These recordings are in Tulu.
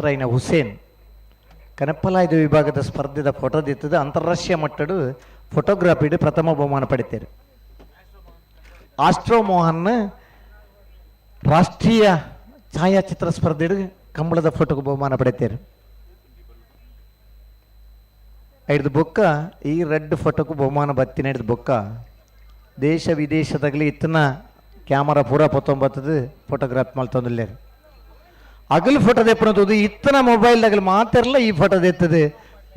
ರೈನ ಹುಸೇನ್ ಕನಪ್ಪಲಾಯ್ದ ವಿಭಾಗದ ಸ್ಪರ್ಧೆದ ಫೋಟೋ ದಿತ್ತದ ಅಂತಾರಾಷ್ಟ್ರೀಯ ಮಟ್ಟಡು ಫೋಟೋಗ್ರಫಿಡ್ ಪ್ರಥಮ ಬಹುಮಾನ ಪಡಿತಾರೆ. ಆಸ್ಟ್ರೋ ಮೋಹನ್ ರಾಷ್ಟ್ರೀಯ ಛಾಯಾಚಿತ್ರ ಸ್ಪರ್ಧೆಡು ಕಂಬಳದ ಫೋಟೋಗೆ ಬಹುಮಾನ ಪಡಿತಾರೆ. ಐದು ಬೊಕ್ಕ ಈ ರೆಡ್ ಫೋಟೋకు ಬಹುಮಾನ ಬತ್ತಿನ ಹಿಡ್ದು ಬೊಕ್ಕ ದೇಶ ವಿದೇಶದಾಗಲಿ ಇತ್ತನ ಕ್ಯಾಮರಾ ಪೂರ ಪತ್ತೊಂಬತ್ತದು ಫೋಟೋಗ್ರಾಫಿ ಮಲ್ತೊಂದುಲ್ಲೇರು. ಅಗಲ್ ಫೋಟೋ ದೆಪ್ಪುನ ಇತ್ತನ ಮೊಬೈಲ್ದಾಗಲಿ ಮಾತೆರ್ಲ ಈ ಫೋಟೋ ದೆತ್ತದು.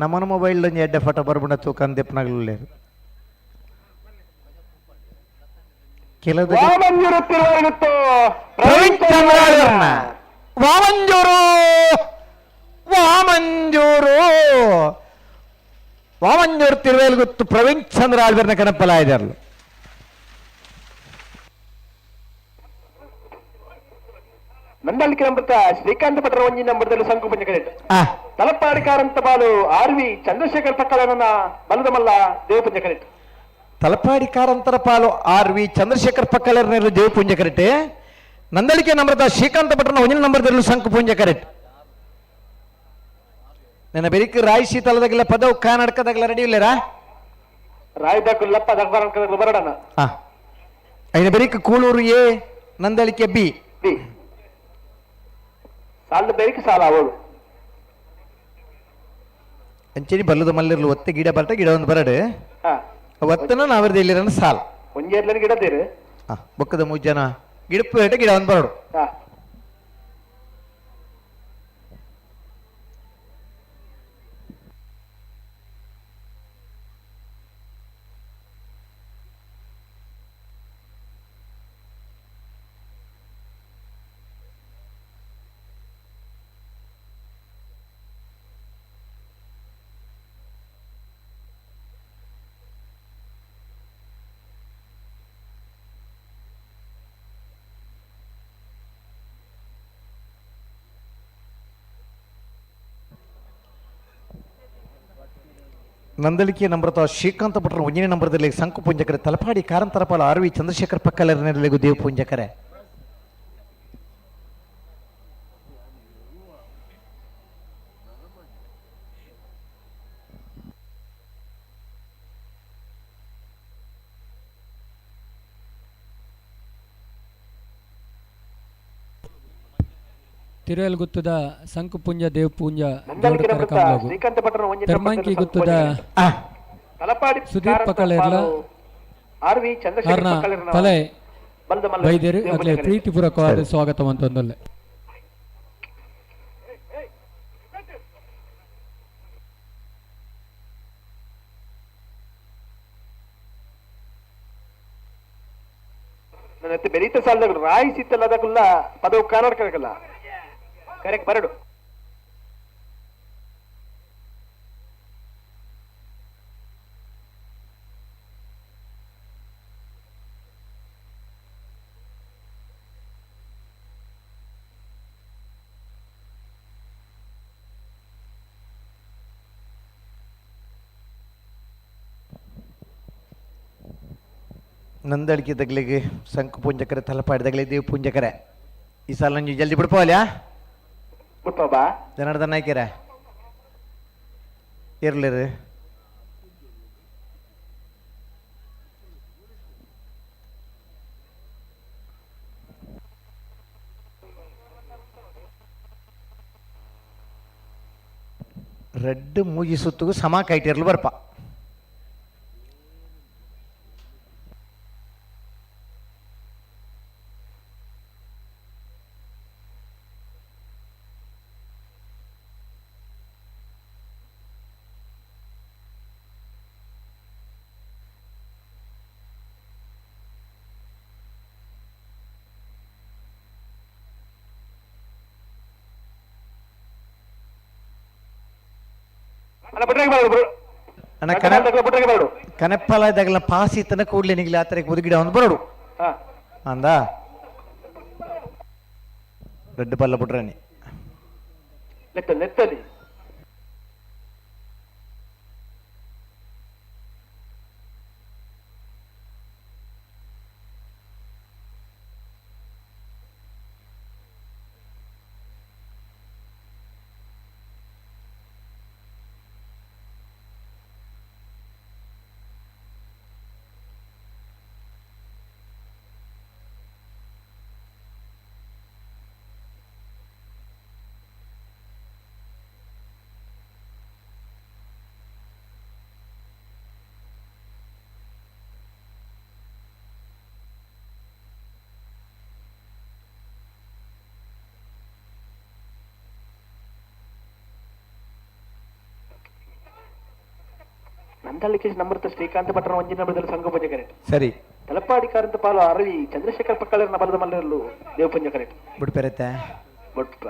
ನಮ್ಮನ ಮೊಬೈಲ್ ಒಂಜಿ ಎಡ್ಡೆ ಫೋಟೋ ಬರ್ಬುಂಡ ತೂಕಂದ್ ದೆಪ್ಪುನಗಲ್ಲೇರು ಕೆಲವು. ವಾಮಂಜೂರು ತಿರುವಾರಗುತ್ತು. ಪ್ರವೀಣ್ ಚಂದ್ರ. ವಾಮಂಜೂರು, ವಾಮಂಜೂರು, ವಾಮಂಜೂರು ತಿರುವೇಲ್ಗುತ್ತು ಪ್ರವೀಣ್ ಚಂದ್ರ ಆಳ್ವೆರ್ನ ಕನಪ್ಪಲಾಯ್ದರ್ಲು. ನಂದಳಿಕೆ ನಂಬರ್ತ ಶ್ರೀಕಾಂತ ಭಟ್ರ ಒಂಜಿ ನಂಬರ್ದಲ್ಲಿ Sanku Panja correct. Talapady Karanth Balu R V Chandrashekar ಪಕ್ಕಳನ ಬಲದ ಮಲ್ಲ ದೇವಪಂಜ ಕರೆಕ್ಟ್. ತಲಪಾಡಿ ಕಾರಂತರ ಪಾಲು ಆರ್ ವಿ ಚಂದ್ರಶೇಖರ್ ಪಕ್ಕಲರ್ನೆಲ್ಲ ದೇವಪುಂಜ ಕರೆಕ್ಟ್. ನಂದಳಿಕೆ ನಮ್ರತ ಶ್ರೀಕಾಂತ ಭಟ್ರನ ಒಂಜಿನ ನಂಬರ್ದಲ್ಲಿ ಸಂಕು ಪುಂಜ ಕರೆಕ್ಟ್. ನನ್ನ ಬೆರಿಕ್ ರಾಯ್ ಶೀತಲದಾಗೆಲ್ಲ ಪದವು ಕಾನಡ್ಕದಾಗಲ್ಲ ರೆಡಿ ಇಲ್ಲರಾ? ರಾಯದಾಕುಲ್ಲಪ್ಪ ದಗ್ಬರ ಬರಡನ. ಆ ಐನ ಬೆರಿಕ್ ಕೂಳೂರು ಎ, ನಂದಳಿಕೆ ಬಿ. ಬಿ. ಸಾಲದ ಬೇರಿಕೆ ಸಾಲ ಅವಳು. ಅಂಚೆನಿ ಬಲ್ಲದ ಮಲ್ಲಿರ್ಲು ಒತ್ತೆ ಗಿಡ ಬರಟ ಗಿಡ ಒಂದು ಬರಡು. ಹಾ. ಒತ್ತನ ನಾವರ್ದ ಇಲ್ಲಿರನ ಸಾಲ್. ಒಂಜೇರ್ಲನ್ ಗಿಡ ತೇರು. ಆ ಬೊಕ್ಕದ ಮೂಜನ ಗಿಡಪ್ಪು ಹೇಟ ಗಿಡ ಒಂದು ಬರಡು. ಹಾ. ನಂದಳಿಕೆ ನಮ್ರತ ಶ್ರೀಕಾಂತ ಭಟ್ರ ಒಂಜನೇ ನಂಬರ್ದಲ್ಲಿ ಸಂಕು ಪುಂಜಕರೆ. ತಲಪಾಡಿ ಕಾರಂತರಪಾಲ ಆರ್ ವಿ ಚಂದ್ರಶೇಖರ್ ಪಕ್ಕಲರ್ನೆಲೆಗು ದೇವ್ ಪುಂಜಕರೆ. ತಿರುವೆಲ್ಗುತ್ತದ ಸಂಕುಪುಂಜ ದೇವಪೂಂಜ ನಂದಳಿಕೆ ಜೋಡಕರ ನಮ್ರತ ಕಂಬಳಗು ಶ್ರೀಕಾಂತ ಭಟ್ರನ ಒಂಜಿ ಧರ್ಮಾಂಕಿ ನಂಬರ್ದಲ್ಲಿ ಸಂಕು ಗುತ್ತದ ಪಂಜ ಕರೆಕ್ಟ್. ತಲಪಾಡಿ ಸುಧೀರ್ ಕಾರಂತ ಪಕ್ಕಳೇರ್ಲ ಪಾಲು ಆರ್ ವಿ ಚಂದ್ರಶೇಖರ್ ಆರ್ನ ಪಕ್ಕಳೇರ್ನ ತಲೆ ಬಲದ ಮಲ್ಲ ಬೈದೇರು ದೇವಪಂಜ ಅಕ್ಲೆ ಕರೆಕ್ಟ್. ಪ್ರೀತಿಪೂರ್ವಕವಾದ ಸ್ವಾಗತ ಅಂತಂದೊಲ್ಲೆ. ನನ್ನ ಬೆರೀತ ಸಾಲದಾಗ ರಾಯಿ ಸಿತ್ತಲ್ಲದಕ್ಕಲ್ಲ ಪದವು ಕರ್ನಾಟಕಲ್ಲ ಕರೆಕ್ಟ್ ಬರಡು. ನಂದಳಿಕೆ ತಗ್ಲಿಗೆ ಸಂಕು ಪುಂಜಕರೆ, ತಲಪಾಡಿ ತಗಲಿ ದೇವ್ ಪುಂಜಕರೆ. ಈ ಸಲ ನಂಜಿ ಜಲ್ದಿ ಬಿಡ್ಪೋಲ್ಯಾ? ಬಿಟ್ಟ ಬಾ. ಜನಾರ್ದನ್ ನಾಯ್ಕರ ಇರ್ಲಿರಿ. ರೆಡ್ ಮೂಗಿ ಸುತ್ತಿಗೂ ಸಮ ಕೈಟಿರ್ಲು ಬರ್ಪ. ಅಣ್ಣ ಬಿಟ್ರಾಗ ಬರಡು. ಅಣ್ಣ ಕನ ಬಿಟ್ರಾಗ ಬರಡು. ಕನಪ್ಪಲ ಇದ್ದಾಗಲ ಪಾಸ್ ಇತ್ತನ ಕೂಡ್ಲೆ ನಿಗ್ಲಿ ಆತರಿಗೆ ಮುದುಗಿಡ ಒಂದು ಬರಡು. ಹಾ. ಅಂದ ರೆಡ್ ಪಲ್ಲ ಬಿಟ್ರಾನಿ. ಲೆತ್ತ ಲೆತ್ತಲಿ. Nandalike Namrata Srikanth ಭಟ್ರ ಒಂಜಿ ನಂಬರದಲ್ಲಿ ಸಂಘ ಪಂಜ ಕರೆಕ್ಟ್. ಸರಿ. ತಲಪಾಡಿ ಕಾರಂತ ಪಾಲು ಅರವಿ ಚಂದ್ರಶೇಖರ್ ಪಕ್ಕಳರ್ನ ಬಲದ ಮಲ್ಲರಲ್ಲೂ ದೇವಪಂಜ ಕರೆಕ್ಟ್. ಬಿಡ್ಪೆರತ್ತೆ. ಬೊಟ್ಟ.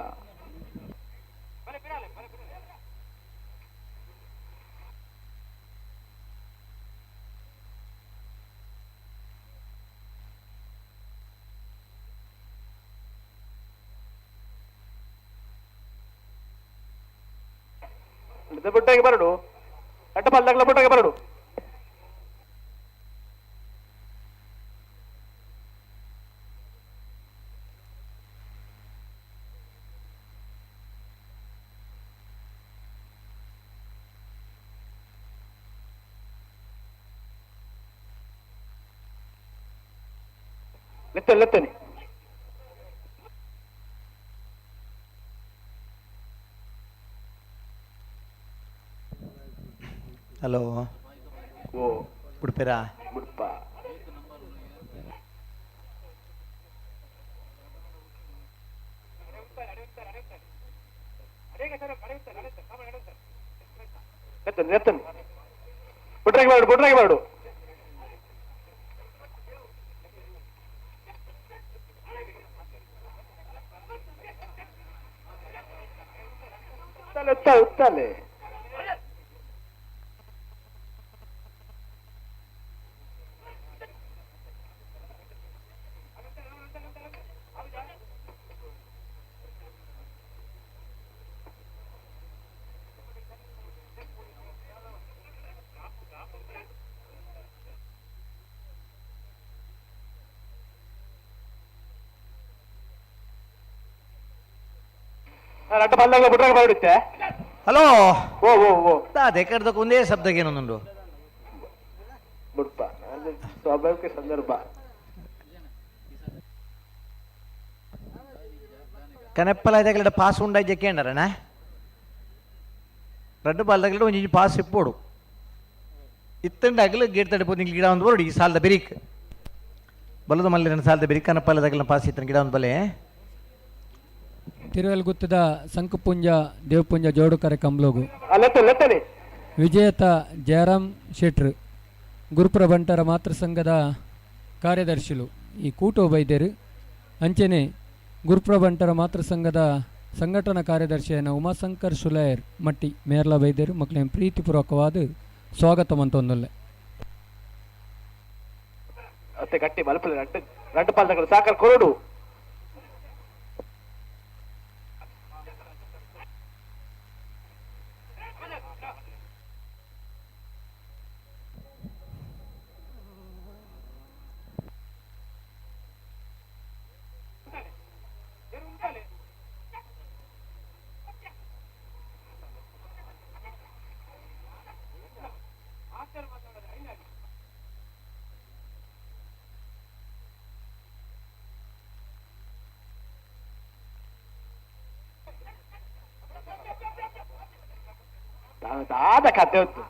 ಬುಟ್ಟಾಗಿ ಬರಡು ಅಡ್ಡ ಪಲ್ದಾಗ್ಲ ಬುಟ್ಟಾಗಿ ಬರಡು. ಲೆತ್ತನೆ ಲೆತ್ತನೆ. ಹಲೋ. ಓ. ಬಿಡ್ಪೇರಾ? ಬುಡ್ಪ. ಲೆತ್ತನೆ ಲೆತ್ತನೆ. ಬುಟ್ರಾಗಿ ಬರಡು ಬುಟ್ರಾಗಿ ಬರಡು. ಉತ್ತಾಲೆ ಉತ್ತಾಲೆ. ಅಡ್ಡ ಪಲ್ಲಾಗ್ಲ ಬುಟ್ರಾಗಿ ಬರಡುತ್ತೆ. ಹಲೋ. ಓ ಓ ಓ. ಅದೇ ಕಡ್ದಕ್ಕೆ ಒಂದೇ ಶಬ್ದಕ್ಕೆ ಏನೊಂದುಂಡು. ಬುಡ್ಪ ಸ್ವಾಭಾವಿಕ ಸಂದರ್ಭ. ಕನೆಪ್ಪಲ ಇದಗಲಿಡ ಪಾಸ್ ಉಂಡಾಯ್ಜೆ ಕೇಂಡರಣ ರಡ್ಡು ಬಾಲ್ದಾಗಲಿಡ ಒಂಜಿ ಪಾಸ್ ಇಪ್ಪೋಡು ಇತ್ತಂಡ ಅಗಲು ಗೇಟ್ ತಡಿಪೋ ನಿಂಗೆ ಗಿಡ ಒಂದು ಬೋರ್ಡ್ ಈ ಸಾಲದ ಬೆರಿಕ್ ಬಲದ ಮಲ್ಲಿನ ಸಾಲದ ಬೆರಿಕ್ ಕನಪ್ಪಲದಾಗಲಿನ ಪಾಸ್ ಇತ್ತನ ಗಿಡ ಒಂದು ಬಲೆ. ತಿರುವೆಲ್ಗುತ್ತದ ಸಂಕುಪುಂಜ ದೇವಪುಂಜ ಜೋಡುಕರೆ ಕಂಬ್ಲೋಗು ಲೆತ್ತನೆ ಲೆತ್ತನೆ. ವಿಜೇತ ಜಯರಾಮ್ ಶೆಟ್ರು ಗುರುಪುರ ಬಂಟರ ಮಾತೃ ಸಂಘದ ಕಾರ್ಯದರ್ಶಿಲು ಈ ಕೂಟೋ ಬೈದೇರು. ಅಂಚೆನೆ ಗುರುಪುರ ಬಂಟರ ಮಾತೃ ಸಂಘದ ಸಂಘಟನಾ ಕಾರ್ಯದರ್ಶಿಯನ್ನ ಉಮಾಶಂಕರ್ ಸುಲಯರ್ ಮಟ್ಟಿ ಮೇರ್ಲ ಬೈದೇರು ಮಕ್ಕಳಿಗೆ ಪ್ರೀತಿಪೂರ್ವಕವಾದ ಸ್ವಾಗತ ಮಂತೊಂದೊಲ್ಲೆ. ಅತ್ತೆ ಗಟ್ಟಿ ಮಲ್ಪಲೆ ರಡ್ಡು ರಡ್ಡು ಪಾಲ್ದಗಳು ಸಾಕರ್ ಕೊರಡು. ದಾದ ಕತೆ ಹೊತ್ತು.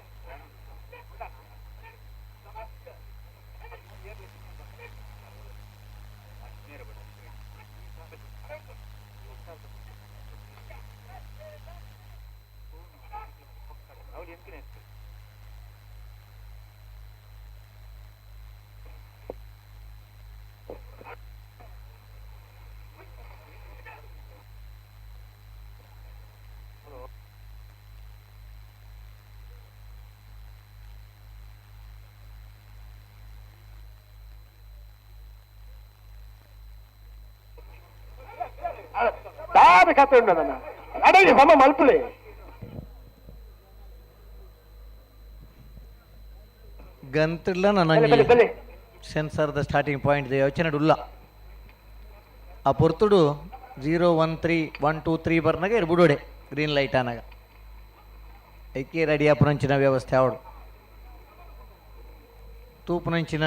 ದಾದ ಕತೆ ಉಂಟು ನನ್ನ ಅಡೇ ಸಮ ಮಲ್ಪುಲೆ. ಗಂತಿಡ್ಲ ಬಲೆ ನನ್ನ ಬಲೆ ಬಲೆ. ಸೆನ್ಸರ್ದ ಸ್ಟಾರ್ಟಿಂಗ್ ಪಾಯಿಂಟ್ ಯೋಚನೆ ಉಲ್ಲ ಆ ಪೊರ್ತುಡು 0 1 3 1 2 3 ಬರ್ನಾಗ ಇರ್ಬಿಡೋಡೆ ಗ್ರೀನ್ ಲೈಟ್ ಆನಾಗ ಐಕೆ ರೆಡಿ ಆಪುನಂಚಿನ ವ್ಯವಸ್ಥೆ ಅವಡು ತೂಪುನಂಚಿನ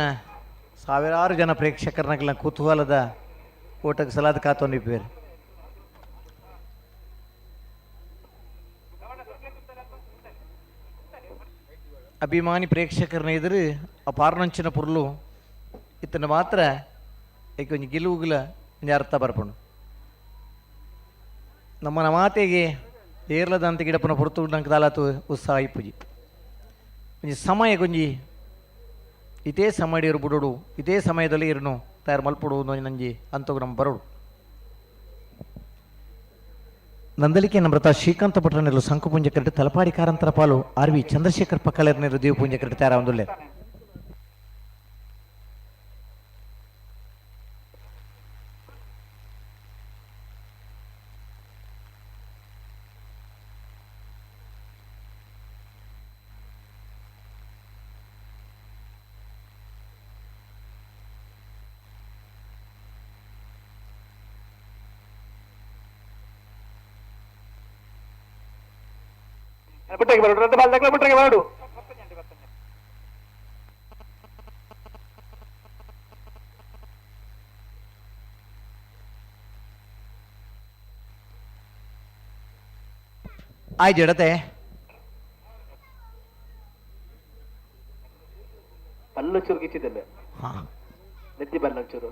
ಸಾವಿರಾರು ಜನ ಪ್ರೇಕ್ಷಕರನಾಗಲ ಕುತೂಹಲದ ಓಟಕ್ಕೆ ಸಲಾದ ಕಾತೊಂದಿಪ್ಪೇರು. ಅಭಿಮಾನಿ ಪ್ರೇಕ್ಷಕರನ್ನ ಎದುರು ಆ ಪಾರ್ನಂಚಿನ ಪುರ್ಲು ಇತ್ತನ ಮಾತ್ರ ಐಕೆ ಒಂಜಿ ಗೆಲುವುಗುಲ ಒಂಜಿ ಅರ್ಥ ಬರ್ಪುಂಡು. ನಮ್ಮ ಮಾತೆಗೆ ಏರ್ಲದಂತ ಗಿಡಪನ ಪೊರ್ತು ನಂಗೆ ದಾಲಾತು ಉತ್ಸಾಹ ಇಪ್ಪುಜಿ. ಒಂಜಿ ಸಮಯ ಗೊಂಜಿ ಇದೇ ಸಮಯ ಇರು ಬುಡೋಡು, ಇದೇ ಸಮಯದಲ್ಲಿ ಇರುನು ತಯಾರು ಮಲ್ಪೊಡು ನಂಜಿ ಅಂತವು ನಮ್ಮ ಬರೋಡು. ನಂದಲಿಕೆ ನಮ್ರತ ಶ್ರೀಕಾಂತ ಭಟ್ರನೆಲ್ಲ ಸಂಕುಪುಂಜ ಕರೆಟ್ ತಲಪಾಡಿ ಕಾರಂತರ ಪಾಲು ಆರ್ ವಿ ಚಂದ್ರಶೇಖರ್ ಪಕ್ಕಲೆರ್ನೆರು ದೇವಪುಂಜ ಕರೆಟ್ ತಯಾರ ಒಂದುಲ್ಲೆ. ಬುಟ್ಟಗೆ ಬರೋಡು, ರದ್ದು ಬಾಲ್ ದಾಖಲೆ ಬುಟ್ಟಗೆ ಬರೋಡು. ಆಯ್ತು ಇಡತೆ. ಪಲ್ಲು ಚೂರು ಗಿಚ್ಚಿದ್ದಲ್ಲ. ಹಾ. ನೆತ್ತಿ ಬಲ್ಲ ಚೂರು.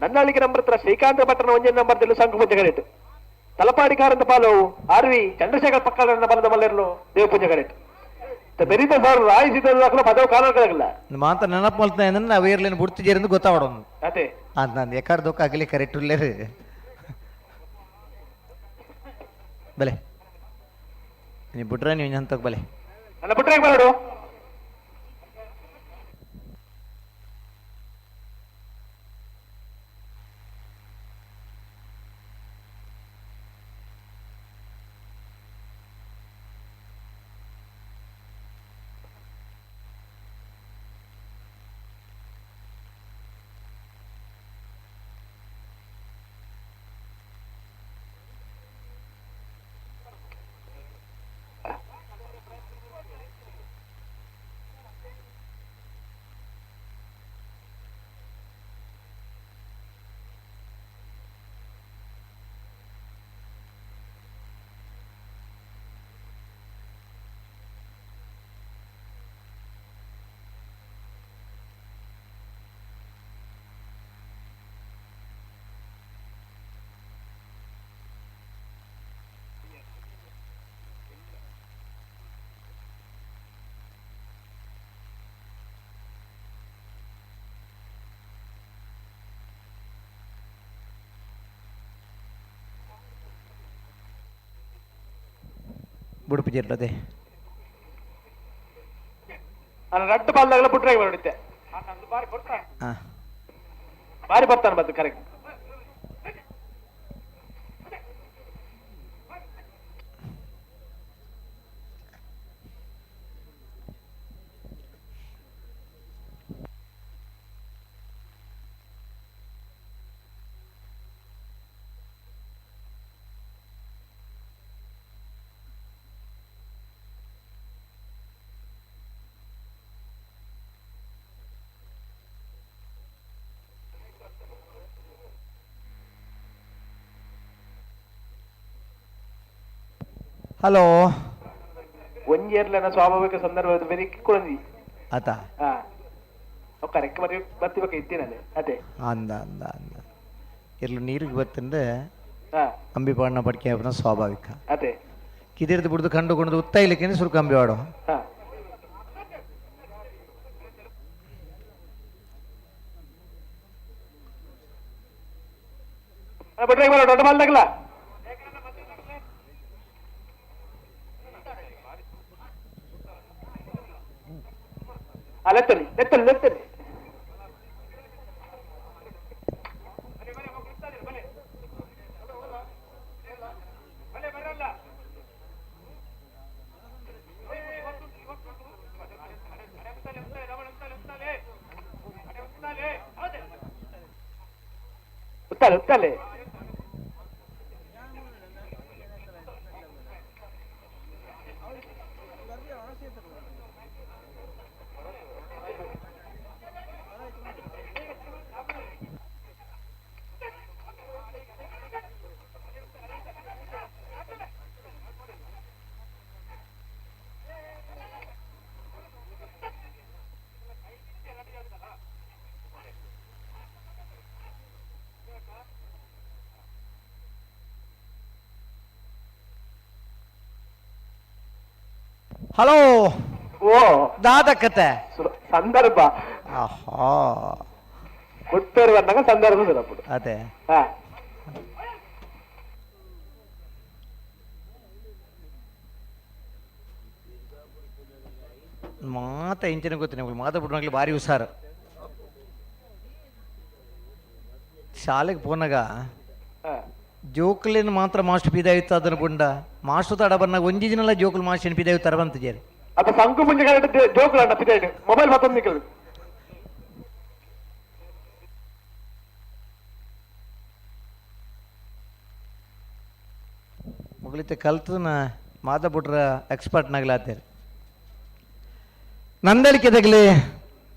ನನ್ನಳಿಗೆ ನಂಬರ್ ಹತ್ರ ಶ್ರೀಕಾಂತ ಭಟ್ರನ ಒಂಜೇ ನಂಬರ್ ದಲ್ಲೂ ಸಂಘ ಪೂಜೆ ಕರೆಟ್ ತಲಪಾಡಿ ಕಾರಂತ ಪಾಲು ಆರ್ ವಿ ಚಂದ್ರಶೇಖರ್ ಪಕ್ಕದ ಬಲದ ಮಲ್ಲೆರ್ಲು ದೇವ ಪೂಜೆ ಕರೆಟ್ ಬೆರೀತ ಸರ್ ರಾಯಿಸಿದ ಪದವು ಕಾರಣಕ್ಕಾಗಲ್ಲ. ಮಾತ ನೆನಪು ಮಲ್ತ ಅಂದ್ರೆ ಅವೇರ್ಲೇನು ಬುಡ್ತಿಜೇರಿಂದ ಗೊತ್ತಾವಡೋನು. ಅದೇ. ಅಂತ ನಾನು ಎಕಾರ್ದೊಕ್ಕ ಆಗಲಿ ಕರೆಕ್ಟ್ ಉಲ್ಲೇರು ಬಲೆ ನೀವು ಬಿಟ್ರೆ ನೀವು ಅಂತ ಬಲೆ. ನನ್ನ ಬಿಟ್ರೆ ಬರೋಡು. ಬುಡುಪು ಜಿಲ್ಲದೆ. ನಾನು ರಟ್ಟು ಬಾಲ್ದಾಗಲ ಬಿಟ್ರೆ ಬರೋಡಿತ್ತೆ. ಹಾಂ. ಬಾರಿ ಬರ್ತಾನೆ ಮತ್ತೆ ಕರೆಕ್ಟ್. ಹಲೋ. ಒಂಜ್ ಇಯರ್ಲೆನ ಸ್ವಾಭಾವಿಕ ಸಂದರ್ಭದ ಬೆರಿಕ್ ಕುಳಂದಿ. ಆತ. ಹಾ, ಕರೆಕ್ಟ್ ಬರಿ ಬರ್ತಿಬೇಕು ಇದ್ದೀನಲ್ಲೇ ಅದೇ. ಅಂದ ಅಂದ ಅಂದ ಇರ್ಲು ನೀರಿಗೆ ಬತ್ತಂದ್ರೆ ಹಾ. ಅಂಬಿ ಪಾಡಿನ ಪಡಿಕೆ ಆಪುನ ಸ್ವಾಭಾವಿಕ. ಅದೇ. ಕಿದಿರ್ದು ಬಿಡ್ದು ಕಂಡುಕೊಂಡು ಉತ್ತ ಇಲ್ಲಕ್ಕೆ ಸುರುಕು ಅಂಬಿ ವಾಡು. ಹಾ. ಬಿಟ್ರೆ ಬರೋ ದೊಡ್ಡ ಬಾಲ್ದಾಗಲ. ಲೆತ್ತಲಿ ಲೆತ್ತಲಿ ಲೆತ್ತಲಿ. ಉತ್ತಾಲೆ ಉತ್ತಾಲೆ. Hello. ಓ. ದಾದ ಕತೆ. ಸಂದರ್ಭ. ಆಹಾ. ಕೊಟ್ಟರು ಬಂದಾಗ ಸಂದರ್ಭ ಸುರಪುಡು. ಅದೇ. ಹಾ. ಮಾತ ಇಂಚಿನ ಗೊತ್ತು ನಿಮಗೆ, ಮಾತ ಬಿಟ್ಟು ಭಾರಿ ಹುಷಾರು. ಶಾಲೆಗೆ ಪೋನಾಗ ಜೋಕುಲೇನು ಮಾತ್ರ ಮಾಸ್ಟರ್ ಪಿದಾಯುತ್ತ ಅದನ್ನ ಬುಂಡ ಮಾಸ್ಟರ್ ತಡ ಬನ್ನಾಗ ಒಂಜಿ ದಿನಲ ಜೋಕುಲು ಮಾಸ್ಟರ್ ಪಿದಾಯು ತರವಂತ ಜೇರಿ. ಅದ ಸಂಕು ಮುಂಜೆ ಜೋಕುಲು ಅಣ್ಣ ಪಿದಾಯ್ಡು ಮೊಬೈಲ್ ಮತ್ತೊಂದು ನಿಕ್ಕಲು. ಮೊಗಲಿತೆ ಕಲ್ತನ ಮಾತ ಬಿಟ್ರ ಎಕ್ಸ್ಪರ್ಟ್ ನಾಗಲಾತೇರಿ. ನಂದಳಿಕೆ ತಗಲಿ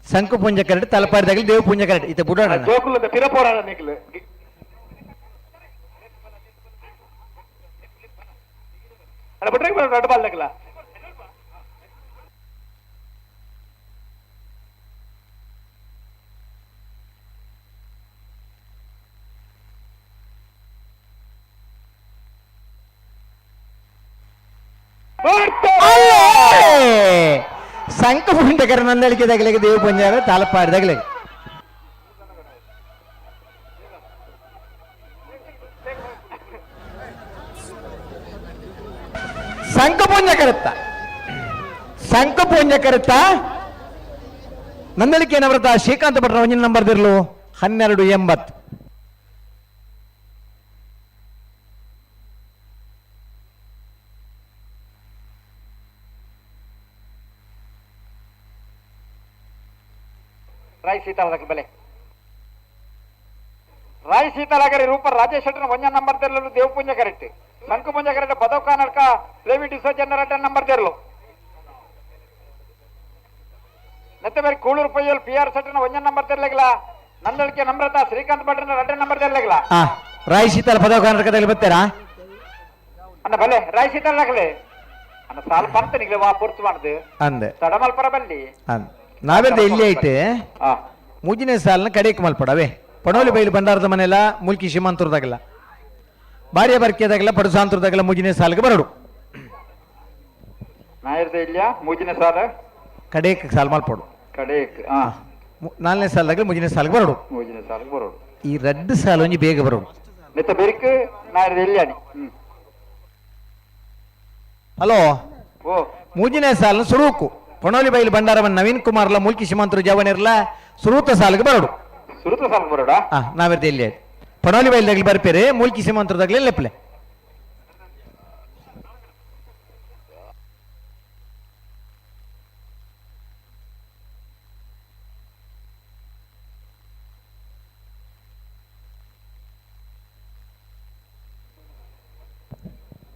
ಶಂಕು ಪುಂಜ ಕರಡಿ ತಲಪಾರಿ ತಗಲಿ ದೇವ ಪುಂಜ ಕರಡಿ ಇತ್ತ ಬುಡೋಣ. ಜೋಕುಲು ಅಂತ ಪಿರ ಪೋರಾಣ ನಿಕ್ಕಲು. ಅಣ್ಣ ಬಿಟ್ರೆ ದೊಡ್ಡ ಬಾಲ್ ನಕಲ. ಶಂಕು ಪುಂಜ ಕರ ನಂದಳಿಕೆ ತಗಲಿಗೆ ದೇವ ಪುಂಜ ತಲಪಾರಿ ತಗಲಿಗೆ. ಶಂಕು ಪುಂಜ ಕರುತ್ತ ಶಂಕು ಪುಂಜ ಕರುತ್ತ ನಂದಳಿಕೆ ನವರತ ಶ್ರೀಕಾಂತ ಭಟ್ರ ಒಂಜಿನ ನಂಬರ್ ದಿರ್ಲು 1280. ರಾಯ್ ಸೀತಾಳದ ಬೆಲೆ ರಾಯ್ ಸೀತಾಳಗರಿ ರೂಪ ರಾಜೇಶ್ ಶೆಟ್ಟರ್ ಒಂಜ ನಂಬರ್ ತೆರಲು ದೇವಪುಂಜ ಕರೆಕ್ಟ್ ಶಂಕು Punja correct Padav Kanadka Levi ಡಿಸೋಜನ್ number ತೆರಲು ನೆತ್ತೆ ಬೇರೆ Kuloor ಪೊಯ್ಯಲ್ P R ಶೆಟ್ಟರ್ನ ಒಂಜ number ತೆರಲಿಲ್ಲ Nandalike Namrata Srikanth ಭಟ್ರನ ರಡ್ಡ number ತೆರಲಿಲ್ಲ. ಆ ರಾಯ್ ಸೀತಾಳ ಪದವ ಕರ್ನಾಟಕದಲ್ಲಿ ಬರ್ತೀರಾ? ಅಣ್ಣ ಬಲೆ ರಾಯ್ ಸೀತಾಳಗಲೆ ಅಣ್ಣ ಸಾಲ ಪಂತ ನಿಗ್ಲೆ ವಾ ಪೊರ್ತು ಮಾಡುದು. ಅಂದೆ. ತಡಮಲ್ಪರ ಬಲ್ಲಿ. ಅಂದ್ ನಾವೆಲ್ಲ ಇಲ್ಲಿ ಐತೆ. ಆ. ಮೂಜಿನೇ ಸಾಲನ ಕಡೆಗೆ ಮಲ್ಪಡವೆ ಪಣೋಲಿ ಬೈಲು ಭಂಡಾರದ ಮನೆಲ್ಲ ಮುಲ್ಕಿ ಸೀಮಾಂತರದಾಗಲ್ಲ ಭಾರ್ಯ ಬರ್ಕೆದಾಗಲ್ಲ ಪಡುಸಾಂತರದಾಗಲ್ಲ ಮೂಜಿನೇ ಸಾಲಿಗೆ ಬರಡು. ನಾಯರ್ದ ಇಲ್ಲ ಮೂಜಿನ ಸಾಲ. ಕಡೆಗೆ ಸಾಲ ಮಲ್ಪಡು. ಕಡೇಕ್ ಆ. ನಾಲ್ಕನೇ ಸಾಲದಾಗ ಮೂಜಿನೇ ಸಾಲಿಗೆ ಬರಡು. ಮೂಜಿನ ಸಾಲಕ್ಕೆ ಬರೋಡು. ಈ ರಡ್ಡು ಸಾಲ ಒಂಜಿ ಬೇಗ ಬರೋಡು. ನೆತ್ತ ಬೆರಿಕ್ ನಾಯರ್ದ ಎಲ್ಲಿ ಹ್ಮ್. ಹಲೋ. ಓ. ಮೂಜಿನೇ ಸಾಲನ ಸುರುಕು ಪಣೋಲಿ ಬೈಲು ಭಂಡಾರವನ್ ನವೀನ್ ಕುಮಾರ್ಲ ಮುಲ್ಕಿ ಸೀಮಾಂತರು ಜವನಿರ್ಲ ಸುರೂತ ಸಾಲಿಗೆ ಬರಡು. ಸುರುತ ಸಾಲಕ್ಕೆ ಬರೋಡಾ? ಆ ನಾವಿರ್ದ ಇಲ್ಲಿ ಪಣೋಲಿ ಬೈಲ್ದಾಗ್ಲಿ ಬರ್ಪೇರೆ ಮುಲ್ಕಿ ಸೀಮಾಂತರದಾಗ್ಲಿ ಲೆಪ್ಲೆ.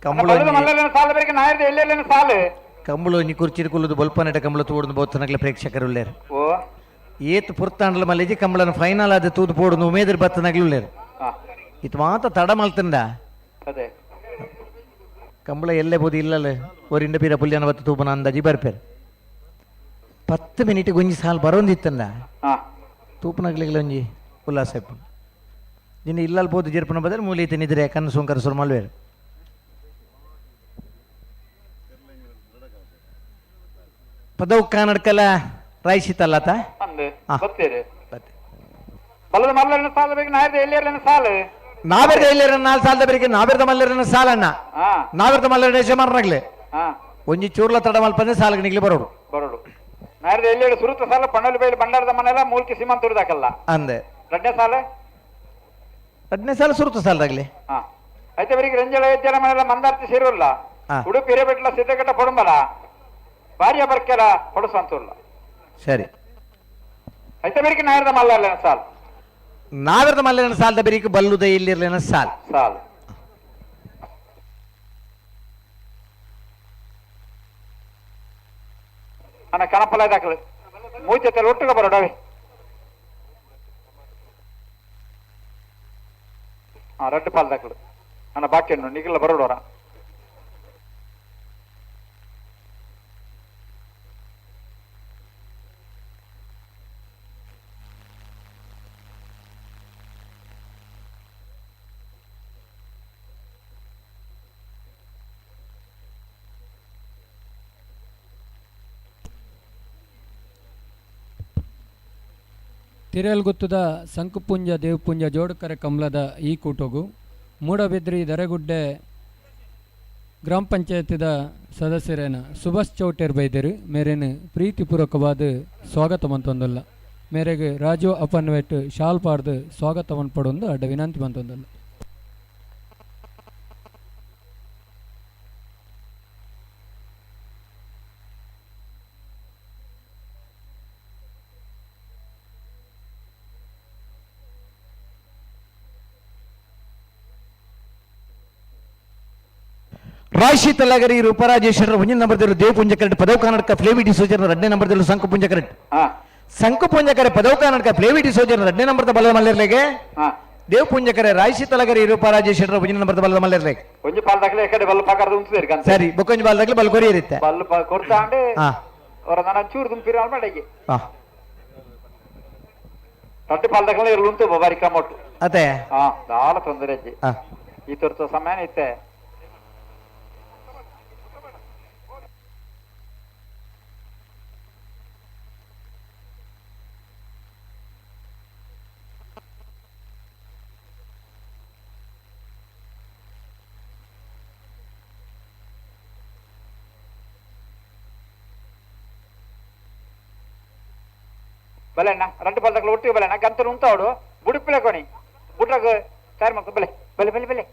ಕಂಬಳ ಮಲ್ಲನ ಸಾಲ ಬೆರಿಕ್ ನಾಯರ್ದ ಎಲ್ಲೆಲ್ಲ ಸಾಲು. ಕಂಬಳು ಒಂಜಿ ಕುರ್ಚಿಡ್ ಕುಲ್ಲುದು ಬೊಲ್ಪನೆಟ ಕಂಬಳ ತೂಡುದು ಬೋತ್ತನಗ್ಲ ಪ್ರೇಕ್ಷಕರು ಉಲ್ಲೇರು. ಓ. ಏತ್ ಪುರ್ತಾಂಡ್ಲ ಮಲ್ಲೇಜಿ ಕಂಬಳನ ಫೈನಲ್ ಆದ ತೂದು ಪೋಡುದು ಉಮೇದಿರ್ ಬತ್ತನಗ್ಲು ಉಲ್ಲೇರು. ಆ. ಇತ್ ಮಾತ ತಡ ಮಲ್ತಂದ. ಅದೇ. ಕಂಬಳ ಎಲ್ಲೇ ಬೋದು ಇಲ್ಲಲ್ಲ ಒರಿಂಡ ಪೀರ ಪುಲ್ಯನ ಬತ್ತ ತೂಪನ ಅಂದಾಜಿ ಬರ್ಪೇರು 10 ಮಿನಿಟ್ ಒಂಜಿ ಸಾಲ್ ಬರೋಂದಿತ್ತಂದ. ಆ. ತೂಪನಗ್ಲಿಗ್ಲ ಒಂಜಿ ಉಲ್ಲಾಸ ಇಪ್ಪು ನಿನ್ನ ಇಲ್ಲಲ್ ಬೋದು ಜರ್ಪನ ಬದಲು ಮೂಲಿ ತಿನ್ನಿದ್ರೆ ಕಣ್ಣು ಸುಂಕರ ಸುರು ಮಲ್ವೇರು. ಪದವು ಕಾನಡ್ಕಲ ರಾಯಿಸಿತಲ್ಲತ. ಅಂದು. ಆ. ಗೊತ್ತೇರಿ ಬಲದ ಮಲ್ಲನ ಸಾಲ ಬೇಕು ನಾಯರ್ದ ಎಲ್ಲೆಲ್ಲ ಸಾಲು. ನಾವೆರ್ದ ಎಲ್ಲರ ನಾಲ್ ಸಾಲದ ಬೆರಿಗೆ ನಾವೆರ್ದ ಮಲ್ಲರನ ಸಾಲಣ್ಣ. ಆ. ನಾವೆರ್ದ ಮಲ್ಲರ ಯಜಮಾನರಾಗ್ಲೆ. ಆ. ಒಂಜಿ ಚೂರ್ಲ ತಡ ಮಲ್ಪಂದ್ರೆ ಸಾಲಗೆ ನಿಗ್ಲಿ ಬರೋಡು. ಬರೋಡು ನಾಯರ್ದ ಎಲ್ಲೆರಡು ಸುರುತ ಸಾಲ ಪಣ್ಣೋಲಿ ಬೈಲು ಭಂಡಾರದ ಮನೆಲ್ಲ ಮೂಲ್ಕಿ ಸೀಮಂತೂರ್ದಾಕಲ್ಲ. ಅಂದೆ. ಎರಡನೇ ಸಾಲ. ಹದಿನೈದು ಸಾಲ ಸುರುತ ಸಾಲದಾಗ್ಲಿ. ಹಾ ಐತೆ ಬರಿಗೆ ರಂಜಳ ಎಜ್ಜನ ಮನೆಲ್ಲ ಮಂದಾರ್ತಿ ಸೇರುಲ್ಲ. ಆ. ಉಡುಪಿ ಹಿರೇಬೆಟ್ಲ ಸಿದ್ದಘಟ್ಟ ಪೊಡಂಬಲ ಭಾರ್ಯ ಬರ್ಕೆಲ ಪಡುಸಂತೂರ್ಲ. ಸರಿ. ಐತೆ ಬರಿಗೆ ನಾಯರ್ದ ಮಲ್ಲರ್ಲೇನ ಸಾಲ್. ನಾವೆರ್ದ ಮಲ್ಲರನ ಸಾಲದ ಬೆರಿಗೆ ಬಲ್ಲುದ ಇಲ್ಲಿರ್ಲೇನ ಸಾಲ್. ಸಾಲ್ ಅಣ್ಣ ಕಣಪಲ ದಾಖಲು ಮೂಚೆ ತೆಲ ಒಟ್ಟಿಗೆ ಬರೋಡವೆ. ಹಾ ರಡ್ಡು ಪಾಲ್ ದಾಖಲು ಅಣ್ಣ ಬಾಕಿ ಉಂಡು ನಿಗಲ ಬರೋಡೋರ. ತಿರೆಲ್ಗುತ್ತದ ಸಂಕುಪುಂಜ ದೇವಪುಂಜ ಜೋಡುಕರೆ ಕಮಲದ ಈ ಕೂಟಗು ಮೂಡಬಿದ್ರಿ ದರೆಗುಡ್ಡೆ ಗ್ರಾಮ ಪಂಚಾಯತಿದ ಸದಸ್ಯರೇನ ಸುಭಾಷ್ ಚೌಟೇರ್ ಬೈದರು ಮೇರೇನು ಪ್ರೀತಿಪೂರ್ವಕವಾದ ಸ್ವಾಗತ ಮಂತೊಂದಲ್ಲ ಮೇರೆಗೆ ರಾಜು ಅಪನ್ವೆಟ್ ಶಾಲ್ ಪಾಡ್ದು ಸ್ವಾಗತ ಪಡೊಂದು ಅಡ್ಡ ವಿನಂತಿ ಮಂತೊಂದಲ್ಲ. ರಾಶಿ ತಲಗರಿ ರೂಪರಾಜೇಶ್ವರ ಒಂಜಿನ ನಂಬರ್ದಲ್ಲಿ ದೇವಪುಂಜ ಕರೆಟ್ ಪದವು ಕರ್ನಾಟಕ ಫ್ಲೇವಿ ಡಿಸೋಜರ್ ಎರಡನೇ ನಂಬರ್ದಲ್ಲಿ ಸಂಕುಪುಂಜ ಕರೆಟ್. ಸಂಕುಪುಂಜ ಕರೆ ಪದವು ಕರ್ನಾಟಕ ಫ್ಲೇವಿ ಡಿಸೋಜರ್ ಎರಡನೇ ನಂಬರ್ದ ಬಲದ ಮಲ್ಲಿರ್ಲೆಗೆ. ದೇವಪುಂಜ ಕರೆ ರಾಶಿ ತಲಗರಿ ರೂಪರಾಜೇಶ್ವರ ಒಂಜಿನ ನಂಬರ್ದ ಬಲದ ಮಲ್ಲಿರ್ಲೆಗೆ. ಒಂಜಿ ಪಾಲ್ ದಾಖಲೆ ಎಕಡೆ ಬಲ್ಲ ಪಕರ್ದು ಉಂತುದೇರು ಕಂತ. ಸರಿ, ಬೊಕ್ಕೊಂಜಿ ಬಾಲ್ದಾಗ್ಲಿ ಬಲ್ ಕೊರಿ ಇರುತ್ತೆ. ಬಲ್ಲು ಕೊರ್ತಾ ಅಂಡೆ. ಅವರ ನಾನು ಚೂರು ತುಂಬಿರ ಮಾಡಗೆ. ರಡ್ಡು ಪಾಲ್ ದಾಖಲೆ ಇರಲು ಉಂತು ಬಾರಿ ಕ್ರಮೊಟ್ಟು. ಅದೇ. ದಾಲ ತೊಂದರೆ ಅಜ್ಜಿ. ಈ ತೋರ್ತ ಸಮಯನ ಇತ್ತೆ. ಬಲೆಣ್ಣ ರಡ್ಡು ಪಾಲ್ ಒಟ್ಟಿಗೆ ಬಲೆಣ್ಣ ಗಂತಲು ಉಂತಾವಡು ಬುಡುಪಿಲೆ ಕೊಣಿ ಬುಡ್ರಗ ತಯಾರು ಮಾಡ್ಕೊ ಬಲೆ ಬಲೆ ಬಲೆ ಬಲೆ.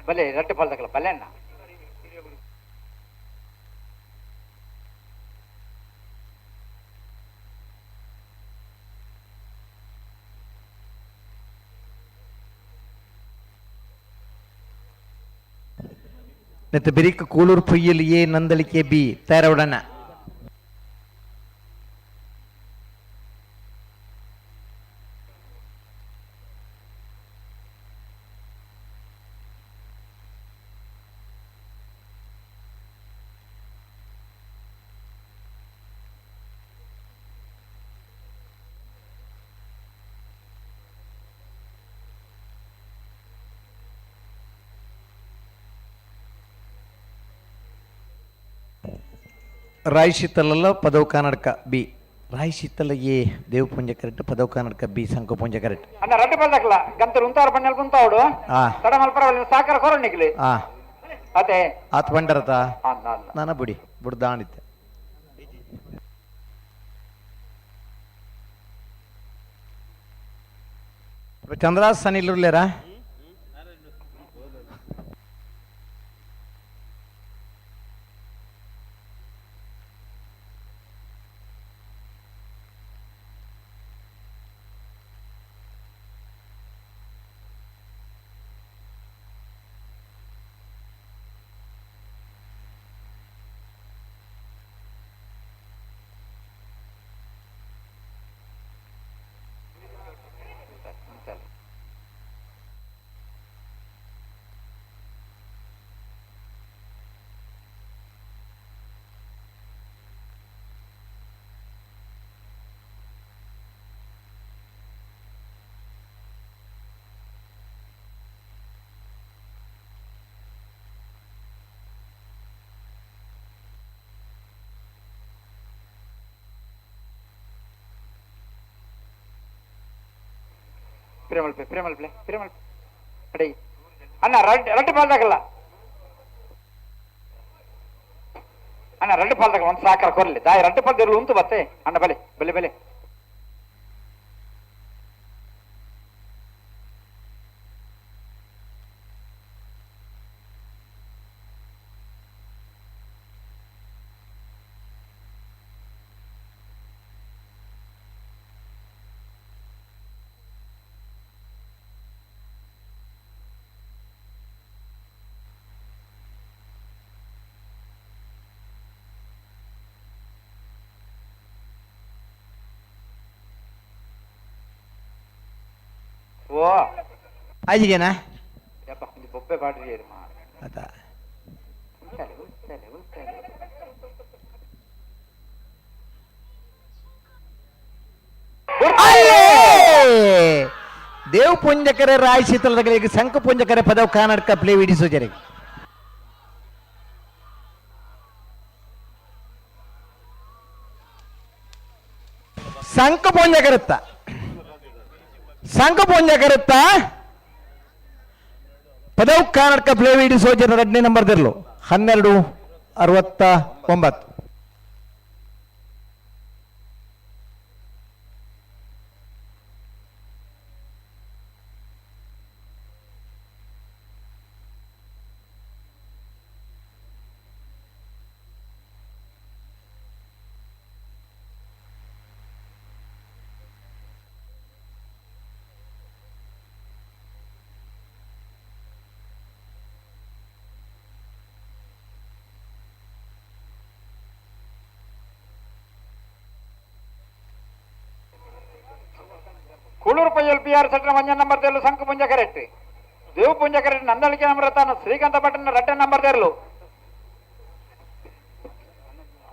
ಬಲೆ ರಡ್ಡು ಪಾಲ್ ತಕಲ ಬಲೆ ಅಣ್ಣ. ನೆತ್ತ ಬಿರಿಕ್ ಕೂಳೂರು ಪೊಯ್ಯಲ್ ಎ ನಂದಳಿಕೆ ಬಿ ತಯಾರವಡಣ. ರಾಯಶಿತ್ತಲಲ್ಲ ಪದವು ಕರ್ನಾಟಕ ಬಿ ರಾಯಶಿತ್ತಲ ಎ ದೇವಪುಂಜ ಕರೆಕ್ಟ್ ಪದವು ಕರ್ನಾಟಕ ಬಿ ಸಂಕಪುಂಜ ಕರೆಕ್ಟ್. ಅಣ್ಣ ರಡ್ಡು ಪಾಲ್ ತಕಲ ಗಂತಲು ಉಂತಾರು ಬಣ್ಣಲ್ ಕುಂತಾವಡು. ತಡ ಮಲ್ಪರ ಸಾಕರ ಕೊರಣಿಕ್ಲಿ. ಅದೇ. ಆತ್ ಬಂಡರತ. ಅಲ್ಲ ಅಲ್ಲ. ನಾನ ಬುಡಿ ಬುಡ್ದಾಣಿತ್ತೆ. ಚಂದ್ರಾಸ್ ಸನಿಲ್ಲುರ್ಲೇರಾ? ಪ್ರೇಮಲ್ಪೆ ಪ್ರೇಮಲ್ಪೆ ಪ್ರೇಮಲ್ಪೆ ಅಡೇ ಅಣ್ಣ ರಡ್ಡು ರಡ್ಡು ಪಾಲ್ ತಕಲ್ಲ ಅಣ್ಣ ರಡ್ಡು ಪಾಲ್ ತಕಲ್ಲ ಒಂದು ಸಾಕರ ಕೊರಲಿ ದಾಯಿ ರಡ್ಡು ಪಾಲ್ ದೇರು ಉಂತು ಬತ್ತೆ ಅಣ್ಣ ಬಲೆ ಬಲೆ ಬಲೆ. ಆಜಿಗೇನಾ? ಬೊಬ್ಬೆ ಬಾಡ್ರಿ. ಅದ ದೇವ್ ಪುಂಜಕರೆ ರಾಯ್ ಶೀತಲದಗಳಿಗೆ ಶಂಕು ಪುಂಜಕರೆ ಪದವು ಕರ್ನಾಟಕ ಪ್ಲೇ ವಿಡಿಸೋ ಜರಿಗೆ. ಶಂಕು ಪುಂಜಕರುತ್ತ, ಶಂಕು ಪುಂಜಕರುತ್ತ ಪದವು ಕರ್ನಾಟಕ ಪ್ಲೇ ವಿಡಿಸೋ ಜನ 2ನೇ ನಂಬರ್ ದಿರ್ಲು 12:69. ಕೂಳೂರು ಪೈಯಲ್ ಪಿ ಆರ್ ಸೆಟ್ನ ಒಂಜ ನಂಬರ್ ದೇರ್ಲು ಸಂಕು ಪುಂಜ ಕರೆಕ್ಟ್. ದೇವು ಪುಂಜ ಕರೆಕ್ಟ್ ನಂದಳಿಕೆ ನಮ್ರತಾನ ಶ್ರೀಕಾಂತ ಭಟ್ಟನ ರಟ್ಟೆ ನಂಬರ್ ದೇರ್ಲು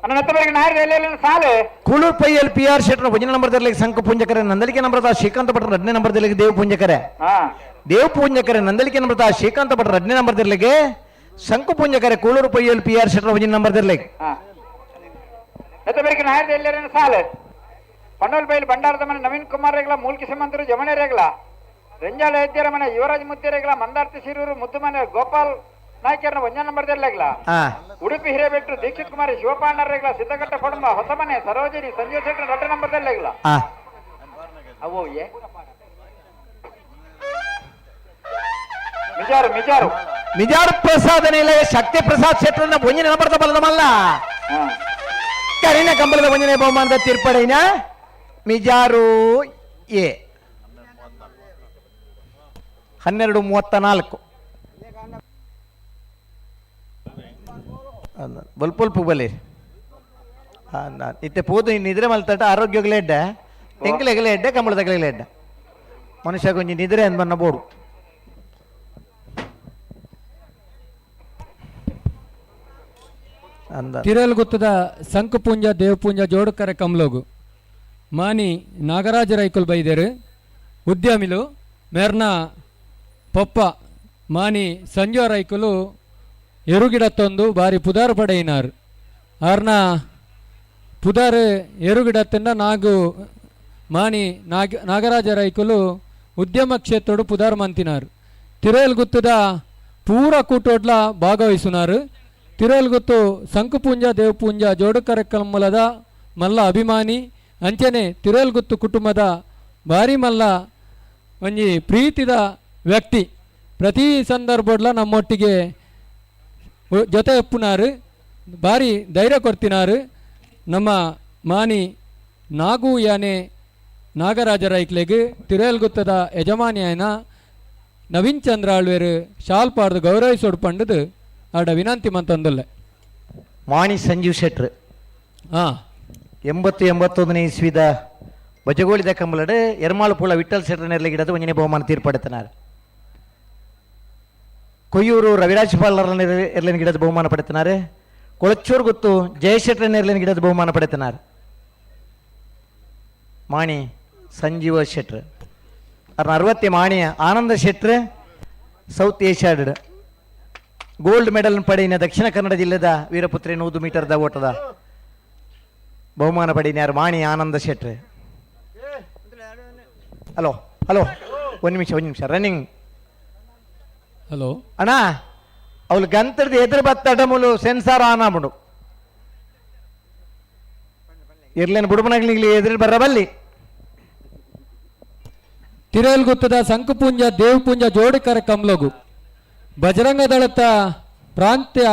ಅನ್ನ ನೆತ್ತಬರಿಗೆ ನಾಯರ್ ಸಾಲೆ. ಕೂಳೂರು ಪೈಯಲ್ ಪಿ ಆರ್ ಶೆಟ್ನ ಒಂಜನೇ ನಂಬರ್ ದೇರ್ಲಿಗೆ ಸಂಕು ಪುಂಜಕರೆ, ನಂದಳಿಕೆ ನಮ್ರತ ಶ್ರೀಕಾಂತ ಭಟ್ರ 2ನೇ ನಂಬರ್ ದೇರ್ಲಿಗೆ ದೇವು ಪುಂಜಕರೆ. ದೇವು ಪುಂಜಕರೆ ನಂದಳಿಕೆ ನಮ್ರತ ಶ್ರೀಕಾಂತ ಭಟ್ರ 2ನೇ ನಂಬರ್ ದೇರ್ಲಿಗೆ ಶಂಕು ಪುಂಜಕರೆ ಕೂಳೂರು ಪೈಯಲ್ ಪಿ ಆರ್ ಶೆಟ್ರ ಒಂಜನೇ ನಂಬರ್ ದೇರ್ಲಿಗೆ. ನೆತ್ತಬರಿಗೆ ನಾಯರ್ ಸಾಲೆ. ಪಣ್ಣೋಲ್ ಬೈಲ್ ಭಂಡಾರದ ಮನೆ ನವೀನ್ ಕುಮಾರ್ ರೇಗ್ಲ, ಮೂಲ್ಕಿ ಸಿಮಂತರು ಜಮಣೆ ರೇಗ್ಲ, ರಂಜಾಳ ಹೆಜ್ಜೆರ ಮನೆ ಯುವರಾಜ್ ಮುದ್ದೆ ರೇಗ್ಲ, ಮಂದಾರ್ತಿ ಶಿರೂರು ಮುದ್ದು ಮನೆ ಗೋಪಾಲ್ ನಾಯ್ಕರ್ನ ಒಂಜ ನಂಬರ್ ದೇರ್ಲೆಗ್ಲ. ಉಡುಪಿ ಹಿರೇಬೆಟ್ಟು ದೀಕ್ಷಿತ್ ಕುಮಾರಿ ಶಿವಪಾಂಡರ ರೇಗ್ಲ, ಸಿದ್ದಘಟ್ಟ ಕೊಡಂಬ ಹೊಸಮನೆ ಸರೋಜಿನಿ ಸಂಜೀವ್ ಶೆಟ್ಟರ್ ರಡ್ಡ ನಂಬರ್ ದೇರ್ಲೆಗ್ಲ. ಅವೋ ಏ ಮಿಜಾರು ಮಿಜಾರು ಮಿಜಾರು ಪ್ರಸಾದ ನಿಲಯ ಶಕ್ತಿ ಪ್ರಸಾದ್ ಶೆಟ್ಟರ್ನ ಒಂಜನೇ ನಂಬರ್ದ ಬಲದಮಲ್ಲ. ಕರಿನ ಕಂಬಳದ ಒಂಜನೇ ಬಹುಮಾನದ ತೀರ್ಪಡೈನ ಮಿಜಾರು ಎ 12:34. ಬಲ್ಪೊಲ್ಪ ಬಲಿ ಇತ್ತೆ ಪೋದು ನಿದ್ರೆ ಮಲ್ತಟ ಆರೋಗ್ಯಗಳೇ ಎಡ್ಡೆ, ಎಂಕಲೆಗಲೇ ಎಡ್ಡೆ, ಕಂಬಳದಗಲೇ ಎಡ್ಡೆ. ಮನುಷ್ಯ ಕೊಂಚ ನಿದ್ರೆ ಅಂದ್ ಬೋಡು. ಅಂದ ತಿರಲ್ಗುತ್ತದ ಸಂಕಪುಂಜ ದೇವಪುಂಜ ಜೋಡುಕರೆ ಕಮ್ಲೋಗು ಮಾನಿ ನಾಗರಾಜ ರೈಕುಲ್ ಬೈದೇರು ಉದ್ಯಮಿಲು ಮೇರ್ನ ಪೊಪ್ಪ ಮಾನಿ ಸಂಜು ರೈಕುಲು ಎರುಗಿಡತ್ತೊಂದು ಬಾರಿ ಪುದಾರು ಪಡೆಯಿನಾರು. ಆರ್ನ ಪುದಾರು ಎರುಗಿಡತ್ತಂಡ ನಾಗು ಮಾನಿ ನಾಗರಾಜ ರೈಕುಲು ಉದ್ಯಮ ಕ್ಷೇತ್ರಡು ಪುದಾರು ಮಂತಿನಾರು. ತಿರಲ್ಗುತ್ತದ ಪೂರ ಕೂಟೋಡ್ಲ ಭಾಗವಹಿಸುನಾರು. ತಿರಲ್ಗುತ್ತು ಸಂಕುಪುಂಜ ದೇವಪುಂಜ ಜೋಡುಕರೆ ಕಮ್ಮಲದ ಮಲ್ಲ ಅಭಿಮಾನಿ ಅಂಚನೆ ತಿರಲ್ಗುತ್ತು ಕುಟುಂಬದ ಭಾರಿ ಮಲ್ಲ ಒಂಜಿ ಪ್ರೀತಿದ ವ್ಯಕ್ತಿ. ಪ್ರತಿ ಸಂದರ್ಭಡ್ಲ ನಮ್ಮೊಟ್ಟಿಗೆ ಜೊತೆ ಒಪ್ಪುನಾರು, ಭಾರಿ ಧೈರ್ಯ ಕೊಡ್ತಿನಾರು. ನಮ್ಮ ಮಾನಿ ನಾಗು ಯಾನೆ ನಾಗರಾಜ ರೈಕ್ಲೆಗ್ ತಿರಲ್ಗುತ್ತದ ಯಜಮಾನಿಯಾಯನ ನವೀನ್ ಚಂದ್ರ ಆಳ್ವೇರು ಶಾಲ್ ಪಾಡ್ದು ಗೌರವಿಸೋಡು ಪಂಡದು ಆಡ ವಿನಂತಿ ಮಂತಂದುಲ್ಲೆ. ಮಾಣಿ ಸಂಜೀವ್ ಶೆಟ್ರ್ 80 81ನೇ ಇಸ್ವಿದ ಬಜಗೋಳಿದ ಕಂಬಲಡು ಎರ್ಮಾಳುಪುಳ ವಿಠಲ್ ಶೆಟ್ರ್ ನೆರಳಿಗಿಡದು ಒಂಜನೇ ಬಹುಮಾನ ತೀರ್ಪಡುತ್ತಿನಾರ್. ಕೊಯ್ಯೂರು ರವಿರಾಜ್ ಪಾಲರ ಎರ್ಲಿನ ಗಿಡದ ಬಹುಮಾನ ಪಡೆತಿನಾರು. ಕೊಳಚೂರು ಗುತ್ತು ಜಯಶೆಟ್ರ ನೆರಳಿನ ಗಿಡದ ಬಹುಮಾನ ಪಡೆತಿನಾರ್ ಮಾಣಿ ಸಂಜೀವ ಶೆಟ್ರ್. ಅರ್ನ 60 ಮಾಣಿಯ ಆನಂದ ಶೆಟ್ರ್ ಸೌತ್ ಏಷ್ಯಾಡ್ ಗೋಲ್ಡ್ ಮೆಡಲ್ ಪಡೆಯಿನ ದಕ್ಷಿಣ ಕನ್ನಡ ಜಿಲ್ಲೆದ ವೀರಪುತ್ರಿ 100 ಮೀಟರ್ದ ಓಟದ ಬಹುಮಾನ ಪಡೆಯಿನ ಯಾರು ಮಾಣಿ ಆನಂದ ಶೆಟ್ರ್. ಹಲೋ ಹಲೋ, ಒಂದು ನಿಮಿಷ ಒಂದು ನಿಮಿಷ ರನ್ನಿಂಗ್. ಹಲೋ ಅಣ್ಣ, ಅವಳು ಗಂತರದ ಎದುರು ಬತ್ತಡ ಮೂಲು ಸೆನ್ಸಾರ್ ಆನ್ ಆಮುಂಡು ಇರ್ಲೇನು ಬುಡುಬನಗ್ಲಿಗ್ಲಿ ಎದುರು ಬರಬಲ್ಲಿ. ತಿರಲ್ಗುತ್ತದ ಸಂಕುಪುಂಜ ದೇವಪುಂಜ ಜೋಡಿಕರ ಕಮ್ಲಗು ಬಜರಂಗ ದಳತ ಪ್ರಾಂತ್ಯ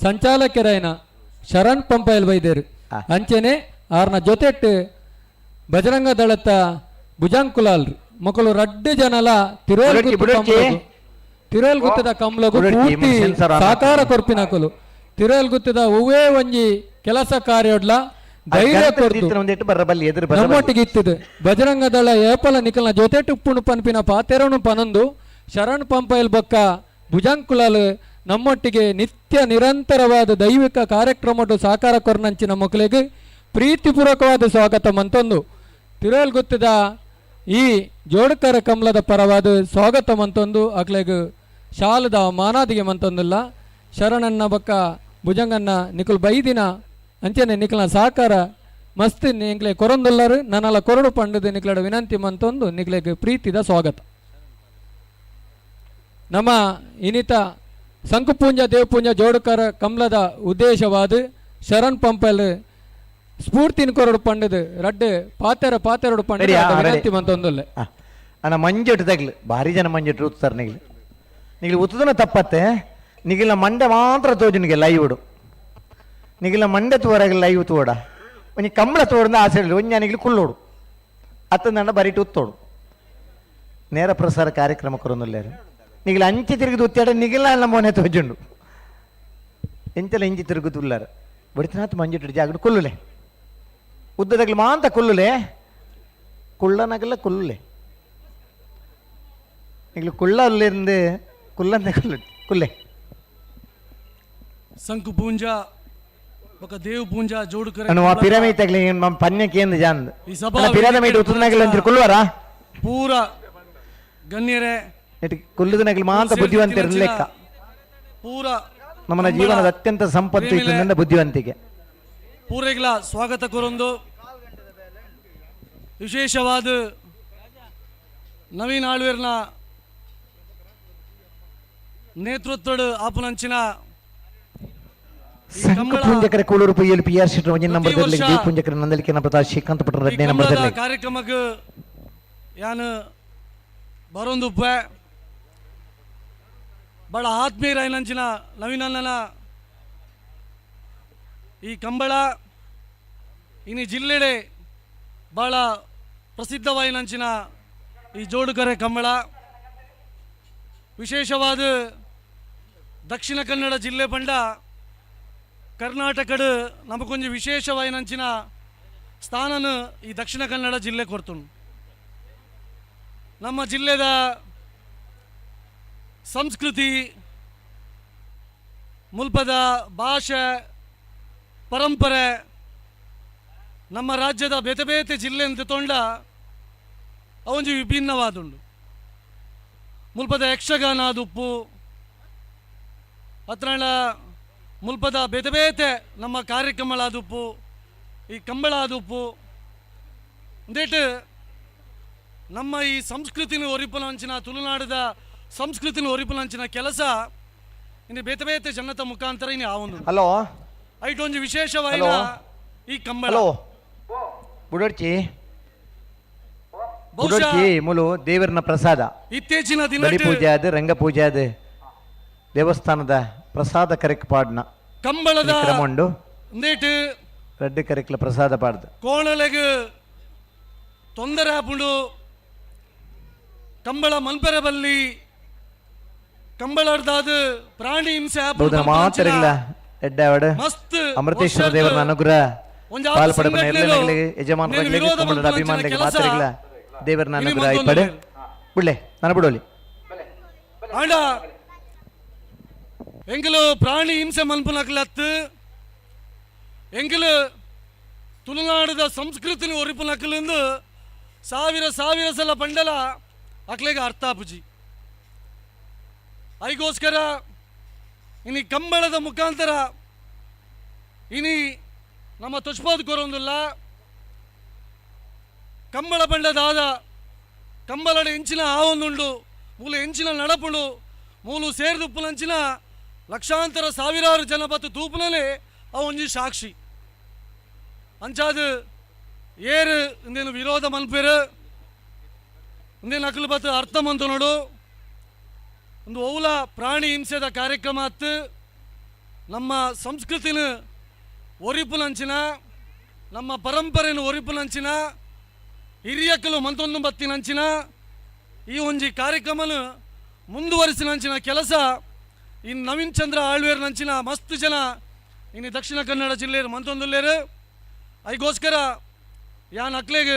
ಸಂಚಾಲಕರೈನ ಶರಣ್ ಪಂಪೈಲ್ ಬೈದೇರು. ಅಂಚೆನೆ ಆರ್ನ ಜೊತೆಟ್ ಬಜರಂಗ ದಳತ ಭುಜಂಕುಲಾಲ್ ಮೊಕಲು ರಡ್ಡು ಜನಲ ತಿರಲ್ಗುತ್ತದ ಕಮ್ಲಗು ಪೂರ್ತಿ ಸಹಕಾರ ಕೊರ್ಪಿನಕುಲು. ತಿರಲ್ಗುತ್ತದ ಒವ್ವೇ ಒಂಜಿ ಕೆಲಸ ಕಾರ್ಯೊಡ್ಲ ಧೈರ್ಯ ಕೊರ್ದು ನಮ್ಮೊಟ್ಟಿಗೆ ಇತ್ತಿದೆ ಬಜರಂಗ ದಳ ಏಪಲ ನಿಕಲ್ನ ಜೊತೆ ಉಪ್ಪುಣು ಪನ್ಪಿನ ಪಾತೆರನು ಪನೊಂದು Sharan ಪಂಪೈಲ್ ಬೊಕ್ಕ ಭುಜಂಕುಲಾಲ್ ನಮ್ಮೊಟ್ಟಿಗೆ ನಿತ್ಯ ನಿರಂತರವಾದ ದೈವಿಕ ಕಾರ್ಯಕ್ರಮಡು ಸಾಕಾರ ಕೊರ್ನಂಚಿನ ಮಕ್ಕಳಿಗೆ ಪ್ರೀತಿಪೂರ್ವಕವಾದ ಸ್ವಾಗತ ಮಂತೊಂದು ತಿರುವಲ್ ಗುತ್ತದ ಈ ಜೋಡಕರ ಕಮಲದ ಪರವಾದ ಸ್ವಾಗತ ಮಂತೊಂದು ಅಕ್ಲೆಗ್ ಶಾಲದ ಮಾನಾದಿಗೆ ಮಂತೊಂದಿಲ್ಲ. ಶರಣನ್ನ ಬೊಕ್ಕ ಭುಜಂಗನ್ನ ನಿಕುಲ್ ಬೈದಿನ ಅಂಚನೆ ನಿಕಲ್ನ ಸಹಕಾರ ಮಸ್ತ್ ನಿಕ್ಲೆ ಕೊರೊಂದುಲ್ಲರು ನನ್ನಲ ಕೊರಡು ಪಂಡದು ನಿಕ್ಲಡ ವಿನಂತಿ ಮಂತೊಂದು ನಿಕ್ಲೆಗ್ ಪ್ರೀತಿದ ಸ್ವಾಗತ. ನಮ್ಮ ಇನಿತ ಸಂಕುಪೂಂಜ ದೇವಪೂಂಜ ಜೋಡುಕರ ಕಮಲದ ಉದ್ದೇಶವಾದ ಶರಣ್ ಪಂಪಲ್ ಸ್ಫೂರ್ತಿನ ಕೊರಡು ಪಂಡದು ರಡ್ಡು ಪಾತೆರ ಪಾತೆರಡು ಪಂಡದು Ready, ಆ, ready. ವಿನಂತಿ ಮಂತೊಂದುಲ್ಲೆ. ಅಣ್ಣ ಮಂಜೆಟ್ಟು ತಗ್ಲು ಭಾರಿ ಜನ ಮಂಜೆಟ್ಟು ಉತ್ತಾರೆ. ನಿಗ್ಲು ನಿಗ್ಲು ಉತ್ತದನ ತಪ್ಪತ್ತೆ. ನಿಗಿಲ ಮಂಡೆ ಮಾತ್ರ ತೋಜುನಿಗೆ ಲೈವ್ ನಿಗಿಲ ಮಂಡೆ ತೋರಾಗ ಲೈವ್ ತೋಡ. ಒಂಜಿ ಕಂಬಳ ತೋಡ್ದ ಆಸೆ ಇಲ್ಲ. ಒಂಜಿ ನಿಗ್ಲು ಕುಲ್ಲೋಡು ಅತ್ತಂದಂಡ ಬರಿಟು ಉತ್ತೋಡು. ನೇರ ಪ್ರಸಾರ ಕಾರ್ಯಕ್ರಮ ಕೊರೊಂದುಲ್ಲೇರು. ನಿಗಿಲ ಅಂಚೆ ತಿರುಗಿದು ಉತ್ತಾಡ ನಿಗಿಲ ಅಲ್ಲ ಮೋನೆ ತೋಜುಂಡು. ಎಂತೆಲ್ಲ ಇಂಚಿ ತಿರುಗುದುಲ್ಲಾರ ಬಡಿತನಾಥ್. ಮಂಜೆಟ್ಟು ಜಾಗಡು ಕುಲ್ಲುಲೆ. ಉದ್ದದಗ್ಲು ಮಾಂತ ಕುಲ್ಲುಲೆ. ಕುಳ್ಳನಗಲ್ಲ ಕುಲ್ಲುಲೆ. ನಿಗ್ಲು ಕುಳ್ಳ ಅಲ್ಲಿಂದ ಕುಲ್ಲಂದ ಕುಲ್ಲು ಕುಲ್ಲೆ. ಸಂಕು ಪೂಂಜ ಬೊಕ ದೇವ್ ಪೂಂಜಾ ಜೋಡುಕರೆ ಅನು ಆ ಪಿರಮೈ ತಗ್ಲಿ ನಮ್ಮ ಪನ್ಯಕ್ಕೆ ಏನು ಜಾಂದ್. ಈ ಸಭಾ ಪಿರಮೈಟ್ ಉತ್ತದನಗಲ್ ಅಂಚಿರು ಕುಲ್ಲುವರಾ? ಪೂರ ಗಣ್ಯರೇ, ನೆಟ್ ಕುಲ್ಲುದನಗಲ್ ಮಾಂತ ಬುದ್ಧಿವಂತರು ಲೆಕ್ಕ. ಪೂರ ನಮ್ಮನ ಜೀವನದ ಅತ್ಯಂತ ಸಂಪತ್ತು ಪ್ರೇಮಿಲೆ, ಇತ್ತು ಬುದ್ಧಿವಂತಿಕೆ. ಪೂರೆಗ್ಲ ಸ್ವಾಗತ ಕೊರೊಂದು, ವಿಶೇಷವಾದ ನವೀನ್ ಆಳ್ವೇರ್ನ ನೇತೃತ್ವದ ಆಪುನಂಚಿನ ಈ ಸಂಕ ಕಂಬಳ ಪುಂಜಕರ ಕೂಳೂರು ಪೊಯ್ಯಲು ಪಿ ಆರ್ ಶೆಟ್ಟರ್ ಒಂಜಿನ ನಂಬರ್ ಪ್ರತಿ ವರ್ಷ ದೇವ್ ಪುಂಜಕರ ನಂದಲಿಕೆ ಪ್ರತಾಪ್ ಶ್ರೀಕಾಂತ್ ಪಟ್ರ ಈ ಎರಡನೇ ನಂಬರ್. ಕಂಬಳದ ಕಾರ್ಯಕ್ರಮಕ್ಕೆ ಯಾನು ಬರೊಂದುಪ್ಪೆ. ಬಹಳ ಆತ್ಮೀಯರಾಯಿನಂಚಿನ ನವೀನಣ್ಣನ ಈ ಕಂಬಳ ಇನಿ ಜಿಲ್ಲೆಡೆ ಬಹಳ ಪ್ರಸಿದ್ಧವಾಯಿನಂಚಿನ ಈ ಜೋಡುಕರೆ ಕಂಬಳ. ವಿಶೇಷವಾದ ದಕ್ಷಿಣ ಕನ್ನಡ ಜಿಲ್ಲೆ ಪಂಡ ಕರ್ನಾಟಕದ ನಮಕೊಂಜಿ ವಿಶೇಷವಾಯಿನಂಚಿನ ಸ್ಥಾನನ ಈ ದಕ್ಷಿಣ ಕನ್ನಡ ಜಿಲ್ಲೆ ಕೊರ್ತುಂಡು. ನಮ್ಮ ಜಿಲ್ಲೆದ ಸಂಸ್ಕೃತಿ, ಮುಲ್ಪದ ಭಾಷೆ, ಪರಂಪರೆ ನಮ್ಮ ರಾಜ್ಯದ ಬೇತೆ ಬೇತೆ ಜಿಲ್ಲೆ ಅಂತ ತೊಂಡ ಅವೊಂಜಿ ವಿಭಿನ್ನವಾದುಂಡು. ಮುಲ್ಪದ ಯಕ್ಷಗಾನ ದುಪ್ಪು ಅತ್ರಣ ಮುಲ್ಪದ ಬೇತೆ ಬೇತೆ ನಮ್ಮ ಕಾರ್ಯಕ್ರಮಗಳಾದುಪ್ಪು, ಈ ಕಂಬಳ ಆದುಪ್ಪು. ಒಂದೇಟ್ ನಮ್ಮ ಈ ಸಂಸ್ಕೃತಿನ ಒರಿಪುನಂಚಿನ, ತುಳುನಾಡದ ಸಂಸ್ಕೃತಿನ ಒರಿಪುನಂಚಿನ ಕೆಲಸ ಇನ್ನು ಬೇತೆ ಬೇತೆ ಜನತ ಮುಖಾಂತರ ಇನ್ನು ಆ ಒಂದು ಹಲೋ. ಐಟೊಂಜಿ ವಿಶೇಷವಾಯಿನ ಹಲೋ. ಈ ಕಂಬಳ. ಹಲೋ, ಬುಡೋಡ್ಚಿ. ಬಹುಶಃ ಬುಡೋಡ್ಚಿ ಮುಲು ದೇವರನ ಪ್ರಸಾದ. ಇತ್ತೀಚಿನ ಬಲಿ ದಿನ ಪೂಜೆ ಆದ, ರಂಗ ಪೂಜೆ ಆದ, ದೇವಸ್ಥಾನದ ಪ್ರಸಾದ ಕರೆಕ್ ಪಾಡ್ನ ಕಂಬಳದ ಕ್ರಮ ಉಂಡು. ಒಂದೇಟ್ ರಡ್ಡು ಕರೆಕ್ಲ ಪ್ರಸಾದ ಪಾಡ್ದು. ಕೋಣಲೆಗ್ ತೊಂದರೆ ಆಪುಂಡು, ಕಂಬಳ ಮನ್ಪೆರೆ ಬಲ್ಲಿ, ಕಂಬಳರ್ದಾದ ಪ್ರಾಣಿ ಹಿಂಸೆ ಆಪುಂಡು ಬಹುದನ ಮಾತರಿಲ್ಲ ಎಡ್ಡಾವಡ್. ಮಸ್ತ್ ಅಮೃತೇಶ್ವರ ವರ್ಷರ್ದ್ ದೇವರನ ಅನುಗ್ರಹ ಒಂಜಾತ್ ಪಾಲ್ಪಡಪನ ಸಂಘಟನೆಲು ಯಜಮಾನರಾಗಲಿ, ನೇನು ವಿರೋಧ ಕಮಲದ ಮಲ್ಪುನಂಚಿನ ಅಭಿಮಾನಿಗಳಿಗೆ ಕೆಲಸ ಮಾತರಿಲ್ಲ ದೇವರನ ಇನಿ ಅನುಗ್ರಹ ಮತ್ತೊಂದು ಇಪ್ಪಡೆ. ಬಿಡ್ಲೆ, ನಾನು ಬಿಡೋಲಿ. ಆಂಡ ಎಂಕಲು ಪ್ರಾಣಿ ಹಿಂಸೆ ಮನ್ಪುನಕ್ಲತ್ತು, ಎಂಕಲು ತುಳುನಾಡದ ಸಂಸ್ಕೃತಿನ ಒರಿಪುನಕ್ಲಿಂದು ಸಾವಿರ ಸಾವಿರ ಸಲ ಪಂಡಲ ಅಕ್ಲೆಗೆ ಅರ್ಥ ಆಪುಜಿ. ಐಗೋಸ್ಕರ ಇನಿ ಕಂಬಳದ ಮುಖಾಂತರ ಇನಿ ನಮ್ಮ ತುಷ್ಪಾದ್ ಕೊರೊಂದುಲ್ಲ. ಕಂಬಳ ಪಂಡದಾದ ಕಂಬಳದ ಎಂಚಿನ ಆವೊಂದುಂಡು, ಮೂಲು ಎಂಚಿನ ನಡಪುಂಡು, ಮೂಲು ಸೇರ್ದುಪ್ಪುನಂಚಿನ ಲಕ್ಷಾಂತರ ಸಾವಿರಾರು ಜನ ಬತ್ತು ತೂಪುನಲೇ ಅವು ಒಂಜಿ ಸಾಕ್ಷಿ. ಅಂಚಾದ ಏರು ಇಂದೇನು ವಿರೋಧ ಮನ್ಪೇರು, ಇಂದೇನು ಅಕಲು ಬತ್ತು ಅರ್ಥ ಮಂತು ನೋಡು. ಒಂದು ಓಲ ಪ್ರಾಣಿ ಹಿಂಸೆದ ಕಾರ್ಯಕ್ರಮ ಅತ್ತು. ನಮ್ಮ ಸಂಸ್ಕೃತಿನ ಒರಿಪುನಂಚಿನ, ನಮ್ಮ ಪರಂಪರೆನ ಒರಿಪುನಂಚಿನ, ಹಿರಿಯಕಲು ಮಂತೊಂದು ಬತ್ತಿನಂಚಿನ ಈ ಒಂಜಿ ಕಾರ್ಯಕ್ರಮನ ಮುಂದುವರಿಸಿನಂಚಿನ ಕೆಲಸ ಇನ್ನು ನವೀನ್ ಚಂದ್ರ ಆಳ್ವೇರ್ನಂಚಿನ ಮಸ್ತ್ ಜನ ಇನ್ನು ದಕ್ಷಿಣ ಕನ್ನಡ ಜಿಲ್ಲೆಯರು ಮಂತೊಂದುಲ್ಲೇರು. ಐಗೋಸ್ಕರ ಯಾನ್ ಅಕ್ಲೆಗ್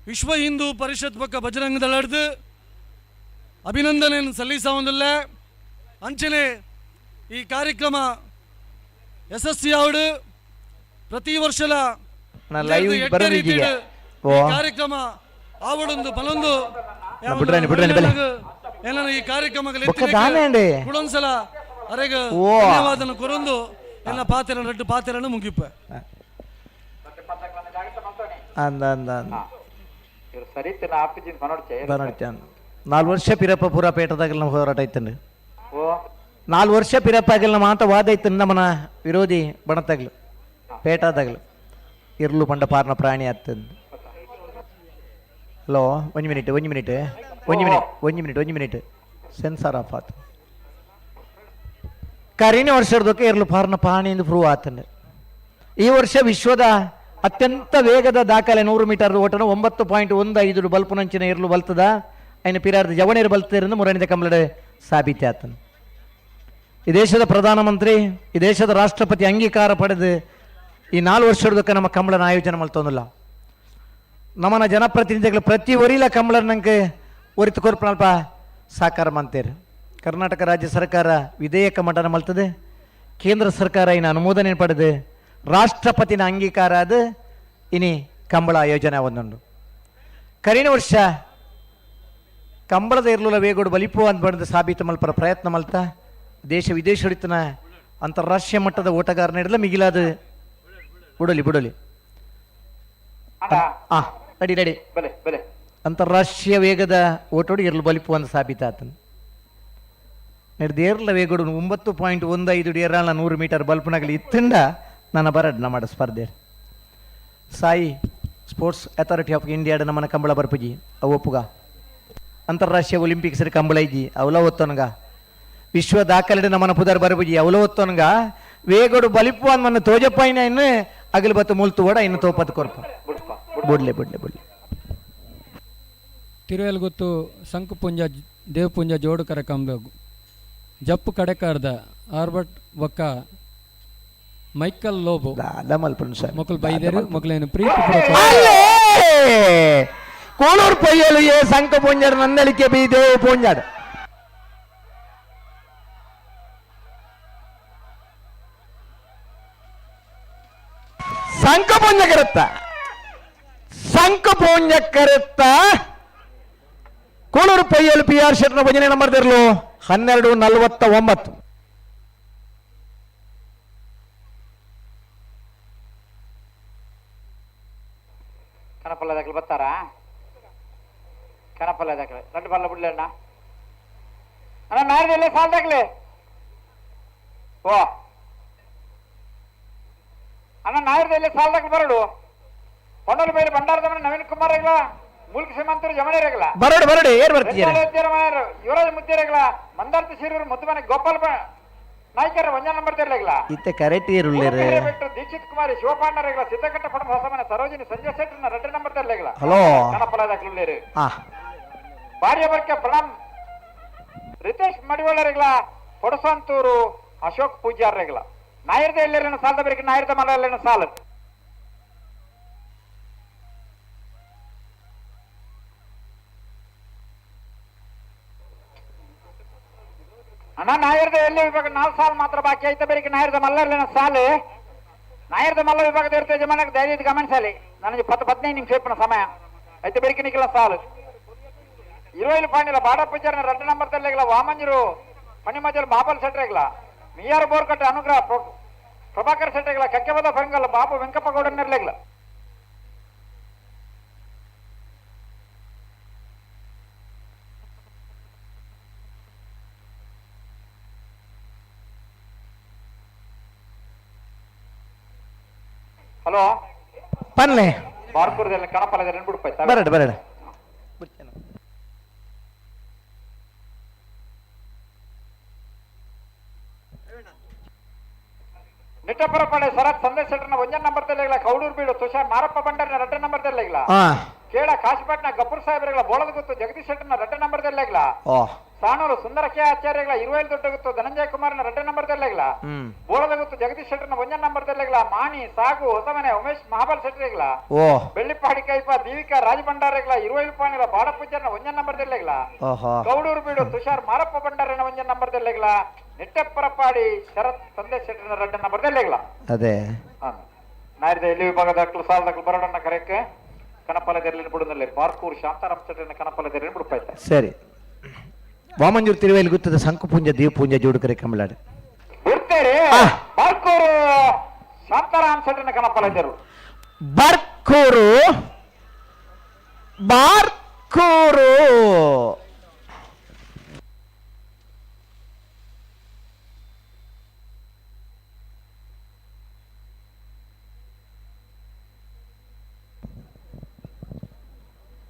ವಿಶ್ವ ಹಿಂದೂ ಪರಿಷತ್ ಪಕ್ಕ ಬಜರಂಗ ದಳಡ್ದು ಅಭಿನಂದನೆಯನ್ನು ಸಲ್ಲಿಸವೊಂದಿಲ್ಲ. ಅಂಚನೆ ಈ ಕಾರ್ಯಕ್ರಮ ಯಶಸ್ವಿ ಆವಡು ಪ್ರತಿ ವರ್ಷದ ನಾ ಲೈವ್ ಎಡ್ಡೆ ಬರಲಿದ್ದೀಯ. ರೀತಿಡ್ ಓ. ಈ ಕಾರ್ಯಕ್ರಮ ಆವಡೊಂದು ಬಲೊಂದು ಬಿಡ್ರಾಣಿ, ಬಿಡ್ರಾಣಿ, ಬಲೆ. ಏನನ್ನ ಈ ಕಾರ್ಯಕ್ರಮಗಳು ಬೊಕ್ಕ ದಾನೆ ಅಂಡಿ. ಕುಡೊಂದ್ಸಲ ಅರೆಗ ಓ. ಧನ್ಯವಾದನ ಕೊರೊಂದು ಎನ್ನ ಪಾತೆರ ರಡ್ಡು ಪಾತೆರನ್ನು ಮುಗಿಪ. ಅಂದ ಅಂದ ಅಂದ. ಇವ್ರು ಸರಿತಿನ ಆಪಿಜಿನ ಪನೋಡ್ಚೆ. ಬನ್ನಡ್ತಾನ. 4 ವರ್ಷ ಪಿರಪ್ಪ ಪೂರ ಪೇಟದಾಗಲ್ ನಮ್ಮ ಹೋರಾಟ ಐತಂడి. ಓ. 4 ವರ್ಷ ಪಿರಪ್ಪ ಆಗಲ್ ನಮ್ಮ ಅಂತ ವಾದ ಐತನ್ ನಮ್ಮನ ವಿರೋಧಿ ಬಣತಾಗ್ಲು ಪೇಟಾದಾಗ್ಲು ಇರ್ಲು ಪಂಡ ಪಾರ್ನ ಪ್ರಾಣಿ ಆಗ್ತದೆ. ಹಲೋ, ಒಂದು ಮಿನಿಟ್, ಒಂದು ಮಿನಿಟ್, ಒಂದು ಮಿನಿಟ್, ಒಂದು ಮಿನಿಟ್, ಒಂದು minute. Sensor of ಆತು. ಕರಿನ ವರ್ಷದಕ್ಕೆ ಇರ್ಲು ಪಾರ್ನ ಪ್ರಾಣಿ ಎಂದು ಪ್ರೂವ್ ಆತಂಡೆ. ಈ ವರ್ಷ ವಿಶ್ವದ ಅತ್ಯಂತ ವೇಗದ ದಾಖಲೆ 100 ಮೀಟರ್ ಓಟನ 9.15 ಬಲ್ಪುನಂಚಿನ ಇರ್ಲು ಬಲ್ತದ ಐನ ಪಿರಾರ್ದ ಜವಣೇರು ಬಲ್ತದಿಂದ ಮುರಣಿದ ಕಂಬಳಡೆ ಸಾಬೀತೆ ಆತನು. ಈ ದೇಶದ ಪ್ರಧಾನಮಂತ್ರಿ, ಈ ದೇಶದ ರಾಷ್ಟ್ರಪತಿ ಅಂಗೀಕಾರ ಪಡೆದು ಈ 4 ವರ್ಷದಕ್ಕೆ ನಮ್ಮ ಕಂಬಳನ ಆಯೋಜನೆ ಮಲ್ತೊಂದಿಲ್ಲ. ನಮ್ಮನ ಜನಪ್ರತಿನಿಧಿಗಳು ಪ್ರತಿ ಒರಿಲ ಕಂಬಳನಂಗೆ ಒರಿತು ಕೊರ್ಪನಲ್ಪ ಸಾಕಾರ ಮಂತೇರು. ಕರ್ನಾಟಕ ರಾಜ್ಯ ಸರ್ಕಾರ ವಿಧೇಯಕ ಮಂಡನೆ ಮಲ್ತದೆ, ಕೇಂದ್ರ ಸರ್ಕಾರ ಇನ್ನು ಅನುಮೋದನೆ ಪಡೆದು ರಾಷ್ಟ್ರಪತಿನ ಅಂಗೀಕಾರ ಅದು ಇನಿ ಕಂಬಳ ಆಯೋಜನೆ ಒಂದುಂಡು. ಕರಿನ ವರ್ಷ ಕಂಬಳದ ಇರ್ಲುಲ ವೇಗೋಡು ಬಲಿಪು ಅಂತ ಬಣ್ಣದ ಸಾಬೀತು ಮಲ್ಪರ ಪ್ರಯತ್ನ ಮಲ್ತ ದೇಶ ವಿದೇಶ ಹಿಡಿತನ ಅಂತಾರಾಷ್ಟ್ರೀಯ ಮಟ್ಟದ ಓಟಗಾರನ ಹಿಡಿದ ಮಿಗಿಲಾದ ಬುಡಲಿ ಬುಡಲಿ. ಅಣ್ಣ. ಆ ರೆಡಿ ರೆಡಿ. ಬಲೆ ಬಲೆ. ಅಂತಾರಾಷ್ಟ್ರೀಯ ವೇಗದ ಓಟೋಡು ಇರ್ಲು ಬಲಿಪು ಅಂತ ಸಾಬೀತಾತನು. ಏರ್ಲ ವೇಗೋಡು 9.15 ಏರಾಳ 100 ಮೀಟರ್ ಬಲ್ಪುನಗಲಿ ಇತ್ತಿಂದ ನನ್ನ ಬರಡ್ ನಮ್ಮ ಸ್ಪರ್ಧೆ. ಸಾಯಿ sports authority of ಇಂಡಿಯಾಡ ನಮ್ಮನ ಕಂಬಳ ಬರ್ಪುಜಿ ಅವು ಒಪ್ಪುಗ. ಅಂತಾರಾಷ್ಟ್ರೀಯ ಒಲಿಂಪಿಕ್ಸ್ ಕಂಬಳ ಇಜ್ಜಿ ಅವಲ ಒತ್ತೊನ್ಗ. ವಿಶ್ವ ದಾಖಲೆ ನಮ್ಮನ ಪುದರ್ ಬರ್ಪುಜಿ ಅವಲ ಒತ್ತೊನ್ಗ. ವೇಗೋಡು ಬಲಿಪು ಅಂದ್ ಮನ್ನ ತೋಜಪ್ಪ ಇನ್ನು ಅಗಲು ಬತ್ತು ಮುಲ್ತು ಓಡ ಇನ್ನು ತೋಪತ್ತು ಕೊರ್ಪ. ಬುಡ್ಲೆ ಬುಡ್ಲೆ ಬುಡ್ಲೆ. ತಿರುವೆಲ್ಗುತ್ತು ಸಂಕುಪುಂಜ ದೇವಪುಂಜ ಜೋಡುಕರ ಕಂಬ ಜಪ್ಪು ಕಡೆಕಾರ್ದ ಆರ್ಬಟ್ ಬೊಕ್ಕ ಮೈಕಲ್ ಲೋಬೋ ದಾದ ಮಲ್ಪುನ್ ಸರ್. ಮೊಕಲ್ ಬೈದರು ಮೊಕಲೇನು ಪ್ರೀತಿ. ಅಲ್ಲೇ ಕೋಳೂರು ಪೊಯ್ಯಲು ಏ ಸಂಕ ಪೂಂಜಾಡು ನಂದಳಿಕೆ ಬಿ ದೇವ ಪೂಂಜಾಡು. ಸಂಕ ಪೂಂಜ ಕರುತ್ತ, ಸಂಕ ಪೂಂಜ ಕರುತ್ತ. ಕೋಳೂರು ಪೊಯ್ಯಲು ಪಿ ಆರ್ ಶೆಟ್ನ ಭಜನೆ ನಂಬರ್ ತಿರ್ಲು 12:49. ಕನಪಲ್ಲ ದಾಖಲೆ ಬರ್ತಾರಾ? ಕನಪಲ್ಲ ದಾಖಲೆ రెండు పళ్ళ బుడ్లే అన్న. అన్న నారిది సాల్ దాఖలే. ఓ అన్న నారిది సాల్ దాఖలు బరడు. పొన్నలు బయలు బండారదమని నవీన్ కుమార్ రేగల, ಮೂಲ್ಕ ಸೀಮಂತರು ಜಮನೆ ರೇಗಲ. ಬರಡು ಬರಡು ಏರ್ ಬರ್ತೀರ. ಯುವರಾಜ್ ಮುದ್ದೆ ರೇಗಲ, ಮಂದಾರ್ತಿ ಶಿರೂರು ಮುದ್ದುಮನೆ ಗೋಪಾಲ್ ನಾಯ್ಕರ ಒಂಜಾ ನಂಬರ್ ತೆರಲೇಗಲ. ಇತ್ತೆ ಕರೆಕ್ಟ್ ಏರುಳ್ಳೇರು. ದೀಕ್ಷಿತ್ ಕುಮಾರಿ ಶಿವಪಾಂಡ ರೇಗಲ, ಸಿದ್ದಘಟ್ಟ ಪಡ ಹೊಸಮನೆ ಸರೋಜಿನಿ ಸಂಜಯ್ ಶೆಟ್ಟರ್ನ ரெண்டு ನಂಬರ್ ತೆರಲೇಗಲ. ಹಲೋ. ಕನಪಲ ದಾಖಲೆ. ಆ ಭಾರ್ಯ ಬರ್ಕೆ ಪ್ರಣಮ್ ರಿತೇಶ್ ಮಡಿವಾಳರಿಗಳ, ಕೊಡಸಂತೂರು ಅಶೋಕ್ ಪೂಜಾರ್ರಿಗಳ. ನಾಯರ್ದ ಎಲ್ಲೇನ ಸಾಲದ ಬೇರೆ ನಾಯರ್ದ ಮಲ್ಲ ಸಾಲ. ಅಣ್ಣ ನಾಯರ್ದ ಎಲ್ಲಿ ವಿಭಾಗ 4 ಸಾಲ ಮಾತ್ರ ಬಾಕಿ ಐತೆ ಬೇರೆ ನಾಯರ್ದ ಮಲ್ಲರ್ಲಿನ ಸಾಲು. ನಾಯರ್ದ ಮಲ್ಲ ವಿಭಾಗದ ಇರ್ತದೆ ಜಮಾನಕ್ಕೆ ದಯವಿಟ್ಟು ಗಮನಿಸಲಿ. ನನಗೆ 10-15 ನಿಮಿಷ ಇಪ್ಪನ ಸಮಯ అయితే ಬೆರಿಕೆ ನಿಖಿಲ ಸಾಲು. 20 ಪಾಂಡಿಲ ಬಾಡ ಪೂಜಾರಿನ రెండు ನಂಬರ್ ತಲ್ಲೆಗಲ, ವಾಮಂಜರು ಪಣಿಮಜರು ಬಾಬಲ್ ಸೆಟ್ರೆಗಲ, ಮಿಯಾರ್ ಬೋರ್ಕಟ್ಟೆ ಅನುಗ್ರಹ ಪ್ರಭಾಕರ್ ಸೆಟ್ರೆಗಲ, ಕಕ್ಕೆಬದ ಫಂಗಲ್ ಬಾಬು ವೆಂಕಪ್ಪ ಗೌಡನ್ನೆರ್ಲೆಗಲ. ಹಲೋ. ಪನ್ಲೆ. ಬಾರ್ಕೂರದಲ್ಲಿ ಕಣಪಲದ ಬಿಡುಪಾಯ್ತಾ. ಬರಡು ಬರಡು. ನಿಟ್ಟಪುರ ಪಡೆ ಶರತ್ ಸಂದೇಶ್ ಶೆಟ್ಟರ್ನ ಒಂಜನ್ ನಂಬರ್ ತೆರಲಿಲ್ಲ, ಕೌಡೂರು ಬೀಡು ತುಷಾರ್ ಮಾರಪ್ಪ ಬಂಡರ್ನ ரெண்டு ನಂಬರ್ ತೆರಲಿಲ್ಲ. ಆ ಕೇಳ ಕಾಶಿಪಟ್ನ ಗಬ್ಬರ್ ಸಾಹೇಬ್ರಿಗಳ ಬೋಳದ ಗೊತ್ತು ಜಗದೀಶ್ ಶೆಟ್ಟರ್ನ ரெண்டு ನಂಬರ್ ತೆರಲಿಲ್ಲ. ಓ. Sanur ಸುಂದರ K ಆಚಾರ್ಯಗಳ ಇರುವೈಲ್ ದೊಡ್ಡಗುತ್ತು ಧನಂಜಯ ಕುಮಾರನ 2 ನಂಬರ್ ದಲ್ಲೆಗ್ಲ ಬೋಳದಗುತ್ತು ಜಗದೀಶ್ ಶೆಟ್ಟರ್ನ 1 ನಂಬರ್ ದಲ್ಲೆಗ್ಲ ಮಾಣಿ ಸಾಗು ಹೊಸಮನೆ ಉಮೇಶ್ ಮಹಾಬಲ್ ಶೆಟ್ಟರ್ಗಳ ಬೆಳ್ಳಿಪಾಡಿ ಕೈಪ ದೀವಿಕಾ ರಾಜಭಂಡಾರಗಳ ಇರುವೈಲ್ ಪಾಣಿಲ ಬಾಡಪೂಜಾರನ 1 ನಂಬರ್ ದಲ್ಲೆಗ್ಲ ಗೌಡೂರು ಬೀಡು ತುಷಾರ್ ಮಾರಪ್ಪ ಭಂಡಾರನ 1 ನಂಬರ್ ದಲ್ಲೆಗ್ಲ ನಿಟ್ಟಪ್ಪರಪಾಡಿ ಶರತ್ ಸಂದೇಶ್ ಶೆಟ್ಟರ್ನ 2 ನಂಬರ್ ದಲ್ಲೆಗ್ಲ. ಅದೇ ನಾರಿದ ಎಲ್ಲಿ ವಿಭಾಗದ ಸಾಲದ ಬರೋಡನ್ನ ಕರೆಯಕ್ಕೆ ಕನಪಲ ತೆರಲಿನ ಬಿಡುದಲ್ಲಿ ಬಾರ್ಕೂರ್ ಶಾಂತಾರಾಮ್ ಶೆಟ್ಟರ್ನ ಕನಪಲ ತೆರಲಿನ ಬಿಡುಪಾಯ್ತ. ಸರಿ, ವಾಮಂಜೂರು ತಿರುವೇಲಿ ಗುತ್ತದ ಶಂಕುಪುಂಜ ದೇವಪೂಂಜ ಜೋಡುಕರೆ ಕಮಲಾಡು ಬಿಡ್ತೇರಿ ಬಾರ್ಕೂರು ಶಾಂತಾರಾಮ್ ಶೆಟ್ಟರ್ನ ಕನಪಲ ತೆರಳು. ಬಾರ್ಕೂರು ಬಾರ್ಕೂರು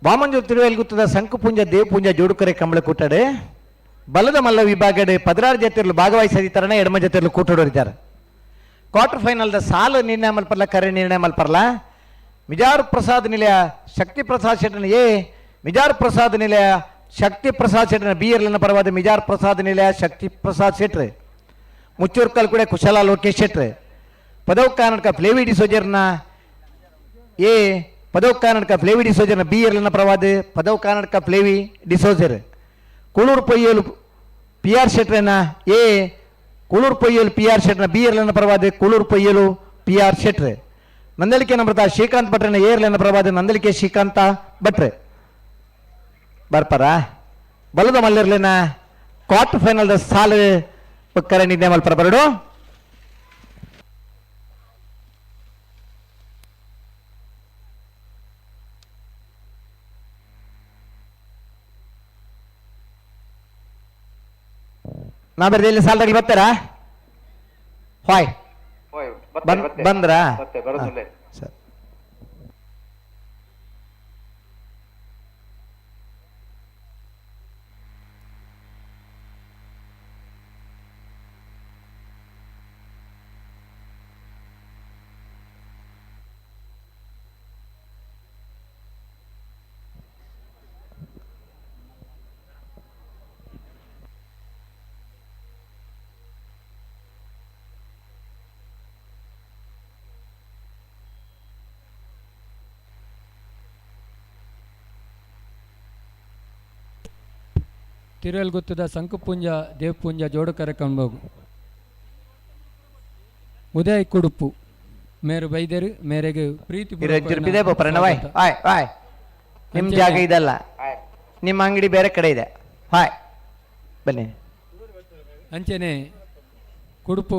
ವಾಮಂಜೂರು ತಿರುವೇಲಿ ಗುತ್ತದ ಶಂಕುಪುಂಜ ದೇವಪುಂಜ ಜೋಡುಕರೆ ಕಮಲ ಕೂಟಾಡೆ ಬಲದ ಮಲ್ಲ ವಿಭಾಗಡೆ 16 ಜೊತೆಯಲ್ಲೂ ಭಾಗವಹಿಸದಿತ್ತಾರಣ ಎಡಮ ಜೊತೆಯಲ್ಲೂ ಕೂಟೋಡಿದ್ದಾರೆ. ಕ್ವಾರ್ಟರ್ ಫೈನಲ್ದ ಸಾಲು ನಿರ್ಣಯ ಮಲ್ಪರ್ಲ ಕರೆ ನಿರ್ಣಯ ಮಲ್ಪರ್ಲ ಮಿಜಾರ್ ಪ್ರಸಾದ್ ನಿಲಯ ಶಕ್ತಿ ಪ್ರಸಾದ್ ಶೆಟ್ಟನ ಎ, ಮಿಜಾರ್ ಪ್ರಸಾದ್ ನಿಲಯ ಶಕ್ತಿ ಪ್ರಸಾದ್ ಶೆಟ್ಟನ ಬಿ ಎರ್ಲನ ಪರವಾದ ಮಿಜಾರ್ ಪ್ರಸಾದ್ ನಿಲಯ ಶಕ್ತಿ ಪ್ರಸಾದ್ ಶೆಟ್ರೆ, ಮುಚ್ಚೂರ್ಕಲ್ ಕೂಡ ಕುಶಲ ಲೋಕೇಶ್ ಶೆಟ್ರೆ, ಪದವ್ ಕರ್ನಾಟಕ ಫ್ಲೇವಿ ಡಿಸೋಜರ್ನ ಎ, ಪದವ್ ಕರ್ನಾಟಕ ಫ್ಲೇವಿ ಡಿಸೋಜರ್ನ ಬಿ ಎರ್ಲನ ಪರವಾದ ಪದವ್ ಕರ್ನಾಟಕ ಫ್ಲೇವಿ ಡಿಸೋಜರ್, ಕುಳೂರು ಪೊಯ್ಯಲು ಪಿ ಆರ್ ಶೆಟ್ರನ ಎ, ಕುಳೂರು ಪೊಯ್ಯಲು ಪಿ ಆರ್ ಶೆಟ್ರನ ಬಿ ಎರ್ಲನ ಪರವಾದ ಕುಳೂರು ಪೊಯ್ಯಲು ಪಿ ಆರ್ ಶೆಟ್ರೆ, ನಂದಳಿಕೆ ನಮ್ರತ ಶ್ರೀಕಾಂತ್ ಭಟ್ರನ ಎ ಎರ್ಲನ ಪರವಾದ ನಂದಳಿಕೆ ಶ್ರೀಕಾಂತ ಭಟ್ರೆ. ಬರ್ಪಾರ ಬಲದ ಮಲ್ಲಿರ್ಲಿನ ಕ್ವಾರ್ಟರ್ ಫೈನಲ್ದ ಸಾಲು ಕರೆ ನಿರ್ಣಯ ಮಲ್ಪರ ಬರಡು. ನಾ ಬರ್ದೆ ಇಲ್ಲಿ ಸಾಲದಾಗಲಿ ಬರ್ತಾರಾ? ಹಾಯ್ ಬಂದ್ರಾ? ಸರಿ. ತಿರುವಲ್ಗುತ್ತದ ಸಂಕುಪುಂಜ ದೇವಪುಂಜ ಜೋಡುಕರೆ ಕಂಬೋಗು ಉದಯ್ ಕುಡುಪು ಮೇರು ಬೈದರು ಮೇರೆಗೆ ಪ್ರೀತಿ ನಿಮ್ಮ ಜಾಗ ಇದಲ್ಲ, ನಿಮ್ಮ ಅಂಗಡಿ ಬೇರೆ ಕಡೆ ಇದೆ. ಹಾಯ್ ಬನ್ನಿ. ಅಂಚನೆ ಕುಡುಪು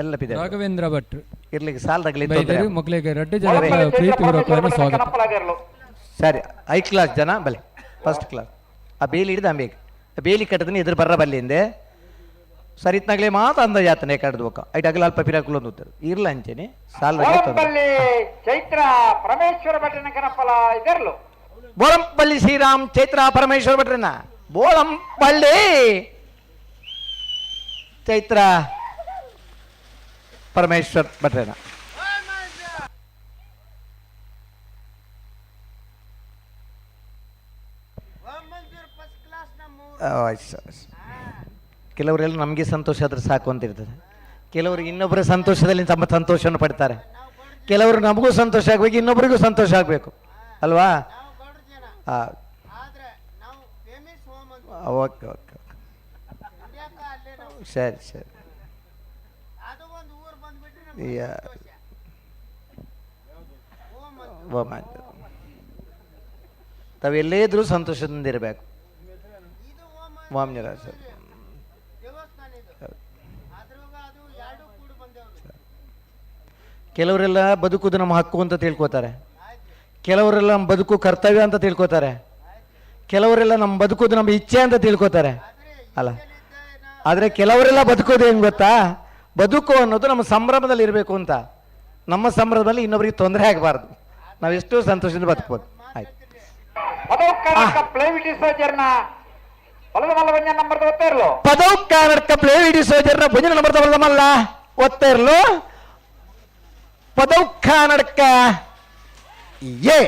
ಎಲ್ಲ ರಾಘವೇಂದ್ರ ಭಟ್ ಇರ್ಲಿಕ್ಕೆ ಸಾಲದಾಗಲಿ ಬೈದರು ಮಕ್ಕಳಿಗೆ ರಡ್ಡು ಜನ ಪ್ರೀತಿ ಸ್ವಾಗತ. ಸರಿ, I class ಜನ ಬಲೆ ಫಸ್ಟ್ ಕ್ಲಾಸ್. ಆ ಬೇಲಿ ಹಿಡಿದು ಅಂಬೇಕು, ಆ ಬೇಲಿ ಕಟ್ಟದನ್ನ ಎದುರು ಬರ್ರ ಬಲ್ಲಿಂದೆ ಸರಿತ್ನಾಗ್ಲೇ ಮಾತು ಅಂದಾಜ್ ಆತನೇ ಕಡ್ದು ಐಟ್ ಅಗಲ ಅಲ್ಪ ಪಿರಾಕುಲು ಒಂದು ಇರ್ಲ ಅಂಚೇನೆ ಸಾಲ. ಚೈತ್ರ ಪರಮೇಶ್ವರ ಭಟ್ರನ ಕನಪಲ ಇದರ್ಲು. ಬೋಳಂಪಳ್ಳಿ ಶ್ರೀರಾಮ್ ಚೈತ್ರ ಪರಮೇಶ್ವರ ಭಟ್ರನ ಬೋಳಂಪಳ್ಳಿ ಚೈತ್ರ ಪರಮೇಶ್ವರ್ ಭಟ್ರನ. ಕೆಲವರೆಲ್ಲ ನಮಗೆ ಸಂತೋಷ ಆದರೆ ಸಾಕು ಅಂತ ಇರ್ತದೆ, ಕೆಲವರು ಇನ್ನೊಬ್ಬರ ಸಂತೋಷದಲ್ಲಿ ತಮ್ಮ ಸಂತೋಷವನ್ನು ಪಡ್ತಾರೆ, ಕೆಲವರು ನಮಗೂ ಸಂತೋಷ ಆಗಬೇಕು ಇನ್ನೊಬ್ಬರಿಗೂ ಸಂತೋಷ ಆಗಬೇಕು ಅಲ್ವಾ? ಹಾಂ, ಓಕೆ ಓಕೆ ಸರಿ ಸರಿ. ತಾವೆಲ್ಲೇ ಇದ್ರೂ ಸಂತೋಷದಿಂದ ಇರಬೇಕು. ವಾಮನರಾಜ್ ಸರ್ ಕೆಲವರೆಲ್ಲ ಬದುಕುದು ನಮ್ಮ ಹಕ್ಕು ಅಂತ ತಿಳ್ಕೊತಾರೆ, ಕೆಲವರೆಲ್ಲ ನಮ್ಮ ಬದುಕು ಕರ್ತವ್ಯ ಅಂತ ತಿಳ್ಕೊತಾರೆ, ಕೆಲವರೆಲ್ಲ ನಮ್ಮ ಬದುಕುದು ನಮ್ಮ ಇಚ್ಛೆ ಅಂತ ತಿಳ್ಕೊತಾರೆ ಅಲ್ಲ. ಆದರೆ ಕೆಲವರೆಲ್ಲ ಬದುಕೋದು ಹೆಂಗೆ ಗೊತ್ತಾ? ಬದುಕು ಅನ್ನೋದು ನಮ್ಮ ಸಂಭ್ರಮದಲ್ಲಿ ಇರಬೇಕು ಅಂತ. ನಮ್ಮ ಸಂಭ್ರಮದಲ್ಲಿ ಇನ್ನೊಬ್ಬರಿಗೆ ತೊಂದರೆ ಆಗಬಾರ್ದು, ನಾವೆಷ್ಟು ಸಂತೋಷದಿಂದ ಬದುಕ್ಬೋದು. ಆಯ್ತು. ಪದವು ಪ್ಲೇವಿಡಿ ಸೋಜರ್ನ ಭುಜನ ನಂಬರ್ ಬಲದಮಲ್ಲ ಒತ್ತಾ ಇರಲು ಪದವು ಕನ್ನಡಕ ಎ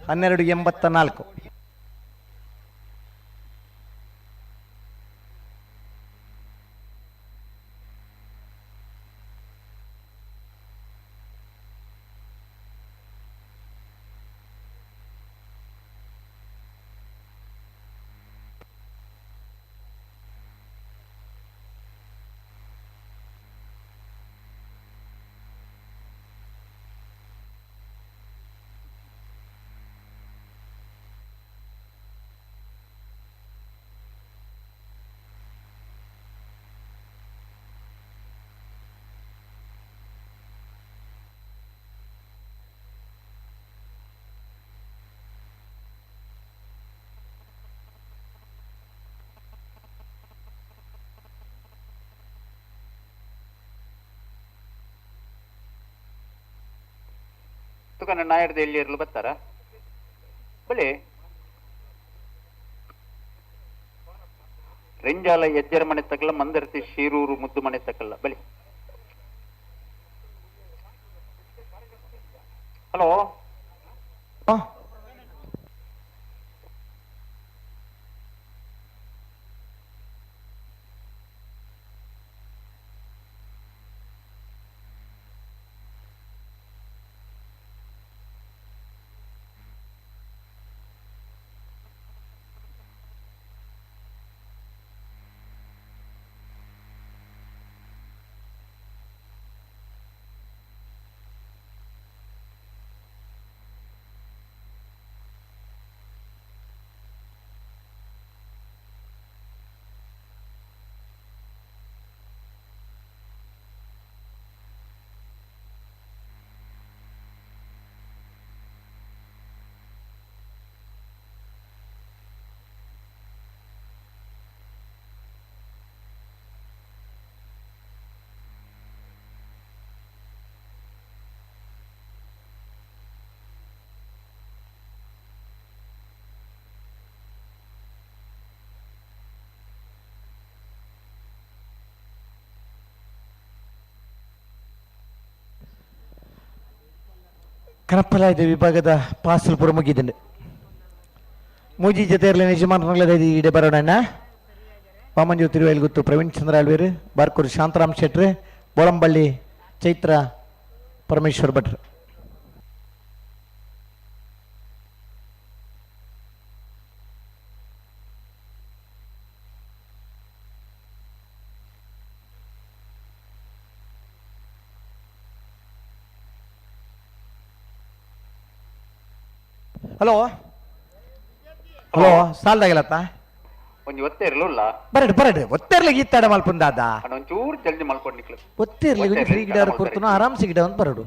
1284. ತುಕನ ನಾಯರ್ದ ಎಲ್ಲಿ ಬರ್ತಾರ ಬಳಿ ರೆಂಜಾಲ ಎಜ್ಜರ ಮನೆ ತಕಲ್ಲ ಮಂದರ್ತಿ ಶೀರೂರು ಮುದ್ದು ಮನೆ ತಕಲ್ಲ ಬಳಿ. ಹಲೋ ಕನಪ್ಪಲಾಯ್ದ ವಿಭಾಗದ ಪಾಸಲ್ ಪೂರ ಮುಗಿದಂಡು. ಮೂಜಿ ಜೊತೆ ಯಜಮಾನರುಗಳ ಇಡೆ ಬರೋಣ. ವಾಮಂಜೂರು ತಿರುವೇಲ್ಗುತ್ತು ಪ್ರವೀಣ್ ಚಂದ್ರ ಆಳ್ವೇರು, ಬಾರ್ಕೂರು ಶಾಂತರಾಮ್ ಶೆಟ್ರು, ಬೋಳಂಬಳ್ಳಿ ಚೈತ್ರ ಪರಮೇಶ್ವರ್ ಭಟ್ರು. ಹಲೋ ಹಲೋ ಸಾಲ್ದಾಗಿಲ್ಲತ್ತ ಒಂಜಿ ಒತ್ತೆ ಇರ್ಲಿಲ್ಲ. ಬರಡ್ ಬರಡ್ ಒತ್ತೆರ್ಲಿ ಗೀತಾಡ ಮಲ್ಪುಂದಾದ ಒಂಚೂರು ಜಲ್ದಿ ಮಲ್ಕೊಂಡು ನಿಕ್ಲು. ಒತ್ತೆರ್ಲಿ ಫ್ರೀ ಗಿಡ ಕೊಡ್ತಾನೋ ಆರಾಮ್ಸೆ ಗಿಡ ಅಂತ ಬರಡು.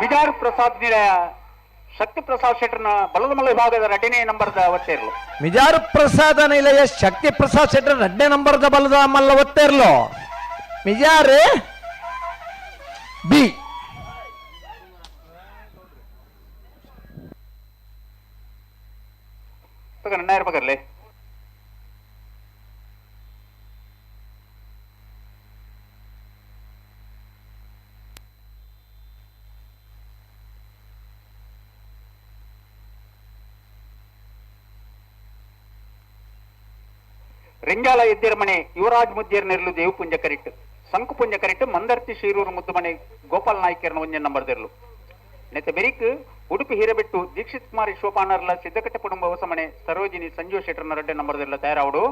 ಮಿಜಾರ್ ಪ್ರಸಾದ್ ನಿಲಯ ಶಕ್ತಿ ಪ್ರಸಾದ್ ಶೆಟ್ಟರ್ನ ಬಲದಮಲ್ಲ ವಿಭಾಗದ ರಡ್ಡನೇ ನಂಬರ್ದ ಒತ್ತೇರ್ಲು. ಮಿಜಾರು ಪ್ರಸಾದ ನಿಲಯ ಶಕ್ತಿ ಪ್ರಸಾದ್ ಶೆಟ್ಟರ್ ರಡ್ಡನೇ ನಂಬರ್ದ ಬಲದ ಮಲ್ಲ ಒತ್ತೇರ್ಲು. ಮಿಜಾರು ಬಿ ನನ್ನಾಯಿರ ಬಗರ್ಲೆ. ರೆಂಜಾಲ ಎದ್ದಿರಮನೆ ಯುವರಾಜ್ ಮುದ್ದೇರ್ ನೆರಳು ದೇವಪುಂಜ ಕರಿಟ್ ಸಂಕುಪುಂಜ ಕರಿಟ್ ಮಂದರ್ತಿ ಶೀರೂರು ಮುದ್ದುಮನೆ ಗೋಪಾಲ್ ನಾಯ್ಕರ್ನ ಒಂಜೆ ನಂಬರ್ ದೆರ್ಲು. ನೆತ್ತ ಬೆರಿಕ್ ಉಡುಪಿ ಹಿರಬೆಟ್ಟು ದೀಕ್ಷಿತ್ ಕುಮಾರ್ ಶೋಪಾನರ್ಲ ಸಿದ್ದಕಟ್ಟೆ ಕುಟುಂಬ ಹೊಸಮನೆ ಸರೋಜಿನಿ ಸಂಜೀವ್ ಶೆಟ್ಟರ್ನ ರಡ್ಡೆ ನಂಬರ್ ದೆರ್ಲ ತಯಾರಾವಡು.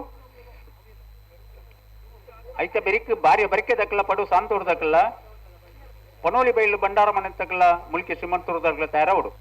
ಐತ ಬೆರಿಕ್ ಬಾರಿ ಬರಿಕೆ ದಕ್ಕಲ ಪಡು ಸಾಂತೂರು ದಕ್ಕಲ ಪನೋಲಿ ಬೈಲು ಬಂಡಾರ ಮನೆ ತಕ್ಕಲ ಮುಲ್ಕಿ ಶ್ರೀಮಂತೂರು ದಕ್ಕಲ ತಯಾರಾವಡು.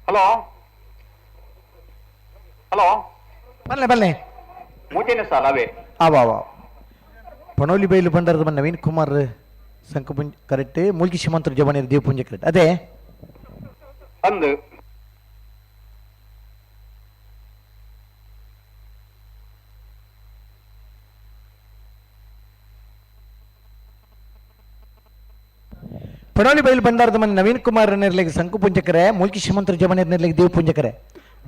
ಹಲೋ ಹಲೋ ಬಲ್ಲೆ ಬಲ್ಲೆ ಮೂಜನೇ ಸಾಲ ಅವೇ. ಆವ ಆವ ಪಣೋಲಿ ಬೈಲು ಬಂಡಾರದ ನವೀನ್ ಕುಮಾರ್ ಸಂಕಪುಂಜ ಕರೆಕ್ಟ್, ಮೂಲ್ಕಿ ಶಿಮಂತರು ಜವನಿ ದೇವಪುಂಜ ಕರೆಕ್ಟ್. ಅದೇ ಅಂದು ಪಣೋಲಿ ಬೈಲು ಬಂಡಾರದ ಮನೆ ನವೀನ್ ಕುಮಾರ್ ನಿರ್ಲಿಗೆ ಸಂಕುಪುಂಜಕರೆ, ಮೂಲ್ಕಿ ಶಿಮಂತರು ಜವನಿ ನಿರ್ಲಿಗೆ ದೇವಪುಂಜಕರೆ,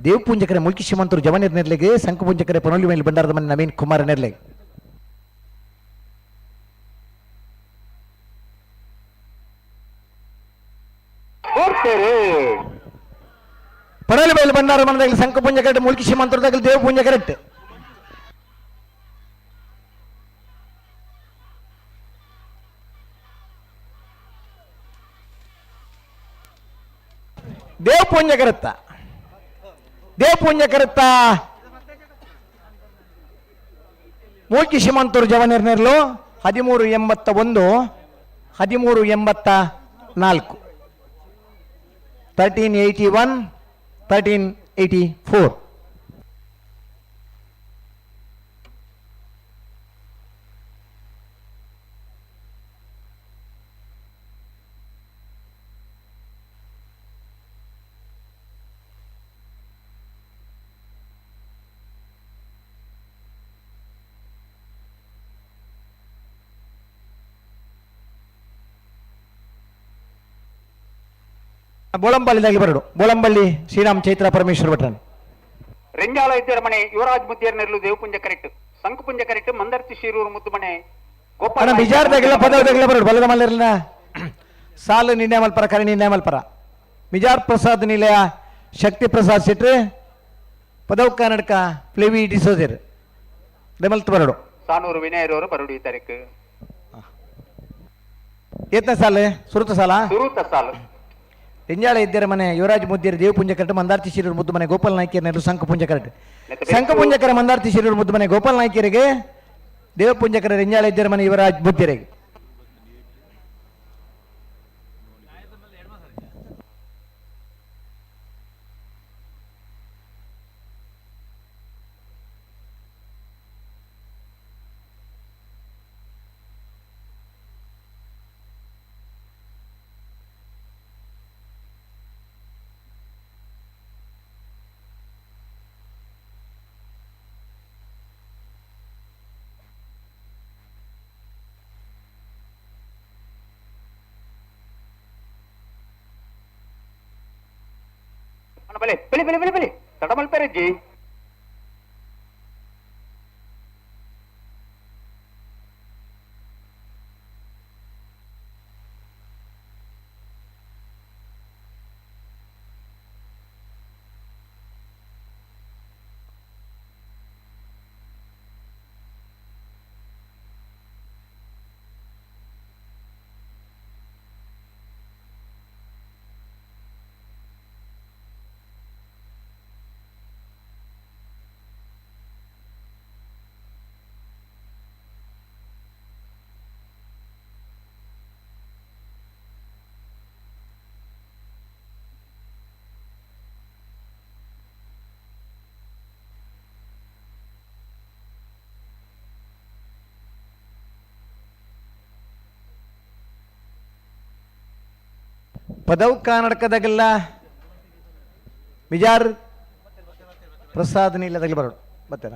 ದೇವಪುಂಜಕರೆ ಮೂಲ್ಕಿ ಶಿಮಂತರು ಜವನಿ ನಿರ್ಲಿಗೆ ಸಂಕುಪುಂಜಕರೆ, ಪಣೋಲಿ ಬೈಲು ಬಂಡಾರದ ಮನೆ ನವೀನ್ ಕುಮಾರ್ ನಿರ್ಲಿಗೆ. ಕೊಡ್ತೇವೆ. ಪಡಲಿ ಬೈಲು ಬಂಡಾರ ಮನದಾಗಲಿ ಸಂಕ ಪುಂಜ ಕರೆಕ್ಟ್, ಮುಲ್ಕಿ ಸೀಮಂತರದಾಗಲಿ ದೇವ ಪುಂಜ ಕರೆಕ್ಟ್. ದೇವ ಪುಂಜ ಕರೆತ್ತ, ದೇವ ಪುಂಜ ಕರೆತ್ತ. ಮೂಲ್ಕಿ ಸೀಮಂತೂರು ಜವನಿರ್ನೆರ್ಲು 13.81, 13.84, 13.81, 13.84. ಬೋಳಂಬಳ್ಳಿದಾಗಿ ಬರಡು. ಬೋಳಂಬಳ್ಳಿ ಶ್ರೀರಾಮ್ ಚೈತ್ರ ಪರಮೇಶ್ವರ ಭಟ್ರನ್. ರೆಂಜಾಲ ಇದ್ದರ ಮನೆ ಯುವರಾಜ್ ಮುದ್ದೇರ್ ನೆರಳು ದೇವಪುಂಜ ಕರೆಕ್ಟ್, ಸಂಕಪುಂಜ ಕರೆಕ್ಟ್, ಮಂದರ್ತಿ ಶಿರೂರು ಮುದ್ದುಮನೆ ಗೋಪಾಲ. ಅಣ್ಣ, ಬಿಜಾರ್ದಾಗೆಲ್ಲ ಪದವದಾಗೆಲ್ಲ ಬರಡು. ಬಲದ ಮಲ್ಲರ್ನ ಸಾಲು ನಿರ್ಣಯ ಮಲ್ಪರ, ಕರೆ ನಿರ್ಣಯ ಮಲ್ಪರ. ಮಿಜಾರ್ ಪ್ರಸಾದ್ ನಿಲಯ ಶಕ್ತಿ ಪ್ರಸಾದ್ ಶೆಟ್ರಿ, ಪದವ್ ಕನ್ನಡಕ ಪ್ಲೇವಿ ಡಿಸೋದಿರ್ ದಮಲ್ತ್ ಬರಡು. ಸಾನೂರು ವಿನಯರವರು ಬರಡು ಈ ತಾರೀಕು. ಏತನ ಸಾಲು? ಸುರುತ ಸಾಲ. ಸುರೂತ ಸಾಲು. ರೆಂಜಾಳ ಇದ್ದರ ಮನೆ ಯುವರಾಜ್ ಮುದ್ದೇರು ದೇವ ಪುಂಜ ಕರೆಕ್ಟ್, ಮಂದಾರ್ತಿ ಶಿರೂರು ಮುದ್ದು ಮನೆ ಗೋಪಾಲ್ ನಾಯ್ಕಿಯರ್ ನೆರಳು ಸಂಕ ಪುಂಜ ಕರೆಕ್ಟ್. ಸಂಕ ಪುಂಜಕರ ಮಂದಾರ್ತಿ ಶಿರೂರು ಮುದ್ದು ಮನೆ ಗೋಪಾಲ್ ನಾಯ್ಕಿಯರಿಗೆ, ದೇವ ಪುಂಜಕರ ರೆಂಜಾಳ ಇದ್ದರ ಮನೆ ಯುವರಾಜ್ ಮುದ್ದೇರಿಗೆ. ಅಣ್ಣ, ಬಲೆ ಬಲೆ ಬಲೆ ಬಲೆ ಬಲೆ ತಡಮಲ್ ಪೆರಜ್ಜಿ. ಪದವ್ ಕರ್ನಾಟಕದಾಗೆಲ್ಲ ಬಿಜಾರ್ ಪ್ರಸಾದ್ ನೀಲದಾಗಲಿ ಬರೋಣ ಬರ್ತಾರ.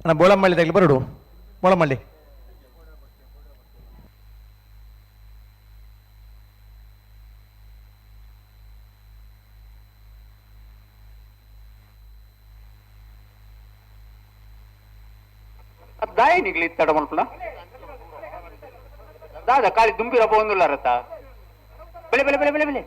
ಅಣ್ಣ, ಬೋಳಂಬಳ್ಳಿ ತಗಲಿ ಬರೋಡು. ಬೋಳಂಬಳ್ಳಿ. ಅದು ದಾಯ ನಿಗ್ಲಿ ತಡ ಮಲ್ಪುನ ದಾದ ಖಾಲಿ ದುಂಬಿರ ಪೋಂದುಲ್ಲಾರತ್ತ. ಬೆಲೆ ಬೆಲೆ ಬೆಲೆ ಬೆಲೆ ಬೆಲೆ.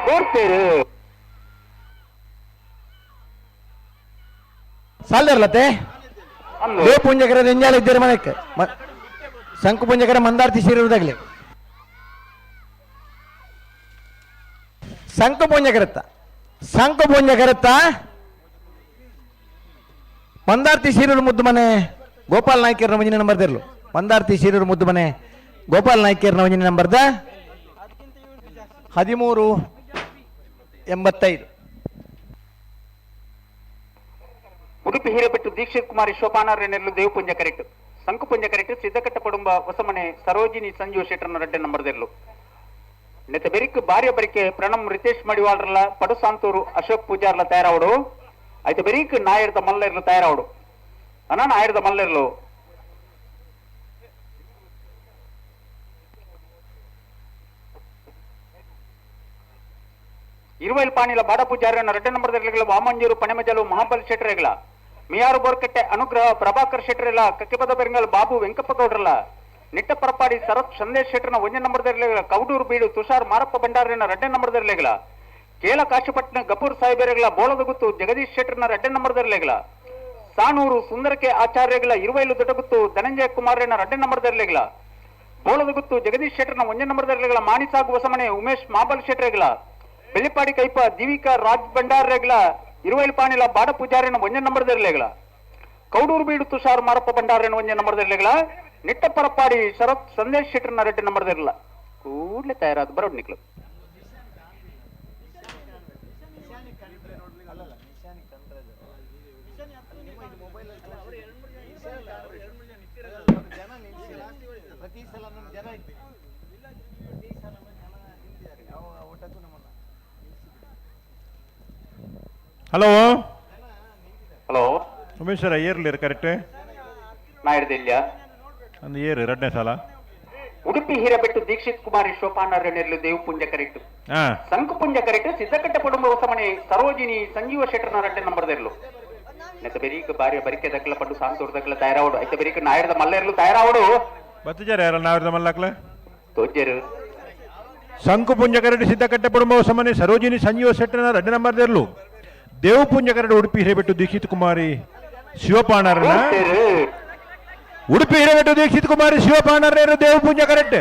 ಕೋರ್ತೇರು. ಸಾಲ್ದಾರ್ಲತ್ತೆ ಅಂದು ದೇವ ಪುಂಜಕರ ರೆಂಜಾಲ ಇದ್ದೀರಿ ಮನೆಕ್ಕೆ ಶಂಕು ಪುಂಜಕರ ಮಂದಾರ್ತಿ ಸೇರಿರುವುದಾಗಲಿ ಶಂಕು ಪುಂಜಕರತ್ತ ಶಂಕು ಪುಂಜಕರತ್ತ ಮಂದಾರ್ತಿ ಸೀರೂರು ಮುದ್ದು ಮನೆ ಗೋಪಾಲ್ ನಾಯ್ಕರ್ನ ಮುಂಜಿನ ನಂಬರ್ ದಿರ್ಲು. ಮಂದಾರ್ತಿ ಸೀರೂರು ಮುದ್ದು ಮನೆ ಗೋಪಾಲ್ ನಾಯ್ಕರ್ನ ಮುಂಜಿನ ನಂಬರ್ದ 1385. ಉಡುಪಿ ಹಿರೇಬೆಟ್ಟು ದೀಕ್ಷಿತ್ ಕುಮಾರಿ ಶೋಭಾನಾರ್ಯನೆರ್ಲು ದೇವಪುಂಜ ಕರೆಕ್ಟ್ ಸಂಕುಪುಂಜ ಕರೆಕ್ಟ್ ಸಿದ್ದಕಟ್ಟ ಪಡುಂಬ ಹೊಸಮನೆ ಸರೋಜಿನಿ ಸಂಜೀವ ಶೆಟ್ಟರ್ನ ರಡ್ಡೆ ನಂಬರ್ದೆರ್ಲು. ನೆತ್ತ ಬೆರಿಕ್ ಬಾರ್ಯ ಬರಿಕೆ ಪ್ರಣಮ್ ರಿತೇಶ್ ಮಡಿವಾಳ್ರಲ್ಲ ಪಡುಸಾಂತೂರು ಅಶೋಕ್ ಪೂಜಾರ್ಲ ತಯಾರಾವಡು. ಐತ ಬೆರಿಕ್ ನಾಯರ್ದ ಮಲ್ಲೆರ್ಲು ತಯಾರಾವಡು. ಅಣ್ಣ ನಾಯರ್ದ ಮಲ್ಲೆರ್ಲು. ಇರುವೈಲ್ ಪಾಣಿಲ ಬಾಡ ಪೂಜಾರ್ಯನ ರಡ್ಡೆ ನಂಬರ್ದೆರ್ಲಿಗಳ ವಾಮಂಜೂರು ಪಣೆಮಜಲು ಮಹಾಬಲ್ ಶೆಟ್ಟರೆಗಳ ಮಿಯಾರು ಬೋರ್ಕಟ್ಟೆ ಅನುಗ್ರಹ ಪ್ರಭಾಕರ್ ಶೆಟ್ಟರೆಲ್ಲ ಕಕ್ಕೆಪದ ಬೆರಂಗಲ್ ಬಾಬು ವೆಂಕಪ್ಪ ಗೌಡ್ರಲ್ಲ ನಿಟ್ಟ ಪರಪಾಡಿ ಶರತ್ ಸಂದೇಶ್ ಶೆಟ್ಟರ್ನ ಒಂದೇ ನಂಬರ್ದೆರ್ಲಿಗಳ ಕೌಡೂರು ಬೀಡು ತುಷಾರ್ ಮಾರಪ್ಪ ಭಂಡಾರಿನ ರಡ್ಡೆ ನಂಬರ್ದೆರ್ಲಿಗಳ ಕೇಲ ಕಾಶಿಪಟ್ಟಣ ಗಪೂರ್ ಸಾಹೇಬೆರೆಗಳ ಬೋಳದ ಗುತ್ತು ಜಗದೀಶ್ ಶೆಟ್ಟರ್ನ ರಡ್ಡೆ ನಂಬರ್ದೆರ್ಲಿಗಳ ಸಾಣೂರು ಸುಂದರಕೆ ಆಚಾರ್ಯಗಳ ಇರುವೈಲು ದೊಡ್ಡಗುತ್ತು ಧನಂಜಯ ಕುಮಾರನ ರಡ್ಡೆ ನಂಬರ್ದೆರ್ಲಿಗಳ ಬೋಳದ ಗುತ್ತು ಜಗದೀಶ್ ಶೆಟ್ಟರ್ನ ಒಂದೇ ನಂಬರ್ದೆರ್ಲಿಗಳ ಮಾಣಿಸಾಗು ಹೊಸಮನೆ ಉಮೇಶ್ ಮಾಬಲ್ ಶೆಟ್ಟರೆಗಳ ಬೆಳ್ಳಿಪಾಡಿ ಕೈಪ ದಿವಿಕಾ ರಾಜ್ ಭಂಡಾರ್ರೆಗಳ ಇರುವೈಲು ಪಾಣಿಲ ಬಾಡ ಪೂಜಾರಿನ ಒಂದೇ ನಂಬರ್ದೆರ್ಲಿಗಳ ಕೌಡೂರು ಬೀಡು ತುಷಾರ್ ಮಾರಪ್ಪ ಭಂಡಾರಿನ ಒಂದೇ ನಂಬರ್ದೆರ್ಲಿಗಳ ನಿಟ್ಟಪರಪಾಡಿ ಶರತ್ ಸಂದೇಶ್ ಶೆಟ್ಟರ್ನ ರೆಡ್ಡಿ ನಂಬರ್ದಿರಲ್ಲ ಕೂಡ್ಲೆ ತಯಾರಾದ ಬರೋಡ್ ನಿಕ್ಲು. ಹಲೋ. ಹಲೋ. ಉಮೇಶ್ವರ ಏರ್ಲಿರ್ ಕರೆಕ್ಟ್. ನಾ ಹಿಡ್ದಿಲ್ಲ. ಒಂದು ಏರು ಎರಡನೇ ಸಲ. ಉಡುಪಿ ಹಿರಬೆಟ್ಟು ದೀಕ್ಷಿತ್ ಕುಮಾರಿ ಶೋಭಾನಾರ್ಯನೆರ್ಲು ದೇವಪುಂಜ ಕರೆಕ್ಟ್ ಹಾ ಸಂಕುಪುಂಜ ಕರೆಕ್ಟ್ ಸಿದ್ದಕಟ್ಟ ಕುಟುಂಬ ಹೊಸಮನೆ ಸರೋಜಿನಿ ಸಂಜೀವ ಶೆಟ್ಟರ್ನ ರಡ್ಡೆ ನಂಬರ್ದಿರ್ಲು. ನೆತ್ತ ಬೆರೀಕ್ ಬಾರಿಯ ಬರಿಕೆ ದಕ್ಕಲ ಪಡ್ಡು ಸಾಂತೂರ್ ದಕ್ಕಲ ತಯಾರಾವಡು. ಐತ ಬೆರೀಕ್ ನಾಯರ್ದ ಮಲ್ಲೆರ್ಲು ತಯಾರಾವಡು. ಬತ್ತಿಜಾರ ಯಾರಲ್ಲ ನಾವಿರ್ದ ಮಲ್ಲಾಕ್ಲೆ. ತೋಜರು. ಸಂಕುಪುಂಜ ಕರಡಿ ಸಿದ್ದಕಟ್ಟೆ ಕುಟುಂಬ ಹೊಸಮನೆ ಸರೋಜಿನಿ ಸಂಜೀವ ಶೆಟ್ಟರ್ನ ರಡ್ಡೆ ನಂಬರ್ದಿರ್ಲು. ದೇವಪುಂಜ ಕರಡಿ ಉಡುಪಿ ಹಿರೇಬೆಟ್ಟು ದೀಕ್ಷಿತ್ ಕುಮಾರಿ ಶಿವಪಾಣರನ ಉಡುಪಿ ಹಿರೇಬೆಟ್ಟು ದೀಕ್ಷಿತ್ ಕುಮಾರಿ ಶಿವಪಾಣರರು ದೇವಪುಂಜ ಕರೆಕ್ಟ್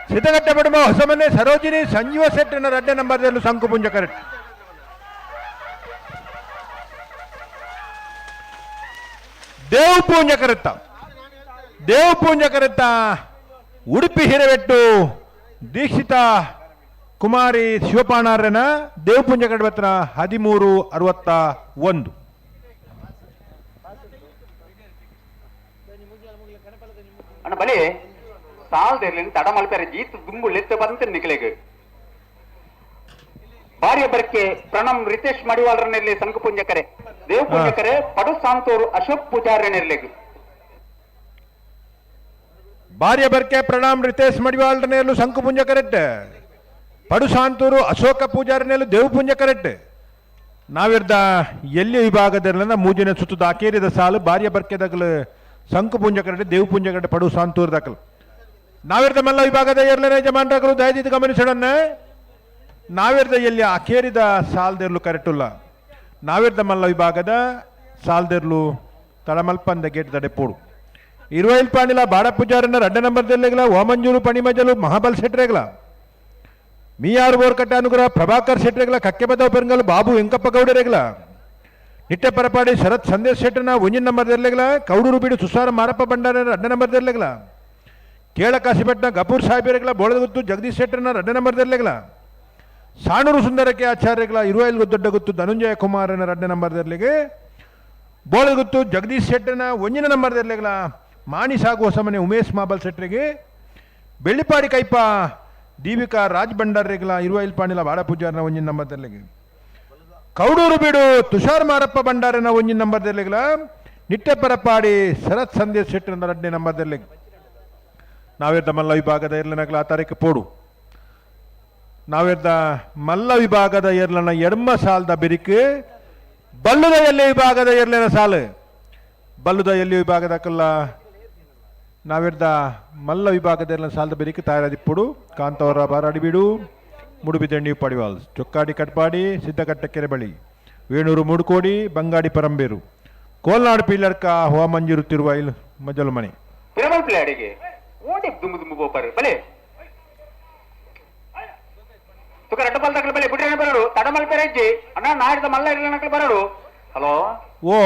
ಸಿದ್ದಕಟ್ಟೆ ಕುಟುಂಬ ಹೊಸಮನೆ ಸರೋಜಿನಿ ಸಂಜೀವ ಶೆಟ್ಟರ್ನ ರಡ್ಡೆ ನಂಬರ್ದಿರ್ಲು ಸಂಕುಪುಂಜ ಕರೆಕ್ಟ್. ದೇವಪೂಂಜ ಕರೆತ್ತ ದೇವಪೂಂಜ ಕರೆತ್ತ ಉಡುಪಿ ಹಿರೇಬೆಟ್ಟು ದೀಕ್ಷಿತ ಕುಮಾರಿ ಶಿವಪಾಣಾರ್ಯನ ದೇವಪುಂಜ ಕಡಬತ್ರ 1361. ಅಣ್ಣ ಬಲಿ ಸಾಲ್ದಿರ್ಲಿ ತಡ ಮಲ್ಪೆರೆ ಜೀತ್ ದುಂಬು ಲೆತ್ತ ಬಂತ ನಿಕ್ಲೆಗ್ ಬಾರ್ಯ ಬರ್ಕೆ ಪ್ರಣಮ್ ರಿತೇಶ್ ಮಡಿವಾಳ್ರನೆರ್ಲಿ ಸಂಕುಪುಂಜ ಕರೆ ದೇವಪುಂಜ ಕರೆ ಪಡು ಸಾಂತೂರು ಅಶೋಕ್ ಪೂಜಾರ್ಯನೆರ್ಲೆಗ್. ಬಾರ್ಯ ಬರ್ಕೆ ಪ್ರಣಾಮ್ ರಿತೇಶ್ ಮಡಿವಾಳ್ರನೇಲು ಸಂಕುಪುಂಜ ಕರೆಕ್ಟ್ ಪಡು ಸಾಂತೂರು ಅಶೋಕ ಪೂಜಾರಿನೇಲು ದೇವಪುಂಜ ಕರೆಕ್ಟ್. ನಾವಿರ್ದ ಎಲ್ಲಿ ವಿಭಾಗದಲ್ಲಿ ಮೂಜಿನ ಸುತ್ತು ದಾಕೇರಿದ ಸಾಲು ಬಾರ್ಯ ಬರ್ಕೆದಗಲು ಸಂಕುಪುಂಜ ಕರೆಕ್ಟ್ ದೇವಪುಂಜ ಕರೆಕ್ಟ್ ಪಡು ಸಾಂತೂರು ದಾಖಲು. ನಾವಿರ್ದ ಮಲ್ಲ ವಿಭಾಗದ ಎರಡನೇ ಯಜಮಾನ್ರಾಗಲು ದಯದಿದ್ದು ಗಮನಿಸೋಣ. ನಾವಿರ್ದ ಎಲ್ಲಿ ಅಖೇರಿದ ಸಾಲ್ದೆರ್ಲು ಕರೆಕ್ಟುಲ್ಲ. ನಾವಿರ್ದ ಮಲ್ಲ ವಿಭಾಗದ ಸಾಲ್ದೆರ್ಲು ತಳಮಲ್ಪಂದ ಗೇಟ್ ದಡೆಪೋಡು. ಇರುವೈಲ್ ಪಾಣಿಲ ಬಾಡ ಪೂಜಾರನ ರಡ್ಡ ನಂಬರ್ ದೆಲ್ಲೆಗಲ ಓಮಂಜೂರು ಪಣಿಮಜಲು ಮಹಾಬಲ್ ಶೆಟ್ರೆಗಲ ಮಿಯಾರ್ ಬೋರ್ಕಟ್ಟೆ ಅನುಗ್ರಹ ಪ್ರಭಾಕರ್ ಶೆಟ್ರೆಗಲ ಕಕ್ಕೆಬದವ ಪೆರಂಗಲ್ ಬಾಬು ವೆಂಕಪ್ಪ ಗೌಡರೆಗಲ ನಿಟ್ಟೆ ಪರಪಾಡಿ ಶರತ್ ಸಂದೇಶ್ ಶೆಟ್ಟರ್ನ ಒಂಜಿನ ನಂಬರ್ ದೆಲ್ಲೆಗಲ ಕೌಡೂರು ಬೀಡು ಸುಸಾರ ಮಾರಪ್ಪ ಭಂಡಾರ ರಡ್ಡ ನಂಬರ್ ದೆಲ್ಲೆಗಲ ಕೇಳ ಕಾಶಿಪಟ್ಟಣ ಗಪೂರ್ ಸಾಹೇಬರೆಗಲ ಬೋಳದಗುತ್ತು ಜಗದೀಶ್ ಶೆಟ್ಟರ್ನ ರಡ್ಡ ನಂಬರ್ ದೆಲ್ಲೆಗಲ ಸಾಣೂರು ಸುಂದರಕ್ಕೆ ಆಚಾರ್ಯಗಳ ಇರುವೈಲ್ ದೊಡ್ಡ ಗುತ್ತು ಧನುಂಜಯ ಕುಮಾರನ ರಡ್ಡ ನಂಬರ್ ದೆರ್ಲಿಗೆ ಬೋಳಗುತ್ತು ಜಗದೀಶ್ ಶೆಟ್ಟರ್ನ ಒಂಜಿನ ನಂಬರ್ ದೆರ್ಲೆಗಲ ಮಾಣಿ ಸಾಗು ಹೊಸಮನೆ ಉಮೇಶ್ ಮಾಬಲ್ ಶೆಟ್ಟರಿಗೆ ಬೆಳ್ಳಿಪಾಡಿ ಕೈಪ ದೀಪಿಕಾ ರಾಜ್ ಭಂಡಾರ್ರೆಗಲ ಇರುವೈಲ್ ಪಾಣಿಲ ಬಾಡ ಪೂಜಾರನ ಒಂಜಿನ ನಂಬರ್ ದೆರ್ಲಿಗೆ ಕೌಡೂರು ಬೀಡು ತುಷಾರ್ ಮಾರಪ್ಪ ಭಂಡಾರನ ಒಂಜಿನ ನಂಬರ್ ದೆರ್ಲೆಗಲ ನಿಟ್ಟೆ ಪರಪಾಡಿ ಶರತ್ ಸಂದೇಶ್ ಶೆಟ್ಟರ್ನ ರಡ್ಡನೇ ನಂಬರ್ ದೆರ್ಲಿಗೆ. ನಾವಿರ್ದ ಮಲ್ಲ ವಿಭಾಗದ ಎರ್ಲನಗಲ ಆ ತಾರೀಕು ಪೋಡು. ನಾವಿರ್ದ ಮಲ್ಲ ವಿಭಾಗದ ಎರ್ಲನ ಎಡ್ಮ ಸಾಲದ ಬಿರಿಕು ಬಲ್ಲುದ ಎಲ್ಲಿ ವಿಭಾಗದ ಎರ್ಲನ ಸಾಲು ಬಲ್ಲುದ ಎಲ್ಲಿ ವಿಭಾಗದ ಕಲ್ಲ ನಾವಿರ್ದ ಮಲ್ಲ ವಿಭಾಗದ ಎರ್ಲನ ಸಾಲದ ಬಿರಿಕು ತಯಾರಾದಿಪ್ಪುಡು. ಕಾಂತವರ ಬಾರಾಡಿ ಬೀಡು Moodbidri new Padival, Chokkadi Katpadi, Siddakatte Kerebali, Venur Mudukodi, Bangadi Paramberu, Kolnadu Peeladka, Vamanjoor Thiruvail Majalumane. Piramal play ಅಡಿಗೆ ಓಡಿ ದುಮ್ಮು ದುಮ್ಮು ಬೋಪಾರು ಬಲೆ ತುಕ ರಡ್ಡ ಬಲ್ ತಗಲು ಬಲೆ ಬಿಡ್ರಿ ಬರೋಡು ತಡಮಲ್ ಪೆರಜ್ಜಿ ಅಣ್ಣ ನಾಡಿದ ಮಲ್ಲ ಇರಲಿ ನಕಲು ಬರೋಡು. ಹಲೋ. ಓ.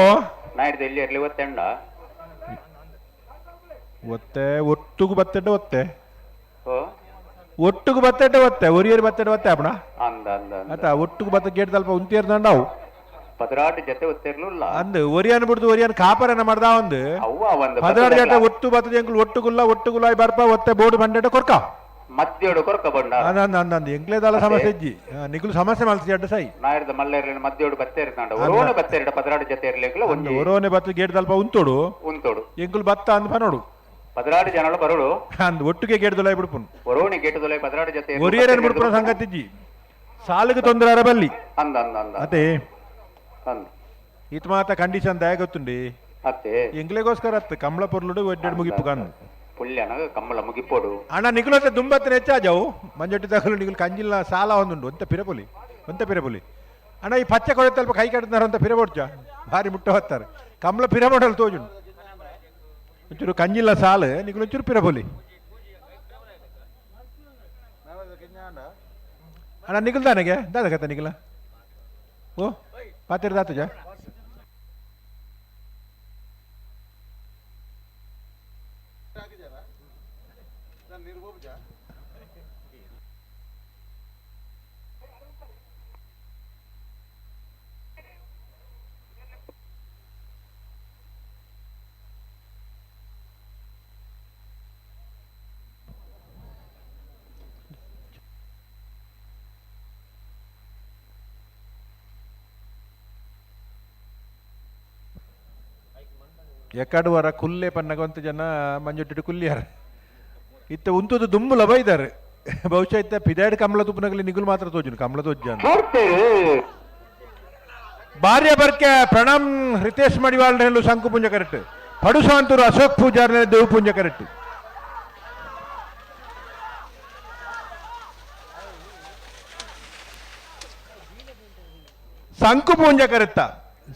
ನಾಡಿದ ಎಲ್ಲಿ ಇರಲಿ ಒತ್ತೆಂಡ? ಒತ್ತೆ ಒಟ್ಟುಗು ಬತ್ತೆಡ್ಡ ಒತ್ತೆ. ಓ. ಒಟ್ಟುಗು ಬತ್ತೆಡ್ಡ ಒತ್ತೆ, ಒರಿಯರ್ ಬತ್ತೆಡ್ಡ ಒತ್ತೆ ಅಪ್ಪಣ. ಅಂದ ಅಂದ ಅಂದ. ಆತ ಒಟ್ಟುಗು ಬತ್ತ ಗೇಟ್ ತಲ್ಪ ಉಂತಿರ್ದಂಡವು. ಪದರಾಟ ಜೊತೆ ಒತ್ತಿರ್ಲಿಲ್ಲ. ಅಂದ್ ಒರಿಯನ್ ಬಿಡ್ದು ಒರಿಯನ್ ಕಾಪರನ ಮಾಡ್ದ ಒಂದು. ಅವ್ವ ಒಂದು. 16 ಜೊತೆ ಒಟ್ಟು ಬತ್ತದ ಎಂಕುಲು ಒಟ್ಟುಗುಲ್ಲ ಒಟ್ಟುಗುಲ್ಲ ಬರ್ಪ ಒತ್ತೆ ಬೋರ್ಡ್ ಬಂಡೆಟ ಕೊರ್ಕ. ಮಧ್ಯೋಡು ಕೊರ್ಕ ಬಂಡ. ಅಂದ ಅಂದ ಅಂದ ಅಂದ ಎಂಕ್ಲೇದಾಲ ಸಮಸ್ಯೆ ಇಜ್ಜಿ, ನಿಗುಲು ಸಮಸ್ಯೆ ಮಲ್ಸಿ ಅಡ್ಡ ಸೈ. ನಾಡಿದ ಮಲ್ಲ ಇರಲಿ ಮಧ್ಯೋಡು ಬತ್ತೆರ್ನಾಂಡ ಒರೋನೆ ಬತ್ತೆರಡ ಪದರಾಟ ಜೊತೆ ಇರ್ಲಿಲ್ಲ ಒಂಜಿ. ಒರೋನೆ ಬತ್ತ ಗೇಟ್ ತಲ್ಪ ಉಂತೋಡು. ಉಂತೋಡು. ಎಂಕುಲು ಬತ್ತ ಅಂದ್ ಪನೋಡು. ಪದರಾಡು ಜನಳು ಬರೋಡು. ಅಂದ್ ಒಟ್ಟಿಗೆ ಗೇಟ್ ದೊಲೈ ಬಿಡ್ಪುನ್. ಒರೋಣಿ ಗೇಟ್ ದೊಲೈ ಪದರಾಡು ಜೊತೆ. ಒರಿಯರ್ ಬಿಡ್ಪುನ ಸಂಗತಿಜ್ಜಿ, ಸಾಲಿಗೆ ತೊಂದರೆ ಅರ ಬಲ್ಲಿ. ಅಂದ ಅಂದ ಅಂದ. ಅದೇ. ಅಂದ. ಇತ್ ಮಾತ ಕಂಡೀಷನ್ ದಯ ಗೊತ್ತುಂಡಿ. ಅತ್ತೆ. ಎಂಕ್ಲೆಗೋಸ್ಕರ ಅತ್ತು ಕಮಲ ಪೊರ್ಲುಡು ಒಡ್ಡೆಡ್ ಮುಗಿಪು ಕಂದು. ಪುಲ್ಯನ ಕಮ್ಮಲ ಮುಗಿಪೋಡು. ಅಣ್ಣ ನಿಗುಲತ್ತೆ ದುಂಬತ್ತಿನ ಹೆಚ್ಚಾಜವು ಮಂಜೊಟ್ಟಿ ತಗಲು ನಿಗುಲು ಕಂಜಿಲ್ಲ ಸಾಲ ಒಂದುಂಡು ಒಂತ ಪಿರಪುಲಿ ಒಂತ ಪಿರಪುಲಿ. ಅಣ್ಣ ಈ ಪಚ್ಚೆ ಕೊಡೆ ತಲ್ಪ ಕೈ ಕಟ್ಟಿದಾರ ಅಂತ ಪಿರಪೊಡ್ಚ ಭಾರಿ ಮುಟ್ಟ ಹೊತ್ತಾರೆ ಕಮಲ ಪಿರಮೊಡಲ್ ತೋಜುಂಡು ಒಂಚೂರು ಕಂಜಿಲ್ಲ ಸಾಲು ನಿಗುಲು ಒಂಚೂರು ಪಿರಪುಲಿ. ಅಣ್ಣ ನಿಗುಲ್ ದಾನೆಗೆ ದಾದ ಕತ್ತ ನಿಗುಲ ಓ ಪಾತಿರ ದಾತುಜ. ಎಕ್ಕಡುವರ ಕುಲ್ಲೆ ಪನ್ನಗೊಂತ ಜನ ಮಂಜೊಟ್ಟಿಟ್ಟು ಕುಲ್ಲಿಯಾರ ಇತ್ತ ಉಂತುದು ದುಂಬುಲ ಬೈದಾರೆ ಬಹುಶಃ ಇತ್ತ ಪಿದಾಡ್ ಕಮಲ ತುಪ್ಪನಗಲಿ ನಿಗುಲು ಮಾತ್ರ ತೋಜುನು ಕಮಲ ತೋಜ. ಭಾರ್ಯ ಬರ್ಕೆ ಪ್ರಣಮ್ ಹಿತೇಶ್ ಮಡಿವಾಳ್ ಶಂಕು ಪುಂಜ ಕರೆಕ್ಟ್, ಪಡುಸಾಂತೂರು ಅಶೋಕ್ ಪೂಜಾರ್ ದೇವ್ ಪುಂಜ ಕರೆಕ್ಟ್. ಶಂಕು ಪೂಂಜ ಕರೆತ್ತ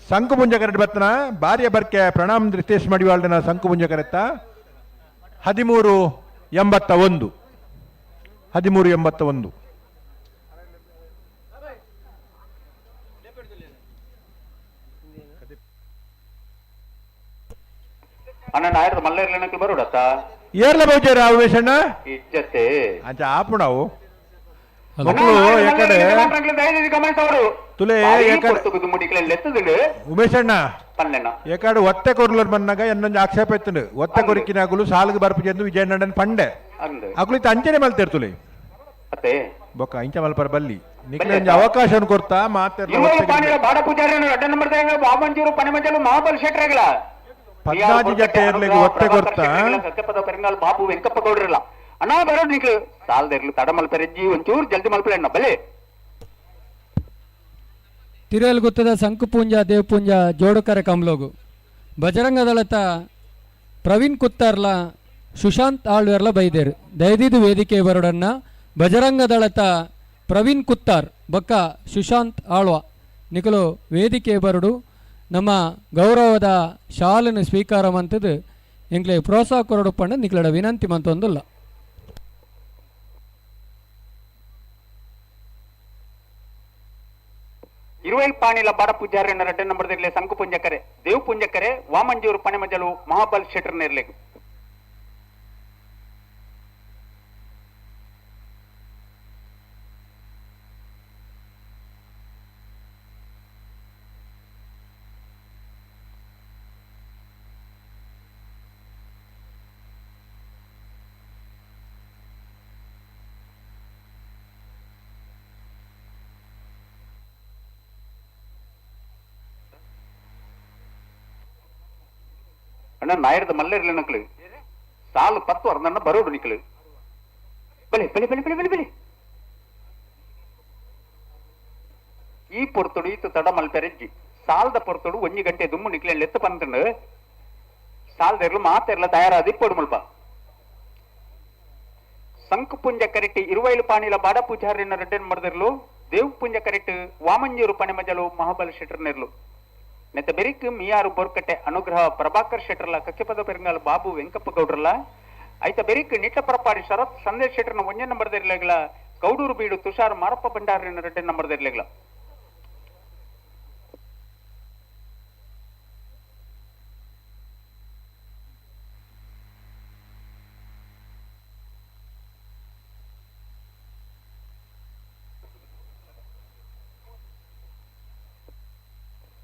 ಶಂಕು ಪುಂಜ ಕರೆಕ್ಟ್ ಬತ್ತನ ಭಾರ್ಯ ಬರ್ಕೆ ಪ್ರಣಾಮ್ ರಿತೇಶ್ ಮಡಿವಾಳನ ಶಂಕು ಪುಂಜ ಕರೆತ್ತ. 13.81 13.81. ಅಣ್ಣ ನಾಯರ್ದ ಮಲ್ಲ ಇರ್ಲಿನಕ್ಲು ಬರೋಡತ್ತ. ಏರ್ಲ ಬಹುಜರ ಉಮೇಶಣ್ಣ. ಇಜ್ಜತೆ. ಅಂಚ ಆಪುಣವು ಮಕ್ಕಳು ಎಕಡೆ ತುಲೆ ಉಮೇಶಣ್ಣ ಎಕಡೆ ಒತ್ತೆ ಕೊರ್ಲರ್ ಬನ್ನಾಗ ಎನ್ನೊಂದು ಆಕ್ಷೇಪ ಎತ್ತುಂಡು ಒತ್ತೆ ಕೊರಿಕಿನಾಗುಲು ಸಾಲುಗು ಬರ್ಪು ಚೆಂದು ವಿಜಯನಂಡನ್ ಪಂಡೆ ಅಗುಲು ಇತ್ತ ಅಂಚನೆ ಮಲ್ತೇರ್ ತುಲೆ ಬೊಕ್ಕ ಇಂಚ ಮಲ್ಪರ ಬಲ್ಲಿ ನಿಕ್ಲೆ ಒಂಜಿ ಅವಕಾಶ ಕೊರ್ತಾ ಮಾತೆರ್ಲ. ಬಾಡ ಪೂಜಾರಿ ಅಡ್ಡ ನಂಬರ್ ಬಾಮಂಜೂರು ಪಣಿಮಂಜಲು ಮಹಾಬಲ್ ಶೆಟ್ರೆಗಳ ಪದ್ನಾಜಿ ಜಟ್ಟೆ ಏರ್ಲಿಗೆ ಒತ್ತೆ ಕೊರ್ತಾ ಸತ್ಯಪದ ಪೆರಂಗಾಲ್ ಬಾಬು ವೆಂಕಪ್ಪ ಗೌಡ್ರಲ್ಲ ಅಣ್ಣ ಬರೋದು ನಿಕ್ಲು ಸಾಲದಿರ್ಲು ತಡ ಮಲ್ಪೆರಜ್ಜಿ ಒಂಚೂರು ಜಲ್ದಿ ಮಲ್ಪಲೆ ಅಣ್ಣ ಬಲೆ. ತಿರುವಲ್ ಗುತ್ತದ ಸಂಕುಪೂಂಜ ದೇವಪೂಂಜ ಜೋಡುಕರೆ ಕಮ್ಲೋಗು ಬಜರಂಗ ದಳತ ಪ್ರವೀಣ್ ಕುತ್ತಾರ್ಲ ಸುಶಾಂತ್ ಆಳ್ವೆರ್ಲ ಬೈದೇರು ದಯದಿದು ವೇದಿಕೆ ಬರೋಡನ್ನ ಬಜರಂಗ ದಳತ ಪ್ರವೀಣ್ ಕುತ್ತಾರ್ ಬೊಕ್ಕ ಸುಶಾಂತ್ ಆಳ್ವ ನಿಕಲು ವೇದಿಕೆ ಬರಡು ನಮ್ಮ ಗೌರವದ ಶಾಲನ್ನು ಸ್ವೀಕಾರ ಮಂತದ್ದು ಎಂಕ್ಲೆ ಪ್ರೋತ್ಸಾಹ ಕೊರಡು ಪಂಡ ನಿಕ್ಲಡ ವಿನಂತಿ ಮಂತೊಂದುಲ್ಲ. ಇರುವೈಲ್ ಪಾಣಿಲ ಬಾಡ ಪೂಜಾರಿ ರಡ್ಡ ನಂಬರ್ ಇರ್ಲಿ ಸಂಕು ಪುಂಜಕರೆ ದೇವ್ ಪುಂಜಕರೆ ವಾಮಂಜೂರು ಪಣೆಮಜಲು ಮಹಾಬಲ್ ಶೆಟ್ಟರ್ ಇರ್ಲಿಕ್ಕೆ. ಅಣ್ಣ ನಾಯರ್ದ ಮಲ್ಲ ಇರ್ಲಿ ನಕ್ಲು ಸಾಲು 10 ಅರ್ಧಣ್ಣ ಬರೋಡು ನಿಕ್ಲು ಬಲೆ ಬಲೆ ಬಲೆ ಬಲೆ ಬಲೆ ಬಲೆ ಈ ಪೊರ್ತುಡು ಈತು ತಡ ಮಲ್ಪೆರೆಜ್ಜಿ ಸಾಲದ ಪೊರ್ತುಡು ಒಂಜಿ ಗಂಟೆ ದುಮ್ಮು ನಿಕ್ಲೆ ಲೆತ್ತು ಪಂತಂಡು ಸಾಲದ ಇರ್ಲು ಮಾತೆರ್ಲ ತಯಾರಾದಿ ಪೊಡು ಮುಲ್ಪ. ಸಂಕುಪುಂಜ ಕರೆಟ್ ಇರುವೈಲು ಪಾಣಿಲ ಬಾಡ ಪೂಜಾರಿನ ರೆಡ್ಡನ್ ಮರ್ದರ್ಲು ದೇವ್ ಪುಂಜ ಕರೆಟ್ ವಾಮಂಜೂರು ಪಣಿಮಜಲು ಮಹಾಬಲ ಶೆಟ್ಟರ್ ನೆರ್ಲು ನೆತ್ತ ಬೆರಿಕ್ ಮಿಯಾರು ಬೋರ್ಕಟ್ಟೆ ಅನುಗ್ರಹ ಪ್ರಭಾಕರ್ ಶೆಟ್ಟರ್ಲ ಕಕ್ಕೆಪದ ಪೆರಂಗಾಲ್ ಬಾಬು ವೆಂಕಪ್ಪ ಗೌಡ್ರಲ್ಲ ಐತ ಬೆರಿಕ್ ನಿಟ್ಟ ಪರಪಾಡಿ ಶರತ್ ಸಂದೇಶ್ ಶೆಟ್ಟರ್ನ ಒಂಜೆ ನಂಬರ್ ದೆರ್ಲೆಗ್ಲ ಕೌಡೂರು ಬೀಡು ತುಷಾರ್ ಮಾರಪ್ಪ ಭಂಡಾರಿನ ರೆಡ್ಡೆ ನಂಬರ್ ದೆರ್ಲೆಗ್ಲ.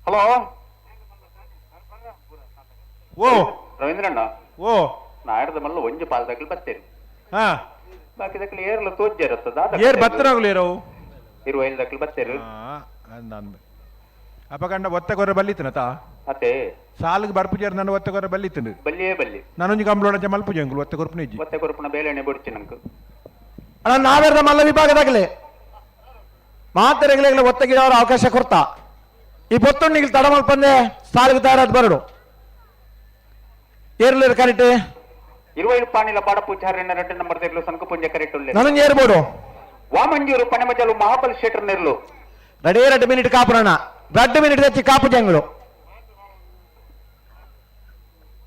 ಹಲೋ ಓ ರವೀಂದ್ರಣ್ಣ ಓ ನಾಡ್ದ ಮಲ್ಲ ಒಂಜಿ ಪಾಲ್ದಕ್ಲು ಬತ್ತೇರಿ ಹಾ ಬಾಕಿ ದಕ್ಲು ಏರ್ಲ ತೋಜ್ಜ ಇರುತ್ತದ. ಏರ್ ಬತ್ತನಾಗ್ಲು ಏರವು. ಇರುವೈಲ್ ದಕ್ಲು ಬತ್ತೇರು. ನಾನು ಅಪಗಂಡ ಒತ್ತ ಕೊರ ಬಲ್ಲಿತ್ತನತ. ಅತ್ತೆ. ಸಾಲಿಗೆ ಬರ್ಪುಜಾರ ನನ್ನ ಒತ್ತ ಕೊರ ಬಲ್ಲಿತ್ತನು. ಬಲ್ಲಿಯೇ ಬಲ್ಲಿ. ನಾನೊಂಜಿ ಕಂಬ್ಲೋಡ ಮಲ್ಪುಜ ಅಂಕುಲು ಒತ್ತ ಕೊರ್ಪುನ ಇಜ್ಜಿ. ಒತ್ತೆ ಕೊರಪುನ ಬೇಲೆಣೆ ಬೊಡ್ಚಿ ನಂಕು. ಅಣ್ಣ, ನಾವೆಲ್ಲ ಮಲ್ಲ ವಿಭಾಗದಾಗಲೇ ಮಾತೆರೆಗ್ಲೆಗ್ಲೆ ಒತ್ತಗಿಡೋರ ಅವಕಾಶ ಕೊಡ್ತಾ ಈ ಪೊತ್ತುಂಡಿಗೆ ತಡ ಮಲ್ಪಂದೆ ಸಾಲಿಗೆ ತಯಾರಾದ ಬರಡು ಏರ್ಲೇರು ಕರೆಕ್ಟ್. ಇರುವೈಲು ಪಾಣಿಲ ಬಾಡ ಪೂಜಾರಿನ ರೆಡ್ಡೆ ನಂಬರ್ ದೆರ್ಲು ಸಂಕುಪುಂಜ ಕರೆಟ್ ಉಲ್ಲೆ. ನನಗೆ ಏರ್ಬೋಡು. ವಾಮಂಜೂರು ಪಣಮಜಲು ಮಹಾಬಲ್ ಶೆಟ್ಟರ್ ನೆರ್ಲು. ರೆಡಿ, 2 ಮಿನಿಟ್ ಕಾಪುರಣ, 2 ಮಿನಿಟ್ తెచ్చి ಕಾಪು ಜಂಗಳು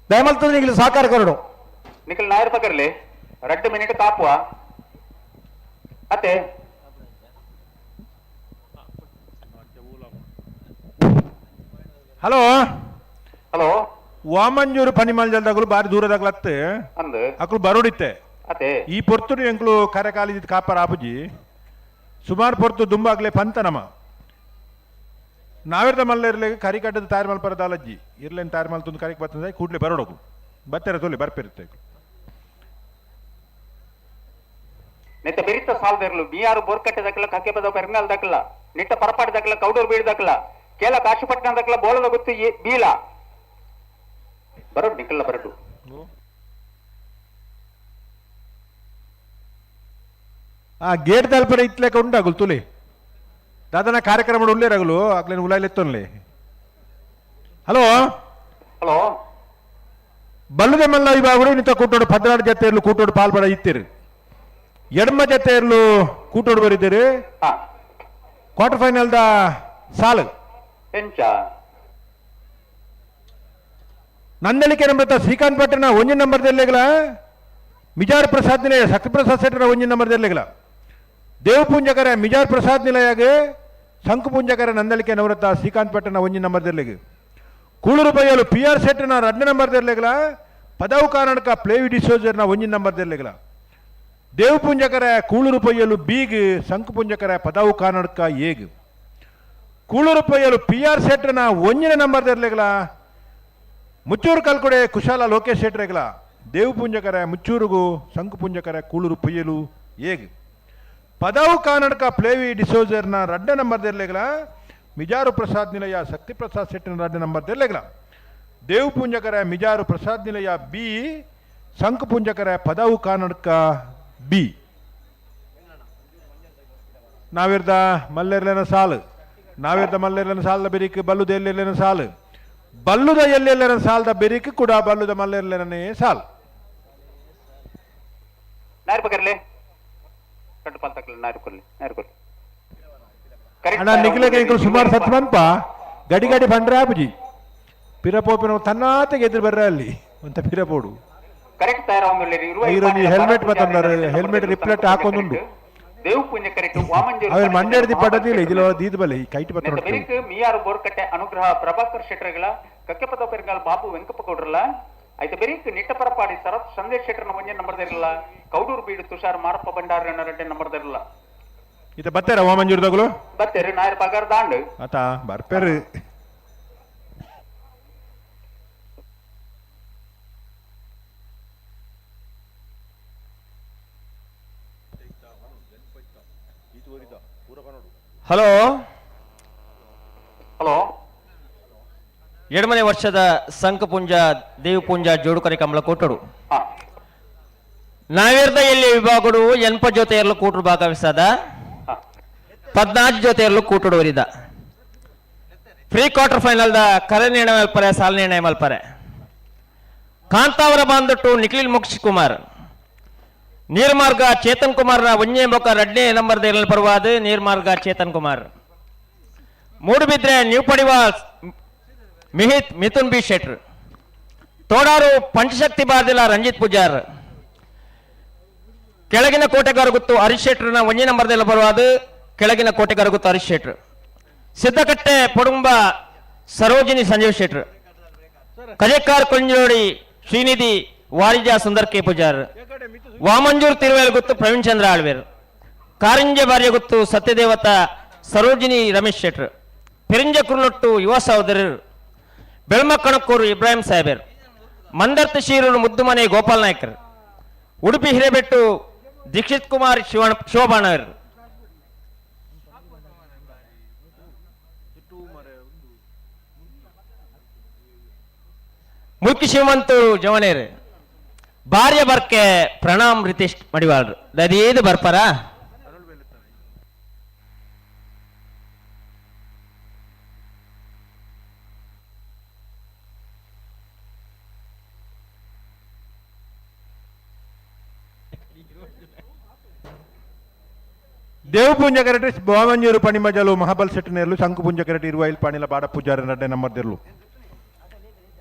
ದಯಮಲ್ತು ನೀಗಲು ಸಹಕಾರ ಕೊರಡು. ನಿಖಲ್ ನಾಯರ್ ಪಕರ್ಲೆ 2 ಮಿನಿಟ್ ಕಾಪುವ ಅತ್ತೆ. ಹಲೋ. ಹಲೋ. ವಾಮಂಜೂರು ಪನಿಮಲ್ಜಲ್ದಾಗಲು ಬಾರಿ ದೂರದಾಗ್ಲತ್ತೆ. ಅಂದು. ಅಕ್ಲು ಬರೋಡಿತ್ತೆ. ಅತ್ತೆ. ಈ ಪೊರ್ತುಡು ಎಂಕ್ಲು ಕರೆಕಾಲಿ ಕಾಪರ ಆಪುಜಿ ಸುಮಾರು ಪೊರ್ತು ದುಂಬಾಗ್ಲೆ ಪಂತ ನಮ ನಾವಿರ್ದ ಮಲ್ಲ ಇರ್ಲೆ ಕರಿ ಕಟ್ಟದ ತಯಾರು ಮಲ್ಪರ ದಾಲಜ್ಜಿ ಇರ್ಲೇನು ತಯಾರು ಮಲ್ತೊಂದು ಕರಿಕ್ ಬರ್ತದೆ ಕೂಡ್ಲೆ ಬರೋಡೋಗು ಬತ್ತೆರ ತೋಲಿ ಬರ್ಪಿರುತ್ತೆ. ನೆತ್ತ ಬೆರಿತ ಸಾಲ್ದೆರ್ಲು ಬಿಆರ್ ಬೋರ್ಕಟ್ಟೆ ದಕ್ಕಲ ಕಕ್ಕೆಪದ ಪೆರಂಗಾಲ್ ದಕ್ಕಲ ನಿಟ್ಟ ಪರಪಾಡಿ ದಕ್ಕಲ ಕೌಡೂರು ಬೀಡು ದಕ್ಕಲ ಕೇಲ ಕಾಶಿಪಟ್ಟಣ ದಕ್ಕಲ ಬೋಳದ ಗುತ್ತು ಬೀಲ ಬರಡು ನಿಖಲ್ಲ ಬರಡು. ಆ ಗೇಟ್ ತಲುಪರ ಇತ್ಲೆಕ ಉಂಡಾಗುಲ್ ತುಲಿ ದಾದನ ಕಾರ್ಯಕ್ರಮ ಉಳ್ಳೇರಾಗಲು ಆಗ್ಲೇನು ಉಲಾಯ್ಲೆತ್ತೊನ್ಲೆ. ಹಲೋ. ಹಲೋ. ಬಲ್ಲದ ಮಲ್ಲ ವಿಭಾಗಗಳು ನಿಂತ ಕೂಟೋಡು 16 ಜೊತೆಯಲ್ಲೂ ಕೂಟೋಡು ಪಾಲ್ಬಡ ಇತ್ತೀರಿ, ಎಡಮ ಜೊತೆಯಲ್ಲೂ ಕೂಟೋಡು ಬರಿದ್ದೀರಿ. ಹಾ. Quarter final the ಸಾಲು. ಎಂಚ? ನಂದಳಿಕೆ ನಂಬರ್ ಶ್ರೀಕಾಂತ್ ಪಟ್ಟಣ ಒಂಜಿ ನಂಬರ್ ದೆಲ್ಲೆಗಲ ಮಿಜಾರ್ ಪ್ರಸಾದ್ ನಿಲಯ ಶಕ್ತಿ ಪ್ರಸಾದ್ ಸೆಟ್ಟರ ಒಂಜಿ ನಂಬರ್ ದೆಲ್ಲೆಗಲ ದೇವಪುಂಜಕರ ಮಿಜಾರ್ ಪ್ರಸಾದ್ ನಿಲಯಾಗ ಶಂಕುಪುಂಜಕರ ನಂದಳಿಕೆ ನವರತ ಶ್ರೀಕಾಂತ್ ಪಟ್ಟಣ ಒಂಜಿ ನಂಬರ್ ದೆಲ್ಲೆಗ್ ಕೂಳೂರು ಬೈಯಲು ಪಿ ಆರ್ ಸೆಟ್ಟನ 2 ನಂಬರ್ ದೆಲ್ಲೆಗಲ ಪದವು ಕಾರಣಕ ಪ್ಲೇವಿ ಡಿಸೋಜರ್ನ ಒಂಜಿ ನಂಬರ್ ದೆಲ್ಲೆಗಲ ದೇವಪುಂಜಕರ ಕೂಳೂರು ಪೊಯ್ಯಲು ಬೀಗ್ ಶಂಕುಪುಂಜಕರ ಪದವು ಕಾರಣಕ ಏಗ್ ಕೂಳೂರು ಪೊಯ್ಯಲು ಪಿ ಆರ್ ಸೆಟ್ಟನ ಒಂಜಿನ ನಂಬರ್ ದೆಲ್ಲೆಗಲ ಮುಚ್ಚೂರು ಕಲ್ಕೊಡೆ ಕುಶಾಲ ಲೋಕೇಶ್ ಶೆಟ್ರೆಗಲ ದೇವಪುಂಜಕರ ಮುಚ್ಚೂರುಗು ಶಂಕುಪುಂಜಕರ ಕೂಳೂರು ಪೊಯ್ಯಲು ಏಗ್ ಪದವು ಕಾನಡ್ಕ ಪ್ಲೇವಿ ಡಿಸೋಜರ್ನ 2 ನಂಬರ್ ದೆಲ್ಲೆಗಲ ಮಿಜಾರು ಪ್ರಸಾದ್ ನಿಲಯ ಶಕ್ತಿ ಪ್ರಸಾದ್ ಶೆಟ್ಟಿನ 2 ನಂಬರ್ ದೆಲ್ಲೆಗಲ ದೇವಪುಂಜಕರ ಮಿಜಾರು ಪ್ರಸಾದ್ ನಿಲಯ ಬಿ ಶಂಕುಪುಂಜಕರ ಪದವು ಕಾನಡ್ಕ ಬಿ ನಾವಿರ್ದ ಮಲ್ಲೆರ್ಲೆನ ಸಾಲು ನಾವಿರ್ದ ಮಲ್ಲೆರ್ಲೆನ ಸಾಲದ ಬೆರಿಕ್ ಬಲ್ಲುದ ಎಲ್ಲೆರ್ಲೆನ ಸಾಲು ಬಲ್ಲುದ ಎಲ್ಲೆಲ್ಲರ ಸಾಲದ ಬೆರಿಕ್ ಕೂಡ ಬಲ್ಲುದ ಮಲ್ಲೆರ್ಲೆನೇ ಸಾಲ್. ನಾಯರ್ ಪಕರ್ಲೆ ಕಟ್ಟು ಪಾಲ್ ತಕ್ಕಲ ನಾಯರ್ ಕೊರ್ಲಿ ನಾಯರ್ ಕೊರ್ಲಿ. ಅಣ್ಣ ನಿಖಿಲಗೆ ಇಂಕುಲು ಸುಮಾರು ಸತ್ ಮನ್ಪ ಗಡಿ ಗಡಿ ಬಂಡ್ರೆ ಆಪುಜಿ ಪಿರಪೋಪಿನ ತನ್ನಾತೆಗೆ ಎದುರು ಬರ್ರೆ ಅಲ್ಲಿ ಅಂತ ಪಿರಪೋಡು. ಕರೆಕ್ಟ್ ತಯಾರಾವಂದುಲ್ಲೇರಿ. ಐರೊಂಜಿ ಹೆಲ್ಮೆಟ್ ಬತ್ತಂದಾರು, ಹೆಲ್ಮೆಟ್ ರಿಫ್ಲೆಕ್ಟ್ ಹಾಕೊಂದುಂಡು. ದೇವ್ ಪುಂಜ ಕರೆಕ್ಟ್ ವಾಮಂಜೂರು ಅವೇನು ಮಂಡ್ಯದ ದಿಪ್ಪಟದಿಲ್ಲ ಇದಿಲ್ಲ ದೀದ್ ಬಲೆ ಈ ಕೈಟ್ ಬತ್ತ. ನೆತ್ತ ಬೆರಿಕ್ ಮಿಯಾರು ಬೋರ್ಕಟ್ಟೆ ಅನುಗ್ರಹ ಪ್ರಭಾಕರ್ ಶೆಟ್ಟರ್ಗಳ ಕಕ್ಕೆಪದ ಪೆರಂಗಾಲ್ ಬಾಬು ವೆಂಕಪ್ಪ ಗೌಡ್ರಲ್ಲ ಐತ ಬೆರಿಕ್ ನಿಟ್ಟ ಪರಪಾಡಿ ಶರತ್ ಸಂದೇಶ್ ಶೆಟ್ಟರ್ನ ಒಂಜೆ ನಂಬರ್ ದೆರಲ್ಲ ಕೌಡೂರು ಬೀಡು ತುಷಾರ್ ಮಾರಪ್ಪ ಭಂಡಾರನ 2 ನಂಬರ್ ದೆರಲ್ಲ. ಇತ ಬತ್ತಾರ ವಾಮಂಜೂರ್ದಾಗಲು. ಬತ್ತೆರು ನಾಯರ್ ಪಗಾರ್ ದಾಂಡು. ಆತ ಬರ್ಪೇರು. ಹಲೋ. ಹಲೋ. ಎಡಮನೆ ವರ್ಷದ ಸಂಕಪುಂಜ ದೇವಪುಂಜ ಜೋಡುಕರಿ ಕಮಲ ಕೂಟಡು. ಹಾ. ನಾವೇರ್ದ ಎಲ್ಲಿ ವಿಭಾಗಡು ಎನ್ಪ ಜೊತೆಯರ್ಲು ಕೂಟರು ಭಾಗವಹಿಸದ. ಹಾ. 14 ಜೊತೆಯರ್ಲು ಕೂಟುಡು ವರಿದ pre quarter final the ಕರೆ ನಿರ್ಣಯ ಮಲ್ಪರೆ ಸಾಲ ನಿರ್ಣಯ ಮಲ್ಪರೆ ಕಾಂತಾವರ ಬಾಂದಟ್ಟು ನಿಖಿಲ್ ಮುಕ್ಷ್ ಕುಮಾರ್. ನೀರ್ಮಾರ್ಗ ಚೇತನ್ ಕುಮಾರ್ನ ಒಂಜೇ ಬೊಕ್ಕ ರಡ್ನೇ ನಂಬರ್ ದೇರ್ಲ ಪರ್ವಾದ್ ನೀರ್ಮಾರ್ಗ ಚೇತನ್ ಕುಮಾರ್. Moodbidri new Padival Mihith Mithun B Shetty. ತೋಡಾರು ಪಂಚಶಕ್ತಿ ಬಾರ್ದಿಲ ರಂಜಿತ್ ಪೂಜಾರ್. ಕೆಳಗಿನ ಕೋಟೆಗಾರ ಗುತ್ತು ಹರೀಶ್ ಶೆಟ್ರನ ಒಂಜೇ ನಂಬರ್ ದೇರ್ಲ ಪರ್ವಾದ್ ಕೆಳಗಿನ ಕೋಟೆಗಾರ ಗುತ್ತು ಹರೀಶ್ ಶೆಟ್ರ್. ಸಿದ್ದಕಟ್ಟೆ ಪೊಡುಂಬ ಸರೋಜಿನಿ ಸಂಜೀವ್ ಶೆಟ್ರ್. ಕಜೆಕಾರ್ ಕೊಂಜೋಡಿ ಶ್ರೀನಿಧಿ ವಾರಿಜಾ ಸುಂದರ್ ಕೆ ಪೂಜಾರ್. ವಾಮಂಜೂರ್ ತಿರುವೇಲ್ ಗುತ್ತು ಪ್ರವೀಣ್ ಚಂದ್ರ ಆಳ್ವೇರ್. ಕಾರಿಂಜ ಬಾರ್ಯ ಗುತ್ತು ಸತ್ಯದೇವತ ಸರೋಜಿನಿ ರಮೇಶ್ ಶೆಟ್ರ್. ಪೆರಿಂಜ ಕುರ್ಲೊಟ್ಟು ಯುವ ಸಹೋದರರು ಬೆಳ್ಮ ಕಣಕೂರು ಇಬ್ರಾಹಿಂ ಸಾಹೇಬರ್. ಮಂದರ್ತ ಶೀರೂರು ಮುದ್ದುಮನೆ ಗೋಪಾಲ್ ನಾಯ್ಕರ್. ಉಡುಪಿ ಹಿರೇಬೆಟ್ಟು ದೀಕ್ಷಿತ್ ಕುಮಾರ್ ಶಿವಬಾಣವರ್. ಮುಲ್ಕಿ ಶಿವಮಂತೂರು ಜವನೇರ್. ಭಾರ್ಯ ಬರ್ಕೆ ಪ್ರಣಾಮ್ ರಿತೇಶ್ ಮಡಿವಾಳ್ರು ದದೇದು ಬರ್ಪರ. ದೇವಪೂಂಜ ಕರೆಟ್ ಬಾಮಂಜೂರು ಪಣಿಮಜಲು ಮಹಾಬಲ್ ಶೆಟ್ಟಿನೇರ್ಲು. ಶಂಕುಪುಂಜ ಕರೆಟ್ ಇರುವೈಲ್ ಪಾಣಿಲ ಬಾಡ ಪೂಜಾರಿ ನಡ್ಡೆ ನಂಬರ್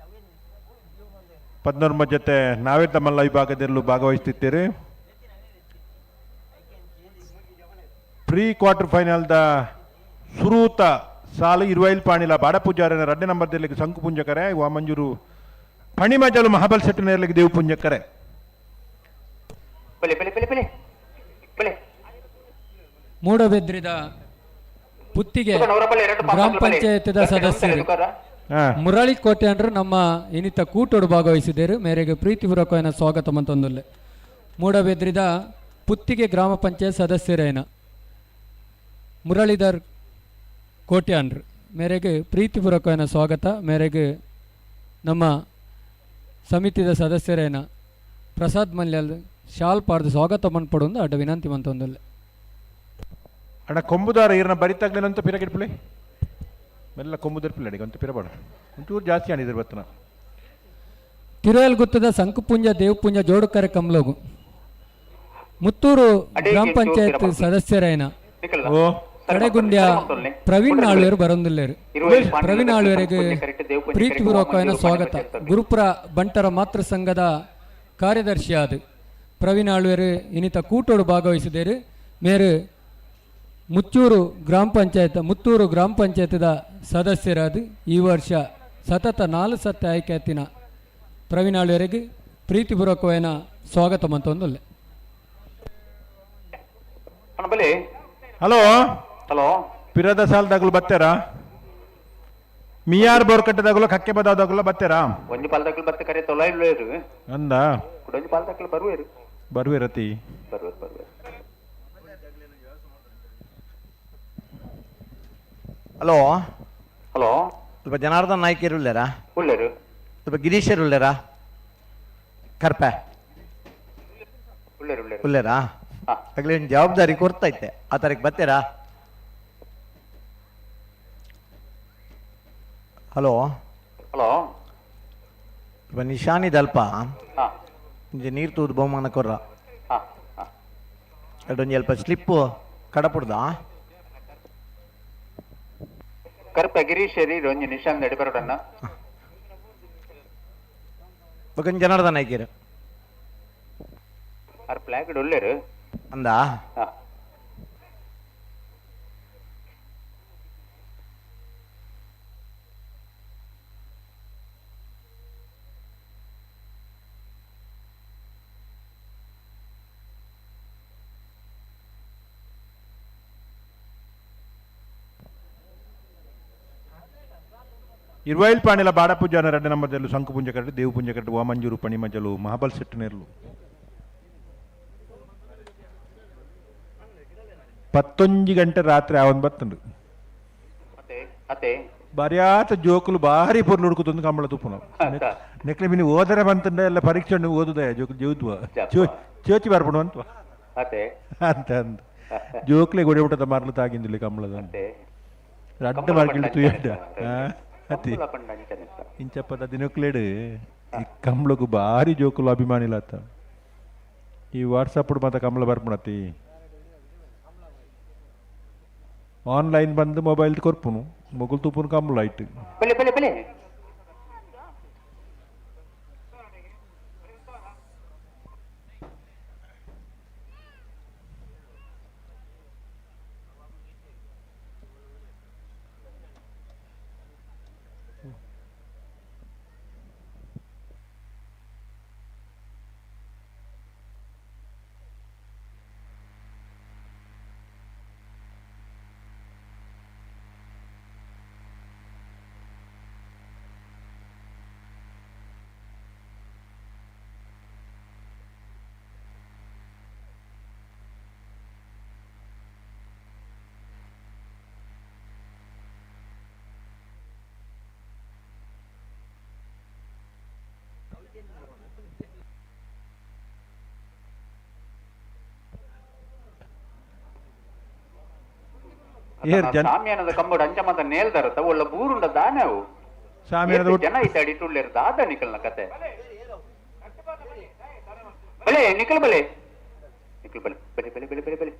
11 ಜೊತೆ ನಾವೇ ತಮ್ಮಲ್ಲ ವಿಭಾಗದಲ್ಲೂ ಭಾಗವಹಿಸುತ್ತಿದ್ದೀರಿ. ಪ್ರೀ ಕ್ವಾರ್ಟರ್ ಫೈನಲ್ದ ಸುರೂತ ಸಾಲು ಇರುವೈಲ್ ಪಾಣಿಲ ಬಾಡ ಪೂಜಾರಿನ ರಡ್ಡೆ ನಂಬರ್ ದಿರ್ಲಿಗೆ ಶಂಕುಪುಂಜಕರೆ ವಾಮಂಜೂರು ಪಣಿಮಜಲು ಮಹಾಬಲ್ ಶೆಟ್ಟಿನೇರ್ಲಿಗೆ ದೇವಪುಂಜಕರೆ. ಬಲೆ ಬಲೆ ಬಲೆ ಬಲೆ ಬಲೆ. ಮೂಡಬೆದ್ರಿದ ಪುತ್ತಿಗೆ ಗ್ರಾಮ ಪಂಚಾಯತ್ದ ಸದಸ್ಯರು ಮುರಳಿ ಕೋಟೆ ಅಂದ್ರು ನಮ್ಮ ಇನ್ನಿತ ಕೂಟೋಡು ಭಾಗವಹಿಸಿದರು. ಮೇರೆಗೆ ಪ್ರೀತಿಪೂರ್ವಕವಾದ ಸ್ವಾಗತ ಮಂತೊಂದುಲ್ಲೆ. ಮೂಡಬೆದ್ರಿದ ಪುತ್ತಿಗೆ ಗ್ರಾಮ ಪಂಚಾಯತ್ ಸದಸ್ಯರೇನ ಮುರಳೀಧರ್ ಕೋಟ್ಯಾನ್ರು ಮೇರೆಗೆ ಪ್ರೀತಿಪೂರ್ವಕವಾದ ಸ್ವಾಗತ. ಮೇರೆಗೆ ನಮ್ಮ ಸಮಿತಿದ ಸದಸ್ಯರೇನ ಪ್ರಸಾದ್ ಮಲ್ಯಲ್ ಶಾಲ್ ಪಾಡ್ದು ಸ್ವಾಗತ ಮನ್ಪಡೊಂದು ಅಡ್ಡ ವಿನಂತಿ ಮಂತೊಂದುಲ್ಲೆ. ಅಣ್ಣ ಕೊಂಬುದಾರ ಈರ್ನ ಬರಿತಾಗ್ಲೇನಂತ ಪಿರಗಿಡ್ಪುಳಿ ಮೆಲ್ಲ ಕೊಂಬುದಾರ ಪಿಲ್ಲಡಿಗೆ ಅಂತ ಪಿರಬೇಡ ಒಂಚೂರು ಜಾಸ್ತಿ ಆಣಿದ್ರು ಬತ್ತನ. ತಿರುವೆಲ್ ಗುತ್ತದ ಸಂಕುಪುಂಜ ದೇವಪುಂಜ ಜೋಡು ಕಾರ್ಯಕ್ರಮಲೋಗು ಮುತ್ತೂರು ಗ್ರಾಮ ಪಂಚಾಯತ್ ಸದಸ್ಯರೇನ ಕಡೆಗುಂಡ್ಯ ಪ್ರವೀಣ್ ಆಳ್ವೇರು ಬರೊಂದುಲ್ಲೇರು. ಪ್ರವೀಣ್ ಆಳ್ವೇರಿಗೆ ಪ್ರೀತಿಪೂರ್ವಕವಾದ ಸ್ವಾಗತ. ಗುರುಪುರ ಬಂಟರ ಮಾತೃ ಸಂಘದ ಕಾರ್ಯದರ್ಶಿಯಾದ ಪ್ರವೀಣ್ ಆಳ್ವೇರು ಇನ್ನಿತ ಕೂಟೋಡು ಭಾಗವಹಿಸಿದರು. ಮೇರು ಮುಚ್ಚೂರು ಗ್ರಾಮ ಪಂಚಾಯತ್ ಮುತ್ತೂರು ಗ್ರಾಮ ಪಂಚಾಯತ್ದ ಸದಸ್ಯರಾದ ಈ ವರ್ಷ ಸತತ 4 ಸತ್ತ ಆಯ್ಕೆತ್ತಿನ ಪ್ರವೀಣ್ ಆಳ್ವೇರಿಗೆ ಪ್ರೀತಿಪೂರ್ವಕವಾದ ಸ್ವಾಗತ ಮಂತೊಂದುಲ್ಲೆ. Hello hello ಪಿರದ ಸಾಲದಾಗಲು ಬತ್ತೇರಾ ಮಿಯಾರ್ ಬೋರ್ಕಟ್ಟದಾಗಲು ಕಕ್ಕೆ ಬದಾದಾಗಲು ಬತ್ತೇರಾ? ಒಂಜಿ ಪಾಲ್ದಾಗಲು ಬತ್ತೆ ಕರೆ ತೊಲ ಇಲ್ಲೇರು. ಅಂದ ಒಂಜಿ ಪಾಲ್ದಾಗಲು ಬರುವೇರು. ಬರುವಿರತಿ. ಬರುವೇರು ಬರುವೇರು. ಹಲೋ ಹಲೋ ಸ್ವಲ್ಪ ಜನಾರ್ದನ್ ನಾಯ್ಕರು ಉಳ್ಳೇರಾ? ಉಳ್ಳೇರು. ಸ್ವಲ್ಪ ಗಿರೀಶರು ಉಳ್ಳೇರಾ? ಕರ್ಪೆ ಉಳ್ಳೇರು ಉಳ್ಳೇರು. ಉಳ್ಳೇರಾ? ಆಗ್ಲೇ ಒಂದು ಜವಾಬ್ದಾರಿ ಕೊಡ್ತೈತೆ, ಆ ತಾರೀಕು ಬರ್ತೀರಾ? ಹಲೋ ಹಲೋ ಸ್ವಲ್ಪ ನಿಶಾನಿದಲ್ಪ ಒಂಜಿ ನೀರು ತೂದು ಬಹುಮಾನ ಕೊರ್ರ. ಎರಡೊಂಜಿ ಅಲ್ಪ ಸ್ಲಿಪ್ಪು ಕಡಪುಡ್ದ. ಕರ್ಪ ಗಿರೀಶ್ ಒಂಜಿ ನಿಶಾನ್ ನಡಿಬರೋಡನ್ನ. ಬೊಕೊಂಜಿ ಜನಾರ್ದನ್ ನಾಯ್ಕರು. ಅರ್ ಪ್ಲಾಗ್ ಉಳ್ಳೇರು. ಅಂದ Iruvail Panila ಬಾಡಪೂಜಾನ ರಡ್ಡೆ ನಂಬರ್ದಲ್ಲೂ ಶಂಕುಪುಂಜ curd ದೇವಪುಂಜ curd Vamanjoor ಪಣಿಮಜಲು Mahabal set 11 ಗಂಟೆ ರಾತ್ರಿ ಆವನ್ ಬತ್ತಂಡು. ಬಾರ್ಯಾತ ಜೋಕುಲು ಭಾರಿ ಪೊರ್ಲು ಹುಡುಕುತ್ತೊಂದು ಕಂಬಳ ತುಪ್ಪುನ ನೆಕ್ಲೆ ಮಿನಿ ಓದರೆ ಬಂತಂಡ ಎಲ್ಲ ಪರೀಕ್ಷೆ ಉಂಡು ಓದುದಯ ಜೋಕು ಜೋದ್ವ ಚೋಚಿ ಬರ್ಪುಡು ಅಂತ ಅಂತ ಅಂದ ಜೋಕ್ಲೆ ಗೊಡೆ ಊಟದ ಮರಳು ತಾಗಿಂದಿಲ್ಲ ಕಂಬಳದ ರಡ್ಡ ಮಾರ್ಕಿಲ್ ತುಯಡ್ಡ ಅತಿ ಇಂಚಪ್ಪದ ದಿನಕ್ಲೇಡು ಈ ಕಂಬಳಗು ಭಾರಿ ಜೋಕುಲು ಅಭಿಮಾನಿಲಾತ. ಈ ವಾಟ್ಸಪ್ ಮಾತ ಕಂಬಳ ಬರ್ಪುಣತಿ ಆನ್ಲೈನ್ ಬಂದು ಮೊಬೈಲ್ ಕೊರ್ಪುನು ಮೊಗುಲ್ ತೂಪುನು ಕಂಬಳ ಆಯ್ತು. ಬಲೆ ಬಲೆ ಬಲೆ. ಏರ್ ಜನ ಸಾಮ್ಯಾನದ ಕಂಬಡ್ ಅಂಚಮದ ನೇಲ್ದರತ ಒಳ್ಳ ಬೂರುಂಡ ದಾನೆ ಅವು. ಸಾಮ್ಯಾನದ ಏತ್ ಜನ ಐತೆ ಅಡಿಟುಳ್ಳೇರ್ ದಾದ ನಿಕಲ್ನ ಕತೆ. ಬಲೆ ನಿಕಲ್ ಬಲೆ ನಿಕಲ್ ಬಲೆ ಬಲೆ ಬಲೆ ಬಲೆ ಬಲೆ ಬಲೆ.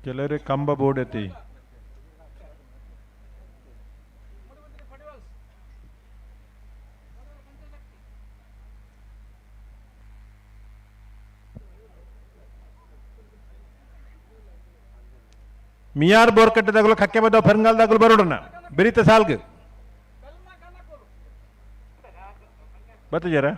ಕೆಲವರು ಕಂಬ ಬೋರ್ಡ್ ಐತಿ. ಮಿಯಾರ್ ಬೋರ್ಕಟ್ಟೆದಾಗಲು ಕಕ್ಕೆ ಬದ್ದ ಫೆರ್ಗಾಲ್ದಾಗಲು ಬರೋಡಣ ಬಿರಿತ ಸಾಲ್ಗ್ ಬತ್ತಜಾರ.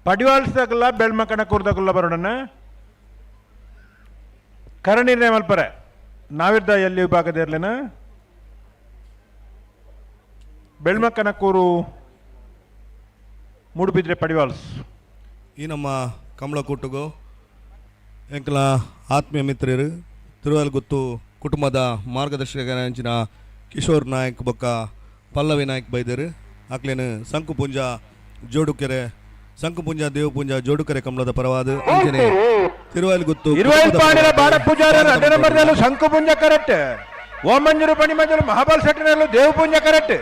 ಪಡಿವಾಲ್ಸ್ದಾಗಲ್ಲ ಬೆಳ್ಮಕಣ ಕೂರ್ದಾಗಲ್ಲ ಬರೋಣ. ಕರಣಿರ್ನೇ ಮಲ್ಪರೆ ನಾವಿದ್ದ ಎಲ್ಲಿ ವಿಭಾಗದ ಇರ್ಲೇನ ಬೆಳ್ಮಕನಕೂರು ಮೂಡುಬಿದ್ರೆ ಪಡಿವಾಲ್ಸ್. ಈ ನಮ್ಮ ಕಮಲಕೂಟಗು ಎಂಕಲ ಆತ್ಮೀಯ ಮಿತ್ರರು ತಿರುವಲ್ಗುತ್ತು ಕುಟುಂಬದ ಮಾರ್ಗದರ್ಶಕರಂಚಿನ ಕಿಶೋರ್ ನಾಯಕ್ ಬೊಕ್ಕ ಪಲ್ಲವಿ ನಾಯಕ್ ಬೈದರು. ಅಕ್ಲೇನು ಸಂಕುಪುಂಜ ಜೋಡುಕೆರೆ ಸಂಕುಪುಂಜ ದೇವಪುಂಜ ಜೋಡುಕೆರೆ ಕಮಲದ ಪರವಾದ ಅಂಚನೆ ತಿರುವಲ್ಗುತ್ತು ಇರುವೈಲ್ ಪಾಂಡ್ಯರ ಬಾಡ ಪೂಜಾರ ரெண்டு ನಂಬರ್ದಲ್ಲೂ ಶಂಕುಪುಂಜ ಕರೆಕ್ಟ್. ಓಮಂಜೂರು ಪಣಿಮಂಜೂರು ಮಹಾಬಲ್ ಶೆಟ್ಟನಲ್ಲೂ ದೇವಪುಂಜ ಕರೆಕ್ಟ್.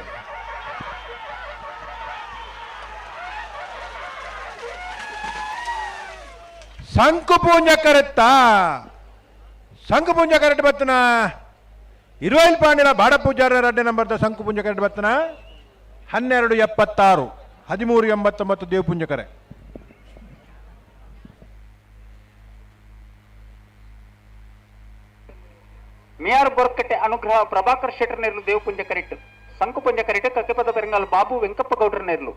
ಶಂಕುಪೂಂಜ ಕರೆಕ್ಟಾ? ಶಂಕುಪುಂಜ ಕರೆಕ್ಟ್ ಬತ್ತನ. ಇರುವೈಲ್ ಪಾಂಡ್ಯರ ಬಾಡ ಪೂಜಾರ ಎರಡನೇ ನಂಬರ್ದ ಶಂಕುಪುಂಜ ಕರೆಕ್ಟ್ ಬತ್ತನ. 12.76 13.89 ದೇವಪುಂಜ ಕರೆ. ಮಿಯಾರ್ ಬೋರ್ಕಟ್ಟೆ ಅನುಗ್ರಹ ಪ್ರಭಾಕರ್ ಶೆಟ್ಟರ್ ನೇರ್ಲು ದೇವಪುಂಜ ಕರೆಕ್ಟ್. ಸಂಕುಪುಂಜ ಕರೆಕ್ಟ್ ಕಕ್ಕೆಪದ ಪೆರಂಗಾಲ್ ಬಾಬು ವೆಂಕಪ್ಪ ಗೌಡ್ರ ನೇರ್ಲು.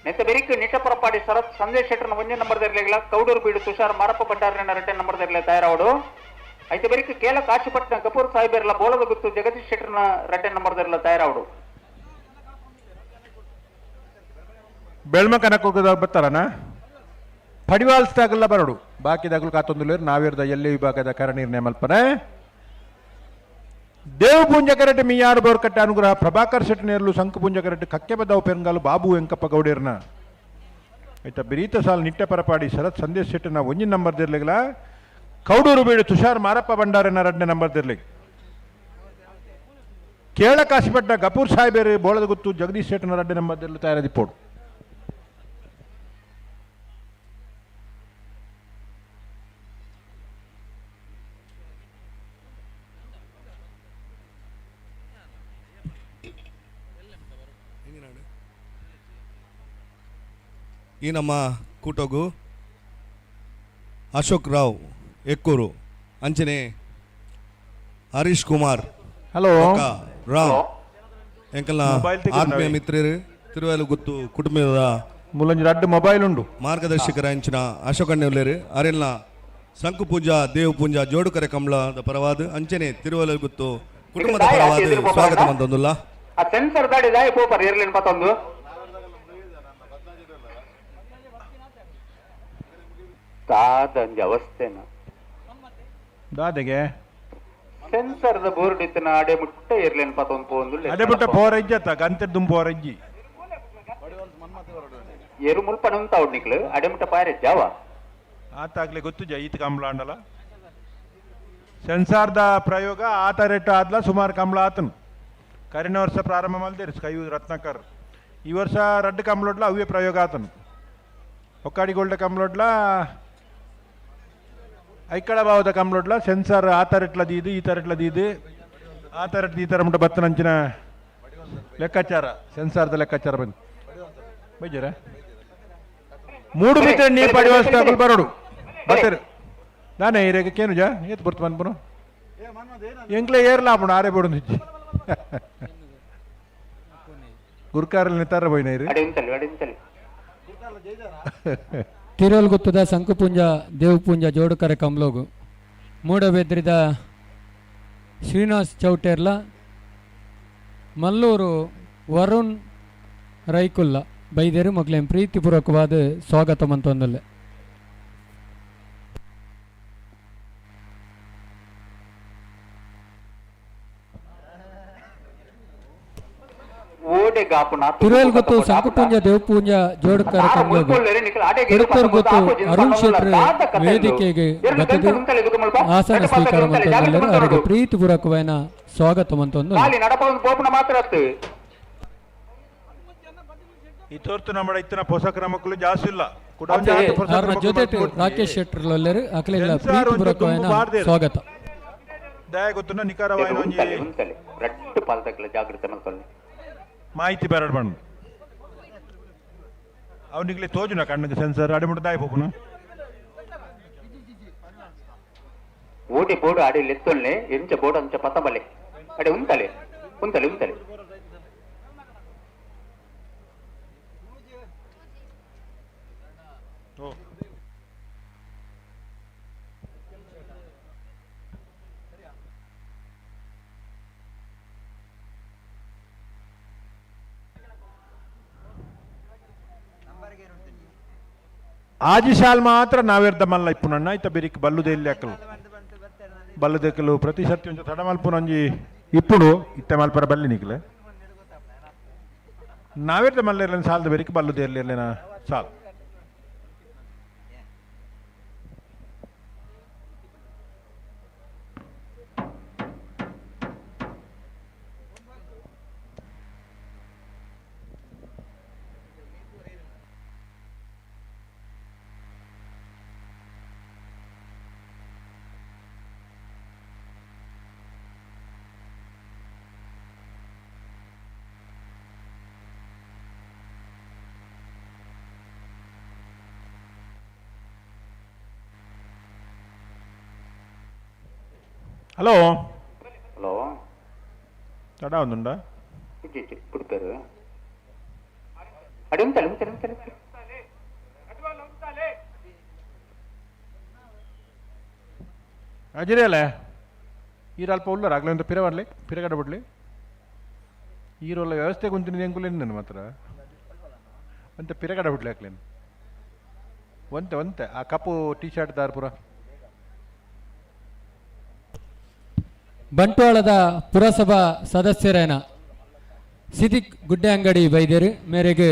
ನೆತ್ತ ಬೆರಿಕ್ ನಿಟ್ಟ ಪರಪಾಡಿ ಶರತ್ ಸಂದೇಶ್ ಶೆಟ್ಟರ್ನ ಒಂದೇ ನಂಬರ್ ದರ್ಲೆಗಳ ಕೌಡೂರು ಬೀಡು ತುಷಾರ್ ಮಾರಪ್ಪ ಭಂಡಾರನ ಎರಡನೇ ನಂಬರ್ ದರ್ಲೆ ತಯಾರಾವಡು. ಐತೆ ಬೆರಿಕ್ ಕೇಲ ಕಾಶಿಪಟ್ಟಣ ಕಪೂರ್ ಸಾಹೇಬರ್ಲ ಬೋಳದ ಗುತ್ತು ಜಗದೀಶ್ ಶೆಟ್ಟರ್ನ ಎರಡನೇ ನಂಬರ್ ದರ್ಲ ತಯಾರಾವಡು. ಬೆಳ್ಮಕನಕ್ಕೆ ಹೋಗೋದಾಗ ಬರ್ತಾರನ ಪಡಿವಾಲ್ಸ್ದಾಗಲ್ಲ ಬರೋಡು ಬಾಕಿದಾಗಲು ಕಾತೊಂದುಲೇರು ನಾವಿರ್ದ ಎಲ್ಲಿ ವಿಭಾಗದ ಕರನೀರ್ನೆ ಮಲ್ಪನೆ. ದೇವಪುಂಜ ಕರೆಟ್ ಮಿಯಾರು ಬೋರ್ಕಟ್ಟೆ ಅನುಗ್ರಹ ಪ್ರಭಾಕರ್ ಶೆಟ್ಟಿ ನೇರ್ಲು ಶಂಕುಪುಂಜ ಕರೆಟ್ ಕಕ್ಕೆ ಬದ್ದಾವು ಪೆರಂಗಾಲು ಬಾಬು ವೆಂಕಪ್ಪ ಗೌಡೇರ್ನ. ಆಯ್ತಾ ಬಿರೀತ ಸಾಲ್ ನಿಟ್ಟೆ ಪರಪಾಡಿ ಶರತ್ ಸಂದೇಶ್ ಶೆಟ್ಟಿನ ಒಂಜಿನ ನಂಬರ್ ದಿರ್ಲಿಗಲ ಕೌಡೂರು ಬೀಡು ತುಷಾರ್ ಮಾರಪ್ಪ ಭಂಡಾರನ ಎರಡನೇ ನಂಬರ್ ದಿರ್ಲಿ. ಕೇಳ ಕಾಶಿಪಟ್ಟ ಗಪೂರ್ ಸಾಹೇಬೇರು ಬೋಳದ ಗುತ್ತು ಜಗದೀಶ್ ಶೆಟ್ಟನ ಎರಡನೇ ನಂಬರ್ ದಿರ್ಲು ತಯಾರದಿಪ್ಪೋಡು. ಈ ನಮ್ಮ ಕೂಟಗು ಅಶೋಕ್ ರಾವ್ ಎಕ್ಕೂರು ಅಂಚನೆ ಹರೀಶ್ ಕುಮಾರ್ ಹಲೋ ರಾವ್ ಎಂಕಲ್ನ ಮೊಬೈಲ್ ತೆಗೆದು ಆತ್ಮೀಯ ನಾವೇ. ಮಿತ್ರರು ತಿರುವೇಲುಗುತ್ತು ಕುಟುಂಬದ ಮುಲಂಜಿ ರಡ್ಡ್ ಮೊಬೈಲ್ ಉಂಡು. ಮಾರ್ಗದರ್ಶಕರಾಂಚಿನ ಅಶೋಕಣ್ಣ ಉಲ್ಲೇರು. ಅರೆಲ್ಲ ಶಂಕು ಪೂಜಾ ದೇವ್ ಪೂಂಜಾ ಜೋಡುಕರೆ ಕಮಲದ ಪರವಾದ ಅಂಚನೆ ತಿರುವಲಗುತ್ತು ಕುಟುಂಬದ ಪರವಾದ ಸ್ವಾಗತ ಮಂತೊಂದುಲ್ಲ. ಆ sensor Dadi ದಾಯಿ ಪೋಪರ್ ಇರ್ಲಿನ್ ಪತ್ತೊಂದು. ದಾದಂಜ ಅವಸ್ಥೆನ. ದಾದೆಗೆ sensor the board ಇತ್ತಿನ ಅಡೆ ಮುಟ್ಟ ಇರ್ಲಿನ್ ಪತ್ತೊಂದು ಪೋಂದು. ಅಡೆ ಬಿಟ್ಟ ಪೋರಜ್ಜಿ ಅತ್ತ ಗಂತೆ ದುಂಬು ಪೋರಜ್ಜಿ. ಎರು ಮುಲ್ಪ ಉಂತಾವ್ ನಿಕ್ಲು ಅಡೆ ಮುಟ್ಟ ಪಾರೆ ಜಾವ. ಆತಾಗ್ಲೆ ಗೊತ್ತು ಜ ಈತ ಕಂಬಳ ಅಂಡಲ ಸೆನ್ಸಾರ್ದ ಪ್ರಯೋಗ ಆತ ರೇಟ್ ಆದ್ಲ ಸುಮಾರು ಕಂಬಳ ಆತನು. ಕರಿನ ವರ್ಷ ಪ್ರಾರಂಭ ಮಲ್ದೇರು ಸ್ಕೈ ರತ್ನಾಕರ್. ಈ ವರ್ಷ ರಡ್ಡು ಕಂಬಳೊಡ್ಲ ಅವೇ ಪ್ರಯೋಗ ಆತನು. ಒಕ್ಕಾಡಿಗೋಲ್ಡ ಕಂಬಳೊಡ್ಲ ಐಕಳ ಭಾವದ ಕಂಬಳೊಡ್ಲ ಸೆನ್ಸಾರ್ ಆ ತರಟ್ಲ ದೀದು ಈ ತರಟ್ಲ ದೀದು ಆ ತರಟ್ ಈ ತರ ಮುಟ್ಟ ಬತ್ತನಂಚಿನ ಲೆಕ್ಕಾಚಾರ ಸೆನ್ಸಾರ್ದ ಲೆಕ್ಕಾಚಾರ ಬಂದು ಬೈಜರ ಮೂಡು ಮೀಟರ್ ನೀ ಪಡಿವಸ್ತಾಕುಲು ಬರೋಡು ಬತ್ತರು ನಾನೇ ಇರೇಗ ಕೇನು ಜಾ ಏತ್ ಬರ್ತು ಮನ್ಪುನು ಎಂಕ್ಲೆ ಏರ್ಲ ಆಪುಂಡು ಆರೆ ಬೋಡು ನಿಜ್ಜಿ ಗುರ್ಕಾರಲ್ಲಿ ನಿತ್ತಾರ ಪೋಯಿನ ಇರು. ಅಡೆ ಉಂತಲಿ ಅಡೆ ಉಂತಲಿ. ತಿರುವಲ್ಗುತ್ತದ ಸಂಕುಪುಂಜ ದೇವಪುಂಜ ಜೋಡುಕರೆ ಕಮ್ಲೋಗು ಮೂಡಬೆದ್ರಿದ ಶ್ರೀನಿವಾಸ್ ಚೌಟೇರ್ಲ ಮಲ್ಲೂರು ವರುಣ್ ರೈಕುಲ್ಲ ಬೈದೇರು ಮಕ್ಳೇನ್ ಪ್ರೀತಿಪೂರ್ವಕವಾದ ಸ್ವಾಗತ ಮಂತೊಂದಲ್ಲೆ. ಓಡೆ ಗಾಪುನ. ತಿರುವಲ್ಗುತ್ತು ಸಂಕುಪುಂಜ ದೇವಪೂಂಜ ಜೋಡುಕರೆ ಕಮ್ಲೋಗು ತಿರುತ್ತೂರ್ಗುತ್ತು ಅರುಣ್ ಶೆಟ್ರ್ ವೇದಿಕೆಗೆ ಬತ್ತದು ಆಸನ ಸ್ವೀಕಾರ ಮಂತೊಂದಲ್ಲೆರು. ಅವರಿಗೆ ಪ್ರೀತಿಪೂರ್ವಕವಾದ ಸ್ವಾಗತ ಮಂತೊಂದು. ಖಾಲಿ ನಡಪ ಪೋಪುನ ಮಾತ್ರ ಅತ್ತು. ಈ ತೋರ್ತು ನಮ್ಮ ಇತ್ತಿನ ಪೊಸ ಕ್ರಮಕ್ಕಲು ಜಾಸ್ತಿ ಇಲ್ಲ ಕುಡ ಒಂಜಿ ಅತ್ತೆ, ಆತ್ ಪೊಸ ಅವರ ಕ್ರಮಕ್ಕಲು ಜೊತೆ ಮಲ್ಪೊಡ್ಚಿ. ರಾಕೇಶ್ ಶೆಟ್ಟರ್ ಲೊಲ್ಲೆರು ಅಕ್ಲೆಗ್ಲ ಸೆನ್ಸಾರ್ ಒಂಜಿ ಪ್ರೀತಿಪೂರ್ವಕವಾದ ದುಂಬು ಬಾರ್ದೇರು. ಸ್ವಾಗತ. ದಯ ಗೊತ್ತುನ ನಿಖರವಾಯಿನ ಒಂಜಿ ಉಂತಲೆ ಉಂತಲೆ ರಡ್ಡು ಪಾಲ್ತಕ್ಲ ಜಾಗ್ರತೆ ಮಲ್ತೊಲ್ಲೆ. ಮಾಹಿತಿ ಬರಡ್ ಬಣ್ಣ ಅವನಿಗೆ ತೋಜುನ ಕಣ್ಣಿಗೆ ಸೆನ್ಸರ್ ಅಡೆ ಮುಟ್ಟ ದಾಯ ಪೋಪುನ. ಓಡಿ ಬೋಡು ಅಡಿ ಲೆತ್ತೊಲ್ಲೆ ಎಂಚ ಬೋಡು ಅಂಚ ಪತ್ತಬಲೆ ಅಡೆ ಉಂತಲೆ ಉಂತಲೆ ಉಂತಲೆ. ಆಜಿ ಶಾಲ್ ಮಾತ್ರ ನಾವೇರ್ದ ಮಲ್ಲ ಇಪ್ಪುನಣ್ಣ ಇತ್ತ ಬೆರಿಕ್ ಬಲ್ಲುದೆ ಇಲ್ಲಿ ಅಕ್ಕಲು ಬಲ್ಲುದೆಕ್ಕಲು ಪ್ರತಿ ಸರ್ತಿ ಒಂಜಿ ತಡ ಮಲ್ಪುನೊಂಜಿ ಇಪ್ಪುಡು ಇತ್ತೆ ಮಲ್ಪರ ಬಲ್ಲಿ ನಿಕ್ಲೆ ನಾವೇರ್ದ ಮಲ್ಲ ಇರ್ಲಿನ ಸಾಲದ ಬೆರಿಕ್ ಬಲ್ಲುದೆ ಇರ್ಲಿನ ಸಾಲ್. ಹಲೋ. ಹಲೋ. ತಡ ಒಂದುಂಡ. ಇಜ್ಜಿ ಇಜ್ಜಿ ಕುಡ್ಪೇರು ಅಡೆ ಉಂತಲೆ ಉಂತಲೆ ಉಂತಲೆ. ಅಜಿರೇಲೆ ಈರು ಅಲ್ಪ ಉಳ್ಳಾರ ಆಗಲೇ ಒಂದು ಪಿರ ಬರ್ಲಿ ಪಿರಗಡ ಬಿಡ್ಲಿ ಈರೋಲ್ಲ ವ್ಯವಸ್ಥೆ ಕುಂತಿನ ಎಂಕುಲೇನು ಮಾತ್ರ ಒಂತೆ ಪಿರಗಡ ಬಿಡ್ಲಿ ಹಾಕ್ಲೇನು ಒಂತೆ ಒಂತೆ ಆ ಕಪ್ಪು ಟೀ ಶರ್ಟ್ ದಾರ್ ಪೂರ. ಬಂಟ್ವಾಳದ ಪುರಸಭಾ ಸದಸ್ಯರೇನ ಸಿದಿಕ್ ಗುಡ್ಡೆ ಅಂಗಡಿ ಬೈದೇರು ಮೇರೆಗೆ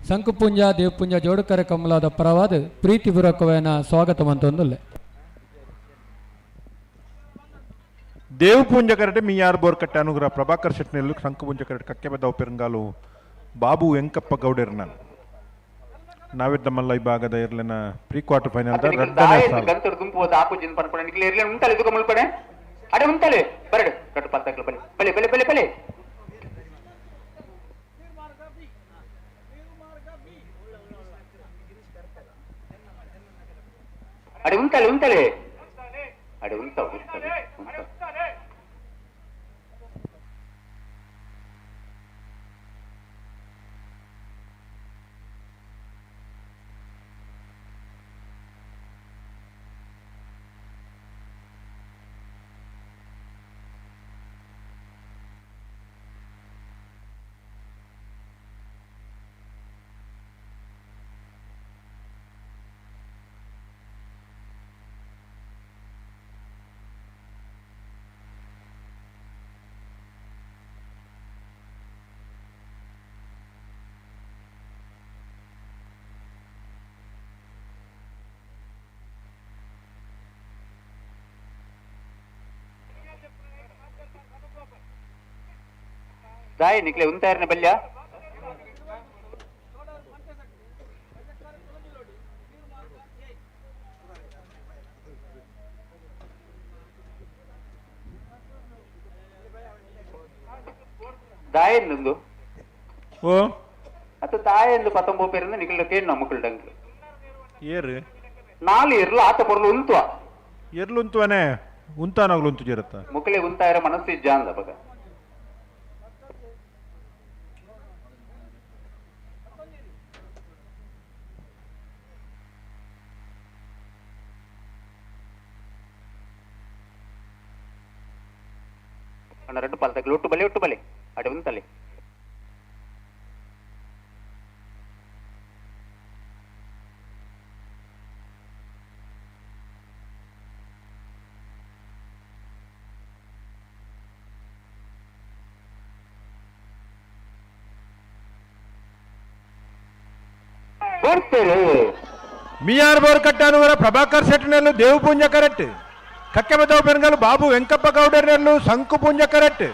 ಸಂಕುಪುಂಜ ದೇವಪುಂಜ ಜೋಡುಕರೆ ಕಮಲಾದ ಪರವಾದ ಪ್ರೀತಿಪೂರ್ವಕವಾದ ಸ್ವಾಗತ ಮಂತೊಂದುಲ್ಲೆ. ದೇವಪೂಂಜ ಕರಟೆ ಮಿಯಾರ್ ಬೋರ್ಕಟ್ಟೆ ಅನುಗ್ರಹ ಪ್ರಭಾಕರ್ ಶೆಟ್ನೆಲ್ಲು ಶಂಕುಪುಂಜ ಕರಟೆ ಕಕ್ಕೆಬೆದ್ದವು ಪೆರಂಗಾಲು ಬಾಬು ವೆಂಕಪ್ಪ ಗೌಡರ್ನ ನಾವಿದ್ದ ಮಲ್ಲ ವಿಭಾಗದ ಇರ್ಲಿನ ಪ್ರೀ ಕ್ವಾರ್ಟರ್ ಫೈನಲ್ ರಡ್ಡನೇ ಸಾಲು. ಗಂತರು ಗುಂಪು ಹೋದ ಆಪುಜಿನ ಪನ್ಪುಣ ನಿಕ್ಲೆ ಇರ್ಲಿನ ಉಂತಲೆ ಇದುಕ ಮುಲ್ಪಣೆ ಅಡೆ ಉಂತಲೆ ಬರಡು ರಡ್ಡು ಪಾಲ್ತಕ್ಲ ಬಲೆ ಬಲೆ ಬಲೆ ಬಲೆ ಬಲೆ. ಅಡೆ ಉಂತಲೆ ಉಂತಲೆ ಅಡೆ ಉಂತಾವ್ ಉಂತಲೆ ಉಂತಾವ್. ದಾಯಿ ನಿಕ್ಲೆ ಉಂತಾಯರ್ನ ಬಲ್ಯ ದಾಯೆಂದು ಓ ಅತ್ತ ದಾಯೆಂದು ಪತ್ತೊಂಬ ಪೇರಿಂದ ನಿಕ್ಲೆ ಕೇಳು ಮಕ್ಕಳು ಏರು ನಾಲು ಎರ್ಲು ಆತ ಪೊರ್ಲು ಉಂತುವ ಎರ್ಲು ಉಂತುವನೆ ಉಂತಾನಾಗ್ಲು ಉಂತು ಜರತ್ತ ಮುಕ್ಕಳೆ ಉಂತಾಯರ ಮನಸ್ಸು ಇಜ್ಜ ಅಂದ ಬಗ ಅಣ್ಣ ರೆಡ್ಡು ಪಾಲ್ ತಗಲು ಒಟ್ಟು ಬಲೆ ಒಟ್ಟು ಬಲೆ ಅಡೆ ಉಂತಲೆ ಬರ್ತಾರೆ ಮಿಯಾರ್ ಬೋರ್ಕಟ್ಟಾನುವರ ಪ್ರಭಾಕರ್ ಶೆಟ್ಟನೆಲ್ಲು ದೇವಪೂಂಜ ಕರೆಕ್ಟ್ ಕಕ್ಕೆಬದವ್ ಪೆನ್ಗಲ್ ಬಾಬು ವೆಂಕಪ್ಪ ಗೌಡರ್ನೆಲ್ಲು ಸಂಕು ಪೂಂಜ ಕರೆಕ್ಟ್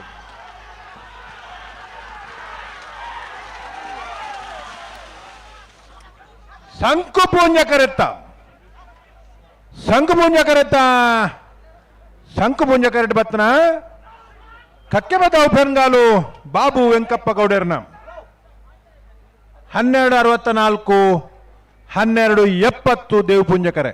ಸಂಕು ಪೂಂಜ ಕರೆತ್ತ ಸಂಕು ಪೂಂಜ ಕರೆತ್ತ ಸಂಕು ಪೂಂಜ ಕರೆಕ್ಟ್ ಬತ್ತನ ಕಕ್ಕೆಬದವ್ ಪೆನ್ಗಾಲು ಬಾಬು ವೆಂಕಪ್ಪ ಗೌಡರ್ನ 12:64 12:70 ದೇವಪುಂಜಕರೆ.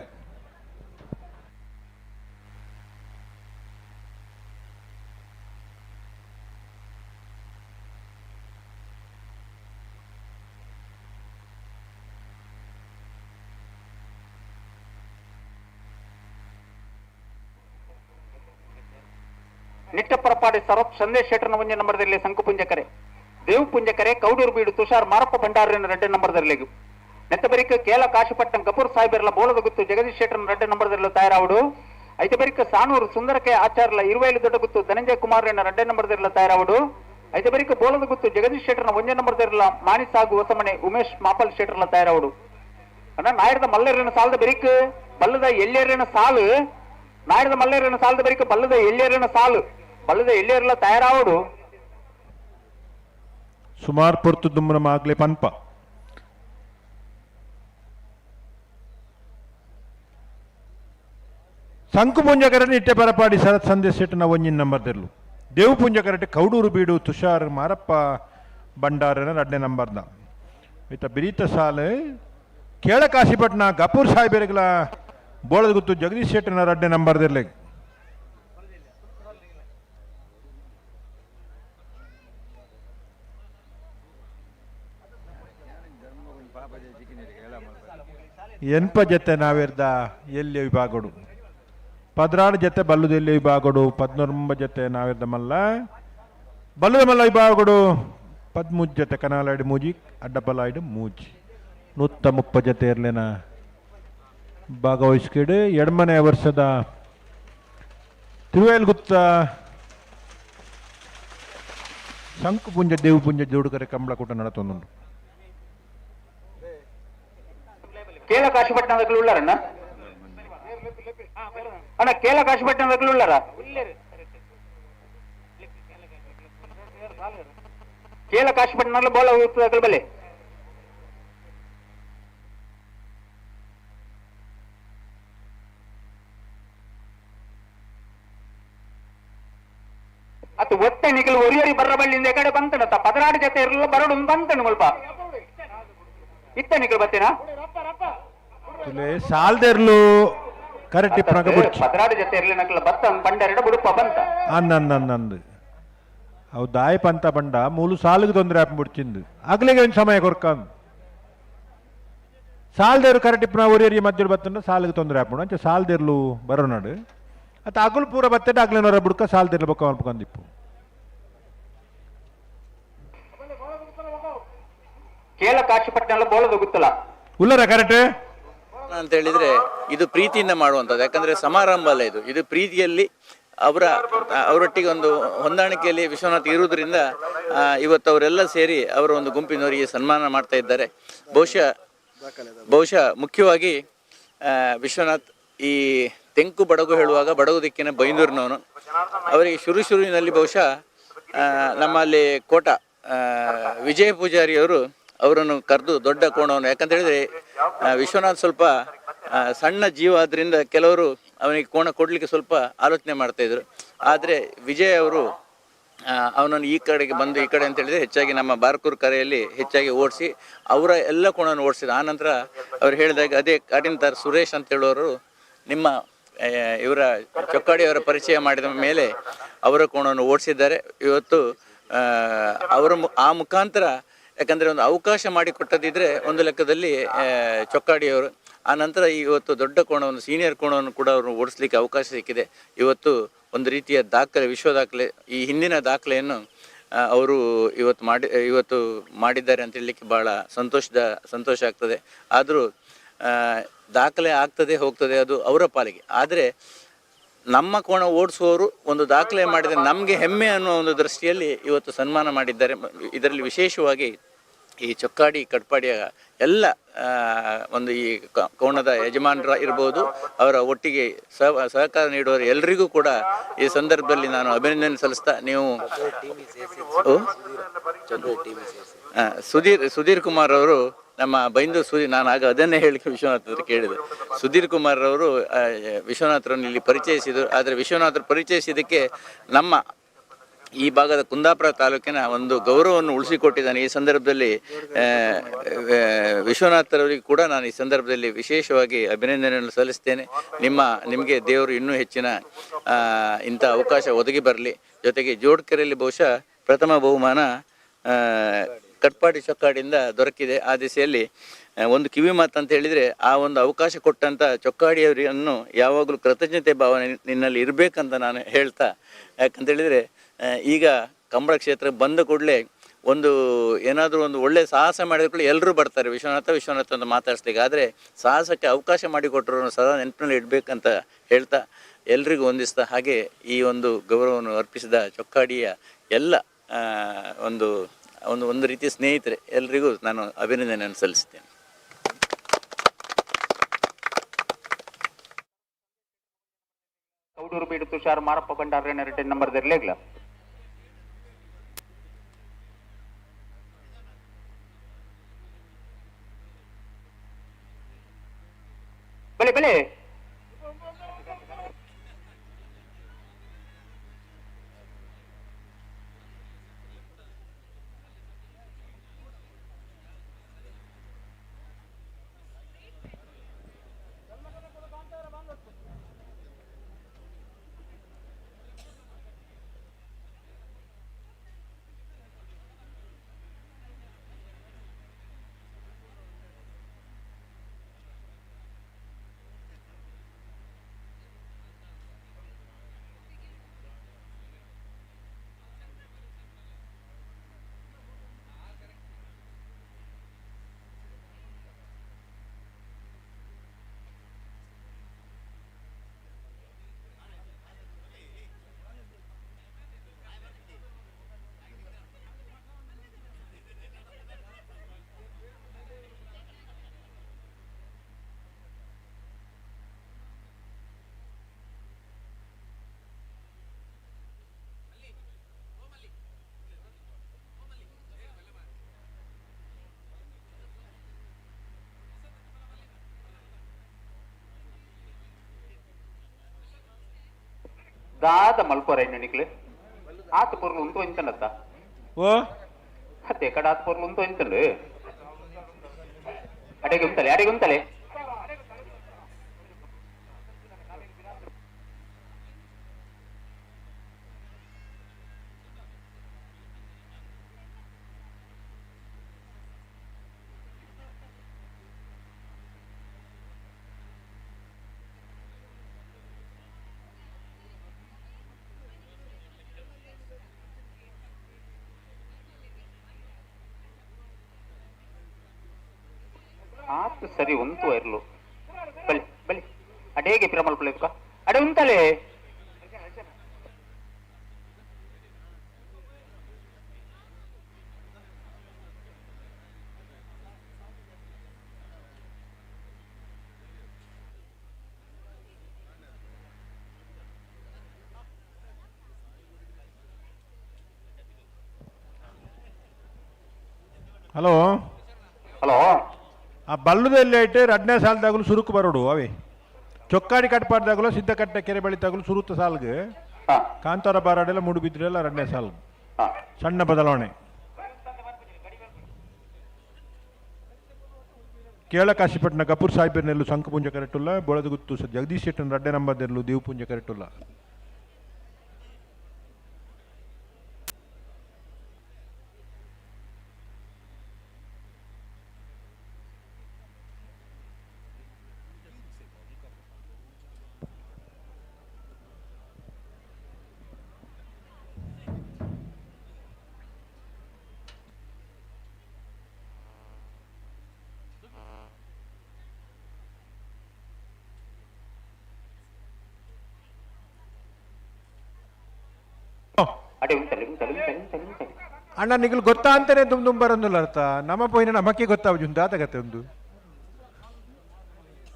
ನಿಟ್ಟಪರಪಾಡಿ ಸರತ್ ಸಂದೇಶ್ ಶೆಟ್ಟರ್ನ ಒಂಜಿ ನಂಬರ್ದಲ್ಲಿ ಸಂಕುಪುಂಜಕರೆ ದೇವಪುಂಜಕರೆ ಕೌಡೂರು ಬೀಡು ತುಷಾರ್ ಮಾರಪ್ಪ ಭಂಡಾರಿನ ರೆಡ್ಡೆ ನಂಬರ್ದಲ್ಲಿ ನೆತ್ತಬರಿಕ ಕೇಲ ಕಾಶಿಪಟ್ಟಂ ಕಪೂರ್ ಸಾಹೇಬರ್ಲ ಬೋಳದ ಗುತ್ತು ಜಗದೀಶ್ ಶೆಟ್ಟರ್ನ ರೆಡ್ಡೆ ನಂಬರ್ದಲ್ಲಿ ತಯಾರಾవుಡು. ಐತಬರಿಕ ಸಾನೂರು ಸುಂದರಕೆ ಆಚಾರ್ಲ ಇರುವೈಲು ದೊಡ್ಡ ಗುತ್ತು ಧನಂಜಯ ಕುಮಾರ್ ರೆಡ್ಡೆ ನಂಬರ್ದಲ್ಲಿ ತಯಾರಾవుಡು. ಐತಬರಿಕ ಬೋಳದ ಗುತ್ತು ಜಗದೀಶ್ ಶೆಟ್ಟರ್ನ ಒಂಜೆ ನಂಬರ್ದಲ್ಲಿ ಮಾಣಿಸಾಗು ಹೊಸಮನೆ ಉಮೇಶ್ ಮಾಪಲ್ ಶೆಟ್ಟರ್ಲ ತಯಾರಾవుಡು. ಅಣ್ಣ ನಾಯರದ ಮಲ್ಲರನ ಸಾಲದ ಬೆರಿಕ್ ಬಲ್ಲದ ಎಳ್ಳೆರನ ಸಾಲು ನಾಯರದ ಮಲ್ಲರನ ಸಾಲದ ಬೆರಿಕ್ ಬಲ್ಲದ ಎಳ್ಳೆರನ ಸಾಲು ಬಲ್ಲದ ಎಳ್ಳೆರಲ ತಯಾರಾవుಡು. ಸುಮಾರು ಪೊರ್ತು ದುಮ್ಮನ ಮಾಗ್ಲೆ ಪನ್ಪ ಸಂಕು ಪುಂಜಕರನ್ನು ಇಟ್ಟೆ ಪರಪಾಡಿ ಶರತ್ ಸಂದೇಶ್ ಶೆಟ್ಟನ ಒಂಜಿನ ನಂಬರ್ ತೆರ್ಲು. ದೇವು ಪುಂಜಕರಟೆ ಕೌಡೂರು ಬೀಡು ತುಷಾರ್ ಮಾರಪ್ಪ ಭಂಡಾರನ ಎರಡನೇ ನಂಬರ್ದ. ಈತ ಬಿರೀತ ಸಾಲೆ ಕೇಳಕಾಶಿಪಟ್ನ ಗಪೂರ್ ಸಾಹೇಬರಿಗಳ ಬೋಳದ ಗುತ್ತು ಜಗದೀಶ್ ಶೆಟ್ಟನ ಎರಡನೇ ನಂಬರ್ ದಿರ್ಲೆ. ಎನ್ಪ ಜೊತೆ ನಾವಿರ್ದ ಎಲ್ಲಿ ವಿಭಾಗಡು 16 ಜೊತೆ ಬಲ್ಲುದ ಎಲ್ಲಿ ವಿಭಾಗಡು 19 ಜೊತೆ ನಾವಿರ್ದ ಮಲ್ಲ ಬಲ್ಲುದ ಮಲ್ಲ ವಿಭಾಗಡು 13 ಜೊತೆ ಕನಾಲಾಯ್ಡು ಮೂಜಿ ಅಡ್ಡಬಲಾಯ್ಡು ಮೂಜಿ 130 ಜೊತೆ ಇರ್ಲೇನ ಭಾಗವಹಿಸ್ಕಿಡು. ಎಡ್ಮನೆ ವರ್ಷದ ತಿರುವೇಲ್ಗುತ್ತ ಶಂಕುಪುಂಜ ದೇವಪುಂಜ ಜೋಡುಕರೆ ಕಂಬಳಕೂಟ ನಡತೊಂದುಂಡು. ಕೇಳ ಕಾಶಿಪಟ್ಟಣದಕ್ಕೂ ಉಳ್ಳಾರಣ್ಣ ಅಣ್ಣ ಕೇಳ ಕಾಶಿಪಟ್ಟಣದಕ್ಕೂ ಉಳ್ಳಾರ ಕೇಳ ಕಾಶಿಪಟ್ಟಣ ಬೋಳ ಹೋಗ್ತದ ಬಲೆ ಅತ್ತು ಒತ್ತೆ ನಿಖಲ್ ಒರಿಯರಿ ಬರ್ರ ಬಳ್ಳಿಂದ ಕಡೆ ಬಂತಣ ಪದರಾಡು ಜೊತೆ ಇರಲ್ಲ ಬರಡು ಬಂತಣ ಮುಲ್ಪ ಇತ್ತ ನಿಖಲ್ ಬತ್ತೇನಾ ಸಾಲ್ದೆರ್ಲು ಕರೆಕ್ಟ್ ಇಪ್ಪನಾಗ ಬುಡ್ಚಿ ಪದರಾಡು ಜೊತೆ ಇರಲಿ ನಕಲ ಬತ್ತ ಬಂಡೆರಡ ಬುಡುಪ ಬಂತ ಅಂದಂದಂದಂದು ಅವು ದಾಯ ಪಂತ ಬಂಡ ಮೂಲು ಸಾಲಿಗೆ ತೊಂದರೆ ಆಪ್ ಬಿಡ್ಚಿಂದು ಅಗ್ಲಿಗೆ ಒಂದು ಸಮಯ ಕೊರ್ಕಂದು ಸಾಲ್ದೇರು ಕರೆಕ್ಟ್ ಇಪ್ಪನ ಒರಿಯರಿ ಮಧ್ಯೆ ಬತ್ತಂಡ ಸಾಲಿಗೆ ತೊಂದರೆ ಆಪುಂಡು ಅಂಚೆ ಸಾಲ್ದೇರ್ಲು ಬರೋನಾಡು ಅತ್ತ ಅಗುಲು ಪೂರ ಬತ್ತೆಡ್ ಅಗ್ಲಿನವರ ಬುಡ್ಕ ಸಾಲ್ದೇರ್ಲು ಬೊಕ್ಕ ಮಲ್ಪಕೊಂಡಿಪ್ಪು. ಕೇಳ ಕಾಶಿಪಟ್ಟಣ ಬೋಳದ ಗೊತ್ತಲ್ಲ ಉಲ್ಲರ ಕರೆಕ್ಟ್ ಅಂತ ಹೇಳಿದ್ರೆ ಇದು ಪ್ರೀತಿಯಿಂದ ಮಾಡುವಂಥದ್ದು. ಯಾಕಂದ್ರೆ ಸಮಾರಂಭ ಅಲ್ಲ ಇದು, ಇದು ಪ್ರೀತಿಯಲ್ಲಿ ಅವರೊಟ್ಟಿಗೆ ಒಂದು ಹೊಂದಾಣಿಕೆಯಲ್ಲಿ ವಿಶ್ವನಾಥ್ ಇರುವುದರಿಂದ ಇವತ್ತು ಅವರೆಲ್ಲ ಸೇರಿ ಅವರ ಒಂದು ಗುಂಪಿನವರಿಗೆ ಸನ್ಮಾನ ಮಾಡ್ತಾ ಇದ್ದಾರೆ. ಬಹುಶಃ ಮುಖ್ಯವಾಗಿ ವಿಶ್ವನಾಥ್ ಈ ತೆಂಕು ಬಡಗು ಹೇಳುವಾಗ ಬಡಗು ದಿಕ್ಕಿನ ಬೈಂದೂರಿನವನು. ಅವರಿಗೆ ಶುರುವಿನಲ್ಲಿ ಬಹುಶಃ ನಮ್ಮಲ್ಲಿ ಕೋಟ ವಿಜಯ ಪೂಜಾರಿಯವರು ಅವರನ್ನು ಕರೆದು ದೊಡ್ಡ ಕೋಣವನ್ನು, ಯಾಕಂತ ಹೇಳಿದರೆ ವಿಶ್ವನಾಥ್ ಸ್ವಲ್ಪ ಸಣ್ಣ ಜೀವ ಆದ್ದರಿಂದ ಕೆಲವರು ಅವನಿಗೆ ಕೋಣ ಕೊಡಲಿಕ್ಕೆ ಸ್ವಲ್ಪ ಆಲೋಚನೆ ಮಾಡ್ತಾಯಿದ್ರು. ಆದರೆ ವಿಜಯ್ ಅವರು ಅವನನ್ನು ಈ ಕಡೆಗೆ ಬಂದು ಈ ಕಡೆ ಅಂತ ಹೇಳಿದರೆ ಹೆಚ್ಚಾಗಿ ನಮ್ಮ ಬಾರ್ಕೂರು ಕರೆಯಲ್ಲಿ ಹೆಚ್ಚಾಗಿ ಓಡಿಸಿ ಅವರ ಎಲ್ಲ ಕೋಣವನ್ನು ಓಡಿಸಿದ. ಆ ನಂತರ ಅವರು ಹೇಳಿದಾಗ ಅದೇ ಕಾಟಿನತಾರ್ ಸುರೇಶ್ ಅಂತ ಹೇಳೋರು ನಿಮ್ಮ ಇವರ ಚೊಕ್ಕಾಡಿಯವರ ಪರಿಚಯ ಮಾಡಿದ ಮೇಲೆ ಅವರ ಕೋಣವನ್ನು ಓಡಿಸಿದ್ದಾರೆ. ಇವತ್ತು ಅವರ ಆ ಮುಖಾಂತರ, ಯಾಕಂದರೆ ಒಂದು ಅವಕಾಶ ಮಾಡಿಕೊಟ್ಟದಿದ್ದರೆ ಒಂದು ಲೆಕ್ಕದಲ್ಲಿ ಚೊಕ್ಕಾಡಿಯವರು, ಆ ನಂತರ ಇವತ್ತು ದೊಡ್ಡ ಕೋಣವನ್ನು, ಸೀನಿಯರ್ ಕೋಣವನ್ನು ಕೂಡ ಅವರು ಓಡಿಸ್ಲಿಕ್ಕೆ ಅವಕಾಶ ಸಿಕ್ಕಿದೆ. ಇವತ್ತು ಒಂದು ರೀತಿಯ ದಾಖಲೆ, ವಿಶ್ವ ದಾಖಲೆ, ಈ ಹಿಂದಿನ ದಾಖಲೆಯನ್ನು ಅವರು ಇವತ್ತು ಮಾಡಿದ್ದಾರೆ ಅಂತ ಹೇಳಲಿಕ್ಕೆ ಭಾಳ ಸಂತೋಷ ಆಗ್ತದೆ. ಆದರೂ ದಾಖಲೆ ಆಗ್ತದೆ ಹೋಗ್ತದೆ, ಅದು ಅವರ ಪಾಲಿಗೆ. ಆದರೆ ನಮ್ಮ ಕೋಣ ಓಡಿಸುವವರು ಒಂದು ದಾಖಲೆ ಮಾಡಿದರೆ ನಮಗೆ ಹೆಮ್ಮೆ ಅನ್ನುವ ಒಂದು ದೃಷ್ಟಿಯಲ್ಲಿ ಇವತ್ತು ಸನ್ಮಾನ ಮಾಡಿದ್ದಾರೆ. ಇದರಲ್ಲಿ ವಿಶೇಷವಾಗಿ ಈ ಚೊಕ್ಕಾಡಿ ಕಟ್ಪಾಡಿಯ ಎಲ್ಲ ಒಂದು ಈ ಕೋಣದ ಯಜಮಾನರ ಇರ್ಬೋದು, ಅವರ ಒಟ್ಟಿಗೆ ಸಹಕಾರ ನೀಡುವವರು ಎಲ್ರಿಗೂ ಕೂಡ ಈ ಸಂದರ್ಭದಲ್ಲಿ ನಾನು ಅಭಿನಂದನೆ ಸಲ್ಲಿಸ್ತಾ, ನೀವು ಸುಧೀರ್ ಕುಮಾರ್ ಅವರು ನಮ್ಮ ಬೈಂದೂರು ಸುಧೀರ್, ನಾನು ಆಗ ಅದನ್ನೇ ಹೇಳಿಕೆ ವಿಶ್ವನಾಥ್ ಹತ್ರ ಕೇಳಿದೆ. ಸುಧೀರ್ ಕುಮಾರ್ ಅವರು ವಿಶ್ವನಾಥರನ್ನು ಇಲ್ಲಿ ಪರಿಚಯಿಸಿದರು. ಆದರೆ ವಿಶ್ವನಾಥರು ಪರಿಚಯಿಸಿದ್ದಕ್ಕೆ ನಮ್ಮ ಈ ಭಾಗದ ಕುಂದಾಪುರ ತಾಲೂಕಿನ ಒಂದು ಗೌರವವನ್ನು ಉಳಿಸಿಕೊಟ್ಟಿದ್ದಾನೆ. ಈ ಸಂದರ್ಭದಲ್ಲಿ ವಿಶ್ವನಾಥರವರಿಗೆ ಕೂಡ ನಾನು ಈ ಸಂದರ್ಭದಲ್ಲಿ ವಿಶೇಷವಾಗಿ ಅಭಿನಂದನೆಯನ್ನು ಸಲ್ಲಿಸ್ತೇನೆ. ನಿಮಗೆ ದೇವರು ಇನ್ನೂ ಹೆಚ್ಚಿನ ಇಂಥ ಅವಕಾಶ ಒದಗಿ ಬರಲಿ. ಜೊತೆಗೆ ಜೋಡ್ಕೆರೆಯಲ್ಲಿ ಬಹುಶಃ ಪ್ರಥಮ ಬಹುಮಾನ ಕಟ್ಪಾಡಿ ಚೊಕ್ಕಾಡಿಯಿಂದ ದೊರಕಿದೆ. ಆ ದಿಸೆಯಲ್ಲಿ ಒಂದು ಕಿವಿ ಮಾತಂತ ಹೇಳಿದರೆ, ಆ ಒಂದು ಅವಕಾಶ ಕೊಟ್ಟಂಥ ಚೊಕ್ಕಾಡಿಯವರನ್ನು ಯಾವಾಗಲೂ ಕೃತಜ್ಞತೆ ಭಾವನೆ ನಿನ್ನಲ್ಲಿ ಇರಬೇಕಂತ ನಾನು ಹೇಳ್ತಾ, ಯಾಕಂತೇಳಿದರೆ ಈಗ ಕಂಬಳ ಕ್ಷೇತ್ರಕ್ಕೆ ಬಂದ ಕೂಡಲೇ ಒಂದು ಏನಾದರೂ ಒಂದು ಒಳ್ಳೆಯ ಸಾಹಸ ಮಾಡಿದ ಕೂಡಲೇ ಎಲ್ಲರೂ ಬರ್ತಾರೆ ವಿಶ್ವನಾಥ ವಿಶ್ವನಾಥ ಅಂತ ಮಾತಾಡಿಸ್ಲಿಕ್ಕೆ. ಆದರೆ ಸಾಹಸಕ್ಕೆ ಅವಕಾಶ ಮಾಡಿಕೊಟ್ಟರು ಸದಾ ನೆನಪಿನಲ್ಲಿ ಇಡಬೇಕಂತ ಹೇಳ್ತಾ ಎಲ್ರಿಗೂ ವಂದಿಸ್ತಾ, ಹಾಗೆ ಈ ಒಂದು ಗೌರವವನ್ನು ಅರ್ಪಿಸಿದ ಚೊಕ್ಕಾಡಿಯ ಎಲ್ಲ ಒಂದು ಒಂದು ಒಂದು ರೀತಿಯ ಸ್ನೇಹಿತರೆ ಎಲ್ರಿಗೂ ನಾನು ಅಭಿನಂದನೆಯನ್ನು ಸಲ್ಲಿಸ್ತೇನೆ. ಕೌಡೂರು ಬೀಡು ತುಷಾರ್ ಮಾರಪ್ಪ ಭಂಡಾರ ರಿಟರ್ನ್ ನಂಬರ್ ಇರಲಿಲ್ಲ. ಬಲೆ ಬಲೆ ದಾದ ಮಲ್ಪೋರ ನಿಕ್ಲೆ ಆತ ಪೊರ್ಲು ಉಂಟು ಇಂತನತ್ತ ಓ ಅತ್ತೆ ಕಡ ಆತ ಪೊರ್ಲು ಉಂಟು ಇಂತಂಡು ಅಡೆಗೆ ಉಂತಲೆ ಅಡೆಗೆ ಉಂತಲೆ ಆತು ಸರಿ ಉಂಟು ಇರ್ಲು ಬಲಿ ಬಲಿ ಅಡೇಗೆ ಪಿರಮಲ್ ಪ್ಲೇಕ ಅಡೆ ಉಂತಲೆ ಹಲೋ ಹಲೋ ಆ ಬಲ್ಲದಲ್ಲಿ ಐಟೆ ರಡ್ನೇ ಸಾಲದಾಗಲು ಸುರುಕು ಬರೋಡು ಅವೇ ಚೊಕ್ಕಾಡಿ ಕಟ್ಪಾಡ್ದಾಗಲೂ ಸಿದ್ಧಕಟ್ಟೆ ಕೆರೆ ಬಳಿತಾಗಲು ಸುರುತ ಸಾಲ್ಗೆ ಕಾಂತಾರ ಬಾರಾಡೆಲ್ಲ ಮೂಡುಬಿದ್ರೆಲ್ಲ ರಡ್ನೇ ಸಾಲ್ ಸಣ್ಣ ಬದಲಾವಣೆ. ಕೇಳ ಕಾಶಿಪಟ್ಟಣ ಕಪೂರ್ ಸಾಹೇಬರ್ನೆಲ್ಲು ಶಂಖಪುಂಜ ಕರೆಟುಲ್ಲ ಬೊಳದಗುತ್ತು ಜಗದೀಶ್ ಶೆಟ್ಟನ್ ರಡ್ಡೆ ನಂಬರ್ದೆಲ್ಲು ದೇವಪುಂಜ ಕರೆಟುಲ್ಲ. ಅಣ್ಣ ನಿಗಲು ಗೊತ್ತಾ ಅಂತಾನೆ ದುಮ್ ದುಮ್ ಬರೋದಿಲ್ಲ ಅರ್ಥ ನಮ್ಮ ಪೋಯಿನ ನಮಕ್ಕೆ ಗೊತ್ತಾവുಂದು ಆತಗತ್ತೆ ಒಂದು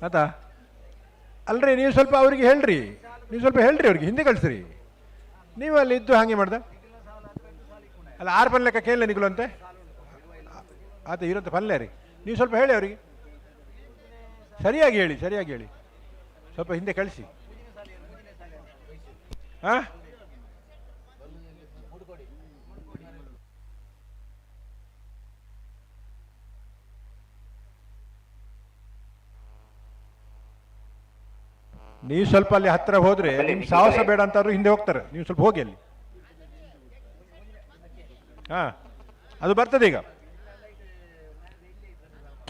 ಆತಾ ಅಲ್ರಿ. ನೀವು ಸ್ವಲ್ಪ ಅವ್ರಿಗೆ ಹೇಳ್ರಿ, ನೀವು ಸ್ವಲ್ಪ ಹೇಳ್ರಿ ಅವ್ರಿಗೆ, ಹಿಂದೆ ಕಳಿಸ್ರಿ. ನೀವು ಅಲ್ಲಿ ಇದ್ದು ಹಾಗೆ ಮಾಡ್ದ ಅಲ್ಲ ಆರು ಪಲ್ಲೆಕ್ಕ ಲೆಕ್ಕ ಕೇಳಲೆ ನಿಗಲು ಅಂತೆ ಆತ ಇರಂತ ಪಲ್ಯ ರೀ. ನೀವು ಸ್ವಲ್ಪ ಹೇಳಿ ಅವರಿಗೆ, ಸರಿಯಾಗಿ ಹೇಳಿ, ಸರಿಯಾಗಿ ಹೇಳಿ, ಸ್ವಲ್ಪ ಹಿಂದೆ ಕಳಿಸಿ. ಹಾಂ ನೀವು ಸ್ವಲ್ಪ ಅಲ್ಲಿ ಹತ್ತಿರ ಹೋದ್ರೆ ನಿಮ್ ಸಾಹಸ ಬೇಡ ಅಂತಾದ್ರು ಹಿಂದೆ ಹೋಗ್ತಾರೆ. ನೀವು ಸ್ವಲ್ಪ ಹೋಗಿ ಅಲ್ಲಿ. ಹಾ ಅದು ಬರ್ತದೆ ಈಗ.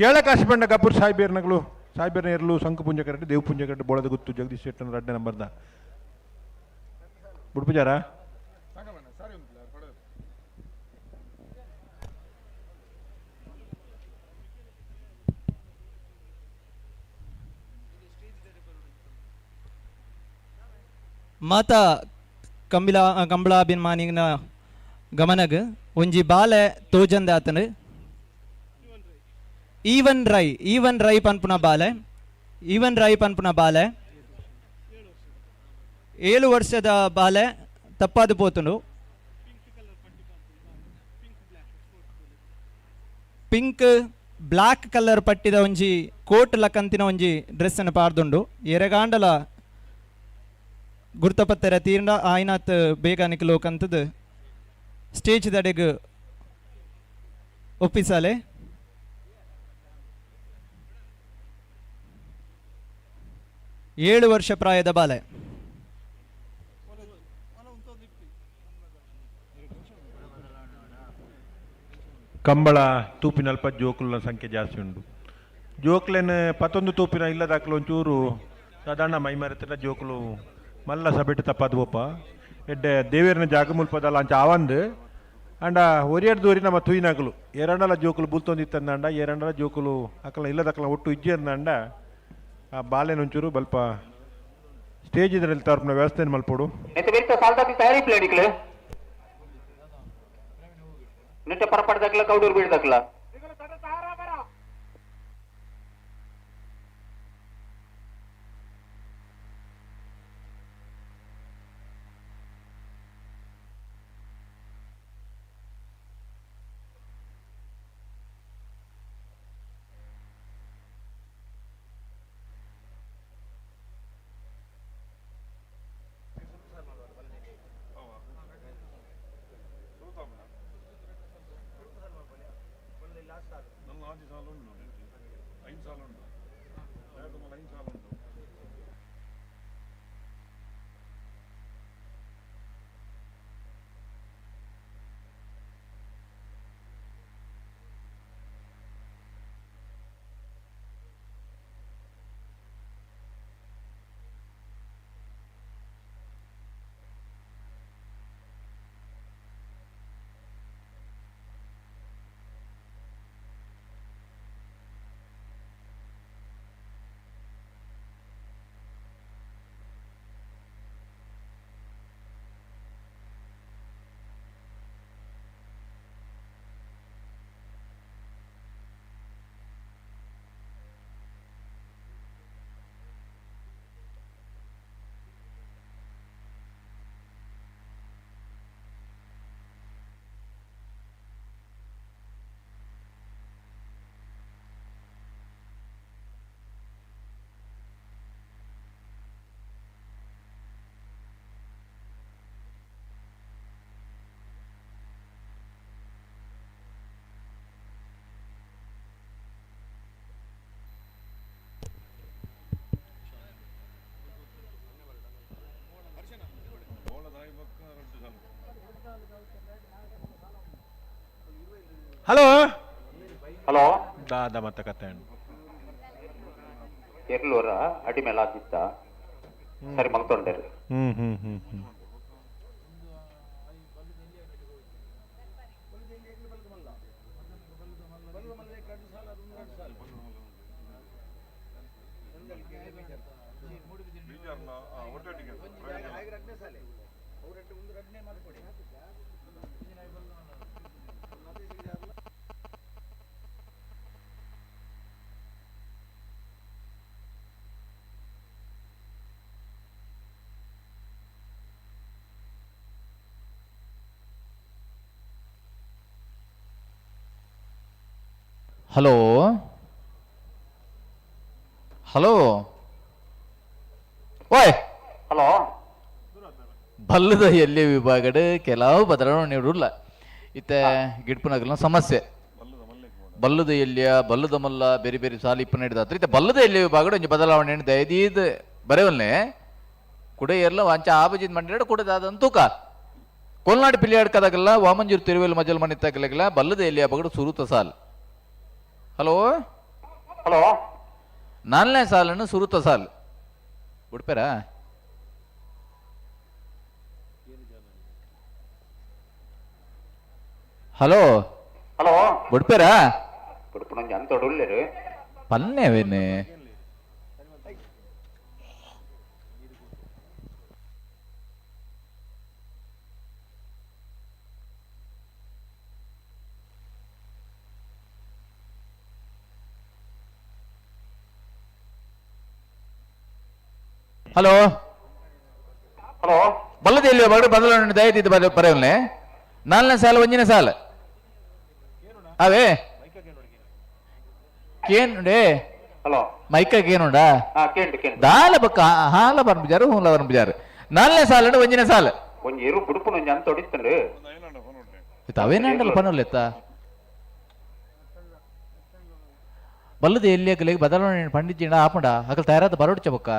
ಕೇಳಕಾಶಿಬಣ್ಣ ಕಪೂರ್ ಸಾಹೇಬರ್ನಗಳು ಸಾಹೇಬರ್ನ ಇರಲು ಶಂಖಪುಂಜ ಕರೆಕ್ಟ್ ದೇವಪುಂಜ ಕರೆಕ್ಟ್ ಬೋಳದಗುತ್ತು ಜಗದೀಶ್ ಶೆಟ್ಟನ್ ರಡ್ಡೆ ನಂಬರ್ದ ಬುಡ್ಪುಜಾರ. ಮಾತ ಕಂಬಿಲ ಕಂಬಳಾಭಿಮಾನಿನ ಗಮನಗ್ ಒಂಜಿ ಬಾಲೆ ತೋಜಂದ ಆತನು ಈವನ್ ರೈ, ಈವನ್ ರೈ ಪನ್ಪುನ ಬಾಲೆ, ಈವನ್ ರೈ ಪನ್ಪುನ ಬಾಲೆ 7 ವರ್ಷದ ಬಾಲೆ ತಪ್ಪಾದು ಪೋತುಂಡು. ಪಿಂಕ್ ಬ್ಲಾಕ್ ಕಲರ್ ಪಟ್ಟಿದ ಒಂಜಿ ಕೋಟ್ ಲಕ್ಕಂತಿನ ಒಂಜಿ ಡ್ರೆಸ್ ಅನ್ನು ಪಾರ್ದುಂಡು. ಎರೆಗಾಂಡಲ ಗುರ್ತಪತ್ತೆರ ತೀರ್ಣ ಆಯ್ನಾತ್ ಬೇಗ ನಿಕ್ಲೋಕಂತದ್ದು ಸ್ಟೇಜ್ ದಡೆಗ್ ಒಪ್ಪಿಸಾಲೆ. ಏಳು ವರ್ಷ ಪ್ರಾಯದ ಬಾಲೆ. ಕಂಬಳ ತೂಪಿನಲ್ಪ ಜೋಕುಲ್ನ ಸಂಖ್ಯೆ ಜಾಸ್ತಿ ಉಂಟು. ಜೋಕ್ಲೆನ್ ಪತ್ತೊಂದು ತೂಪಿನ ಇಲ್ಲದಾಕ್ಲು ಒಂಚೂರು ಸಾಧಾರಣ ಮೈಮರೆತಿನ ಜೋಕುಲು ಮಲ್ಲ ಸಬೆಟ್ಟು ತಪ್ಪಾದ ಬೋಪ ಎಡ್ಡೆ ದೇವೇರ್ನ ಜಾಗ ಮುಲ್ಪದಲ್ಲ ಅಂಚ ಆವಂದು ಅಂಡ ಒರಿಯರ್ ದೂರಿ ನಮ್ಮ ತುಯಿನಗಲು ಎರಡಲ ಜೋಕುಲು ಬುಲ್ತೊಂದಿತ್ತಂದಂಡ ಎರಡಲ ಜೋಕುಲು ಅಕಲ ಇಲ್ಲದಕ್ಕಲ ಒಟ್ಟು ಇಜ್ಜಿ ಅಂದಂಡ ಆ ಬಾಲೆನೊಂಚೂರು ಬಲ್ಪ ಸ್ಟೇಜ್ ಇದ್ರಲ್ಲಿ ತರ್ಪನ ವ್ಯವಸ್ಥೆ ಮಲ್ಪೋಡು. ಪರಪಡ್ದಕ್ಲ ಕೌಡೂರು ಬೀಳ್ದಕ್ಲ Hello hello ದಾದ ಮತ್ತೆ ಕತೆ ಎರ್ಲೂರ ಅಡಿಮೇಲೆ ಆದಿತ್ತ ಸರಿ ಮಲ್ತೊಂಡೇರು. ಹ್ಮ್ ಹ್ಮ್ ಹ್ಮ್ ಹ್ಮ್ ಹಲೋ ಹಲೋ ಓಯ್ ಹಲೋ ಬಲ್ಲದ ಎಲ್ಲಿ ವಿಭಾಗಡ್ ಕೆಲವು ಬದಲಾವಣೆ ಇರುಲ್ಲ ಇತ್ತೆ ಗಿಡ್ಪುನಗಲ್ನ ಸಮಸ್ಯೆ. ಬಲ್ಲದ ಎಲ್ಲಿಯ ಬಲ್ಲದ ಮಲ್ಲ ಬೇರೆ ಬೇರೆ ಸಾಲಿ ಇಪ್ಪ ನಡೆದಾತ್ರ ಇತ್ತೆ ಬಲ್ಲದ ಎಲ್ಲಿ ವಿಭಾಗಡ್ ಒಂಜಿ ಬದಲಾವಣೆ ದಯದೀದ್ ಬರೆವಲ್ನೆ ಕುಡೆ ಎಲ್ಲ ವಾಂಚ ಆಬಜಿದ್ ಮಂಡಿಡ ಕುಡದಾದ ತೂಕ ಕೊಲ್ನಾಡು ಪಿಲಿಯಾಡ್ಕದಾಗಲ್ಲ ವಾಮಂಜೂರು ತಿರುವೇಲು ಮಜಲ್ ಮನಿತ್ತಾಗಲ್ಲ ಬಲ್ಲದ ಎಲ್ಲಿಯ ಬಗಡು ಸುರುತ ಸಾಲ್. ಹಲೋ ಹಲೋ ನಾಲ್ನೇ ಸಾಲನ್ನು ಸುರುತ ಸಾಲ್ ಬಿಡ್ಪೇರಾ? ಹಲೋ ಹಲೋ ಬಿಡ್ಪೇರಾ? ಬಿಡ್ಪುನಂಜ ಅಂತೊಡುಲ್ಲೇರು ಪನ್ನೇವೇನೆ ಹಲೋ ಹಲೋ ಬಲ್ಲದ ಎಲ್ಲಿ ಬಗಡು ಬದಲಾವಣೆ ದಯದಿದ್ದು ಬರೆಯವಲ್ನೆ ನಾಲ್ನೇ ಸಾಲ ಒಂಜಿನ ಸಾಲ ಅವೇ ಕೇನುಂಡೆ ಹಲೋ ಮೈಕ ಕೇನುಂಡಾ ಕೇಂಡು ಕೇಂಡು ದಾಲ ಬಕ್ಕ ಹಾಲ ಬರ್ಬಿಜಾರು ಹೂಲ ಬರ್ಬಿಜಾರು ನಾಲ್ನೇ ಸಾಲ ಒಂಜಿನ ಸಾಲ ಒಂಜಿ ಇರು ಬಿಡುಪುನಂಜ ಅಂತ ಹೊಡಿತಂಡು ಅವೇನಂಡಲ್ಲ ಪನೊಲ್ಲೆತ್ತ ಬಲ್ಲದ ಎಲ್ಲಿ ಬದಲಾವಣೆ ಪಂಡಿಜಿಂಡ ಆಪಂಡ ಅಕಲ್ ತಯಾರಾದ ಬರೋಡ್ಚ ಬೊಕ್ಕ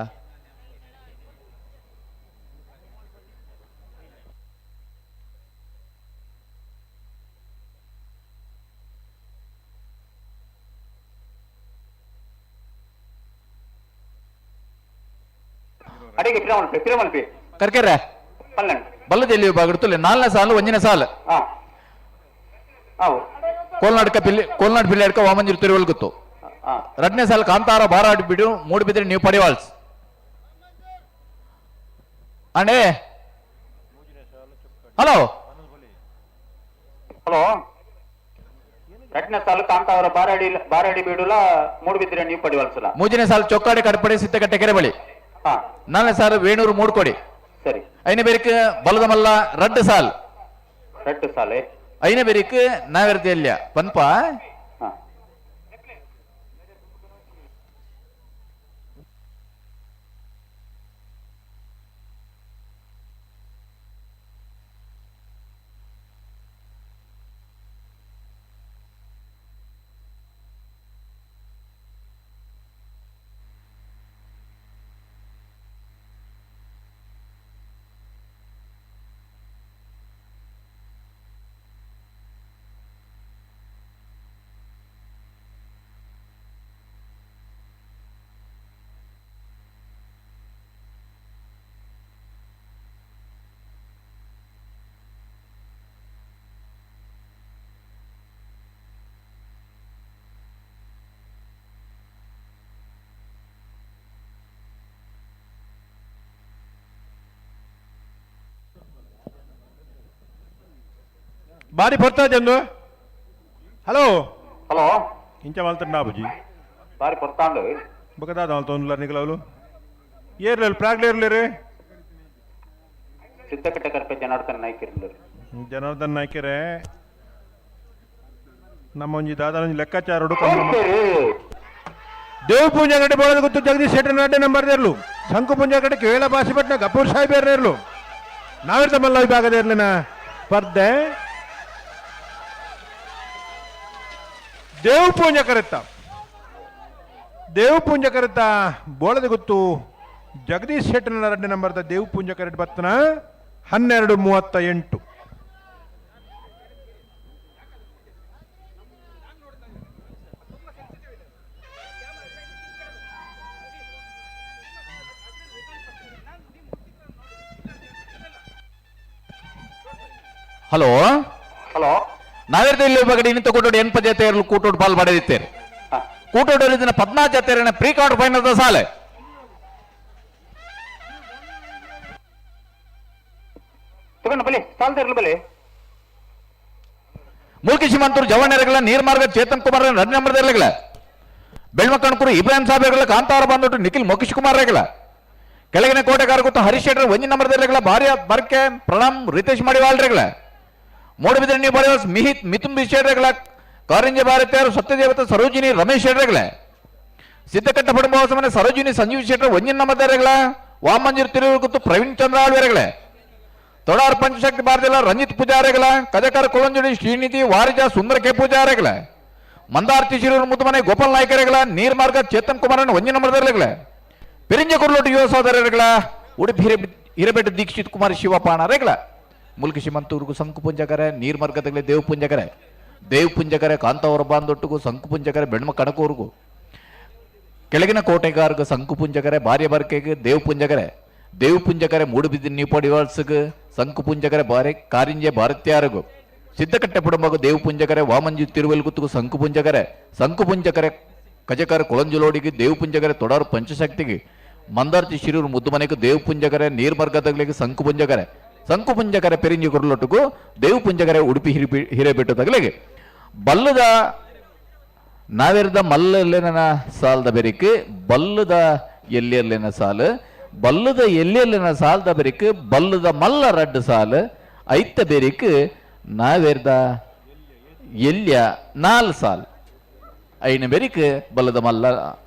ಅಡಿಗೆ ಪಿರಮಲ್ಪಿ ಪಿರಮಲ್ಪಿ ಕರ್ಕೆರೆ ಪಲ್ಲೆಂಡು ಬಲ್ಲದ ಎಲ್ಲಿ ಬಾಗಿಡ್ತುಲ್ಲೆ ನಾಲ್ನೇ ಸಾಲು ಒಂಜಿನ ಸಾಲು ಕೋಲ್ನಾಡ್ಕ ಪಿಲ್ಲಿ ಕೋಲ್ನಾಡ್ ಪಿಲ್ಲಿ ಅಡ್ಕ ವಾಮಂಜೂರು ತಿರುವಲ್ ಗೊತ್ತು ರಡ್ನೇ ಸಾಲು ಕಾಂತಾರ ಬಾರಾಡ್ ಬಿಡು ಮೂಡು ಬಿದ್ರೆ ನೀವು ಪಡಿವಾಳ್ಸ್ ಅಂಡೇ ಹಲೋ ಹಲೋ ರಡ್ನೇ ಸಾಲು ಕಾಂತಾವರ ಬಾರಾಡಿ ಬಾರಾಡಿ ಬೀಡುಲ ಮೂಡುಬಿದ್ರೆ ನೀವು ಪಡಿವಾಳ್ಸಲ ಮೂಜನೇ ಸಾಲು ಚೊಕ್ಕಾಡಿ ಕಡಪಡಿ ಸಿದ್ದಕಟ್ಟೆ ಕೆರೆ ಬಳಿ ನಾಲ್ನೇ ಸಾಲು ವೇಣೂರು ಮೂಡ್ಕೊಡಿ ಸರಿ ಐನ ಬೇರಿಕ್ ಬಲದ ಮಲ್ಲ ರಡ್ಡು ಸಾಲ್ ರಡ್ಡು ಸಾಲೆ ಐನ ಬೇರಿಕ್ ನಾವೆರ್ತಿ ಎಲ್ಲಿಯ ಪನ್ಪ ಬಾರಿ ಪೊರ್ತಾ ಚಂದು. ಹಲೋ ಹಲೋ ಇಂಚ ಮಲ್ತಂಡ ಬುಜಿ ಬಾರಿ ಪೊರ್ತಾಂಡು ಬೊಕದಾದ ಮಲ್ತೊಂದುಲ್ಲ ನಿಕಲವ್ಲು ಏರ್ಲೇರು ಪ್ರಾಗ್ಲೇರ್ಲೇರು ಸಿದ್ದಕಟ್ಟೆ ಕರ್ಪೆ ಜನಾರ್ದನ್ ನಾಯ್ಕ ಇರ್ಲೇರು. ಜನಾರ್ದನ್ ನಾಯ್ಕರೇ ನಮ್ಮ ಒಂಜಿ ದಾದ ಒಂಜಿ ಲೆಕ್ಕಾಚಾರಡು ದೇವ್ ಪೂಂಜಾ ಕಡೆ ಬೋಳದ ಗೊತ್ತು ಜಗದೀಶ್ ಶೆಟ್ಟರ್ ನಡ್ಡೆ ನಂಬರ್ ದೇರ್ಲು ಶಂಕು ಪೂಂಜಾ ಕಡೆ ಕೇಳ ಬಾಸಿಪಟ್ನ ಗಪೂರ್ ಸಾಹೇಬ್ ಇರ್ಲು ನಾವಿರ್ತ ಮಲ್ಲ ವಿಭಾಗದ ಇರ್ಲಿನ ಸ್ಪರ್ಧೆ ದೇವ್ ಪೂಂಜಾ ಕರೆತ್ತ ದೇವ್ ಪೂಂಜಾ ಕರೆತ್ತ ಬೋಳದ ಗೊತ್ತು ಜಗದೀಶ್ ಶೆಟ್ಟರ್ ಎರಡನೇ ನಂಬರ್ದ ದೇವ್ ಪೂಂಜಾ ಕರೆಟ್ ಬತ್ತನ 12:38. Hello hello ನಾವೇರ್ದ ಇಲ್ಲಿ ಬಗಡಿ ಇನ್ನಿತ ಕೂಟೋಡು ಎನ್ಪ ಜತೆಯರ್ಲು ಕೂಟೋಡು ಪಾಲ್ ಪಡೆದಿತ್ತೇರು ಕೂಟೋಡು ಇದನ್ನ 14 ಜತೆಯರನ್ನ pre quarter final ಸಾಲೆ ತಗೊಂಡು ಬಲಿ ಸಾಲದಿರ್ಲು ಬಲಿ ಮೂಲ್ಕಿ ಸೀಮಂತೂರು ಜವಣ್ಣೆರಗಳ ನೀರ್ಮಾರ್ಗ ಚೇತನ್ ಕುಮಾರ್ ಎರಡು ನಂಬರ್ ಇರಲಿಲ್ಲ ಬೆಳ್ಮಕಣಕೂರು ಇಬ್ರಾಹಿಂ ಸಾಹೇಬ್ಗಳ ಕಾಂತಾರ ಬಂದ್ಬಿಟ್ಟು ನಿಖಿಲ್ ಮೋಕಿಶ್ ಕುಮಾರ್ ರೇಗಲ ಕೆಳಗಿನ ಕೋಟೆಗಾರ ಗೊತ್ತು ಹರೀಶ್ ಶೆಟ್ಟರ್ ಒಂಜಿ ನಂಬರ್ ಇರಲಿಲ್ಲ ಭಾರ್ಯ ಬರ್ಕೆ ಪ್ರಣಾಮ್ ರಿತೇಶ್ ಮಡಿವಾಳ್ ರೇಗಲ ಮೂಡಬಿದ್ರೆ ನೀವು ಬರೆಯುವ ಮಿಹಿತ್ ಮಿಥುನ್ ಬಿಶೇಡ್ರೆಗಳ ಕಾರಿಂಜ ಭಾರತೀಯರು ಸತ್ಯದೇವತ ಸರೋಜಿನಿ ರಮೇಶ್ ಶೆಟ್ಟರ್ಗಳ ಸಿದ್ದಕಟ್ಟ ಪಡುಂಬ ಸರೋಜಿನಿ ಸಂಜೀವ್ ಶೆಟ್ಟರ್ ಒಂಜಿನ ನಂಬರ್ ವಾಮಂಜೂರು ತಿರುಗುತ್ತು ಪ್ರವೀಣ್ ಚಂದ್ರ ಆಳ್ವೇರೆಗಳ ತೊಡಾರ್ ಪಂಚಶಕ್ತಿ ಭಾರತಿಲ್ಲ ರಂಜಿತ್ ಪೂಜಾರಿಗಳ ಕಜಕರ ಕೊಳಂಜುಡಿ ಶ್ರೀನಿಧಿ ವಾರಿಜ ಸುಂದರ ಕೆ ಪೂಜಾರಿಗಳ ಮಂದಾರ್ತಿ ಶಿರೂರು ಮುದ್ದುಮನೆ ಗೋಪಾಲ್ ನಾಯ್ಕರಿಗಳ ನೀರ್ಮಾರ್ಗ ಚೇತನ್ ಕುಮಾರನ್ ಒಂಜಿನ ನಂಬರ್ದರ್ಗಳ ಪೆರಿಂಜ ಕುರ್ಲೋಟು ಯುವ ಸಹೋದರರುಗಳ ಉಡುಪಿ ಹಿರೇಬೆಟ್ಟ ದೀಕ್ಷಿತ್ ಕುಮಾರ್ ಶಿವಪಾಣರೇಗಳ ಮುಲ್ಕಿ ಶಿಮಂತೂರ್ಗು ಸಂಕು ಪುಂಜಕರೆ ನೀರ್ಮಾರ್ಗದಗಲೆ ದೇವ್ ಪುಂಜಕರೆ ದೇವ್ ಪುಂಜಕರೆ ಕಾಂತಾವರ ಬಾಂದೊಟ್ಟಿಗೂ ಸಂಕು ಪುಂಜಕರೆ ಬೆಣ್ಮ ಕಣಕೂರ್ಗು ಕೆಳಗಿನ ಕೋಟೆಗಾರ್ಗು ಸಂಕು ಪುಂಜಕರೆ ಭಾರ್ಯ ಬರ್ಕೆಗೆ ದೇವ್ ಪುಂಜಕರೆ ದೇವ್ ಪುಂಜಕರೆ ಮೂಡುಬಿದ್ದ ನ್ಯೂಪಡಿವಾಳ್ಸ್ಗೆ ಸಂಕು ಪುಂಜಕರೆ ಬಾರೆ ಕಾರಿಂಜೆ ಭಾರತ್ಯಾರಗು ಸಿದ್ದಕಟ್ಟೆ ಪುಡಂಬಗು ದೇವ್ ಪುಂಜಕರೆ ವಾಮಂಜಿ ತಿರುವೆಲ್ಗುತ್ತಿಗೂ ಸಂಕು ಪುಂಜಕರೆ ಸಂಕು ಪುಂಜಕರೆ ಕಜಕರ ಕೊಳಂಜುಲೋಡಿಗೆ ದೇವ್ ಪುಂಜಕರೆ ತೊಡಾರು ಪಂಚಶಕ್ತಿಗೆ ಮಂದಾರ್ತಿ ಶಿರೂರು ಮುದ್ದುಮನೆಗೆ ದೇವ್ ಪುಂಜಕರೆ ನೀರ್ಮರ್ಗದಗಳಿಗೆ ಸಂಕು ಪುಂಜಕರೆ ಸಂಕು ಪುಂಜಕರೆ ಪೆರಿಂಜಿ ಕುರುಲೊಟ್ಟುಗು ದೇವ್ ಪುಂಜಕರೆ ಉಡುಪಿ ಹಿರೇಬೆಟ್ಟು ತಗಲಿಗೆ ಬಲ್ಲದ ನಾವೇರ್ದ ಮಲ್ಲಲ್ಲೇನ ಸಾಲದ ಬೆರಿಕ್ ಬಲ್ಲದ ಎಲ್ಲಿಯಲ್ಲೇನ ಸಾಲು ಬಲ್ಲದ ಎಲ್ಲಿಯಲ್ಲೇನ ಸಾಲದ ಬೆರಿಕ್ ಬಲ್ಲದ ಮಲ್ಲ ರಡ್ಡು ಸಾಲು ಐತ ಬೆರಿಕ್ ನಾವೇರ್ದ ಎಲ್ಲಿಯ 4 ಸಾಲು ಐನ ಬೆರಿಕ್ ಬಲ್ಲದ ಮಲ್ಲ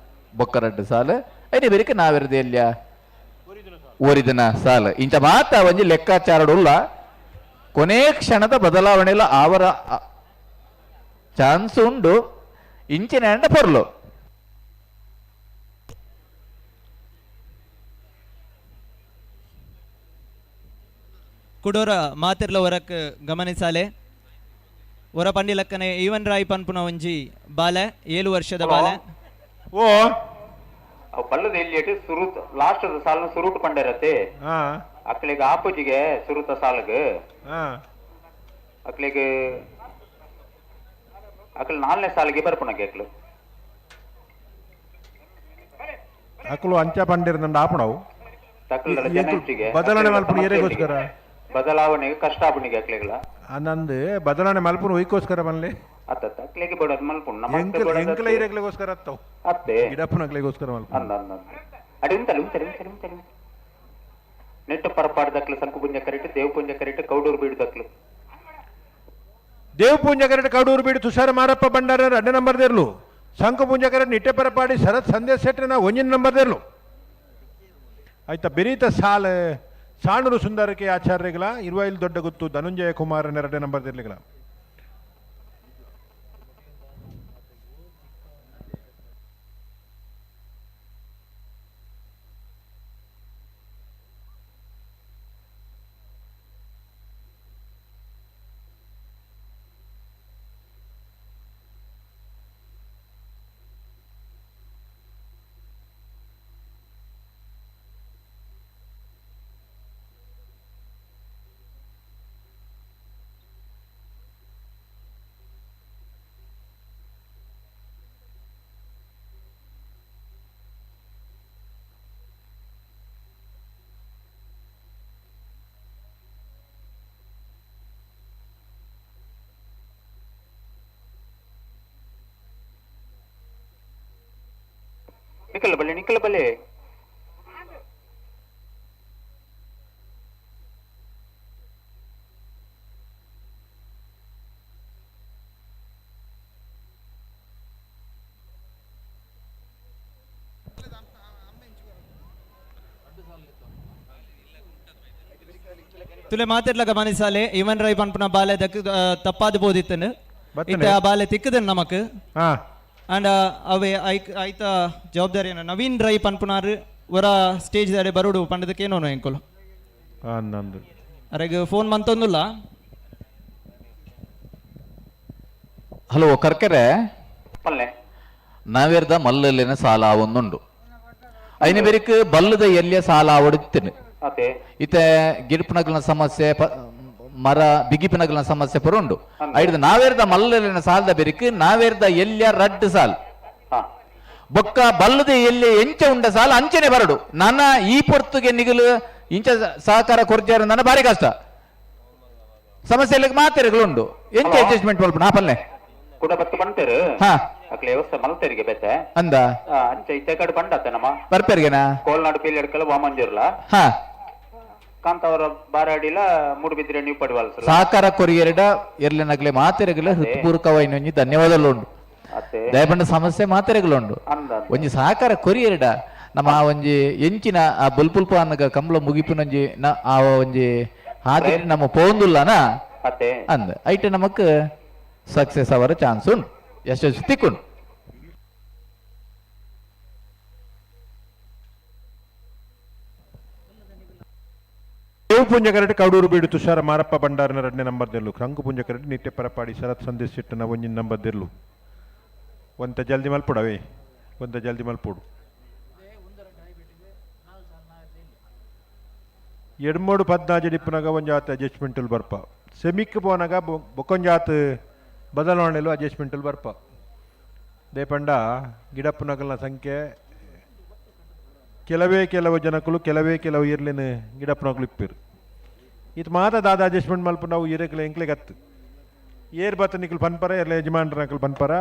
ಬೊಕ್ಕ ರಡ್ಡು ಸಾಲು ಐನ ಬೆರಿಕ್ ನಾವೇರ್ದ ಎಲ್ಲಿಯ ಓರಿದನ ಸಾಲು ಇಂಥ ಮಾತ ಒಂಜಿ ಲೆಕ್ಕಾಚಾರಡುಲ್ಲ ಕೊನೆ ಕ್ಷಣದ ಬದಲಾವಣೆಲ್ಲ ಆವರ ಚಾನ್ಸ್ ಉಂಡು ಇಂಚಿನ ಅಂಡ ಪೊರ್ಲು ಕುಡೋರ ಮಾತಿರ್ಲ ಹೊರಕ್ ಗಮನಿಸಾಲೆ ಹೊರ ಪಂಡಿಲಕ್ಕನೆ ಈವನ್ ರಾಯ್ ಪನ್ಪುನ ಒಂಜಿ ಬಾಲೆ 7 ವರ್ಷದ ಬಾಲೆ ಓ ಅವು ಬಲ್ಲದ ಎಲ್ಲಿ ಸುರುತ್ ಲಾಸ್ಟ್ ಸಾಲನ ಸುರುಟ್ ಪಂಡಿರತ್ತೆ ಅಕ್ಲಿಗೆ ಆಪೋಜಿಗೆ ಸುರುತ ಸಾಲಗ್ ಅಕ್ಲಿಗೆ ಅಕ್ಲು 4ನೇ ಸಾಲಿಗೆ ಬರ್ಪುಣಕ್ಕೆ ಅಕ್ಲು ಅಕ್ಲು ಅಂಚ ಪಂಡಿರ ಆಪಣವು ಬದಲಾವಣೆ ಮಲ್ಪುನ ಏರೆಗೋಸ್ಕರ ಬದಲಾವಣೆಗೆ ಕಷ್ಟ ಆಪುಣಿಗೆ ಅಕ್ಲಿಗಳ ನಂದು ಬದಲಾವಣೆ ಮಲ್ಪುನ ಒಯ್ಕೋಸ್ಕರ ಬನ್ಲಿ ಅತ್ತ ಅಕ್ಲಿಗೆ ಬಡೋದು ಮಲ್ಪುಣ ಎಂಕಲ ಹಿರೇಗ್ಲಿಗೋಸ್ಕರ ಅತ್ತವು ಅತ್ತೆ ಗಿಡಪ್ಪನಕ್ಲಿಗೋಸ್ಕರ ಮಲ್ಪುನ ಅಂದ ಅಂದ ಅಡಿ ಉಂಟಲ್ಲ ಉಂಟಲ್ಲ ಉಂಟಲ್ಲ ಉಂಟಲ್ಲ ನೆಟ್ಟು ಪರಪಾಡ್ದಕ್ಲು ಸಂಕು ಪುಂಜ ಕರಿಟು ದೇವ್ ಪುಂಜ ಕರಿಟು ಕೌಡೂರು ಬೀಡುದಕ್ಲು ದೇವ್ ಪೂಂಜ ಕರೆಟ್ ಕೌಡೂರು ಬೀಡು ತುಷಾರ ಮಾರಪ್ಪ ಭಂಡಾರ 2 ನಂಬರ್ ದೇರ್ಲು ಸಂಕು ಪೂಂಜ ಕರೆಟ್ ನಿಟ್ಟೆ ಪರಪಾಡಿ ಶರತ್ ಸಂದೇಶ್ ಶೆಟ್ಟರ್ನ 1 ನಂಬರ್ ದೇರ್ಲು ಆಯ್ತಾ ಬೆರೀತ ಸಾಲ ಸಾಣೂರು ಸುಂದರಕ್ಕೆ ಆಚಾರ್ಯಗಳ ಇರುವೈಲ್ ದೊಡ್ಡ ಗುತ್ತು ಧನುಂಜಯ ಕುಮಾರ್ 2 ನಂಬರ್ ದೇರ್ಲಿಗಳ ನಿಖಲ್ ಬಲ್ಲಿ ನಿಖಲ್ ಬಲ್ಲಿ ತುಲೆ ಮಾತಿರ್ಲ ಗಮನಿಸಾಲೆ ಇವನ್ ರೈ ಪನ್ಪುನ ಬಾಲೆ ದಕ್ ತಪ್ಪಾದ ಬೋದಿತ್ತನು ಇತ್ತೆ ಆ ಬಾಲೆ ತಿಕ್ಕದನ್ ನಮಕ್ ಅಂಡ್ ಅವೆ ಐತ ಜವಾಬ್ದಾರಿಯನ್ನು ನವೀನ್ ರೈ ಪನ್ಪುನಾರು ವರ ಸ್ಟೇಜ್ ದಾಡೆ ಬರೋಡು ಪಂಡದಕ್ಕೇನೋ ಎಂಕೊಲು ನಂದು ಅರೆಗ್ ಫೋನ್ ಮಂತೊಂದುಲ್ಲ. ಹಲೋ ಕರ್ಕೆರೆ ನಾವೇರ್ದ ಮಲ್ಲಲ್ಲಿನ ಸಾಲ ಒಂದುಂಡು ಐನ ಬೆರಿಕ್ ಬಲ್ಲದ ಎಲ್ಲಿಯ ಸಾಲ ಅವಡುತ್ತೇನೆ ಇತ್ತೆ ಗಿರ್ಪುನಗ್ಲಿನ ಸಮಸ್ಯೆ ಮರ ಬಿಗಿಪಿನಗಲ ಸಮಸ್ಯೆ ಪೂರ ಉಂಡು. ಐಡ್ದು ನಾವೇರ್ದ ಮಲ್ಲಲಿನ ಸಾಲದ ಬೆರಿಕ್ ನಾವೇರ್ದ ಎಲ್ಯ ರಡ್ಡು ಸಾಲ್ ಬೊಕ್ಕ ಬಲ್ಲದೆ ಎಲ್ಲಿ ಎಂಚ ಉಂಡ ಸಾಲ ಅಂಚನೆ ಬರಡು. ನನ್ನ ಈ ಪೊರ್ತುಗೆ ನಿಗಲು ಇಂಚ ಸಹಕಾರ ಕೊರ್ಜಾರ ನನ್ನ ಭಾರಿ ಕಷ್ಟ ಸಮಸ್ಯೆ ಮಾತೆರೆಗಳು ಉಂಡು. ಎಂಚ ಅಡ್ಜಸ್ಟ್ಮೆಂಟ್ ಮಲ್ಪ ನಾಪಲ್ನೆ ಕೂಡ ಬತ್ತು ಬಂತೇರು ಹಾ ಅಕ್ಲೆ ವ್ಯವಸ್ಥೆ ಮಲ್ತೇರಿಗೆ ಬೇತೆ ಅಂದ ಅಂಚ ಇತ್ತೆ ಕಡೆ ಬಂಡತ್ತೆ ನಮ್ಮ ಬರ್ಪೇರ್ಗೆನಾ ಕೋಲ್ನಾಡು ಪೀಲಿಯಡ್ಕಲ ವಾಮಂಜೂರ್ಲ ಹಾ ಕಾಂತಾವರ ಬಾರಾಡಿಲ ಮೂಡುಬಿದ್ರೆ ನೀವು ಪಡಿವಾಲ್ಸಲ ಸಹಕಾರ ಕೊರಿಯರ್ಡ ಎರ್ಲೆನಗ್ಲೆ ಮಾತೆರೆಗಲ ಹೃತ್ಪೂರ್ವಕವಾಯಿನ ಒಂಜಿ ಧನ್ಯವಾದಗಳು ಉಂಡು. ದಯಪಂಡ ಸಮಸ್ಯೆ ಮಾತೆರೆಗಲುಂಡು. ಒಂಜಿ ಸಹಕಾರ ಕೊರಿಯರ್ಡ ನಮ್ಮ ಆ ಒಂಜಿ ಎಂಚಿನ ಆ ಬೊಲ್ಪುಲ್ಪ ಅನ್ನಗ ಕಂಬಳ ಮುಗಿಪಿನೊಂಜಿ ಆ ಒಂಜಿ ಹಾದಿ ನಮ್ಮ ಪೋಂದುಲ್ಲನ ಅಂದ ಐಟ್ ನಮಕ್ ಸಕ್ಸಸ್ ಅವರ ಚಾನ್ಸ್ ಉಂಡು, ಯಶಸ್ವಿ ತಿಕ್ಕುಂಡು. ದೇವಪುಂಜ ಕರಟ್ ಕೌಡೂರು ಬೀಡು ತುಷಾರ ಮಾರಪ್ಪ ಭಂಡಾರನ ಎರಡನೇ ನಂಬರ್ ದೆಲ್ಲು. ಕಂಕುಪುಂಜ ಕರಟ್ ನಿತ್ಯ ಪರಪಾಡಿ ಶರತ್ ಸಂದೇಶ್ ಸಿಟ್ಟನ ಒಂಜಿನ ನಂಬರ್ ದೆಲ್ಲು. ಒಂತ ಜಲ್ದಿ ಮಲ್ಪುಡವೇ, ಒಂತ ಜಲ್ದಿ ಮಲ್ಪುಡು. ಎಡ್ಮೋಡು ಪದ್ನಾಜಿ ಡಿಪ್ಪುನಾಗ ಒಂಜಾತ ಅಡ್ಜಸ್ಟ್ಮೆಂಟಲ್ ಬರ್ಪ. ಸೆಮಿಕ್ ಪೋನಾಗ ಬೊಕ್ಕೊಂಜಾತ್ ಬದಲಾವಣೆಲು ಅಡ್ಜಸ್ಟ್ಮೆಂಟಲ್ ಬರ್ಪ. ದೇಪಂಡ ಗಿಡಪ್ಪನಗಲ್ನ ಸಂಖ್ಯೆ ಕೆಲವೇ ಕೆಲವು ಜನಕುಲು ಕೆಲವೇ ಕೆಲವು ಇರ್ಲಿನ ಗಿಡಪ್ಪನಗಲು ಇಪ್ಪಿರು. ಇದು ಮಾತ ದಾದ ಅಡ್ಜಸ್ಟ್ಮೆಂಟ್ ಮಲ್ಪ ನಾವು ಇರಕ್ಲೆ ಎಂಕ್ಲೆ ಗತ್ತು ಏರ್ ಬತ್ತ ನಿಕಲ್ ಪನ್ಪರ ಎರ್ಲೆ ಯಜಮಾನ್ರ ನಕಲ್ ಪನ್ಪರ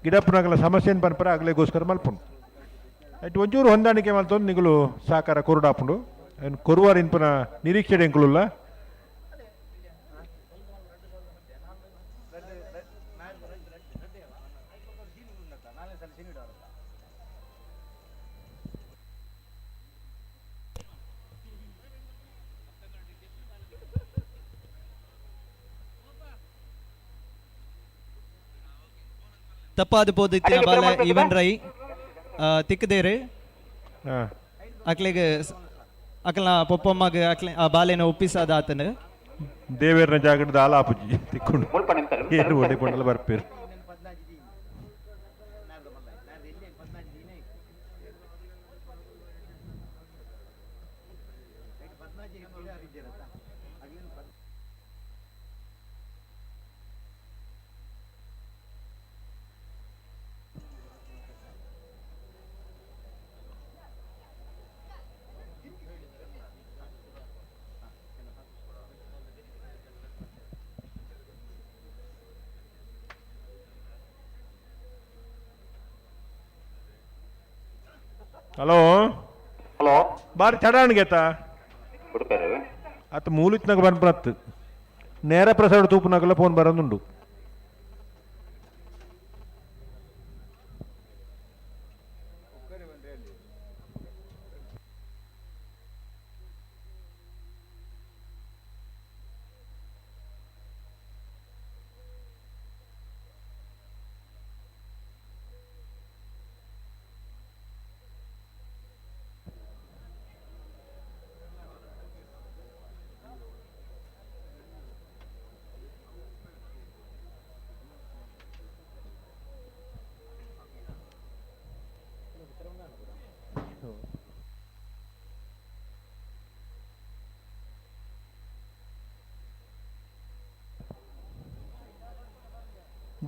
ಗಿಡಪ್ಪನಗಲ ಸಮಸ್ಯೆನ ಪನ್ಪರ ಅಗ್ಲೆಗೋಸ್ಕರ ಮಲ್ಪುಂಡು. ಅಟ್ ಒಂಚೂರು ಹೊಂದಾಣಿಕೆ ಮಲ್ತೊಂದು ನಿಗುಲು ಸಹಕಾರ ಕೊರುಡಾಪುಂಡು. ಕೊರುವಾರ ಇನ್ಪುನ ನಿರೀಕ್ಷೆ ಎಂಕುಲುಲ್ಲ. ತಪ್ಪಾದ ಪೋದಿತ್ತಿನ ಬಾಲ ಇವನ್ ರೈ ತಿಕ್ಕದೇರು ಅಕ್ಲೆಗ್ ಅಕ್ಲ ಪೊಪ್ಪಮ್ಮಗ್ ಅಕ್ಲೆ ಆ ಬಾಲೆನ ಒಪ್ಪಿಸಾದ ಆತನು ದೇವೇರ್ನ ಜಾಗದ ಆಲಾಪುಜಿ ತಿಕ್ಕೊಂಡು ಏನು ಒಡೆ ಕೊಂಡಲ ಬರ್ಪೇರು. ಹಲೋ ಹಲೋ ಬಾರಿ ಚಡಾಣಿಗೆತ ಉಡುಪೇರು ಅತ್ತ ಮೂಲಿತ್ನಾಗ ಬನ್ಪರತ್ತು ನೇರ ಪ್ರಸಾರ ತೂಪುನಾಗಲ ಫೋನ್ ಬರೋದುಂಡು.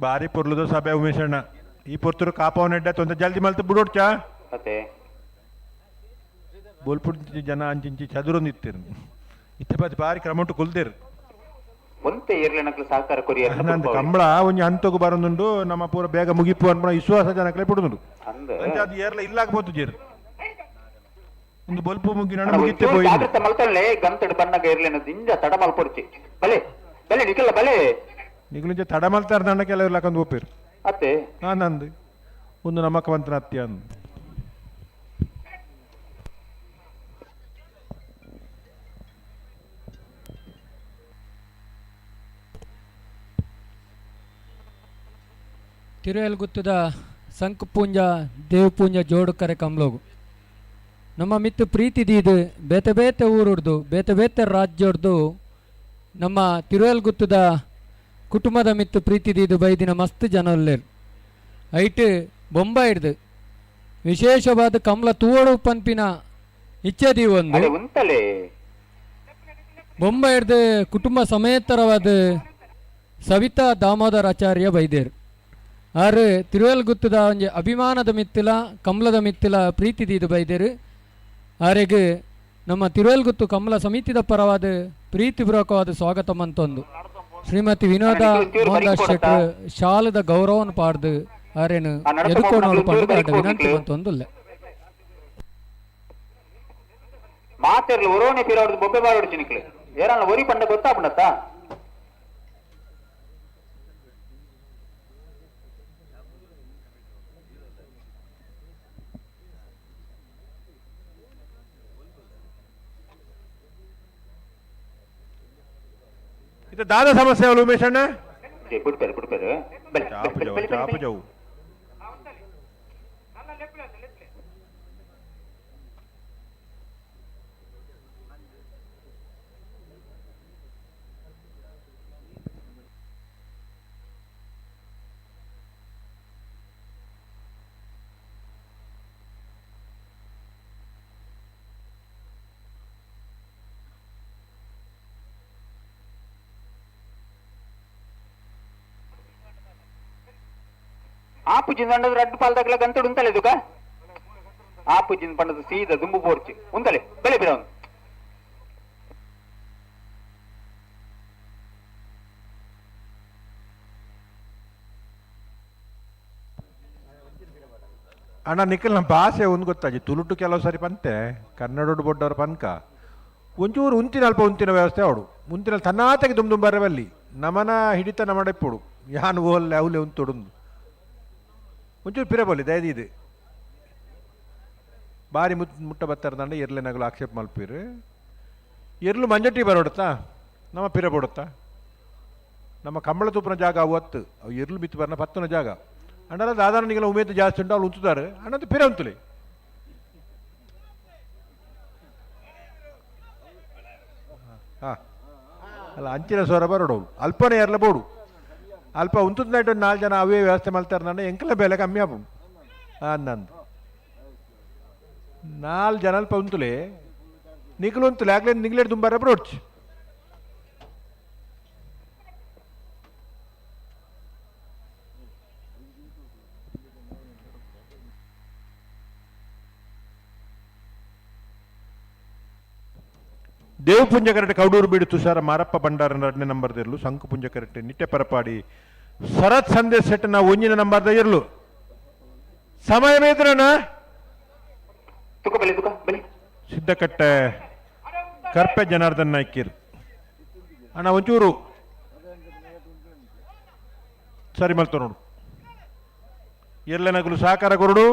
ಬಾರಿ ಪೊರ್ಲುದ ಸಭೆ ಉಮೇಶಣ್ಣ ಈ ಪೊರ್ತುರು ಕಾಪವನೆಡ್ಡ ತೊಂದರೆ ಜಲ್ದಿ ಮಲ್ತು ಬಿಡೋಡ್ಚಾ ಅತ್ತೆ ಬೋಲ್ಪುಡ್ ಜನ ಅಂಚಿಂಚಿ ಚದುರೊಂದಿತ್ತೇರು ಇತ್ತೆ ಬತ್ ಬಾರಿ ಕ್ರಮಟು ಕುಲ್ದೇರು ಒಂತೆ ಏರ್ಲೆನಕ್ಲು ಸಹಕಾರ ಕೊರಿಯರ್ ನಂದು ಕಂಬಳ ಒಂಜಿ ಹಂತಗು ಬರೋದುಂಡು ನಮ್ಮ ಪೂರ ಬೇಗ ಮುಗಿಪು ಅನ್ಪುನ ವಿಶ್ವಾಸ ಜನಕ್ಲೆ ಬಿಡುದುಂಡು ಅಂಚ ಅದು ಏರ್ಲ ಇಲ್ಲಾಗಬಹುದು ಜೇರು ಒಂದು ಬೊಲ್ಪು ಮುಗಿನ ಮುಗಿತ್ತೆ ಪೋಯಿ ಜಾಗ್ರತೆ ಮಲ್ತೊಳ್ಳೆ ಗಂತಡು ಬಣ್ಣಗ ಏರ್ಲೆನ ದಿಂಜ ತಡ ಮಲ್ಪೊಡ್ಚಿ ಬಲೆ ಬಲೆ ನಿಕಲ್ಲ ಬಲೆ ನಿಗುಲಿಂಚ ತಡ ಮಲ್ತಾರ ದಂಡ ಕೆಲವರು ಲಕ್ಕಂದು ಒಪ್ಪಿರು ಅತ್ತೆ ಹಾ ನಂದು ಒಂದು ನಮಕ ಮಂತನ ಅತ್ಯ ಅಂದು ತಿರುವೆಲ್ಗುತ್ತದ ಸಂಕಪೂಂಜ ದೇವಪೂಂಜ ಜೋಡುಕರೆ ಕಂಬ್ಲೋಗು ನಮ್ಮ ಮಿತ್ತು ಪ್ರೀತಿ ದೀದು ಬೇತೆ ಬೇತೆ ಊರುಡ್ದು ಬೇತೆ ಬೇತೆ ರಾಜ್ಯಡ್ದು ನಮ್ಮ ತಿರುವೆಲ್ಗುತ್ತದ ಕುಟುಂಬದ ಮಿತ್ತು ಪ್ರೀತಿ ದೀದು ಬೈದಿನ ಮಸ್ತ್ ಜನ ಉಲ್ಲೇರು. ಐಟ್ ಬೊಂಬೈ ಹಿಡ್ದು ವಿಶೇಷವಾದ ಕಮಲ ತೂವಡು ಪನ್ಪಿನ ಇಚ್ಛೆ ಒಂದು ಉಂತಲೆ ಬೊಂಬೈರ್ದು ಕುಟುಂಬ ಸಮೇತರವಾದ ಸವಿತಾ ದಾಮೋದರ ಆಚಾರ್ಯ ಬೈದೇರ್. ಆರು ತಿರುವೆಲ್ಗುತ್ತದ ಒಂಜಿ ಅಭಿಮಾನದ ಮಿತ್ತಿಲ ಕಮಲದ ಮಿತ್ತಿಲ ಪ್ರೀತಿ ದೀದು ಬೈದೇರು. ಆರೆಗ್ ನಮ್ಮ ತಿರುವೆಲ್ಗುತ್ತು ಕಮಲ ಸಮಿತಿದ ಪರವಾದ ಪ್ರೀತಿಪೂರ್ವಕವಾದ ಸ್ವಾಗತ ಮಂತೊಂದು ಶ್ರೀಮತಿ ವಿನೋದ ಮೋಹನ್ದಾಸ್ ಶೆಟ್ರು ಶಾಲದ ಗೌರವವನ್ನು ಪಾಡ್ದು ಆರೇನು ಎದುಕೋಣೋಡು ಪಂಡುದು ಅಡ್ಡ ವಿನಂತಿ ಮಂತೊಂದುಲ್ಲೆ. ಮಾತೆರ್ಲು ಒರೋನೆ ಪಿರೋಡ್ದು ಬೊಬ್ಬೆ ಬಾರೋಡು ಚಿನಿಕ್ಲು ಏರಲ್ಲ ಒರಿ ಪಂಡ ಗೊತ್ತಾಪುಂಡತ್ತಾ? ಇದು ದಾದ ಸಮಸ್ಯೆ ಅಲ್ಲ ಉಮೇಶ್ ಅಣ್ಣ? ಬಿಡ್ಪೇರು ಬಿಡ್ಪೇರು ಬಲೆ ಚಾಪು ಜಾವು, ಚಾಪು ಜಾವು. ಆಪು ಜಿಂದಂಡದ ರಡ್ಡು ಪಾಲ್ದಾಗಲ ಗಂತಡು ಉಂತಲೆ ದುಕ ಆಪು ಜಿಂದ ಪಂಡದ ಸೀದ ದುಂಬು ಬೋರ್ಚಿ ಉಂತಲೆ ಬೆಲೆ ಬಿಡೋನು. ಅಣ್ಣ ನಿಖಿಲ್, ನಮ್ಮ ಭಾಷೆ ಒಂದು ಗೊತ್ತಾಜಿ ತುಳುಟು ಕೆಲವು ಸರಿ ಪಂತೆ ಕನ್ನಡೋಡು ಬೊಡ್ಡವ್ರ ಪನ್ಕ ಒಂಚೂರು ಉಂತಿನ ಅಲ್ಪ ಉಂತಿನ ವ್ಯವಸ್ಥೆ ಅವಡು ಮುಂತಿನ ತನ್ನಾತೆಗೆ ದುಮ್ ದುಂಬಾರೆ ಬಲ್ಲಿ ನಮನ ಹಿಡಿತ ನಮಡೆಪ್ಪುಡು ಯಾನ್ ಓಲ್ಲೆ ಅವಲೆ ಉಂತೊಡುಂದು ಒಂಚೂರು ಪಿರ ಬೋಲಿ ದಯದಿದು ಬಾರಿ ಮುಟ್ಟ ಬತ್ತಾರ ಎರ್ಲೆ ನಗಲು ಆಕ್ಷೇಪ ಮಲ್ಪೀರು ಎರ್ಲು ಮಂಜಟ್ಟಿ ಬರೋಡುತ್ತಾ ನಮ್ಮ ಪಿರ ಬೋಡುತ್ತಾ ನಮ್ಮ ಕಂಬಳ ತೂಪನ ಜಾಗ ಅವು ಹತ್ತು ಅವು ಎರ್ಲು ಬಿತ್ತು ಬರ್ನ ಪತ್ತನ ಜಾಗ ಅಣ್ಣನ ದಾದಾನಿಗೆಲ್ಲ ಉಮೇದು ಜಾಸ್ತಿ ಉಂಟು ಅವ್ಳು ಉಂತುತ್ತಾರೆ ಅಣ್ಣಂತ ಪಿರ ಉಂತುಲಿ. ಹಾಂ ಅಲ್ಲ ಅಂಚಿನ ಸ್ವರ ಬರೋಡು ಅಲ್ಪನೇ ಎರ್ಲ ಬೋಡು ಅಲ್ಪ ಉಂತುದ ನೈಟ್ ಒಂದು ನಾಲ್ಕು ಜನ ಅವೇ ವ್ಯವಸ್ಥೆ ಮಾಡ್ತಾರೆ ನಾನು ಎಂಕಲ ಬೆಲೆ ಕಮ್ಮಿ ಆಪು ನಂದು ನಾಲ್ಕು ಜನ ಅಲ್ಪ ಉಂತುಲೆ ನಿಖಲು ಉಂತುಲೆ ಆಗ್ಲೇ ನಿಗ್ಲೇಟ್ ದುಂಬಾರ ಬ್ರೋಡ್ಚ್. ದೇವಪುಂಜ ಕರೆಟೆ ಕೌಡೂರು ಬೀಡು ತುಷಾರ ಮಾರಪ್ಪ ಭಂಡಾರ ಎರಡನೇ ನಂಬರ್ದಿರಲು ಸಂಕುಪುಂಜ ಕರೆಟೆ ನಿಟ್ಟೆ ಪರಪಾಡಿ ಶರತ್ ಸಂದೇಶ್ ಸೆಟ್ನ ಒಂಜಿನ ನಂಬರ್ದ ಇರಲು ಸಮಯ ಮೇದ್ರಣ ಸಿದ್ದಕಟ್ಟೆ ಕರ್ಪೆ ಜನಾರ್ದನ್ ನಾಯ್ಕಿರ್ ಅಣ್ಣ ಒಂಚೂರು ಸರಿ ಮಲ್ತ ನೋಡು ಎಲ್ಲನಗಲು ಸಹಕಾರ ಕೊರಡು.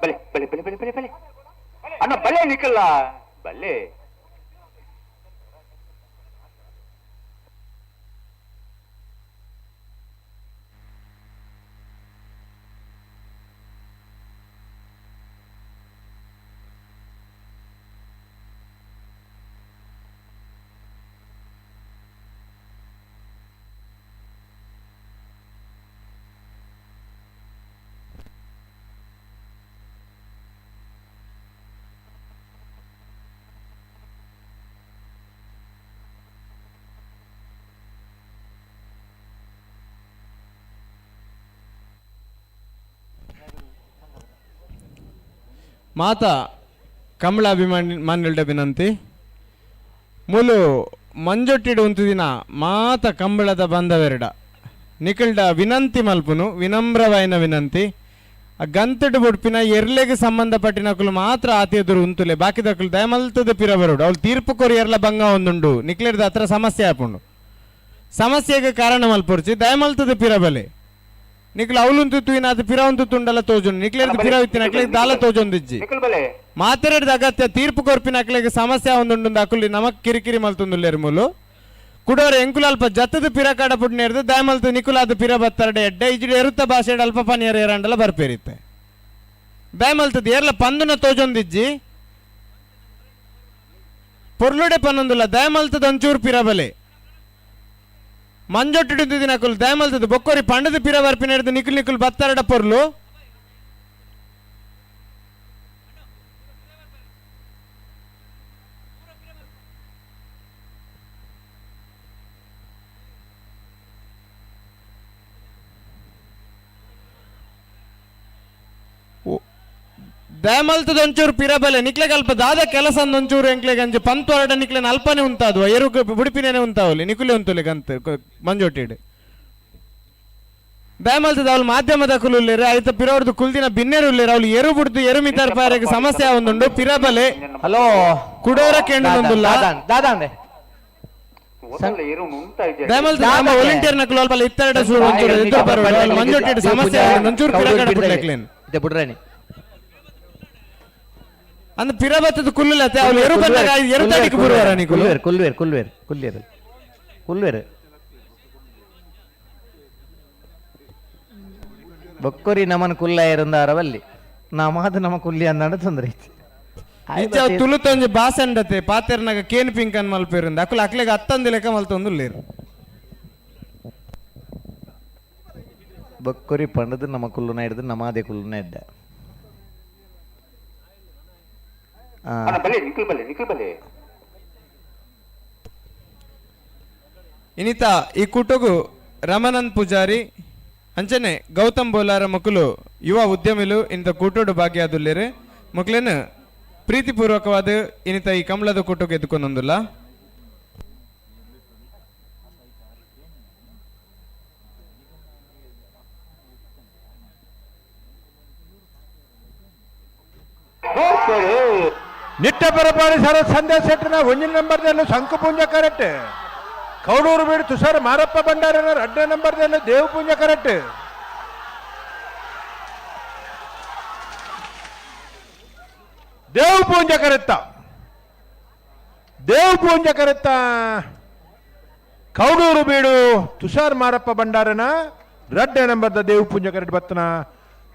ಬಲೆ ಬಲೆ ಬಲೆ ಬಲೆ ಬಲೆ ಬಲೆ ಅಣ್ಣ ಬಲೆ ನಿಕ್ಕಲ್ಲ ಬಲೆ. ಮಾತಾ ಕಮಲ ಅಭಿಮಾನಿ ವಿನಂತಿ ಮುಲು ಮಂಜೊಟ್ಟಿಡು ಉಂತು ದಿನ ಮಾತ ಕಂಬಳದ ಬಂದವೆರಡ ನಿಕಲ್ಡ ವಿನಂತಿ ಮಲ್ಪುನು ವಿನಮ್ರವಾಯಿನ ವಿನಂತಿ. ಆ ಗಂತಡು ಬುಡ್ಪಿನ ಎರ್ಲೆಗ್ ಸಂಬಂಧಪಟ್ಟಿನಕುಲು ಮಾತ್ರ ಆತ ಎದುರು ಉಂತುಲೆ, ಬಾಕಿದಕುಲು ದಯಮಲ್ತದ ಪಿರ ಬರೋಡು. ಅವಳು ತೀರ್ಪು ಕೊರಿ ಎರ್ಲ ಬಂಗ ಒಂದುಂಡು ನಿಕ್ಲೆರ್ದ ಹತ್ರ ಸಮಸ್ಯೆ ಆಪುಂಡು. ಸಮಸ್ಯೆಗೆ ಕಾರಣ ಮಲ್ಪೊರ್ಚಿ ದಯಮಲ್ತದ ಪಿರಬಲೆ ನಿಕ್ಲು ಅವಲುಂತು ತೂಯಿನ ಅದು ಪಿರ ಉಂತು ತುಂಡಲ ತೋಜುಂಡು ನಿಕ್ಲೆರ್ದ ಪಿರ ಇತ್ತಿನ ಅಕ್ಲೆಗ್ ದಾಲ ತೋಜೊಂದಿಜ್ಜಿ. ಮಾತೆರಡ್ದ ಅಗತ್ಯ ತೀರ್ಪು ಕೊರ್ಪಿನ ಅಕ್ಲೆಗ್ ಸಮಸ್ಯೆ ಒಂದುಂಡು ಅಕುಲಿ ನಮಕ್ ಕಿರಿಕಿರಿ ಮಲ್ತೊಂದುಲ್ಲೆರ್ ಮೂಲು. ಕುಡೋರ ಎಂಕುಲು ಅಲ್ಪ ಜತ್ತದ ಪಿರ ಕಡ ಪುಡ್ನೇರ್ದು ದಯಮಲ್ತು ನಿಕುಲಾದ ಪಿರ ಬತ್ತರಡೆ ಎಡ್ಡೆ ಇಜಿಡು ಎರುತ್ತ ಭಾಷೆಡ್ ಅಲ್ಪ ಪನಿಯರ್ ಏರಂಡಲ ಬರ್ಪೇರಿತ್ತೆ. ದಯಮಲ್ತದ ಏರ್ಲ ಪಂದುನ ತೋಜೊಂದಿಜ್ಜಿ ಪೊರ್ಲುಡೆ ಪನ್ನೊಂದುಲ್ಲ ದಯಮಲ್ತದ ಒಂಚೂರು ಪಿರಬಲೆ ಮಂಜೊಟ್ಟು ದಿನಕುಲು ದಯಮಲ್ತದ ಬೊಕ್ಕೋರಿ ಪಂಡದ ಪಿರ ಬರ್ಪಿನ ನಿಕುಲ್ ನಿಕುಲ್ ಬತ್ತರಡ ಪೊರ್ಲು. ದಯಮಲ್ತದ ಒಂಚೂರು ಪಿರಬಲೆ ನಿಕ್ಲೆಗ್ ಅಲ್ಪ ದಾದ ಕೆಲಸ ಒಂಚೂರು ಎಂಕ್ಲೆಗ್ ಅಂಚು ಪಂತು ಹೊರಡ ನಿಕ್ಲೆನ ಅಲ್ಪನೆ ಉಂತಾದು ಎರು ಬುಡಿಪಿನೇನೆ ಉಂತಾವಲಿ ನಿಕುಲೆ ಉಂತುಲೆ ಗಂತ ಮಂಜೊಟ್ಟಿಡು. ದಯಮಲ್ತದ ಅವಳು ಮಾಧ್ಯಮದ ಕುಲುಲ್ಲೇರು ಆಯ್ತ ಪಿರವರ್ದು ಕುಲ್ದಿನ ಬಿನ್ನೇರು ಉಲ್ಲೇರು ಅವಳು ಎರು ಬುಡ್ದು ಎರು ಮಿತಾರ್ ಪಾಯರಿಗೆ ಸಮಸ್ಯೆ ಒಂದುಂಡು ಪಿರಬಲೆ. ಹಲೋ ಕುಡೋರ ಕೆಂಡು ದಾದಾಂದೆ ವಾಲಂಟಿಯರ್ ನಕಲು ಅಲ್ಪ ಇತ್ತೆರಡು ಸೂರು ಒಂಚೂರು ಎದುರು ಬರೋಡು ಮಂಜೊಟ್ಟಿಡು ಸಮಸ್ಯೆ ಒಂಚೂರು ಪಿರ ಕಡ ಪುಡ್ಲೆಕ್ಲೇನು ಬುಡ್ರಾಣಿ ಅಂದ್ ಪಿರಬತ್ತದ ಕುಲ್ಲುಲತೆ ಅವಳು ಎರು ಬಂದಾಗ ಎರು ತಡಿಗೆ ಬರುವಾರ ನಿಕುಲು. ಕುಲ್ವೇರ್ ಕುಲ್ವೇರ್ ಕುಲ್ವೇರ್ ಕುಲ್ವೇರ್ ಬೊಕ್ಕೊರಿ ನಮನ್ ಕುಲ್ಲ ಇರಂದ ಅರವಲ್ಲಿ ನಮಾದ ನಮ್ಮ ಕುಲ್ಲಿ ಅಂದಾಡ ತೊಂದರೆ ಐತಿ. ಇಚ್ಚ ತುಳುತೊಂಜಿ ಬಾಸಂಡತೆ ಪಾತೆರ್ನಾಗ ಕೇನ್ ಪಿಂಕನ್ ಮಲ್ಪೇರಿಂದ ಅಕುಲು ಅಕ್ಲೆಗ್ ಅತ್ತಂದಿ ಲೆಕ್ಕ ಮಲ್ತೊಂದುಲ್ಲೇರು. ಬೊಕ್ಕೊರಿ ಪಂಡದು ನಮ್ಮ ಕುಲ್ಲುನ ಹಿಡ್ದು ನಮಾದೆ ಕುಲ್ಲುನ ಇದ್ದ. ಇನಿತ ಈ ಕೂಟಗು ರಮನಂದ್ ಪೂಜಾರಿ ಅಂಚನೆ ಗೌತಮ್ ಬೋಲಾರ ಮಕ್ಕಳು ಯುವ ಉದ್ಯಮಿಲು ಇಂತ ಕೂಟೋಡು ಭಾಗಿಯಾದುಲ್ಲೇರು. ಮಕ್ಕಳೇನು ಪ್ರೀತಿಪೂರ್ವಕವಾದ ಇನಿತ ಈ ಕಮಲದ ಕೂಟಕ್ಕೆ ಎದ್ಕೊಂಡೊಂದುಲ್ಲ. ನಿಟ್ಟ ಪರಪಾಡಿ ಸರ ಸಂದೇಶ ಶೆಟ್ಟನ ಒಂದಿನ ನಂಬರ್ದಲ್ಲಿ ಶಂಕುಪುಂಜ ಕರೆಕ್ಟ್. ಕೌಡೂರು ಬೀಡು ತುಷಾರ್ ಮಾರಪ್ಪ ಭಂಡಾರನ ಎರಡನೇ ನಂಬರ್ದಲ್ಲಿ ದೇವಪುಂಜ ಕರೆಕ್ಟ್. ದೇವಪೂಂಜ ಕರೆತ್ತ ದೇವಪೂಂಜ ಕರೆತ್ತ ಕೌಡೂರು ಬೀಡು ತುಷಾರ್ ಮಾರಪ್ಪ ಭಂಡಾರನ ಎರಡನೇ ನಂಬರ್ದ ದೇವಪೂಂಜ ಕರೆಕ್ಟ್ ಬತ್ತನ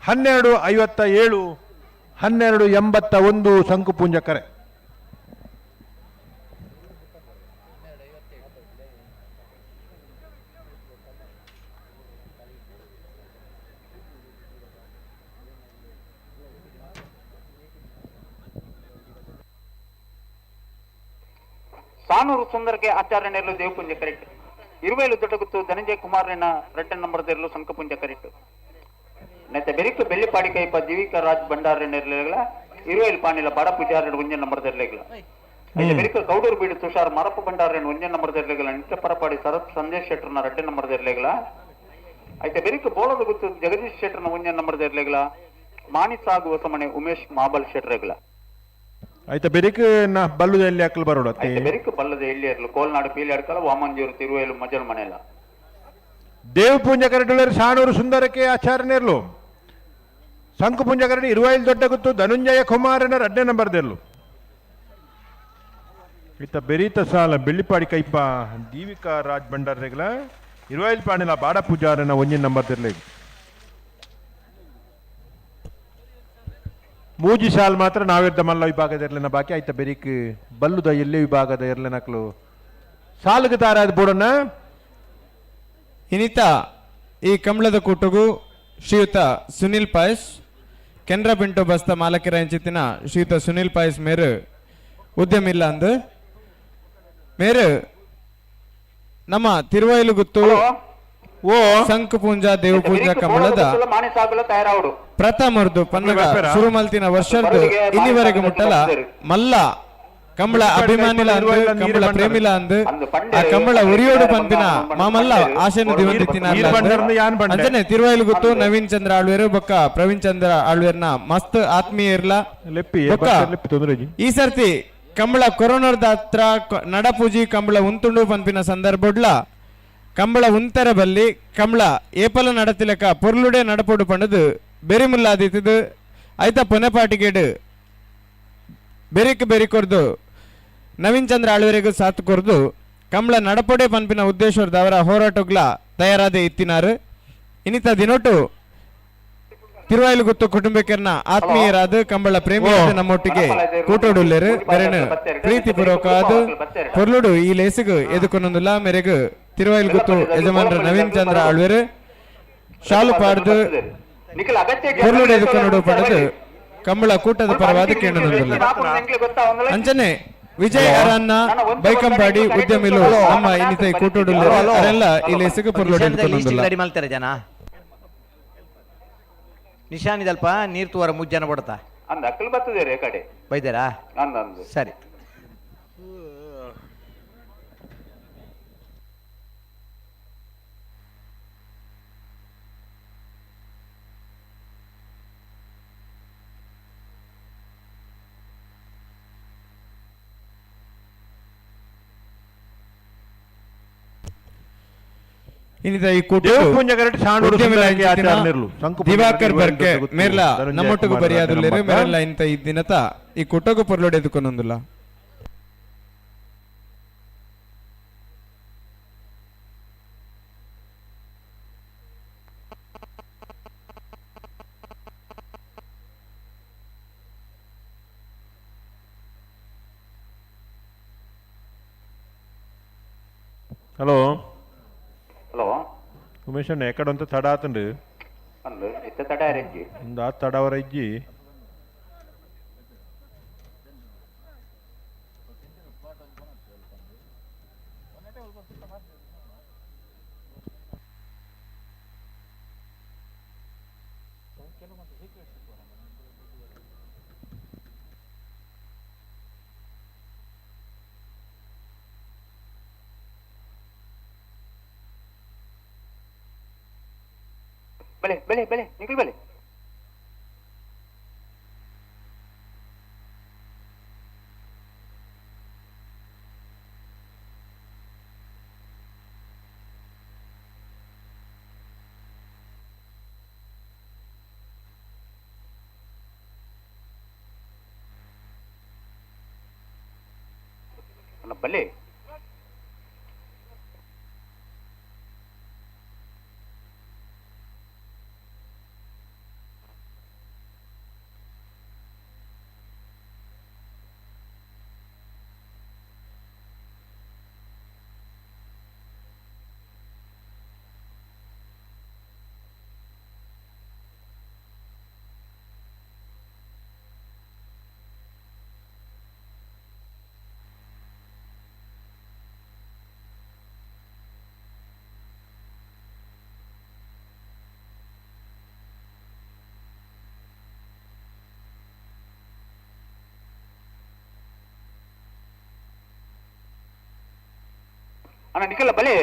12:57 12:81 ಶಂಕುಪುಂಜ ಕರೆ. ಸಾನೂರು ಸುಂದರಕ್ಕೆ ಆಚಾರ್ಯನೆರಲು ದೇವಪುಂಜ ಕರೆಕ್ಟ್. ಇರುವೇಲು ದೊಡ್ಡಗುತ್ತು Dhananjaya ಕುಮಾರನ red ನಂಬರ್ದೆರಲು ಶಂಕುಪುಂಜ correct. ನೆತ್ತ ಬೆರಿಕು ಬೆಳ್ಳಿಪಾಡಿ ಕೈಪ ದಿವಿಕ ರಾಜ್ ಭಂಡಾರ ನೆರಲೆಗಳ ಇರುವೇಲು ಪಾಣಿಲ ಬಡ ಪೂಜಾರ ಒಂಜೆ ನಂಬರ್ ದೆರ್ಲೆಗಳ. ಐತೆ ಬೆರಿಕು ಕೌಡೂರು ಬೀಡು ತುಷಾರ್ ಮರಪ್ಪ ಭಂಡಾರ ಒಂಜೆ ನಂಬರ್ ದೆರ್ಲೆಗಳ. ನಿತ್ಯ ಪರಪಾಡಿ ಶರತ್ ಸಂದೇಶ್ ಶೆಟ್ಟರ್ನ ರಡ್ಡೆ ನಂಬರ್ ದೆರ್ಲೆಗಳ. ಐತೆ ಬೆರಿಕು ಬೋಳದ ಗುತ್ತು ಜಗದೀಶ್ ಶೆಟ್ಟರ್ನ ಒಂಜೆ ನಂಬರ್ ದೆರ್ಲೆಗಳ. ಮಾಣಿ ಸಾಗು ಹೊಸಮನೆ ಉಮೇಶ್ ಮಾಬಲ್ ಶೆಟ್ಟರ್ಗಳ. ಆಯ್ತಾ ಬೆರಿಕ್ ಬಲ್ಲದ ಎಲ್ಲಿ ಹಾಕಲು ಬರೋಡ ಬೆರಿಕ್ ಬಲ್ಲದ ಎಲ್ಲಿ ಇರಲು ಕೋಲ್ನಾಡು ಪೀಲಿ ಅಡ್ಕಲ ವಾಮಂಜೂರು ತಿರುವೇಲು ಮಜಲ್ ಮನೆಯಲ್ಲ. ದೇವಪೂಂಜ ಕರಡುಲರು ಸಾಣೂರು ಸುಂದರಕ್ಕೆ ಆಚಾರ್ಯನೇರ್ಲು. ಶಂಕುಪುಂಜ ಕರಡಿ ಇರುವೈಲ್ ದೊಡ್ಡ ಗುತ್ತು ಧನುಂಜಯ ಕುಮಾರನ ಎರಡನೇ ನಂಬರ್ ದೆರ್ಲು. ಇತ್ತ ಬೆರೀತ ಸಾಲ ಬೆಳ್ಳಿಪಾಡಿ ಕೈಪ ದೀವಿಕಾ ರಾಜ್ ಭಂಡಾರ ರೆಗ್ಲ ಇರುವೈಲ್ ಪಾಣಿಲ ಬಾಡ ಪೂಜಾರನ ಒಂಜಿನ ನಂಬರ್ ದೆರ್ಲೆ. ಮೂಜಿ ಸಾಲ್ ಮಾತ್ರ ನಾವಿರ್ದ ಮಲ್ಲ ವಿಭಾಗದ ಇರ್ಲಿನ ಬಾಕಿ ಆಯ್ತ ಬೆರಿಕ್ ಬಲ್ಲುದ ಎಲ್ಲೆ ವಿಭಾಗದ ಇರ್ಲಿನಕ್ಲು ಸಾಲುಗೆ ತಾರಾದ ಬೋಡನ್ನ. ಇನಿತ ಈ ಕಮಲದ ಕೂಟಗು ಶ್ರೀಯುತ ಸುನಿಲ್ ಪಾಯಸ್ ಕೆನರಾ ಪಿಂಟೋ ಬಸ್ತ ಮಾಲಕರ ಎಂಚಿತ್ತಿನ ಶ್ರೀಯುತ ಸುನಿಲ್ ಪಾಯಸ್ ಮೇರು ಉದ್ಯಮಿಲ್ಲ ಅಂದು ಮೇರು ನಮ್ಮ ತಿರುವೈಲು ಗುತ್ತು ಓ ಸಂಕಪೂಂಜ ದೇವಪೂಂಜ ಕಮಲದ ಪ್ರಥಮರ್ದು ಪನ್ನಗ ಸುರುಮಲ್ತಿನ ವರ್ಷದ್ದು ಇಲ್ಲಿವರೆಗೆ ಮುಟ್ಟಲ ಮಲ್ಲ Kambala ಅಭಿಮಾನಿಲ ಅಂದ್ ಕಂಬಳ ಪ್ರೇಮಿಲ ಅಂದ್ ಆ ಕಂಬಳ ಉರಿಯೋಡು ಪನ್ಪಿನ ಮಾಮಲ್ಲ ಆಶೆನು ದಿವಂತಿತ್ತಿನ ಅಂಚನೆ ತಿರುವಾಯಿಲು ಗುತ್ತು ನವೀನ್ ಚಂದ್ರ ಆಳ್ವೇರು ಬೊಕ್ಕ ಪ್ರವೀಣ್ ಚಂದ್ರ ಆಳ್ವೇರ್ನ ಮಸ್ತ್ ಆತ್ಮೀಯ ಇರ್ಲ. ಬೊಕ್ಕ ಈ ಸರ್ತಿ ಕಂಬಳ ಕೊರೋನಾದ ಹತ್ರ ನಡಪೂಜಿ ಕಂಬಳ ಉಂತುಂಡು ಪನ್ಪಿನ ಸಂದರ್ಭಡ್ಲ ಕಂಬಳ ಉಂತರ ಬಲ್ಲಿ ಕಂಬಳ ಏಪಲ ನಡತಿಲಕ ಪೊರ್ಲುಡೆ ನಡಪೊಡು ಪಂಡದು ಬೆರಿಮುಲ್ಲಾದಿತ್ತದು ಐತ ಪೊನೆಪಾಟಿಗೇಡು ಬೆರಿಕ್ ಬೆರಿ ಕೊರ್ದು ನವೀನ್ ಚಂದ್ರ ಆಳ್ವರೆಗೂ ಸಾಥ್ ಕೊರ್ದು ಕಂಬಳ ನಡಪೊಡೆ ಪನ್ಪಿನ ಉದ್ದೇಶದ ಅವರ ಹೋರಾಟಗ್ಲ ತಯಾರಾದ ಇತ್ತಿನಾರು. ಇನ್ನಿತ ದಿನೊಟ್ಟು ತಿರುವಾಯಿಲುಗುತ್ತು ಕುಟುಂಬಕರ್ನ ಆತ್ಮೀಯರಾದ ಕಂಬಳ ಪ್ರೇಮಿಯಾದ ನಮ್ಮೊಟ್ಟಿಗೆ ಕೂಟೋಡುಲ್ಲೇರು ಬೆರೆನು ಪ್ರೀತಿ ಪೂರ್ವಕ ಪೊರ್ಲುಡು ಈ ಲೇಸುಗು ಎದುಕೊನೊಂದುಲ್ಲ ಮೇರೆಗು ತಿರುವಾಯಿಲುಗುತ್ತು ಯಜಮಾನರ ನವೀನ್ ಚಂದ್ರ ಆಳ್ವೇರು ಶಾಲು ಪಾಡ್ದು ಪೊರ್ಲುಡು ಎದುಕೊನೊಡು ಪಡೆದು ಕಂಬಳ ಕೂಟದ ಪರವಾದ ಕೇಳನೊಂದುಲ್ಲ. ಅಂಚನೆ ವಿಜಯ್ ಅರನ್ನ ಬೈಕಂಪಾಡಿ ಉದ್ಯಮಿಲು ನಮ್ಮ ಇನ್ನಿತ ಕೂಟೋಡುಲ್ಲೇರು ಅದೆಲ್ಲ ಈ ಲೇಸುಗು ಪೊರ್ಲುಡು ಎದುಕೊನೊಂದುಲ್ಲ. ಜನ ನಿಶಾನ್ ಇದಲ್ಪ ನೀರ್ ತೂವರ ಮುಜ್ಜನ ಬಡತಾ ಅಂದ ಅಕ್ಕಲು ಬರ್ತದೆ ರೇ ಕಡೆ ಬೈದಾರಾ? ಅಂದ ಅಂದು ಸರಿ. ಇನ್ನಿತ ಈ ಕೂಟ ದಿವಾಕರ್ ಬರ್ಕೆ ಮೇರ್ಲ ನಮ್ಮೊಟ್ಟಿಗೂ ಬರಿಯಾದುಲ್ಲೇರು ಮೇರೆಲ್ಲ ಇಂತ ಈ ದಿನತ ಈ ಕುಟಗು ಪೊರ್ಲೊಡೆ ಎದುಕೊನೊಂದುಲ್ಲ. ಹಲೋ ಹಲೋ ಉಮೇಶ್ ಅಣ್ಣ ಎಕಡೆ ಅಂತ ತಡ ಆತಂಡು ಅಂದು ಇತ್ತ ತಡ ಅರೆಜ್ಜಿ ಒಂದು ಆ ತಡವರ ಇಜ್ಜಿ. ಬಲೆ ಬಲೆ ಬಲೆ ನಿಖಿಲ್ ಬಲೆ. ಬಲೆ ಅಣ್ಣ ನಿಖಿಲ್ ಬಲೆ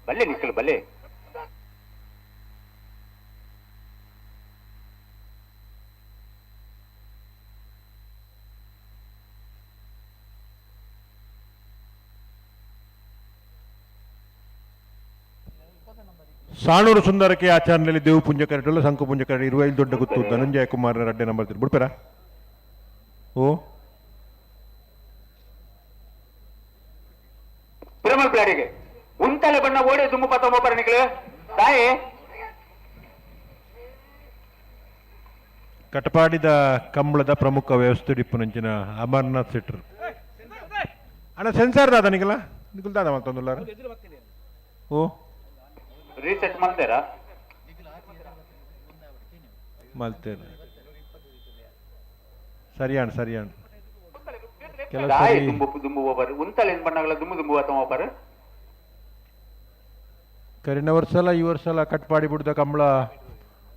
ಬಲ್ಲೆ ನಿಖಿಲ್ ಬಲೆ. ಸಾಣೂರು ಸುಂದರಕ್ಕೆ ಆಚಾರನಲ್ಲಿ ದೇವು ಪುಂಜ ಕರೆಟಲ್ಲ ಶಂಕು ಪುಂಜ ಕರಡು ಇರುವೈಲ್ ದೊಡ್ಡ ಗುತ್ತು ಧನಂಜಯ ಕುಮಾರ್ ರಡ್ಡೆ ನಂಬರ್ ಬಿಡ್ಪೇರ. ಓ ತಿರುಮಲ್ ಪ್ಲಾಡಿಗೆ ಉಂತಲೆ ಬಣ್ಣ ಓಡೆ ದುಮ್ಮು ಪತ್ತೊಂಬ ನಿಖಿಲ್ ತಾಯಿ. ಕಟಪಾಡಿದ ಕಂಬಳದ ಪ್ರಮುಖ ವ್ಯವಸ್ಥೆ ಡಿಪ್ಪುನಂಚಿನ ಅಮರ್ನಾಥ್ ಶೆಟ್ಟರ್ ಅಣ್ಣ ಸೆನ್ಸಾರ್ ದಾದ ನಿಖಿಲ ನಿಖಿಲ್ ದಾದ ಮತ್ತೊಂದುಲ್ಲಾರ. ಓ ರೀಸೆಟ್ ಮಾಡ್ತೀರಾ? ಮಲ್ತೇನೆ ಸರಿಯಾಣ ಸರಿಯಾಣ. ಕೆಲವು ತಾಯಿ ಸರಿ ದುಂಬು ದುಂಬು ಹೋಗ್ಬಾರ ಉಂತಲೆ ಬಣ್ಣಗಳ ದುಂಬು ದುಂಬು ಹೋಗ್ಬಾರ. ಕರಿನ ವರ್ಷಲ ಈ ವರ್ಷಲ ಕಟ್ಪಾಡಿ ಬುಡ್ದ ಕಂಬಳ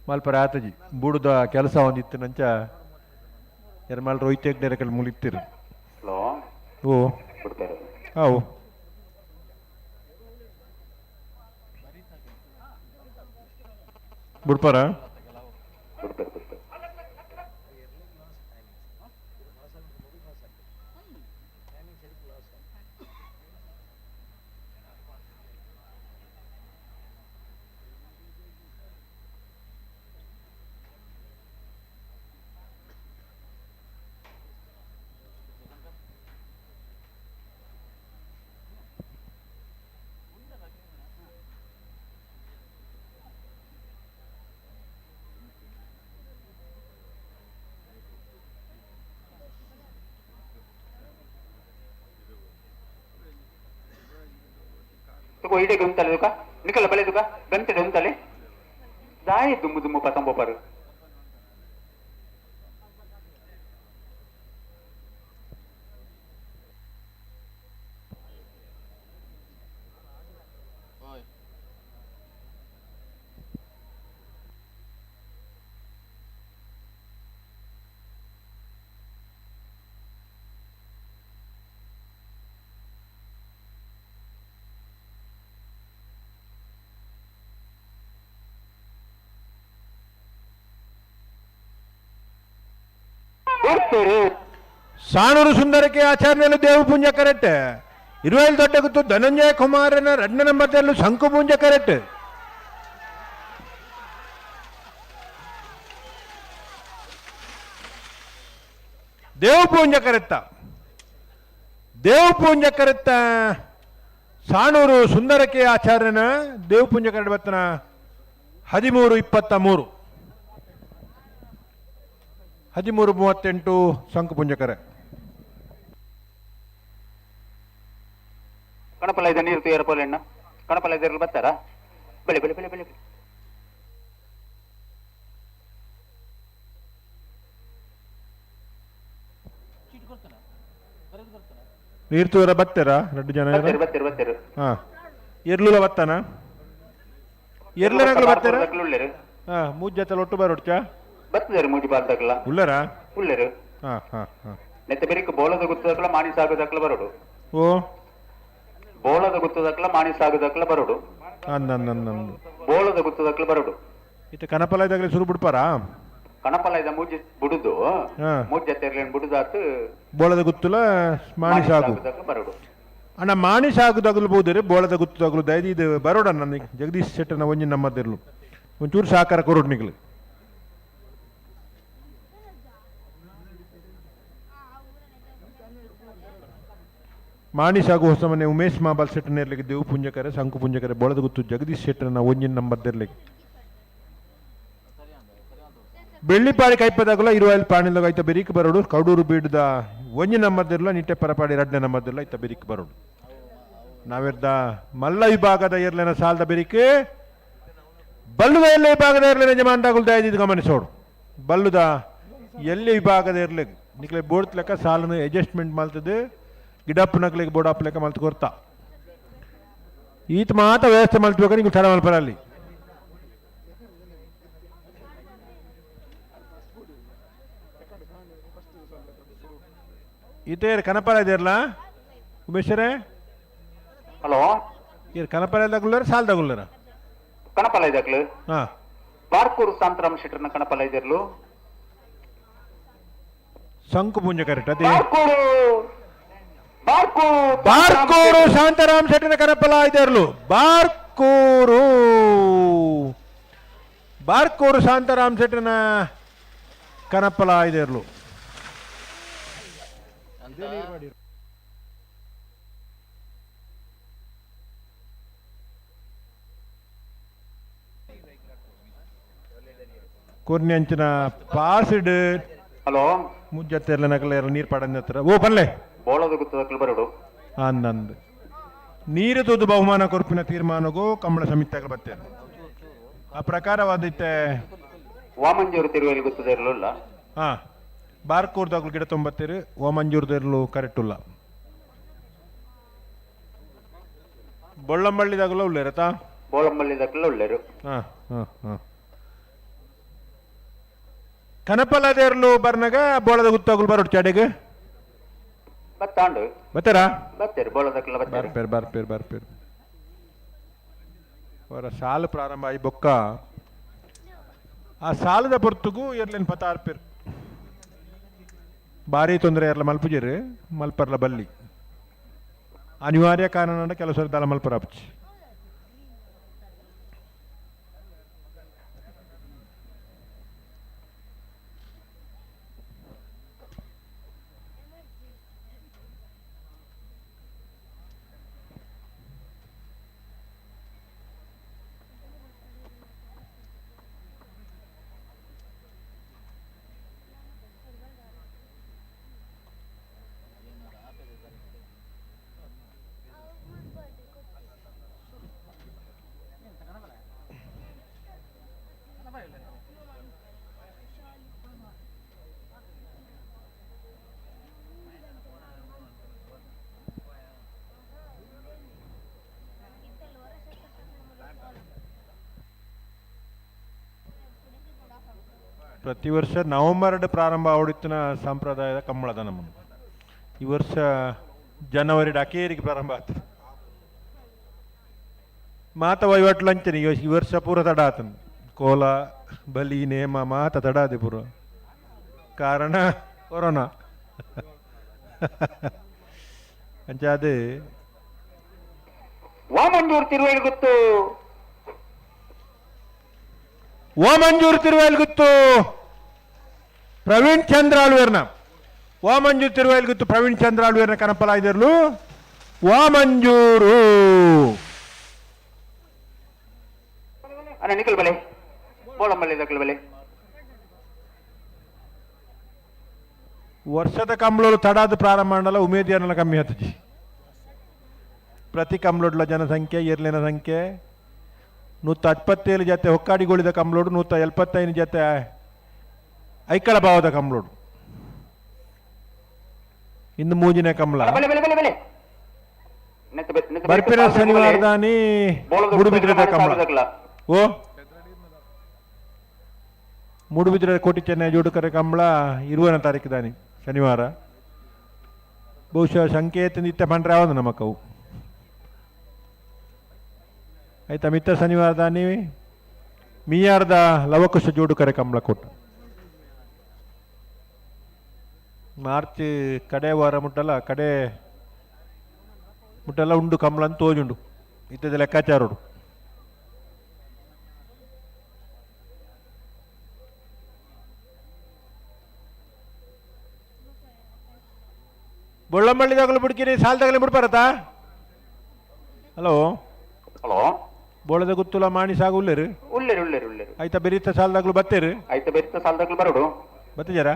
ಮಲ್ಪರ ಆತಜಿ ಬುಡುದ ಕೆಲಸ ಒಂದಿತ್ತು ನಂಚ ಎರ್ಮಾಲ್ ರೋಹಿತ್ ಹೆಗ್ಡೆ ಮುಲಿತ್ತಿರು. ಹಲೋ ಓ ಬಿಡ್ತಾರೆ. ಅವು ಬುಡ್ಪಾರ ಬಿಡ್ತಾರೆ ಬಿಡ್ತಾರೆ. ತುಕೋ ಇಡೆ ಗುಂತಲೆ ತುಕ ನಿಕಲ ಬಲೆ ತುಕ ಗಂಟೆ ಗುಂತಲೆ ದಾಯಿ ದುಮ್ಮು ದುಮ್ಮು ಪತಂಬ ಪರು ಸಾಣೂರು ಸುಂದರಕ್ಕೆ ಆಚಾರ್ಯನು ದೇವಪುಂಜ ಕರೆಕ್ಟ್. ಇರುವೈಲ್ ದೊಡ್ಡ ಗುತ್ತು ಧನಂಜಯ ಕುಮಾರನ ಎರಡನೇ ನಂಬರ್ ಶಂಕುಪುಂಜ ಕರೆಕ್ಟ್. ದೇವಪುಂಜ ಕರೆತ್ತ ದೇವಪುಂಜ ಕರೆತ್ತ ಸಾಣೂರು ಸುಂದರಕ್ಕೆ ಆಚಾರ್ಯನ ದೇವಪುಂಜ ಕರೆಕ್ಟ್ ಬತ್ತನ 13:23 13:38 ಶಂಕುಪುಂಜಕರೆ. ಕಣಪಲ ಇದೆ ನೀರು ತುಯರ ಪೋಲೆಣ್ಣ ಕಣಪಲ ಇದ್ರಲ್ಲಿ ಬರ್ತಾರಾ? ಬೆಳೆ ಬೆಳೆ ಬೆಳೆ ಬೆಳೆ ನೀರು ತೂರ ಬರ್ತಾರಾ? ಎರಡು ಜನ ಬರ್ತೀರ ಬರ್ತೀರ. ಹಾ ಎರ್ಲುಲ ಬತ್ತಾನ? ಎರ್ಲನಗಳು ಬರ್ತಾರ? ಹಾ ಮೂಜ್ ಜೊತೆ ಒಟ್ಟು ಬರೋಡ್ಚಾ ಬರ್ತದೆ ಮೂಜಿ ಬಾಲ್ದಾಗಲ ಉಳ್ಳರ ಉಳ್ಳರು. ಹಾ ಹಾ ಹಾ ನೆತ್ತ ಬೆರಿಕ್ ಬೋಳದ ಗುತ್ತದಕ್ಲ ಮಾಣಿ ಸಾಗುದಕ್ಲ ಬರೋಡು. ಓ ಬೋಳದ ಗುತ್ತದಕ್ಲ ಮಾಣಿ ಸಾಗುದಕ್ಲ ಬರೋಡು. ಅಂದ ಬೋಳದ ಗುತ್ತದಕ್ಲ ಬರೋಡು. ಇತ್ತ ಕನಪಲ ಇದಾಗಲೇ ಶುರು ಬಿಡ್ಪಾರಾ? ಕಣಪಲ ಇದ ಮೂಜಿ ಬುಡುದು ಮೂಜ್ ಜೊತೆ ಬುಡುದಾತು ಬೋಳದ ಗುತ್ತುಲ ಮಾಣಿ ಸಾಗು ಬರೋಡು. ಅಣ್ಣ ಮಾಣಿ ಸಾಗುದಾಗಲು ಬೋದರೆ ಬೋಳದ ಗುತ್ತದಾಗಲು ದಯದಿ ಇದು ಬರೋಡ ನನಗೆ ಜಗದೀಶ್ ಶೆಟ್ಟನ ಒಂಜಿ ನಮ್ಮದಿರ್ಲು ಒಂಚೂರು ಸಹಕಾರ ಕೊರೋಡ್ ನಿಗ್ಲು. ಮಾಣಿ ಸಾಗು ಹೊಸ ಮನೆ ಉಮೇಶ್ ಮಾಬಾಲ್ ಶೆಟ್ಟನ ಇರ್ಲಿಕ್ಕೆ ದೇವು ಪುಂಜಕರೆ ಶಂಕು ಪುಂಜಕರೆ ಬೋಳದ ಗುತ್ತು ಜಗದೀಶ್ ಶೆಟ್ಟನ ಒಂಜಿನ ನಂಬರ್ದಿರ್ಲಿಕ್ಕೆ. ಬೆಳ್ಳಿಪಾಡಿ ಕೈಪದಾಗಲ ಇರುವಲ್ಲಿ ಪಾಣಿಲಾಗ ಐತ ಬೆರಿಕ್ ಬರೋಡು. ಕಡೂರು ಬೀಡದ ಒಂಜಿ ನಂಬರ್ದಿರ್ಲ ನಿಟ್ಟೆ ಪರಪಾಡಿ ಎರಡನೇ ನಂಬರ್ದಿರ್ಲ ಐತ ಬೆರಿಕ್ ಬರೋಡು. ನಾವಿರ್ದ ಮಲ್ಲ ವಿಭಾಗದ ಎರ್ಲೆನ ಸಾಲದ ಬೆರಿಕ್ ಬಲ್ಲುದ ಎಲ್ಲ ವಿಭಾಗದ ಎರ್ಲೆನ ಜಮಾನ್ದಾಗುಲ್ ದಯದಿದ್ದು ಗಮನಿಸೋಡು. ಬಲ್ಲುದ ಎಲ್ಲಿ ವಿಭಾಗದ ಇರ್ಲಿ ನಿಕ್ಲೆ ಬೋರ್ಡ್ ಲೆಕ್ಕ ಸಾಲನ್ನು ಅಡ್ಜಸ್ಟ್ಮೆಂಟ್ ಮಾಡ್ತದೆ ಗಿಡಪ್ಪನಕ್ಲಿಗೆ ಬೋರ್ಡ್ ಅಪ್ ಲೆಕ್ಕ ಮಲ್ತು ಕೊರ್ತಾ ಈತ ಮಾತ ವ್ಯವಸ್ಥೆ ಮಾಡ್ಬೇಕು ನೀವು ತಡ ಮಲ್ಪರ ಅಲ್ಲಿ. ಈತ ಕನಪರ ಇದೆಯಲ್ಲ ಉಮೇಶ್ವರೇ? ಹಲೋ, ಇರ್ ಕನಪರ ತಗುಲ್ಲರ ಸಾಲ್ ತಗುಲ್ಲರ? ಕಣಪಲ ಇದಾಗ್ಲು ಹಾ ಬಾರ್ಕೂರು ಶಾಂತರಾಮ್ ಶೆಟ್ಟರ್ನ ಕಣಪಲ ಇದಿರ್ಲು. ಶಂಕು ಪುಂಜ ಕರೆಕ್ಟ್ ಅದೇ ಬಾರ್ಕೂರು ಶಾಂತರಾಮ್ ಶೆಟ್ಟರ್ನ ಕಣಪಲ ಇದಿರ್ಲು. ಬಾರ್ಕೂರು ಬಾರ್ಕೂರು ಶಾಂತರಾಮ್ ಶೆಟ್ಟರ್ನ ಕಣಪಲ ಇದಿರ್ಲು. ಕೊರ್ನಿ ಅಂಚಿನ ಪಾಸಿಡ್ ಹಲೋ ಮುಜ್ಜತ್ತೆರ್ಲ ನಕಲ ನೀರು ಪಾಡಂದ ಹತ್ರ ಓ ಪನ್ಲೆ ಬೋಳದ ಗುತ್ತದಕ್ಲು ಬರೋಡು. ಅಂದಂದು ನೀರು ತುದು ಬಹುಮಾನ ಕೊರ್ಪಿನ ತೀರ್ಮಾನಗೂ ಕಂಬಳ ಸಮಿತಿಯಾಗ ಬರ್ತೇನೆ ಆ ಪ್ರಕಾರವಾದಿತ್ತೆ. ವಾಮಂಜೂರು ತಿರುವಲ್ಲಿ ಗುತ್ತದಿರಲಿಲ್ಲ. ಹಾ ಬಾರ್ಕೂರ್ದಾಗ್ಲು ಗಿಡ ತೊಂಬತ್ತೇರು ವಾಮಂಜೂರ್ದಿರಲು ಕರೆಕ್ಟ್ ಉಲ್ಲ. ಬೊಳ್ಳಂಬಳ್ಳಿದಾಗಲ ಉಳ್ಳೇರತಾ? ಬೋಳಂಬಳ್ಳಿದಾಗಲ ಉಳ್ಳೇರು. ಹಾ ಹಾ ಹಾ ಕನಪಲದೇರ್ಲು ಬರ್ನಾಗ ಬೋಳದ ಗುತ್ತಾಗುಲು ಬರೋಡು ಚಾಡೆಗೆ. ಬತ್ತಾಂಡು ಬತ್ತರಾ ಬತ್ತೇರು ಬೋಳದಕ್ಲ ಬತ್ತೇರು ಬರ್ಪೇರು ಬರ್ಪೇರು ಬರ್ಪೇರು ಅವರ ಸಾಲು ಪ್ರಾರಂಭ ಆಯಿ ಬೊಕ್ಕ ಆ ಸಾಲದ ಪೊರ್ತುಗು ಎರ್ಲೆನ್ ಪತಾರ್ಪೇರು ಭಾರಿ ತೊಂದರೆ ಎರ್ಲ ಮಲ್ಪುಜೇರು ಮಲ್ಪರ್ಲ ಬಲ್ಲಿ ಅನಿವಾರ್ಯ ಕಾರಣ ಕೆಲವು ಸರಿ ದಳ ಮಲ್ಪರ ಆಪುಜಿ. ಪ್ರತಿ ವರ್ಷ ನವೆಂಬರ್ ಪ್ರಾರಂಭ ಆವಡಿತ್ತಿನ ಸಂಪ್ರದಾಯದ ಕಂಬಳದ ನಮ್ಮನ್ನು ಈ ವರ್ಷ ಜನವರಿ ಅಕೇರಿಗೆ ಪ್ರಾರಂಭ ಆಗ್ತದೆ. ಮಾತ ವಹಿವಾಟು ಅಂಚನೆ ಈ ವರ್ಷ ಪೂರ ತಡ ಆತನು ಕೋಲ ಬಲಿ ನೇಮ ಮಾತ ತಡ ಆದಿ ಪೂರ ಕಾರಣ ಕೊರೋನಾ ಅಂಚಾದೆ. ವಾಮಂಜೂರು ತಿರುವೇಳುಗುತ್ತು ವಾಮಂಜೂರು ತಿರುವೇಲ್ಗುತ್ತು ಪ್ರವೀಣ್ ಚಂದ್ರ ಆಳ್ವೇರ್ನ ವಾಮಂಜೂರು ತಿರುವೇಲ್ಗುತ್ತು ಪ್ರವೀಣ್ ಚಂದ್ರ ಆಳ್ವೇರ್ನ ಕನಪಲಾಯ್ದಿರ್ಲು ವಾಮಂಜೂರು ಅಣ್ಣ ನಿಖಲ್ ಬಲೆ ಬೋಳಂಬಳ್ಳಿ ದಕ್ಕಲ್ ಬಲೆ. ವರ್ಷದ ಕಂಬಳೋಳು ತಡಾದ ಪ್ರಾರಂಭ ಮಾಡಲ್ಲ ಉಮೇದಿಯನ್ನೆಲ್ಲ ಕಮ್ಮಿ ಆತಜಿ. ಪ್ರತಿ ಕಂಬ್ಳೋಡ್ಲ ಜನಸಂಖ್ಯೆ ಎರ್ಲಿನ ಸಂಖ್ಯೆ 127 ಜೊತೆ ಹೊಕ್ಕಾಡಿಗೋಳಿದ ಕಂಬ್ಳೋಡು 175 ಜೊತೆ ಐಕಳ ಭಾವದ ಕಂಬ್ಳೋಡು ಇನ್ನು ಮೂಜಿನ ಕಂಬಳ ಬಲೆ ಬಲೆ ಬಲೆ ಬಲೆ ನೆತ್ತ ಬೆ- ನೆತ್ತ ಬರ್ಪಿನ ಶನಿವಾರದಾನಿ ಮೂಡುಬಿದ್ರದ ಕಂಬಳ ಓ ಮೂಡುಬಿದ್ರೆ ಕೋಟಿ ಚೆನ್ನೈ ಜೋಡುಕರೆ ಕಂಬಳ 20ನೇ ತಾರೀಕು ದಾನಿ ಶನಿವಾರ. ಬಹುಶಃ ಸಂಕೇತ ನಿತ್ಯ ಪಂಡ್ರೆ ಯಾವುದು ನಮಕವು ಆಯ್ತಾ ಮಿತ್ತ ಶನಿವಾರ ದಾನಿ ಮಿಯಾರ್ದ ಲವಕುಶ ಜೋಡುಕರೆ ಕಂಬಳ ಕೊಟ್ಟ ಮಾರ್ಚ್ ಕಡೆ ವಾರ ಮುಟ್ಟಲ್ಲ ಕಡೆ ಮುಟ್ಟಲ್ಲ ಉಂಡು ಕಂಬಳ ಅಂತ ತೋಜುಂಡು ಇತ್ತದ ಲೆಕ್ಕಾಚಾರೋಡು. ಬೊಳ್ಳಂಬಳ್ಳಿ ತಗಲು ಬಿಡ್ಕಿರಿ ಸಾಲ್ ತಗಲಿ ಬಿಡ್ಪಾರತಾ. ಹಲೋ ಹಲೋ ಬೋಳದ ಗುತ್ತುಲ ಮಾಣಿ ಸಾಗು ಉಲ್ಲೇರು ಉಲ್ಲೇರು ಉಲ್ಲೇರು ಉಲ್ಲೇರು ಆಯ್ತಾ ಬೆರೀತ ಸಾಲ್ದಾಗ್ಲು ಬತ್ತೇರು ಆಯ್ತಾ ಬೆರಿತ ಸಾಲ್ದಾಗ್ಲು ಬರೋಡು ಬತ್ತಿಜಾರ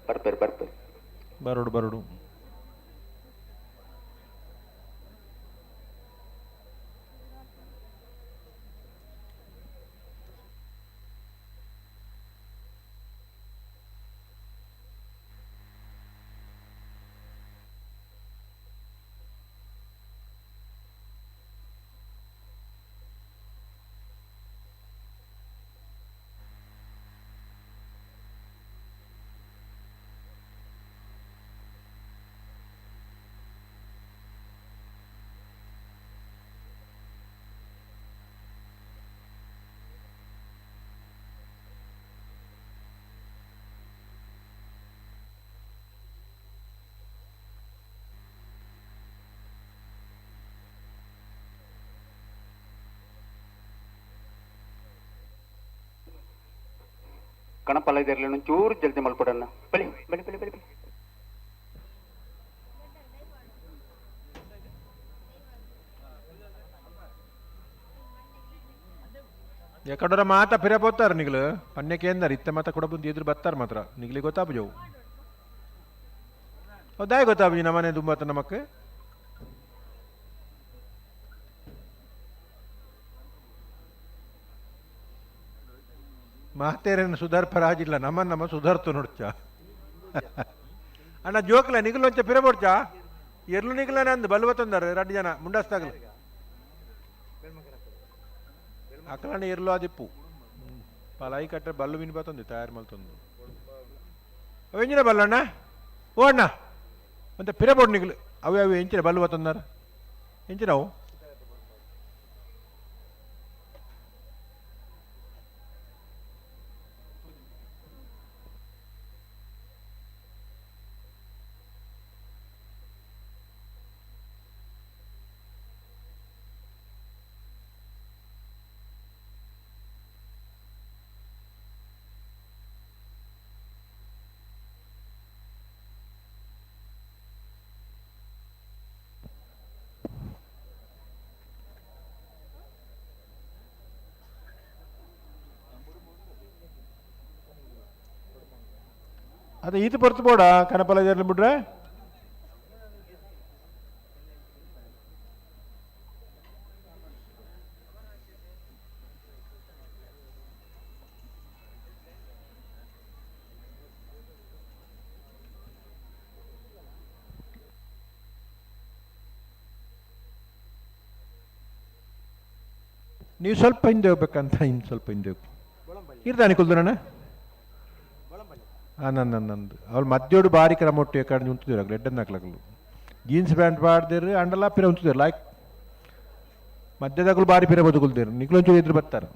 ಬರ್ಪೇರು ಬರ್ಪೇರು ಬರೋಡು ಬರೋಡು. ಕಣಪಲ್ಲ ಇದರಲ್ಲಿ ಒಂಚೂರು ಜಲ್ದಿ ಮಲ್ಪಡಣ್ಣ. ಬಲಿ ಬಲಿ ಬಲಿ ಬಲಿ ಬಲಿ. ಎಕಡೋರ ಮಾತ ಫಿರ ಪೋತಾರ ನಿಗ್ಲು ಪನ್ಯಕ್ಕೆ ಇತ್ತ ಮಾತ ಕೂಡ ಬಂದು ಎದುರು ಬತ್ತಾರ ಮಾತ್ರ ನಿಗ್ಲಿ ಗೊತ್ತಾಪಜವು ಹೌದಾಯ್ ಗೊತ್ತಾಪಜಿ ನಮ್ಮನೆ ದುಂಬಾತ ನಮಕ್ ಮಾತೇರೇನು ಸುಧಾರ್ಪರಾಜಿಲ್ಲ ನಮ್ಮ ನಮ್ಮ ಸುಧಾರ್ತು ನೋಡ್ಚ ಅಣ್ಣ ಜೋಕ್ಲ ನಿಗಲು ಒಂಚ ಪಿರ ಬೋಡ್ಚ ಎರ್ಲು ನಿಗಲನೆ ಅಂದು ಬಲ್ವ ತಂದಾರೆ ರಡ್ಡು ಜನ ಮುಂಡಸ್ತಾಗಲು ಅಕಲಣ್ಣ ಎರ್ಲು ಅದಿಪ್ಪು ಪಲಾಯಿ ಕಟ್ಟರೆ ಬಲ್ಲು ಮೀನು ಬತ್ತಂದು ತಯಾರು ಮಲ್ತಂದು ಅವೆಂಜಿನ ಬಲ್ಲಣ್ಣ ಓ ಅಣ್ಣ ಮತ್ತೆ ಪಿರಬೋಡ್ ನಿಗಲು ಅವೆ ಅವೆ ಎಂಚಿನ ಬಲ್ಲು ತಂದಾರ ಎಂಚಿನವು ಅದು ಈತ ಪೊರ್ತು ಬೋಡ ಕನಪಲ ಜರ್ಲಿ ಬಿಡ್ರೆ ನೀವು ಸ್ವಲ್ಪ ಹಿಂದೆ ಹೋಗ್ಬೇಕಂತ ಇನ್ನು ಸ್ವಲ್ಪ ಹಿಂದೆ ಹೋಗಿ ಇರ್ದಾನೆ ಕುಲ್ದು ನನ್ನ ನಂದು ಅವಳು ಮಧ್ಯೋಡು ಬಾರಿ ಕ್ರಮ ಒಟ್ಟು ಕಡೆ ಉಂತಿದ್ರು ಅಗ್ಲು ಎಡ್ಡನ್ನು ಹಾಕ್ಲಗ್ಲು ಜೀನ್ಸ್ ಪ್ಯಾಂಟ್ ಪಾಡ್ದಿರು ಅಂಡಲ ಪಿರ ಉಂತಿದ್ರು ಲೈಕ್ ಮಧ್ಯದಾಗಲು ಬಾರಿ ಪಿರ ಬದುಕುಲ್ದಿರು ನಿಕ್ಲೊಂಚೂರು ಇದ್ರು ಬರ್ತಾರೆ.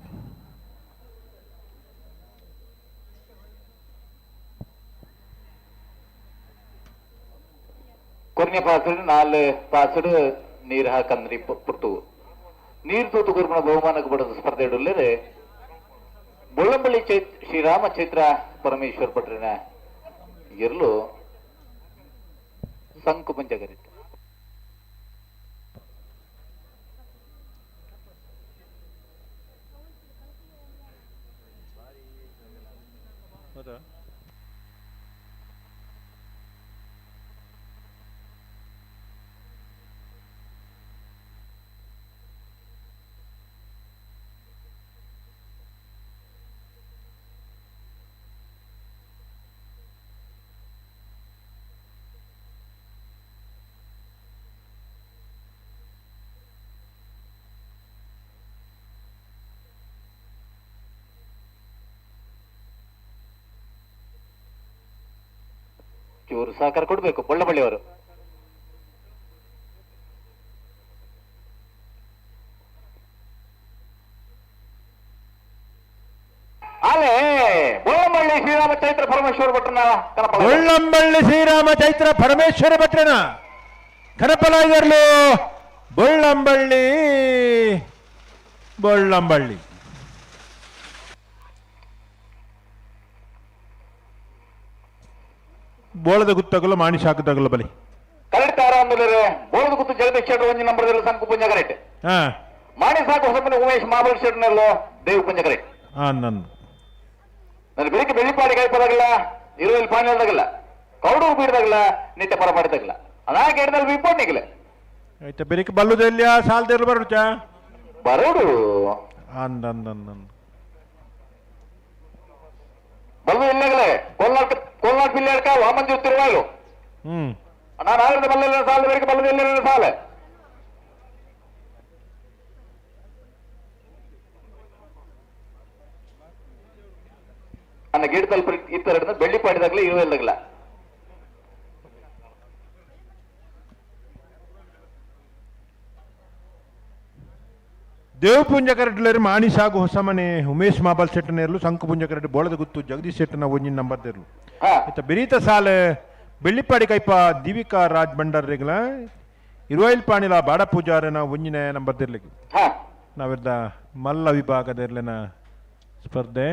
ಕೊನೆಯ ಪಾಸಡು ನಾಲ್ ಪಾಸಡು ನೀರು ಹಾಕಂದ್ರಿ ಪುಟ್ಟು ನೀರು ತೂತು ಗುರುಮಣ ಬಹುಮಾನಕ್ಕೆ ಬಡದ ಸ್ಪರ್ಧೆ ಇಡಲಿರೆ ಬೊಳ್ಳಂಬಳ್ಳಿ ಶ್ರೀರಾಮ ಚೈತ್ರ ಪರಮೇಶ್ವರ ಭಟ್ರಿನ ಇರಲು ಸಂಕು ಪಂಚಗರಿತ್ತು. ಚೂರು ಸಹಕಾರ ಕೊಡಬೇಕು ಬೊಳ್ಳಬಳ್ಳಿಯವರು. ಅಲ್ಲೇ ಬೊಳ್ಳಂಬಳ್ಳಿ ಶ್ರೀರಾಮ ಚೈತ್ರ ಪರಮೇಶ್ವರ ಭಟ್ರನ ಕನಪಲ. ಬೊಳ್ಳಂಬಳ್ಳಿ ಶ್ರೀರಾಮ ಚೈತ್ರ ಪರಮೇಶ್ವರ ಭಟ್ರನ ಕನಪಲ ಇರಲು ಬೊಳ್ಳಂಬಳ್ಳಿ ಬೊಳ್ಳಂಬಳ್ಳಿ ಬೋಳದ ಗುತ್ತಗಲು ಮಾಣಿ ಶಾಖದಗಲು ಬಲಿ ಕರೆಕ್ಟ್ ಆರಾಮದಲ್ಲಿ ಬೋಳದ ಗುತ್ತು ಜಗದೀಶ್ ಶೆಟ್ಟರ್ ಒಂಜಿ ನಂಬರ್ ಸಂಕು ಪುಂಜ ಕರೆಕ್ಟ್. ಮಾಣಿ ಸಾಕು ಹೊಸಮನೆ ಉಮೇಶ್ ಮಾಬಲ್ ಶೆಟ್ಟರ್ನಲ್ಲೋ ದೇವ್ ಪುಂಜ ಕರೆಕ್ಟ್. ನನ್ನ ನನ್ನ ಬೆಳಿಗ್ಗೆ ಬೆಳ್ಳಿಪಾಡಿ ಕಾಯ್ಪದಾಗಲ್ಲ ಇರುವಲ್ಲಿ ಪಾಣಿಲ್ದಾಗಲ್ಲ ಕೌಡು ಬೀಡ್ದಾಗಲ್ಲ ನಿತ್ಯ ಪರ ಮಾಡಿದಾಗಲ್ಲ ಅದಾಕ ಹಿಡ್ದಲ್ಲಿ ಬಿಪ್ಪೋಡ್ ನಿಗಲೆ ಆಯ್ತಾ ಬೆಳಿಗ್ಗೆ ಬಲ್ಲುದೆಲ್ಲಿಯ ಸಾಲದಿರಲು ಬರುಚ ಬರೋಡು ಅಂದ ಅಂದ ಬಲ್ಲು ಇಲ್ಲಾಗಲೇ ಕೋಲ್ನಾಡ್ ಕೋಲ್ನಾಡ್ ಪಿಲ್ಲಾಡ್ಕ ವಾಮಂಜೂರ್ ತಿರುವಾಯಲು ನಾನು ಆದ್ರೆ ಬಲ್ಲ ಸಾಲ ಬೆಳಿಗ್ಗೆ ಬಲ್ಲದಿಲ್ಲ ಸಾಲ ಅನ್ನ ಗೇಟ್ ತಲುಪ ಇತ್ತರ ಬೆಳ್ಳಿಪಾಡಿದಾಗಲೇ ಇರುವೆಲ್ದಾಗಲ ದೇವಪುಂಜ ಕರೆಡ್ಲೇರು ಮಾಣಿ ಸಾಗು ಹೊಸಮನೆ ಉಮೇಶ್ ಮಾಬಲ್ ಶೆಟ್ಟನೇರ್ಲು ಸಂಕುಪುಂಜ ಕರೆಡ್ ಬೋಳದ ಗುತ್ತು ಜಗದೀಶ್ ಶೆಟ್ಟನ ಒಂಜಿನ ನಂಬರ್ ದೇರ್ಲು ಇತ್ತ ಬಿರೀತ ಸಾಲೆ ಬೆಳ್ಳಿಪಾಡಿ ಕೈಪ ದಿವಿಕಾ ರಾಜ್ ಭಂಡಾರ್ ರೇಗಲ ಇರುವೈಲ್ ಪಾಣಿಲ ಬಾಡ ಪೂಜಾರನ ಒಂಜಿನ ನಂಬರ್ ದೇರ್ಲಿಕ್ಕೆ ನಾವಿರ್ದ ಮಲ್ಲ ವಿಭಾಗದ ಸ್ಪರ್ಧೆ.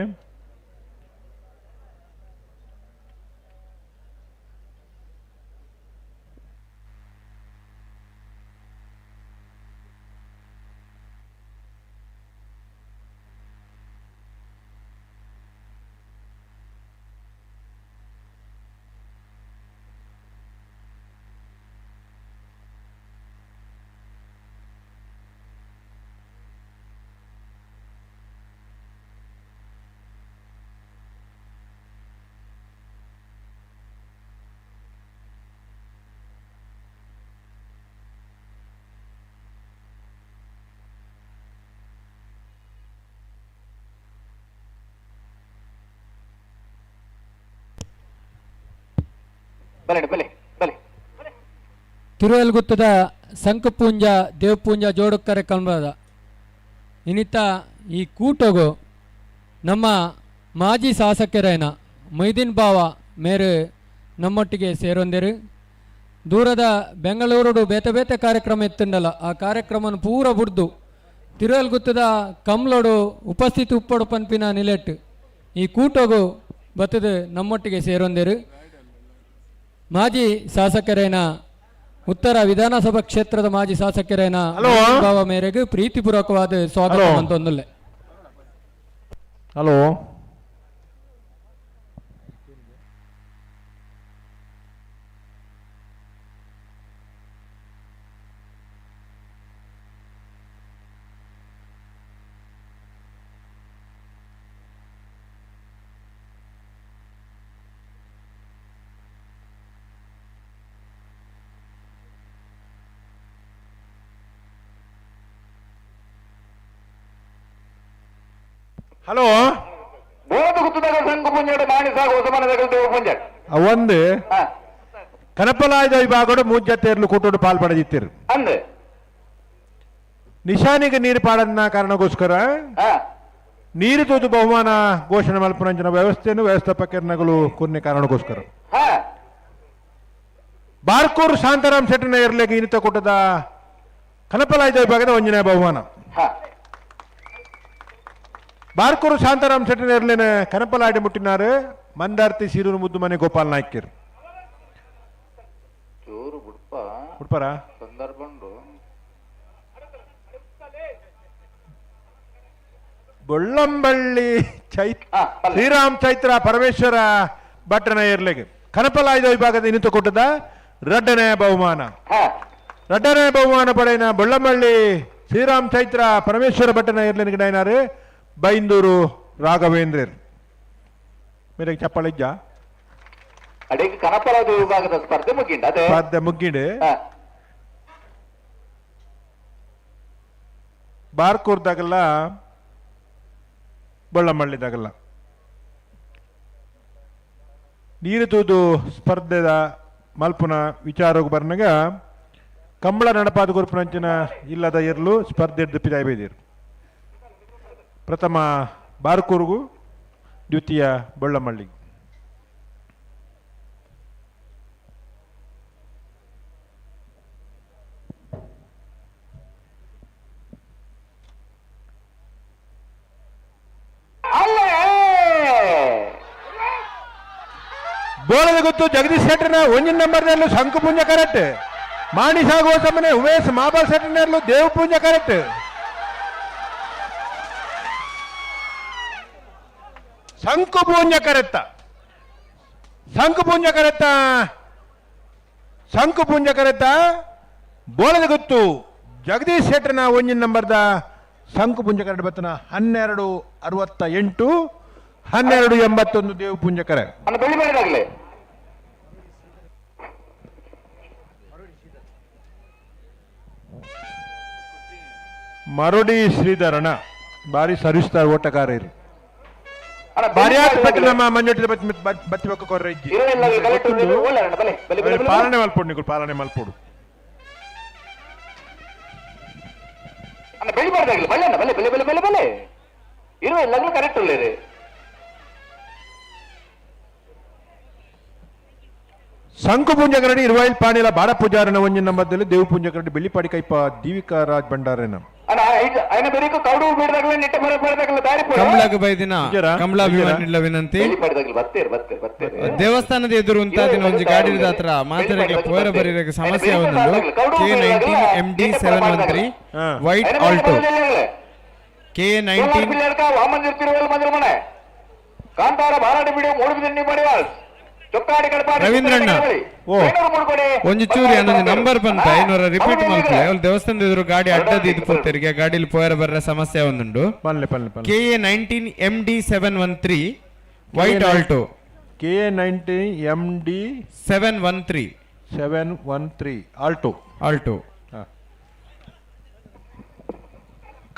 ಬಲೆ ಬಲೆ ಬಲೆ ತಿರುವೆಲ್ಗುತ್ತದ ಸಂಕಪೂಂಜ ದೇವಪೂಂಜ ಜೋಡುಕ್ಕರೆ ಕಂಬದ ಇನ್ನಿತ ಈ ಕೂಟಗು ನಮ್ಮ ಮಾಜಿ ಶಾಸಕರೇನ ಮೊಯ್ದೀನ್ ಬಾವ ಮೇರು ನಮ್ಮೊಟ್ಟಿಗೆ ಸೇರೊಂದಿರು. ದೂರದ ಬೆಂಗಳೂರುಡು ಬೇತೆ ಬೇತೆ ಕಾರ್ಯಕ್ರಮ ಎತ್ತುಂಡಲ್ಲ, ಆ ಕಾರ್ಯಕ್ರಮನ ಪೂರ ಬುಡ್ದು ತಿರುವೆಲ್ಗುತ್ತದ ಕಮ್ಲೋಡು ಉಪಸ್ಥಿತಿ ಉಪ್ಪಡು ಪನ್ಪಿನ ನಿಲೆಟ್ ಈ ಕೂಟಗು ಬತ್ತದು ನಮ್ಮೊಟ್ಟಿಗೆ ಸೇರೊಂದಿರು. ಮಾಜಿ ಶಾಸಕರೇನ ಉತ್ತರ ವಿಧಾನಸಭಾ ಕ್ಷೇತ್ರದ ಮಾಜಿ ಶಾಸಕರೇನ ಬಾವ ಮೇರೆಗೆ ಪ್ರೀತಿಪೂರ್ವಕವಾದ ಸ್ವಾಗತ ಅಂತೊಂದುಲ್ಲೆ. Hello hello ಒಂದು ಕನಪಲಾಯದ ವಿಭಾಗಡು ಮೂಜತ್ತೇರ್ಲು ಕೂಟೋಡು ಪಾಲ್ ಪಡೆದಿತ್ತಿರು. ನಿಶಾನಿಗೆ ನೀರು ಪಾಡನ್ನ ಕಾರಣಕ್ಕೋಸ್ಕರ ನೀರು ತೂದು ಬಹುಮಾನ ಘೋಷಣೆ ಮಲ್ಪನಂಚಿನ ವ್ಯವಸ್ಥೆಯನ್ನು ವ್ಯವಸ್ಥಾಪಕರ್ನಗಳು ಕೊನ್ನೆ ಕಾರಣಕ್ಕೋಸ್ಕರ ಬಾರ್ಕೂರು ಶಾಂತಾರಾಮ್ ಶೆಟ್ಟನ ಇರ್ಲಿಕ್ಕೆ ಇನ್ನಿತ ಕೂಟದ ಕನಪಲಾಯದ ವಿಭಾಗದ ಒಂಜನೇ ಬಹುಮಾನ. ಬಾರ್ಕೂರು ಶಾಂತಾರಾಮ್ ಶೆಟ್ಟನ ಇರ್ಲೇನೆ ಕನಪಲಾಡಿ ಮುಟ್ಟಿನಾರು ಮಂದಾರ್ತಿ ಸೀರೂರು ಮುದ್ದು ಮನೆ ಗೋಪಾಲ್ ನಾಯ್ಕರ್. ಉಡ್ಪಾರ ಬೊಳ್ಳಂಬಳ್ಳಿ ಶ್ರೀರಾಮ್ ಚೈತ್ರ ಪರಮೇಶ್ವರ ಭಟ್ಟನ ಇರ್ಲಿಗೆ ಕನಪಲಾಯ್ದ ವಿಭಾಗದ ಇನ್ನಿತ ಕೊಟ್ಟದ ರಡ್ಡನೇ ಬಹುಮಾನ. ರಡ್ಡನೇ ಬಹುಮಾನ ಪಡೆಯನ ಬೊಳ್ಳಂಬಳ್ಳಿ ಶ್ರೀರಾಮ್ ಚೈತ್ರ ಪರಮೇಶ್ವರ ಭಟ್ಟನ ಇರ್ಲಿನ ಗಿಡನಾರು ಬೈಂದೂರು ರಾಘವೇಂದ್ರರ್. ಮೇರೆಗೆ ಚಪ್ಪಾಳಿಜ್ಜ ಕನಪಲಾದ ವಿಭಾಗದ ಸ್ಪರ್ಧೆ ಮುಗಿಂಡ ಸ್ಪರ್ಧೆ ಮುಗ್ಗಿಂಡು. ಬಾರ್ಕೂರ್ದಾಗಲ್ಲ ಬೊಳ್ಳಮಳ್ಳಿದಾಗಲ್ಲ ನೀರು ತೂದು ಸ್ಪರ್ಧೆದ ಮಲ್ಪುನ ವಿಚಾರಕ್ಕೆ ಬರ್ನಾಗ ಕಂಬಳ ನಡಪಾದ ಗುರುಪನಂಚಿನ ಇಲ್ಲದ ಇರಲು ಸ್ಪರ್ಧೆ ಪಿದಾಯ್ಬೇದಿರು. ಪ್ರಥಮ ಬಾರ್ಕೂರ್ಗು, ದ್ವಿತೀಯ ಬೊಳ್ಳಮಳ್ಳಿ. ಬೋಳದ ಗೊತ್ತು ಜಗದೀಶ್ ಶೆಟ್ಟರ್ನ ಒಂಜಿನ ನಂಬರ್ನಲ್ಲೂ ಶಂಕುಪುಂಜ ಕರೆಕ್ಟ್. ಮಾಣಿ ಸಾಗುವ ಸಮನೆ ಉಮೇಶ್ ಮಾಬಲ್ ಶೆಟ್ಟರ್ನಲ್ಲೂ ದೇವಪುಂಜ ಕರೆಕ್ಟ್. ಶಂಕುಪೂಂಜ ಕರೆತ್ತ ಶಂಕುಪೂಂಜ ಕರೆತ್ತ ಶಂಕುಪೂಂಜ ಕರೆತ್ತ ಬೋಳದ ಗೊತ್ತು ಜಗದೀಶ್ ಶೆಟ್ಟರ್ನ ಒಂಜಿನ ನಂಬರ್ದ ಶಂಕುಪುಂಜ ಕರೆಕ್ಟ್ ಬತ್ತನ 12:68 12:81 ದೇವಪುಂಜ ಕರೆ. ಮರುಡಿ ಶ್ರೀಧರಣ ಬಾರಿ ಸರಿಸ್ತಾರ ಓಟಗಾರ ಇರು. ಬಾರ್ಯಾತ್ ನಮ್ಮ ಮಂಜೊಟ್ಟಿದ ಬತ್ತಿ ಬಕ್ಕ ಕೊರ್ರ ಇಜ್ಜಿ. ಪಾಲನೆ ಮಲ್ಪೊಡು ನಿಕುಲು, ಪಾಲನೆ ಮಲ್ಪೊಡು. ಶಂಕುಪುಂಜಕರಡಿ ಇರುವೈಲ್ ಪಾಣಿಲ ಬಾಡ ಪೂಜಾರನ ಒಂಜಿನ ನಂಬರ್ದಲ್ಲಿ ದೇವಪುಂಜಕರಡಿ ಬೆಳ್ಳಿಪಾಡಿ ಕೈಪ ದೀವಿಕಾ ರಾಜ್ ಭಂಡಾರನ. ಕಮಲಾಗ ಬೈದಿನ ಕಮಲಾಭಿಮಾನಿಗಳ ವಿನಂತಿ. ದೇವಸ್ಥಾನದ ಎದುರು ಉಂತಾದಿನ ಒಂಜಿ ಗಾಡಿ ಹತ್ರ ಮಾತಾಡಕ್ಕೆ ಪೋರ ಬರೀರಕ್ಕೆ ಸಮಸ್ಯೆ ಒಂದು K19 MD 713 white Alto K19 ರವೀಂದ್ರಣ್ಣ ಒಂಜಿ ಚೂರಿ ಅನ್ನೊಂದು ನಂಬರ್ ಬಂತ ಐನೂರ ರಿಪೀಟ್ ಮಲ್ಪಲೆ. ಅವ್ರು ದೇವಸ್ಥಾನದ ಎದುರು ಗಾಡಿ ಅಡ್ಡದ ಇದು ಪೋತೆರಿಗೆ ಗಾಡಿಲಿ ಪೋಯರ ಬರ್ರ ಸಮಸ್ಯೆ ಒಂದುಂಡು. KA19 MD 713 white Alto KA19 MD 713 713 Alto Alto.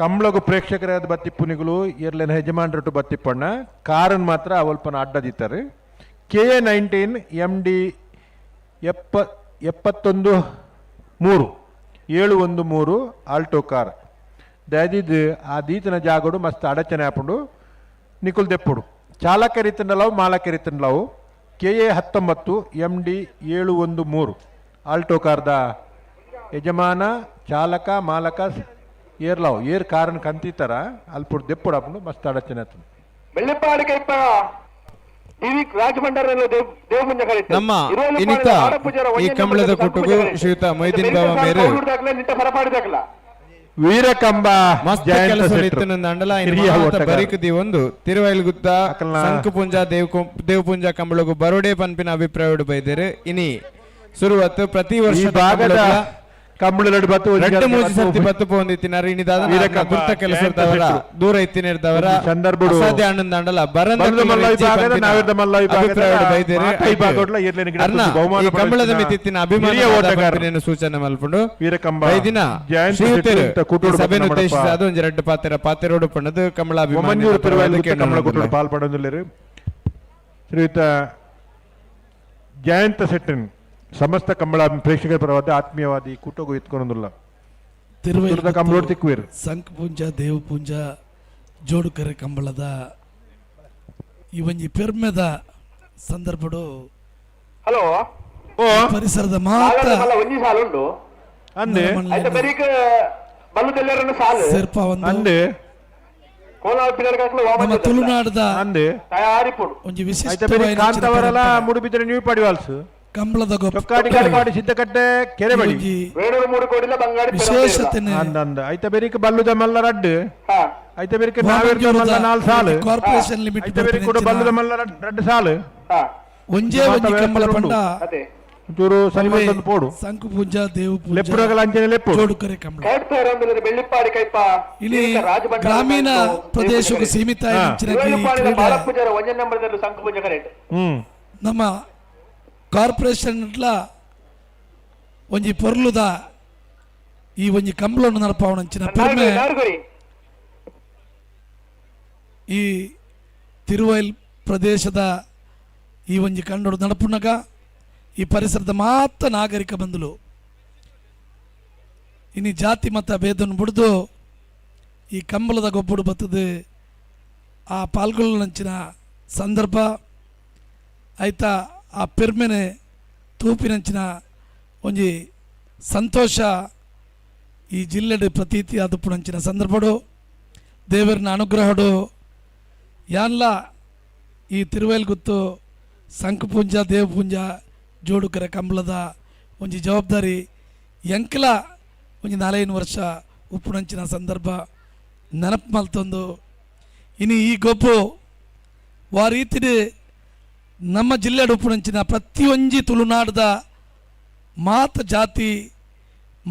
ಕಂಬ್ಳಗು ಪ್ರೇಕ್ಷಕರಾದ ಬತ್ತಿಪ್ಪುನಿಗಳು ಇರ್ಲೇನ ಯಜಮಾನ್ರಟ್ಟು ಬತ್ತಿಪ್ಪಣ್ಣ ಕಾರನ್ ಮಾತ್ರ ಅವಲ್ಪನ ಅಡ್ಡದಿತ್ತಾರೆ. KA19 MD 71 3 713 Alto car ದಯದಿದ್ದು ಆ ದೀತನ ಜಾಗಡು ಮಸ್ತ್ ಅಡಚಣೆ ಆಪುಂಡು ನಿಕುಲ್ ದೆಪ್ಪುಡು ಚಾಲಕರಿತಂಡಲವು ಮಾಲಕರಿತಂಡಲವು KA 19 MD 713 Alto ಕಾರ್ದ ಯಜಮಾನ ಚಾಲಕ ಮಾಲಕ ಏರ್ಲಾವು ಏರ್ ಕಾರನ್ ಕಂತಿತರ ಅಲ್ಪುಡು ದೆಪ್ಪುಡು ಆಪುಂಡು ಮಸ್ತ್ ಅಡಚಣೆ ಆತುಂಡು. Bellippady Kaipa DV Rajabhandara Devapunja correct. ನಮ್ಮ ಇನ್ನಿತ ಈ ಕಂಬಳದ ಕೂಟಗೂ ಶ್ರೀಯುತ ಮೊಯ್ದೀನ್ ಬಾಬಾ ಮೇರು ವೀರಕಂಬ ಮಸ್ತ್ ಜಯಂತ ಕೆಲಸ ಶೆಟ್ರು. ಇತ್ತನಂದ ಹಿರಿಯ ಓಟಗಾರ. ಬರಿಕದಿ ಒಂದು ತಿರುವೈಲ್ಗುತ್ತ ಸಂಕುಪುಂಜ ದೇವಪುಂಜ ಕಂಬಳಗು ಬರೋಡೆ ಪನ್ಪಿನ ಅಭಿಪ್ರಾಯ ಬೈದೇರು. ಇನಿ ಸುರುವತ್ತು ಪ್ರತಿ ವರ್ಷ ಈ ಭಾಗದ ಕಂಬಳದಡು ಬತ್ತು ಒಂಜಿ ರಡ್ಡು ಮೂಜಿ ಬತ್ತು ಸರ್ತಿ ಬತ್ತು ಪೋಂದಿತ್ತಿನಾರು ಇನಿದಾದ ವೀರಕಂಬ ಗುರ್ತ ಕೆಲಸ ಜಯಂತ ಶೆಟ್ರು. ದೂರ ಇತ್ತಿನಿರ್ದವರ ಒಂದು ಸಂದರ್ಭಡು ಅಸಾಧ್ಯ ಆನಂದ ಅಂಡಲ ಬರಂದ ಬಲ್ಲದ ಮಲ್ಲ ವಿಭಾಗದ ನಾವಿರ್ದ ಮಲ್ಲ ವಿಭಾಗದ ಅಭಿಪ್ರಾಯ ಬೈದೇರು. ಮಾತ ವಿಭಾಗಡ್ಲ ಏರ್ಲೇನ ಗಿಡ ಅರ್ನ, ತುತ್ತು ಬಹುಮಾನ ಈ ಕಂಬಳದ ಪಡೆದಿನ ಮಿತಿತ್ತಿನ ಅಭಿಮಾನ ಹಿರಿಯ ಓಟಗಾರ. ಪನ್ಪಿನ ಸೂಚನೆ ಮಲ್ಪುಂಡು ವೀರಕಂಬ ಬೈದಿನ ಜಯಂತ ಶ್ರೀಯುತರು ಶೆಟ್ರು ಇಂತ ಕೂಟೋಡು ಈ ಸಭೆಯನ್ನು ಬತ್ತನ ಉದ್ದೇಶಿಸಿ ಮಾಡಪ್ಪ. ಅದು ಒಂಜಿ ರಡ್ಡು ಪಾತೆರ ಪಾತೆರೋಡು ಪಣ್ಣದು ಕಂಬಳ ಅಭಿಮಾನಿ ಒಮಂಜೂರು ತಿರುವೈಲ್ ಕಮಲ ಕೇಂದ್ರ ಪಾಲ್ ಪಡೆದುಲ್ಲೇರು ಶ್ರೀಯುತ ಜಯಂತ ಶೆಟ್ಟನ್ ಸಮಸ್ತ ಕಂಬಳ ಪ್ರೇಕ್ಷಕರ ಪರವಾದ ಆತ್ಮೀಯವಾದಿ ಕೂಟಗೂ ಎತ್ಕೊಂಡೊಂದುಲ್ಲ ತಿರುವೈಲ್ ಕಂಬಳೋಡು ತಿಕ್ಕುವಿರು. ಸಂಕಪುಂಜ ದೇವಪುಂಜ ಜೋಡುಕರೆ ಕಂಬಳದ ಈ ಒಂಜಿ ಪೆರ್ಮೆದ ಸಂದರ್ಭಡು ಹಲೋ ಪರಿಸರದ ಮಾತ್ರ ಮಲ್ಲ ಒಂಜಿ ಸಾಲು ಉಂಡು ಅಂದೆ ಆಯ್ತಾ ಬೆರಿಕ್ ಬಲ್ಲು ತೆಲ್ಲರನ್ನು ಸಾಲು ಸೇರ್ಪ ಒಂದು ಅಂದೆ ಕೋಲಾರ ಪಿಲ್ಲರ್ಗಾಕ್ಲು ನಮ್ಮ ತುಳುನಾಡದ ಅಂದೆ ತಯಾರಿಪುಡು ಒಂಜಿ ಐತ ಬೇರೆ ವಿಶಿಷ್ಟವಾಯಿನ ಕಾಂತವರಲ ಮೂಡುಬಿದ್ರೆ ನೀವು ಪಡಿವಾಲ್ಸು ಕಂಬಳದ ಗೊಬ್ಬ ಚೊಕ್ಕಾಡಿ ಕಾಡಿಪಾಡಿ ಸಿದ್ದಕಟ್ಟೆ ಕೆರೆಬಳಿ ಒಂಜಿ ವೇಣೂರು ಮೂರು ಕೋಡಿಲ ಬಂಗಾಡಿ ವಿಶೇಷತೆನೆ ಅಂದ ಅಂದ ಐತ ಬೇರಿಕ್ ಬಲ್ಲುದ ಮಲ್ಲ ರಡ್ಡು ಐತ ಬೇರಿಕ್ ನಾವಿರ್ದ ವಾಮಂಜೂರದ ಮಲ್ಲ ನಾಲ್ ಸಾಲು ಕಾರ್ಪೊರೇಷನ್ ಲಿಮಿಟೆಡ್ ಐತ ಬೇರಿಕ್ ಕೂಡ ಬಲ್ಲುದ ಮಲ್ಲ ರಡ್ಡು ಸಾಲು ಒಂಜೇ ಒಂಜಿ ಕಂಬಳ ಪಂಡ ಅದೇ ಚೂರು ಸರಿ ಮಲ್ತೊಂದು ಪೋಡು ಸಂಕುಪೂಜ ದೇವಪೂಜ ಲೆಪ್ಪುರಗಳ ಅಂಚನೆ ಲೆಪ್ಪು ಜೋಡುಕರೆ ಕಂಬಳ ಕೈಟ್ ಬೆಳ್ಳಿಪ್ಪಾಡಿ ಕೈಪ ಇಲ್ಲಿ ಗ್ರಾಮೀಣ ಪ್ರದೇಶಕ್ಕೆ ಸೀಮಿತ ಇಂಚಿನ ಈ ಕ್ರೀಡೆ ಬಾಲಪೂಜಾರ ಒಂಜೇ ನಂಬರ್ದಲ್ಲಿ ಸಂಕಪೂಜ ಕರೆಕ್ಟ್ ಹ್ಮ್ ನಮ್ಮ ಕಾರ್ಪೊರೇಷನ್ ಒಂಜಿ ಪೊರ್ಲುದ ಈ ಒಂಜಿ ಕಂಬಳನ್ನು ನಡಪಾವಣಂಚಿನ ಪೆರ್ಮೆ ನಾರ್ಗುರಿ ಈ ತಿರುವೈಲ್ ಪ್ರದೇಶದ ಈ ಒಂಜಿ ಕಂಡೋಡು ನಡಪುನಗ ಈ ಪರಿಸರದ ಮಾತ್ರ ನಾಗರಿಕ ಬಂದಲು ಇನಿ ಜಾತಿ ಮತ ಭೇದನ್ನು ಬುಡ್ದು ಈ ಕಂಬಳದ ಗೊಬ್ಬಡು ಬತ್ತದು ಆ ಪಾಲ್ಗೊಳ್ಳಂಚಿನ ಸಂದರ್ಭ ಆಯ್ತಾ ಆ ಪೆರ್ಮೆನೆ ತೂಪಿನಂಚಿನ ಒಂಜಿ ಸಂತೋಷ ಈ ಜಿಲ್ಲೆಡ್ ಪ್ರತೀತಿ ಆದುಪ್ಪುನಂಚಿನ ಸಂದರ್ಭಡು ದೇವರನ ಅನುಗ್ರಹಡು ಯಾನ್ಲ ಈ ತಿರುವೈಲ್ ಗುತ್ತು ಸಂಕಪುಂಜ ದೇವಪುಂಜ ಜೋಡುಕರೆ ಕಂಬಳದ ಒಂಜಿ ಜವಾಬ್ದಾರಿ ಎಂಕಲ ಒಂಜಿ ನಾಲೈದು ವರ್ಷ ಉಪ್ಪುನಂಚಿನ ಸಂದರ್ಭ ನೆನಪು ಮಲ್ತೊಂದು ಇನಿ ಈ ಗೊಬ್ಬು ವಾ ರೀತಿಡ್ ನಮ್ಮ ಜಿಲ್ಲೆಡ್ ಉಪ್ಪುನಂಚಿನ ಪ್ರತಿಯೊಂಜಿ ತುಳುನಾಡದ ಮಾತ ಜಾತಿ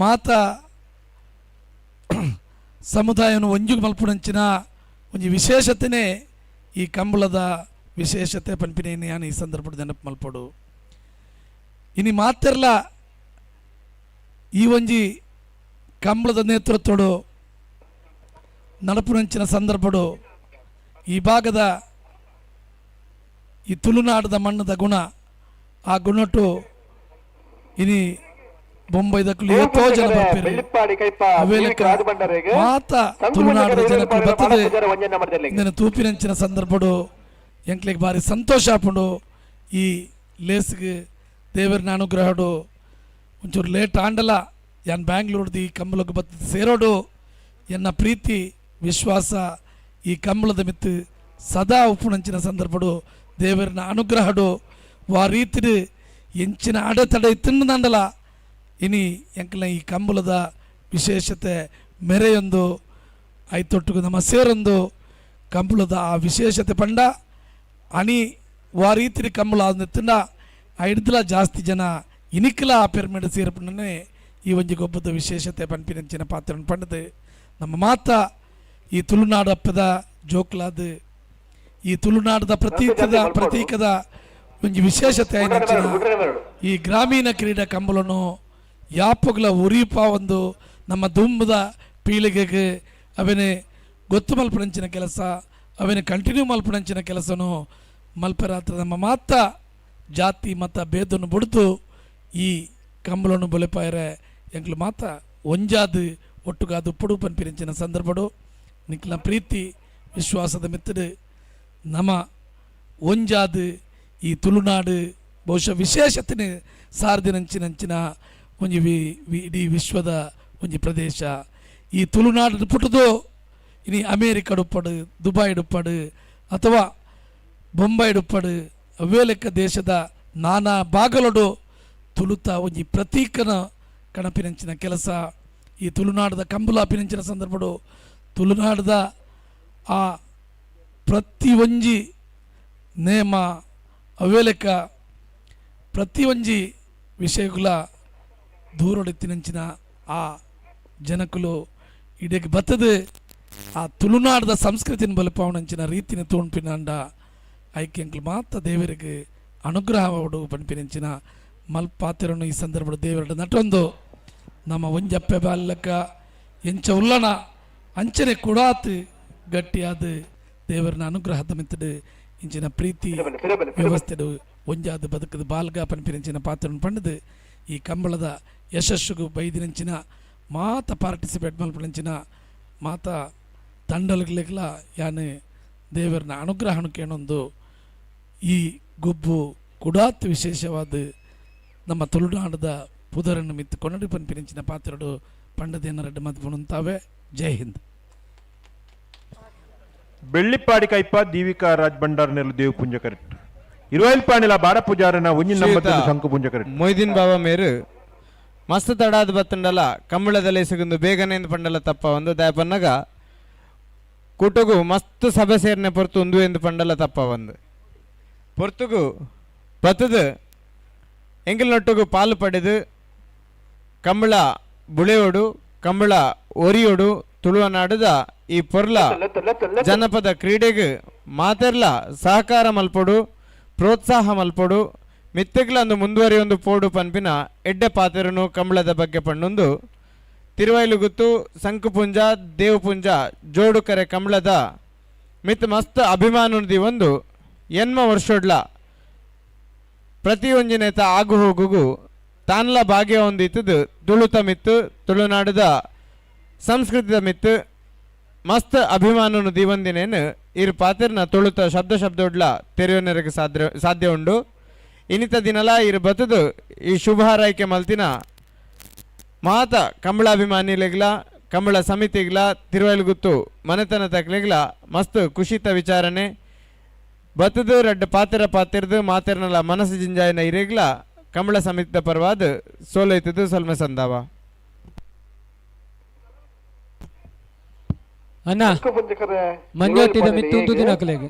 ಮಾತ ಸಮುದಾಯನು ಒಂಜು ಮಲ್ಪುನಂಚಿನ ಒಂಜಿ ವಿಶೇಷತೆನೇ ಈ ಕಂಬಳದ ವಿಶೇಷತೆ ಪನ್ಪಿನ ಯಾನ್ ಈ ಸಂದರ್ಭದ ನೆನಪು ಮಲ್ಪೊಡು. ಇನಿ ಮಾತೆರ್ಲ ಈ ಒಂಜಿ ಕಂಬಳದ ನೇತೃತ್ವಡು ನಡಪುನಂಚಿನ ಸಂದರ್ಭಡು ಈ ಭಾಗದ ಈ ತುಳುನಾಡದ ಮಣ್ಣದ ಗುಣ ಆ ಗುಣಟು ಇನಿ ಬೊಂಬೈದಕ್ಕಲು ಏತೋ ಜನ ಬರ್ಪೇರು. ಬೆಳ್ಳಿಪ್ಪಾಡಿ ಕೈಪ ಅವೇಲಕ ರಾಜಭಂಡಾರಿಗೆ ಮಾತ ತುಳುನಾಡದ ಜನಕ್ಕಲು ಬರ್ತದೆ ಇಂದನ ತೂಪಿನಂಚಿನ ಸಂದರ್ಭಡು ಎಂಕ್ಲೆಗ್ ಬಾರಿ ಸಂತೋಷ ಆಪುಂಡು. ಈ ಲೇಸ್ಗೆ ದೇವರನ ಅನುಗ್ರಹಡು ಒಂಚೂರು ಲೇಟ್ ಆಂಡಲ ಯಾನ್ ಬ್ಯಾಂಗ್ಳೂರ್ದು ಈ ಕಂಬಳಕ್ಕೆ ಬತ್ತದ ಸೇರೋಡು ಎನ್ನ ಪ್ರೀತಿ ವಿಶ್ವಾಸ ಈ ಕಂಬಳದ ಮಿತ್ತು ಸದಾ ಉಪ್ಪುನಂಚಿನ ಸಂದರ್ಭಡು ದೇವರನ ಅನುಗ್ರಹಡು ವಾ ರೀತಿಡು ಎಂಚಿನ ಅಡೆತಡೆ ತಿನ್ನದಂಡಲ ಇನಿ ಎಂಕಲ್ನ ಈ ಕಂಬಳದ ವಿಶೇಷತೆ ಮೆರೆಯೊಂದು ಐತೊಟ್ಟುಗು ನಮ್ಮ ಸೇರೊಂದು ಕಂಬಳದ ಆ ವಿಶೇಷತೆ ಪಂಡ ಅಣಿ ವಾ ರೀತಿಯ ಕಂಬಳ ತಿಂಡ ಐಡ್ದಲ ಜಾಸ್ತಿ ಜನ ಇನಿಕ್ಲ ಆ ಪೆರ್ಮೆಡ್ ಸೇರ್ಪಣ್ಣನೆ ಈ ಒಂಜಿ ಗೊಬ್ಬದ ವಿಶೇಷತೆ ಪನ್ಪಿನಂಚಿನ ಪಾತ್ರ ಪಂಡದು ನಮ್ಮ ಮಾತ ಈ ತುಳುನಾಡಪ್ಪದ ಜೋಕ್ಲಾದ ಈ ತುಳುನಾಡದ ಪ್ರತೀಕದ ಒಂಜಿ ವಿಶೇಷತೆ ಆಯಿನಂಚಿನ ಈ ಗ್ರಾಮೀಣ ಕ್ರೀಡಾ ಕಂಬಳನು ಯಾಪಗ್ಲ ಉರಿಪ ಒಂದು ನಮ್ಮ ದುಂಬದ ಪೀಳಿಗೆಗೆ ಅವನೇ ಗೊತ್ತು ಮಲ್ಪನಂಚಿನ ಕೆಲಸ ಅವನೇ ಕಂಟಿನ್ಯೂ ಮಲ್ಪನಂಚಿನ ಕೆಲಸನು ಮಲ್ಪರಾತ್ರ ನಮ್ಮ ಮಾತ ಜಾತಿ ಮತ ಭೇದನ್ನು ಬುಡ್ದು ಈ ಕಂಬಳನ್ನು ಬೊಲೆಪಾಯರೆ ಎಂಕ್ಲು ಮಾತ ಒಂಜಾದ್ ಒಟ್ಟುಗಾದ್ ಉಪ್ಪುಡು ಪನ್ಪಿನಂಚಿನ ಸಂದರ್ಭಡು ನಿಕ್ಲ ಪ್ರೀತಿ ವಿಶ್ವಾಸದ ಮಿತ್ತಡು ನಮ ಒಂಜಾದ್ ಈ ತುಳುನಾಡು ಬಹುಶಃ ವಿಶೇಷತೆನೆ ಸಾರ್ದಿನಂಚಿನಂಚಿನ ಒಂಜಿ ಇಡೀ ವಿಶ್ವದ ಒಂಜಿ ಪ್ರದೇಶ. ಈ ತುಳುನಾಡು ಪುಟ್ಟುದು ಇನಿ ಅಮೇರಿಕಡುಪ್ಪಡು, ದುಬಾಯ್ಡುಪ್ಪಡು ಅಥವಾ ಬೊಂಬೈಡುಪ್ಪಡು ಅವೇ ಲೆಕ್ಕ ದೇಶದ ನಾನಾ ಭಾಗಲೊಡು ತುಳುತ ಒಂಜಿ ಪ್ರತೀಕನ ಕಣಪಿನಂಚಿನ ಕೆಲಸ. ಈ ತುಳುನಾಡದ ಕಂಬುಲಾಪಿನಂಚಿನ ಸಂದರ್ಭಡು ತುಳುನಾಡದ ಆ ಪ್ರತಿ ಒಂಜಿ ನೇಮ ಅವೇ ಲೆಕ್ಕ ಪ್ರತಿ ಒಂಜಿ ವಿಷಯಗಳ ದೂರೊಡೆತ್ತಿನಂಚಿನ ಆ ಜನಕುಲು ಇಡೀ ಬತ್ತದು ಆ ತುಳುನಾಡದ ಸಂಸ್ಕೃತಿನ ಬಲಪಾವಣಂಚಿನ ರೀತಿನ ತೋಣ್ಪಿನಾಂಡ ಐಕ್ಯಂಕ್ಲು ಮಾತ ದೇವರಿಗೆ ಅನುಗ್ರಹವಾಡು ಪನ್ಪಿನಂಚಿನ ಮಲ್ಪಾತಿರನ್ನು ಈ ಸಂದರ್ಭದ ದೇವರ ನಟೊಂದು ನಮ್ಮ ಒಂಜಪ್ಪೆ ಬಾಲಕ ಎಂಚ ಉಲ್ಲಣ ಅಂಚನೆ ಕೊಡಾತ್ ಗಟ್ಟಿಯಾದ ದೇವರನ ಅನುಗ್ರಹದ ಮಿತ್ತಡು ಇಂಚಿನ ಪ್ರೀತಿ ವ್ಯವಸ್ಥೆಡು ಒಂಜಾದ ಬದುಕದ ಬಾಲ್ಗ ಪನ್ಪಿನಂಚಿನ ಪಾತ್ರವನ್ನು ಪಂಡದು ಈ ಕಂಬಳದ ಯಶಸ್ಸುಗು ಬೈದಿನಂಚಿನ ಮಾತ ಪಾರ್ಟಿಸಿಪೇಟ್ ಮಲ್ಪನಂಚಿನ ಮಾತ ತಂಡಲ್ಗಳಿಗೆಲ್ಲ ಯಾನು ದೇವರನ ಅನುಗ್ರಹಣಕ್ಕೇನೊಂದು ಈ ಗೊಬ್ಬು ಕುಡಾತ್ ವಿಶೇಷವಾದ ನಮ್ಮ ತುಳುನಾಡದ ಪುದರನ್ನು ಮಿತ್ತು ಕೊನಡಿ ಪನ್ಪಿನಂಚಿನ ಪಾತ್ರಡು ಪಂಡದೇನರಡ್ಡು ಮದ್ಪುಣಂತಾವೆ. ಜೈ ಹಿಂದ್. ಬೆಳ್ಳಿಪ್ಪಾಡಿ ಕೈಪ ದೀವಿಕಾ ರಾಜ್ ಭಂಡಾರ್ ನೆಲ್ಲು ದೇವ್ ಪುಂಜ ಕರೆಕ್ಟ್. ಇರುವೈಲ್ಪಾಣಿಲ ಬಾಡ ಪೂಜಾರನ ಒಂಜಿನ ನಂಬರ್ ಶಂಕು ಪುಂಜ ಕರೆಕ್ಟ್. ಮೊಯ್ದೀನ್ ಬಾಬಾ ಮೇರು ಮಸ್ತ್ ತಡಾದ ಬತ್ತಂಡಲ ಕಂಬಳದಲ್ಲಿ ಸಿಗುಂದು ಬೇಗನೆ ಪಂಡಲ ತಪ್ಪ ಒಂದು ದಯಪನ್ನಗ ಕೂಟಗು ಮಸ್ತ್ ಸಭೆ ಸೇರ್ನೆ ಪೊರ್ತು ಉಂದು ಎಂದು ಪಂಡಲ ತಪ್ಪ ಒಂದು ಪೊರ್ತುಗು ಬತ್ತದು ಎಂಗಿಲ್ ನೊಟ್ಟುಗು ಪಾಲು ಪಡೆದು ಕಂಬಳ ಬುಳೆಯೋಡು ಕಂಬಳ ಒರಿಯೋಡು ತುಳುವನಾಡದ ಈ ಪೊರ್ಲ ಜನಪದ ಕ್ರೀಡೆಗೆ ಮಾತೆರ್ಲ ಸಹಕಾರ ಮಲ್ಪೊಡು ಪ್ರೋತ್ಸಾಹ ಮಲ್ಪೊಡು ಮಿತ್ತಗ್ಲಂದು ಮುಂದುವರಿಯೊಂದು ಪೋಡು ಪನ್ಪಿನ ಎಡ್ಡೆ ಪಾತೆರನು ಕಂಬಳದ ಬಗ್ಗೆ ಪಣ್ಣೊಂದು ತಿರುವೈಲುಗುತ್ತು ಸಂಕುಪುಂಜ ದೇವಪುಂಜ ಜೋಡುಕರೆ ಕಂಬಳದ ಮಿತ್ ಮಸ್ತ್ ಅಭಿಮಾನದಿ ಒಂದು ಎನ್ಮ ವರ್ಷೊಡ್ಲ ಪ್ರತಿಯೊಂಜಿನೇತ ಆಗು ಹೋಗುಗು ತಾನ್ಲ ಭಾಗ್ಯ ಹೊಂದಿತ್ತದು ತುಳುತ ಮಿತ್ತು ತುಳುನಾಡದ ಸಂಸ್ಕೃತಿದ ಮಿತ್ತು ಮಸ್ತ್ ಅಭಿಮಾನನು ದೀವಂದಿನೇನು ಇರು ಪಾತೆರ್ನ ತುಳುತ ಶಬ್ದ ಶಬ್ದೊಡ್ಲ ತೆರೆಯೋನೆರಗೆ ಸಾಧ್ಯ ಉಂಡು. ಇನ್ನಿತ ದಿನಲ ಇರು ಬತ್ತದು ಈ ಶುಭ ಹಾರೈಕೆ ಮಲ್ತಿನ ಮಾತ ಕಂಬಳಾಭಿಮಾನಿಲೆಗ್ಲ ಕಂಬಳ ಸಮಿತಿಗ್ಲ ತಿರುವೈಲುಗುತ್ತು ಮನೆತನ ತಕ್ಲೆಗ್ಲ ಮಸ್ತ್ ಖುಷಿತ ವಿಚಾರಣೆ ಬತ್ತದು ರಡ್ಡ ಪಾತೆರ ಪಾತೆರ್ದು ಮಾತೆರ್ನಲ ಮನಸ್ಸು ಜಿಂಜಾಯಿನ ಇರೆಗ್ಲ ಕಂಬಳ ಸಮಿತಿದ ಪರವಾದ ಸೋಲೈತದು ಸೊಲ್ಮೆ ಸಂದಾವ. ಅಣ್ಣ ಮಂಜೋಟಿದ ಮಿತ್ತುಂತು ದಿನಕಲೆಗೆ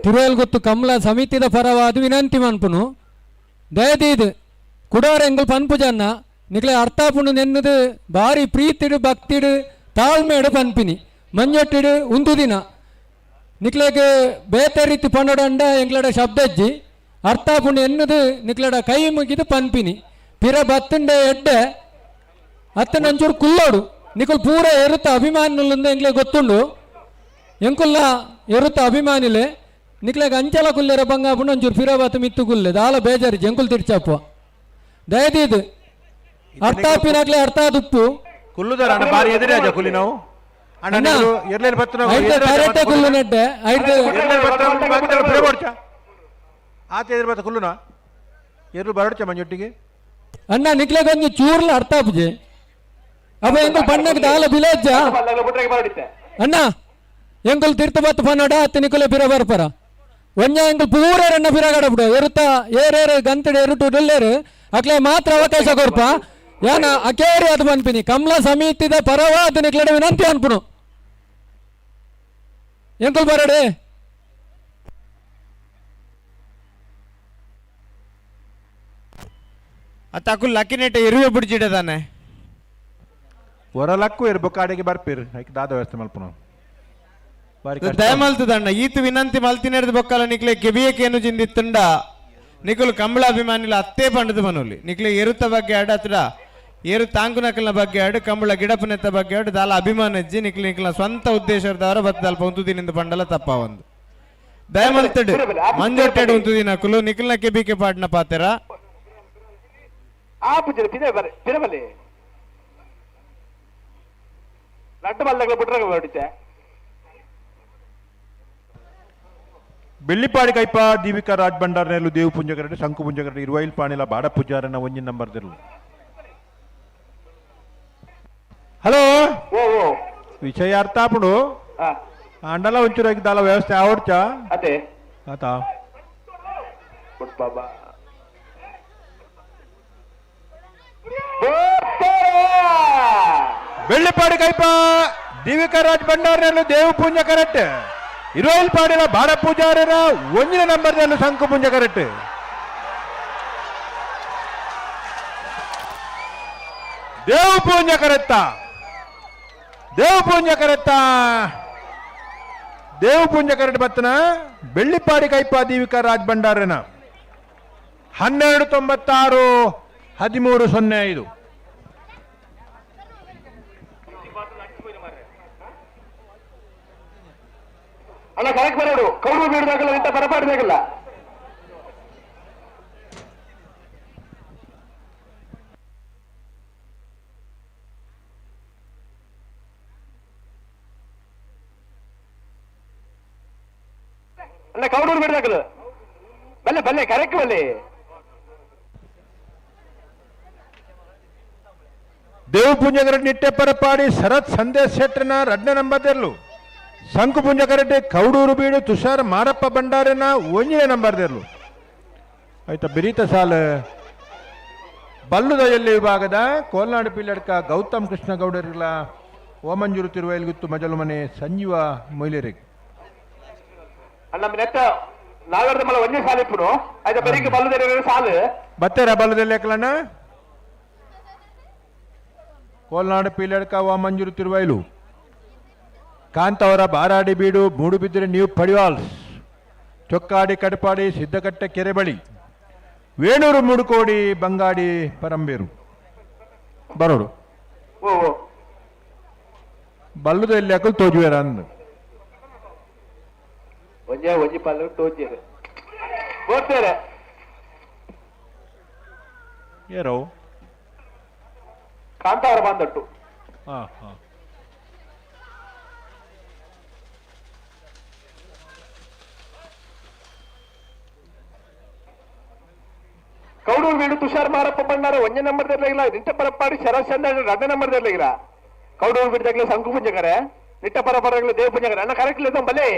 ತಿರುವಲ್ಗುತ್ತು ಕಮಲ ಸಮಿತಿದ ಪರವಾದ ವಿನಂತಿ ಮನ್ಪುನು ದಯದೀದ್ ಕುಡೋರ ಎಂಗುಲ್ ಪನ್ಪುಜನ್ನ ನಿಕ್ಲೆ ಅರ್ಥಾಪುಣು ನೆನ್ನದು ಬಾರಿ ಪ್ರೀತಿಡು ಭಕ್ತಿಡು ತಾಳ್ಮೆಡು ಪನ್ಪಿನಿ ಮಂಜೊಟ್ಟಿಡು ಉಂದು ದಿನ ನಿಕ್ಲೆಗ್ ಬೇತೆ ರೀತಿ ಪನ್ನಡಂಡ ಎಂಗ್ಲಡ ಶಬ್ದಜ್ಜಿ ಅರ್ಥಾಪುಣು ಎನ್ನದು ನಿಕ್ಲಡ ಕೈ ಮುಗಿದು ಪನ್ಪಿನಿ ಪಿರ ಬತ್ತುಂಡೆ ಎಡ್ಡೆ ಅತ್ತ ನಂಚೂರು ಕುಲ್ಲೋಡು ನಿಕುಲ್ ಪೂರ ಎರುತ್ತ ಅಭಿಮಾನಿಲಿಂದ ಎಂಗ್ಲೆ ಗೊತ್ತುಂಡು ಎಂಕುಲ್ಲ ಎರುತ್ತ ಅಭಿಮಾನಿಲೆ ನಿಕ್ಲೆಗ್ ಅಂಚಲ ಕುಲ್ಲೆರ ಬಂಗಾಪುಂಡು ಒಂಚೂರು ಪಿರಬಾತು ಮಿತ್ತು ಕುಲ್ಲೆ ದಾಲ ಬೇಜಾರಿ ಎಂಕುಲ್ ತಿರ್ಚಾಪುವ ದಯದೀದ್ ಅರ್ಥಾಪಿನಾಗ್ಲೆ ಅರ್ಥ ದುಪ್ಪು ಕುಲ್ಲುದಾರ ಅಣ್ಣ ಬಾರಿ ಎದುರೇ ಕುಲಿ ನಾವು ಅಣ್ಣ ಎರ್ಲೇನು ಬತ್ತು ಕರೆಕ್ಟೇ ಕುಲ್ಲು ನೆಡ್ಡೆ ಐದು ಆತ ಎದುರು ಬತ್ತ ಕುಲ್ಲುನ ಎರ್ಲು ಬರಡ್ಚ ಮಂಜೊಟ್ಟಿಗೆ ಅಣ್ಣ ನಿಕ್ಲೆಗ್ ಒಂಜಿ ಚೂರ್ಲ ಅರ್ಥ ಆಪುಜೆ ಅಪ್ಪ ಎಂಕುಲ್ ಪಣ್ಣಗ್ ದಾಲ ಬಿಲೇಜ್ಜ ಅಣ್ಣ ಎಂಕುಲ್ ತೀರ್ಥ ಬತ್ತು ಪನ್ನಡ ಅತ್ತ ನಿಕುಲೆ ಪಿರ ಬರ್ಪರ ಒಂಜ ಎಂಕುಲ್ ಪೂರ ರಣ್ಣ ಪಿರಗಡ ಬಿಡು ಎರುತ್ತ ಏರೇರು ಗಂತಡೆ ಎರುಟು ಡುಲ್ಲೇರು ಅಕ್ಲೆ ಮಾತ್ರ ಅವಕಾಶ ಕೊರ್ಪ ಯಾನ ಅಕೇರಿ ಅದು ಪನ್ಪಿನಿ ಕಮಲ ಸಮಿತಿದ ಪರವಾದ ನಿಕ್ಲೆಡ ವಿನಂತಿ ಅನ್ಪುನು ಎಂಕುಲ್ ಬರಡೆ ಅತ್ತ ಅಕುಲ್ ಲಕ್ಕಿನೆಟ್ಟ ಎರುವೆ ಬಿಡ್ಜಿಡದಾನೆ ಹೊರಲಕ್ಕು ಇರ್ಬೇಕು ಅಡಿಗೆ ಬರ್ಪೀರ್ ಐಕ್ ದಾದ ವ್ಯವಸ್ಥೆ ಮಲ್ಪುನು ದಯಮಲ್ತದಣ್ಣ ಈತ ವಿನಂತಿ ಮಲ್ತಿನೆರ್ದು ಬೊಕ್ಕಲ ನಿಕ್ಲೆ ಕೆಬಿಯಕೇನು ಜಿಂದಿತ್ತುಂಡ ನಿಕುಲು ಕಂಬಳ ಅಭಿಮಾನಿಲ ಅತ್ತೇ ಪಂಡದು ಮನೋಲಿ ನಿಕ್ಲೆ ಎರುತ ಬಗ್ಗೆ ಆಡ ಅತ್ರ ಏರು ತಾಂಕುನಕಲ್ನ ಬಗ್ಗೆ ಆಡು ಕಂಬಳ ಗಿಡಪನೆತ್ತ ಬಗ್ಗೆ ಆಡು ದಾಲ ಅಭಿಮಾನ ಅಜ್ಜಿ ನಿಕ್ಲೆ ನಿಕ್ಲ ಸ್ವಂತ ಉದ್ದೇಶದವರ ಬತ್ತದಲ್ಪ ಉಂತುದಿನಿಂದ ಪಂಡಲ ತಪ್ಪ ಒಂದು ದಯಮಲ್ತಡು ಮಂಜೊಟ್ಟೆಡು ಉಂತುದಿನಕುಲು ನಿಕ್ಲ್ನ ಕೆಬಿಕೆ ಪಾಡ್ನ ಪಾತೆರ. ಆ ಪೂಜೆ ಪಿದೆ ಬರೆ ಪಿರಬಲೆ ಲಡ್ಡು ಬಲ್ಲಗಳ ಬಿಟ್ರಾಗ ಹೊಡಿತೆ. ಬೆಳ್ಳಿಪಾಡಿ ಕೈಪ ದೀವಿಕಾ ರಾಜ್ ಭಂಡಾರನೆಲ್ಲು ದೇವು ಪುಂಜಕರಡೆ ಶಂಕು ಪುಂಜಕರಡೆ ಇರುವೈಲ್ ಪಾಣಿಲ ಬಾಡ ಪೂಜಾರನ ಒಂಜಿನ ನಂಬರ್ ದಿರ್ಲು. ಹಲೋ ಓ ಓ ವಿಷಯ ಅರ್ಥ ಆಪುಂಡು ಅಂಡಲ ಒಂಚೂರು ದಾಲ ವ್ಯವಸ್ಥೆ ಆವಡ್ಚ ಅದೇ ಆತ ಬಾಬಾ ಬೆಳ್ಳಿಪಾಡಿ ಕೈಪ ದೀವಿಕಾ ರಾಜ್ ಭಂಡಾರನೆಲ್ಲು ದೇವು ಪೂಂಜ ಕರೆಕ್ಟ್ ಇರುವೈಲ್ ಪಾಡಿಲ ಬಾಡ ಪೂಜಾರನ ಒಂಜಿನ ನಂಬರ್ ದಿರ್ಲು ಶಂಕು ಪುಂಜ ಕರೆಕ್ಟ್. ದೇವು ಪೂಂಜ ಕರೆತ್ತ ದೇವು ಪೂಂಜ ಕರೆತ್ತ ದೇವು ಪೂಂಜ ಕರೆಟ್ ಬತ್ತನ ಬೆಳ್ಳಿಪಾಡಿ ಕೈಪ ದೀವಿಕಾ ರಾಜ್ ಭಂಡಾರನ 12.96 13.05. ಅಣ್ಣ ಕರೆಕ್ಟ್ ಬರೋಡು ಕೌಡು ಬೀಡದಾಗಲ್ಲ ಇಂತ ಬರಪಾಡ್ದಾಗಲ್ಲ. ಅಣ್ಣ ಕೌಡೂರು ಬಿಡ್ದಾಗಲ್ಲ ಬಲ್ಲೆ ಬಲ್ಲೆ ಕರೆಕ್ಟ್ ಬಲ್ಲೆ. ದೇವು ಪೂಂಜಕರೆಡ್ಡಿ ನಿಟ್ಟೆ ಪರಪಾಡಿ ಶರತ್ ಸಂದೇಶ್ ಶೆಟ್ಟರ್ನ ರಡ್ನ ನಂಬರ್ ದೇರ್ಲು. ಶಂಕು ಪುಂಜಕರೆಡ್ಡಿ ಕೌಡೂರು ಬೀಡು ತುಷಾರ್ ಮಾರಪ್ಪ ಭಂಡಾರನ ಒಂಜಿನ ನಂಬರ್ ದೇರ್ಲು. ಆಯ್ತಾ ಬಿರೀತ ಸಾಲ ಬಲ್ಲುದ ಎಲ್ಲಿ ವಿಭಾಗದ ಕೋಲ್ನಾಡು ಪಿಲ್ಲಡ್ಕ ಗೌತಮ್ ಕೃಷ್ಣ ಗೌಡರಿಗಳ ಓಮಂಜೂರು ತಿರುವೈಲ್ಗುತ್ತು ಮಜಲು ಮನೆ ಸಂಜೀವ ಮೊಯ್ಲೇರಿಗೆ. ಅಣ್ಣ ನೆತ್ತ ನಾಗರದ ಮಲ ಒಂಜೇ ಸಾಲು ಇಪ್ಪುನು ಆಯ್ತಾ ಬೆಳಿಗ್ಗೆ ಬಲ್ಲುದ ಸಾಲು ಬತ್ತೇರ ಬಲ್ಲದಲ್ಲಿ ಯಾಕಲಣ್ಣ ಕೋಲ್ನಾಡು ಪೀಲಡ್ಕ ವಾಮಂಜೂರು ತಿರುವೈಲು ಕಾಂತವರ ಬಾರಾಡಿ ಬೀಡು ಮೂಡುಬಿದಿರೆ ನ್ಯೂ ಪಡಿವಾಲ್ಸ್ ಚೊಕ್ಕಾಡಿ ಕಡಪಾಡಿ ಸಿದ್ದಕಟ್ಟೆ ಕೆರೆಬಳಿ ವೇಣೂರು ಮುಡುಕೋಡಿ ಬಂಗಾಡಿ ಪರಂಬೇರು ಬರೋಡು ಓ ಓ ಬಲ್ಲುದ ಎಲ್ಲಿ ಹಾಕಲು ತೋಜುವೇರ ಅಂದು ಒಂಜೇ ಒಂಜಿ ಪಲ್ಲು ತೋಜೇರು ಬೋರ್ತಾರೆ ಏರೋ ಕಾಂತಾವರ ಬಂದಟ್ಟು ಹಾ ಹಾ ಕೌಡೂರು ವೀಡು ತುಷಾರ್ ಮಾರಪ್ಪ ಬಂಡಾರ ಒಂಜೇ ನಂಬರ್ ದರ್ಲಿಲ್ಲ ನಿಟ್ಟ ಪರಪಾಡಿ ಶರತ್ ಚಂದ್ರ ಎರಡನೇ ನಂಬರ್ ದರ್ಲಿಲ್ಲ ಕೌಡೂರು ಬಿಡ್ದಾಗ್ಲೆ ಸಂಕು ಪುಂಜಕರೆ ನಿಟ್ಟ ಪರಪರಗ್ಲೆ ದೇವ ಪುಂಜಕರೆ ಅಣ್ಣ ಕರೆಕ್ಟ್ ಇಲ್ಲ ಬಲೆ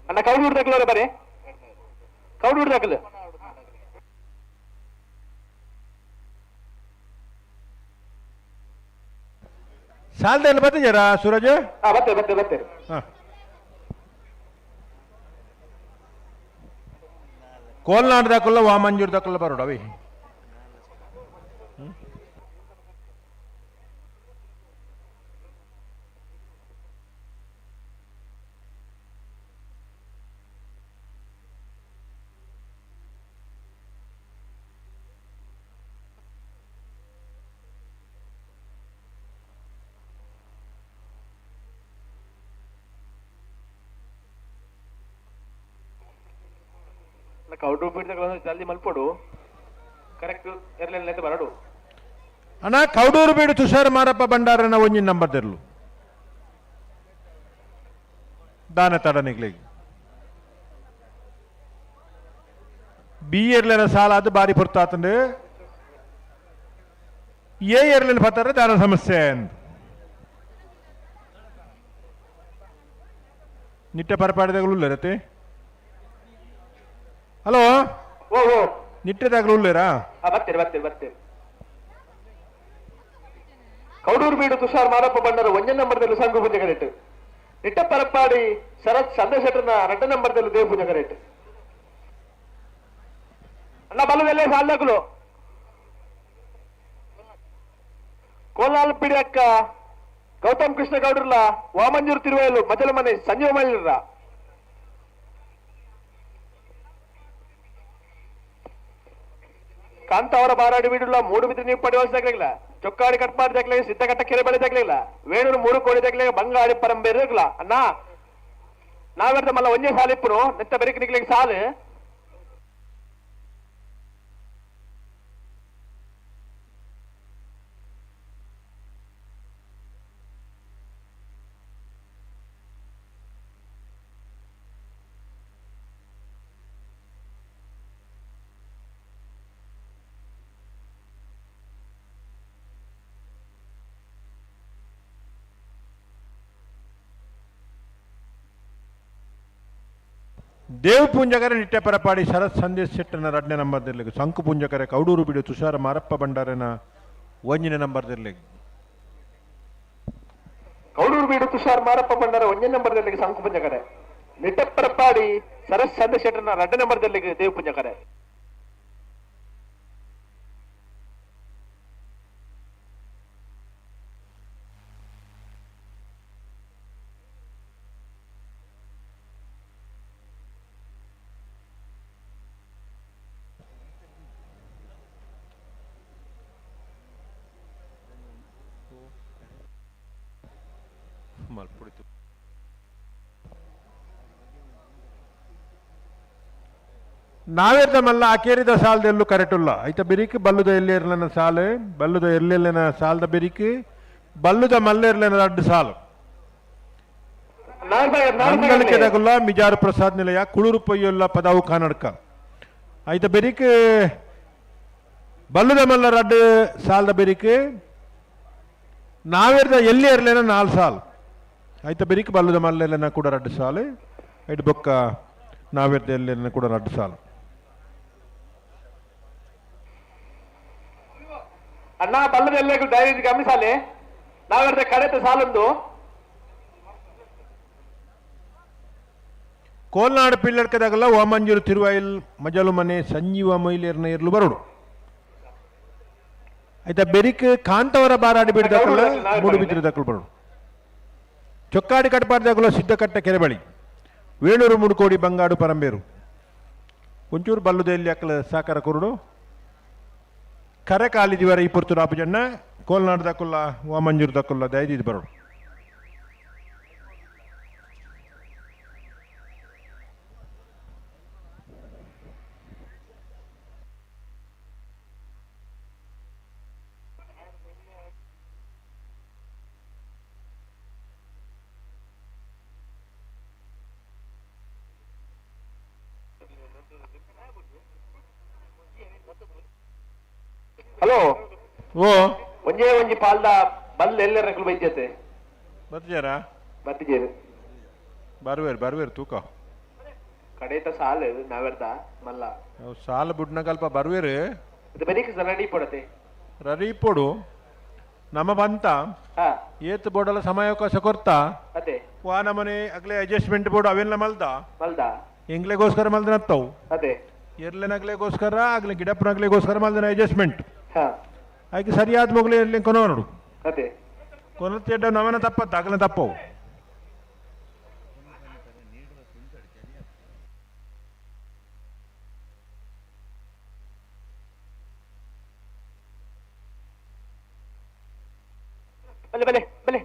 ಅಣ್ಣ ಕೌಡೂರು ದಾಖಲೆ ಬರೀ ಕೌಡೂರು ದಾಖಲೆ ಸಾಲದಲ್ಲಿ ಬರ್ತಿದ್ದೀರಾ ಸೂರಜ್? ಹಾ ಬರ್ತೇವೆ ಬರ್ತೇವೆ ಬರ್ತೇವೆ. ಕೋಲ್ನಾಡು ದಾಕಲ್ಲ ವಾಮಂಜೂರು ದಾಕಲ್ಲ ಬರೋಡ ಅವಿ. ಕೌಡೂರು ಬಿಡ್ದಾಗ ಜಲ್ದಿ ಮಲ್ಪಡು ಕರೆಕ್ಟ್ ಇರಲಿಲ್ಲ ಬರಡು. ಅಣ್ಣ ಕೌಡೂರು ಬೀಡು ತುಷಾರ್ ಮಾರಪ್ಪ ಭಂಡಾರನ ಒಂಜಿನ ನಂಬರ್ ತೆರಲು ದಾನ ತಡನಿಗ್ಲಿ ಬಿ ಎರ್ಲೆನ ಸಾಲ ಅದು ಬಾರಿ ಪೊರ್ತಾತಂಡು ಎ ಎರ್ಲೆನ ಪತ್ತಾರೆ ದಾನ ಸಮಸ್ಯೆ ಅಂದ್ ನಿಟ್ಟೆ ಪರಪಾಡಿದಾಗಲೂ ಉಳ್ಳರತೆ. ಹಲೋ ಓ ಓ ನಿಟ್ಟೆದಾಗಲೂ ಉಳ್ಳೇರಾ? ಬರ್ತೇನೆ ಬರ್ತೇನೆ ಬರ್ತೇನೆ. ಕೌಡೂರು ಬೀಡು ತುಷಾರ್ ಮಾರಪ್ಪ ಬಂಡಾರ ಒಂಜೇ ನಂಬರ್ದಲ್ಲಿ ಸಂಘ ಪೂಜೆ ಕರೆಕ್ಟ್ ನಿಟ್ಟ ಪರಪಾಡಿ ಶರತ್ ಚಂದ್ರಶೆಟ್ಟರ್ನ ಎರಡನೇ ನಂಬರ್ದಲ್ಲಿ ದೇವ ಪೂಜೆ ಕರೆಕ್ಟ್. ಅಣ್ಣ ಬಲ್ಲದಲ್ಲೇ ಸಾಲದಾಕಲು ಕೋಲಾಲ್ ಪಿಡಿಯಕ್ಕ ಗೌತಮ್ ಕೃಷ್ಣ ಗೌಡ್ರಲ್ಲ ವಾಮಂಜೂರು ತಿರುವಯಲು ಮಜಲ ಮನೆ ಸಂಜೀವ ಮೈಲಿರ ಕಾಂತಾವರ ಬಾರಾಡಿ ವೀಡುಲ್ಲ ಮೂಡು ಬಿದ್ದು ನೀವು ಪಡೆಯುವ ಚೊಕ್ಕಾಡಿ ಕಟ್ಪಾಡಿ ದಕ್ಲೆ ಸಿದ್ದಕಟ್ಟ ಕೆರೆ ಬೆಳೆ ದಕ್ಲಿಲ್ಲ ವೇಣೂರು 3 ಕೋಡಿ ದಕ್ಲೆ ಬಂಗಾಡಿ ಪರಂಬೇರು ಅಣ್ಣ ನಾವೆರ್ದ ಮಲ್ಲ ಒಂಜೇ ಸಾಲಿಪ್ಪುನು ನೆತ್ತ ಬೆರಿಕ್ ನಿಕ್ಲಿಗೆ ಸಾಲು ದೇವ್ ಪೂಂಜಕರ ನಿಟ್ಟೆ ಪರಪಾಡಿ ಶರತ್ ಸಂದೇಶ್ ಶೆಟ್ಟನ ರಡ್ನೇ ನಂಬರ್ ದಿರ್ಲಿಗೆ ಶಂಕು ಪೂಂಜಕರ ಕೌಡೂರು ಬಿಡು ತುಷಾರ ಮಾರಪ್ಪ ಭಂಡಾರನ ಒಂಜನೇ ನಂಬರ್ ದಿರ್ಲಿಗೆ ಕೌಡೂರು ಬೀಡು ತುಷಾರ್ ಮಾರಪ್ಪ ಭಂಡಾರ ಒಂಜನೇ ನಂಬರ್ ದಿರ್ಲಿಗೆ ಶಂಕು ಪೂಂಜಕರೆ ನಿಟ್ಟೆ ಪರಪಾಡಿ ಶರತ್ ಸಂದೇಶ್ ಶೆಟ್ಟನ ರಡ್ನೇ ನಂಬರ್ ದಿರ್ಲಿಗೆ ದೇವ್ ಪೂಂಜಕರೆ ನಾವೇರ್ದ ಮಲ್ಲ ಅಕೇರಿದ ಸಾಲದೆಲ್ಲೂ ಕರೆಟುಲ್ಲ ಐತ ಬಿರಿಕ್ ಬಲ್ಲುದ ಎಲ್ಲಿರ್ಲನ ಸಾಲು ಬಲ್ಲುದ ಎಲ್ಲಿರ್ಲನ ಸಾಲದ ಬಿರಿಕ್ ಬಲ್ಲುದ ಮಲ್ಲೇರ್ಲನ ರಡ್ಡು ಸಾಲು ನಂಗಳಿಕೆದಗುಲ್ಲ ಮಿಜಾರು ಪ್ರಸಾದ್ ನಿಲಯ ಕುಳುರು ಪೊಯ್ಯುಲ್ಲ ಪದಾವು ಕಾನಡ್ಕ ಐತ ಬೆರಿಕ್ ಬಲ್ಲುದ ಮಲ್ಲ ರಡ್ಡು ಸಾಲದ ಬೆರಿಕ್ ನಾವೇರ್ದ ಎಲ್ಲಿ ಇರ್ಲೇನ 4 ಸಾಲು ಐತ ಬೆರಿಕ್ ಬಲ್ಲುದ ಮಲ್ಲೇರ್ಲನ ಕೂಡ ರಡ್ಡು ಸಾಲು ಐಟ್ ಬೊಕ್ಕ ನಾವೇರ್ದ ಎಲ್ಲಿರ್ಲನ ಕೂಡ ರಡ್ಡು ಸಾಲು ಅಣ್ಣ ಬಲ್ಲದ ಎಲ್ಲ ಡೈರಿ ಗಮನಿಸಾಲೆ ನಾವೇರ್ದ ಕಡೆತ ಸಾಲೊಂದು ಕೋಲ್ನಾಡು ಪಿಲ್ಲಡ್ಕದಾಗಲ್ಲ ವಾಮಂಜೂರು ತಿರುವಾಯಿಲ್ ಮಜಲು ಮನೆ ಸಂಜೀವ ಮೊಯ್ಲೇರ್ನ ಇರ್ಲು ಬರೋಡು ಆಯ್ತಾ ಬೆರಿಕ್ ಕಾಂತವರ ಬಾರಾಡಿ ಬಿಡ್ದಕ್ಕಲ್ಲ ಮೂಡು ಬಿದ್ದಿರದಕ್ಕಲು ಬರೋಡು ಚೊಕ್ಕಾಡಿ ಕಟ್ಪಾಡ್ದಾಗಲ್ಲ ಸಿದ್ದಕಟ್ಟ ಕೆರೆಬಳಿ ವೇಣೂರು ಮುಡುಕೋಡಿ ಬಂಗಾಡು ಪರಂಬೇರು ಒಂಚೂರು ಬಲ್ಲುದೆಲ್ಲಿ ಅಕ್ಕಲ ಸಾಕಾರ ಕುರುಡು ಕರೆ ಕಾಲಿದಿವರ ಈ ಪುರ್ತುರು ಆಪುಜಣ್ಣ ಕೋಲ್ನಾಡು ದಕ್ಕುಲ್ಲ ವಾಮಂಜೂರು ದಕ್ಕುಲ್ಲ ದಯದಿದ್ದು ಬರೋಡು ಹಲೋ ಓ ಒಂಜೇ ಒಂಜಿ ಪಾಲ್ದ ಬಲ್ ಎಲ್ಲರ ಬೈದ್ಯತೆ ಬರ್ತಿಯಾರಾ ಬರ್ತಿಜೇರು ಬರ್ವೇರು ಬರ್ವೇರು ತೂಕ ಕಡೇತ ಸಾಲು ನಾವೆರ್ದ ಮಲ್ಲ ಸಾಲು ಬುಡ್ನಗಲ್ಪ ಬರ್ವೇರು ಇದು ಬರೀಕ್ ರೆಡಿ ಪಡತೆ ರೆಡಿ ಪೊಡು ನಮ್ಮ ಬಂತ ಏತ್ ಬೋರ್ಡಲ್ಲ ಸಮಯಾವಕಾಶ ಕೊರ್ತಾ ಅದೇ ವಾ ನಮ್ಮನೆ ಅಗ್ಲೆ ಅಡ್ಜಸ್ಟ್ಮೆಂಟ್ ಬೋರ್ಡ್ ಅವೆಲ್ಲ ಮಲ್ದ ಮಲ್ದ ಎಂಗ್ಲೆಗೋಸ್ಕರ ಮಲ್ದನತ್ತವು ಅದೇ ಎರ್ಲೆನಗ್ಲೆಗೋಸ್ಕರ ಆಗ್ಲೆ ಗಿಡಪ್ಪನಗ್ಲೆಗೋಸ್ಕರ ಮಲ್ದನ ಅಡ್ಜಸ್ಟ್ಮೆಂಟ್ ಹಾ ಆಯ್ಕೆ ಸರಿಯಾದ ಮಗಲು ಎರ್ಲೆ ಕೊನೋ ನೋಡು ಅದೇ ಕೊನತ್ತೆ ನಮನ ತಪ್ಪತ್ತ ಆಗಲ ತಪ್ಪವು ಬಲೆ ಬಲೆ ಬಲೆ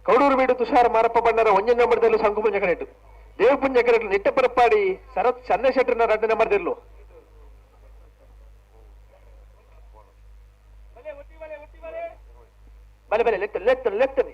ಕೌಡೂರು ಬೀಡು ತುಷಾರ್ ಮಾರಪ್ಪ ಬಂಡಾರ ಒಂಜೇ ನಂಬರ್ದಲ್ಲೂ ಸಂಕುಪುಂಜ ಕರೆಟು ದೇವಪುಂಜ ಕರೆಟು ನಿಟ್ಟ ಪರಪಾಡಿ ಶರತ್ ಚಂದ್ರಶೆಟ್ಟರ್ನ ರಡ್ಡು ನಂಬರ್ದಿರ್ಲು ಬಲೆ ಬಲೆ ಲೆತ್ತ ಲೆತ್ತ ಲೆತ್ತನೆ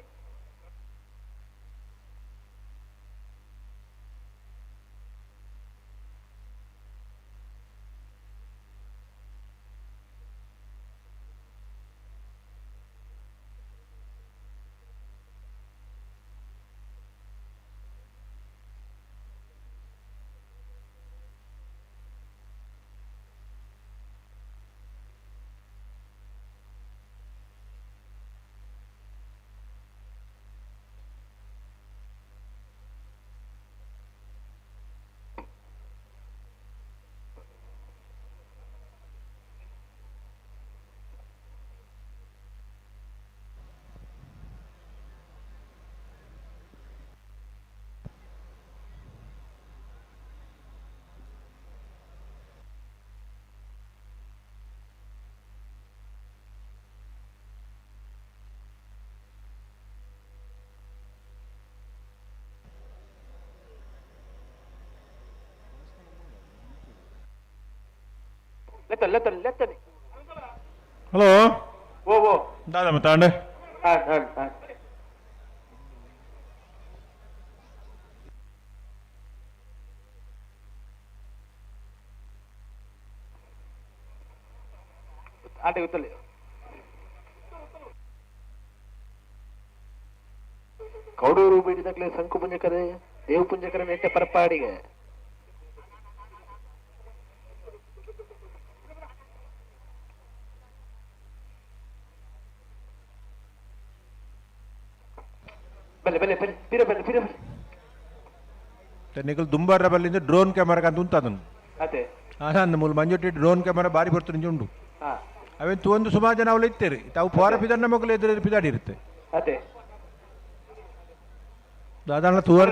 ಲೆತ್ತ ಲೆತ್ತನೆ. ಹಲೋ. ಓ ಓ. ದಾದಮ್ಮ ತಾಂಡೆ. ಹಾ ಹಾ ಹಾ. ಆಟೆ ಗೊತ್ತಲ್ಲ. ಕೌಡೂರು ಬೀಡಿದಾಗಲೇ ಸಂಕು ಪುಂಜಕರೆ ದೇವ ಪುಂಜಕರ ನೆಟ್ಟೆ ಪರಪಾಡಿಗೆ. ಬಲೆ ಬಲೆ ಬಲೆ ಪಿರ ಬಲೆ ಪಿರ ಬಲೆ. ನಿಕಲ್ ದುಂಬಾರ ಬಲ್ಲಿಂದ ಡ್ರೋನ್ ಕ್ಯಾಮರಾ ಅಂತ ಉಂಟು ಅದನ್ನು. ಅದೇ. ಅಂದ ಮೂಲ ಮಂಜೊಟ್ಟಿ ಡ್ರೋನ್ ಕ್ಯಾಮರಾ ಬಾರಿ ಬರ್ತದೆ ಉಂಟು. ಅವೇನು ಒಂದು ಸುಮಾರು ಜನ ಅವಳು ಇತ್ತೇರಿ ತಾವು ಪೋರ ಪಿದಣ್ಣ ಮಕ್ಕಳು ಎದುರು ಪಿದಾಡಿ ಇರುತ್ತೆ. ಅದೇ. ದಾದಾಣ ತೂವರ್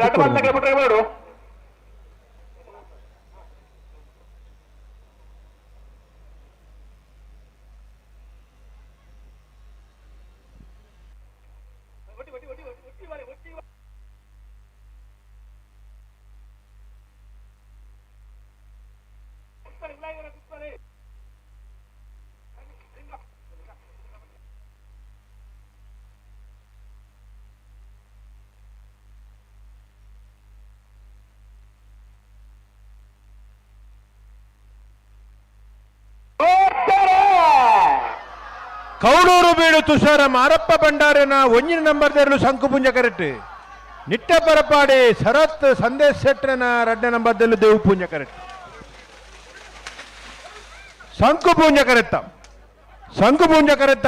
ಕೌಡೂರು ಬೀಡು ತುಷಾರ ಮಾರಪ್ಪ ಭಂಡಾರನ ಒಂಜಿನ ನಂಬರ್ ದೇರಲು ಶಂಕುಪುಂಜ ಕರೆಕ್ಟ್. ನಿಟ್ಟ ಪರಪಾಡಿ ಶರತ್ ಸಂದೇಶ್ ಶೆಟ್ಟರನ ರಡ್ಡ ನಂಬರ್ ದೇಲು ದೇವು ಪೂಂಜ ಕರೆಕ್ಟ್. ಶಂಕುಪುಂಜ ಕರೆತ್ತ ಶಂಕುಪುಂಜ ಕರೆತ್ತ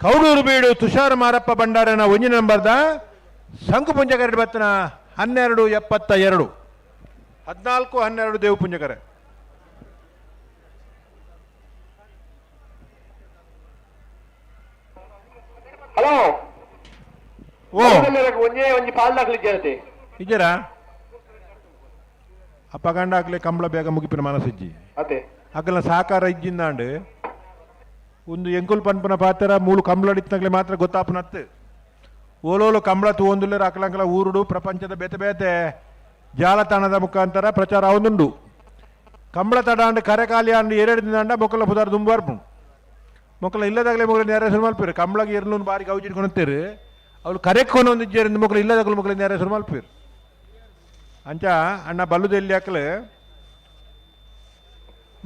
ಕೌಡೂರು ಬೀಡು ತುಷಾರ ಮಾರಪ್ಪ ಭಂಡಾರನ ಒಂಜಿನ ನಂಬರ್ದ ಶಂಕುಪುಂಜ ಕರೆಕ್ಟ್ ಬತ್ತನ 12:72 14:12 ದೇವು ಪುಂಜ ಕರೆ. ಹಲೋ. ಓ. ಒಂಜೇ ಒಂಜಿ ಪಾಲ್ ದಾಖಲೆ ಇಜ್ಜಾರತೆ. ಇಜ್ಜರಾ ಅಪ್ಪಗಂಡ ಹಾಕ್ಲೆ ಕಂಬಳ ಬೇಗ ಮುಗಿಪಿನ ಮನಸ್ಸಿಜ್ಜಿ. ಅದೇ. ಅಗಲ ಸಹಕಾರ ಇಜ್ಜಿಂದಾಂಡ್ ಒಂದು ಎಂಕುಲ್ ಪನ್ಪನ ಪಾತ್ರ ಮೂಲು ಕಂಬಳ ಅಡಿತ್ನಾಗ್ಲೆ ಮಾತ್ರ ಗೊತ್ತಾಪನತ್ತು. ಓಲೋಲು ಕಂಬಳ ತೂವೊಂದುಲ್ಲೆರ್ ಅಕಲಂಕಲ ಊರುಡು ಪ್ರಪಂಚದ ಬೇತೆ ಬೇತೆ ಜಾಲತಾಣದ ಮುಖಾಂತರ ಪ್ರಚಾರ ಆವೊಂದುಂಡು. ಕಂಬಳ ತಡಾಂಡ್ ಕರೆಕಾಲಿ ಆಂಡ್ ಎರಡು ದಿನಾಂಡ ಮೊಕ್ಕಲ ಪುದಾರ್ ದುಂಬಾರ್ಪುಂಡು. ಮೊಕ್ಕಲ ಇಲ್ಲದಾಗಲೇ ಮೊಕ್ಕಲ ನೇರ ಹೆಸರು ಮಲ್ಪೇರು ಕಂಬಳಗೆ ಎರಲು ಬಾರಿ ಗೌಜಿಡ್ಕೊಂತೀರು ಅವಳು ಕರೆಕ್ಕೊಂಡು ಒಂದು ಇಜ್ಜೇರಿಂದ ಮೊಕ್ಕಲು ಇಲ್ಲದಾಗಲೂ ಮೊಕ್ಕಲ ನೇರ ಹೆಸರು ಮಲ್ಪೇರು. ಅಂಚ ಅಣ್ಣ ಬಲ್ಲುದೆಲ್ಲಿ ಹಾಕಲು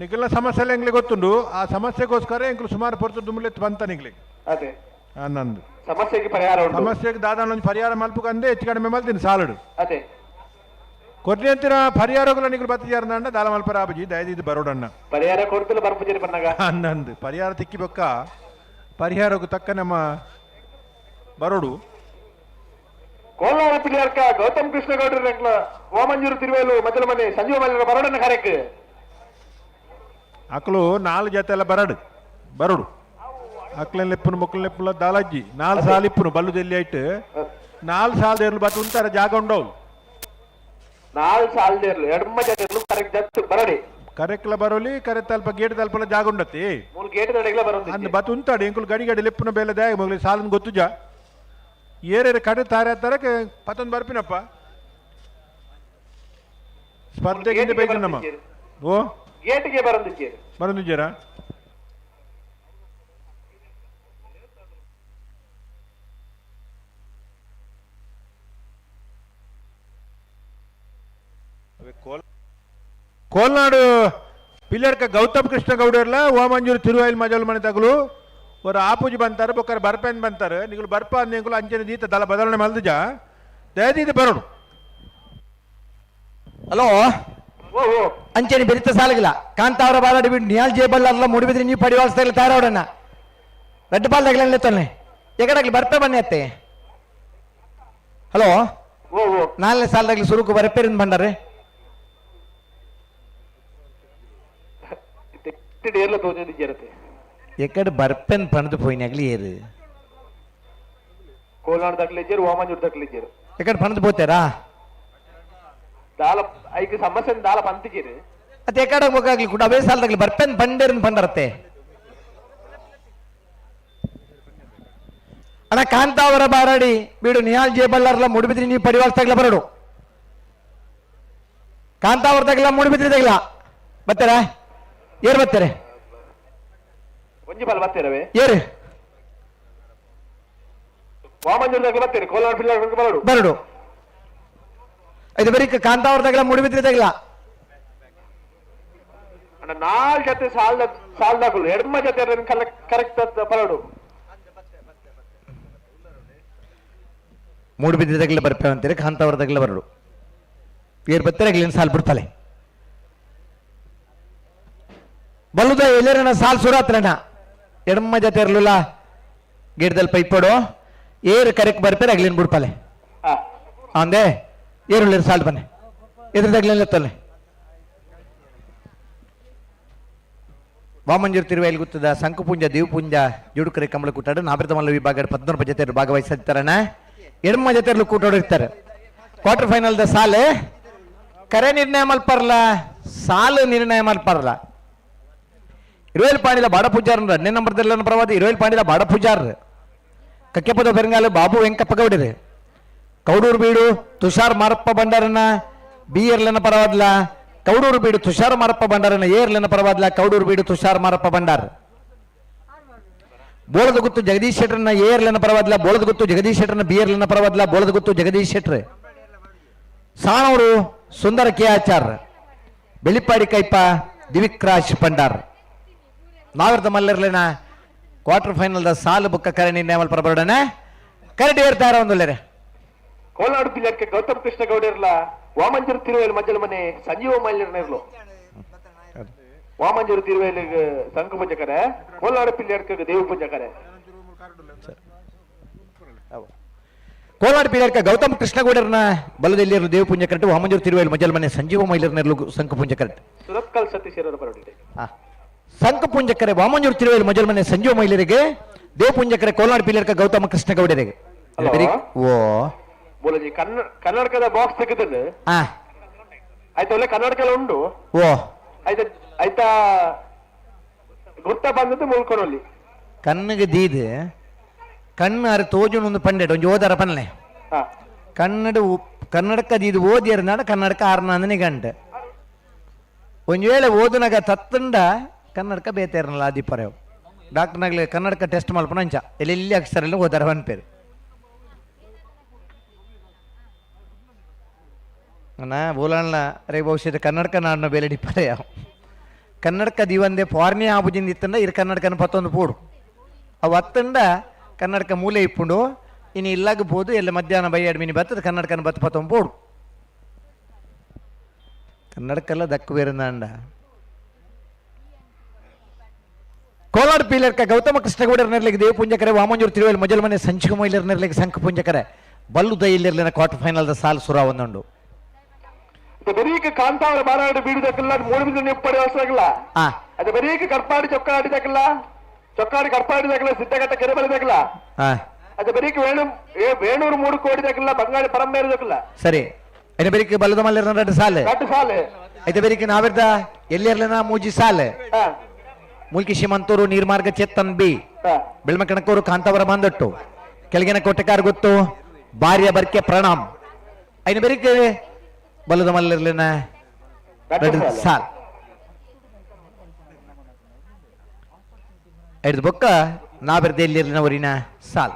ನಿಖಲ್ನ ಸಮಸ್ಯೆ ಎಲ್ಲ ಎಂಗ್ಲಿಗೆ ಗೊತ್ತುಂಡು. ಆ ಸಮಸ್ಯೆಗೋಸ್ಕರ ಎಂಕ್ಲು ಸುಮಾರು ಪೊರ್ತು ದುಂಬುಲೆತ್ತು ಬಂತ ನಿಗ್ಲಿ. ಅದೇ. ನಂದು ಸಮಸ್ಯೆಗೆ ಪರಿಹಾರ ಉಂಟು. ಸಮಸ್ಯೆಗೆ ದಾದಾನ ಒಂದು ಪರಿಹಾರ ಮಲ್ಪುಕಂದೆ ಹೆಚ್ಚು ಕಡಿಮೆ ಮಲ್ತೀನಿ ಸಾಲಡು. ಅದೇ. ಕೊರ್ನಿ ಪರಿಹಾರಗಳ ನಿಗ್ಲು ಬತ್ತಿಯಾರನಣ್ಣ ದಾಲ ಮಲ್ಪರ ಆಬಜಿ ದಯದಿದ್ದು ಬರೋಡಣ್ಣ. ಪರಿಹಾರ ಕೊಡ್ತಲ್ಲ ಬರ್ಪುಜರಿ ಬನ್ನಾಗ. ನಂದು ಪರಿಹಾರ ತಿಕ್ಕಿ ಬೊಕ್ಕ ಪರಿಹಾರಕ್ಕೂ ತಕ್ಕ ನಮ್ಮ ಬರೋಡು. ಕೋಲಾರ ಪಿಲಿಯಾರ್ಕ ಗೌತಮ್ ಕೃಷ್ಣಗೌಡರ ಓಮಂಜೂರು ತಿರುವೇಲು ಮೊದಲ ಮನೆ ಸಂಜೀವ ಮಲ್ಯರ ಬರೋಡನ್ನ ಕಾರ್ಯಕ್ಕೆ. ಅಕ್ಲು ನಾಲ್ಕು ಜೊತೆ ಎಲ್ಲ ಬರಡು ಬರೋಡು ಅಕ್ಲೆನ್ ಲೆಪ್ಪುನು ಮೊಕ್ಕಲು ಲೆಪ್ಪುಲ ದಾಲಜ್ಜಿ ನಾಲ್ ಸಾಲ ಇಪ್ಪುನು ಬಲ್ಲು ದೆಲ್ಲಿ ಐಟ್ ನಾಲ್ ಸಾಲ ದೇರ್ಲು ಬತ್ ಉಂತಾರ ಜಾಗ ಉಂಡವು. ನಾಲ್ ಸಾಲ ದೇರ್ಲು ಎಡಮ ಜೊತೆ ಕರೆಕ್ಟ್ ಜತ್ತು ಬರಡಿ. ಕರೆಕ್ಲ ಬರೋಲಿ ಕರೆ ತಲ್ಪ ಗೇಟ್ ತಲ್ಪಲ ಜಾಗ ಉಂಡತಿ. ಮೂಲ ಗೇಟ್ ದಡೆಗ್ಲ ಬರೋದು. ಅಂದ್ ಬತ್ ಉಂತಾಡು ಎಂಕುಲು ಗಡಿ ಗಡಿ ಲೆಪ್ಪುನ ಬೇಲೆ ದಾಯ ಮೊಗಲಿ ಸಾಲನ್ ಗೊತ್ತುಜ ಏರೇರು ಕಡೆ ತಾರೆ ತರ ಪತ್ತೊಂದು ಬರ್ಪಿನಪ್ಪ ಸ್ಪರ್ಧೆಗೆ ಬೇಕು ನಮ್ಮ ಓ ಗೇಟ್ಗೆ ಬರಂದಿದ್ದೀರಿ ಬರಂದಿದ್ದೀರಾ. ಕೋಲ್ನಾಡು ಪಿಲ್ಲರ್ಕ ಗೌತಮ್ ಕೃಷ್ಣ ಗೌಡರ್ಲ ಓಮಂಜೂರು ತಿರುವಾಯಿಲ್ ಮಜಲ್ ಮನೆ ತಗಲು ஒரு ಆಪೂಜಿ ಬಂತಾರೆ ಬೊಕ್ಕರೆ ಬರ್ಪೇನ್ ಬಂತಾರೆ ನಿಗಳು ಬರ್ಪ ಅಂದೆಂಕುಲು ಅಂಚನೆ ದೀತ ದಲ ಬದಲಾವಣೆ ಮಲ್ದುಜ ದಯದೀತ ಬರೋಡು. ಹಲೋ. ಅಂಚನೆ ಬೆರಿತ ಸಾಲಗಿಲ್ಲ ಕಾಂತಾವರ ಬಾಲಾಡಿ ಬಿಟ್ಟು ನಿಯಾಲ್ ಜೇಬಲ್ ಮೂಡಿಬಿದ್ರೆ ನೀವು ಪಡಿವಾಳಿಸ್ತಾ ತಯಾರವಡಣ್ಣ ರೆಡ್ ಬಾಲ್ ತಗಲೇ ತೊನ್ನೆ ಎಕಡಾಗ್ಲಿ ಬರ್ಪೆ ಬನ್ನಿ ಅತ್ತೆ. ಹಲೋ. ನಾಲ್ನೇ ಸಾಲದಾಗ್ಲಿ ಸುರುಕು ಬರ್ಪೇರಿಂದ ಬಂಡಾರೆ ಎಕಡೆ ಬರ್ಪೆನ್ ಪಣದು ಪೋಯಿನಾಗ್ಲಿ ಏರು ಕೋಲಾರ ದಕ್ಲಿಜ್ಜರು ಓಮಂಜೂರು ದಕ್ಲಿಜ್ಜರು ಎಕಡೆ ಪಣದು ಪೋತಾರಾ ದಾಲ ಐಕ್ ಸಮಸ್ಯೆ ದಾಲ ಪಂತಿಜಿರು ಅತ್ತೆ ಎಕಡೆ ಹೋಗಾಗ್ಲಿ ಕೂಡ ಅವೇ ಸಾಲದಾಗ್ಲಿ ಬರ್ಪೆನ್ ಬಂಡೇರನ್ ಪಂಡರತ್ತೆ. ಅಣ್ಣ ಕಾಂತಾವರ ಬಾರಾಡಿ ಬೀಡು ನಿಹಾಲ್ ಜೇಬಲ್ಲಾರ್ಲ ಮುಡಿಬಿದ್ರಿ ನೀವು ಪಡಿವಾಳ ತಗ್ಲ ಬರಡು ಕಾಂತಾವರ ತಗಲ ಮುಡಿಬಿದ್ರಿ ತಗಲ ಬರ್ತಾರ. ಏರ್ ಬರ್ತಾರೆ ಒಂಜಿ ಬಾಲ್ ಬರ್ತೀರವೇ ಏರು ವಾಮಂಜೂರು ಬರ್ತೀರಿ ಕೋಲಾರ ಪಿಲ್ಲರ್ ಬರಡು ಬರಡು ಇದು ಬರೀ ಕಾಂತಾವ್ರ ತಗಲ ಮುಡಿಬಿದ್ರಿ ತಗಲ ಅಣ್ಣ ನಾಲ್ ಜೊತೆ ಸಾಲ್ದ ಸಾಲ್ದಾಕುಲು ಎಡ್ಮ ಜೊತೆ ಕರೆಕ್ಟ್ ಬರಡು ಮೂಡುಬಿದ್ರಿ ತಗಲ ಬರ್ಪೆ ಅಂತೀರಿ ಕಾಂತಾವ್ರ ತಗಲ ಬರಡು ಏರ್ ಬರ್ತಾರೆ ಅಗ್ಲಿನ ಸಾಲ್ ಬಿಡ್ತಲೆ ಬಲ್ಲುದ ಎಲ್ಲರಣ ಸಾಲ್ ಸುರಾತ್ರಣ ಎಡಮ್ಮ ಜೊತೆ ಇರಲಿಲ್ಲ ಗಿಡದಲ್ಲಿ ಪೈಪೋಡು ಏರು ಕರೆಕ್ ಬರ್ಪೇರೆ ಅಗ್ಲಿನ ಬಿಡ್ಪಲೆ ಅಂದೆ ಏರುಳ್ಳಿರು ಸಾಲ್ಟ್ ಬನ್ನಿ ಎದುರ್ದಾಗ್ಲಿಲ್ಲ ತೊಲೆ ವಾಮಂಜೂರು ತಿರುವೇಲ್ ಗುತ್ತದ ಸಂಕುಪುಂಜ ದೇವಪುಂಜ ಜುಡುಕರೆ ಕಮಲ ಕೂಟಾಡು ನಾಬಿರ್ತಮಲ್ಲ ವಿಭಾಗ 14 ಜೊತೆ ಭಾಗವಹಿಸಿರ್ತಾರಣ ಎಡಮ ಜೊತೆ ಕೂಟೋಡು ಇರ್ತಾರೆ. ಕ್ವಾರ್ಟರ್ ಫೈನಲ್ the ಸಾಲು ಕರೆ ನಿರ್ಣಯ ಮಲ್ಪರ್ಲ ಸಾಲು ನಿರ್ಣಯ ಮಲ್ಪರ್ಲ. ಇರುವೇಲ್ ಪಾಂಡಿಲ ಬಾಡ ಪೂಜಾರ್ 2ನೇ ನಂಬರ್ದಲ್ಲ ಪರವಾದ ಇರುವೇಲ್ ಪಾಂಡಿಲ ಬಾಡ ಪೂಜಾರ್ ಕಕ್ಕೆಪದ ಬೆರಂಗಾಲು ಬಾಬು ವೆಂಕಪ್ಪ ಗೌಡರು ಕೌಡೂರು ಬೀಡು ತುಷಾರ್ ಮಾರಪ್ಪ ಭಂಡಾರನ ಬಿ ಎರ್ಲನ ಪರವಾದ್ಲ ಕೌಡೂರು ಬೀಡು ತುಷಾರ್ ಮಾರಪ್ಪ ಭಂಡಾರನ ಎ ಎರ್ಲನ ಪರವಾದ್ಲ ಕೌಡೂರು ಬೀಡು ತುಷಾರ್ ಮಾರಪ್ಪ ಭಂಡಾರ್ ಬೋಳದ ಗುತ್ತು ಜಗದೀಶ್ ಶೆಟ್ಟರ್ನ ಎ ಎರ್ಲನ ಪರವಾದ್ಲ ಬೋಳದ ಗುತ್ತು ಜಗದೀಶ್ ಶೆಟ್ಟರ್ನ ಬಿ ಎರ್ಲನ ಪರವಾದ್ಲ ಬೋಳದ ಗುತ್ತು ಜಗದೀಶ್ ಶೆಟ್ರ್ ಸಾಣವರು ಸುಂದರ ಕೆ ಆಚಾರ್ ಬೆಳಿಪಾಡಿ ಕೈಪ ದಿವಿಕ್ರಾಶ್ ಭಂಡಾರ್ ನಾವಿರ್ದ ಮಲ್ಲರ್ಲೇನ ಕ್ವಾರ್ಟರ್ ಫೈನಲ್ the ಸಾಲು ಬುಕ್ಕ ಕರೆ ನಿರ್ಣಯ ಪರಬರೋಡನೆ ಕರೆಡಿ ಏರ್ತಾರ ಒಂದು ಕೋಲಾಡು ಪಿಲ್ಲರ್ಕೆ ಗೌತಮ್ ಕೃಷ್ಣ ಗೌಡರ್ಲ ವಾಮಂಜೂರು ತಿರುವೇಲು ಮಜ್ಜಲ ಮನೆ ಸಂಜೀವ ಮೈಲಿರ್ನೇರ್ಲು ವಾಮಂಜೂರು ತಿರುವೇಲು ಸಂಘ ಪೂಜಕರೆ ಕೋಲಾಡು ಪಿಲ್ಲರ್ಕೆ ದೇವ ಪೂಜಕರೆ ಕೋಲಾಡು ಪಿಲ್ಲರ್ಕೆ ಗೌತಮ್ ಕೃಷ್ಣ ಗೌಡರ್ನ ಬಲದಲ್ಲಿ ದೇವ ಪೂಜೆ ಕರೆಕ್ಟ್ ವಾಮಂಜೂರು ತಿರುವೇಲು ಮಜ್ಜಲ ಮನೆ ಸಂಜೀವ ಮೈಲಿರ್ನೇರ್ಲು ಸಂಘ ಪೂಜೆ ಕರೆಕ್ಟ್ ಸುರತ್ಕಲ್ ಸತೀಶ್ ಬರೋಡಿದೆ. ಸಂಘ ಪುಂಜಕರೆ ವಾಮಂಜೂರು ತಿರುವೇಲು ಮಜಲ್ ಮನೆ ಸಂಜೀವ ಮೈಲರಿಗೆ ದೇವ ಪುಂಜಕರೆ ಕೋಲಾಡು ಪಿಲ್ಲರ್ಕ ಗೌತಮ ಕೃಷ್ಣ ಗೌಡರಿಗೆ. ಓ ಬೋಲಜಿ ಕನ್ನಡಕದ ಬಾಕ್ಸ್ ತೆಗೆದಲ್ಲಿ ಆಯ್ತಾ ಒಳ್ಳೆ ಕನ್ನಡಕ ಉಂಟು. ಓ ಆಯ್ತಾ ಆಯ್ತಾ ಗುರ್ತ ಬಂದದ್ದು ಮುಳ್ಕೊನಲ್ಲಿ ಕಣ್ಣಿಗೆ ದೀದು ಕಣ್ಣು ಅರ ತೋಜುನೊಂದು ಪಂಡೆಟ್ ಒಂಜಿ ಓದಾರ ಪನ್ಲೆ ಕನ್ನಡ ಕನ್ನಡಕ ದೀದು ಓದಿಯರ್ನಾಡ ಕನ್ನಡಕ ಆರ್ನಾಂದನಿ ಗಂಟೆ ಒಂಜಿ ವೇಳೆ ಓದುನಾಗ ತತ್ತಂಡ ಕನ್ನಡಕ ಬೇತೇರ್ನಲ್ಲ ಆದಿಪರೇವು ಡಾಕ್ಟರ್ನಾಗ್ಲಿ ಕನ್ನಡಕ ಟೆಸ್ಟ್ ಮಲ್ಪನ ಅಂಚ ಎಲ್ಲೆಲ್ಲಿ ಅಕ್ಷರ ಓದಾರ ಪನ್ಪೇರು ಅಣ್ಣ ಬೋಲಣ್ಣ ಅರೆ ಬಹುಶಃ ಕನ್ನಡಕ ನಾಡಿನ ಬೇಲೆ ಡಿಪ್ಪರೆ ಯಾವ ಕನ್ನಡಕ ದಿವಂದೆ ಫಾರ್ನಿ ಆಬುಜಿಂದ ಇತ್ತಂಡ ಇರು ಕನ್ನಡಕನ ಪತ್ತೊಂದು ಪೋಡು ಅವು ಅತ್ತಂಡ ಕನ್ನಡಕ ಮೂಲೆ ಇಪ್ಪುಂಡು ಇನ್ನು ಇಲ್ಲಾಗ ಬೋದು ಎಲ್ಲ ಮಧ್ಯಾಹ್ನ ಬೈ ಎರಡು ಮಿನಿ ಬತ್ತದ ಕನ್ನಡಕನ ಬತ್ತು ಪತ್ತೊಂದು ಪೋಡು ಕನ್ನಡಕ್ಕೆಲ್ಲ ದಕ್ಕು ಬೇರೆ ಕೋಲಾರ ಪೀಲರ್ಕ ಗೌತಮ ಕೃಷ್ಣಗೌಡರ ನೆರಳಿಗೆ ದೇವಪುಂಜಕರೆ ವಾಮಂಜೂರು ತಿರುವೇಲು ಮೊಜಲ್ ಮನೆ Sanchi ಮೈಲರ್ ನೆರಳಿಗೆ ಸಂಖ ಪುಂಜಕರೆ Ballu ದೈಲಿರ್ಲಿನ quarter final the ಸಾಲು ಸುರ ಒಂದುಂಡು. ಬರೀಕ ಕಾಂತಾವರ ಬಾರಾಡು ಬೀಡುದಕ್ಕಿಲ್ಲ ಮೂಡು ಬಿಂದು ನಿಪ್ಪಡಿ ಅವಸರಗಿಲ್ಲ ಅದು ಬರೀಕ ಕರ್ಪಾಡಿ ಚೊಕ್ಕಾಡಿದಕ್ಕಿಲ್ಲ ಚೊಕ್ಕಾಡಿ ಕರ್ಪಾಡಿದಕ್ಕಿಲ್ಲ ಸಿದ್ಧಘಟ್ಟ ಕೆರೆಬಲಿದಕ್ಕಿಲ್ಲ ಅದು ಬರೀಕ ವೇಣು ವೇಣೂರು 3 ಕೋಟಿದಕ್ಕಿಲ್ಲ ಬಂಗಾಳಿ ಪರಂಬೇರದಕ್ಕಿಲ್ಲ. ಸರಿ ಐನ ಬರೀಕ ಬಲ್ಲದ ಮಲ್ಲೇರ್ನ 2 ಸಾಲು 2 ಸಾಲು ಐತೆ ಬರೀಕ ನಾವಿರ್ದ ಎಲ್ಲಿರ್ಲಿನ 3 ಸಾಲು ಮುಲ್ಕಿ ಶಿಮಂತೂರು ನೀರ್ಮಾರ್ಗ ಚೇತನ್ ಬಿ ಬೆಳ್ಮಕಣಕೂರು ಕಾಂತಾವರ ಬಾಂದೊಟ್ಟು ಕೆಳಗಿನ ಕೋಟೆಕಾರ ಗೊತ್ತು ಬಾರ್ಯ ಬರ್ಕೆ ಪ್ರಣಾಮ್ ಐನ ಬರೀಕ ಬಲ್ಲದ ಮಲ್ಲಿರ್ಲಿನ 2 ಸಾಲ್ ಐದು ಬೊಕ್ಕ ನಾವಿರ್ದ ಎಲ್ಲಿರ್ಲಿನ ಒರಿನ ಸಾಲ್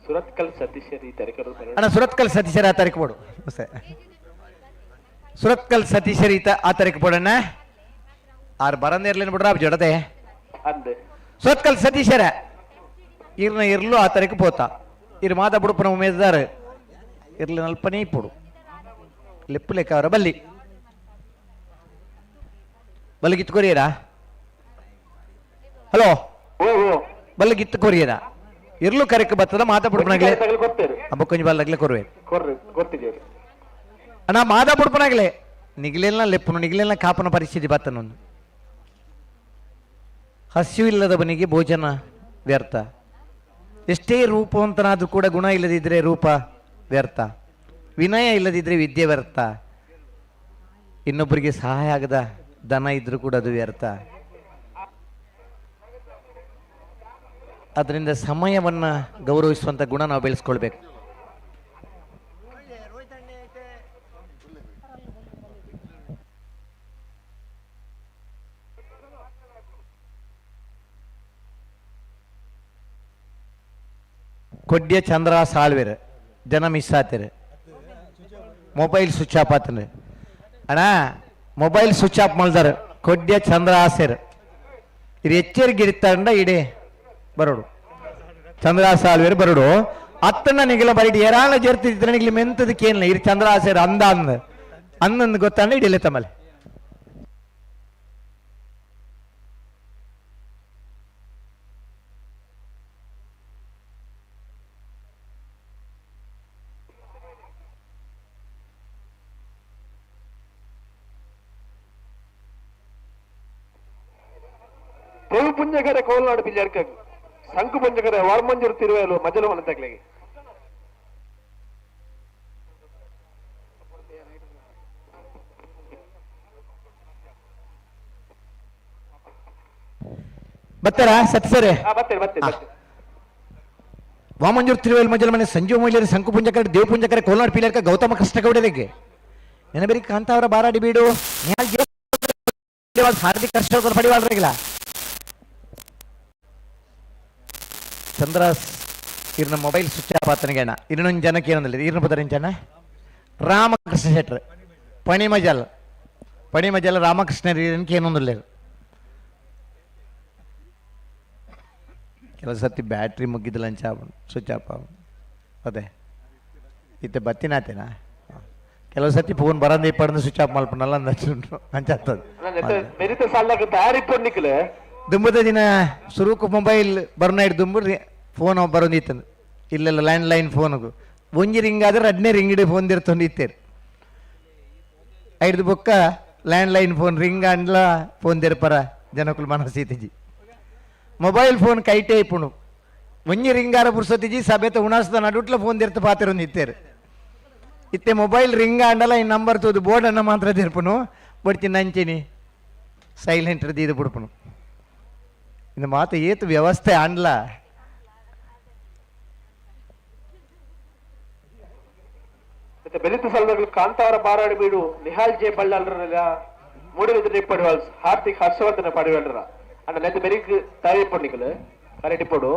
ಸುರತ್ಕಲ್ ಸತೀಶ್ ಅಣ್ಣ ಸುರತ್ಕಲ್ ಸತೀಶರ ಆ ತಾರೀಕು ಬೋಡು ಸುರತ್ಕಲ್ ಸತೀಶರ್ ಈತ ಆ ತಾರೀಕು ಬೋಡಣ್ಣ ಆರು ಬರಂದಿರ್ಲಿನ ಬಿಡ್ರ ಜಡದೆ ಸುರತ್ಕಲ್ ಸತೀಶರ ಇರ್ನ ಇರ್ಲು ಆ ತಾರೀಕು ಪೋತ ಇರ್ ಮಾದ ಬುಡುಪನ ಉಮೇದಾರ ಇರ್ಲಿ ನಲ್ಪನೇ ಪೋಡು ಲೆಪ್ಪು ಲೆಕ್ಕ ಅವರ ಬಲ್ಲಿ ಬಲ್ಲಿಗಿತ್ತು ಕೊರಿಯರಾ ಹಲೋ ಬಲ್ಲಿಗಿತ್ತು ಕೊರಿಯರಾ ಇರ್ಲು ಕರೆಕ್ ಬರ್ತದ ಮಾತಾ ಬುಡುಪನಾಗ್ಲೆ ಹಬ್ಬಕ್ಕೊಂಜಿ ಬಲ್ಲಾಗ್ಲೆ ಕೊರುವೆ ಅಣ್ಣ ಮಾದ ಬುಡುಪನಾಗ್ಲೆ ನಿಗ್ಲೆಲ್ಲ ಲೆಪ್ಪುನು ನಿಗ್ಲೆಲ್ಲ ಕಾಪನ ಪರಿಸ್ಥಿತಿ ಬತ್ತನೊಂದು. ಹಸಿವಿಲ್ಲದವನಿಗೆ ಭೋಜನ ವ್ಯರ್ಥ. ಎಷ್ಟೇ ರೂಪವಂತನಾದರೂ ಕೂಡ ಗುಣ ಇಲ್ಲದಿದ್ದರೆ ರೂಪ ವ್ಯರ್ಥ, ವಿನಯ ಇಲ್ಲದಿದ್ದರೆ ವಿದ್ಯೆ ವ್ಯರ್ಥ, ಇನ್ನೊಬ್ಬರಿಗೆ ಸಹಾಯ ಆಗದ ದನ ಇದ್ರೂ ಕೂಡ ಅದು ವ್ಯರ್ಥ. ಅದರಿಂದ ಸಮಯವನ್ನು ಗೌರವಿಸುವಂಥ ಗುಣ ನಾವು ಬೆಳೆಸ್ಕೊಳ್ಬೇಕು. ಕೊಡ್ಯ ಚಂದ್ರ ಸಾಳ್ವೇರು ಜನ ಮಿಸ್ ಆತೀರಿ. ಮೊಬೈಲ್ ಸ್ವಿಚ್ ಆಫ್ ಆತನ ಅಣ್ಣ, ಮೊಬೈಲ್ ಸ್ವಿಚ್ ಆಫ್ ಮಲ್ದಾರ ಕೊಡ್ಯ ಚಂದ್ರ ಆಸೆರ್. ಇದು ಎಚ್ಚರಿಕೆ ಇರ್ತಾಂಡ ಇಡೇ ಬರೋಡು ಚಂದ್ರ ಸಾಳ್ವೇರು ಬರೋಡು. ಅತ್ತಣ್ಣ ನಿಗಲ ಬರೀ ಏರಾಳ ಜೇರ್ತಿದ್ರೆ ನಿಗಲಿ ಮೆಂತದಕ್ಕೇನಿಲ್ಲ. ಇರು ಚಂದ್ರ ಆಸೆರ್ ಅಂದ ಅಂದ ಅಂದಂದು ಗೊತ್ತಾಂಡ ಇಡಿಲ್ಲ ತಮ್ಮಲ್ಲಿ. ದೇವಪುಂಜಕರೆ ಕೋಲ್ನಾಡು ಪಿಲ್ಯಾರ್ಕ ಸಂಕು ಪುಂಜಕರೆ ವಾರ್ಮಂಜೂರು ತಿರುವೇಲು ಮಜಲು ಮನತಕ್ಲೆಗೆ. ಬತ್ತಾರಾ ಸತ್ಸರೆ? ಬತ್ತೇನೆ ಬತ್ತೇನೆ ಬತ್ತೇನೆ. ವಾಮಂಜೂರು ತಿರುವೇಲು ಮಜಲು ಮನೆ ಸಂಜೀವ ಮಹಿಳೆಯರು ಸಂಕು ಪುಂಜಕರೆ ದೇವಪುಂಜಕರೆ ಕೋಲ್ನಾಡು ಪಿಲ್ಯಾರ್ಕ ಗೌತಮ ಕೃಷ್ಣಗೌಡರಿಗೆ ನೆನಬೇರಿ ಕಾಂತಾವರ ಬಾರಾಡಿ ಬೀಡು ಹಾರ್ದಿಕ ಹರ್ಷ ಪಡಿವಾಳ್ರಿಗಿಲ್ಲ. ಚಂದ್ರ ಇರ್ನ ಮೊಬೈಲ್ ಸ್ವಿಚ್ ಆಫ್ ಆತನಿಗೆ ಅಣ್ಣ. ಇನ್ನೊಂದು ಜನಕ್ಕೆ ಏನಂದಿಲ್ಲ ಇರ್ನ ಬದರಿನ ಜನ ರಾಮಕೃಷ್ಣ ಶೆಟ್ರ್ ಪಣಿಮಜಲ್ ಪಣಿಮಜಲ್ ರಾಮಕೃಷ್ಣ ಏನೊಂದಿಲ್ಲ. ಕೆಲವು ಸರ್ತಿ ಬ್ಯಾಟ್ರಿ ಮುಗ್ಗಿದ್ದಿಲ್ಲ ಅಂಚ ಸ್ವಿಚ್ ಆಫ್ ಅದೇ ಇತ್ತೆ ಬತ್ತಿನಾತೇನಾ. ಕೆಲವು ಸರ್ತಿ ಫೋನ್ ಬರಂದ ಇಪ್ಪಡ್ದು ಸ್ವಿಚ್ ಆಫ್ ಮಲ್ಪನಲ್ಲ ಅಂದ ಅಂಚಾಗ್ತದೆ. ದುಂಬದ ದಿನ ಸುರುಕು ಮೊಬೈಲ್ ಬರ್ನಾಯ್ಡು ದುಂಬು ಫೋನ್ ಬರೋದಿತ್ತಂದು ಇಲ್ಲೆಲ್ಲ ಲ್ಯಾಂಡ್ ಲೈನ್ ಫೋನ್ಗು ಒಂಜಿ ರಿಂಗ್ ಆದ್ರೆ ರಡ್ನೇ ರಿಂಗಿಡಿ ಫೋನ್ ದಿರ್ತೊಂದು ಇತ್ತೇರು. ಐದು ಬೊಕ್ಕ ಲ್ಯಾಂಡ್ ಲೈನ್ ಫೋನ್ ರಿಂಗ್ ಅಂಡ್ಲ ಫೋನ್ ದಿರ್ಪರ ಜನಕುಲು ಮನಸ್ಸೀತಿಜಿ. ಮೊಬೈಲ್ ಫೋನ್ ಕೈಟೇ ಇಪ್ಪುಣು ಒಂಜಿ ರಿಂಗಾರ ಪುರ್ಸೊತ್ತಿಜಿ ಸಭೆತ ಉಣಾಸದ ನಡುಟ್ಲ ಫೋನ್ ದಿರ್ತ ಪಾತಿರೊಂದು ಇತ್ತೇರು. ಇತ್ತೆ ಮೊಬೈಲ್ ರಿಂಗ್ ಆಂಡಲ ಈ ನಂಬರ್ ತೂದು ಬೋರ್ಡನ್ನು ಮಾತ್ರ ತಿರ್ಪುನು ಬಡ್ತಿ ನಂಚಿನಿ ಸೈಲೆಂಟ್ ದೀದು ಬಿಡ್ಪುನು. ಇಂದ ಮಾತು ಏತು ವ್ಯವಸ್ಥೆ ಆಂಡ್ಲ. ಬೆಲಿತ ಸಲದಗಳು ಕಾಂತಾರ ಬಾರಾಡಿ ಬೀಡು ನಿಹಾಲ್ ಜೆ ಬಳ್ಳಾಲ್ರ ಮೂಡಬಿದ್ರೆ ಪಡಿವಾಲ್ಸ್ ಹಾರ್ದಿಕ್ ಹರ್ಷವರ್ಧನ ಪಡಿವಾಲ್ರ ಅಣ್ಣ ನೆತ್ತ ಬೆರಿಗ್ ತಾಯಿ ಪೊಣ್ಣಿಕಲು ಕರೆಟಿಪೊಡು.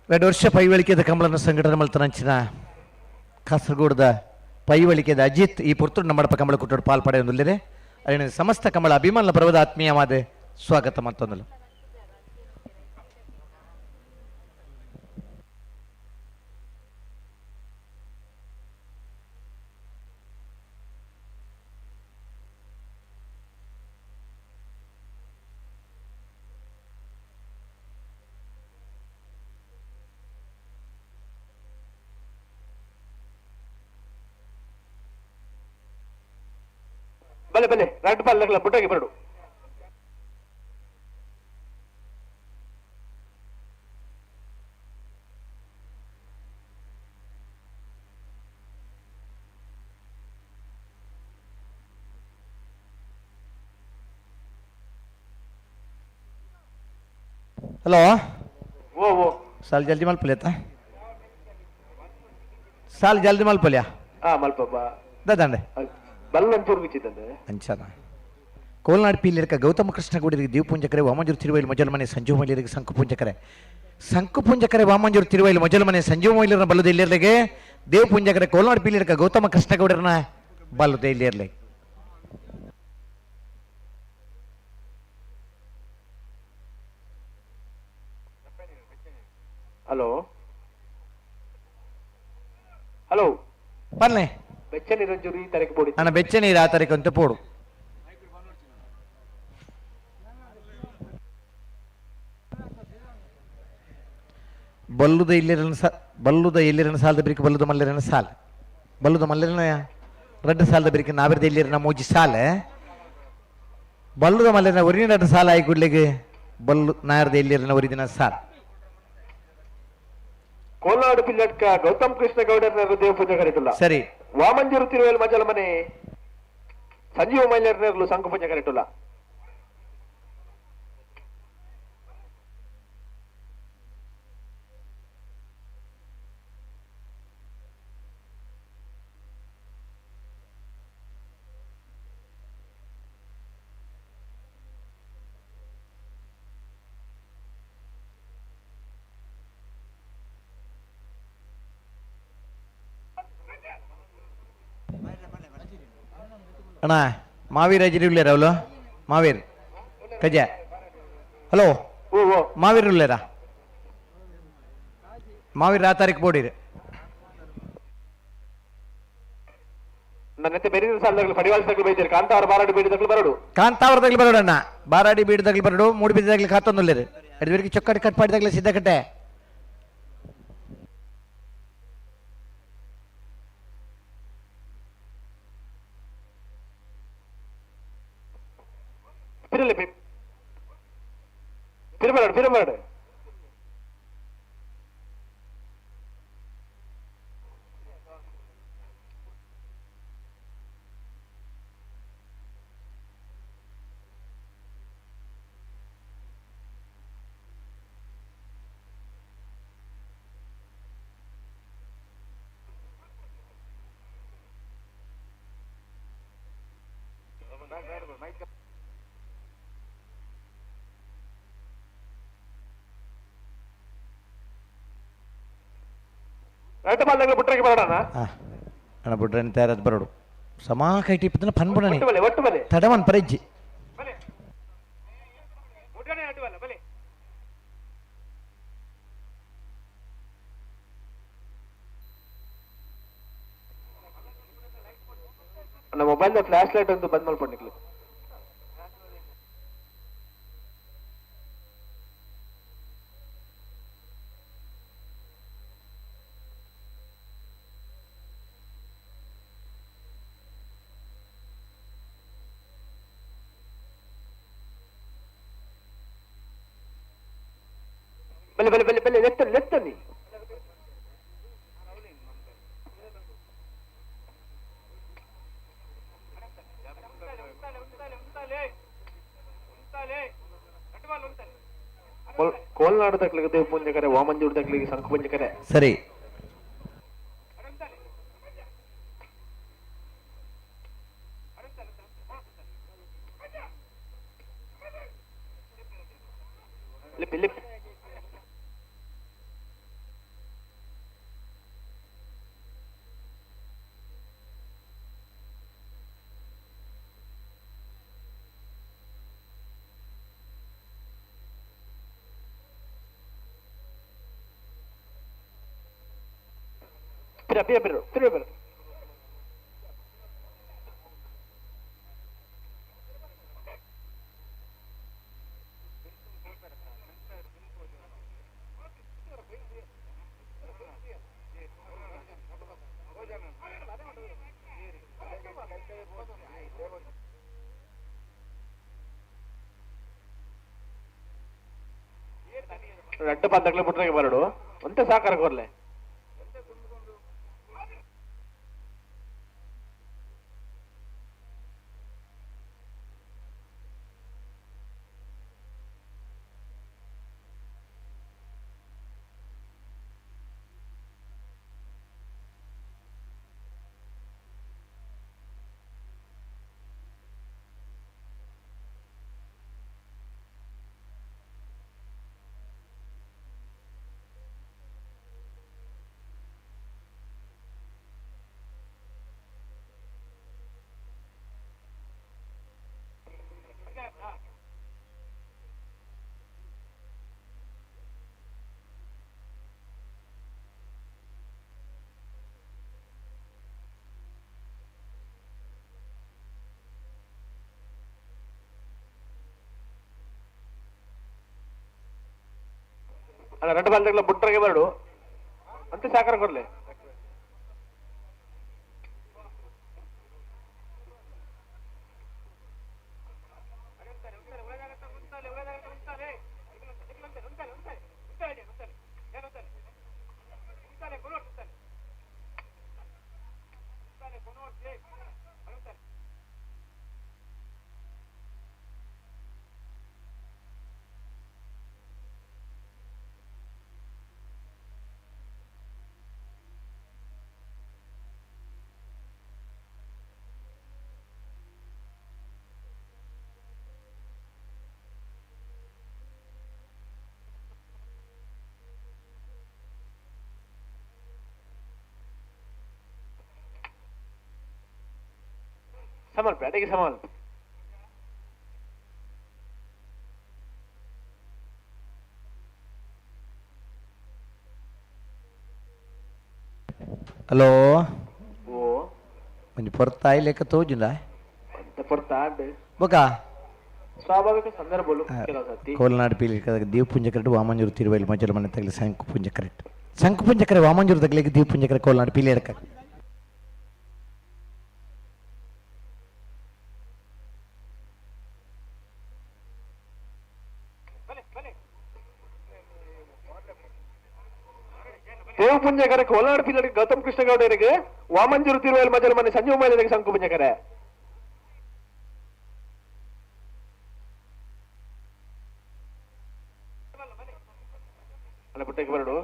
2 ವರ್ಷ ಪೈವಳಿಕೆದ ಕಮಲನ ಸಂಘಟನೆ ಮಲ್ತನಂಚಿನ ಕಾಸರಗೋಡದ ಪೈವಳಿಕೆದ ಅಜಿತ್ ಈ ಪುರ್ತುಡು ನಮ್ಮಡಪ ಕಮಲ ಕುಟ್ಟೋಡು ಪಾಲ್ ಪಡೆಯೊಂದುಲ್ಲೆರೆ. ಅರಿನ ಸಮಸ್ತ ಕಮಲ ಅಭಿಮಾನ ಪರ್ವದ ಆತ್ಮೀಯವಾದ ಸ್ವಾಗತ ಮತ್ತೊಂದಲು. ಬಲೆ ಬಲೆ ರಡ್ ಬಲ್ಲಗಳ ಬುಟ್ಟಗೆ ಬರಡು. ಹಲೋ ಓ ಓ ಸಾಲ್ ಜಲ್ದಿ ಮಲ್ಪಲೇತ ಸಾಲ್ ಜಲ್ದಿ ಮಲ್ಪಲ್ಯಾ? ಹಾ ಮಲ್ಪ ದಾದಂಡೆ ಅಂಚನ ಕೋಲ್ನಾಡು ಪೀಲಿರ್ಕ ಗೌತಮ ಕೃಷ್ಣ ಗೌಡರಿಗೆ ದೇವಪುಂಜಕರೆ ವಾಮಂಜೂರು ತಿರುವೈಲು ಮೊಜಲ್ಮನೆ ಸಂಜೀವ ಮೈಲರಿಗೆ ಸಂಕುಪುಂಜಕರೆ ಸಂಕುಪುಂಜಕರೆ ವಾಮಂಜೂರು ತಿರುವೈಲು ಮೊಜಲ್ಮನೆ ಸಂಜೀವ ಮೈಲರನ ಬಲ್ಲದ ಇಲ್ಲಿರ್ಲಿಗೆ ದೇವಪುಂಜಕರೆ ಕೋಲ್ನಾಡು ಪೀಲಿರ್ಕ ಗೌತಮ ಕೃಷ್ಣ ಗೌಡರನ್ನ ಬಲ್ಲದ ಇಲ್ಲಿರ್ಲಿ. ಹಲೋ ಹಲೋ ಪನ್ಲೆ ಬೆಚ್ಚ ನೀರು ಈ ತಾರೀಕು ಪೋಡಿ. ನನ್ನ ಬೆಚ್ಚ ನೀರು ಆ ತಾರೀಕು ಅಂತ ಪೋಡು. ಬಲ್ಲುದ ಇಲ್ಲಿರನ ಸಾ ಬಲ್ಲುದ ಎಲ್ಲಿರನ ಸಾಲದ ಬಿರಿಕೆ ಬಲ್ಲುದ ಮಲ್ಲಿರನ ಸಾಲ ಬಲ್ಲುದ ಮಲ್ಲಿರನ ರಡ್ಡು ಸಾಲದ ಬಿರಿಕೆ ನಾವಿರದ ಇಲ್ಲಿರನ ಮೂಜಿ ಸಾಲ ಬಲ್ಲುದ ಮಲ್ಲಿರನ ಒರಿನ ರಡ್ಡು ಸಾಲ ಆಯಿ ಕೂಡ್ಲಿಗೆ ಬಲ್ಲು ನಾಯರದ ಎಲ್ಲಿರನ ಒರಿದಿನ ಸಾಲ. ಕೋಲ್ನಾಡು ಪಿಲ್ಲಟ್ಕ ಗೌತಮ್ ಕೃಷ್ಣ ಗೌಡರ ದೇವ ಪೂಜೆ ಕರೆಟುಲ್ಲ. ಸರಿ. ವಾಮಂಜೂರು ತಿರುವೇಲು ಮಜಲ ಮನೆ ಸಂಜೀವ ಮೈಲರ್ನರ್ಲು ಸಂಕು ಪೂಜೆ ಕರೆಟುಲ್ಲ. ಅಣ್ಣ ಮಾವೀರ್ ಅಜಿರಿ ಉಳ್ಳೇರ ಅವಳು ಮಾವೀರ್ ಕಜ ಹಲೋ ಮಾವೀರ್ ಉಳ್ಳೇರಾ ಮಾವೀರ್ ಆ ತಾರೀಕು ಬೋಡಿರಿ ನನ್ನತ್ತೆ ಬೇರೆ ಸಾಲದಾಗಲು ಪಡಿವಾಳ ತಗಲು ಬೈದಿರಿ ಕಾಂತಾವರ ಬಾರಾಡಿ ಬೀಡಿ ತಗಲು ಬರಡು. ಕಾಂತಾವರ ತಗಲು ಬರಡು ಅಣ್ಣ, ಬಾರಾಡಿ ಬೀಡಿ ತಗಲು ಬರಡು, ಮೂಡಿ ಬಿದ್ದ ತಗಲು ಕಾತೊಂದುಲ್ಲೇರು ಎಡವರಿಗೆ ಚೊಕ್ಕಡಿ ಕಟ್ಪಾಡಿ ತಗಲು ಸಿದ್ಧಕಟ್ಟೆ. ತಿರಲಿ ತಿರುಬರಡು ತಿರುಬರಡು. ರೈತ ಬಾಲ್ದಾಗಲು ಬುಟ್ರಗೆ ಬರೋಣ. ಅಣ್ಣ ಬುಡ್ರನ್ ತಯಾರಾದ ಬರೋಡು ಸಮಾ ಕೈಟಿ ಇಪ್ಪತ್ತನ ಪನ್ಬುಣನಿ ಒಟ್ಟು ಬಲೆ ಒಟ್ಟು ಬಲೆ ತಡವನ್ ಪರೆಜ್ಜಿ. ನನ್ನ ಮೊಬೈಲ್ ಫ್ಲಾಶ್ ಲೈಟ್ ಒಂದು ಬಂದ್ ಮಾಡ್ಕೊಂಡಿಕ್ಲಿ. ಬಲೆ ಬಲೆ ಬಲೆ ಬಲೆ ಲೆತ್ತ ಲೆತ್ತನಿ. ಕೋಲ್ನಾಡು ತಕ್ಲಿಗೆ ದೇವ ಪೂಂಜಕರೆ, ವಾಮಂಜೂರು ತಕ್ಲಿಗೆ ಶಂಕು ಪಂಜಕರೆ. ಸರಿ ಲಿಪ್ಪಿ ಲಿಪ್ಪಿ ಪಿರ ಪಿರ ಪಿರ ಪಿರ ರಡ್ಡ ಪಂದಕ್ಲೆ ಬಿಟ್ರೆ ಬರಡು ಒಂತೆ ಸಾಕಾರ ಕೊರ್ಲೆ. ಅಲ್ಲ ರಡ್ಡ ಬಾಲ್ದಾಗಲ ಬುಟ್ರಗೆ ಬರಡು ಅಂತ ಸಾಕಾರ ಕೊರ್ಲೆ. ಸಮಲ್ಪ ಅಡಿಗೆ ಸಮಲ್ಪ. ಹಲೋ. ಓ. ಒಂಜಿ ಪೊರ್ತಾಯಿ ಲೆಕ್ಕ ತೋಜುಂಡ? ಪೊರ್ತಾಂಡ್. ಬೊಕ ಸ್ವಾಭಾವಿಕ ಸಂದರ್ಭಲು ಕೆಲವು ಸರ್ತಿ. ಕೋಲ್ನಾಡು ಪೀಲಿ ದೇವಪುಂಜ ಕರೆಕ್ಟ್, ವಾಮಂಜೂರು ತಿರುವೈಲ್ ಮಜಲ ಮನೆ ತಗಲಿ ಶಂಕು ಪುಂಜ ಕರೆಕ್ಟ್, ಶಂಕು ಪುಂಜಕರೆ ವಾಮಂಜೂರು ತಗಲಿಗೆ ದೇವಪುಂಜಕರೆ ಕೋಲ್ನಾಡು ಪೀಲಿ ಎಡಕ. ದೇವಪುಂಜಕರೆ ಕೋಲ್ನಾಡು ಪೀಲಡಿಗೆ ಗೌತಮ್ ಕೃಷ್ಣಗೌಡರಿಗೆ, ವಾಮಂಜೂರು ತಿರುವೈಲ್ ಮಜಲ ಮನೆ ಸಂಜೀವ ಮೈಲರಿಗೆ ಶಂಕು ಪುಂಜಕರೆ. ಅಲ್ಲ ಪುಟ್ಟಕ್ಕೆ ಬರಡು.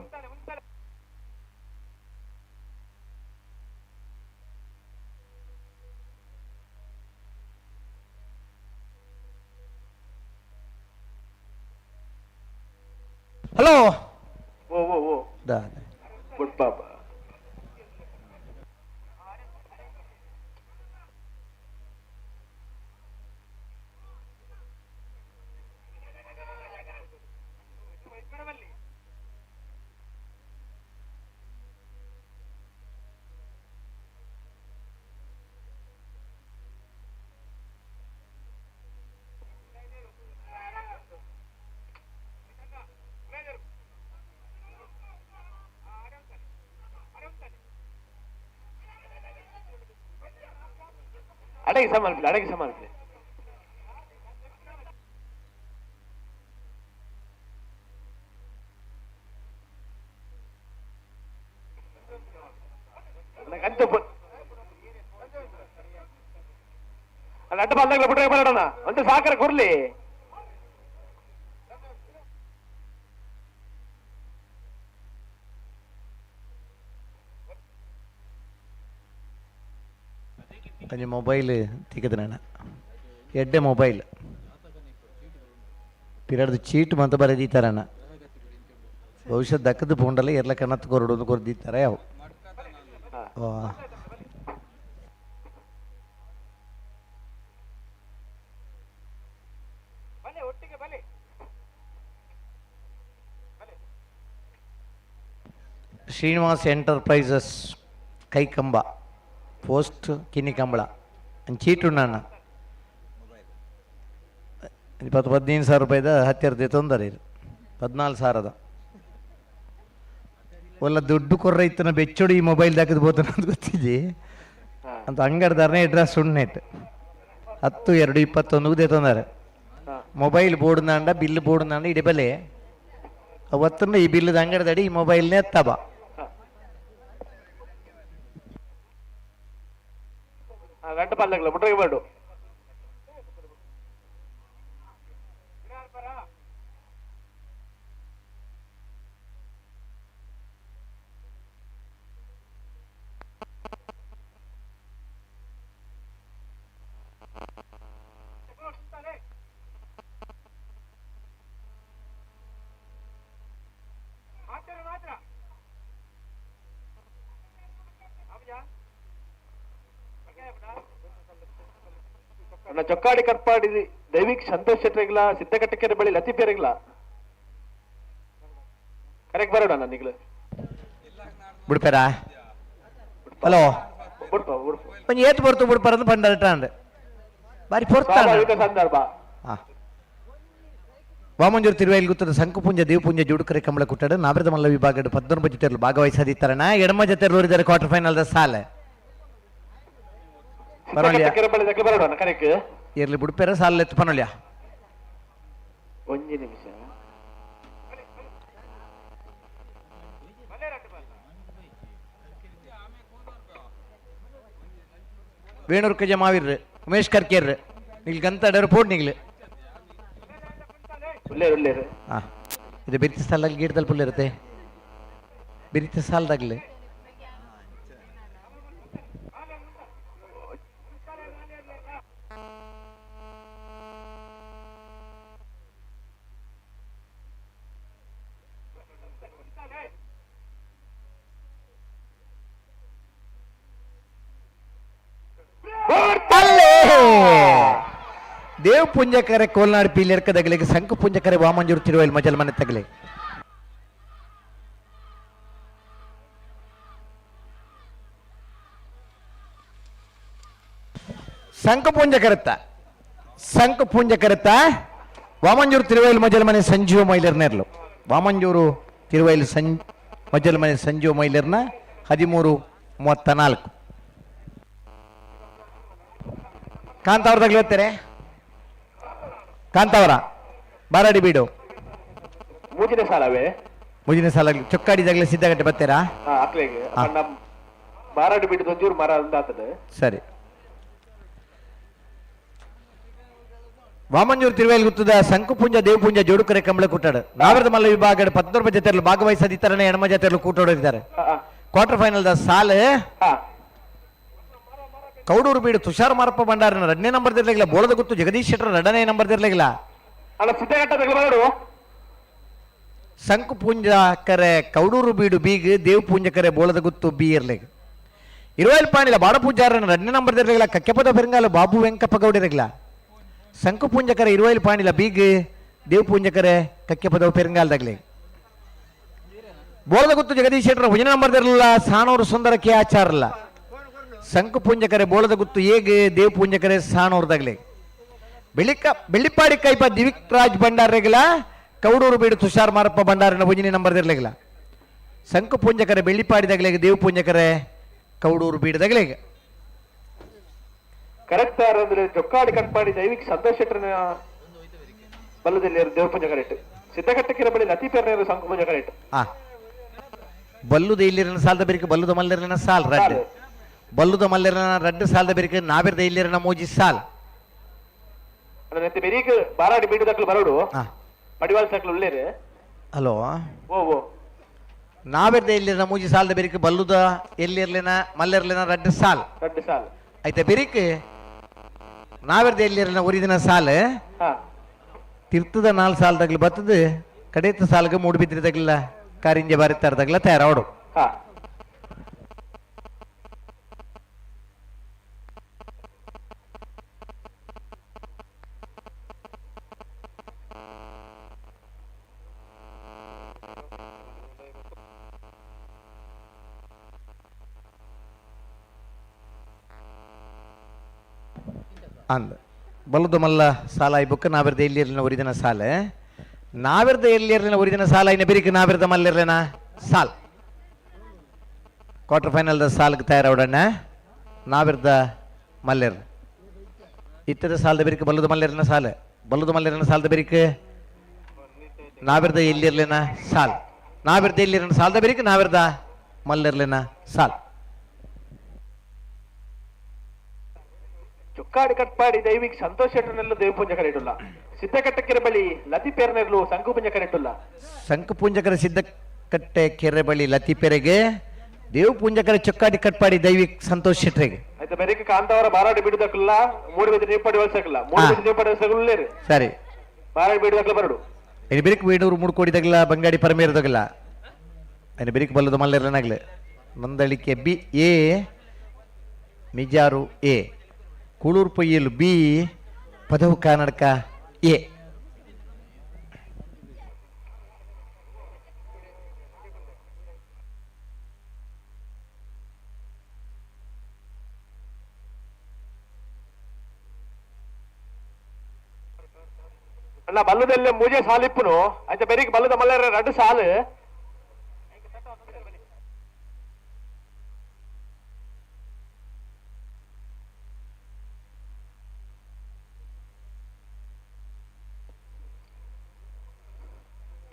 ಹಲೋ. ಓ ಓ ಓ. ದಾ. ಗುಡ್ ಪಾಪ. ಅಡಗಿ ಸಮಾಲ್ಪಿ, ಅಡಗಿ ಸಮಾಲ್ಪಿ. ಅಂಚ ಅಲ್ಲ ಅಡ್ಡ ಬಂದಾಗಲೇ ಬಿಟ್ರೆ ಬರೋಣ ಅಂತ ಸಾಕರ ಕೊರ್ಲಿ. ಒಂಜಿ ಮೊಬೈಲ್ ತಿಕ್ಕದನ ಎಡ್ಡೆ ಮೊಬೈಲ್ ಪಿರಡ್ದು ಚೀಟ್ ಮಂತ ಬರೆದೀತಾರಣ್ಣ. ಬಹುಶಃ ದಕ್ಕದ ಪೋಂಡಲ್ಲ ಎರ್ಲ ಕಣತ್ ಕೊರಡು ಕೊರ್ದಿತ್ತಾರೆ ಅವು. ಶ್ರೀನಿವಾಸ್ ಎಂಟರ್ಪ್ರೈಸಸ್ ಕೈಕಂಬ ಪೋಸ್ಟ್ ಕಿನ್ನಿಕಂಬಳ ಚೀಟು ಅಣ್ಣ 10 15 ಸಾವಿರ ರೂಪಾಯಿದ ಹತ್ತಿರದ ತೊಂದರೆ ಇದು 14 ಸಾವಿರದ ಒಲ್ಲ ದುಡ್ಡು ಕೊರ್ರ ಇತ್ತನ ಬೆಚ್ಚೋಡು ಈ ಮೊಬೈಲ್ ದಾಕದ ಬೋತನ ಅಂತ ಗೊತ್ತಿದ್ದಿ ಅಂತ ಅಂಗಡ್ದಾರನೇ ಅಡ್ರೆಸ್ ಉಣ್ಣೆಟ್ 10 2 21 ತೊಂದರೆ ಮೊಬೈಲ್ ಬೋರ್ಡ್ನಾಂಡ ಬಿಲ್ ಬೋರ್ಡ್ನಾಂಡ ಇಡೀ ಬೆಲೆ ಅವತ್ತನ್ನ ಈ ಬಿಲ್ಲದ ಅಂಗಡ್ದಡಿ ಈ ಮೊಬೈಲ್ನೇ ತಬ ಗಂಟೆ ಪಲ್ಲಗ್ಲ ಮುಟ್ರಿಗೆ ಬೇಡು. ಅಣ್ಣ ಚೊಕ್ಕಾಡಿ ಕಟ್ಪಾಡಿ ದೈವಿಕ್ ಸಂತೋಷ್ ಶೆಟ್ಟರಿಗ್ಲ ಸಿದ್ದಕಟ್ಟಕೆರೆ ಬಳಿ ಲತೀಫ್ ಕರೆಕ್ಟ್ ಬರೋಣ ನಿಗ್ಲು ಬಿಡ್ಪೇರಾ? ಹಲೋ. ಬಿಡ್ಪ ಬಿಡ್ಪ. ಒಂಜಿ ಏತ್ ಪೊರ್ತು ಬಿಡ್ಪಾರಂದು ಪಂಡಾಂಡ್ ಬಾರಿ ಪೊರ್ತ ಸ್ವಾಭಾವಿಕ ಸಂದರ್ಭ. ವಾಮಂಜೂರು ತಿರುವೈಲ್ ಗುತ್ತದ ಸಂಕುಪುಂಜ ದೇವಪುಂಜ ಜುಡುಕರೆ ಕಮಲ ಕುಟ್ಟಾಡು ನಾಬ್ರದ ಮಲ್ಲ ವಿಭಾಗದ 19 ಜೊತೆಯರು ಭಾಗವಹಿಸದಿತ್ತಾರಣ ಎಡಮ ಜೊತೆಯರು ಇದ್ದಾರೆ ಕ್ವಾರ್ಟರ್ ಫೈನಲ್ the ಸಾಲೆ ಬರೋಣ ಕರೆಕ್ಟ್ ಇರ್ಲಿ ಬಿಡ್ಪೇರ ಸಾಲ ಎತ್ತು ಪನೊಲ್ಯ. ಒಂಜಿ ನಿಮಿಷ. ವೇಣೂರು ಕಜ ಮಾವೀರ್ ಉಮೇಶ್ ಕರ್ಕೇರ್ ನಿಲ್ ಗಂತ ಪೋಡ್ ನಿಗ್ಲು ಉಲ್ಲೇರು ಉಲ್ಲೇರು. ಹಾಂ ಇದು ಬಿರಿತ ಸಾಲದಲ್ಲಿ ಗೀಟದಲ್ಲಿ ಪುಲ್ ಇರುತ್ತೆ ಬಿರಿತ ಸಾಲದಾಗಲಿ ಅಲ್ಲೇ ದೇವ್ ಪುಂಜಕರೆ ಕೋಲ್ನಾಡು ಪೀಲೇರ್ಕ ತಗಲಿಗೆ ಸಂಕು ಪುಂಜಕರೆ ವಾಮಂಜೂರು ತಿರುವೈಲ್ ಮಜಲ್ ಮನೆ ತಗಲಿ. ಸಂಕು ಪುಂಜಕರತ್ತ ಸಂಕು ಪುಂಜಕರತ್ತ ವಾಮಂಜೂರು ತಿರುವೈಲ್ ಮಜಲ್ ಮನೆ ಸಂಜೀವ ಮೈಲರ್ ನೇರ್ಲು. ವಾಮಂಜೂರು ತಿರುವೈಲ್ ಮಜಲ್ ಮನೆ ಸಂಜೀವ ಮೈಲರ್ನ 13:34. ಕಾಂತಾವ್ರ ತಗಲಿ ಕಾಂತಾವರ ಬಾರಾಡಿ ಬೀಡು ಮೂಜಿನ ಸಾಲವೇ ಮುಜಿನ ಸಾಲ ಚೊಕ್ಕಾಡಿ ತಗಲಿ ಸಿದ್ಧಗಟ್ಟೆ ಬರ್ತೀರಾ? ಬಾರಾಡಿ ಬೀಡು ಒಂಜೂರು ಮರ ಅಂದಾತದೆ. ಸರಿ. ವಾಮಂಜೂರು ತಿರುವೈಲ್ ಗುತ್ತದ ಸಂಕುಪುಂಜ ದೇವಪುಂಜ ಜೋಡುಕರೆ ಕಂಬಳ ಕೂಟಾಡು ನಾಗರದ ಮಲ್ಲ ವಿಭಾಗ 19 ಜೊತೆಯಲ್ಲಿ ಭಾಗವಹಿಸದಿತ್ತರನೆ ಎಣಮ ಜೊತೆಯಲ್ಲಿ ಕೂಟಾಡಿದ್ದಾರೆ. ಕ್ವಾರ್ಟರ್ ಫೈನಲ್ the ಸಾಲು ಕೌಡೂರು ಬೀಡು ತುಷಾರ್ ಮಾರಪ್ಪ ಭಂಡಾರನ 2ನೇ ನಂಬರ್ ಇರ್ಲಿಲ್ಲ. ಬೋಳದ ಗುತ್ತು ಜಗದೀಶ್ ಶೆಟ್ಟರ್ 2ನೇ ನಂಬರ್ ಇರ್ಲಿಲ್ಲ. ಸಂಕು ಪುಂಜಕರೆ ಕೌಡೂರು ಬೀಡು ಬೀಗ್ ದೇವ್ ಪುಂಜಕರೆ ಬೋಳದ ಗುತ್ತು ಬಿ ಇರ್ಲಿಗ. ಇರುವೈಲ್ ಪಾಣಿಲ ಬಾಡಪೂಜಾರನ 2ನೇ ನಂಬರ್ ಇರ್ಲಿಲ್ಲ. ಕಕ್ಕೆಪದ ಪೆರಂಗಾಲ ಬಾಬು ವೆಂಕಪ್ಪ ಗೌಡ ಇರಲಿಲ್ಲ. ಸಂಕು ಪುಂಜಕರೆ ಇರುವೈಲ್ ಪಾಣಿಲ ಬೀಗ್ ದೇವ್ ಪುಂಜಕರೆ ಕಕ್ಕೆಪದ ಪೆರಂಗಾಲದಾಗ್ಲಿ. ಬೋಳದ ಗುತ್ತು ಜಗದೀಶ್ ಶೆಟ್ಟರ್ ಒಂದನೇ ನಂಬರ್ ಇರಲಿಲ್ಲ. ಸಾಣೂರು ಸುಂದರ ಕೆ ಆಚಾರಲ್ಲ. ಸಂಕು ಪುಂಜಕರೆ ಬೋಳದ ಗುತ್ತು ಏಗ್ ದೇವ್ ಪುಂಜಕರೆ ಸಾಣೂರ್ದಾಗ್ಲಿ. ಬೆಳ್ಳಿಪಾಡಿ ಕೈಪ ದಿವಿಕ್ ರಾಜ್ ಭಂಡಾರಗಿಲ ಕೌಡೂರು ಬೀಡು ತುಷಾರ್ ಮಾರಪ್ಪ ಭಂಡಾರನ ಒಂದನೇ ನಂಬರ್ ಇರ್ಲಿಲ್ಲ. ಸಂಕು ಪುಂಜಕರೆ ಬೆಳ್ಳಿಪಾಡಿದಾಗಲಿಗೆ ದೇವ್ ಪುಂಜಕರೆ ಕೌಡೂರು ಬೀಡದಾಗಲಿಗೆ. ಕರೆಕ್ಟ್ ಅಂದ್ರೆ ಜೊಕ್ಕಾಡಿ ಕಟ್ಪಾಡಿ ದೈವಿಕ್ ಸಂತೋಷ್ ಶೆಟ್ಟರ್ನ ಬಲ್ಲದಲ್ಲಿ ದೇವಪುಂಜ ಕರೆಕ್ಟ್. ಸಿದ್ದಘಟ್ಟಕ್ಕಿರ ಬಳಿ ಲತೀಫ್ ಸಂಕು ಪುಂಜ ಕರೆಕ್ಟ್. ಬಲ್ಲುದ ಇಲ್ಲಿರನ ಸಾಲದ ಬೆರಿಕೆ ಬಲ್ಲುದ ಮಲ್ಲರನ ಸಾಲ್ ರಡ್ಡು ಬಲ್ಲುದ ಮಲ್ಲರನ ರಡ್ಡು ಸಾಲದ ಬೆರಿಕೆ ನಾವಿರದ ಇಲ್ಲಿರನ ಮೂಜಿ ಸಾಲ್. ಬೆರಿಕ್ ಬಾರಾಡಿ ಬೀಡು ದಕ್ಕಲು ಬರೋಡು ಮಡಿವಾಳ ಸಕ್ಲು ಉಳ್ಳೇರು. ಹಲೋ ಓ ಓ ನಾವಿರದ ಇಲ್ಲಿರನ ಮೂಜಿ ಸಾಲದ ಬೆರಿಕೆ ಬಲ್ಲುದ ಎಲ್ಲಿರ್ಲಿನ ಮಲ್ಲಿರ್ಲಿನ ರಡ್ಡು ಸಾಲ್ ರಡ್ಡು ಸಾಲ್ ಐತೆ ಬೆರಿಕ್ ನಾವಿರದ ಎಲ್ಲಿರಲಿನ ಒರಿದಿನ ಸಾಲ್ ತಿರ್ತದ 4 ಸಾಲದಾಗ್ಲಿ ಬತ್ತದ ಕಡೇತ ಸಾಲ್ಗೆ ಮೂಡುಬಿದ್ರಿದಾಗ್ಲಿಲ್ಲ ಕಾರಿಂಜೆ ಬಾರಿತಾರದಾಗ್ಲ ತಯಾರಾವಡು. ಅಂದ ಬಲದ ಮಲ್ಲ ಸಾಲ ಈ ಬುಕ್ಕ ನಾವಿರದ ಎಲ್ಲಿರ್ಲಿನ ಒರಿದಿನ ಸಾಲ ನಾವಿರದ ಎಲ್ಲಿರ್ಲಿನ ಒರಿದಿನ ಸಾಲ ಇನ್ನ ಬೆರಿಕ್ ನಾವಿರದ ಮಲ್ಲಿರ್ಲಿನ ಸಾಲ್ ಕ್ವಾರ್ಟರ್ ಫೈನಲ್ the ಸಾಲ್ಗೆ ತಯಾರಾವಡಣ್ಣ ನಾವಿರದ ಮಲ್ಲಿರ್ ಇತ್ತದ ಸಾಲದ ಬೆರಿಕ್ ಬಲ್ಲದ ಮಲ್ಲಿರ್ನ ಸಾಲ ಬಲ್ಲದ ಮಲ್ಲಿರ್ನ ಸಾಲದ ಬೆರಿಕ್ ನಾವಿರದ ಎಲ್ಲಿರ್ಲಿನ ಸಾಲ್ ನಾವಿರದ ಎಲ್ಲಿರ್ಲಿನ ಸಾಲದ ಬೆರಿಕ್ ನಾವಿರದ ಮಲ್ಲಿರ್ಲಿನ ಸಾಲ್. ಚೊಕ್ಕಾಡಿ ಕಟ್ಪಾಡಿ ದೈವಿಕ್ ಸಂತೋಷ್ ಶೆಟ್ಟರ್ನೆಲ್ಲ ದೇವಪುಂಜ ಕರೆಯಿಡುಲ್ಲ. ಸಿದ್ದಕಟ್ಟೆ ಬಳಿ ಲತಿ ಪೇರ್ನೆರ್ಲು ಸಂಕುಪುಂಜ ಕರೆಯಿಡುಲ್ಲ. ಸಂಕುಪುಂಜಕರ ಸಿದ್ದಕಟ್ಟೆ ಕೆರೆ ಬಳಿ ಲತಿ ಪೆರೆಗೆ ದೇವಪುಂಜಕರ ಚೊಕ್ಕಾಡಿ ಕಟ್ಪಾಡಿ ದೈವಿಕ್ ಸಂತೋಷ್ ಶೆಟ್ಟರಿಗೆ. ಆಯ್ತು ಬೆರಕೆ ಕಾಂತಾವರ ಬಾರಾಡಿ ಬಿಡುದಕ್ಕಲ್ಲ ಮೂರು ಬೆದ ನೀಪಾಡಿ ವಲ್ಸಕಲ್ಲ ಮೂರು ಬೆದ ನೀಪಾಡಿ ವಲ್ಸಕಲ್ಲ. ಸರಿ ಬಾರಾಡಿ ಬಿಡುದಕ್ಕಲ್ಲ ಬರಡು ಇನ್ನು ಬೆರಕು ಬೇಡೂರು ಮೂಡ್ಕೋಡಿದಾಗಲ್ಲ ಬಂಗಾಡಿ ಪರಮೇರದಾಗಲ್ಲ ಇನ್ನು ಬೆರಕು ಬಲ್ಲದ ಮಲ್ಲೆರನಾಗ್ಲೆ Nandalike B A Mijar A Kulur Poyyil B Padavu Karnataka A. ಅಣ್ಣ ಬಲ್ಲದಲ್ಲೇ ಮೂಜೆ ಸಾಲಿಪ್ಪುನು ಅಂಚ ಬೆರಿಗೆ ಬಲ್ಲದ ಮಲ್ಲೆರ ರಡ್ಡು ಸಾಲು.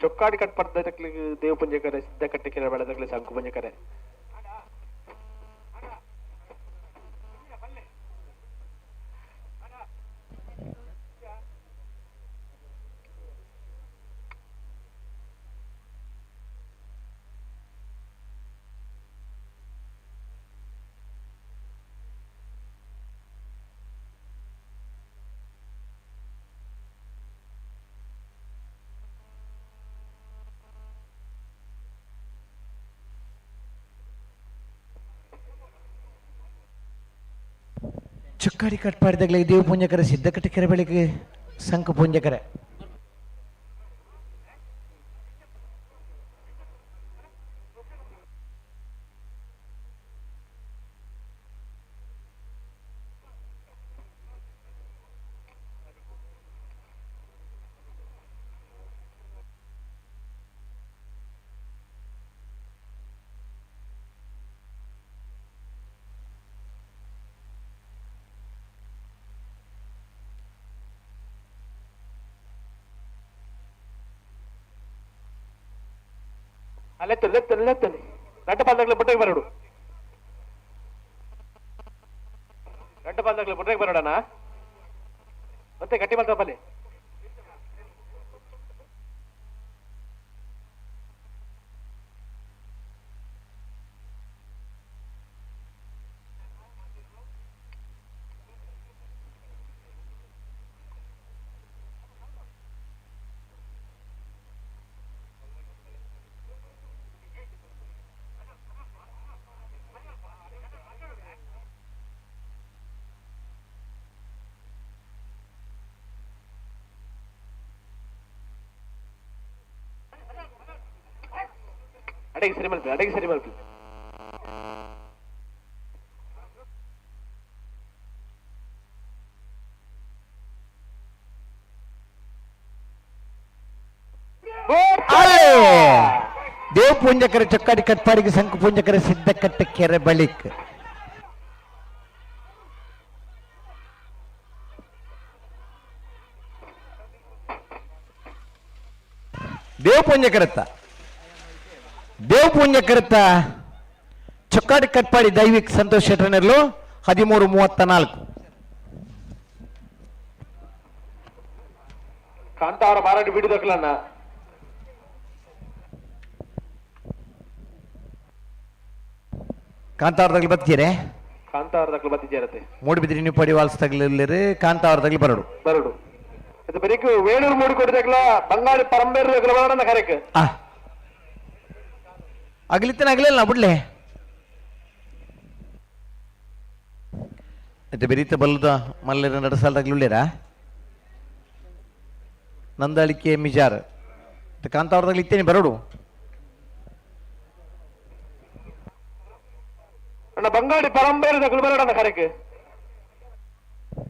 ಚೊಕ್ಕಾಡಿ ಕಟ್ಪಡ್ದ ದೇವಪುಂಜಕರೆ ಸಿದ್ಧ ಕಟ್ಟೆ ಬೆಳೆದಕ್ಲಿ ಸಂಕು ಪುಂಜಕರೆ. Chokkadi ಕಟ್ಪಾಡಿದಾಗಲೇ ದೇವ ಪೂಂಜಕರೆ ಸಿದ್ಧಕಟ್ಟೆ ಕೆರೆ ಬೆಳಿಗ್ಗೆ ಸಂಕ ಪೂಂಜಕರೆ. ಲೆತ್ತಲಿ ಲೆತ್ತಲಿ ಲೆತ್ತಲಿ ರಡ್ಡ ಪಾಲ್ದಾಗ್ಲೆ ಬುಟ್ಟಗೆ ಬರಡು, ರಡ್ಡ ಪಾಲ್ದಾಗ್ಲೆ ಬುಟ್ಟಗೆ ಬರೋಡಣ. ಮತ್ತೆ ಗಟ್ಟಿ ಮಾಡ್ತಾ ಬಲ್ಲಿ. ಅಡಗಿ ಸರಿ ಮಲ್ಪಿ, ಅಡಗಿ ಸರಿ ಮಲ್ಪಿ. ದೇವ ಪೂಂಜಕರ ಚೊಕ್ಕಾಡಿ ಕಟ್ಪಾಡಿಗೆ ಸಂಕು ಪೂಂಜಕರ ಸಿದ್ಧಕಟ್ಟೆ ಕೆರೆ ಬಳಿಕ್. ದೇವ ಪೂಂಜಕರತ್ತ ದೇವ ಪೂಂಜಕರತ್ತ ಚೊಕ್ಕಾಡಿ ಕಟ್ಪಾಡಿ ದೈವಿಕ್ ಸಂತೋಷ್ ಶೆಟ್ಟರ್ನೆರ್ಲು 13:34. ಕಾಂತಾವರ ಮಾರಾಟ ಬಿಡುದಕ್ಕಲನ್ನ ಕಾಂತಾವರದಾಗಲಿ ಬತ್ತೀರೆ, ಕಾಂತಾವರದಾಗಲಿ ಬತ್ತಿದ್ದೀರತ್ತೆ. ಮೂಡಿಬಿದ್ರಿ ನೀವು ಪಡಿ ವಾಲ್ಸ್ ತಗಲಿರ್ಲಿರಿ, ಕಾಂತಾವರದಾಗಲಿ ಬರಡು ಬರಡು. ಇದು ಬೆರಿಕು ವೇಣೂರು ಮೂಡಿ ಕೊಡಿದಾಗಲ ಬಂಗಾಳಿ ಪರಂಬೇರು ಬರಡನ್ನ ಕರೆಕ್ ಅಗಲಿತ್ತನ ಅಗಲಿಲ್ಲ ಬಿಡ್ಲೆ. ಮತ್ತೆ ಬೆರೀತ ಬಲ್ಲದ ಮಲ್ಲೆರ ನಡಸಾಲ್ದಾಗ್ಲಿ ಉಳ್ಳೇರ ನಂದಾಳಿಕೆ ಮಿಜಾರ್ ಕಾಂತಾವರದಾಗಲಿ ಇತ್ತೇನೆ ಬರಡು. ಅಣ್ಣ ಬಂಗಾಡಿ ಪರಂಬೇರು ದಗ್ಲು ಬರಡನ್ನ ಕರೆಕ್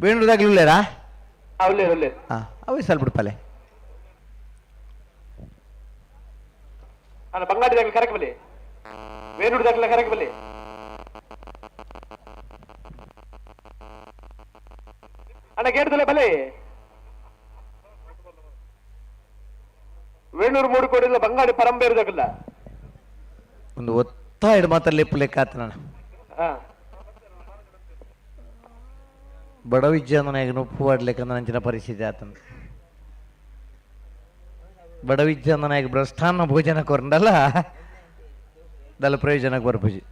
ವೇಣೂರ್ದಾಗ್ಲಿ ಉಳ್ಳೇರಾ? ಉಳ್ಳೇರು ಉಳ್ಳೇರು. ಹಾ ಅವೇ ಸಾಲ್ ಬಿಡ್ಪಲೆ. ಅಣ್ಣ ಬಂಗಾಡಿ ದಾಖಲೆ ಕರೆಕ್ ಬಲ್ಲಿ, ವೇಣೂರು ದಾಖಲೆ ಕರೆಕ್ ಬಲ್ಲಿ. ಅಣ್ಣ ಗೇಟ್ದಲ್ಲೇ ಬಲ್ಲಿ. ವೇಣೂರು ಮೂಡು ಕೋಡಿಲ್ಲ ಬಂಗಾಡಿ ಪರಂಬೇರು ದಾಖಲ ಒಂದು ಒತ್ತಾಯ ಮಾತಲ್ಲಿ ಲೆಕ್ಕ ಆತನ. ಬಡ ವಿಜ್ಞಾನನಾಗ ಉಪ್ಪು ಆಡ್ಲಿಕ್ಕಂದ್ರೆ ಅಂಚಿನ ಪರಿಸ್ಥಿತಿ ಆತನ. ಬಡ ವಿಜ್ಞಾನನಾಗ ಭ್ರಷ್ಟಾನ್ನ ಭೋಜನ ಕೊರಂಡಲ್ಲ ದಲ ಪ್ರಯೋಜನಕ್ಕೆ ಬರ್ಪುಜಿ.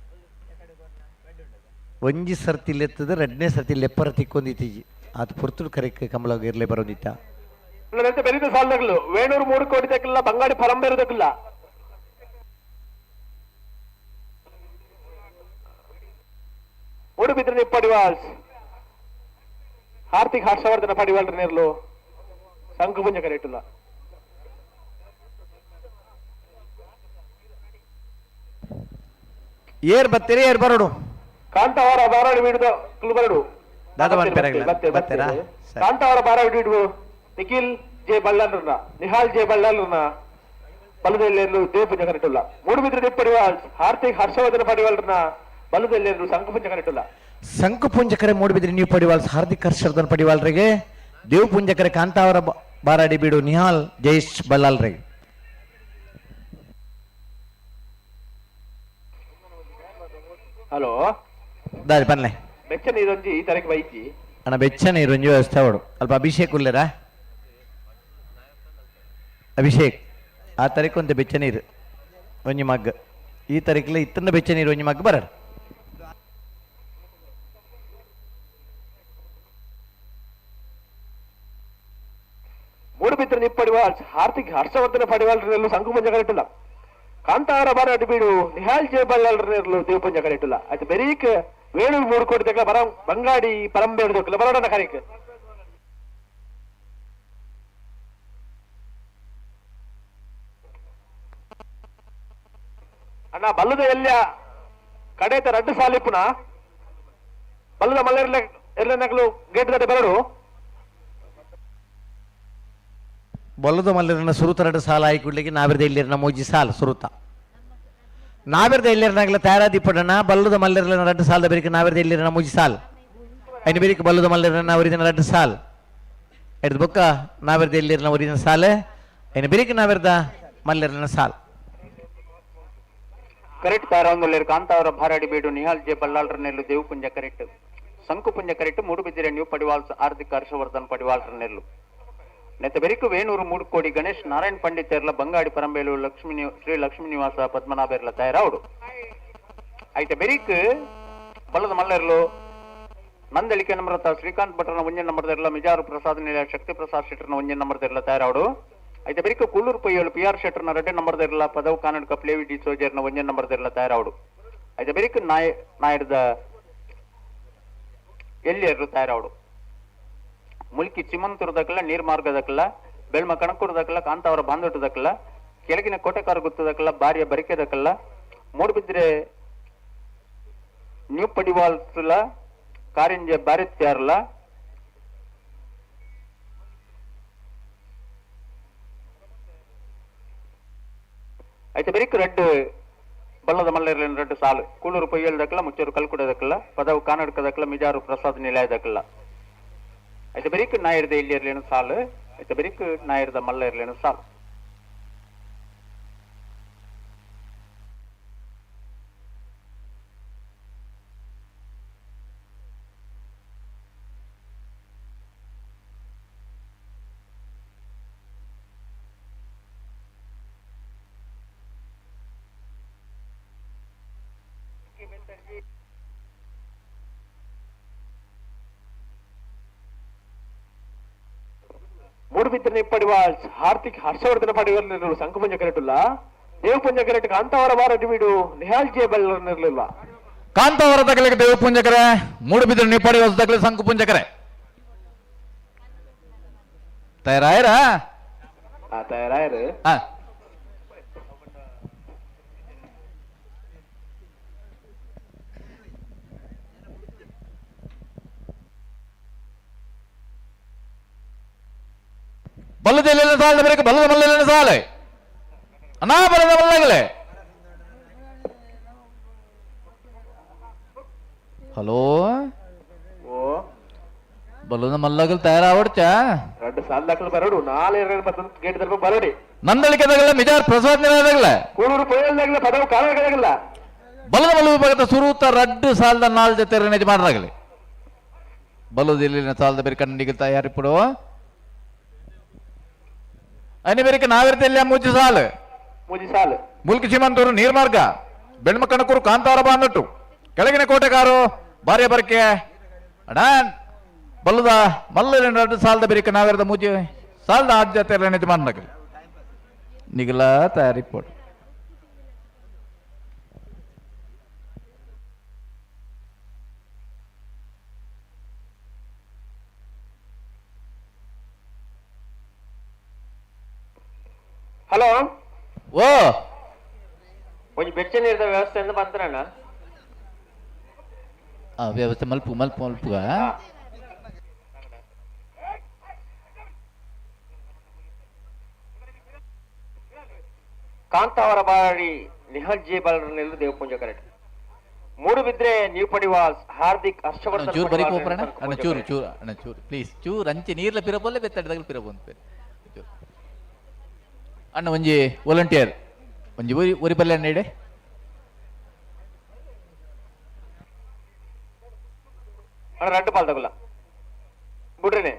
ಒಂಜಿ ಸರ್ತಿ ಲೆತ್ತದ ರಡ್ನೇ ಸರ್ತಿ ಲೆಪ್ಪರ ತಿಕ್ಕೊಂದಿತ್ತೀಜಿ ಆತ ಪುರ್ತುಡು ಕರೆಕ್ ಕಮಲಾಗ ಇರ್ಲೆ ಬರೋದಿತ್ತ. ಬೆರೀದ ಸಾಲದಾಗಲು ವೇಣೂರು ಮೂರು ಕೋಟಿ ತಕ್ಕಿಲ್ಲ ಬಂಗಾಡಿ ಪರಂಬೇರು ತಕ್ಕಿಲ್ಲ. ಮೂಡುಬಿದ್ರೆ ಪಡಿವಾಲ್ಸ್ ಹಾರ್ದಿಕ್ ಹರ್ಷವರ್ಧನ ಪಡಿವಾಲ್ರ ನೇರ್ಲು ಶಂಕುಪುಂಜ ಕರೆಯಿಟ್ಟಿಲ್ಲ. ಏರ್ ಬತ್ತೀರಿ ಏರ್ ಬರೋಡು. ಕಾಂತಾವರ ಬಾರಾಡಿ ಬೀಡುದ ಬರಡು. ದಾದಾ ಬತ್ತೀರಾ? ಕಾಂತಾವರ ಬಾರಾಡಿ ಬೀಡು ನಿಖಿಲ್ ಜೆ ಬಳ್ಳಾರ್ನ ನಿಹಾಲ್ ಜೆ ಬಳ್ಳಾರ್ನ ಬಲದಲ್ಲೇರ್ಲು ದೇವಪುಂಜ ಕರೆಯಿಟ್ಟಿಲ್ಲ. ಮೂಡುಬಿದ್ರೆ ಪಡಿವಾಲ್ಸ್ ಹಾರ್ದಿಕ್ ಹರ್ಷವರ್ಧನ ಪಡಿವಾಲ್ರನ್ನ ಬಲದಲ್ಲೇರ್ಲು ಶಂಕುಪುಂಜ ಕರೆಯಿಟ್ಟಿಲ್ಲ. ಶಂಕುಪುಂಜಕರೆ ಮೂಡುಬಿದ್ರೆ ನೀವು ಪಡಿವಾಲ್ಸ್ ಹಾರ್ದಿಕ್ ಹರ್ಷವರ್ಧನ್ ಪಡಿವಾಲ್ರಿಗೆ ದೇವಪುಂಜಕರೆ ಕಾಂತಾವರ ಬಾರಾಡಿ ಬೀಡು ನಿಹಾಲ್ ಜಯೇಶ್ ಬಲ್ಲಾಲ್ರಿಗೆ. ಹಲೋ ದಾರಿ ಪನ್ಲೆ ಬೆಚ್ಚ ನೀರೊಂಜಿ ಈ ತರಕ್ಕೆ ಬೈಜಿ ಅಣ್ಣ ಬೆಚ್ಚ ನೀರೊಂಜಿ ವ್ಯವಸ್ಥೆ ಅವಡು ಅಲ್ಪ ಅಭಿಷೇಕ್ ಉಲ್ಲೇರಾ? ಅಭಿಷೇಕ್ ಆ ತಾರೀಕು ಒಂದು ಬೆಚ್ಚ ನೀರು ಒಂಜಿ ಮಗ್ ಈ ತಾರೀಕಲ್ಲಿ ಇತ್ತಂದ ಬೆಚ್ಚ ನೀರು ಒಂಜಿ ಮಗ್ ಬರ. ಮೂಡುಬಿದ್ರೆ ನಿಪ್ಪಡಿವಾಲ್ಸ್ ಹಾರ್ದಿಕ್ ಹರ್ಷವರ್ಧನ ಪಡಿವಾಲ್ರಲ್ಲೂ ಸಂಕುಪಂಜ ಕರೆಯಿಟ್ಟಿಲ್ಲ. ಕಾಂತಾರ ಬಾರಾಡಿ ಬೀಡು ನಿಹಾಲ್ ಜೆ ಬಲ್ಲಾಲ್ರಲ್ಲೂ ದೇವಪಂಜ ಕರೆಯಿಟ್ಟಿಲ್ಲ. ಆಯ್ತು ಬೆರೀಕ್ Venur 3 ಕೋಟಿ ದಕ್ಕಲ ಬರ ಬಂಗಾಡಿ ಪರಂಬೇಡು ದಕ್ಕಲ ಬರೋಣ ಕಾರ್ಯಕ್ಕೆ ಅಣ್ಣ ಬಲ್ಲದ ಎಲ್ಲ ಕಡೇತ ರಡ್ಡು ಸಾಲಿಪ್ಪುನ ಬಲ್ಲದ ಮಲ್ಲೆರ್ಲೆ ಎಲ್ಲ ನಕಲು ಗೇಟ್ ದಡೆ ಬರಡು ಬಲ್ಲದ ಮಲ್ಲರನ್ನ ಸುರುತ ರಡ್ಡು ಸಾಲ ಆಯ್ಕೊಡ್ಲಿಕ್ಕೆ ನಾವಿರ್ದ ಇಲ್ಲಿರ್ನ ಮೋಜಿ ಸಾಲ ಸುರುತ ನಾವಿರ್ದ ಇಲ್ಲಿರ್ನಾಗಲ ತಯಾರಾದಿಪ್ಪಡಣ ಬಲ್ಲದ ಮಲ್ಲರ್ಲ ರಡ್ಡು ಸಾಲದ ಬೆರಿಕೆ ನಾವಿರ್ದ ಇಲ್ಲಿರ್ನ ಮೋಜಿ ಸಾಲ್ ಐನ ಬೆರಿಕೆ ಬಲ್ಲದ ಮಲ್ಲರನ್ನ ಅವರಿನ ರಡ್ಡು ಸಾಲ್ ಎಡ್ದು ಬೊಕ್ಕ ನಾವಿರ್ದ ಇಲ್ಲಿರ್ನ ಒರಿನ ಸಾಲ ಐನ ಬೆರಿಕೆ ನಾವಿರ್ದ ಮಲ್ಲರ್ನ ಸಾಲ್ ಕರೆಕ್ಟ್ ತಾರಾಂಗುಲೇರ್ ಕಾಂತಾವರ ಭಾರಾಡಿ ಬೀಡು ನಿಹಾಲ್ ಜೆ ಬಲ್ಲಾಳ್ರ ನೆಲ್ಲು ದೇವಪುಂಜ ಕರೆಕ್ಟ್ ಸಂಕುಪುಂಜ ಕರೆಕ್ಟ್ ಮೂಡುಬಿದಿರೆ ನ್ಯೂ ಪಡಿವಾಲ್ಸ್ ಆರ್ಥಿಕ ಹರ್ಷವರ್ಧನ್ ಪಡಿವಾಲ್ರ ನೆಲ್ಲು ನೆತ್ತ ಬೆರಿಕು ವೇಣೂರು 3 ಕೋಡಿ ಗಣೇಶ್ ನಾರಾಯಣ್ ಪಂಡಿತ್ ಎರ್ಲ ಬಂಗಾಡಿ ಪರಂಬೇಲು ಲಕ್ಷ್ಮೀ ಶ್ರೀ ಲಕ್ಷ್ಮೀ ನಿವಾಸ ಪದ್ಮನಾಭೆರ್ಲ ತಯಾರಾవుಡು ಐತೆ ಬೆರಿಕ್ ಬಲ್ಲದ ಮಲ್ಲೆರ್ಲು ನಂದಳಿಕೆ ನಮ್ರತ ಶ್ರೀಕಾಂತ್ ಭಟ್ರನ ಒಂಜೆ ನಂಬರ್ದೆರ್ಲ ಮಿಜಾರು ಪ್ರಸಾದ್ ನಿಲಯ ಶಕ್ತಿ ಪ್ರಸಾದ್ ಶೆಟ್ಟರ್ನ ಒಂಜೆ ನಂಬರ್ದೆರ್ಲ ತಯಾರಾవుಡು ಐತೆ ಬೆರಿಕ್ ಕೂಳೂರು ಪೊಯ್ಯೋಳು ಪಿ ಆರ್ ಶೆಟ್ಟರ್ನ ರೆಡ್ಡಿ ನಂಬರ್ದೆರ್ಲ ಪದವು ಕಾನಡ್ಕ ಪ್ಲೇವಿ ಡಿ ಸೋಜರ್ನ ಒಂಜೆ ನಂಬರ್ದೆರ್ಲ ತಯಾರಾవుಡು ಐತೆ ಬೆರಿಕ್ ನಾಯಡ್ದ ಎಲ್ಲಿಯರ್ಲು ತಯಾರಾవుಡು ಮುಲ್ಕಿ ಚಿಮಂತೂರು ನೀರ್ಮಾರ್ಗದಕ್ಕಲ್ಲ ಬೆಳ್ಮ ಕಣಕೂರು ಕಾಂತಾವರ ಬಾಂದೋಟದಕ್ಕಲ್ಲ ಕೆಳಗಿನ ಕೋಟೆಕಾರ ಗುತ್ತದಕ್ಕಲ್ಲ ಬಾರಿಯ ಬರಿಕೆದಕ್ಕಲ್ಲ ಮೂಡುಬಿದ್ರೆ ನ್ಯೂ ಪಡಿವಾಲ್ಸ್ಲ ಕಾರಿಂಜೆ ಬಾರಿತ್ಯಾರ್ಲ అయితే ಬೆರಿಕ್ ರೆಡ್ ಬಲ್ಲದ ಮಲ್ಲೆರ್ಲಿನ ರೆಡ್ ಸಾಲು ಕೂಳೂರು ಪೊಯ್ಯಲ್ ದಕ್ಕಲ್ಲ ಮುಚ್ಚೂರು ಕಲ್ಕುಡದಕ್ಕಲ್ಲ ಪದವು ಕಾನಡ್ಕದಕ್ಕಲ್ಲ ಮಿಜಾರು ಪ್ರಸಾದ್ ನಿಲಯದಕ್ಕಲ್ಲ అయితే ಬೆರಿಕ್ ನಾಯರ್ದ ಇಲ್ಲಿರ್ಲೇನು ಸಾಲು అయితే ಬೆರಿಕ್ ನಾಯರ್ದ ಮಲ್ಲ ಇರ್ಲೇನು ಸಾಲು ಮೂಡುಬಿದ್ದರೆ ಪಡಿವಾಲ್ಸ್ ಹಾರ್ದಿಕ್ ಹರ್ಷವರ್ಧನ ಪಡಿವಲ್ ಸಂಕುಪಂಜ ಕರೆಟುಲ್ಲ ದೇವಪುಂಜ ಕರೆಟ್ ಕಾಂತಾವರ ಬಾರಟಿ ಬೀಡು ನಿಹಾಲ್ ಜೆ ಬಲ್ಲರ್ನಿರ್ಲಿಲ್ಲ ಕಾಂತಾವರ ತಗಲಿಗೆ ದೇವಪುಂಜಕರೆ ಮೂಡುಬಿದ್ರೆ ನಿಪ್ಪಾಡಿ ಹೊಸ ತಗಲಿ ಸಂಕುಪುಂಜಕರೆ ತಯಾರಾಯರ ತಯಾರಾಯರು ಹಾ ಬಲ್ಲದ ಎಲ್ಲೆಲ್ಲ ಸಾಲ ಬರಕ್ಕೆ ಬಲ್ಲದ ಮಲ್ಲೆಲ್ಲ ಸಾಲೆ ಅಣ್ಣ ಬಲ್ಲದ ಮಲ್ಲಾಗಲೆ ಹಲೋ ಓ ಬಲ್ಲದ ಮಲ್ಲಗಲ್ ತಯಾರಾವಡ್ಚ ಎರಡು ಸಾಲ ದಾಖಲು ಬರಡು ನಾಳೆ ಎರಡು ಪತ್ತೊಂದು ಗೇಟ್ ತಲುಪ ಬರಡಿ ನಂದಳಿಕೆ ತಗಲ್ಲ ಮಿಜಾರ್ ಪ್ರಸಾದ್ ನಿಲಯದಾಗಲ ಕೂಳೂರು ಪೊಯ್ಯಲ್ದಾಗಲ ಪದವು ಕಾಲದಾಗಲ್ಲ ಬಲ್ಲದ ಮಲ್ಲ ವಿಭಾಗದ ಸುರೂತ ರಡ್ಡು ಸಾಲದ ನಾಲ್ ಜೊತೆ ನಿಜ ಮಾಡಾಗಲಿ ಬಲ್ಲದ ಇಲ್ಲಿನ ಸಾಲದ ಬೇರೆ ಕಣ್ಣಿಗೆ ತಯಾರಿಪಡು ಅನಿ ಬೇರೆ ನಾವಿರ್ತಿಲ್ಲ ಮೂಜಿ ಸಾಲು ಮೂಜಿ ಸಾಲು ಮುಲ್ಕಿ ಸೀಮಂತೂರು ನೀರ್ಮಾರ್ಗ ಬೆಣ್ಮ ಕಣಕೂರು ಕಾಂತಾರ ಬಾಂದಟ್ಟು ಕೆಳಗಿನ ಕೋಟೆಗಾರು ಬಾರ್ಯ ಬರ್ಕೆ ಅಣ್ಣ ಬಲ್ಲದ ಮಲ್ಲ ಎರಡು ಸಾಲದ ಬೆರಿಕ ನಾವಿರದ ಮೂಜಿ ಸಾಲದ ಆದ್ಯತೆ ಯಜಮಾನಗಲಿ ನಿಗಲ ತಯಾರಿ ಪೋಡು ಹಲೋ ಓ ಒಂಜಿ ಬೆಚ್ಚ ನೀರಿನ ವ್ಯವಸ್ಥೆ ಅಂತ ಬಂತ್ರಣ್ಣ ಆ ವ್ಯವಸ್ಥೆ ಮಲ್ಪು ಮಲ್ಪು ಮಲ್ಪುಗ ಕಾಂತಾವರ ಬಾರಿ ನಿಹಲ್ ಜಿ ಬಲ್ರನೆಲ್ಲು ದೇವಪುಂಜ ಕರೆಕ್ಟ್ ಮೂಡುಬಿದ್ರೆ ನೀವು ಪಡಿವ ಹಾರ್ದಿಕ್ ಹರ್ಷವರ್ಧನ್ ಚೂರು ಬರೀ ಪಡಿವಾಲ್ ಹೋಗ್ಬರಣ ಸಂಕುಪುಂಜ ಅಣ್ಣ ಚೂರು ಕರೆಕ್ಟ್. ಚೂರು ಅಣ್ಣ ಚೂರು ಪ್ಲೀಸ್ ಚೂರು ಅಂಚೆ ನೀರ್ಲ ಪಿರಬೋಲೆ ಬೆತ್ತಡಿದಾಗಲು ಪಿರಬೋ ಅಂತ ಚೂರು ಅಣ್ಣ ಒಂಜಿ ವಾಲಂಟಿಯರ್ ಒಂಜಿ ಊರಿ ಊರಿ ಬಲ್ಲೆ ಅಣ್ಣ ಇಡೆ ಅಣ್ಣ ರಡ್ಡು ಪಾಲ್ ತಗೊಲ್ಲ ಬಿಡ್ರಿನೆ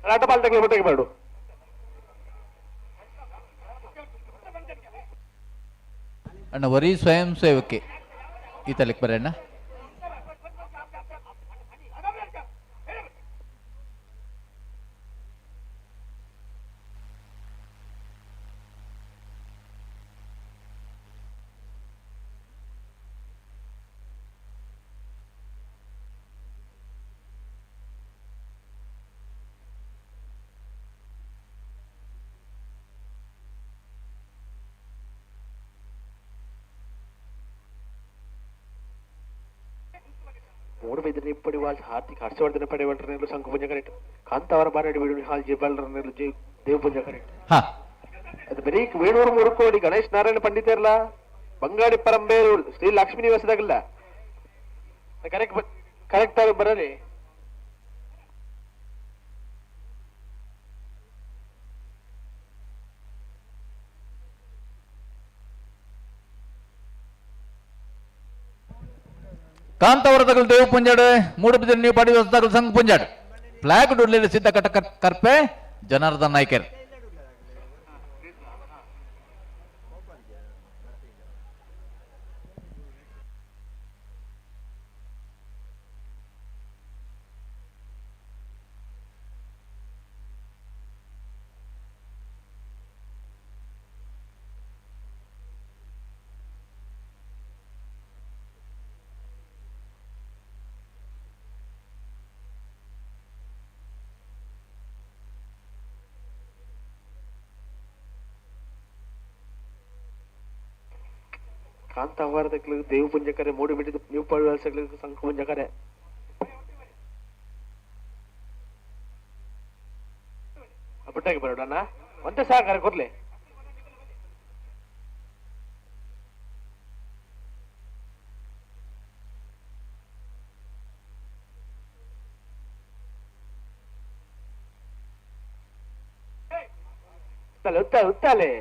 ರಡ್ಡು ಪಾಲ್ ತಗಲಿ ಬಿಟ್ಟಗೆ ಬೇಡು ಅಣ್ಣ ವರಿ ಸ್ವಯಂ ಸೇವಕೆ ಈ ತಲೆಕ್ ಬರಣ್ಣ. ಮೂಡುಬಿದಿರೆ ಇಪ್ಪಡಿ ವಾಲ್ಸ್ ಹಾರ್ದಿಕ್ ಹರ್ಷವರ್ಧನ ಪಡೆವಲ್ರನೆಲ್ಲ ಶಂಕುಪುಂಜ ಕರೆಕ್ಟ್. ಕಾಂತಾವರ ಬಾರಡಿ ವೀಡು ಹಾಲ್ ಜೇಬಲ್ರನೆಲ್ಲ ದೇವಪುಂಜ ಕರೆಕ್ಟ್. ಅದು ಬರೀ ವೇಣೂರು ಮುರುಕೋಡಿ ಗಣೇಶ್ ನಾರಾಯಣ ಪಂಡಿತರ್ಲ ಬಂಗಾಡಿ ಪರಂಬೇರು ಶ್ರೀ ಲಕ್ಷ್ಮೀ ನಿವಾಸದಾಗಲ್ಲ ಕರೆಕ್ಟ್ ಕರೆಕ್ಟ್ ಆಗಿ ಬರಲಿ. ಕಾಂತಾವರದಗಳು ದೇವ ಪುಂಜಾಡು, ಮೂಡುಬಿದಿರೆ ನೀವು ಪಾಡಿ ಹೊಸದಾಗಲು ಸಂಘ ಪುಂಜಾಡು. ಫ್ಲಾಗ್ ಡುಡ್ಲಿ ಸಿದ್ಧ ಕಟ್ಟ ಕರ್ಪೆ ಜನಾರ್ದನ್ ನಾಯ್ಕರ್. ಕಾಂತಾವರದಕ್ಲು ದೇವ ಪುಂಜಕರೆ, ಮೂಡುಬಿದಿರೆ ನೀವು ಪಾಡಿ ಸಂಘ ಪುಂಜಕರೆ. ಬುಟ್ಟಾಗಿ ಬರೋಣ ಒಂದೇ ಸಹಕಾರ ಕೊಡ್ಲಿ. ಉತ್ತಾಲೆ ಉತ್ತಾಲೆ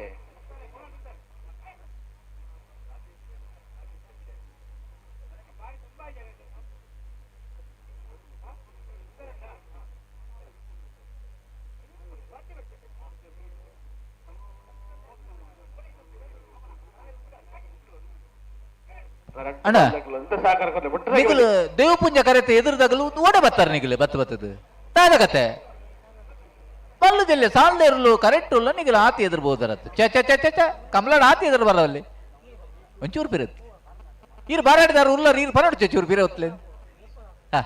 ಅಣ್ಣ ನಿಗಲು ದೇವಪುಂಜ ಕರೆತ ಎದುರುದಾಗಲು ಓಡೆ ಬರ್ತಾರೆ ನಿಗಲು ಬತ್ತ ಬತ್ತದು ತಾದ ಕತೆ ಬಲ್ಲದೆಲ್ಲ ಸಾಲದೇರ್ಲು ಕರೆಕ್ಟ್ ಉಲ್ಲ ನಿಗಲು ಆತಿ ಎದುರ್ಬೋದರತ್ತು ಚ ಚ ಚ ಚ ಚ ಕಮಲಾಡ ಆತಿ ಎದುರು ಬರವಲ್ಲಿ ಒಂಚೂರು ಪಿರತ್ ಈರು ಬಾರಾಡಿದಾರ ಉಲ್ಲರ್ ಈರು ಪರಡು ಚೂರು ಪಿರತ್ಲೆ. ಹಾ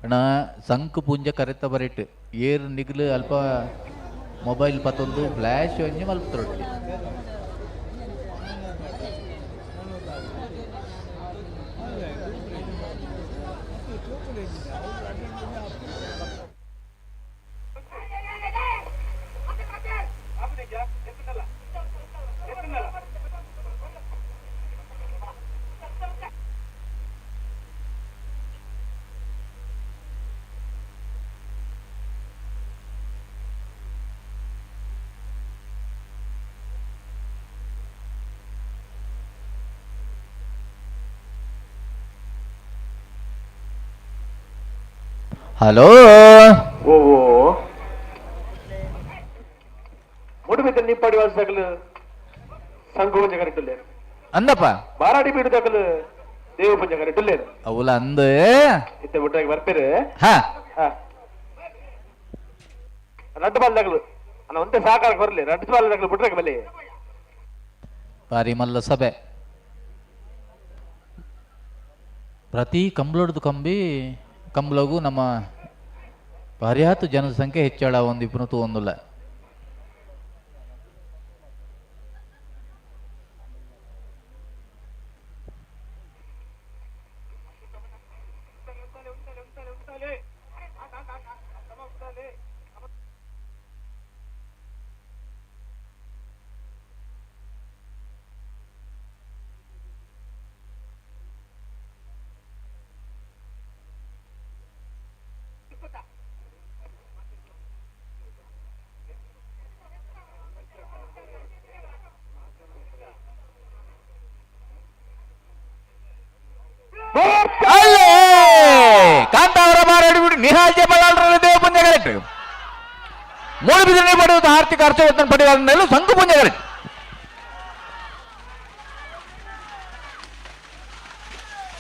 ಅಣ್ಣ ಸಂಕು ಪುಂಜ ಕರೆತ ಬರಿಟ್ ಏರ್ ನಿಗ್ಲು ಅಲ್ಪ ಮೊಬೈಲ್ ಪತ್ತೊಂದು ಫ್ಲ್ಯಾಶ್ ಒಂಜಿ ಮಲ್ಪುತ್ತರೊಟ್ಟಿ. ಹಲೋ ಓ ಮೂಡುಬಿದಿರೆ ನಿಪ್ಪಾಡಿ ವಾಸದಾಗಲು ಸಂಘ ಕರೆಕ್ಟ್ ಅಂದಪ್ಪ ಬಾರಾಡಿ ಬೀಡುದಾಗಲು ದೇವ ಪಂಜ ಕರೆಕ್ಟ್ ಅವಲ ಅಂದ ಇತ್ತೆ ಬಿಟ್ಟಾಗಿ ಬರ್ಪೇರು. ಹಾ ರಡ್ಡು ಬಾಲ್ದಾಗಲು ಅನ್ನ ಒಂದೇ ಸಾಕಾರ ಬರಲಿ ರಡ್ಡು ಬಾಲ್ದಾಗಲು ಬಿಟ್ರಾಗ ಬಲಿ ಬಾರಿ ಮಲ್ಲ ಸಭೆ. ಪ್ರತಿ ಕಂಬ್ಳೊಡ್ದು ಕಂಬಿ ಕಂಬ್ಳಗೂ ನಮ್ಮ ಪರ್ಯಾಪ್ತ ಜನಸಂಖ್ಯೆ ಹೆಚ್ಚಳ ಒಂದು ಇಪ್ಪನು ತೂವೊಂದುಲ್ಲ. ಮೂಡುಬಿದಿರೆ ಪಡೆಯುವುದು ಆರ್ಥಿಕ ಹರ್ಷವರ್ಧನ್ ಪಡೆಯುವ ಸಂಕು ಪುಂಜ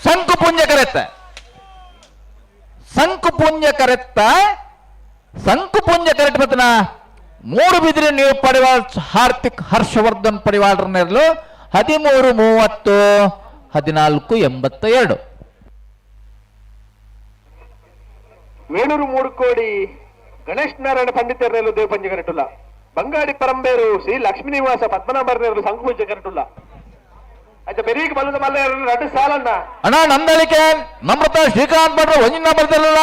ಸಂಕು ಪುಂಜ ಕರೆತ್ತ ಸಂಕು ಪುಂಜ ಕರೆತ್ತ ಸಂಕು ಪುಂಜ ಕರೆಟ್ ಬತ್ತನ ಮೂಡುಬಿದಿರೆ ನೀವು ಪಡೆಯುವ ಹಾರ್ದಿಕ್ ಹರ್ಷವರ್ಧನ್ ಪಡಿವಾಳರನ್ನೆರಲು 13:30 14:82. ವೇಣೂರು ಮೂಡುಕೋಡಿ ಗಣೇಶ್ ನಾರಾಯಣ ಪಂಡಿತರನೇಲು ದೇವಪಂಜ ಕರೆಟುಲ್ಲ. ಬಂಗಾಡಿ ಪರಂಬೇರು ಶ್ರೀ ಲಕ್ಷ್ಮೀ ನಿವಾಸ ಪದ್ಮನಾಭರನೇರು ಸಂಕುಪಂಜ ಕರೆಟುಲ್ಲ. ಆಯ್ತಾ ಬೆರೀಗ್ ಬಲ್ಲದ ಮಲ್ಲ ರಡ್ಡು ಸಾಲನ್ನ ಅಣ್ಣ ನಂದಳಿಕೆ ನಮ್ರತ ಶ್ರೀಕಾಂತ್ ಭಟ್ರು ಒಂಜಿ ನಂಬರ್ದಲ್ಲ,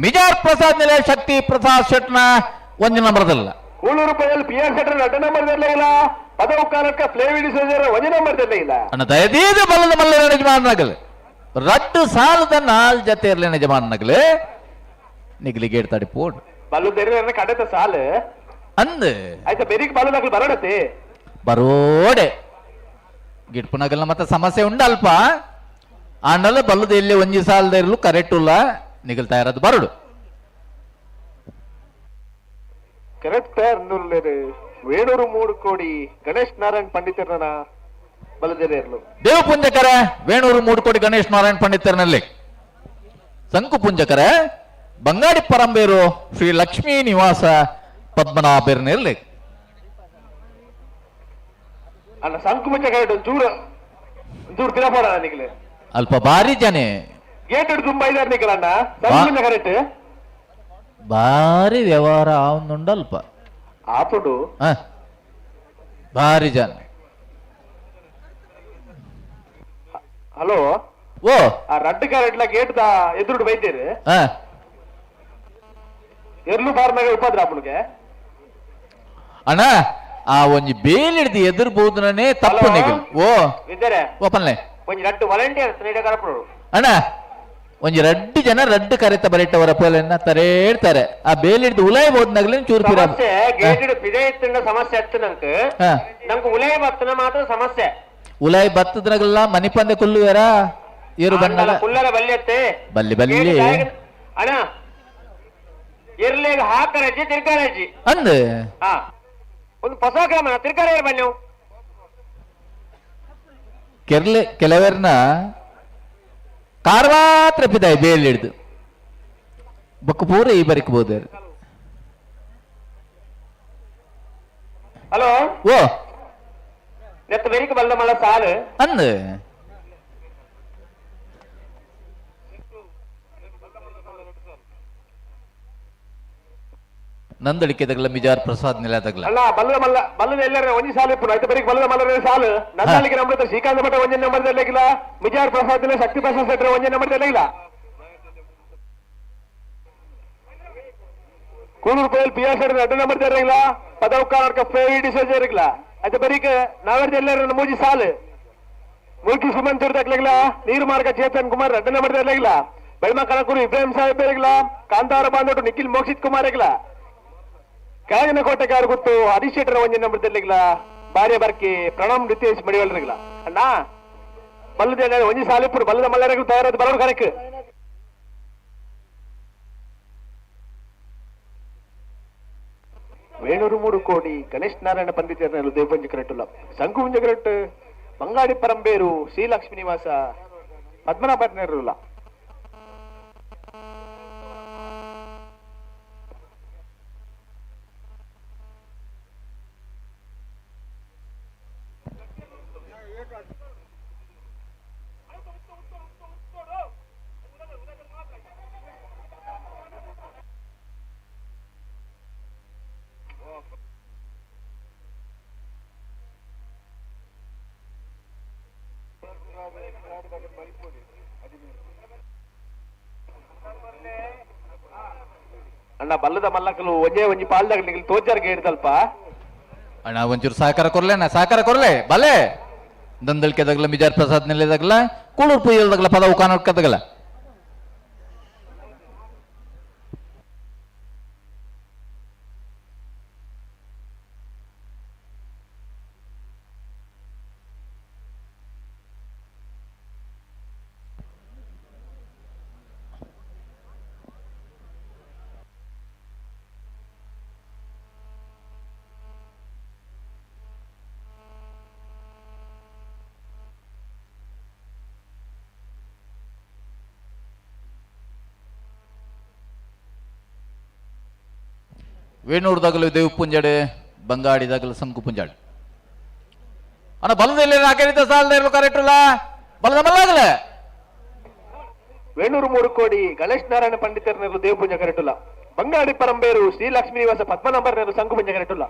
ಮಿಜಾರ್ ಪ್ರಸಾದ್ ನಿಲಯ ಶಕ್ತಿ ಪ್ರಸಾದ್ ಶೆಟ್ನ ಒಂಜಿ ನಂಬರ್ದಲ್ಲ. ಕೂಳೂರು ಪೈಯಲ್ಲಿ ಪಿ ಆರ್ ಶೆಟ್ಟರ್ ರಡ್ಡು ನಂಬರ್ದಲ್ಲ ಇಲ್ಲ, ಪದವು ಕಾಲಕ್ಕ ಪ್ಲೇವಿಡಿ ಸೋಜರ ಒಂಜಿ ನಂಬರ್ದಲ್ಲ ಇಲ್ಲ. ಅಣ್ಣ ದಯದೀದ ಬಲ್ಲದ ಮಲ್ಲ ಯಜಮಾನನಾಗಲಿ ರಡ್ಡು ಸಾಲದ ನಾಲ್ ಜತೆ ಇರಲಿ ಯಜಮಾನನಾಗಲಿ ನಿಗ್ಲಿಗೆ ತಡಿ ಪೋಡ್ ಬಲ್ಲು ತೆರೆ ಕಡೆತ ಸಾಲು ಅಂದ್ ಆಯ್ತಾ ಬೆರೀಗ್ ಬಲ್ಲದಾಗಲು ಬರೋಡತ್ತೆ ಬರೋಡೆ ಗಿಟ್ಪುನಗಲ್ನ ಮತ್ತೆ ಸಮಸ್ಯೆ ಉಂಡಲ್ಪ ಆಂಡಲ ಬಲ್ಲದ ಎಲ್ಲಿ ಒಂಜಿ ಸಾಲದ ಇರಲು ಕರೆಕ್ಟ್ ಉಲ್ಲ ನಿಗಲ್ತಾ ಇರೋದು ಬರಡು ಕರೆಕ್ಟ್ ಅನ್ನುಲ್ಲೇರು ವೇಣೂರು ಮೂಡುಕೋಡಿ ಗಣೇಶ್ ನಾರಾಯಣ್ ಪಂಡಿತರನ ಬಲದೆರೆ ಇರಲು. ದೇವಪುಂಜಕರ ವೇಣೂರು ಮೂಡುಕೋಡಿ ಗಣೇಶ್ ನಾರಾಯಣ್ ಪಂಡಿತರನಲ್ಲಿ ಸಂಕು ಪುಂಜಕರ ಬಂಗಾಡಿ ಪರಂಬೇರು ಶ್ರೀ ಲಕ್ಷ್ಮೀ ನಿವಾಸ ಪದ್ಮನಾಭರ್ನಲ್ಲಿ. ಅಲ್ಲ ಸಂಕು ಮುಂಚೆ ಕರೆಕ್ಟ್ ಒಂಚೂರು ಒಂಚೂರು ತಿರಪೋಡ ನಿಗಲೆ ಅಲ್ಪ ಭಾರಿ ಜನೆ ಗೇಟ್ ತುಂಬ ಇದ್ದಾರೆ ನಿಗಲಣ್ಣ ಸಂಕು ಮುಂಚೆ ಕರೆಕ್ಟ್ ಭಾರಿ ವ್ಯವಹಾರ ಅಲ್ಪ ಆಪುಡು ಭಾರಿ ಜನ. ಹಲೋ ಓ ಆ ರಡ್ಡು ಕರೆಟ್ಲ ಗೇಟ್ the ಎದುರುಡು ಬೈತೇರು ಎರ್ಲು ಬಾರ್ನಾಗ ಉಪದ್ರ ಅಪ್ಪನಿಗೆ ಅಣ್ಣ ಆ ಒಂಜಿ ಬೇಲಿಡ್ದು ಎದುರ್ಬಹುದನೇ ತಪ್ಪು ನಿಗಲ್ ಓ ಇದ್ದಾರೆ ಓಪನ್ಲೆ ಒಂಜಿ ರಡ್ಡು ವಾಲಂಟಿಯರ್ಸ್ ನೀಡ ಕರಪುಡು. ಅಣ್ಣ ಒಂಜಿ ರಡ್ಡು ಜನ ರಡ್ಡು ಕರೆತ ಬರೆಟ್ಟವರ ಪೋಲೆನ್ನ ತರೇಡ್ತಾರೆ ಆ ಬೇಲಿಡ್ದು ಉಲಾಯಬಹುದು ನಗಲಿನ ಚೂರು ಪಿರ ಸಮಸ್ಯೆ ಗೇಟ್ ಪಿದೆ ಇತ್ತಂಡ ಸಮಸ್ಯೆ ಅತ್ತು ನಂಕ್ ನಂಗೆ ಉಲಯ ಬತ್ತನ ಮಾತ್ರ ಸಮಸ್ಯೆ. ಉಲಾಯ್ ಬತ್ತದ್ರಾಗಲ್ಲ ಮನಿಪಂದೆ ಕುಲ್ಲುವೆರ ಏರು ಬಣ್ಣದ ಕುಲ್ಲರ ಬಲ್ಯತ್ತೆ ಬಲ್ಲಿ ಬಲ್ಲಿ ಅಣ್ಣ ಎರ್ಲೇಗ ಹಾಕರಜ್ಜಿ ತಿರ್ಗಾರಜ್ಜಿ ಅಂದ್ ಹಾ ಒಂದು ಹೊಸ ಕ್ರಮ ತಿರ್ಗಾರ ಬನ್ನಿ ಕೆರ್ಲೆ ಕೆಲವರ್ನ ಕಾರ್ ಮಾತ್ರ ಪಿದಾಯ್ ಬೇಲ್ ಹಿಡ್ದು ಬೊಕ್ಕ ಪೂರ ಈ ಬರಿಕಬಹುದು. ಹಲೋ ಓ ನೆತ್ತ ಬೆರಿಕ ಬಲ್ಲ ಮಲ್ಲ ಸಾಲು ಅಂದ್ ನಂದಳಿಕೆ ತಗಲ ಮಿಜಾರ್ ಪ್ರಸಾದ್ ನೆಲ ತಗಲ ಅಲ್ಲ ಬಲ್ಲದ ಮಲ್ಲ ಬಲ್ಲದ ಎಲ್ಲರ ಒಂಜಿ ಸಾಲು ಇಪ್ಪು ಆಯ್ತು ಬರೀ ಬಲ್ಲದ ಮಲ್ಲರ ಸಾಲು ನಂದಳಿಕೆ ನಮ್ರತ ಶ್ರೀಕಾಂತ ಭಟ್ ಒಂಜಿ ನಂಬರ್ ಇಲ್ಲ, ಮಿಜಾರ್ ಪ್ರಸಾದ್ ಶಕ್ತಿ ಪ್ರಸಾದ್ ಶೆಟ್ಟರ್ ಒಂಜಿ ನಂಬರ್ ಇಲ್ಲ. ಕೂಳೂರು ಪೈಲ್ ಪಿ ಆರ್ ಶೆಟ್ಟರ್ ಎರಡು ನಂಬರ್ ಇಲ್ಲ, ಪದವು ಕಾಲರ್ಕ ಫೇವಿಡಿ ಸೋಜರಿಲ್ಲ. ಆಯ್ತು ಬರೀಕ ನಾವೆಲ್ಲ ಎಲ್ಲರ ಮೂಜಿ ಸಾಲು ಮುಲ್ಕಿ ಸುಮನ್ ತಕ್ಲಿಲ್ಲ, ನೀರು ಮಾರ್ಗ ಚೇತನ್ ಕುಮಾರ್ ಎರಡು ನಂಬರ್ ಇಲ್ಲ, ಬೆಳ್ಮ ಕನಕೂರು ಇಬ್ರಾಹಿಂ ಸಾಹೇಬ್ ಇರಲಿಲ್ಲ, ಕಾಂತಾರ ಬಾಂಧವರು ನಿಖಿಲ್ ಮೋಕ್ಷಿತ್ ಕುಮಾರ್ ಇರಲಿಲ್ಲ, ಕೆಳಗಿನ ಕೋಟೆಗಾರ ಗೊತ್ತು ಹರೀಶ್ ಶೆಟ್ಟರ್ ಒಂಜಿ ನಂಬರ್ ಇರ್ಲಿಲ್ಲ, ಬಾರ್ಯ ಬರ್ಕಿ ಪ್ರಣಮ್ ರಿತೇಶ್ ಮಡಿವಲ್ರಿಲ್ಲ. ಅಣ್ಣ ಬಲ್ಲದ ಒಂಜಿ ಸಾಲಿಪುರ್ ಬಲ್ಲದ ಮಲ್ಲರ ತಯಾರಾದ ಬರೋರು ಕರೆಕ್ ವೇಣೂರು ಮೂರು ಕೋಡಿ ಗಣೇಶ್ ನಾರಾಯಣ ಪಂಡಿತರನ್ನು ದೇವಪಂಜ ಕರೆಟ್ಟುಲ್ಲ ಸಂಕುಂಜ ಕರೆಟ್ ಬಂಗಾಡಿ ಪರಂಬೇರು ಶ್ರೀಲಕ್ಷ್ಮೀ ನಿವಾಸ ಪದ್ಮನಾಭ. ಅಣ್ಣ ಬಲ್ಲದ ಮಲ್ಲಕಲು ಒಂಜೇ ಒಂಜಿ ಪಾಲ್ದಾಗ ನಿಗಲ್ ತೋಜಾರ್ ಗೇಡ್ದಲ್ಪ ಅಣ್ಣ ಒಂಚೂರು ಸಹಕಾರ ಕೊರ್ಲೆ ಅಣ್ಣ ಸಹಕಾರ ಕೊರ್ಲೆ ಬಲೆ ದಂದಳಿಕೆ ದಗಲ ಮಿಜಾರ್ ಪ್ರಸಾದ್ ನೆಲೆದಾಗಲ ಕೂಳೂರು ಪುಯ್ಯಲ್ದಾಗಲ ಪದವು ಕಾನೋಡ್ಕದಗಲ ವೇಣೂರು ದಗಲು ದೇವು ಪುಂಜಾಡು, ಬಂಗಾಡಿ ದಗಲು ಸಂಕು ಪುಂಜಾಡು. ಅಣ್ಣ ಬಲದಲ್ಲಿ ನಾಲ್ಕೈದು ಸಾಲದ ಕರೆಕ್ಟ್ ಬಲದ ಮಲ್ಲಾಗಲೆ. ವೇಣೂರು 3 ಕೋಡಿ ಗಣೇಶ್ ನಾರಾಯಣ ಪಂಡಿತರನೆಲ್ಲ ದೇವಪೂಜೆ ಕರೆಟುಲ್ಲ. ಬಂಗಾಡಿ ಪರಂಬೇರು ಶ್ರೀ ಲಕ್ಷ್ಮೀ ನಿವಾಸ ಪದ್ಮನಾಭರನೆಲ್ಲ ಸಂಕು ಪೂಜೆ ಕರೆಟುಲ್ಲ.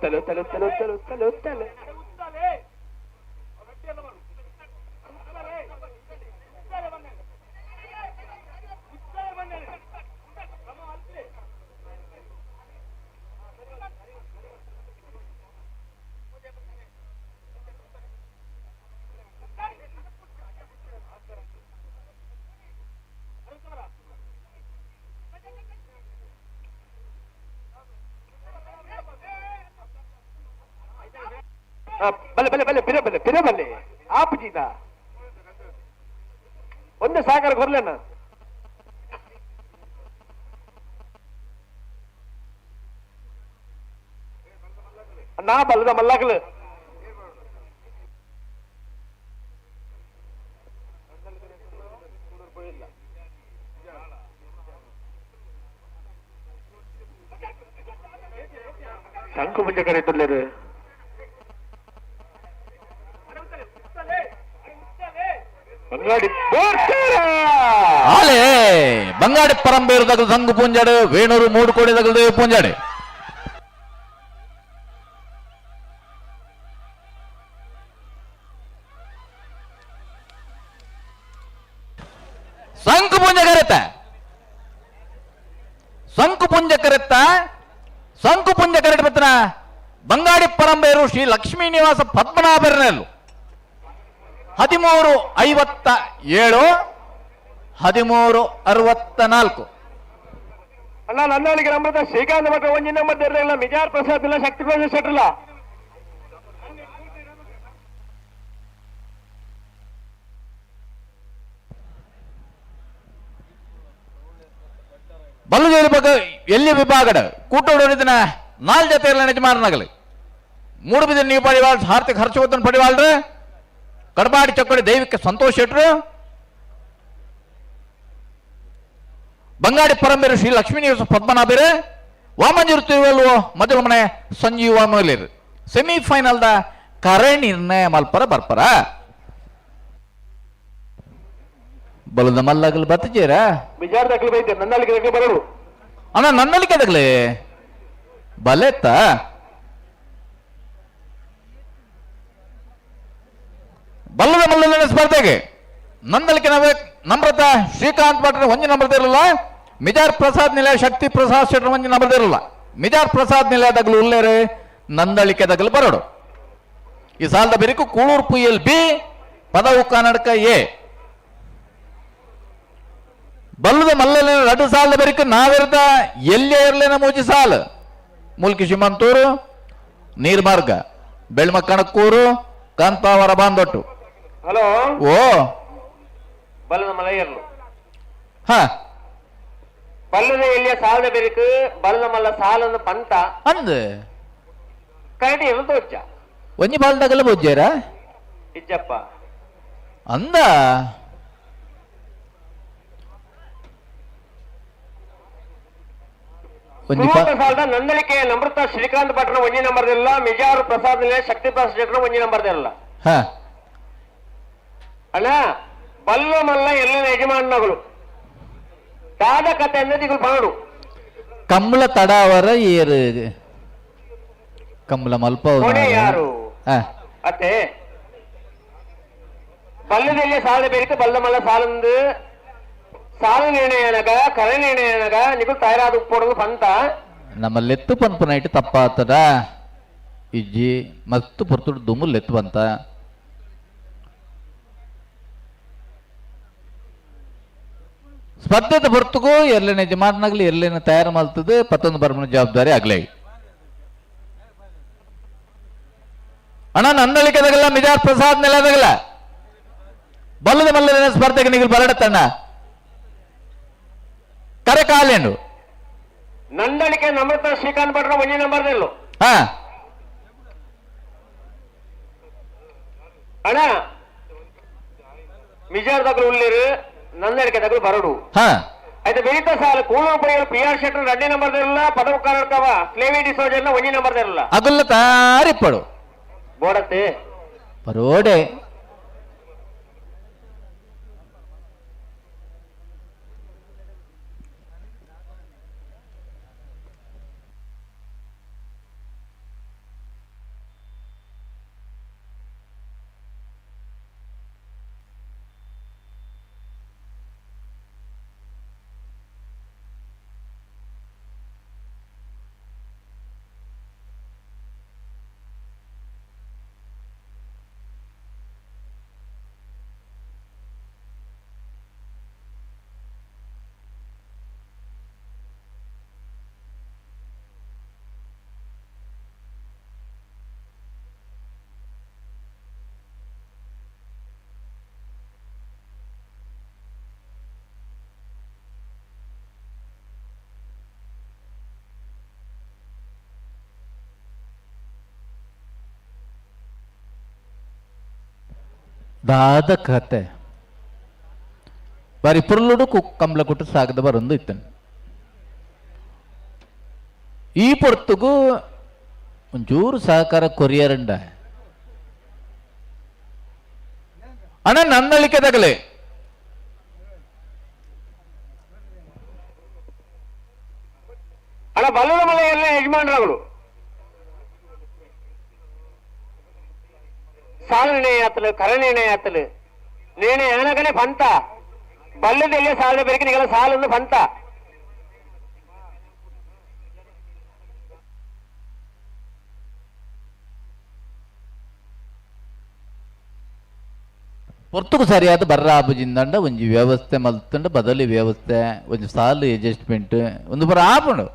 ತಲೆ ತಲೆ ತಲೆ ತಲೆ ತಲೆ ತಲೆ ಬಲೆ ಬಲೆ ಬಲೆ ಬಿರೆ ಬಲೆ ಬಿರೆ ಬಲೆ ಆಪುಜಿದ ಒಂದು ಸಾಗರ ಕೊರ್ಲೇನ. ನಾ ಬಲ್ಲದ ಮಲ್ಲಾಗಲು ಶಂಕು ಮುಂಜೆ ಕರೆಯುತ್ತಿಲ್ಲೇರು. ಆಲೆ ಬಂಗಾಡಿ ಪರಂಬೇರು ದಗಲು ಸಂಗು ಪೂಂಜಾಡು, ವೇಣೂರು 3 ಕೋಡಿ ದಗಲು ದೇವ ಪೂಂಜಾಡು. ಸಂಕು ಪೂಂಜ ಕರೆತ, ಸಂಕು ಪುಂಜ ಕರೆತ್ತ, ಸಂಕು ಪುಂಜ ಕರೆಟ್ ಬತ್ತನ ಬಂಗಾಡಿ ಪರಂಬೇರು ಶ್ರೀ ಲಕ್ಷ್ಮೀ ನಿವಾಸ ಪದ್ಮನಾಭರನಲ್ಲು 13:57, 13:64. ಅಣ್ಣ ನನ್ನಲ್ಲಿಗೆ ನಮ್ಮದ ಶ್ರೀಕಾಂತ್ ಭಟ್ರ ಒಂಜಿ ನಂಬರ್ ಇರಲಿಲ್ಲ, ಮಿಜಾರ್ ಪ್ರಸಾದ್ ಇಲ್ಲ, ಶಕ್ತಿ ಪ್ರಸಾದ್ ಶೆಟ್ರಲ್ಲ. ಬಲ್ಲುಜೇರಿ ಬಗ್ಗೆ ಎಲ್ಲಿ ವಿಭಾಗಡ ಕೂಟೋಡಿನ 4 ಜೊತೆ ಇರಲ್ಲ ಯಜಮಾನನಾಗಲಿ 3 ಬಿದ ನೀವು ಪಡಿವಾಳ್ ಹಾರ್ದಿಕ್ ಹರ್ಷವರ್ಧನ್ ಪಡಿವಾಳ್ರೆ, ಕಡಬಾಡಿ ಚಕ್ಕಡಿ ದೈವಿಕ ಸಂತೋಷ್ ಶೆಟ್ರು, ಬಂಗಾಡಿ ಪರಂಬೇರು ಶ್ರೀ ಲಕ್ಷ್ಮೀ ನಿವಾಸ ಪದ್ಮನಾಭರು, ವಾಮಂಜೂರು ತಿರುವಲ್ವ ಮೊದಲ ಮನೆ ಸಂಜೀವ ಮೊದಲಿರು. ಸೆಮಿಫೈನಲ್ದ ಕರೆ ನಿರ್ಣಯ ಮಲ್ಪರ ಬರ್ಪರ ಬಲದ ಮಲ್ಲಗಲ್ ಬತ್ತಜೇರ ಬರರು ಅಣ್ಣ ನನ್ನಲ್ಲಿಗೆ ಅದಗ್ಲೆ ಬಲೆತ್ತ ಬಲ್ಲದ ಮಲ್ಲದ ಸ್ಪರ್ಧೆಗೆ ನಂದಲಿಕೆ ನವೇ ನಮ್ರತ ಶ್ರೀಕಾಂತ್ ಭಟ್ರ ಒಂಜಿ ನಂಬರ್ದ ಇರಲ್ಲ, ಮಿಜಾರ್ ಪ್ರಸಾದ್ ನಿಲಯ ಶಕ್ತಿ ಪ್ರಸಾದ್ ಶೆಟ್ಟರ್ ಒಂಜಿ ನಂಬರ್ದ ಇರಲ್ಲ. ಮಿಜಾರ್ ಪ್ರಸಾದ್ ನಿಲಯದಾಗಲು ಉಲ್ಲೇರೆ ನಂದಳಿಕೆ ದಗಲು ಬರೋಡು. ಈ ಸಾಲದ ಬೆರಿಕು ಕೂಳೂರು P L B, ಪದವು ಕರ್ನಾಟಕ ಎ. ಬಲ್ಲದ ಮಲ್ಲಲಿನ ರಡ್ಡು ಸಾಲದ ಬೆರಿಕು ನಾವಿರ್ದ ಎಲ್ಲೇ ಇರಲಿನ ಮೂಜಿ ಸಾಲು ಮುಲ್ಕಿ ಶಿಮಂತೂರು ನೀರ್ಮಾರ್ಗ ಬೆಳ್ಮ ಕಣಕೂರು ಕಾಂತಾವರ ಬಾಂದೊಟ್ಟು. ಹಲೋ ಓ ಬಲ್ಲದ ಮಲಯರ್ಲು ಹಾ ಬಲ್ಲದ ಎಲ್ಲಿಯ ಸಾಲದ ಬೆರಿಕು ಬಲ್ಲದ ಮಲ್ಲ ಸಾಲನ್ನು ಪಂತ ಅಂದ್ ಕರಡಿ ಎಲ್ಲ ತೋಚ ಒಂಜಿ ಬಾಲ್ದಾಗಲ್ಲ ಬೋಜ್ಜೇರ ಇಜ್ಜಪ್ಪ ಅಂದ ಒಂಜಿ ಸಾಲದ ನಂದಳಿಕೆ ನಮೃತ ಶ್ರೀಕಾಂತ್ ಭಟ್ರ ಒಂಜಿ ನಂಬರ್ದಿಲ್ಲ, ಮಿಜಾರು ಪ್ರಸಾದ್ ಶಕ್ತಿ ಪ್ರಸಾದ್ ಶೆಟ್ಟರ್ ಒಂಜಿ ನಂಬರ್ದಿಲ್ಲ. ಹಾ ಅಣ್ಣ ಬಲ್ಲ ಮಲ್ಲ ಎಲ್ಲ ಯಜಮಾನಗಳು ದಾದ ಕತೆ ಅನ್ನೋದು ಈಗ ಬಾಡು ಕಮ್ಮಲ ತಡಾವರ ಏರು ಕಮ್ಮಲ ಮಲ್ಪ ಕೊನೆ ಯಾರು ಅತ್ತೆ ಬಲ್ಲದಲ್ಲಿ ಸಾಲ ಬೇರಿಕೆ ಬಲ್ಲ ಮಲ್ಲ ಸಾಲಂದು ಸಾಲ ನಿರ್ಣಯನಗ ಕರೆ ನಿರ್ಣಯನಗ ನಿಗು ತಯಾರಾದ ಉಪ್ಪೋಡೋದು ಪಂತ ನಮ್ಮ ಲೆತ್ತು ಪನ್ಪು ನೈಟ್ ತಪ್ಪಾತದ ಇಜ್ಜಿ ಮಸ್ತ್ ಪೊರ್ತುಡು ದುಮ್ಮು ಲೆತ್ತು ಬಂತ ಸ್ಪರ್ಧೆದ ಹೊರತುಗೂ ಎಲ್ಲನೇ ಯಜಮಾನನಾಗ್ಲಿ ಎಲ್ಲೇನ ತಯಾರು ಮಾಡ್ತದೆ ಪತ್ತೊಂದು ಬರ್ಮನ ಜವಾಬ್ದಾರಿ ಆಗ್ಲೇ. ಅಣ್ಣ ನಂದಳಿಕೆದಾಗಲ್ಲ ಮಿಜಾರ್ ಪ್ರಸಾದ್ ನೆಲದಾಗಲ್ಲ ಬಲ್ಲದ ಮಲ್ಲದ ಸ್ಪರ್ಧೆಗೆ ನಿಗಲ್ ಬರಡತ್ತಣ್ಣ ಕರೆ ಕಾಲೇನು ನಂದಳಿಕೆ ನಮ್ರತ ಶ್ರೀಕಾಂತ್ ಭಟ್ರ ಒಂಜಿ ನಂಬರ್ ದೆಲ್ಲು. ಹಾ. ಅಣ್ಣ ಮಿಜಾರ್ ದಗ್ಲು ಉಳ್ಳೇರು ನಂದಳಿಕೆ ದಗ್ಲು ಬರಡು. ಹಾ. అయితే మిగతా సార్లు కూలూరు పోయి పిఆర్ ಶೆಟ್ಟರ್ రెండే ನಂಬರ್ ದೆಲ್ಲ ಪದವು ಕಾರಣಕವ ಫ್ಲೇವಿ ಡಿಸೋಜರ್ನ ಒಂಜಿ ನಂಬರ್ ದೆಲ್ಲ. ಅಗುಲ್ಲ ತಾರಿಪ್ಪಡು ಬೋಡತ್ತೆ ಪರೋಡೆ. ದಾದ ಕತೆ ಬಾರಿ ಪುರ್ಲುಡು ಕಂಬ್ಲ ಕೊಟ್ಟು ಸಾಗದ ಬರೊಂದು ಇತ್ತನು. ಈ ಪೊರ್ತುಗು ಒಂಚೂರು ಸಹಕಾರ ಕೊರಿಯರಂಡ ಅಣ್ಣ ನಂದಳಿಕೆ ತಗಲೆ. ಅಣ್ಣ ಬಲ್ಲದ ಮಲೆಯಲ್ಲೇ ಯಜಮಾನರಾಗಲು ಸಾಲ ನಿರ್ಣಯ ಆತಲು ಕರ ನಿರ್ಣಯ ಆತಲು ನಿರ್ಣಯ ಆನಗನೆ ಪಂತ ಬಲ್ಲದೆಲ್ಲ ಸಾಲ ಬೆರಕೆ ನಿಗಲ ಸಾಲನ್ನು ಪಂತ. ಪೊರ್ತುಗು ಸರಿಯಾದ ಬರ್ರಾಬುಜಿಂದಂಡ ಒಂಜಿ ವ್ಯವಸ್ಥೆ ಮಲ್ತಂಡ ಬದಲಿ ವ್ಯವಸ್ಥೆ ಒಂಜಿ ಸಾಲು ಅಡ್ಜಸ್ಟ್ಮೆಂಟ್ ಒಂದು ಬರ ಆಪುಂಡು.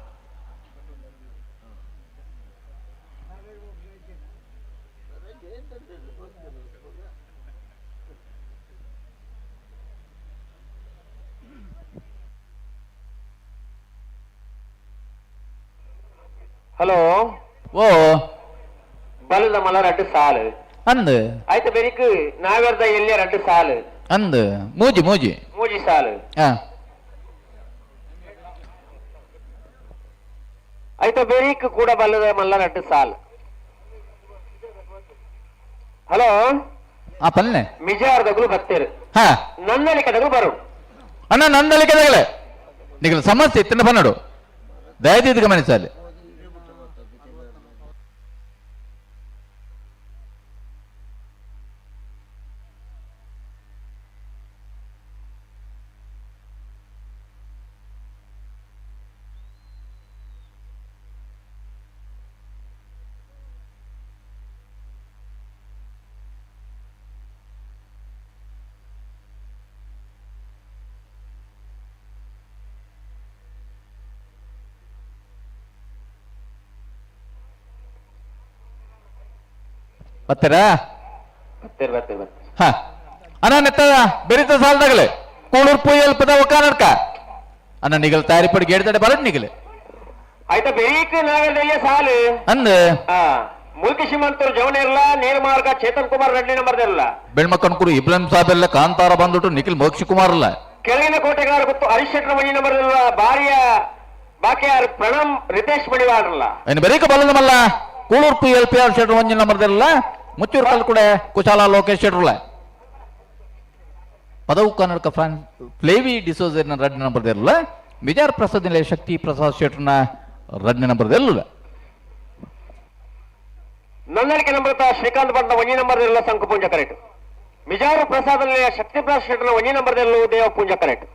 ಹಲೋ ಓ ಬಲದ ಮಲ ರಡ್ಡು ಸಾಲು ಅಂದು ಆಯ್ತು ಬೆರಿಕ್ ನಾವೆರ್ದ ಎಲ್ಲಿ ರಡ್ಡು ಸಾಲು ಅಂದು ಮೂಜಿ ಮೂಜಿ ಮೂಜಿ ಸಾಲು. ಹಾ. ಆಯ್ತು ಬೆರಿಕ್ ಕೂಡ ಬಲ್ಲದ ಮಲ್ಲ ರಡ್ಡು ಸಾಲು. ಹಲೋ ಆ ಪಲ್ನೆ ಮಿಜಾರ್ ದಗ್ಲು ಬತ್ತೇರು. ಹಾ. ನಂದಳಿಕೆ ದಗ್ಲು ಬರು. ಅಣ್ಣ ನಂದಳಿಕೆ ದಗಲೆ ನಿಗಲ ಸಮಸ್ಯೆ ಇತ್ತಿನ ಬನ್ನಡು ದಯದೀದ್ ಗಮನಿಸಲಿ. ಬತ್ತರ ಬತ್ತೇರು ಬತ್ತೇರು ಬತ್ತೇರು. ಹಾ ಅಣ್ಣ ನೆತ್ತದ ಬೆರಿತ ಸಾಲದಾಗಲೆ ಕೂಳೂರು ಪೂಯಲ್ ಪದ ಒಕ್ಕಾನಡ್ಕ ಅಣ್ಣ ನಿಗಲ್ ತಯಾರಿ ಪಡಿ ಗೇಡ್ತಡೆ ಬರಡ್ ನಿಗಲೆ. ಆಯ್ತಾ ಬೆರೀಕ್ ನಾವೆಲ್ಲ ಸಾಲು ಅಂದ ಮುಲ್ಕಿ ಶ್ರೀಮಂತರು ಜವನಿರ್ಲ ನೇರ್ಮಾರ್ಗ ಚೇತನ್ ಕುಮಾರ್ ರೆಡ್ಡಿ ನಂಬರ್ ಇರಲ್ಲ. ಬೆಳ್ಮಕ್ಕನ್ಕುರು ಇಬ್ರಾಹಿಂ ಸಾಬ್ ಎಲ್ಲ ಕಾಂತಾರ ಬಂದ್ಬಿಟ್ಟು ನಿಖಿಲ್ ಮೋಕ್ಷ ಕುಮಾರ್ ಅಲ್ಲ. ಕೆಳಗಿನ ಕೋಟೆಗಾರ ಗೊತ್ತು ಹರೀಶ್ ಶೆಟ್ಟರ್ ಮಣಿ ನಂಬರ್ ಇಲ್ಲ. ಬಾರಿಯ ಬಾಕಿಯಾರ್ ಪ್ರಣಮ್ ರಿತೇಶ್ ಮಡಿವಾಳರಲ್ಲ. ಇನ್ನು ಬರೀಕ ಬಲ್ಲದಮಲ್ಲ Kuloor P L P R Shettar ಒಂಜಿ ನಂಬರ್ ಇರಲ್ಲ. ಮುಚ್ಚೂರು ಕಲ್ ಕೂಡ ಕುಶಾಲ ಲೋಕೇಶ್ ಶೆಟ್ಟರ್ಲ. ಪದವು ಕನ್ನಡಕ ಫ್ರಾನ್ಸ್ ಫ್ಲೇವಿ ಡಿಸೋಜರ್ನ ರಡ್ಡು ನಂಬರ್ ಇರಲ್ಲ. ಬಿಜಾರ್ ಪ್ರಸಾದ್ ನಿಲಯ ಶಕ್ತಿ ಪ್ರಸಾದ್ ಶೆಟ್ಟರ್ನ ರಡ್ಡು ನಂಬರ್ ಇರಲ್ಲ. ನಂದಳಿಕೆ ನಂಬರ್ ಶ್ರೀಕಾಂತ್ ಭಟ್ನ ಒಂಜಿ ನಂಬರ್ ಇರಲ್ಲ ಸಂಕು ಪೂಂಜ ಕರೆಕ್ಟ್. ಮಿಜಾರು ಪ್ರಸಾದ್ ನಿಲಯ ಶಕ್ತಿ ಪ್ರಸಾದ್ ಶೆಟ್ಟರ್ನ ಒಂಜಿ ನಂಬರ್ ಇರಲ್ಲ ದೇವ ಪೂಂಜ ಕರೆಕ್ಟ್.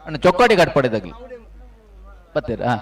ಅಣ್ಣ ಚೊಕ್ಕಾಡಿ ಘಾಟ್ ಪಡೆದಾಗಲಿ ಬತ್ತೀರಾ? ಹಾ.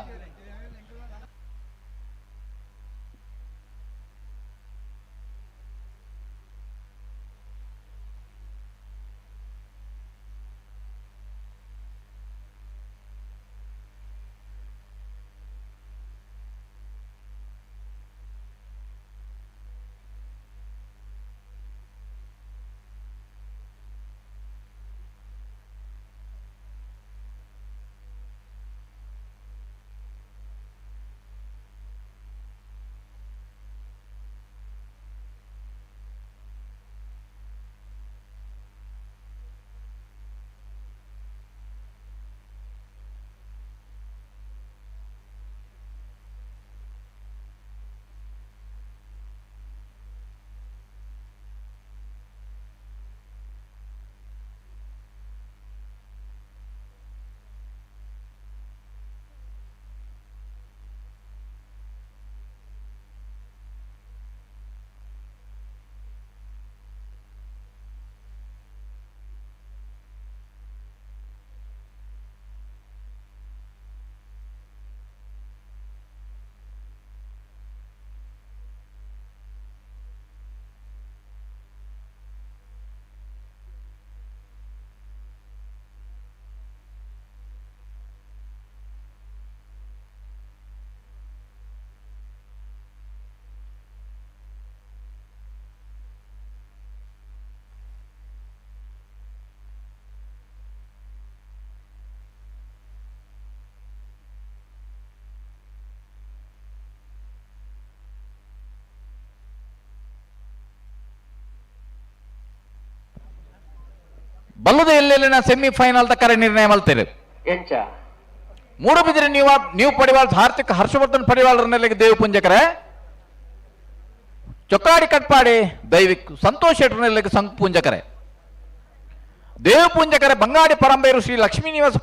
ಬಲ್ಲದ ಎಲ್ಲೆಲ್ಲಿನ ಸೆಮಿಫೈನಲ್ ತಕ್ಕರೆ ನಿರ್ಣಯ ಮಲ್ತೇವೆ. ಎಂಚ ಮೂಡುಬಿದಿರೆ ನೀವು ಪಡಿವಾಳ ಹಾರ್ದಿಕ ಹರ್ಷವರ್ಧನ್ ಪಡಿವಾಳರನ್ನೆಲ್ಲ ದೇವ ಪುಂಜಕರೇ ಚೊಕ್ಕಾಡಿ ಕಟ್ಪಾಡಿ ದೈವಿಕ್ ಸಂತೋಷ್ ಶೆಟ್ಟರ್ನೆಲ್ಲ ಸಂಘ ಪುಂಜಕರೆ ದೇವ ಪುಂಜಕರೆ ಬಂಗಾಡಿ ಪರಂಬೇರು ಶ್ರೀ ಲಕ್ಷ್ಮೀ ನಿವಾಸ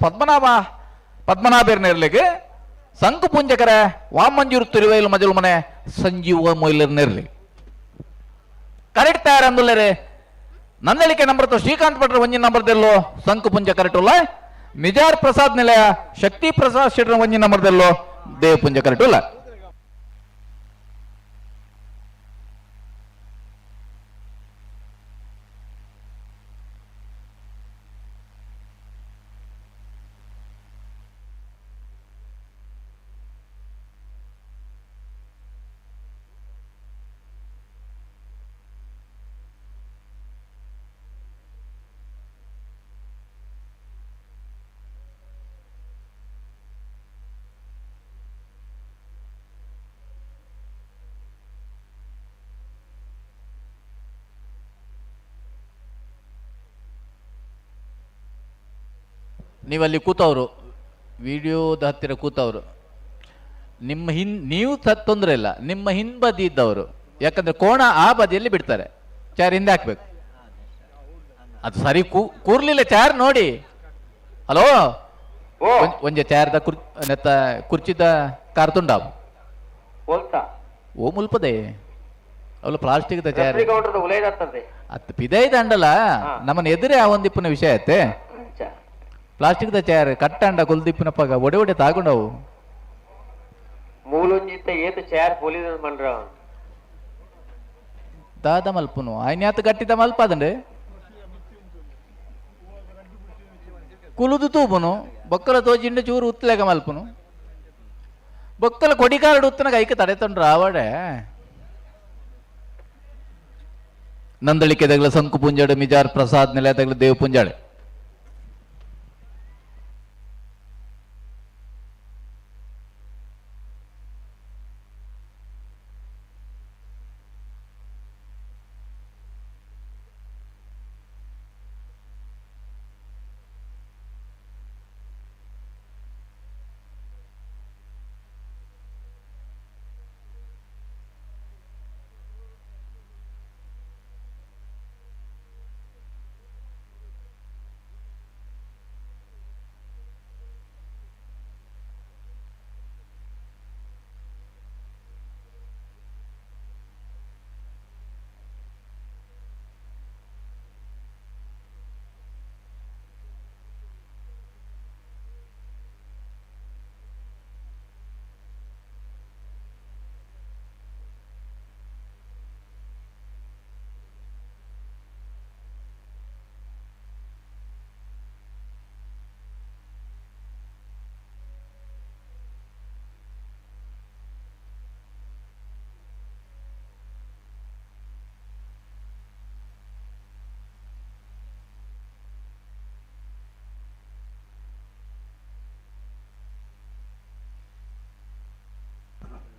ಪದ್ಮನಾಭೇರ್ನೆರ್ಲಿಗೆ ಸಂಘ ಪುಂಜಕರೆ ವಾಮಂಜೂರು ತಿರುವೈಲು ಮಜಲು ಮನೆ ಸಂಜೀವ ಮೊಯ್ಲರ್ನೆರ್ಲಿ ಕರೆಕ್ಟ್ ತಯಾರು ಅಂದುಲ್ಲರೆ ನನ್ನಳಿಕೆ ನಂಬರ್ ಶ್ರೀಕಾಂತ್ ಭಟ್ರ ಒಂಜಿನ ನಂಬರ್ದೆಲ್ಲೋ ಸಂಕು ಪುಂಜ ಕರೆಕ್ಟ್ ಮಿಜಾರ್ ಪ್ರಸಾದ್ ನಿಲಯ ಶಕ್ತಿ ಪ್ರಸಾದ್ ಶೆಟ್ಟರ್ ಒಂಜಿನ ನಂಬರ್ದೆಲ್ಲೋ ದೇವ ಪುಂಜ ಕರೆಕ್ಟ್. ನೀವಲ್ಲಿ ಕೂತವರು ವಿಡಿಯೋದ ಹತ್ತಿರ ಕೂತವರು ನಿಮ್ಮ ನೀವು ತೊಂದರೆ ಇಲ್ಲ, ನಿಮ್ಮ ಹಿಂಬದಿ ಇದ್ದವರು, ಯಾಕಂದ್ರೆ ಕೋಣ ಆ ಬದಿಯಲ್ಲಿ ಬಿಡ್ತಾರೆ, ಚಾರ್ ಹಿಂದೆ ಹಾಕ್ಬೇಕು. ಅದು ಸರಿ ಕೂರ್ಲಿಲ್ಲ ಚಾರ್ ನೋಡಿ. ಹಲೋ, ಒಂಜೆ ಚಾರ್ದ ನೆತ್ತ ಕುರ್ಚಿದ ಕಾರ್ ತುಂಡ ಓ ಮುಲ್ಪದೆ ಅವಳು ಪ್ಲಾಸ್ಟಿಕ್ ಚಾರ್ ಅತ್ ಪಿದೈದ ಅಂಡಲ್ಲ ನಮ್ಮನ್ನ ಎದುರೇ ಆ ಒಂದಿಪ್ಪನ ವಿಷಯ ಐತೆ. ಪ್ಲಾಸ್ಟಿಕ್ the chair ಕಟ್ಟಂಡ ಕುಲ್ದಿಪ್ಪನಪ್ಪಾಗ ಒಡೆ ಒಡೆ ತಾಗೊಂಡವು ಮೂಲೊಂಜಿತ್ತ ಏತು ಚೇರ್ ಪೊಲೀಸ್ ಮಂಡ್ರ ದಾದ ಮಲ್ಪುನು ಆಯ್ನ್ಯಾತ ಗಟ್ಟಿದ ಮಲ್ಪದಂಡೆ ಕುಲುದು ತೂಬುನು ಬೊಕ್ಕಲ ತೋಜಿಂಡ ಚೂರು ಉತ್ತಲೇಗ ಮಲ್ಪುನು ಬೊಕ್ಕಲ ಕೊಡಿಕಾರಡು ಉತ್ತನಗ ಐಕ ತಡೆ ತೊಂಡ್ರ ಆವಡೆ ನಂದಳಿಕೆ ತಗಲ ಸಂಕು ಪುಂಜಾಡು ಮಿಜಾರ್ ಪ್ರಸಾದ್ ನೆಲೆ ತಗಲ ದೇವ್ ಪುಂಜಾಡೆ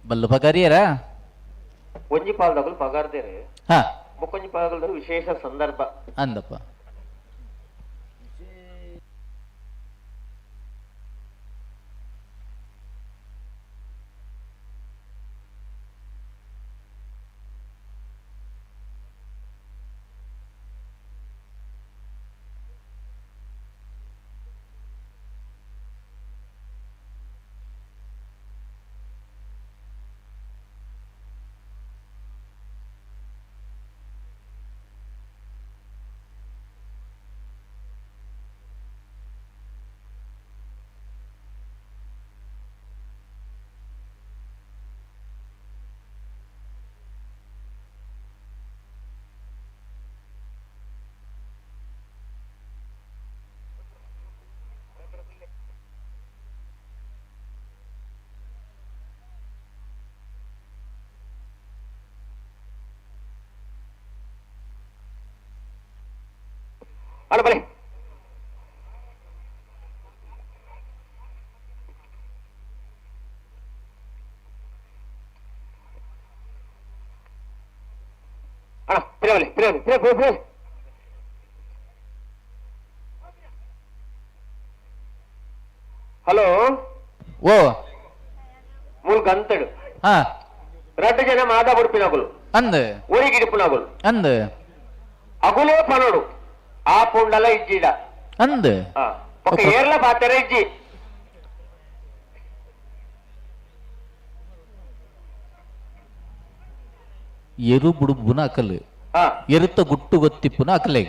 ಬಲ್ಲು ಪಗಾರಿಯರ ಒಂಜಿ ಪಾಲ್ದಗಲು ಪಗಾರ್ದೇರು ಹಾ ಬೊಕ್ಕೊಂಜಿ ಪಾಲ್ದಗಲು ವಿಶೇಷ ಸಂದರ್ಭ ಅಂದಪ್ಪ. ಅಲ್ಲ ಬಲೆ ಅಣ್ಣ, ಪಿರವಲೆ, ಪಿರವಲೆ, ಪಿರ, ಪಿರ, ಪಿರ. ಗಂತಡು. ಹಾ. ರಡ್ಡು ಜನ ಮಾದ ಬುಡ್ಪಿನಗುಲು. ಅಂದ್. ಒರಿಗಿಡಿಪುನಗುಲು. ಅಂದ್. ಅಗುಲೇ ಪನೋಡು ಆ ಪುಂಡಲ ಇಜ್ಜಿಡ. ಅಂದ್. ఒక ಏರ್ಲ ಪಾತೆರ ಇಜ್ಜಿ. ಎರು ಬುಡುಬುನ ಅಕಲ್ ಎರುತ್ತ ಗುಟ್ಟು ಗೊತ್ತಿಪ್ಪುನ ಅಕಲೆ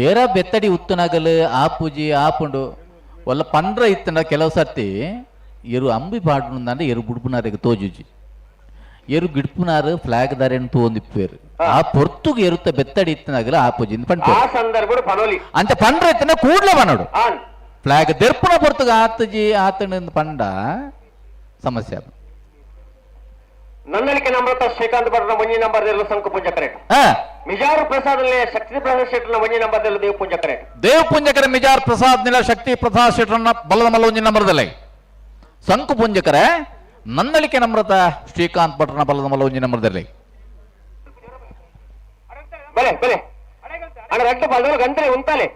ಏರ ಬೆತ್ತಡಿ ಉತ್ತನಗಲು ಆಪುಜಿ ಆಪುಂಡು ಒಲ್ಲ ಪಂಡ್ರ ಇತ್ತನ ಕೆಲವು ಸರ್ತಿ ಎರು ಅಂಬಿ ಪಾಡುಂದಂದ್ರೆ ಎರು ಬುಡುಬುನಾರಿಗೆ ತೋಜುಜಿ ಎರು ಗಿಡ್ಪುನಾರು ಫ್ಲಾಗ್ ದಾರೇನು ತೋಂದಿಪ್ಪೇರು ಆ ಪೊರ್ತುಗು ಎರುತ್ತ ಬೆತ್ತಡಿ ಇತ್ತನಾಗಲು ಆಪುಜಿ ಪಂಡ ಆ ಸಂದರ್ಭಡು ಪನೋಲಿ ಅಂಚ ಪಂಡ್ರ ಇತ್ತನ ಕೂಡ್ಲೆ ಪನೋಡು ಫ್ಲಾಗ್ ದೆರ್ಪುನ ಪೊರ್ತುಗು ಆತಜಿ ಆತನ ಪಂಡ ಸಮಸ್ಯೆ. ನನ್ನಳಿಕೆ ನಮ್ರತ ಶ್ರೀಕಾಂತ್ ಭಟ್ರ ಒಂಜಿ ನಂಬರ್ ದೆಲ್ಲ ಸಂಕು ಪೂಜೆ ಕರೆಕ್ಟ್. ಮಿಜಾರು ಪ್ರಸಾದ್ ಶಕ್ತಿ ಪ್ರಸಾದ್ ಶೆಟ್ಟರ್ನ ಒಂಜಿ ನಂಬರ್ ದೆಲ್ಲ ದೇವ್ ಪೂಜೆ ಕರೆಕ್ಟ್. ದೇವ್ ಪುಂಜಕರ ಮಿಜಾರ್ ಪ್ರಸಾದ್ ನಿಲ ಶಕ್ತಿ ಪ್ರಸಾದ್ ಶೆಟ್ಟರ್ನ ಬಲದ ಮಲ್ಲ ಒಂಜಿ ನಂಬರ್ದಲ್ಲ ಸಂಕು ಪುಂಜಕರ ನನ್ನಳಿಕೆ ನಮ್ರತ ಶ್ರೀಕಾಂತ್ ಭಟ್ರನ ಬಲದ ಮಲ್ಲ ಒಂಜಿ ನಂಬರ್ದಲ್ಲಿ. ಬಲೆ ಬಲೆ ಅಣ್ಣ ರಡ್ಡು ಬಲದವರು ಗಂಟಲೆ ಉಂತಾಲೆ.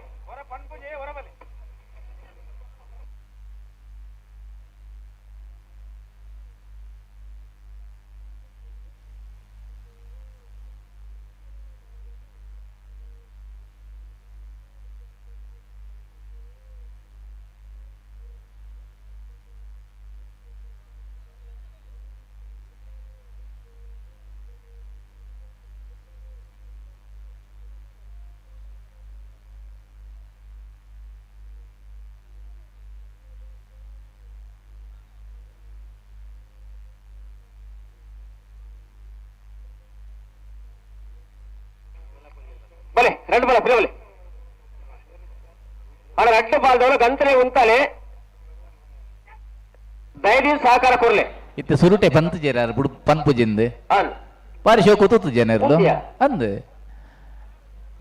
ಬಲೆ రెండు ಬಲ ಬಲೆ ಅಣ್ಣ ರಡ್ಡು ಬಾಲ್ದವರು ಗಂತಲೆ ಉಂತಾಲೆ ದಯದೀ ಸಹಕಾರ ಕೊರ್ಲೆ. ಇತ್ತೆ ಸುರುಟೆ ಪಂತ್ ಜೇರಾರು ಬುಡು ಪನ್ಪುಜಿಂದು ಬಾರಿ ಶೋಕ ಕೂತು ಜನರು ಅಂದ್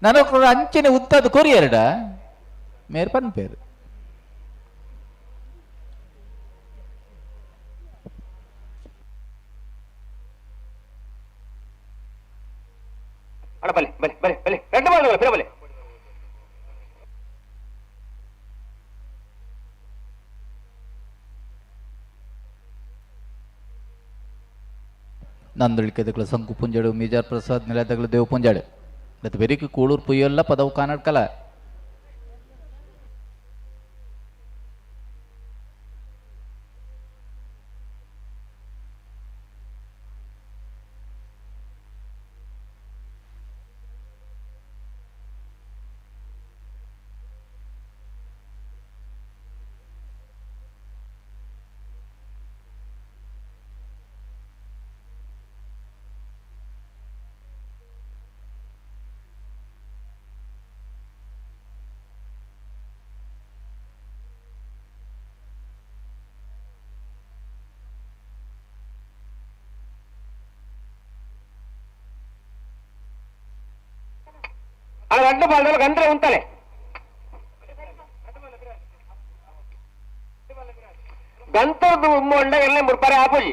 ನಾನು ಅಂಚನೆ ಉತ್ತದ ಕೊರಿಯರ್ಡ ಮೇರ್ ಪನ್ಪೇರು. ಅಣ್ಣ ಬಲೆ ಬಲೆ ಬಲೆ ಬಲೆ రెండు ಬಾಲ್ದವರು ಬಲೆ ಬಲೆ. ನಂದಳಿಕೆದಕ್ಲ ಸಂಕು ಪುಂಜಾಡು ಮಿಜಾರ್ ಪ್ರಸಾದ್ ನಿಲಯದಗ್ಲ ದೇವ್ ಪುಂಜಾಡು ಮತ್ತು ಬೆರಿಕೆ ಕೂಳೂರು ಪುಯ್ಯಲ್ಲ ಪದವು ಕಾನಡ್ಕಲ. ಅಣ್ಣ ರಡ್ಡು ಬಾಲ್ದವರು ಗಂತ್ರೆ ಉಂತಾಲೆ. ಗಂತದ್ದು ಉಮ್ಮೊಂಡ ಎಲ್ಲ ಮುರ್ಪಾರೆ ಆಪೋಜಿ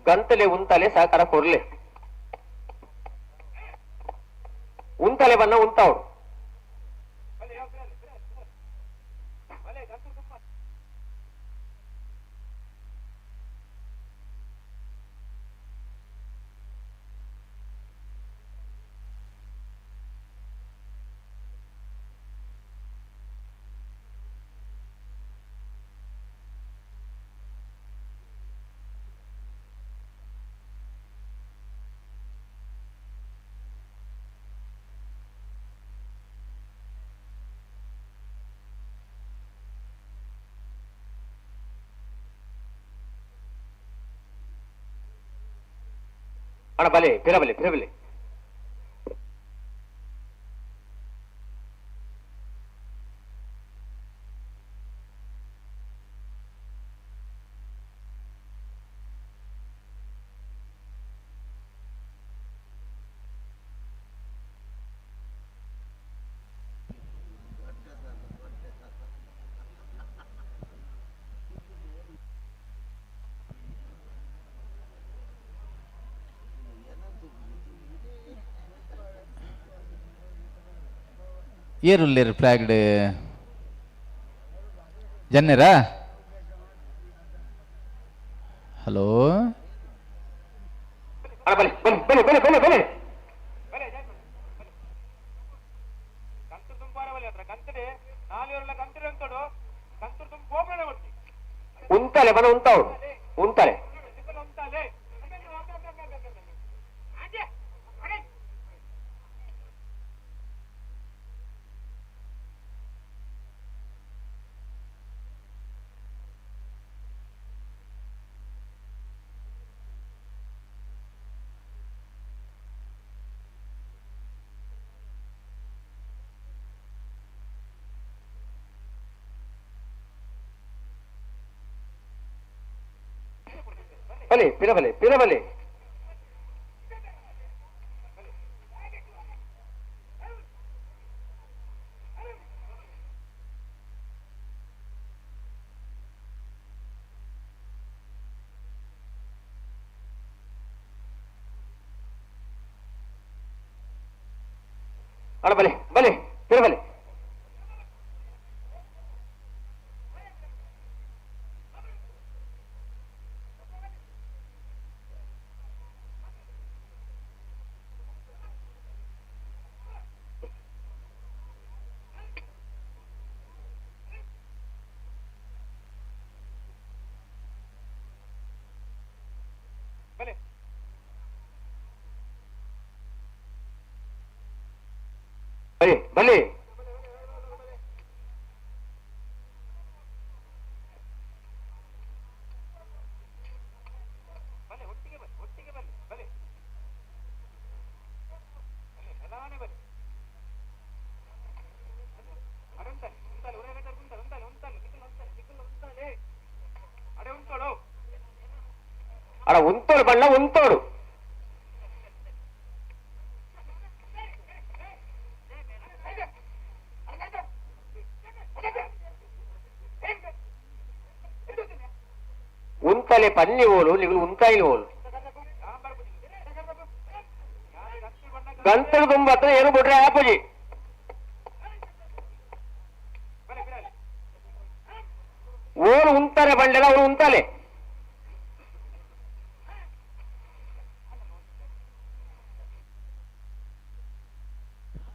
ಗಂತಲೆ ಉಂತಾಲೆ ಸಹಕಾರ ಕೊರ್ಲೆ ಉಂತಾಲೆ ಬನ್ನ ಉಂತಾವ್ರು. ಅಣ್ಣ ಬಲೆ ಪಿರ ಬಲೆ ಪಿರ ಬಲೆ. ಏರುಲ್ಲೇರು ಫ್ಲಾಗ್ಡ್ ಜನ್ನೆರಾ? Hello ಬಲೆ ಬಲೆ ಬಲೆ ಬಲೆ ಬಲೆ ಉಂತಾಲೆ ಬನ ಉಂತಾವು ಉಂತಾಲೆ ಬಲೆ ಪಿರ ಬಲೆ ಪಿರ ಬಲೆ ಅಡ ಬಲೆ ಬಲೆ ಪಿರ ಬಲೆ ಬಲೆ ಬಲೆ ಅಡ ಉಂತೋಡು ಬಣ್ಣ ಉಂತೋಡು ಉಂತಲೆ ಪನ್ನಿ ಓಲು ನಿಗಳು ಉಂತಾಯಿನ ಓಲು ಗಂತಲು ತುಂಬತ್ರ ಏನು ಬಿಟ್ರೆ ಆಪಜಿ ಓಲು ಉಂತಾರೆ ಬಂಡೆಲ್ಲ ಅವರು ಉಂತಾಲೆ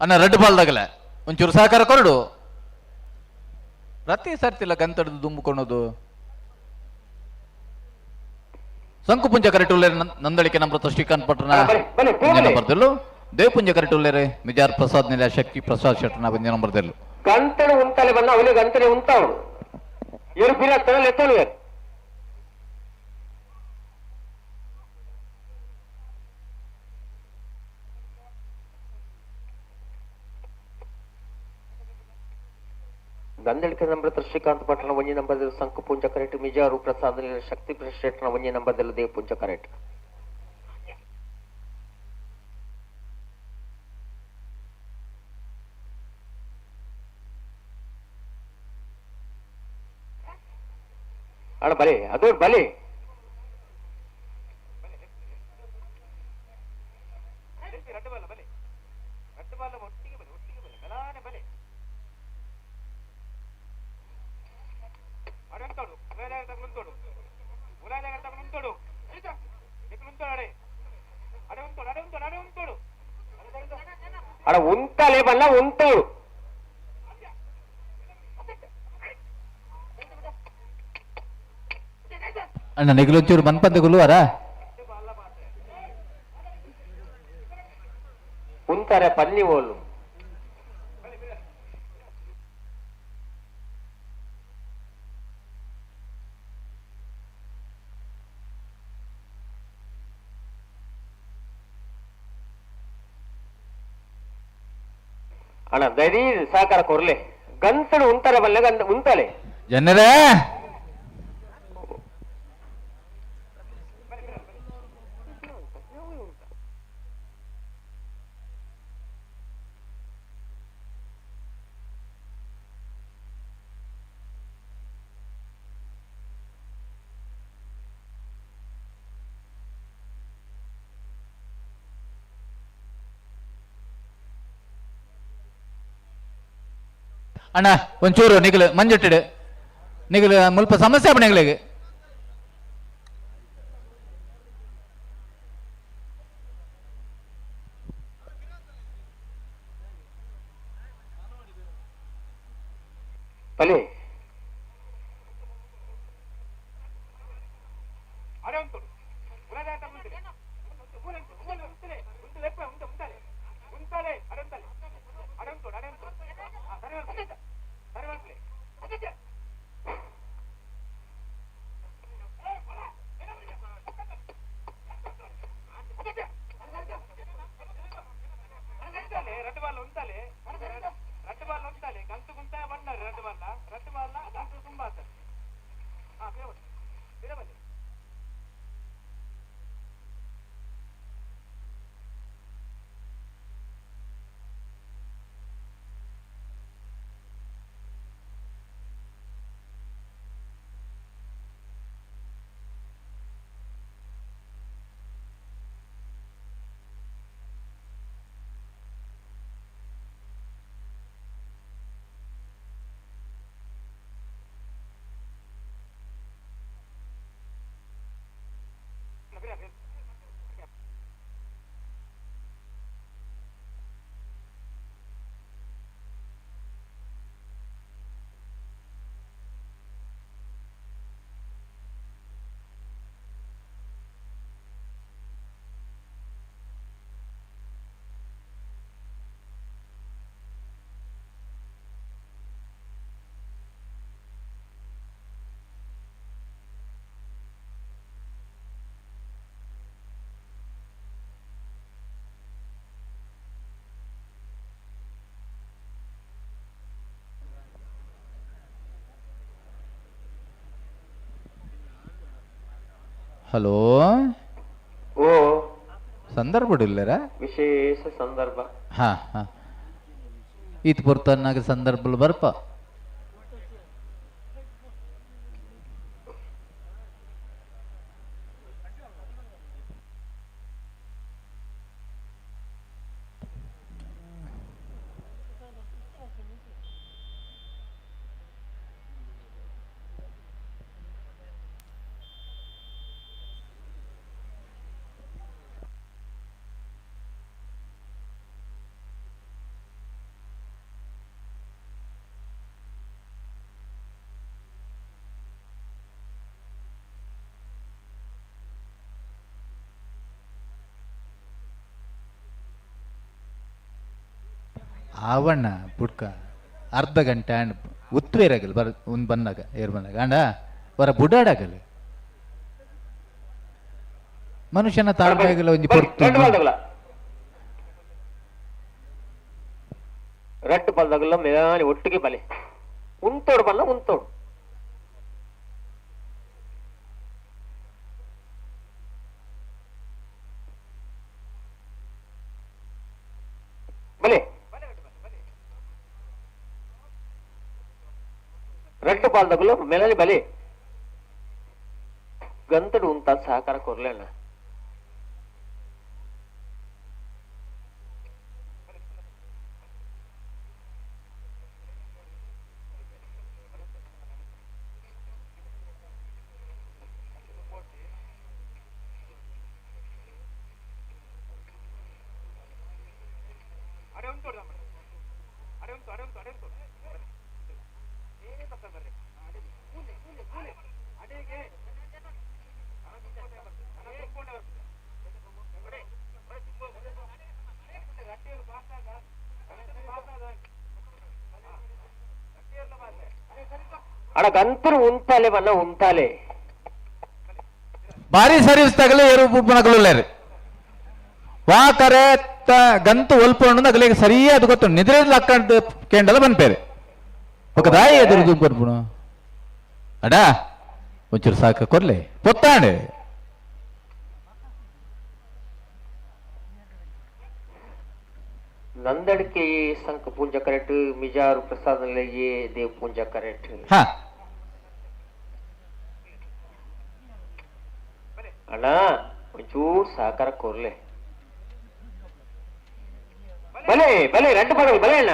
ಅಣ್ಣ ರೆಡ್ ಬಾಲ್ದಾಗಲ ಒಂಚೂರು ಸಹಕಾರ ಕೊರಡು. ಪ್ರತಿ ಸರ್ತಿಲ್ಲ ಗಂತಡ್ದು ದುಂಬುಕೊಳೋದು. ಸಂಕುಪುಂಜ ಕರೆಟುಲ್ಲೇರೆ ನಂದಳಿಕೆ ನಮ್ರತ ಶ್ರೀಕಾಂತ್ ಪಟ್ಟಣ ನಂಬರ್ದಲ್ಲೂ ದೇವಪುಂಜ ಕರೆಟುಲ್ಲೇರೆ ಮಿಜಾರ್ ಪ್ರಸಾದ್ ನೆಲ ಶಕ್ತಿ ಪ್ರಸಾದ್ ಶೆಟ್ಟನ ಬಂದ ನಂಬರ್ದಲ್ಲೂ ಗಂತಡು ಉಂತಲೆ ಬಣ್ಣ ಅವಳಿ ಗಂತಡೆ ಉಂತಾವಳು ಏರು ಪಿರ ಎತ್ತಲು ನಂದಳಿಕೆ ನಮ್ರತ ಶ್ರೀಕಾಂತ್ ಪಟ್ಟಣ ಒಂಜಿ ನಂಬರ್ದಲ್ಲಿ ಸಂಕುಪುಂಜ ಕರೆಕ್ಟ್ ಮಿಜಾರು ಪ್ರಸಾದ್ ಶಕ್ತಿ ಶೆಟ್ಟನ ಒಂಜಿ ನಂಬರ್ದಲ್ಲಿ ದೇವಪುಂಜ ಕರೆಕ್ಟ್. ಅಣ್ಣ ಬಲೆ ಅದು ಬಲೆ ಅಡ ಉಂತಲೆ ಬಲ್ಲ ಉಂತೋಡು. ಅಣ್ಣ ನೆಗಲೊಂಚೂರು ಮನ್ಪಂದಗುಲು ಅರ ಉಂತಾರೆ ಪನ್ನಿ ಓಲು ಅಣ್ಣ ದಯದಿ ಸಹಕಾರ ಕೊರ್ಲೆ ಗಂತಡು ಉಂತಾರೆ ಬಲ್ಲೆ ಗಂತ ಉಂತಲೆ ಜನರೇ ಅಣ್ಣ ಒಂಚೂರು ನಿಗಲು ಮಂಜುಟ್ಟಿಡು ನಿಗಲು ಮುಲ್ಪ ಸಮಸ್ಯೆ ಆಪುಂಡು ನಿಗಲಿಗೆ. ಬಲೆ ಹಲೋ ಓ ಸಂದರ್ಭ ಇಲ್ಲರ ವಿಶೇಷ ಸಂದರ್ಭ. ಹಾ ಹಾ ಈತ ಪೊರ್ತನ್ನಾಗ ಸಂದರ್ಭ ಬರ್ಪ. ಆವಣ್ಣ ಬುಡ್ಕ ಅರ್ಧ ಗಂಟೆ ಆಂಡ್ ಉತ್ವೇರಾಗಲ್ಲ ಬರ್ ಒಂದು ಬಂದಾಗ ಏರ್ ಬಂದಾಗ ಅಂಡ ವರ ಬುಡಾಡಾಗಲ್ಲ ಮನುಷ್ಯನ ತಾಳ್ಮೆಯಾಗಲ್ಲ ಒಂಜಿ ಪೊರ್ತು ರಟ್ಟು ಪಲ್ದಾಗಲ್ಲ ಮೇಲಾನಿ ಒಟ್ಟಿಗೆ ಬಲೆ ಉಂತೋಡು ಬಲ್ಲ ಉಂತೋಡು ಬಲೆ ರಟ್ಟು ಪಾಲ್ದಾಗಲ್ಲ ಮೇಲಾನಿ ಬಲೆ ಗಂತಡು ಉಂತ ಸಹಕಾರ ಕೊರ್ಲೇಣ. ಅಡ ಗಂತರು ಉಂತಾಲೆ ಬಲ್ಲ ಉಂತಾಲೆ ಭಾರಿ ಸರ್ವಿಸ್ ತಗಲಿ ಏರು ಬುಬ್ಬನಗಲುಲ್ಲೇರು ವಾಕರೆ ತ ಗಂತು ಒಲ್ಪೊಂಡು ಅಗಲಿಗೆ ಸರಿಯಾದ ಗೊತ್ತು ನಿದ್ರೆ ಲಕ್ಕಂಡು ಕೇಂಡಲ ಬನ್ಪೇರೆ ఒక దాయి ಎದುರು ದುಂಕೊರ್ಪುನು ಅಡ ಒಂಚೂರು ಸಾಕ ಕೊರ್ಲೆ ಪೊತ್ತಾಂಡೆ. ನಂದಡಿಕೆ ಸಂಕ ಪೂಂಜ ಕರೆಕ್ಟ್ ಮಿಜಾರು ಪ್ರಸಾದ ದೇವ್ ಪೂಂಜ ಕರೆಕ್ಟ್. ಹಾ ಅಣ್ಣ ಒಂಚೂರು ಸಹಕಾರ ಕೊರ್ಲೆ ಬಲೆ ಬಲೆ ರೆಡ್ ಬರಲ್ಲ ಬಲೆ ಅಣ್ಣ.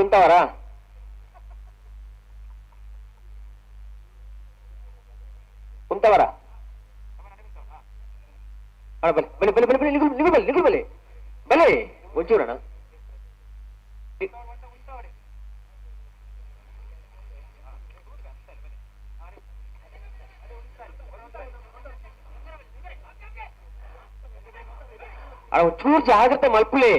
ಉಂತವರಾ ಉಂತವರಾ ಅಣ್ಣ ಬಲೆ ಬಲೆ ಬಲೆ ಬಲೆ ಬಲೆ ನಿಗುಲು ನಿಗುಲು ಬಲೆ ನಿಗುಲು ಬಲೆ ಬಲೆ ಒಂಚೂರಣ್ಣ ಅಣ್ಣ ಒಂಚೂರು ಜಾಗ್ರತೆ ಮಲ್ಪುಲೆ.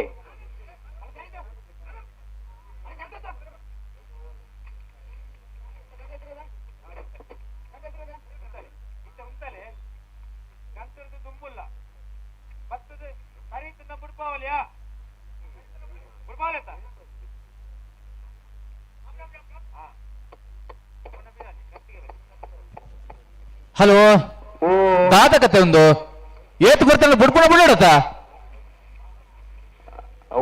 ಹಲೋ, ದಾದ ಕತೆ ಒಂದು ಏತ್ ಬರ್ತಾನೆ ಬುಡ್ಪುಣ ಬಿಡೋಡತ್ತ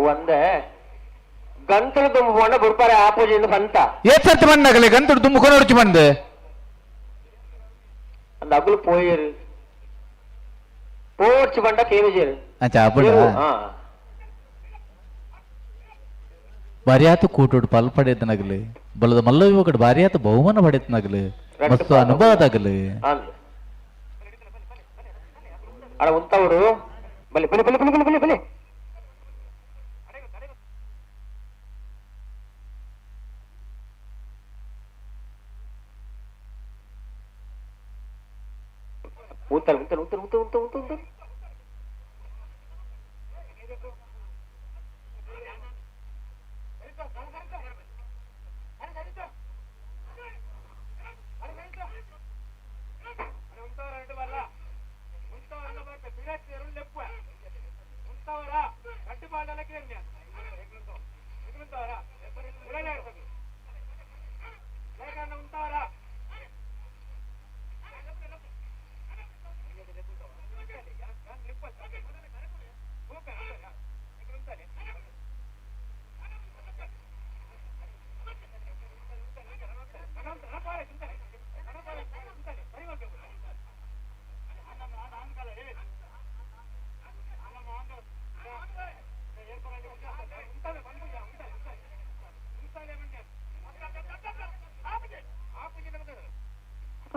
ಒಂದೇ ಗಂತಲು ತುಂಬಿಕೊಂಡ ಬುಡ್ಪಾರೆ ಆಪೋಜಿಂದ ಬಂತ. ಏತ್ ಸರ್ತಿ ಬಂದಾಗಲಿ ಗಂತಲು ತುಂಬಿಕೊಂಡು ಹೊಡ್ಚಿ ಬಂದೆ. ಅಂದ ಅಗುಲು ಪೋಯರು ಪೋರ್ಚಿ ಬಂಡ ಕೇಮಿಜೇರು. ಅಚ್ಚಾ ಅಪ್ಪುಡ ಬಾರಿಯಾತು ಕೂಟೋಡು ಪಲ್ ಪಡೆಯತನಾಗಲಿ ಬಲದ ಮಲ್ಲ ಯುವಕಡು ಬಾರಿಯಾತು ಬಹುಮಾನ ಪಡೆಯತನಾಗಲಿ ಮಸ್ತು ಅನುಭವದಾಗಲಿ. ಅಡ ಉಂತವರು ಬಲೆ ಬಲೆ ಬಲೆ ಬಲೆ ಬಲೆ ಬಲೆ ಬಲೆ ಉಂತಲ್ ಉಂತಲ್ ಉಂತಲ್ ಉಂತ ಉಂತ ಉಂತ ಉಂತ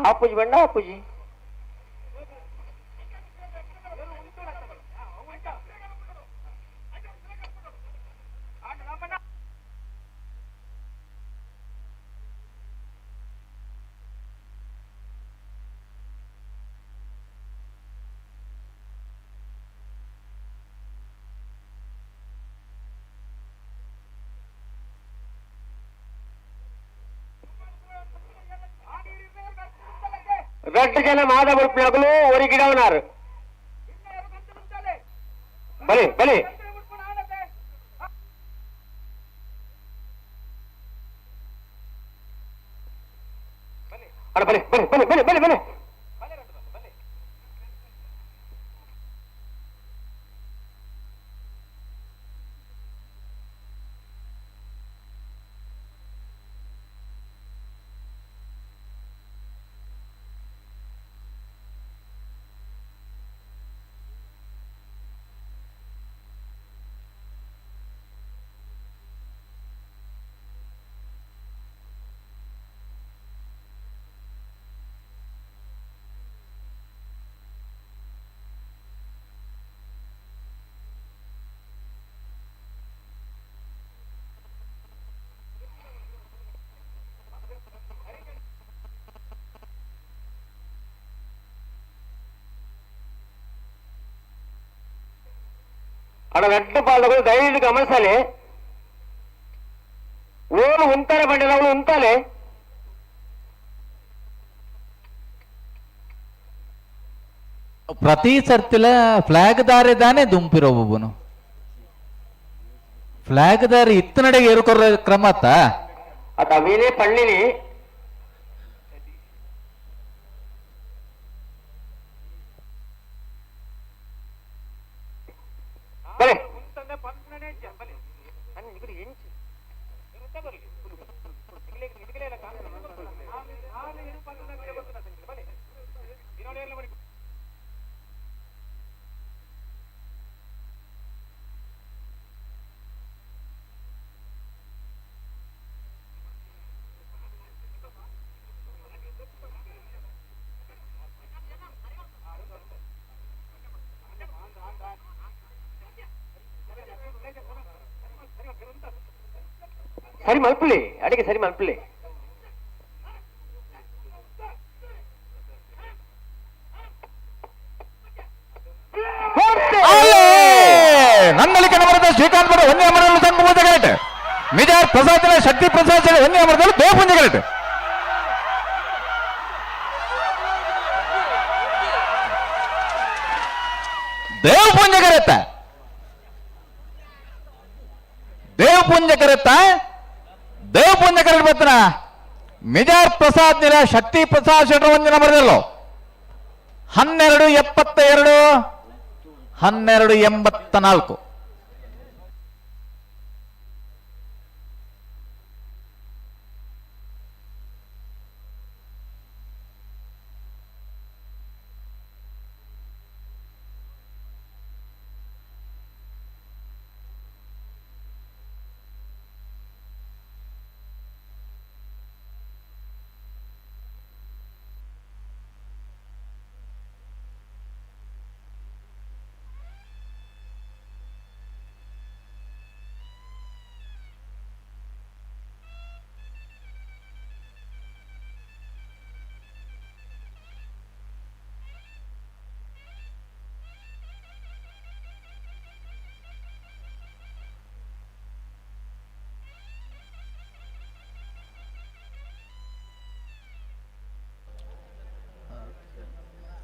ಆಪುಜಿ ಬಂಡ ಆಪುಜಿ రెడ్ జన మాధవ ప్లగులు ఒరి గిడవనారు బలి బలి అడ బలి బలి బలి బలి బలి బలి ಅಡ ರೆಡ್ ಬಾಲ್ಗಳು ದಯವಿಟ್ಟು ಗಮನಿಸಲಿ. ಓನು ಉಂತಾರೆ ಬಂಡಿನವಳು ಉಂತಾಲೆ. ಪ್ರತಿ ಸರ್ತಿಲ ಫ್ಲಾಗ್ ದಾರಿ ದಾನೆ ದುಂಪಿರೋ ಒಬ್ಬನು ಫ್ಲಾಗ್ ದಾರಿ ಇತ್ತ ನಡೆಗೆ ಏರುಕೊರ ಕ್ರಮ ಅತ್ತ ಅದು ಅವೇನೇ ಪಳ್ಳಿನಿ. ಬಲೆ ಸರಿ ಮಲ್ಪುಲಿ, ಅಡಿಗೆ ಸರಿ ಮಲ್ಪುಲಿ. ನನ್ನಲಿಕೆ ನಮರದ ಶ್ರೀಕಾಂತ್ ಬಡ ಒಂದೇ ಅಮರದಲ್ಲಿ ಸಂಘ ಪೂಜೆ ಮಿಜಾರ್ ಪ್ರಸಾದ್ ಶಕ್ತಿ ಪ್ರಸಾದ್ ಒಂದೇ ಅಮರದಲ್ಲಿ ದೇವ ಪೂಜೆ ಕರೆಕ್ಟ್. ದೇವ ಪೂಜೆ ಕರೆತ್ತ, ದೇವ ಪೂಜೆ ಕರೆತ್ತ, ದೇವ ಪೂಜೆ ಕರೆಕ್ಟ್ ಬರ್ತನ ಮಿಜಾರ್ ಪ್ರಸಾದ್ ನಿಲ ಶಕ್ತಿ ಪ್ರಸಾದ್ ಶೆಟ್ಟರ್ ಒಂದೇ ನಂಬರ್ದಲ್ಲೋ 12:72 12:84.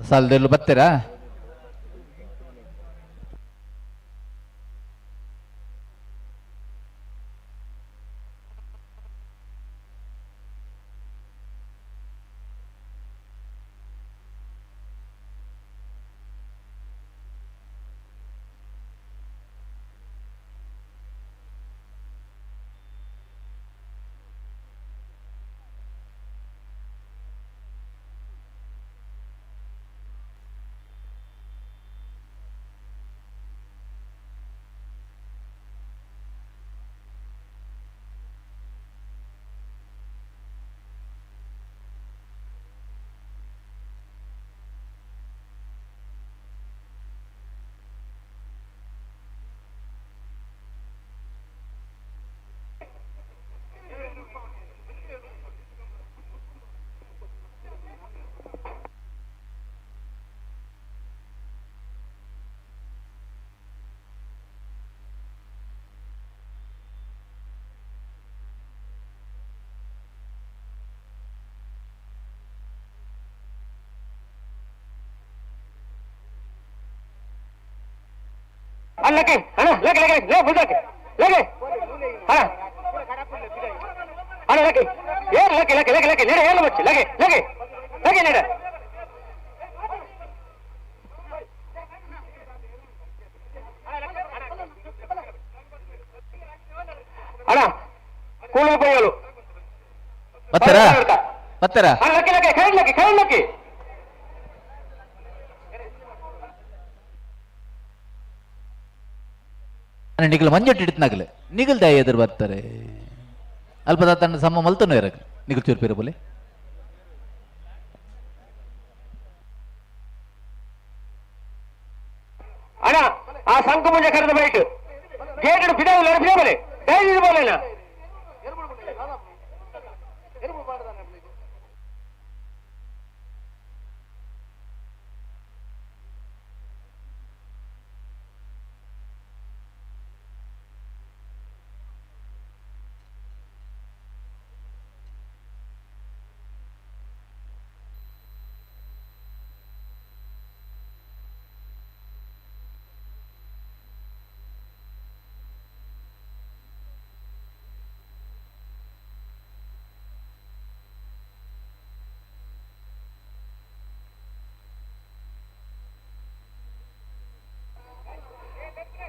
ಸಾಲದಲ್ಲೂ ಬರ್ತೀರಾ? ಲಕ್ಕೆ ಅಣ್ಣ, ಲಕ್ಕೆ ಲಕ್ಕೆ ಲೇ ಬುಲ್ದಾಕೆ ಲಕ್ಕೆ ಅಣ್ಣ ಅಣ್ಣ ಲಕ್ಕೆ ಏರ್ ಲಕ್ಕೆ ಲಕ್ಕೆ ಲಕ್ಕೆ ಲಕ್ಕೆ ನೇರ ಏಳು ಬಚ್ಚಿ ಲಕ್ಕೆ ಲಕ್ಕೆ ಲಕ್ಕೆ ನೇರ. ಅಣ್ಣ ಕೂಳು ಪೈಗಳು ಬರ್ತಾರಾ ಬರ್ತಾರಾ? ಅಣ್ಣ ಲಕ್ಕೆ ಲಕ್ಕೆ ಕೈ ಲಕ್ಕೆ ಕೈ ಲಕ್ಕೆ. ನಿಗಲ್ ಮಂಜೊಟ್ಟು ಹಿಡಿತನಾಗಲೆ ನಿಗಲ್ ದಾಯ ಎದುರು ಬರ್ತಾರೆ ಅಲ್ಪ ತನ್ನ ಸಮ ಮಲ್ತನೂ ಇರಕ್ ನಿಗಲ್ ಚೂರ್ಪಿರ ಬೋಲೆ. ಅಣ್ಣ ಆ ಸಂಕು ಮುಂಜೆ ಕರೆದ ಬೈಟ್ ಗೇಟ್ ಬಿಡವಿಲ್ಲ ಬಿಡಬಲೆ ಡೈಲಿ ಬೋಲೇನ.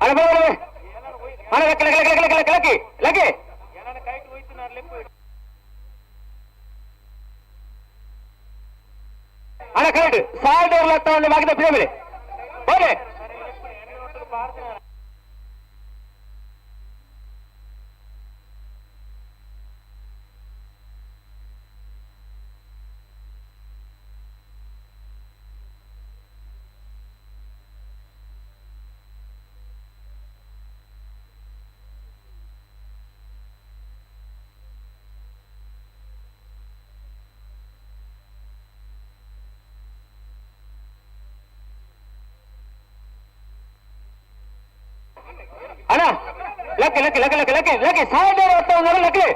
ಅಣ್ಣ ಬರ ಅಣ್ಣ ಲಕ್ಕೆ ಲಕ್ಕೆ ಲಕ್ಕೆ ಲಕ್ಕೆ ಲಕ್ಕೆ ಲಕ್ಕೆ ಅಣ್ಣ ಕರೆಕ್ಟ್ ಸಾಲ್ ಲತ್ತ ಒಂದು ಬಾಗಿದ ಬಿಡಬೇಡಿ ಹೋಗಿ. Lucky lucky lucky lucky lucky lucky సాయంత్రం వస్తా ఉన్నారు లక్కి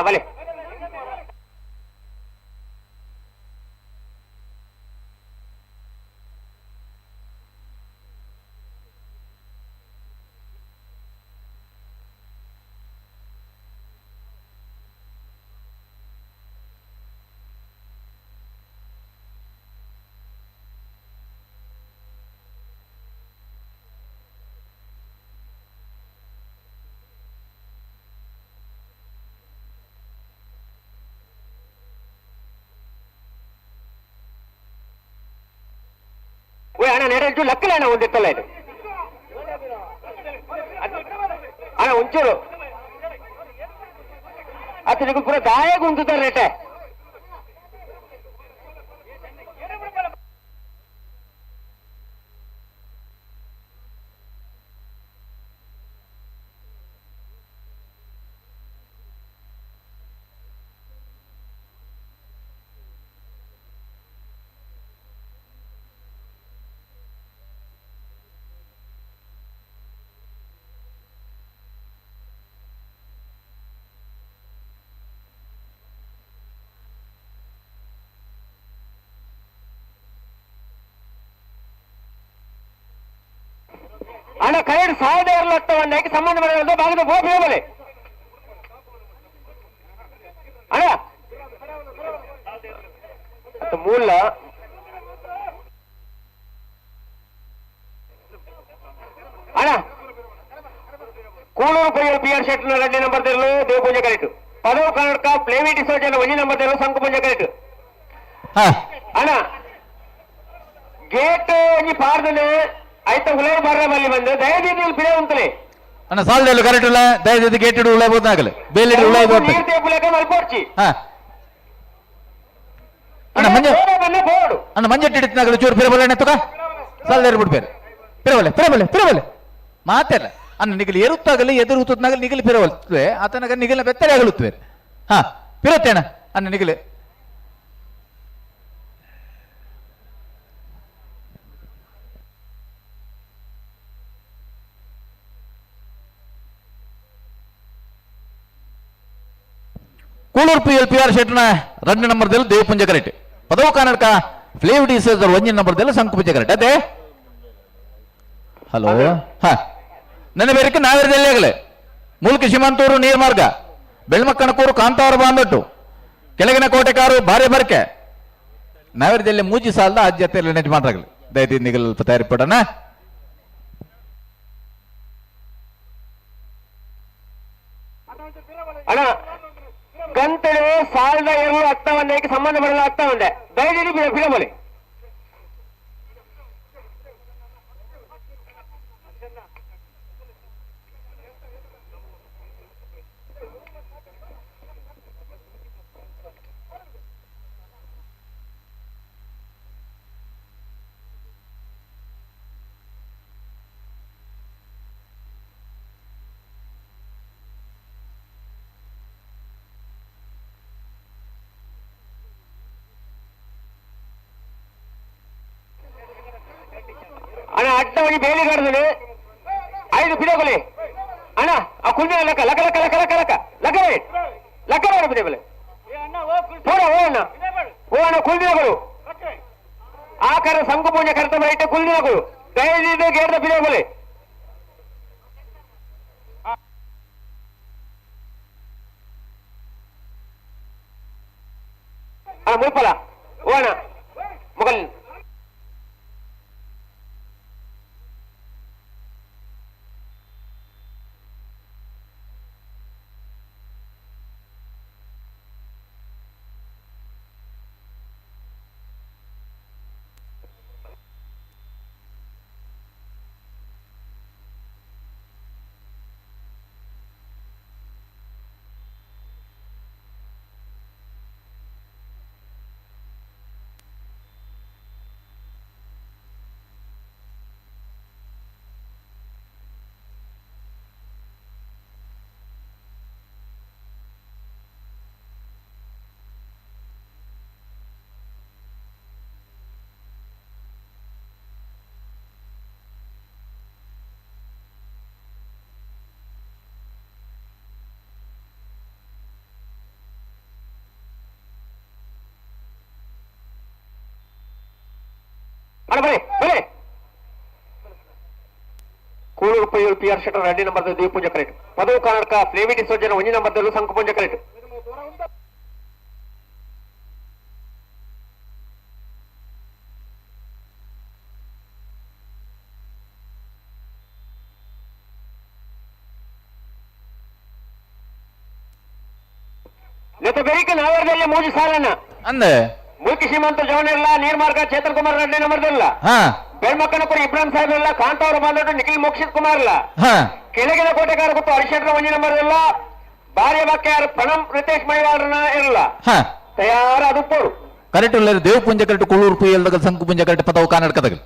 vale. ಅಣ್ಣ ನೆರಳು ಲಕ್ಕಲ ಅಣ್ಣ ಒಂದಿತ್ತಲ್ಲ ಇದು ಅಣ್ಣ ಒಂಚೂರು ಅತನಿಗೆ ಪೂರ ದಾಯಾಗ ಉಂಟುತ್ತಾರೆ ರೇಟೆ. ಅಣ್ಣ ಕರೆಂಟ್ ಸಾಯದೇ ಇರಲತ್ತವನ್ನ ಸಂಬಂಧ ಮಾಡಿದ ಭಾಗದ ಗೋಪಿ ಅಣ್ಣ ಮೂಲ ಅಣ್ಣ ಕೂಳೂರು ಪೈಯರ್ ಪಿ ಆರ್ ಶೆಟ್ನ ಎರಡನೇ ನಂಬರ್ ತೆರಲು ದೇವಪೂಜೆ ಕರೆಕ್ಟ್. ಪದವು ಕರ್ನಾಟಕ ಪ್ಲೇವಿ ಡಿಸೋಜನ ಒಂದೇ ನಂಬರ್ ತೆರಲು ಸಂಕು ಪೂಜೆ ಕರೆಕ್ಟ್. ಅಣ್ಣ ಗೇಟ್ ಒಂಜಿ ಪಾರ್ದನೆ ಆಯ್ತಾ ಉಲೈ ಬಾರ ಬಲ್ಲಿ ಬಂದು ದಯದೀದಿ ಪಿಲೆ ಉಂತಲೆ ಅಣ್ಣ ಸಾಲದಲ್ಲೂ ಕರೆಕ್ಟ್ ಇಲ್ಲ ದಯದೀದಿ ಗೇಟ್ ಇಡು ಉಳೈ ಬೋದಾಗಲಿ ಬೇಲಿ ಇಡು ಉಳೈ ಬೋದ್ ನೀರು ತೇಪುಲೆಕ ಮಲ್ಪೋರ್ಚಿ. ಅಣ್ಣ ಮಂಜ ಅಣ್ಣ ಮಂಜಟ್ಟು ಹಿಡಿತನಾಗಲಿ ಚೂರು ಪಿರಬಲ್ಲ ಅಣ್ಣ ತುಕ ಸಾಲದೇರು ಬಿಡ್ಬೇರೆ ಪಿರಬಲ್ಲೆ ಪಿರಬಲ್ಲೆ ಪಿರಬಲ್ಲೆ ಮಾತೆಲ್ಲ ಅಣ್ಣ ನಿಗಲಿ ಏರುತ್ತಾಗಲಿ ಎದುರು ಹುತ್ತನಾಗಲಿ ನಿಗಲಿ ಪಿರವಲ್ತುವೆ ಆತನಾಗ ನಿಗಲಿನ ಬೆತ್ತಲೆ ಆಗಲುತ್ತವೆ. ಹಾ ಪಿರತ್ತೆ ಅಣ್ಣ ಅಣ್ಣ ನಿಗಲಿ Kulur P L P R ಶೆಟ್ನ ರಂಡು ನಂಬರ್ದಲ್ಲಿ ದೇವಪುಂಜ ಕರೆಕ್ಟ್. ಪದವು ಕರ್ನಾಟಕ ಫ್ಲೇವ್ ಡಿಸೇಜರ್ ಒಂಜಿನ ನಂಬರ್ದಲ್ಲಿ ಸಂಕುಪುಂಜ ಕರೆಕ್ಟ್. ಅದೇ ಹಲೋ ಹಾ ನನ್ನ ಬೇರೆ ನಾವೇರದಲ್ಲಿ ಆಗಲೇ ಮೂಲ್ಕಿ ಶಿಮಂತೂರು ನೀರ್ಮಾರ್ಗ ಬೆಳ್ಮಕ್ಕಣಕೂರು ಕಾಂತಾವರ ಬಾಂದೊಟ್ಟು ಕೆಳಗಿನ ಕೋಟೆಕಾರು ಭಾರಿ ಬರಕೆ ನಾವೇರದಲ್ಲಿ ಮೂಜಿ ಸಾಲದ ಆದ್ಯತೆಯಲ್ಲಿ ನೆಟ್ ಮಾಡ್ರಾಗಲಿ ದಯದಿ ನಿಗಲ್ ತಯಾರಿ ಪಡೋಣ. ಅಣ್ಣ ಗಂಟಲು ಸಾಲದ ಎರಡು ಅರ್ಥವನ್ನ ಸಂಬಂಧ ಬರಲ್ಲ ಅರ್ಥ ಒಂದೇ ದಯವಿಟ್ಟು ಬಿಡಬಲಿ. ಅಣ್ಣ ಅಡ್ಡ ಒಂಜಿ ಬೇಲಿ ಕಡ್ದನು ಐದು ಪಿಡಗೊಲೆ ಅಣ್ಣ ಆ ಕುಂದಿನ ಲಕ್ಕ ಲಕ್ಕ ಲಕ್ಕ ಲಕ್ಕ ಲಕ್ಕ ಲಕ್ಕ ಲಕ್ಕ ಲಕ್ಕ ಬೇಡ ಪಿಡಬಲೆ ಪೋಡ ಓ ಅಣ್ಣ ಓ ಅಣ್ಣ ಕುಲ್ದಿನಗಳು ಆ ಕರ ಸಂಕು ಪೂಜೆ ಕರ್ತ ಬೈಟ ಕುಲ್ದಿನಗಳು ದಯವಿಟ್ಟು ಗೇರ್ದ ಪಿಡಬಲೆ. ಅಣ್ಣ ಮುಲ್ಪಲ ಓ ಅಣ್ಣ ಮೊಗಲ್ ಅಣ್ಣ ಬರೇ ಬರೇ. ಕೂಳೂರು ಪೈಯೂರು ಪಿ ಆರ್ ಶೆಟ್ಟರ್ ರೆಡ್ಡಿ ನಂಬರ್ ದೇವಪೂಜೆ ಕರೆಕ್ಟ್. ಪದವು ಕರ್ನಾಟಕ ಫ್ಲೇವಿಟಿ ಸೋಜನ ಒಂಜಿ ನಂಬರ್ ಸಂಕು ಪೂಜೆ ಕರೆಕ್ಟ್. ನೆತ್ತ ಬೆರಿಕೆ ನಾವರದಲ್ಲಿ ಮೂಜಿ ಸಾಲನ್ನ ಅಂದೆ ಮುಲ್ಕಿ ಶ್ರೀಮಂತ ಜವನಿರಲ್ಲ ನೀರ್ಮಾರ್ಗ ಚೇತನ್ ಕುಮಾರ್ ರೆಡ್ಡಿ ನಂಬರ್ದಿಲ್ಲ. ಬೆಳ್ಮಕ್ಕನಪುರ ಇಬ್ರಾಹಿಂ ಸಾಹೇಬ್ ಇಲ್ಲ, ಕಾಂತಾವರ ಬಾಂಧವರು ನಿಖಿಲ್ ಮೋಕ್ಷಿತ್ ಕುಮಾರ್ ಇಲ್ಲ. ಕೆಳಗಿನ ಕೋಟೆಗಾರ ಗೊತ್ತು ಹರಿಶೆಟ್ರ ಒಂಜಿ ನಂಬರ್ ಇಲ್ಲ. ಭಾರ್ಯ ಬಾಕ್ಯಾರ್ ಪ್ರಣಮ್ ರಿತೇಶ್ ಮಣಿವಾಳರನ್ನ ಇರಲ್ಲ. ತಯಾರ ಅದು ಪೋರು ಕರೆಕ್ಟ್ ಉಳ್ಳೇರು ದೇವ್ ಪುಂಜ ಕರೆಕ್ಟ್ ಕುಳ್ಳೂರು ಪುಯ್ಯಲ್ದಗಲ್ ಸಂಕು ಪುಂಜ ಕರೆಕ್ಟ್ ಪದವು ಕರ್ನಾಟಕದಗಲ್.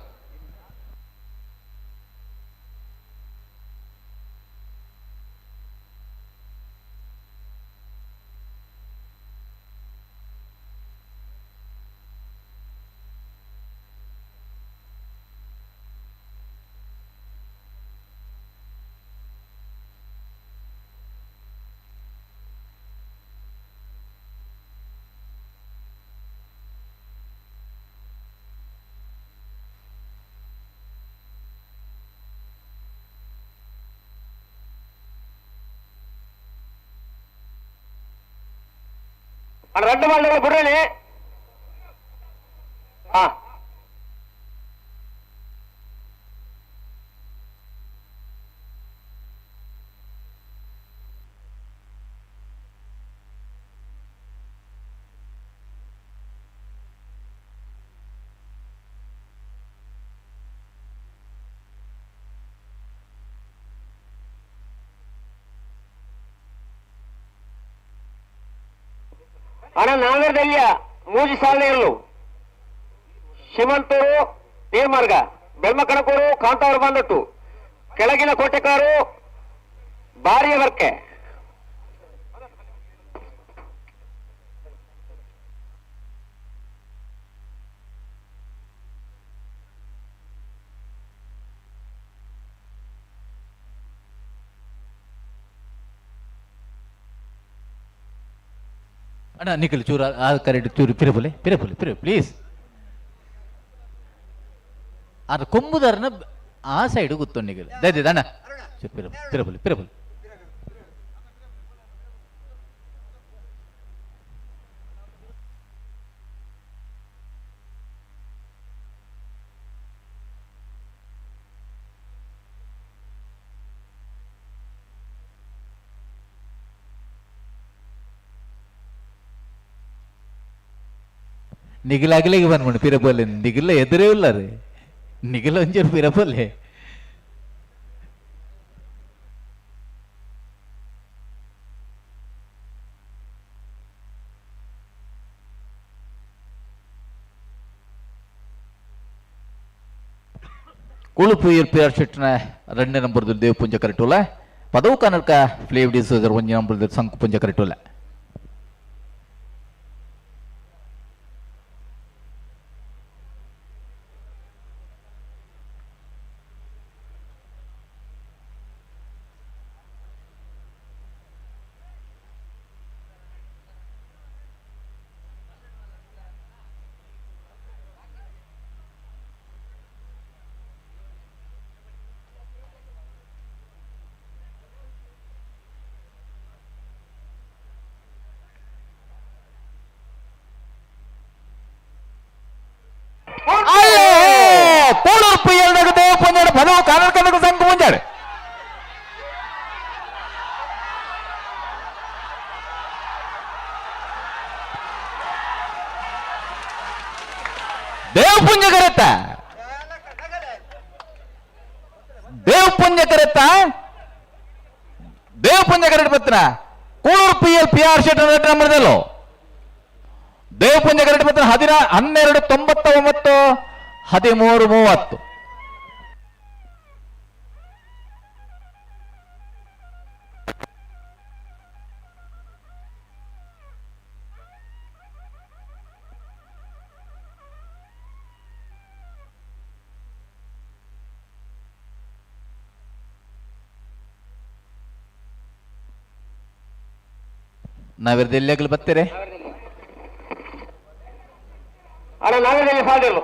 ರಡ್ಡು ಮಾಡಿದ್ರೆ ಬುಡ್ರೇನೆ. ಅಣ್ಣ ನಾವೇರ್ದಲ್ಲಿಯ ಮೂಜಿ ಸಾಲನೆ ಇರಲು ಶ್ರೀಮಂತೂರು ನೀರ್ಮಾರ್ಗ ಬೆಳ್ಮಕಣಕೂರು ಕಾಂತಾವರ ಬಂದಟ್ಟು ಕೆಳಗಿನ ಕೋಟೆಕಾರು ಬಾರಿಯ ವರ್ಕೆ. ಅಣ್ಣ ನಿಖಿಲ್ ಚೂರು ಆ ಕರೆಕ್ಟ್ ಚೂರು ಪಿರಪುಲೆ ಪಿರಪುಲೆ ಪಿರ ಪ್ಲೀಸ್. ಅದು ಕೊಂಬುದಾರನ ಆ ಸೈಡ್ ಗೊತ್ತು ನಿಖಿಲ್ ದಯದಿದೆ ಅಣ್ಣ ಚೂರು ಪಿರ ಪಿರಪುಲೆ ಪಿರಪುಲೆ. ನಿಗಿಲಾಗಲಿಗೆ ಬಂದ್ಬಿಡು ಪಿರಪಲ್ಲೆ ನಿಗಿಲ್ಲ ಎದುರೇ ಇಲ್ಲ ರೀ ನಿಗಿಲ ಒಂಚೂರು ಪಿರಪಲ್ಲೆ. ಕುಳುಪು P R ಶೆಟ್ಟಿನ రెండే ನಂಬರ್ ದೇವ್ ಪುಂಜ ಕರೆಟುಲ ಪದವು ಕನಕ ಫ್ಲೇವ್ ಡಿಸೋಜರ್ ಒಂಜಿ ನಂಬರ್ ಸಂಕು ಪುಂಜ ಕರೆಟುಲ. ಪದವು ಕರ್ನಾಟಕದ ಸಂಘ ಮುಂಜಾನೆ ದೇವಪುಂಜ ಕರೆತ್ತ ದೇವಪುಂಜ ಕರೆತ್ತ ದೇವಪುಂಜ ಕರೆಟ್ ಪತ್ರ Kulur P L P R Shetty ನಂಬರ್ದಲ್ಲೋ ದೇವಪುಂಜ correct ಪತ್ರ 12 99 13 30. ನಾವಿರ್ದು ಎಲ್ಲಿಯಾಗಲು ಬರ್ತೀರಿ? ಅಣ್ಣ ನಾವಿರ್ದಲ್ಲಿ ಸಾಧ್ಯರು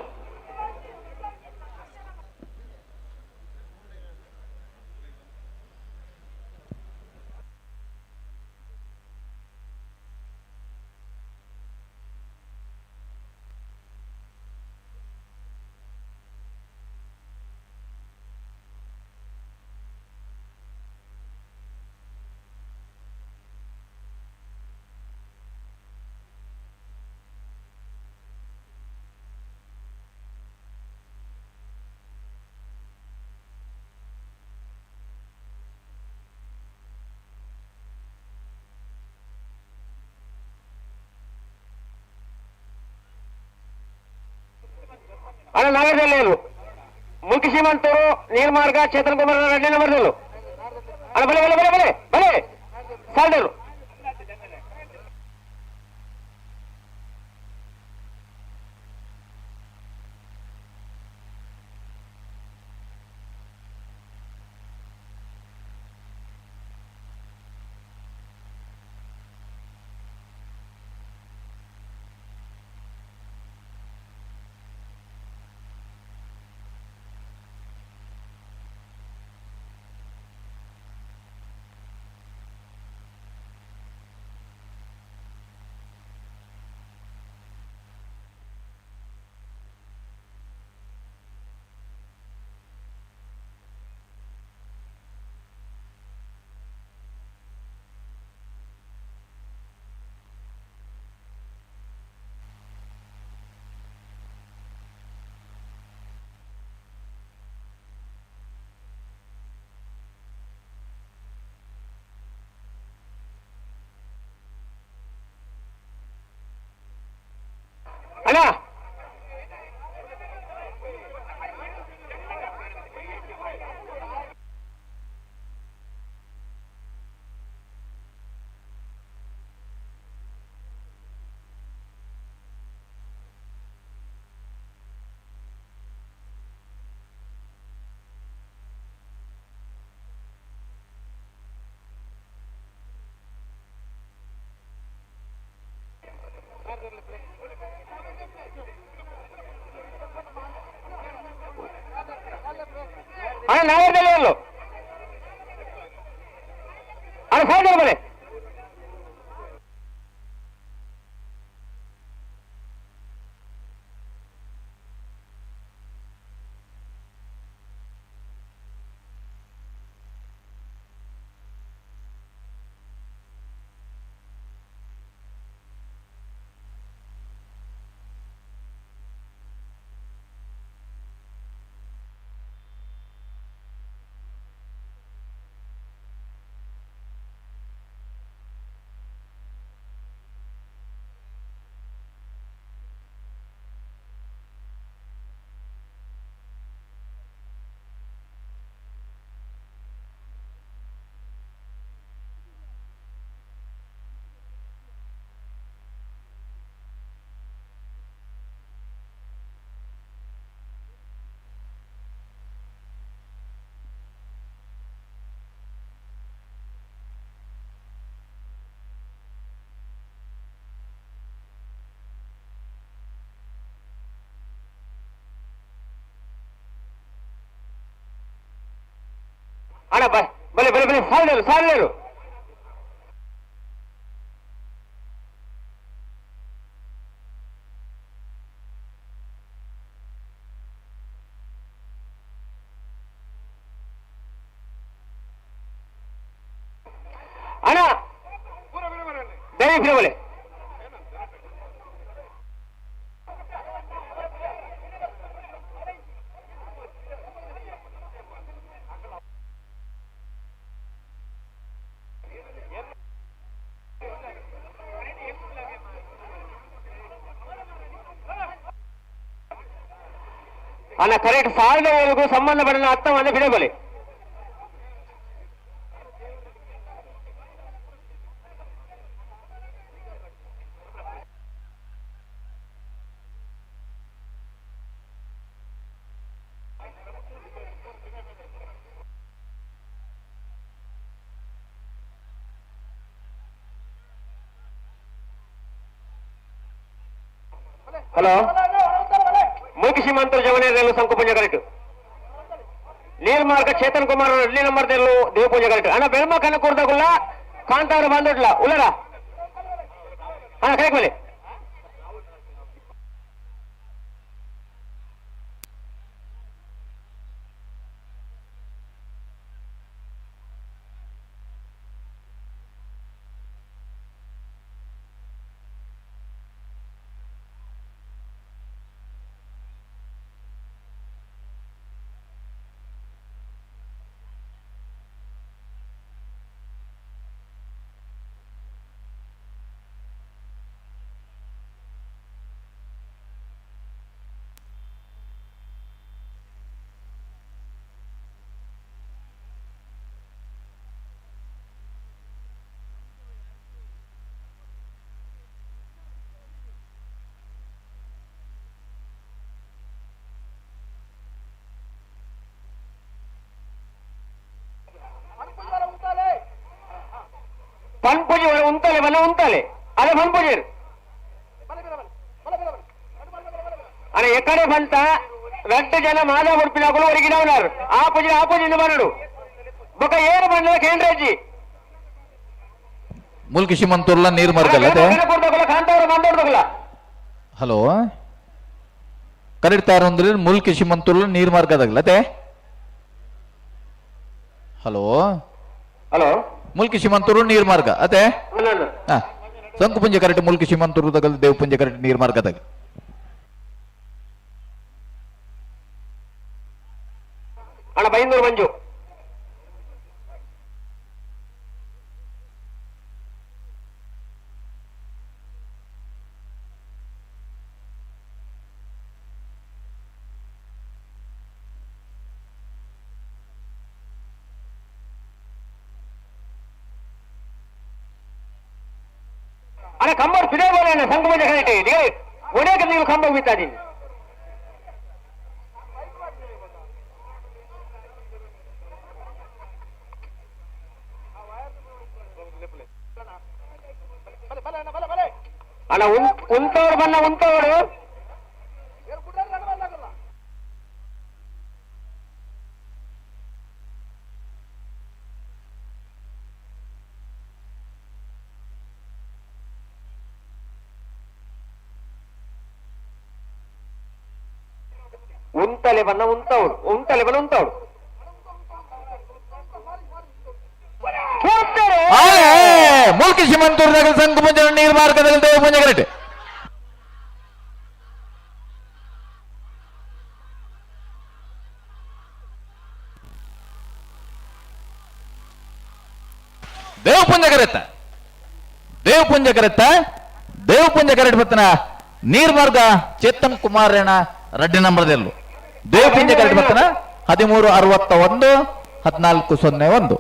ನಾಗರದಲ್ಲೇನು ಮುಲ್ಕಿ ಸೀಮಂತರು ನೀರ್ಮಾರ್ಗ ಚೇತನ್ ಕುಮಾರ್ ರೆಡ್ಡಿ ನಂಬರ್ದಲ್ಲು. ಅಣ್ಣ ಬಲೆ ಬಲೆ ಬಲೆ ಬಲೆ ಬಲೆ ಸಾಲ್ದರು. ಅಣ್ಣ ಅಣ್ಣ ನಾಗರದಲ್ಲೇನು ಅಣ್ಣ ಸಾಲ್ದರು ಬಲೆ. ಅಣ್ಣ ಬಲೆ ಬಲೆ ಬಲೆ ಸಾಲ್ದರು ಸಾಲ್ದರು. ಅಣ್ಣ ಬೇರೆ ಬಲೆ. ಅಣ್ಣ ಕರೆಕ್ಟ್ ಸಾಲದವರೆಗೂ ಸಂಬಂಧಪಡಿದ ಅರ್ಥವನ್ನು ಬಿಡಬಲೆ. ಹಲೋ ಮೂಕಿ ಸೀಮಾಂತರ ಜವನೇರಲ್ಲೂ ಸಂಕುಪುಂಜ ಕರೆಕ್ಟ್. ನೀರ್ಮಾರ್ಗ ಚೇತನ್ ಕುಮಾರ್ ಎಡ್ಲಿ ನಂಬರ್ ದೆಲ್ಲು ದೇವಪೂಜೆ ಕರೆಕ್ಟ್. ಅಣ್ಣ ಬೆಳ್ಮ ಕನ್ನ ಕೂರ್ದಾಗುಲ್ಲ ಕಾಂತಾರ ಬಂದಿಡ್ಲ ಉಲ್ಲರ ಅಣ್ಣ ಕರೆಕ್ಟ್ ಮೇಲೆ. ಅರೆ ಪನ್ಪುಜೆರ್ ಅರೆ ಎಕಡೆ ಬಂತ ರಡ್ಡು ಜನ ಮಾದ ಉಡುಪಿನಕುಲು ಒರಿಗಿನವನಾರು ಆಪುಜಿ ಆಪುಜಿ ಬರಡು ಬೊಕ ಏರು ಬಂದ ಕೇಂದ್ರಜ್ಜಿ ಮುಲ್ಕಿ ಶಿಮಂತೂರ್ಲ ನೀರ್ ಮಾರ್ಗಲ್ಲ ಅದೇ ಕಾಂತಾವರ ಬಂದೋಡ್ದಲ್ಲ. ಹಲೋ, ಕರೆಕ್ಟ್ ತಾರ ಅಂದ್ರೆ ಮುಲ್ಕಿ ಶಿಮಂತೂರ್ಲ ನೀರ್ ಮಾರ್ಗದಾಗಲ್ಲ ಅದೇ. ಹಲೋ ಹಲೋ, ಮುಲ್ಕಿ ಶಿಮಂತೂರು ನೀರ್ ಮಾರ್ಗ ಅದೇ. ಹಾ, ಸಂಕುಪುಂಜ ಕರೆಕ್ಟ್ ಮುಲ್ಕಿ ಶಿಮಂತೂರು ತಗಲ್ ದೇವಪುಂಜ ಕರೆಕ್ಟ್ ನೀರ್ ಮಾರ್ಗದಾಗ. ಅಣ್ಣ ಬೈಂದೂರು ಮಂಜು. ಅಣ್ಣ ಕಂಬರ್ ಪಿದೇ ಬೋಲೆ ಸಂಕುಪುಂಜ ಕರೆಕ್ಟ್ ಒಡೆಯಕ್ಕೆ ನೀವು ಕಂಬ ಬಿತ್ತಾ. ಅಣ್ಣ ಉಂತವರು ಬನ್ನ ಉಂತವರು. ಉಂತಲೆ ಬನ್ನ ಉಂತವಳು ಉಂತಲೆ ಬನ್ನ ಉಂತವಳು. ಮುಲ್ಕಿ ಶಿಮಂತೂರ್ದಾಗ ಸಂಕುಪುಂಜ ನೀರ್ ಮಾರ್ಗದಾಗ ದೇವಪುಂಜ ಕರೆಕ್ಟ್. ದೇವಪುಂಜ ಕರೆತ್ತ ದೇವಪುಂಜ ಕರೆತ್ತ ದೇವಪುಂಜ ಕರೆಕ್ಟ್ ಬತ್ತನ ನೀರ್ ಮಾರ್ಗ ಚೇತನ್ ಕುಮಾರ್ ಏಣ ರಡ್ಡಿ ನಂಬರ್ದೆಲ್ಲು ದೇವಪುಂಜ ಕರೆಕ್ಟ್ ಬತ್ತನ 1361 1401.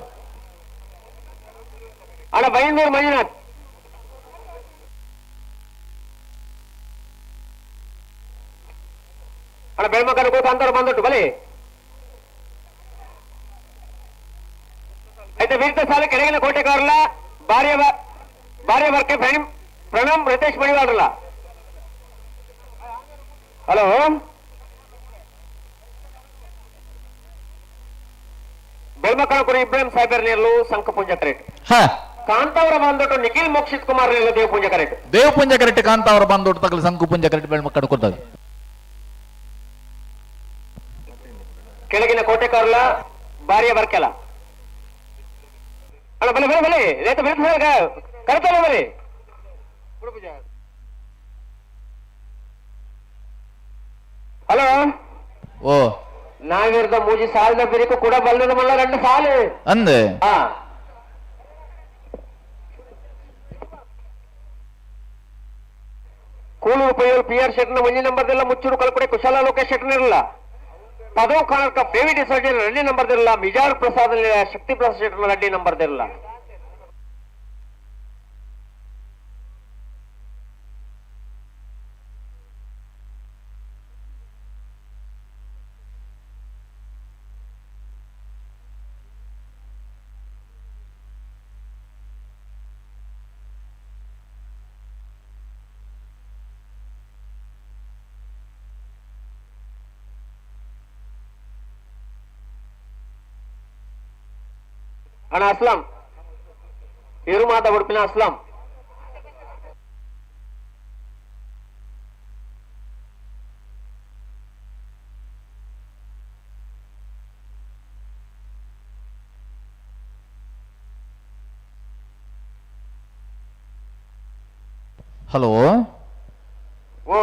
ಅಣ್ಣ ಬೈಂದೂರು ಮಂಜುನಾಥ್. ಅಣ್ಣ ಬೆಳ್ಮಕ್ಕನ ಕೂತ ಅಂತವ್ರು ಬಂದುಂಟು ಬಲಿ. అయితే ವಿರುದ್ಧ ಸಾಲ ಕೆಳಗಿನ ಕೋಟೆಕಾರಲ ಭಾರ್ಯ ಭಾರ್ಯ ವರ್ಕೆ ಪ್ರಣಮ್ ರಿತೇಶ್ ಮಣಿವಾಡ್ರಲ್ಲ. ಹಲೋ, ಬೆಳ್ಮಕ್ಕಳ ಇಬ್ರಾಹಿಂ ಸಾಹೇಬರ್ ನೇರ್ಲು ಸಂಕಪುಂಜ ಕರೆಕ್ಟ್. ಕಾಂತಾವರ ಬಂದೊಟ್ಟು ನಿಖಿಲ್ ಮೋಕ್ಷಿತ್ ಕುಮಾರ್ ನೇರ್ಲು ದೇವಪುಂಜ ಕರೆಕ್ಟ್. ದೇವಪುಂಜ ಕರೆಕ್ಟ್ ಕಾಂತಾವರ ಬಂದೊಟ್ಟು ತಗಲು ಸಂಕುಪುಂಜ ಕರೆಕ್ಟ್ ಬೆಳ್ಮಕ್ಕಳ ಕೊಡ್ತದೆ. ಕೆಳಗಿನ ಕೋಟೆಕಾರ್ಲ ಭಾರ್ಯ ಬರ್ಕೆಲ. ಅಣ್ಣ ಬಲೆ ಬಲೆ ಬಲೆ ರೇತ ಬೆಳೆ ಕರೆತಲ್ಲ ಬಲೆ. ಹಲೋ, ಓ ನಾವಿರ್ದ ಮೂಜಿ ಸಾಲದ ಬಿರಿಕು ಕೂಡ ಬಲ್ಲದ ಮಲ್ಲ రెండు ಸಾಲು ಅಂದೆ. ಕೂಲೂರು ಪೈಯಲ್ ಪಿ ಆರ್ ಶೆಟ್ನ ಒಂಜಿ ನಂಬರ್ದೆಲ್ಲ ಮುಚ್ಚೂರು ಕಲ್ಪಡೆ ಕುಶಾಲ ಲೋಕೇಶ್ ಶೆಟ್ನ ಇರಲ್ಲ. ಪದವು ಕಾಣಕ ಡೇವಿಡ್ ಸರ್ಜನ್ ರೆಡ್ಡಿ ನಂಬರ್ದಿರಲ್ಲ. ಮಿಜಾರ್ ಪ್ರಸಾದ್ ಶಕ್ತಿ ಪ್ರಸಾದ್ ಶೆಟ್ನ ರೆಡ್ಡಿ ನಂಬರ್ದಿರಲ್ಲ. ಅಣ್ಣ ಅಸ್ಲಾಂ ಇರುಮಾತ ಉಡುಪಿನ ಅಸ್ಲಾಂ. ಹಲೋ, ಓ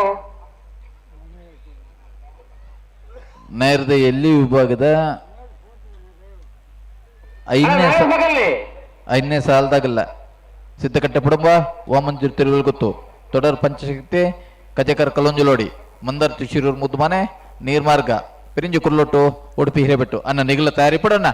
ನೇರದ ಎಲ್ಲಿ ವಿಭಾಗದ ಐದನೇ ಸಾಲದಾಗಲ್ಲ ಸಿದ್ದಕಟ್ಟೆ ಪುಡಂಬ ವಾಮಂಜೂರ್ ತಿರುವಲ್ ಗೊತ್ತು ತೊಡರ್ ಪಂಚಶಕ್ತಿ ಕಜಕರ್ ಕಲೊಂಜಲೋಡಿ ಮಂದರ್ ತುಶಿರೂರ್ ಮುದ್ದುಮನೆ ನೀರ್ಮಾರ್ಗ ಪಿರಿಂಜು ಕುರ್ಲೊಟ್ಟು ಉಡುಪಿ ಹಿರೇಬೆಟ್ಟು. ಅನ್ನ ನಿಗಲ ತಯಾರಿ ಪಡಣ್ಣ.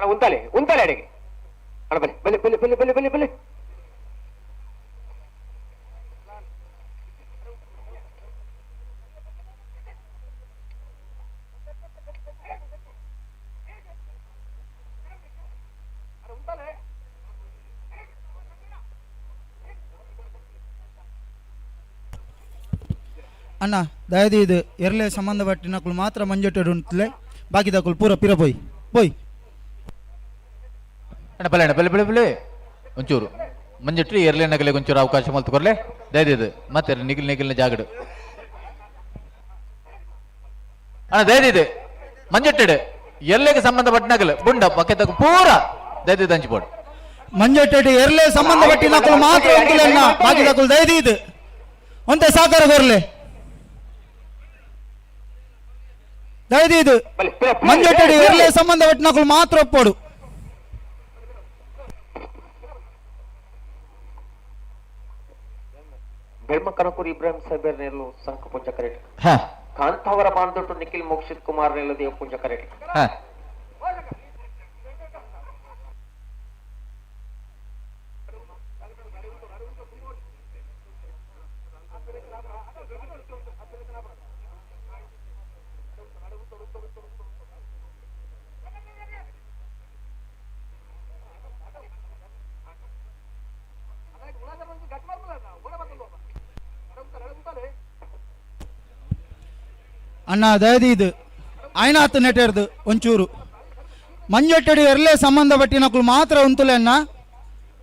ಅಣ್ಣ ಉಂತಾಲೆ ಉಂತಾಲೆ ಅಡೆಗೆ ಅಣ್ಣ ಬಲೆ ಬಲೆ ಬಲೆ ಬಲೆ ಬಲೆ ಬಲೆ ಬಲೆ ಅಣ್ಣ ದಯದೀದು ಎರ್ಲೆ ಸಂಬಂಧಪಟ್ಟಿನಕುಲು ಮಾತ್ರ ಮಂಜೊಟ್ಟೆಡು ಉಂಟುಲೆ ಬಾಕಿದಕುಲು ಪೂರ ಪಿರ ಪೋಯ್ ಪೋಯ್ ಅಣ್ಣ ಬಲೆ ಅಣ್ಣ ಬಲೆ ಬಲೆ ಬಲೆ ಒಂಚೂರು ಮಂಜೊಟ್ಟಿ ಎರ್ಲೆ ನಗಲೆ ಒಂಚೂರು ಅವಕಾಶ ಮಲ್ತುಕೊರ್ಲೆ ದಯದೀದು ಮತ್ತೆ ನಿಗಿಲ್ ನಿಗಿಲ್ನ ಜಾಗಡು ಅಣ್ಣ ದಯದೀದು ಮಂಜೊಟ್ಟೆಡು ಎರ್ಲೆಗೆ ಸಂಬಂಧಪಟ್ಟ ನಗಲು ಬುಂಡ ಪಕ್ಕ ಪೂರ ದಯದೀದು ಹಂಚಿಬೋಡು ಮಂಜೊಟ್ಟೆಡು ಎರ್ಲೆ ಸಂಬಂಧಪಟ್ಟಿನಕುಲು ಮಾತ್ರ ಉಂಟುಲೆ ಅಣ್ಣ ಬಾಕಿದಕುಲು ದಯದೀದು ಒಂತೆ ಸಾಕಾರ ಕೊರ್ಲೆ ದಯದೀದು ಮಂಜೊಟ್ಟೆಡು ಎರ್ಲೆ ಸಂಬಂಧಪಟ್ಟಿನಕುಲು ಮಾತ್ರ ಒಪ್ಪೋಡು ಬೆಳ್ಮ ಕನಕೂರು ಇಬ್ರಾಹಿಂ ಸಾಹೇಬ್ ನೆರಳು ಸಂಕ ಪೂಜಾ ಕರೆಟ್ ಕಾಂತಾವರ ಬಾಂಧೊಟ್ಟು ನಿಖಿಲ್ ಮೋಕ್ಷಿತ್ ಕುಮಾರ್ ನೆರಳು ದೇವ ಪೂಜಾ ಕರೆಟ್ ಅಣ್ಣ ದಯದೀದು ಆಯ್ನಾತ್ ನೆಟೆರ್ದು ಒಂಚೂರು ಮಂಜೊಟ್ಟೆಡು ಎರ್ಲೆ ಸಂಬಂಧಪಟ್ಟಿನಕುಲು ಮಾತ್ರ ಉಂತುಲೆ ಅಣ್ಣ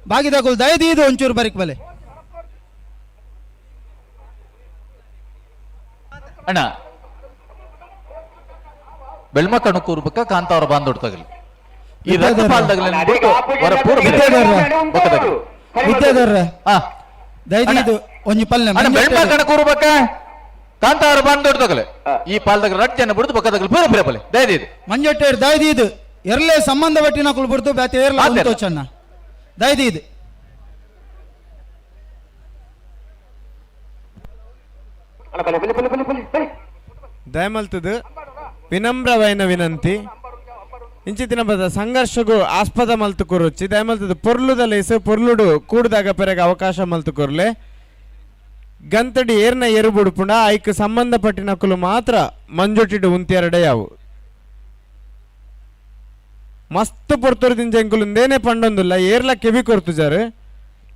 ಬಾಗಿದಕುಲು ದಯದೀದು ಒಂಚೂರು ಬರಿಕ್ ಬಲೆ ಅಣ್ಣ ಬೆಳ್ಮ ಕಣಕೂರು ಬಕ್ಕ ಕಾಂತಾವರ ಬಾಂದೊಡ್ ತಗಲಿ ಈ ರಕ್ತ ಪಾಲ್ದಗಲಿ ವಿದ್ಯಾಧರ ದಯದೀದು ಒಂಜಿ ಪಲ್ಲೆ ಬೆಳ್ಮ ಕಣಕೂರು ಬಕ್ಕ ಕಾಂತಾವರ ಬಾಂದೊಡ್ ತಗಲೆ ಈ ಪಾಲ್ದಾಗ ರಡ್ ಜನ ಬಿಡುದು ಬಕ್ಕದಗಲಿ ಪೂರ ಪೂರ ಪಲ್ಲೆ ದಯದೀದು ಮಂಜೊಟ್ಟೆರು ದಯದೀದು ಎರ್ಲೆ ಸಂಬಂಧಪಟ್ಟಿನಕುಲು ಬಿಡ್ದು ಬ್ಯಾತೆ ಏರ್ಲ ಉಂತೋಚಣ್ಣ ದಯದೀದು ದಯಮಲ್ತದು ವಿನಮ್ರವೈನ ವಿನಂತಿ ಇಂಚಿತ್ತಿನ ಬದ ಸಂಘರ್ಷಗೂ ಆಸ್ಪದ ಮಲ್ತು ಕೊರುಚಿ ದಯಮಲ್ತದು ಪೊರ್ಲುದ ಲೇಸು ಪೊರ್ಲುಡು ಕೂಡುದಾಗ ಪೆರಗ ಅವಕಾಶ ಮಲ್ತು ಕೊರ್ಲೆ ಗಂತಡಿ ಏರ್ನ ಎರು ಬುಡುಪುಂಡ ಐಕ್ ಸಂಬಂಧಪಟ್ಟಿನಕುಲು ಮಾತ್ರ ಮಂಜೊಟ್ಟಿಡು ಉಂತಿಯರಡೆ ಯಾವು ಮಸ್ತ್ ಪೊರ್ತುರು ದಿಂಜೆಂಕುಲು ಪಂಡೊಂದುಲ್ಲ ಏರ್ಲ ಕೆಬಿ ಕೊರ್ತು ಜಾರು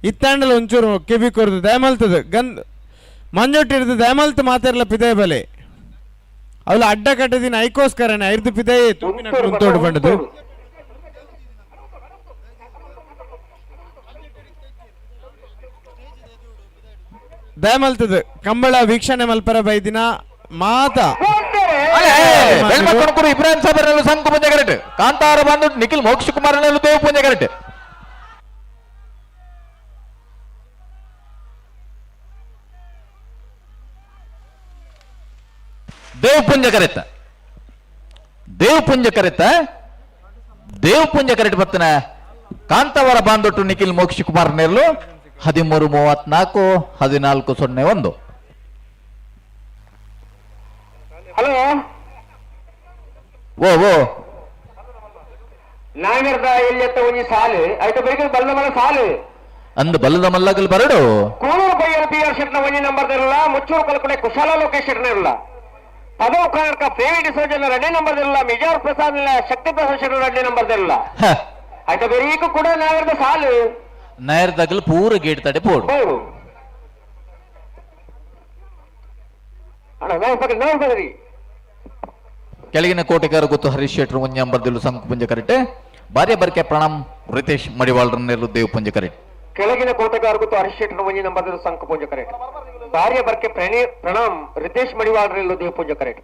ಇತ್ತಾಂಡಲ ಒಂಚೂರು ಕೆಬಿ ಕೊರ್ದು ದಯಮಲ್ತದು ಗಂದ್ ಮಂಜೊಟ್ಟಿಡ್ದು ದಯಮಲ್ತು ಮಾತೆರ್ಲ ಪಿದೆ ಬಲೆ ಅವಳು ಅಡ್ಡ ಕಟ್ಟದಿನ ಐಕೋಸ್ಕರನೇ ಐರ್ದು ಪಿದೆ ತೂಪಿನಕುಲು ಉಂತೋಡು ಪಂಡದು ದಯಮಲ್ತದು ಕಂಬಳ ವೀಕ್ಷಣೆ ಮಲ್ಪರ ಬೈದಿನ ಮಾತ ಇಬ್ರಾಹಿಂ ಸಾಬರ್ ಸಂಕು ಪಂಜ ಕರೆಕ್ಟ್ ಕಾಂತಾರ ಬಂದು ನಿಖಿಲ್ ಮೋಕ್ಷ ಕುಮಾರ್ ದೇವ್ ಪಂಜ ಕರೆಕ್ಟ್ ದೇವ್ ಪುಂಜ ಕರೆತ ದೇವ್ ಪುಂಜ ಕರೆತ ದೇವ್ ಪುಂಜ ಕರೆಟ್ ಬತ್ತನ ಕಾಂತಾವರ ಬಾಂದೊಟ್ಟು ನಿಖಿಲ್ ಮೋಕ್ಷ ಕುಮಾರ್ ನೆರಳು 13 34 14 0 1. ಹಲೋ ಓ ಓ ನಾವಿರ್ದ ಎಲ್ಲಿ ಒಂಜಿ ಸಾಲು ಐತ ಬೆಳಿಗ್ಗೆ ಬಲ್ಲ ಮಲ್ಲ ಸಾಲು ಅಂದ್ ಬಲ್ಲದ ಮಲ್ಲಗಲ್ ಬರಡು ಕೂಳೂರು ಬೈಯರ್ ಪಿ ಆರ್ ಶೆಟ್ನ ಒಂಜಿ ನಂಬರ್ ಇರಲ್ಲ ಮುಚ್ಚೂರು ಕಲ್ಕುಡೆ ಕುಶಾಲ ಲೋಕೇಶ್ ಶೆಟ್ನ ಇರಲ್ಲ ಪದವು ಕರ್ನಾಟಕ ಪ್ರೇವಿ ಡಿಸೋಜನ್ ಎರಡನೇ ನಂಬರ್ ಇರಲ್ಲ ಮಿಜಾರ್ ಪ್ರಸಾದ್ ಶಕ್ತಿ ಪ್ರಸಾದ್ ಶೆಟ್ನ ಎರಡನೇ ನಂಬರ್ ಇರಲ್ಲ ಆಯ್ತಾ ಬೆರೀಕು ಕೂಡ ನಾವಿರ್ದ ಸಾಲು ನಾಯರ್ದಾಗಲ್ ಪೂರ ಗೇಟ್ ತಡೆ ಪೋಡು ಕೆಳಗಿನ ಕೋಟೆಗಾರ ಗೊತ್ತು ಹರೀಶ್ ಶೆಟ್ಟರು ಒಂಜಂಬರ್ದಿಲ್ಲು ಸಂಕು ಪುಂಜ ಕರೆಕ್ಟ್ ಭಾರ್ಯ ಬರ್ಕೆ ಪ್ರಣಾಮ್ ರಿತೇಶ್ ಮಡಿವಾಳ್ರನ್ನೆಲ್ಲು ದೇವ್ ಪುಂಜ ಕರೆಕ್ಟ್ ಕೆಳಗಿನ ಕೋಟೆಗಾರ ಗೊತ್ತು ಹರೀಶ್ ಶೆಟ್ಟರು ಒಂಜಿ ನಂಬರ್ದಿಲ್ಲು ಸಂಕು ಪುಂಜ ಕರೆಕ್ಟ್ ಭಾರ್ಯ ಬರ್ಕೆ ಪ್ರಣಾಮ್ ರಿತೇಶ್ ಮಡಿವಾಳ್ರಲ್ಲು ದೇವ್ ಪುಂಜ ಕರೆಕ್ಟ್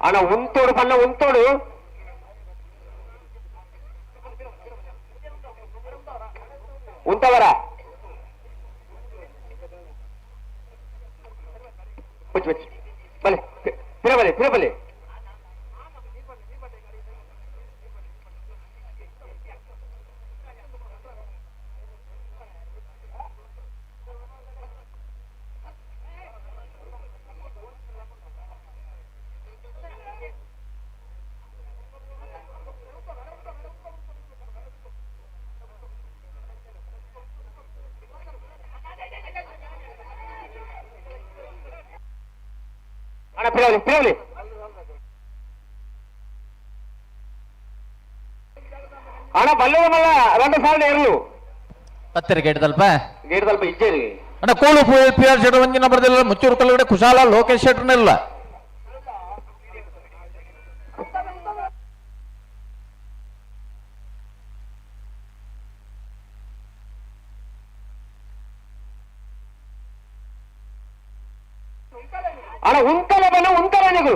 ಅಣ್ಣ ಉಂತೋಡು ಪನ್ನ ಉಂತೋಡು ಉಂತವರ ಬಚ್ಚಿ ಬಚ್ಚಿ ಬಲೆ ಪಿರಬಲೆ ಪಿರಬಲೆ ಪಿರವಲಿ ಪಿರವಲಿ ಅಣ್ಣ ಬಲ್ಲದ ಮಲ್ಲ రెండు ಸಾರ್లు ಎರ್ಲು ಪತ್ತರ ಗೇಟ್ ತಲ್ಪ ಗೇಟ್ ತಲ್ಪ ಇಜ್ಜೇರಿ ಅಣ್ಣ ಕೋಳು ಪಿ ಆರ್ ಶೆಟ್ರ್ ಒಂಜಿನ ಬರ್ದಿಲ್ಲ ಮುಚ್ಚೂರು ಕಲ್ಲಗಡೆ ಕುಶಾಲ ಲೋಕೇಶ್ ಶೆಟ್ರನ್ನೆಲ್ಲ ಅಣ್ಣ ಉಂತಲ ಬನ್ನ ಉಂತಲ ನೀವು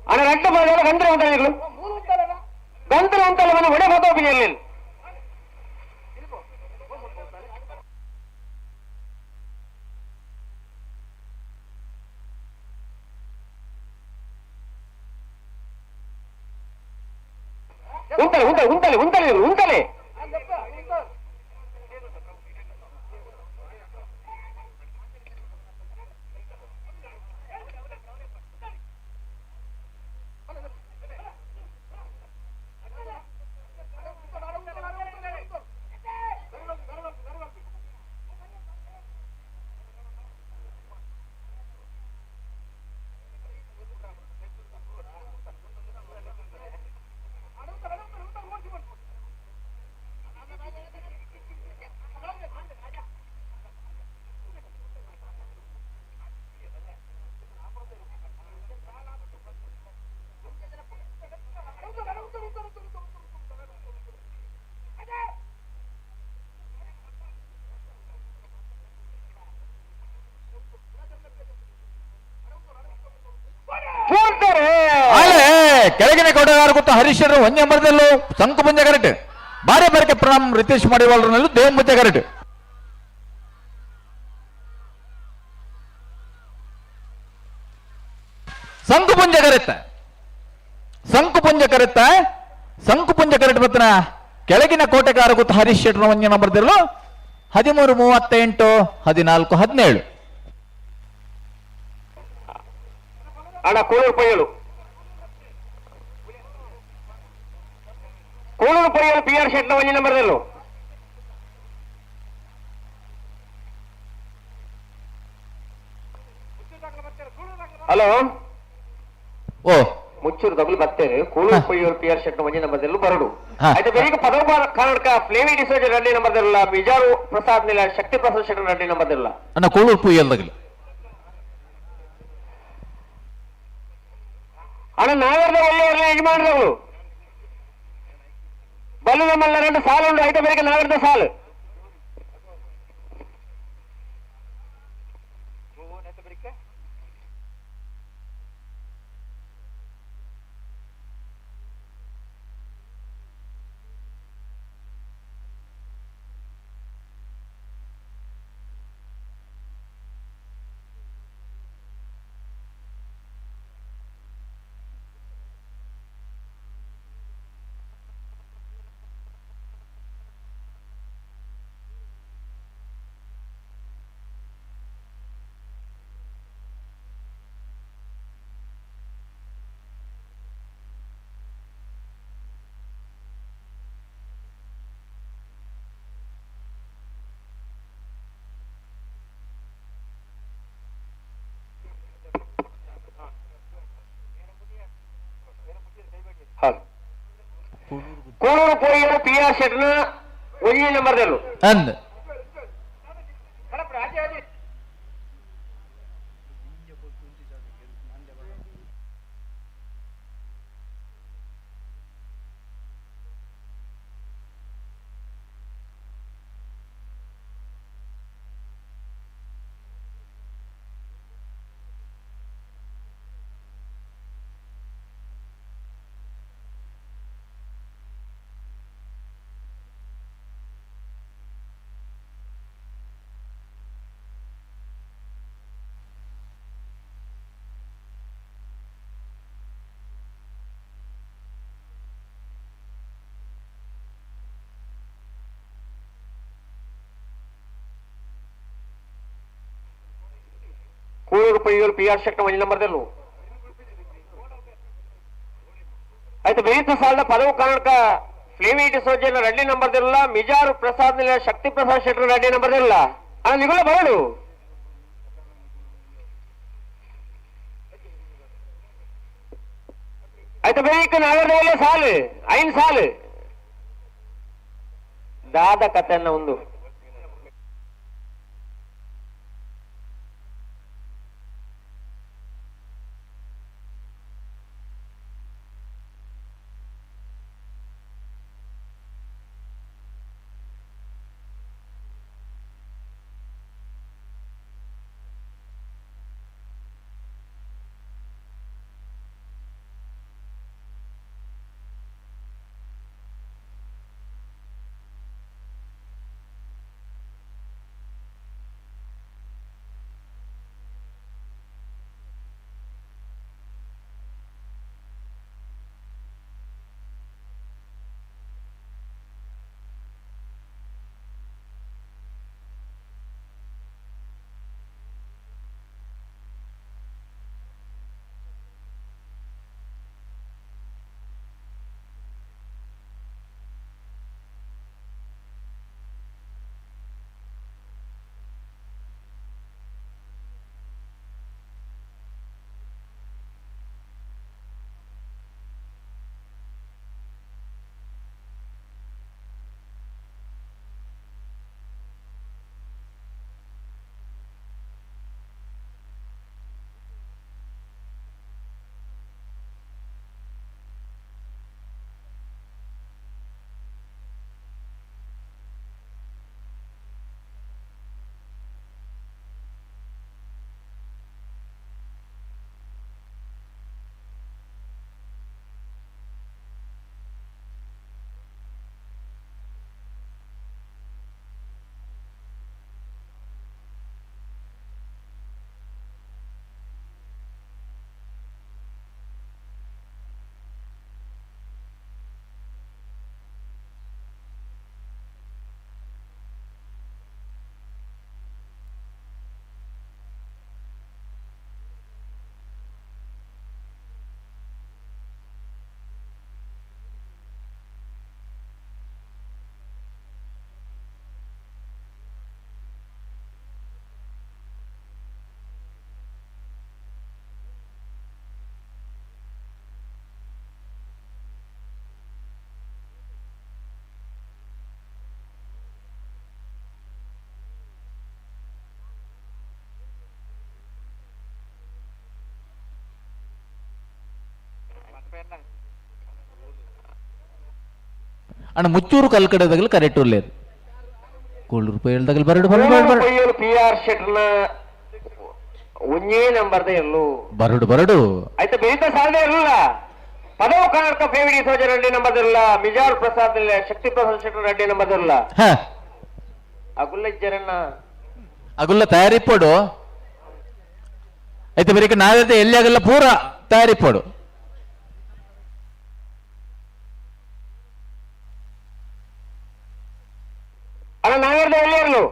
ಅಣ್ಣ రెండు ಬಾಜಾಲ ಗಂದ್ರ ಉಂಟು ಗಂದ್ರ ಉಂಟಲ್ಲ ಮನೆ ಒಡೆ ಹೋಗಿ ಉಂಟಲೆ ಉಂಟಲೆ ಉಂಟಲೆ ಉಂಟಲೆ ಉಂಟಲೆ ಕೆಳಗಿನ ಕೋಟೆಗಾರ ಗೊತ್ತು ಹರೀಶ್ ಶೆಟ್ಟರ್ ಒಂದೇ ಮರದಲ್ಲೂ ಸಂಕು ಪಂಜ ಕರೆಕ್ಟ್ ಬಾರೆ ಬಾರಕ್ಕೆ ಪ್ರಣಾಮ್ ರಿತೇಶ್ ಮಾಡಿವಾಳ್ರನಲ್ಲೂ ದೇವ್ ಮುಂಚೆ ಕರೆಕ್ಟ್ ಸಂಕು ಪುಂಜ ಕರೆತ್ತ ಸಂಕು ಪುಂಜ ಕರೆತ್ತ ಸಂಕು ಪುಂಜ ಕರೆಕ್ಟ್ ಬತ್ತನ ಕೆಳಗಿನ ಕೋಟೆಗಾರ ಗೊತ್ತು ಹರೀಶ್ ಶೆಟ್ಟರ್ ಒಂದೇ ನಂಬರ್ದಲ್ಲೂ 13 38 14 17. ಅಣ್ಣ ಕೋಳೂರು ಪಯ್ಯಳು ಕೋಳೂರು ಪಯ್ಯಳು ಪಿ ಆರ್ ಶೆಟ್ನ ಒಂಜಿ ನಂಬರ್ದಲ್ಲೂ ಹಲೋ ಓ ಮುಚ್ಚೂರು ತಗುಲು ಬರ್ತೇನೆ ಕೋಳೂರು ಪಯ್ಯಳು ಪಿ ಆರ್ ಶೆಟ್ನ ಒಂಜಿ ನಂಬರ್ದಲ್ಲೂ ಬರಡು ಆಯ್ತು ಬೇಗ ಪದವ ಕರ್ನಾಟಕ ಫ್ಲೇವಿ ಡಿಸೋಜ ರೆಡ್ಡಿ ನಂಬರ್ದಲ್ಲ ಬಿಜಾರು ಪ್ರಸಾದ್ ನಿಲ ಶಕ್ತಿ ಪ್ರಸಾದ್ ಶೆಟ್ಟಿ ರೆಡ್ಡಿ ನಂಬರ್ದಲ್ಲ ಅಣ್ಣ ಕೋಳೂರು ಪುಯ್ಯಲ್ದಾಗಲಿ ಅಣ್ಣ ನಾವೆಲ್ಲ ಒಳ್ಳೆಯವರಲ್ಲ ಯಜಮಾನರವರು ಬಲು ನಮ್ಮಲ್ಲ ಎರಡು ಸಾಲು ಉಂಟು ಐತೆ ಬೇರೆ ನಾವೆರಡು ಸಾಲು PR ಶೆಟ್ನ ಒಂಜಿ ನಂಬರ್ ದೆಲ್ಲು ಅಂದ್ ಕೂಳೂರು ಪೊಯ್ಯೂರು ಪಿ ಆರ್ ಶೆಟ್ನ ಒಂಜಿ ನಂಬರ್ ದೆಲ್ಲು ಆಯ್ತು ಬೇಯಿತ ಸಾಲದ ಪದವು ಕರ್ನಾಟಕ ಫ್ಲೇವಿ ಸೋಜನ ರೆಡ್ಡಿ ನಂಬರ್ ದಿಲ್ಲ ಮಿಜಾರು ಪ್ರಸಾದ್ ನಿಲ ಶಕ್ತಿ ಪ್ರಸಾದ್ ಶೆಟ್ಟರ್ ರೆಡ್ಡಿ ನಂಬರ್ ದಿಲ್ಲ ಅಣ್ಣ ನಿಗುಲ ಬರಡು ಆಯ್ತು ಬೇಕು ನಾಗರದಲ್ಲೇ ಸಾಲು ಐನ್ ಸಾಲು ದಾದ ಕಥೆಯನ್ನ ಒಂದು ಅಣ್ಣ ಮುಚ್ಚೂರು ಕಲ್ಕಡೆದಾಗಲಿ ಕರೆಕ್ಟ್ ಉಳ್ಳೇರು ಕೋಳೂರು ಪೈಲ್ದಾಗಲಿ ಬರಡು ಬರಡು ಬರಡು ಪೊಯ್ಯೂರು ಪಿ ಆರ್ ಶೆಟ್ನ ಒಂಜೇ ನಂಬರ್ದ ಎಲ್ಲು ಬರಡು ಬರಡು ಆಯ್ತು ಬೇಯಿತ ಸಾಲದೆ ಇರಲಿಲ್ಲ ಪದವು ಕರ್ನಾಟಕ ಫೇವಿಡಿ ಸೋಜ ರೆಡ್ಡಿ ನಂಬರ್ ಇರಲ್ಲ ಮಿಜಾರ್ ಪ್ರಸಾದ್ ಶಕ್ತಿ ಪ್ರಸಾದ್ ಶೆಟ್ಟರ್ ರೆಡ್ಡಿ ನಂಬರ್ ಇರಲ್ಲ ಹಾ ಅಗುಲ್ಲ ಅಗುಲ್ಲ ತಯಾರಿಪ್ಪೋಡು ಆಯ್ತು ಬರೀಕ ನಾವೈತೆ ಎಲ್ಲಿ ಆಗಲ್ಲ ಪೂರ ತಯಾರಿಪ್ಪೋಡು ಅಣ್ಣ ನಾವೇರ್ದ ಎಲ್ಲಿ ಇರಲು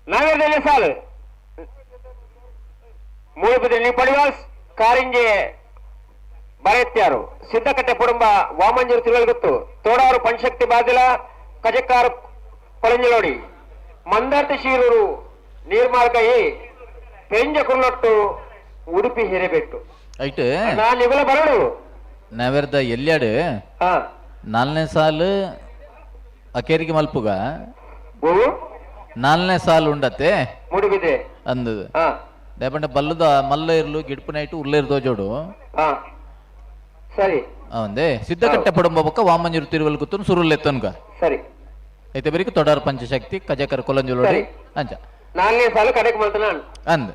ನಾವೇರ್ದ ಸಾಲು ಮೂಡುಬಿದಿರೆ ಪಡಿವಾಸ್ ಕಾರಿಂಜೆ ಬರೆತ್ಯಾರು ಸಿದ್ದಕಟ್ಟೆ ಕುಟುಂಬ Vamanjoor ತಿರುವಲ್ಗುತ್ತು ತೋಡಾರು ಪಂಚಶಕ್ತಿ ಬಾದಿಲ Kajekkar Kolanjalodi Mandarthi Shiroor Neermarga A Perinja Kurnattu Udupi Hirebettu. ಐಟ್ ನಾನು ಇವೆಲ್ಲ ಬರಡು ನಾವೆರ್ದ ಎಲ್ಯಾಡು ನಾಲ್ನೇ ಸಾಲು ಅಕೇರಿಗೆ ಮಲ್ಪುಗ ನಾಲ್ನೇ ಸಾಲು ಉಂಡತ್ತೆ ಮೂಡುಬಿದೆ ಅಂದದು ದೇಪಂಡ ಬಲ್ಲದ ಮಲ್ಲ ಇರ್ಲು ಗಿಡ್ಪು ನೈಟು ಉರ್ಲೇರ್ ದೋಜೋಡು. ಸರಿ ಅವಂದೇ ಸಿದ್ಧಕಟ್ಟೆ ಪಡಂಬ ಬೊಕ್ಕ ವಾಮಂಜೂರು ತಿರುವಲ್ ಗುತ್ತುನು ಸುರುಲ್ಲೆತ್ತನ್ಗ. ಸರಿ ಐತೆ ಬರೀಕ್ ತೊಡಾರ್ ಪಂಚಶಕ್ತಿ ಕಜಕರ್ ಕೊಲಂಜುಲೋಡಿ ಅಂಚ ನಾಲ್ನೇ ಸಾಲು ಕಡೆಗೆ ಮಾಡ್ತಾನ ಅಂದ್.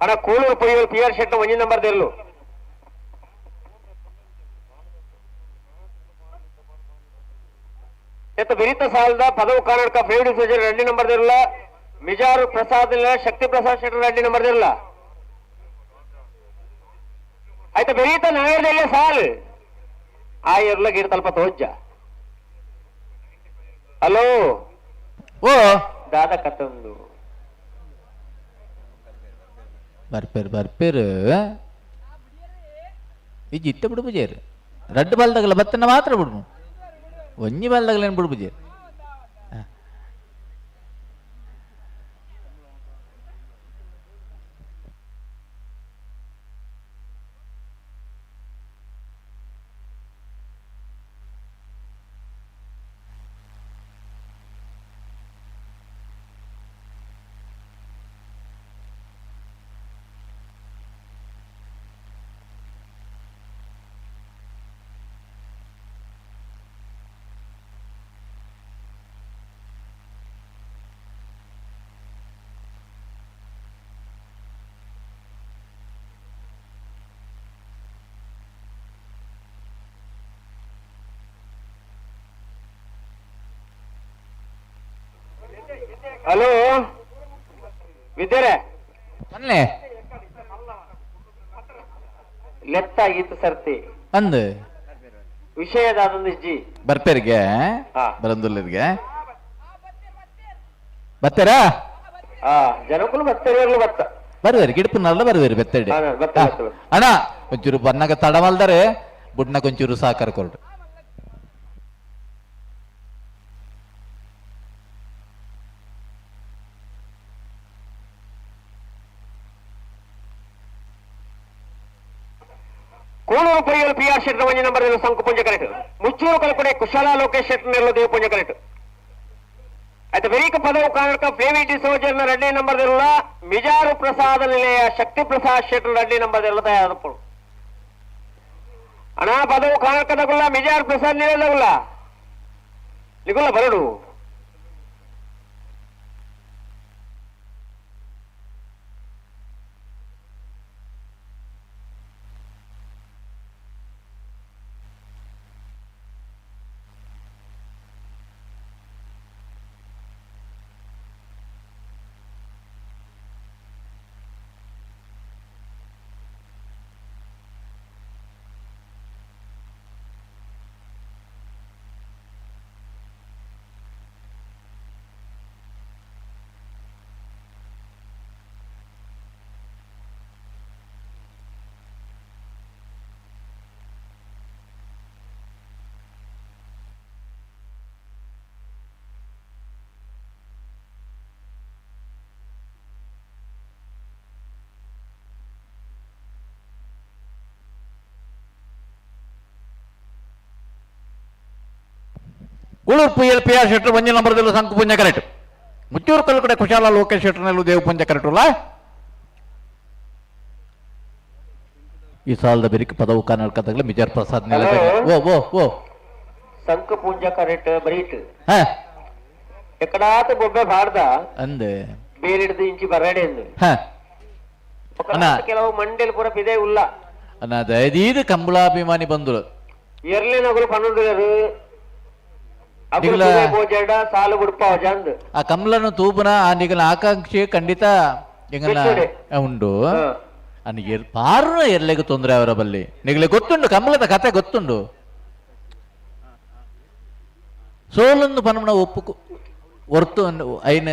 ಅಣ್ಣ ಕೂಳೂರು ಪೊಯ್ಯೂರು ಪಿ ಆರ್ ಶೆಟ್ಟ ಒಂಜಿ ನಂಬರ್ ದೇರ್ಲು. ಎತ್ತ ಬಿರಿತ ಸಾಲದ ಪದವು ಕರ್ನಾಟಕ ಫೇವಡಿ ಸೋಜರ್ ರೆಡ್ಡಿ ನಂಬರ್ ದೇರ್ಲ. ಮಿಜಾರು ಪ್ರಸಾದ್ ಶಕ್ತಿ ಪ್ರಸಾದ್ ಶೆಟ್ಟರ್ ರೆಡ್ಡಿ ನಂಬರ್ ದೇರ್ಲ. ಆಯ್ತಾ ಬೆರೀತ ನಾಯರ್ದಲ್ಲೇ ಸಾಲ್ ಆ ಎರ್ಲ ಗಿಡ ತಲ್ಪ ತೋಜ್ಜ. ಹಲೋ ಓ ದಾದ ಕತ್ತೊಂದು ಬರ್ಪೇರು ಬರ್ಪೇರು ಇಜ್ಜಿ ಇತ್ತ ಬಿಡು ರಡ್ಡು ಬಾಲ್ದಾಗಲ್ಲ ಬತ್ತನ ಮಾತ್ರ ಬಿಡು ಒಂಜಿ ಬಾಲ್ದಾಗಲೇನು ಬಿಡು ಪೂಜೆ. ಹಲೋ ವಿದ್ಯಾರೆ ಅಲ್ಲೇ ಲೆತ್ತ ಈತ ಸರ್ತಿ ಅಂದ್ ವಿಷಯದಾದೊಂದು ಜಿ ಬರ್ಪೇರಿಗೆ ಬರಂದುಲ್ಲರಿಗೆ ಬರ್ತಾರಾ? ಜನಕ್ಕೂ ಬರ್ತಾರೆ ಬತ್ತ ಬರುವೇರು ಗಿಡಪುನಲ್ಲ ಬರುವೇರು ಬೆತ್ತಡಿ ಅಣ್ಣ ಒಂಚೂರು ಬನ್ನಾಗ ತಡವಲ್ದರೆ ಬುಡ್ನಕ ಒಂಚೂರು ಸಹಕಾರ ಕೊರಡು. ಕೂಳೂರು ಪೊಯ್ಯಲು ಪಿ ಆರ್ ಶೆಟ್ಟರ್ ಒಂಜಿ ನಂಬರ್ ಸಂಕು ಪುಂಜ ಕರೆಕ್ಟ್. ಮುಚ್ಚೂರು ಕಲ್ಪನೆ ಕುಶಾಲ ಲೋಕೇಶ್ ಶೆಟ್ಟರ್ ನೆಲ್ಲ ದೇವ ಪುಂಜ ಕರೆಕ್ಟ್. ಆಯ್ತು ವೆರಿಕ ಪದವು ಕರ್ನಾಟಕ ಫೇವಿ ಡಿಸೋಜರ್ನ ಎರಡನೇ ನಂಬರ್ ಮಿಜಾರು ಪ್ರಸಾದ ನಿಲಯ ಶಕ್ತಿ ಪ್ರಸಾದ್ ಶೆಟ್ಟರ್ ಎರಡನೇ ನಂಬರ್ ತಯಾರಪ್ಪಳು. ಅಣ್ಣ ಪದವು ಕರ್ನಾಟಕದಗುಲ್ಲ ಮಿಜಾರು ಪ್ರಸಾದ್ ನಿಲಯದಗುಲ್ಲ ನಿಗುಲ್ಲ ಬರಡು. Kulur P L P R Shettar ಒಂಜಿ ನಂಬರ್ದಲ್ಲಿ ಸಂಕು ಪುಂಜ ಕರೆಕ್ಟ್. ಮುಚ್ಚೂರು ಕಲ್ಕಡೆ ಕುಶಾಲ ಲೋಕೇಶ್ ಶೆಟ್ಟರ್ನಲ್ಲೂ ದೇವಪುಂಜ ಕರೆಟುಲ್ಲ ಈ ಸಾಲದ ಬೆರಿಕೆ ಪದವು ಕನ್ನಡಕದಾಗಲೇ ಮಿಜಾರ್ ಪ್ರಸಾದ್ ನೆಲ ಓ ಓ ಓ ಸಂಕ ಪೂಂಜ ಕರೆಟ್ ಬರೀಟ್ ಹಾ ಎಕಡಾತ ಬೊಬ್ಬೆ ಬಾರ್ದ ಅಂದೆ ಬೇರಿಡ್ದು ಇಂಚಿ ಬರಡೆ ಎಂದು ಹಾ ಅಣ್ಣ. ಕೆಲವು ಮಂಡೇಲ್ ಪೂರ ಪಿದೆ ಉಲ್ಲ ಅಣ್ಣ ದಯದೀದು ಕಂಬಳಾಭಿಮಾನಿ ಬಂದರು ಎರ್ಲಿ ನಗಲು ಪನ್ನೊಂದು ನಿಗಲ- ಬೋಜಡ ಸಾಲು ಬುಡ್ಪ ಜಂದ್ ಆ ಕಮಲನ ತೂಬುನ ಆ ನಿಗಲ ಆಕಾಂಕ್ಷೆ ಖಂಡಿತ ಎಂಗನ ಬಿಟ್ಟುಡೆ. ಉಂಡು ಅನ್ನ ಎರ್ ಪಾರುನ ಎರ್ಲೆಗೆ ತೊಂದರೆ ಅವರ ಬಲ್ಲಿ ನಿಗಲೆ ಗೊತ್ತುಂಡು ಕಮಲದ ಕತೆ ಗೊತ್ತುಂಡು ಸೋಲೊಂದು ಪನಮನ ಒಪ್ಪು ಒರ್ತು ಐನ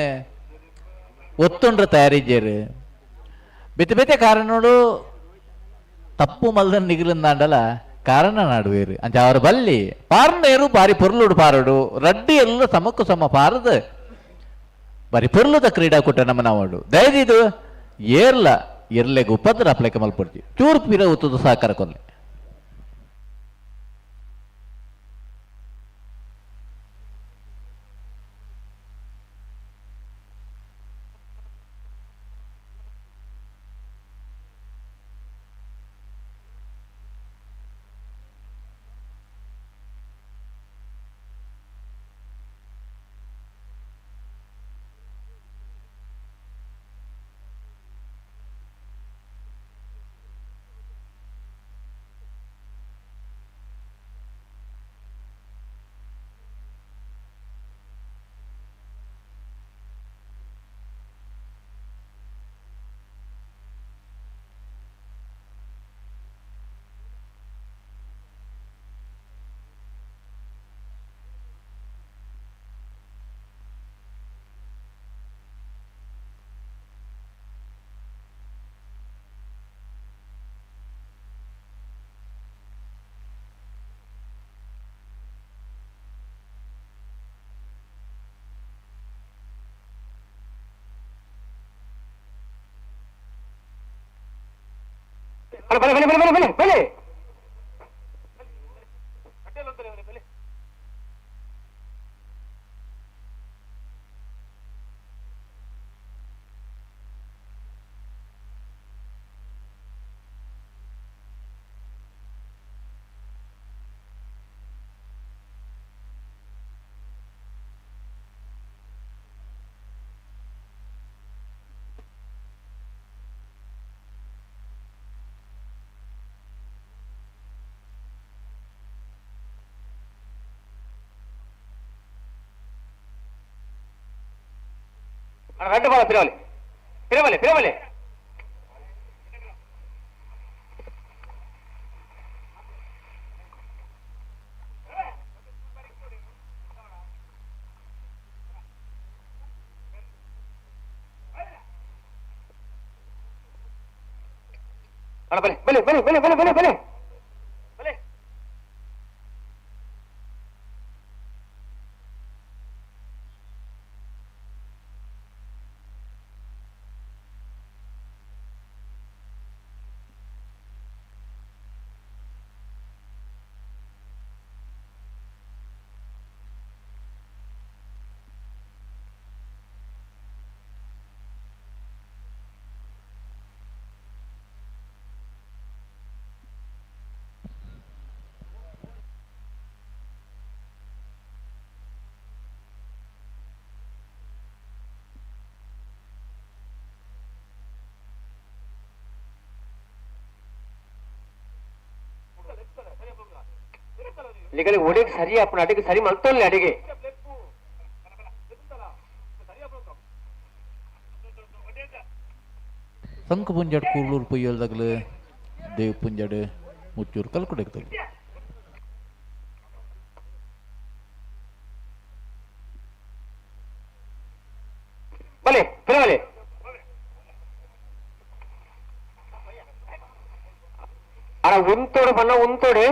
ಒತ್ತುಂಡ್ರ ತಯಾರಿಜ್ಜೇರು ಬೆತೆ ಬೆತೆ ಕಾರಣೋಡು ತಪ್ಪು ಮಲ್ದನ್ ನಿಗಲಿಂದಾಂಡಲ ಕಾರಣ ನಾಡುವೇರು ಅಂಚ ಅವರ ಬಲ್ಲಿ ಪಾರ್ನೇರು ಬಾರಿ ಪೊರ್ಲುಡು ಪಾರಡು ರಡ್ಡಿ ಎಲ್ಲ ಸಮಕ್ಕು ಸಮ ಪಾರದ ಬಾರಿ ಪೊರ್ಲುದ ಕ್ರೀಡಾಕೂಟ ನಮ್ಮ ನಾವಡು ದಯದಿದು ಏರ್ಲ ಎರ್ಲೆಗ್ ಉಪದ್ರ ಅಪ್ಲೈಕ ಮಲ್ಪಡ್ತಿ ಚೂರು ಪಿರ ಉತ್ತದ ಸಹಕಾರ ಕೊಲ್ಲೆ ಬಲೆ ಬಲೆ ಬಲೆ ಬಲೆ ಬಲೆ ಬಲೆ ரெண்டு பால பிரிவலி பிரிவலி பிரிவலி ಬಲೆ ಬಲೆ ಬಲೆ ಬಲೆ ಬಲೆ ಬಲೆ ಬಲೆ ನಿಗಲಿ ಒಡೆಗೆ ಸರಿ ಅಪ್ಪನ ಅಡಿಗೆ ಸರಿ ಮಲ್ತೋಲ್ಲ ಅಡಿಗೆ ಸಂಕು ಪುಂಜಾಡ್ ಕೂರ್ಲೂರು ಪೊಯ್ಯಲ್ದಾಗಲು ದೇವ್ ಪುಂಜಾಡ್ ಮುಚ್ಚೂರು ಕಲ್ಕುಡೆಗ್ತಲು ಬಲೆ ಬಲೆ ಅಣ್ಣ ಉಂತೋಡು ಬಣ್ಣ ಉಂತೋಡೆ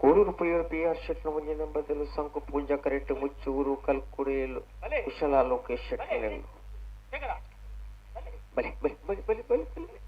Koluru ಪುಯ್ಯರು P R ಶೆಟ್ನ ಮುಂಜಿನ ಬದಲು ಸಂಕು ಪೂಂಜಾ ಕರೆಕ್ಟ್ ಮುಚ್ಚೂರು ಕಲ್ಕುಡೇಲು ಕುಶಲ ಲೋಕೇಶ್ ಶೆಟ್ಟಿ ಬಲೆ ಬಲೆ ಬಲೆ ಬಲೆ ಬಲೆ ಬಲೆ.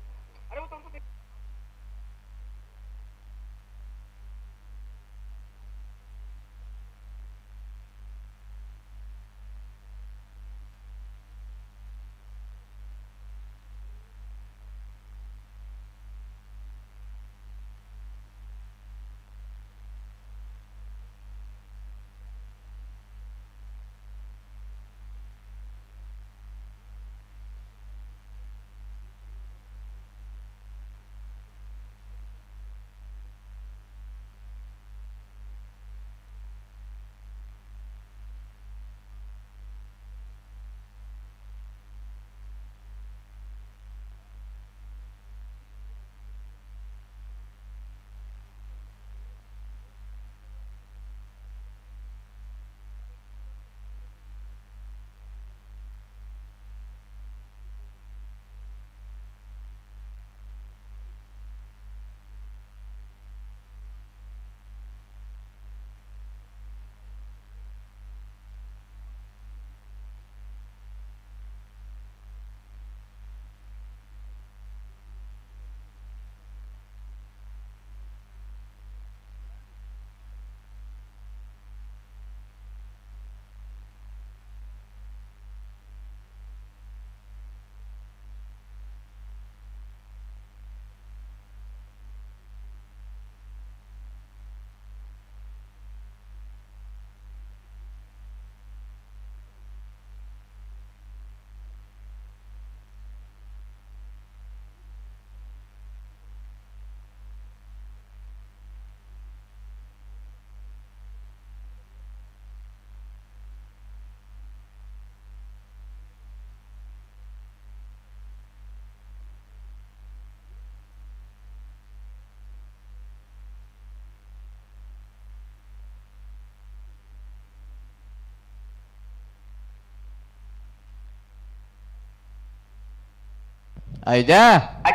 ಆಯ್ತಾ?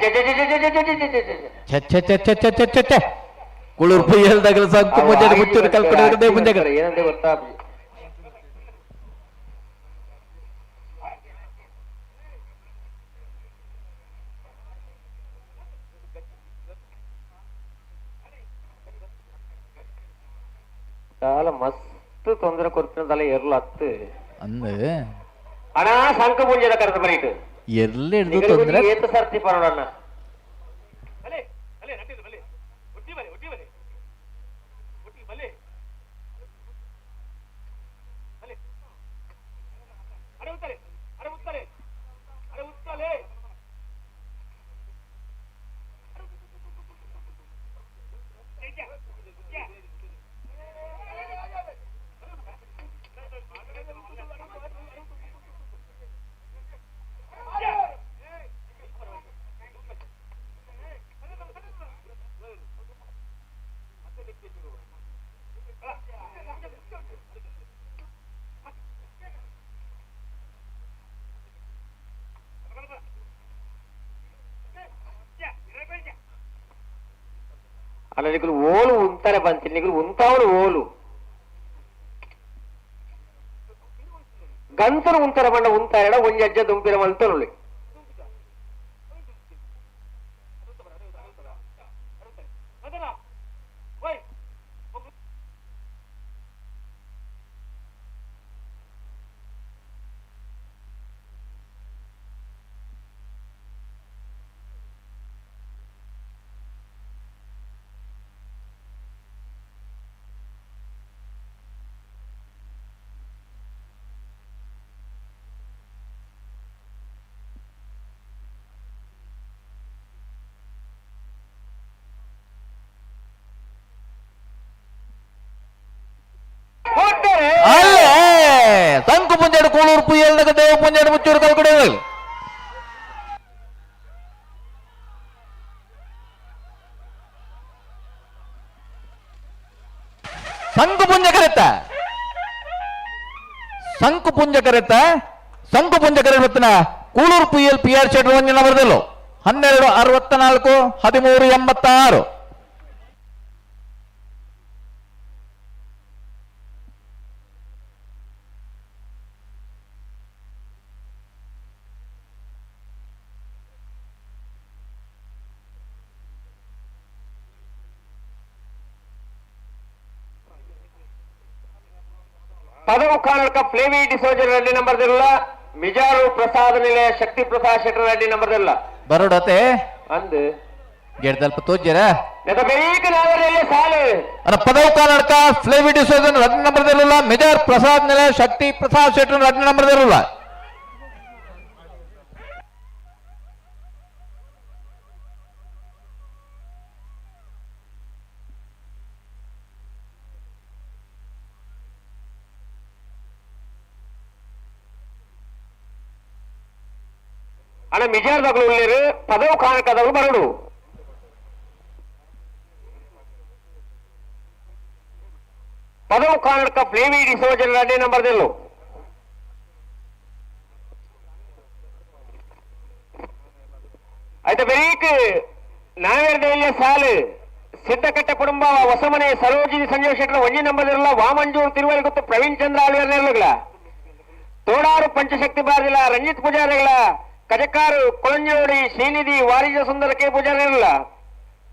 ಛೆ ಛೆ ಛೆ ಛೆ ಛೆ ಛೆ ಛೆ ಛೆ. ಕುಳುರ್ ಪುಯ್ಯಲ್ದಾಗಲ ಸಂಕು ಪೂಂಜಾಡು ಮುಚ್ಚೂರು ಕಲ್ಕುಡೇಲು ದೇವು ಪೂಂಜಾಗರ. ಏನಂದ್ರೆ ಗೊತ್ತಾ? చాలా ಮಸ್ತ್ ತೊಂದರೆ ಕೊಡ್ತಿದ್ದಲ್ಲ ಎರ್ಲು ಹತ್ತು ಅಂದೆ ಅಣ್ಣ ಶಂಕ ಪೂಂಜದ ಕರೆದು ಬರೀಟು ಎಲ್ಲ ಹಿಡಿದು ತೊಂದರೆ ಏತ ಸರ್ತಿ ಪರೋಣ. ಅಲ್ಲ ನಿಗುಲು ಓಲು ಉಂತಾರೆ ಬಂತಿ ನಿಗುಲು ಉಂತಾವಳು ಓಲು ಗಂತರು ಉಂತಾರೆ ಬಂಡ ಉಂತಾರೆಡ ಒಂಜಿ ಅಜ್ಜ ದುಂಪಿರ ಮಲ್ತನುಳಿ. ಅಲ್ಲೇ ಸಂಕು ಪುಂಜಾಡು ಕೂಳೂರು ಪುಯ್ಯಲ್ದಾಗ ದೇವ ಪುಂಜಾಡು ಮುಚ್ಚೂರು ಕಲ್ಕುಡೇಲು. ಸಂಕು ಪುಂಜ ಕರೆತ ಸಂಕು ಪುಂಜ ಕರೆತ ಸಂಕು ಪುಂಜ ಕರೆ ಕೂಳೂರು ಪುಯ್ಯಲ್ ಪಿ ಆರ್ ಶೆಟ್ಟಿ ಒಂಜಿನ ಬರೆದಲು 12 64 13 86. ಪದವು ಕಾನಡ್ಕ ಫ್ಲೇವಿ ಡಿಸೋಜರ್ ರೆಡ್ಡಿ ನಂಬರ್ ದಿಲ್ಲ ಮಿಜಾರು ಪ್ರಸಾದ್ ನಿಲಯ ಶಕ್ತಿ ಪ್ರಸಾದ್ ಶೆಟ್ಟರ್ ರೆಡ್ಡಿ ನಂಬರ್ ದಿಲ್ಲ ಬರೋಡತೆ ಅಂದ್ ಗೆಡ್ದಲ್ಪ ತೋಜ್ಜರ ನೆತ ಬೇಗ ನಾವರೆಲ್ಲ ಸಾಲು ಅನ ಪದವು ಕಾನಡ್ಕ ಫ್ಲೇವಿ ಡಿಸೋಜನ್ ರಡ್ ನಂಬರ್ ದಿಲ್ಲ ಮಿಜಾರ್ ಪ್ರಸಾದ್ ನಿಲಯ ಶಕ್ತಿ ಪ್ರಸಾದ್ ಶೆಟ್ಟರ್ ರಡ್ ನಂಬರ್ ದಿಲ್ಲ. ಅಣ್ಣ ಮಿಜಾರ್ದಗಳು ಉಳ್ಳೇರು ಪದವು ಕಾಣಕದವರು ಬರಡು ಪದವು ಕಾಣಕ ಫ್ಲೇವಿ ಡಿಸೋಜನ್ ರೆಡ್ಡಿ ನಂಬರ್ ದಿಲ್ಲು ಆಯ್ತಾ ಬೆರೀಕ್ ನಾವೇರ್ದೆಯ ಸಾಲು ಸಿದ್ದಕಟ್ಟೆ ಕುಟುಂಬ ಹೊಸಮನೆ ಸರೋಜಿನಿ ಸಂಜೀವ್ ಶೆಟ್ಟರ್ ಒಂಜಿ ನಂಬರ್ ಇರಲ್ಲ ವಾಮಂಜೂರು ತಿರುವಲಿಗುತ್ತು ಪ್ರವೀಣ್ ಚಂದ್ರ ಆಳ್ವೇರ್ ನೆರಳುಗಳ ತೋಡಾರು ಪಂಚಶಕ್ತಿ ಬಾರದಿಲ್ಲ ರಂಜಿತ್ ಪೂಜಾರಿಗಳ ಕಜಕಾರು ಕೊಳಂಜೋಡಿ ಶ್ರೀನಿಧಿ ವಾರಿಜ ಸುಂದರ ಕೆ ಪೂಜಾರಿಗಳ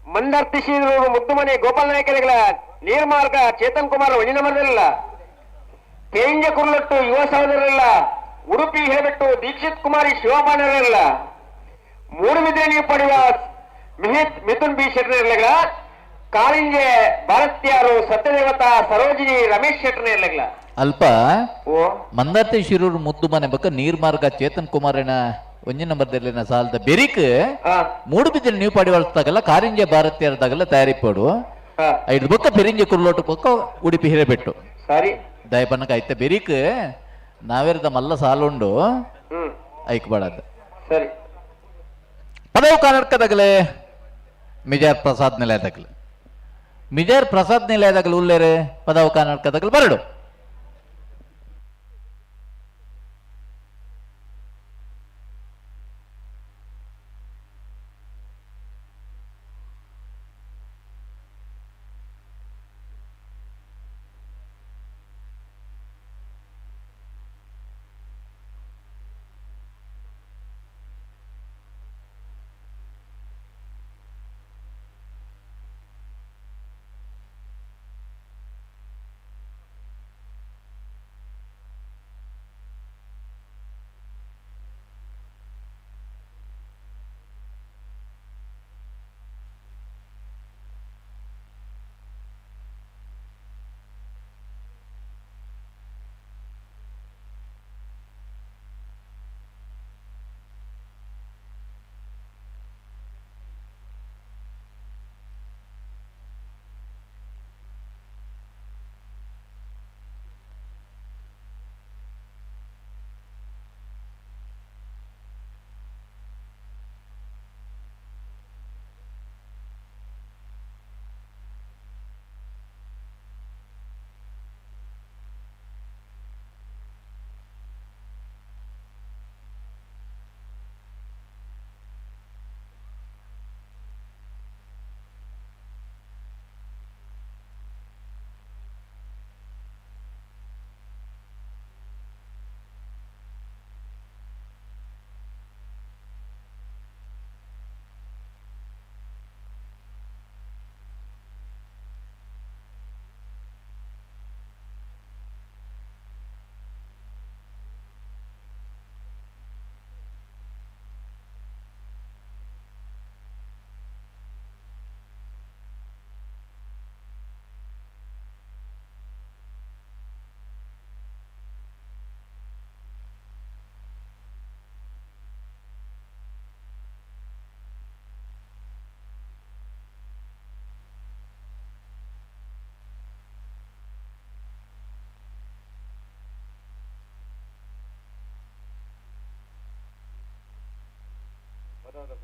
ಮಂದರ್ತಿ ಶ್ರೀರು ಮುದ್ದುಮನೆ ಗೋಪಾಲ ನಾಯಕರಿಗಳ ನೀರ್ಮಾರ್ಗ ಚೇತನ್ ಕುಮಾರ್ ಒಂಜಿ ನಂಬರ್ ತೇಂಜ ಕುರ್ಲೊಟ್ಟು ಯುವ ಸಹೋದರರಿಲ್ಲ ಉಡುಪಿ ಹೇಬೆಟ್ಟು ದೀಕ್ಷಿತ್ ಕುಮಾರಿ ಶಿವಪಾಣರಿಲ್ಲ ಮೂಡುಬಿದ್ರೆ ಪಡೆಯುವ ಮಿಹಿತ್ ಮಿಥುನ್ ಬಿ ಶೆಟ್ಟರ್ಗಳ ಕಾಳಿಂಜೆ ಭಾರತೀಯರು ಸತ್ಯದೇವತಾ ಸರೋಜಿನಿ ರಮೇಶ್ ಶೆಟ್ಟರ್ಗಳ ಅಲ್ಪ ಮಂದಾರ್ತಿ ಶಿರೂರು ಮುದ್ದು ಮನೆ ಬಕ್ಕ ನೀರ್ಮಾರ್ಗ ಚೇತನ್ ಕುಮಾರನ ಒಂಜಿ ನಂಬರ್ ದಲ್ಲಿನ ಸಾಲದ ಬೆರಿಕ್ ಮೂಡುಬಿದ್ರೆ ನೀವು ಪಡಿವಳ್ತಾಗಲ್ಲ ಕಾರಿಂಜೆ ಭಾರತೀಯರದಾಗಲ್ಲ ತಯಾರಿ ಪಡು ಐದು ಬೊಕ್ಕ ಪೆರಿಂಜೆ ಕುರ್ಲೋಟು ಬೊಕ್ಕ ಉಡುಪಿ ಹಿರೇಬೆಟ್ಟು ಸರಿ ದಯಪನಕ ಐತ ಬೆರಿಕ್ ನಾವೇರದ ಮಲ್ಲ ಸಾಲುಂಡು ಐಕ್ ಬಾಡದ ಸರಿ ಪದವು ಕರ್ನಾಟಕದಾಗಲೇ ಮಿಜಾರ್ ಪ್ರಸಾದ್ ನಿಲಯದಾಗಲಿ ಮಿಜಾರ್ ಪ್ರಸಾದ್ ನಿಲಯದಾಗಲಿ ಉಲ್ಲೇರೆ ಪದವು ಕರ್ನಾಟಕದಾಗಲಿ ಬರಡು.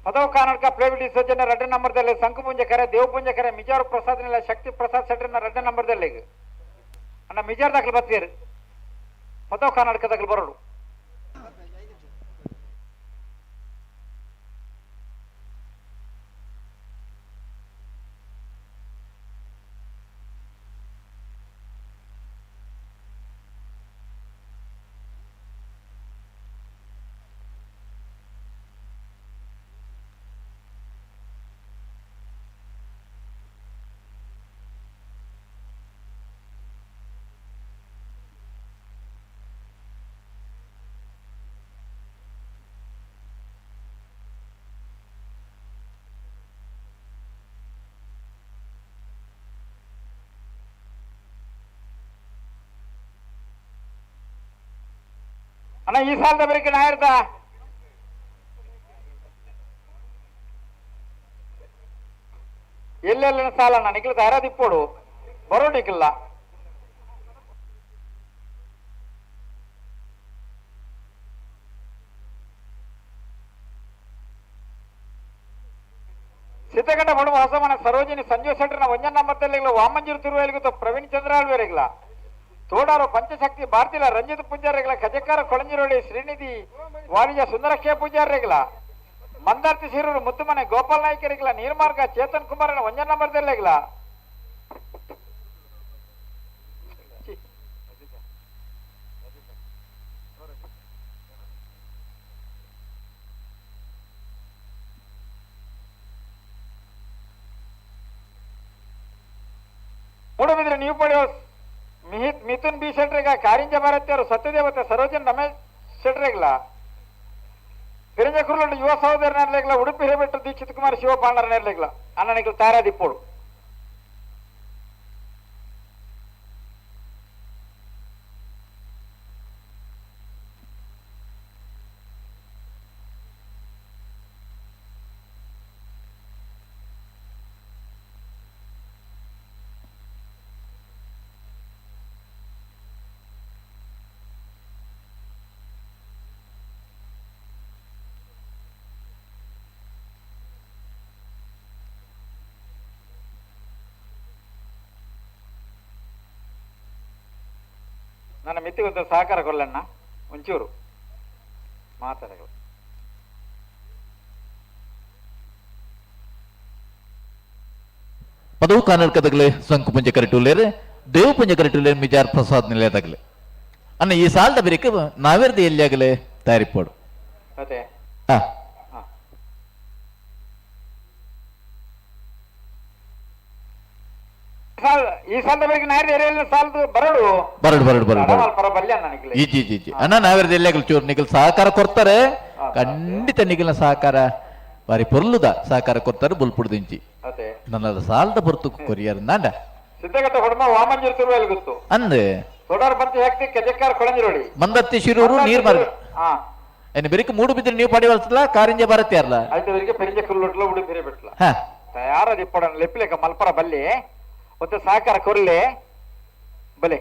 ಪದವು ಕರ್ನಾಟಕ ಪ್ಲೇವಿಡಿ ಸಜ್ಜನ ರಡ್ಡ ನಂಬರ್ದಲ್ಲಿ ಸಂಕುಪುಂಜಕರೆ ದೇವಪುಂಜಕರೆ ಮಿಜಾರು ಪ್ರಸಾದ್ ನಿಲ ಶಕ್ತಿ ಪ್ರಸಾದ್ ಶೆಟ್ಟರ್ನ ರಡ್ಡ ನಂಬರ್ದಲ್ಲಿ ಅಣ್ಣ ಮಿಜಾರ್ ದಾಖಲು ಬತ್ತೀರಿ ಪದವು ಕರ್ನಾಟಕ ದಾಖಲು ಬರೋಡು. ಅಣ್ಣ ಈ ಸಾಲದ ಬರೀಕೆ ನಾಯರ್ದ ಎಲ್ಲೆಲ್ಲ ಸಾಲ ಅಣ್ಣ ನಿಖಿಲ್ ತಯಾರಾದಿಪ್ಪೋಡು ಬರೋ ನಿಖಿಲ್ಲ. ಸಿದ್ಧಗಂಡ ಬಡುವ ಹೊಸಮನ ಸರೋಜಿನಿ ಸಂಜೀವ್ ಶೆಟ್ಟರ್ನ ಒಂಜನ್ ನಂಬರ್ದಲ್ಲಿ ವಾಮಂಜೂರು ತಿರುವೇಲಿಗೂ ಪ್ರವೀಣ್ ಚಂದ್ರ ಆಳ್ವೇರಿಗಳ ತೋಡಾರು ಪಂಚಶಕ್ತಿ ಭಾರತಿಲ ರಂಜಿತ್ ಪೂಜಾರಿಗಳ ಖಜಕಾರ ಕೊಳಂಜಿರೋಡಿ ಶ್ರೀನಿಧಿ ವಾಣಿಜ್ಯ ಸುಂದರ ಕೆ ಪೂಜಾರಿಗಳ ಮಂದಾರ್ತಿ ಶಿರೂರು ಮುದ್ದುಮನೆ ಗೋಪಾಲ್ ನಾಯ್ಕರಿಗಳ ನೀರ್ಮಾರ್ಗ ಚೇತನ್ ಕುಮಾರನ ಒಂಜನ್ ನಂಬರ್ದಲ್ಲಿಗಳ ಮೂಡಬಿದ್ರೆ ನೀವು ಪಡೆಯೋ ಮಿಹಿತ್ ಮಿಥುನ್ ಬಿ ಶೆಟ್ರಿಗ ಕಾರಿಂಜ ಭಾರತಿಯವರು ಸತ್ಯದೇವತೆ ಸರೋಜನ್ ರಮೇಶ್ ಶೆಟ್ರಿಗಳ ಪಿರಂಜ ಕುರುಲಂಡು ಯುವ ಸಹೋದರ ನೇರ್ಲೆಗ್ಲ ಉಡುಪಿ ಹಿರೇಬೆಟ್ಟು ದೀಕ್ಷಿತ್ ಕುಮಾರ್ ಶಿವಪಾಂಡರ ನೇರ್ಲೆಗ್ಲ ಅಣ್ಣನಿಗೆ ತಾರಾದಿಪ್ಪೋಡು. ನನ್ನ ಮಿತಿಗೊಂದು ಸಹಕಾರ ಕೊಲ್ಲಣ್ಣ ಒಂಚೂರು ಮಾತಾಡಗಳು. ಪದವು ಕಾನರ್ಕದಗಲೆ ಸಂಕು ಪುಂಜ ಕರೆಟುಲ್ಲೇರೆ ದೇವ ಪುಂಜ ಕರೆಟುಲ್ಲೇರ್ ಮಿಜಾರ್ ಪ್ರಸಾದ್ ನಿಲಯದಾಗಲೆ ಅನ್ನ ಈ ಸಾಲದ ಬೆರಿಕೆ ನಾವೇರ್ದ ಎಲ್ಲಿಯಾಗಲೆ ತಯಾರಿಪೋಡು. ಅದೇ ಹಾ ಈ ಸಾಲದ ಬೆಳಿಗ್ಗೆ ನಾಯರ್ ಏರಿಯಲ್ಲಿ ಸಾಲದು ಬರಡು ಬರಡು ಬರಡು ಬರಡು ಬರಡು ಪರ ಬಲ್ಯ ನನಗೆ. ಇಜಿ ಇಜಿ ಇಜಿ ಅಣ್ಣ ನಾವೇರ್ದ ಎಲ್ಲಿಯಾಗಲು ಚೂರು ನಿಖಲ್ ಸಹಕಾರ ಕೊಡ್ತಾರೆ, ಖಂಡಿತ ನಿಖಲ್ನ ಸಹಕಾರ ಬಾರಿ ಪೊರ್ಲುದ ಸಹಕಾರ ಕೊಡ್ತಾರೆ ಬುಲ್ಪುಡ್ದಿಂಚಿ ಅದೇ ನನ್ನ ಸಾಲದ ಹೊರತು ಕೊರಿಯರ್ ನಾಂಡ ಸಿದ್ಧಗಟ್ಟ ಹೊಡಮ ವಾಮಂಜೂರು ತಿರುವೇಲ್ ಗೊತ್ತು ಅಂದೆ ಸೋಡಾರ್ ಬಂತಿ ಹಾಕ್ತಿ ಕೆಜಕ್ಕಾರ ಕೊಳಂಜಿರೋಡಿ ಮಂದತ್ತಿ ಶಿರೂರು ನೀರ್ಮಾರ್ಗ ಹಾ ಏನ್ ಬೆರಿಕೆ ಮೂಡು ಬಿದ್ರೆ ನೀವು ಪಡಿವಲ್ಸಲ್ಲ ಕಾರಿಂಜ ಭಾರತಿಯಾರ್ಲ ಆಯ್ತು ಬೆರಿಕೆ ಪೆರಿಂಜ ಕುಲ್ಲೊಟ್ಲ ಉಡುಪಿ ಹಿರೇಬೆಟ್ಲ ಹಾ ತಯಾರದಿಪ್ಪಡ ಲೆಪ್ಪಿಲೇಕ ಮಲ್ಪರ ಬಲ್ಲಿ ಒಂದು ಸಹಕಾರ ಕೊರ್ಲೆ ಬಲೆ.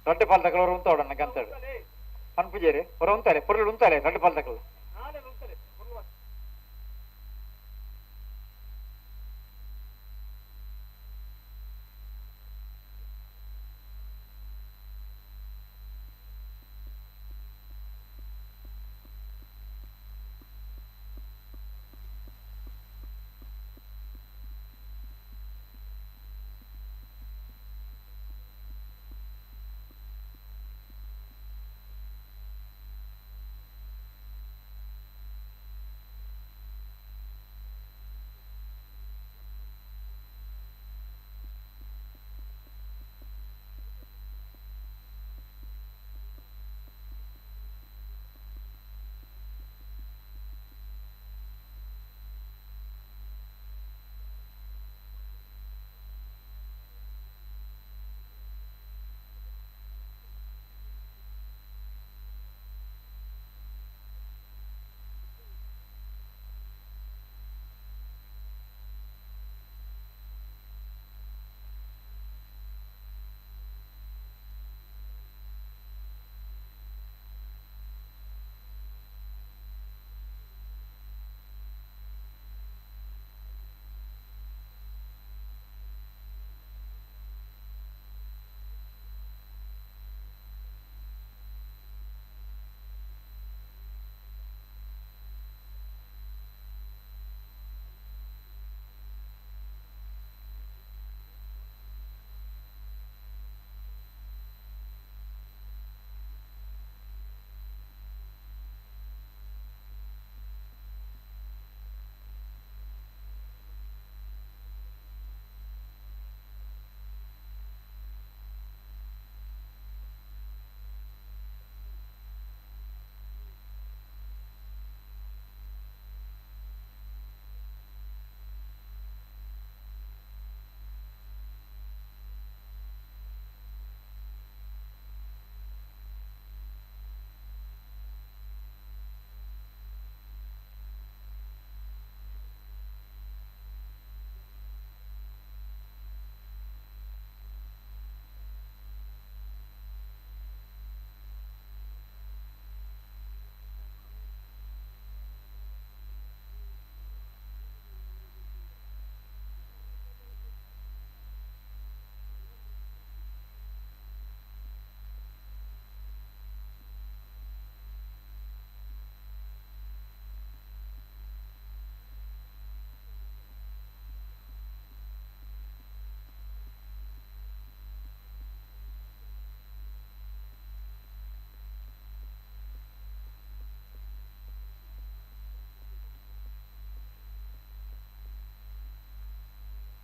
ರಡ್ಡೆ ಪಾಲ್ ತಕಲು ಅವರು ಉಂತಾವಡಣ್ಣ ಗಂತಾಡು ಪನ್ಪುಜೇರಿ ಹೊರ ಉಂತಾರೆ ಪೊರ್ಲು ಉಂತಾರೆ ರಡ್ಡೆ ಪಾಲ್ ತಕಲು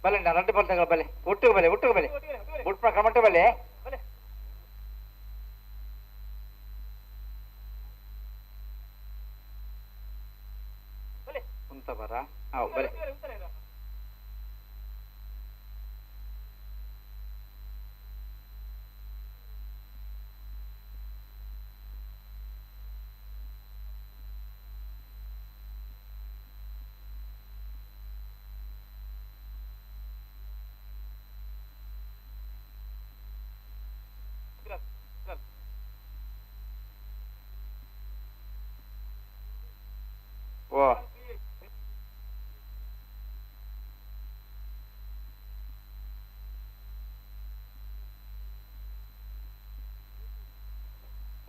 ಬಲೆ ರಡ್ಡು ಬಲ್ತಗಳ ಬಲೆ ಒಟ್ಟಿಗೆ ಬಲೆ ಒಟ್ಟಿಗೆ ಬಲೆ ಬುಟ್ಪ ಕ್ರಮಟ್ಟ ಬಲೆ ಉಂತ ಬರ ಹಾಂ ಬಲೆ ಓ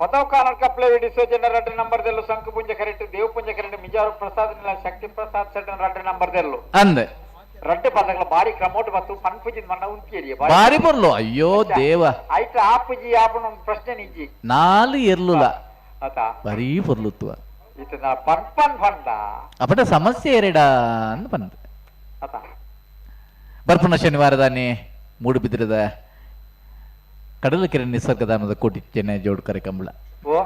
ಪದವ್ ಕಪ್ಲೆ ಡಿಸೋಜನ ರಡ್ಡು ನಂಬರ್ ದೆಲ್ಲು ಶಂಕುಪುಂಜ ಕರೆಕ್ಟ್ ದೇವಪುಂಜ ಕರೆಕ್ಟ್ ಮಿಜಾರು ಪ್ರಸಾದ್ ನಿಲ ಶಕ್ತಿ ಪ್ರಸಾದ್ ಸೆಟ್ ರಡ್ಡು ನಂಬರ್ ದೆಲ್ಲು ಅಂದೆ ರಡ್ಡು ಪದಗಳ ಬಾರಿ ಕ್ರಮೋಟ್ ಬತ್ತು ಪನ್ಪುಜಿನ ಮಣ್ಣ ಉಂತಿಯರಿ ಬಾರಿ ಬರ್ಲು ಅಯ್ಯೋ ದೇವ ಐತ ಆಪುಜಿ ಆಪುನ ಒಂದು ಪ್ರಶ್ನೆ ನಿಜ್ಜಿ ನಾಲು ಎರ್ಲುಲ ಆತ ಬರೀ ಪೊರ್ಲುತ್ತುವ ಇತನ ಪನ್ ಪನ್ ಪಂಡ ಅಪಟ ಸಮಸ್ಯೆ ಎರೆಡ ಅಂದ್ ಪಂದ್ ಆತ ಬರ್ಪುನ ಶನಿವಾರದಾನೆ ಮೂಡುಬಿದ್ರದ ಕಡಲಕೆರೆ ನಿಸರ್ಗಧಾಮದ ಕೋಟಿ ಚೆನ್ನೈ ಜೋಡ್ ಕಾರ್ಯಕ್ರಮ ಓ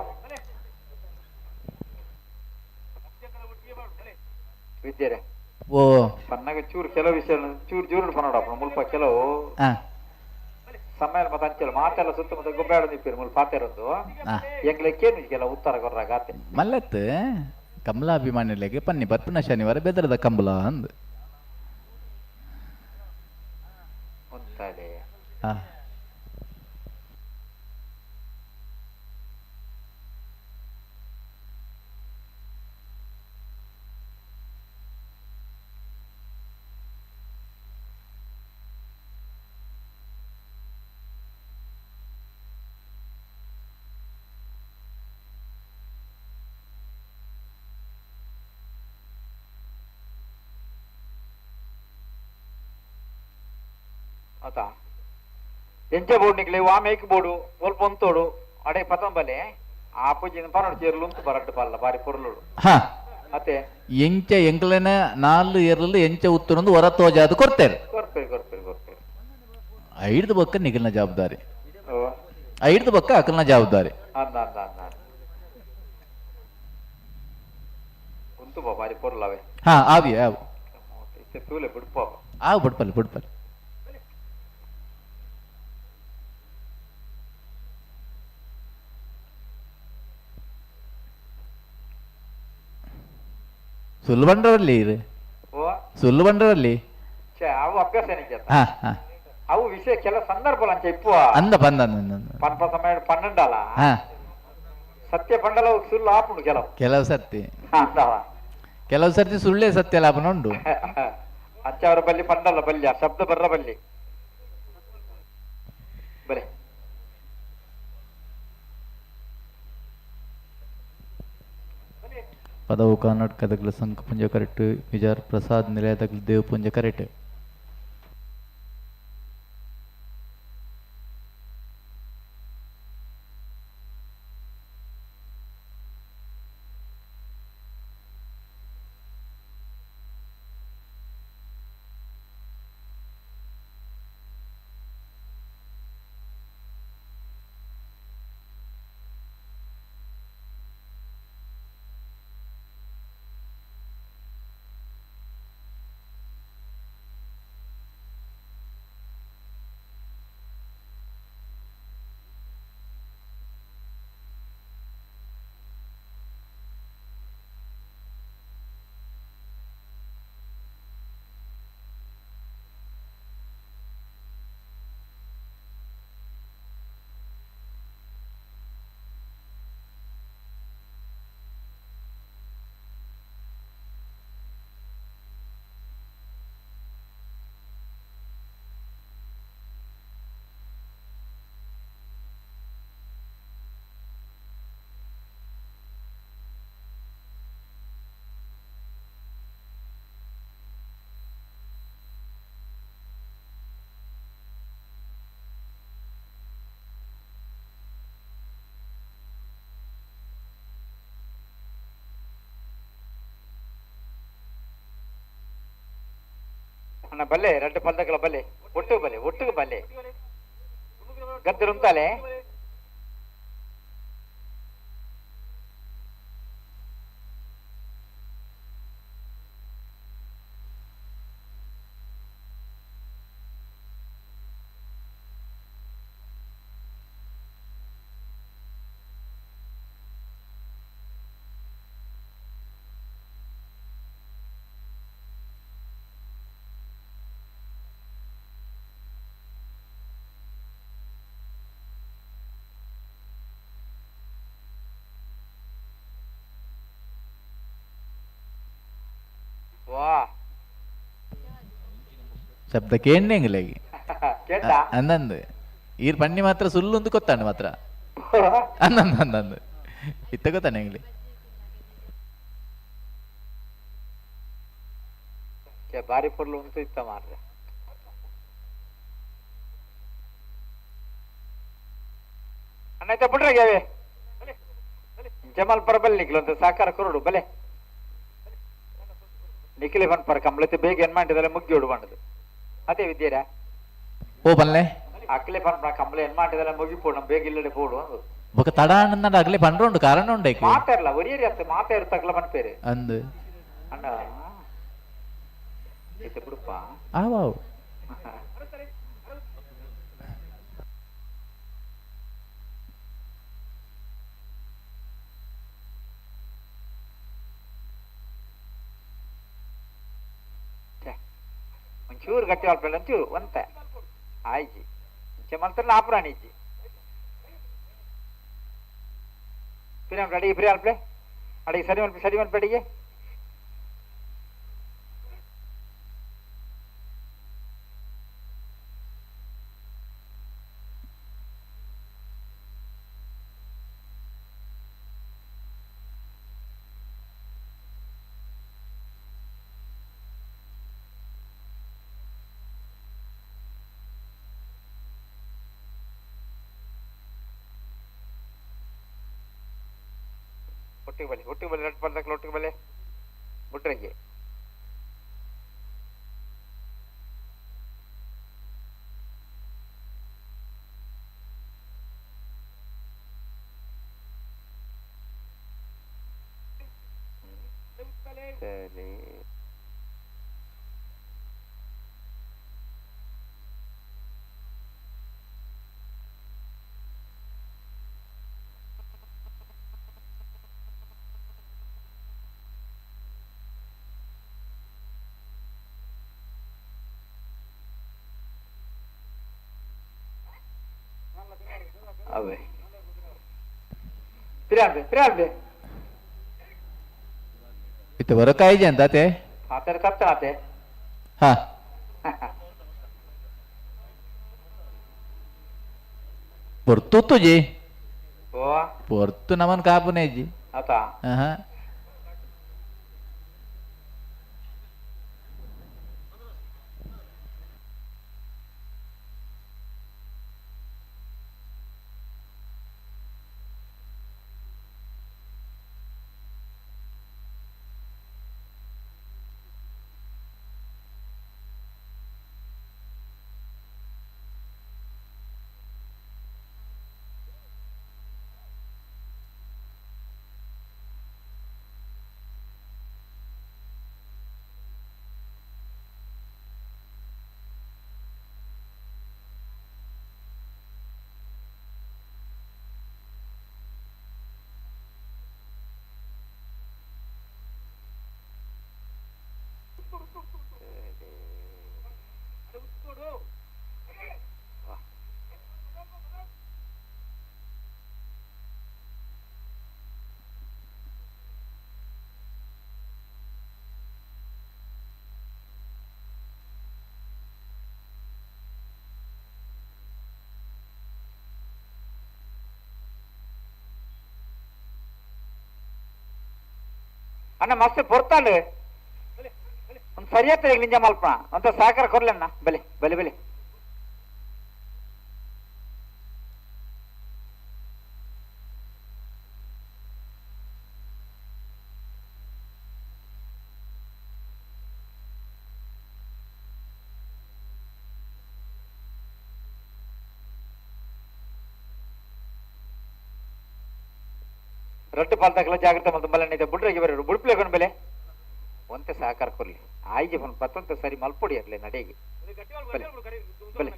ವಿದ್ಯರೆ ಓ ಪನ್ನಾಗ ಚೂರು ಕೆಲವು ವಿಷಯ ಚೂರು ಜೂರು ಪನ್ನೋಡಪ್ಪ ಮುಲ್ಪ ಕೆಲವು ಆ. ಸಮಯ ಮತ್ತೆ ಅಂಚೆಲ್ಲ ಮಾತೆಲ್ಲ ಸುತ್ತಮುತ್ತ ಗೊಬ್ಬರ ನಿಪ್ಪಿರು ಮುಲ್ಪ ಪಾತೆರೊಂದು ಆ. ಎಂಗ್ಲೆಕ್ಕೇನು ಕೆಲವು ಉತ್ತರ ಕೊರ್ರಾಗ ಆತೆ ಮಲ್ಲತ್ ಕಮಲಾಭಿಮಾನಿಲೆಗೆ ಪನ್ನಿ ಬರ್ಪುನ ಶನಿವಾರ ಬೆದರದ ಕಂಬಳ ಅಂದ್ ಉಂತಾಲೆ ಆ. ಅತ ಎಂಚ ಬೋರ್ಡ್ ನಿಕ್ಲೆ ವಾ ಮೇಕ್ ಬೋಡು ಒಲ್ಪ ಒಂತೋಡು ಅಡೆ ಪತಂಬಲೆ ಆ ಪೂಜೆ ಪನೋಡು ಚೇರ್ಲು ಉಂತು ಬರಡ್ಡು ಪಲ್ಲ ಬಾರಿ ಪೊರ್ಲುಡು. ಹಾ. ಅತೆ ಎಂಚ ಎಂಕ್ಲೆನ ನಾಲ್ ಎರ್ಲು ಎಂಚ ಉತ್ತರೊಂದು ಹೊರ ತೋಜಾದು ಕೊರ್ತೇರು. ಕೊರ್ಪೇರು ಕೊರ್ಪೇರು ಕೊರ್ಪೇರು. ಐದು ಬೊಕ್ಕ ನಿಗಲ್ನ ಜವಾಬ್ದಾರಿ, ಐದು ಬೊಕ್ಕ ಅಕಲ್ನ ಜವಾಬ್ದಾರಿ. ಅಂದ ಅಂದ ಅಂದ ಉಂತು ಬಾ ಬಾರಿ ಪೊರ್ಲವೆ. ಹಾ ಆವಿ ಆವು ಇತ್ತೆ ತೂಲೆ ಬಿಡ್ಪ. ಆವು ಬುಡ್ಪಲ್ ಬುಡ್ಪಲ್. ಸುಳ್ಳು ಬಂಡ್ರಲ್ಲಿ ಇದು ಸುಳ್ಳು ಬಂಡ್ರಲ್ಲಿ ಅವು ಅಭ್ಯಾಸ. ಅವು ವಿಷಯ ಕೆಲ ಸಂದರ್ಭ ಅಂಚ ಇಪ್ಪುವ ಅಂದ ಬಂದ ಪನ್ಪ ಸಮಯ ಪನ್ನಂಡಲ ಸತ್ಯ ಪಂಡಲ ಸುಳ್ಳು ಆಪುಂಡು ಕೆಲವು ಕೆಲವು ಸರ್ತಿ ಕೆಲವು ಸರ್ತಿ ಸುಳ್ಳೇ ಸತ್ಯ ಲಾಭನ ಉಂಡು. ಅಂಚವರ ಬಲ್ಲಿ ಪಂಡಲ್ಲ ಬಲ್ಯ ಶಬ್ದ ಬರ್ರ ಬಲ್ಲಿ ಬಲೆ. ಪದವು ಕರ್ನಾಟಕದಗ್ಲ ಸಂಕ ಪುಂಜ ಕರೆಕ್ಟ್, ವಿಜಾರ್ ಪ್ರಸಾದ್ ನಿಲಯದಗ್ಲ ದೇವ್ ಪುಂಜ ಕರೆಕ್ಟ್. ಅಣ್ಣ ಬಲ್ಲೆ ರಡ್ಡು ಪಲ್ದಕಲ ಬಲ್ಲೆ ಒಟ್ಟು ಬಲ್ಲೆ ಒಟ್ಟಿಗೆ ಬಲ್ಲೆ ಗದ್ದರುಂತಾಲೆ. ಶಬ್ದ ಕೇಂದ್ರ ಅಂದಂದು ಈರ್ ಪಣ್ಣಿ ಮಾತ್ರ ಸುಲ್ಲೊಂದು ಕೊತ್ತಾಂಡು ಮಾತ್ರ ಅಂದಂದು ಅಂದಂದು ಇತ್ತ ಗೊತ್ತಾನೆ ಎಂಗ್ಲಿ. ಬಾರಿ ಪೊರ್ಲು ಉಂಟು ಇತ್ತ ಮಾರ್ರೆ. ಅಣ್ಣ ಇತ್ತ ಬಿಡ್ರೆ ಯಾವೆ ಜಮಾಲ್ ಪರಬಲ್ ನಿಕ್ಲಂತ ಸಾಕಾರ ಕೊರಡು ಬಲೆ ನಿಖಿಲೆ ಪನ್ಪರ ಕಂಬಳತೆ ಬೇಗ ಏನ್ ಮಾಡಿದಲ್ಲ ಮುಗ್ಗಿ ಬಂಡದು ಅದೇ ವಿದ್ಯೆರಾ ಓ ಬಲ್ಲೆ ಅಕ್ಲೆ ಪನ್ಪರ ಕಂಬಳ ಏನ್ ಮಾಡಿದಲ್ಲ ಮುಗಿ ಪೋಡು ನಮ್ಮ ಬೇಗ ಇಲ್ಲಡೆ ಪೋಡು ಅಂದು ಬೊಕ ತಡ ಅಣ್ಣಂದ ಅಗ್ಲೆ ಪಂಡ್ರ ಉಂಡು ಕಾರಣ ಉಂಡು ಐಕೆ ಮಾತಾಡಲ್ಲ ಒರಿಯರಿ ಅತ್ತೆ ಮಾತಾಡ ತಗ್ಲ ಪನ್ಪೇರೆ ಅಂದು ಅಣ್ಣ ಇತ್ತೆ ಬಿಡುಪ್ಪ ಆವಾವ್ ಒಂಚೂರು ಗಟ್ಟಿ ಅಲ್ಪಲ್ಲ ಒಂಚೂರು ಒಂತ ಆಯ್ಜಿ ಇಂಚೆ ಮಲ್ತಲ್ಲ ಆಪುರಾಣಿ ಇಜ್ಜಿ ಪಿರಿ ಅಡಿಗೆ ಪಿರಿ ಅಲ್ಪ್ಲೆ ಅಡಿಗೆ ಸರಿ ಮಲ್ಪ ಸರಿ ಮಲ್ಪ ಅಡಿಗೆ ಒಟ್ಟಿಗೆ ಬಲೆ ಒಟ್ಟಿಗೆ ಬಲೆ ರಡ್ಡು ಪಾಲ್ ತಕ್ಕಲ ಒಟ್ಟಿಗೆ ಬಲೆ ಬುಟ್ರಂಗೆ ಸರಿ ಅವೇ ಪಿರಾಂಬೆ ಪಿರಾಂಬೆ ಇತ್ತೆ ಬರಕಾಯಿಜೆ ಅಂತಾತೆ ಆತರ ಕತ್ತನಾತೆ ಹಾ ಪೊರ್ತು ತುಜಿ ಓ ಪೊರ್ತು ನಮನ್ ಕಾಪುನೇಜಿ ಆತ ಹಾ ಅಣ್ಣ ಮಸ್ತ್ ಪೊರ್ತಾಂಡು ಒಂದು ಸರಿಯಾದ ನಿಂಜ ಮಲ್ಪ ಅಂತ ಸಹಕಾರ ಕೊರ್ಲಣ್ಣ ಬಲೆ ಬಲೆ ಬಲೆ ರಡ್ಡು ಪಾಲ್ದಾಗಲ ಜಾಗ್ರತೆ ಮತ್ತು ಬಲನೆ ಬುಡ್ರಿಗೆ ಬರೋರು ಬುಡ್ಪ್ಲೆ ಕೊಂಡು ಬೆಲೆ ಒಂತೆ ಸಹಕಾರ ಕೊರ್ಲಿ ಆಯ್ಗೆ ಬಂದು ಪತ್ತಂತ ಸರಿ ಮಲ್ಪೊಡಿ ಇರ್ಲಿ ನಡೆಗೆ ಬಲೆ ಬಲೆ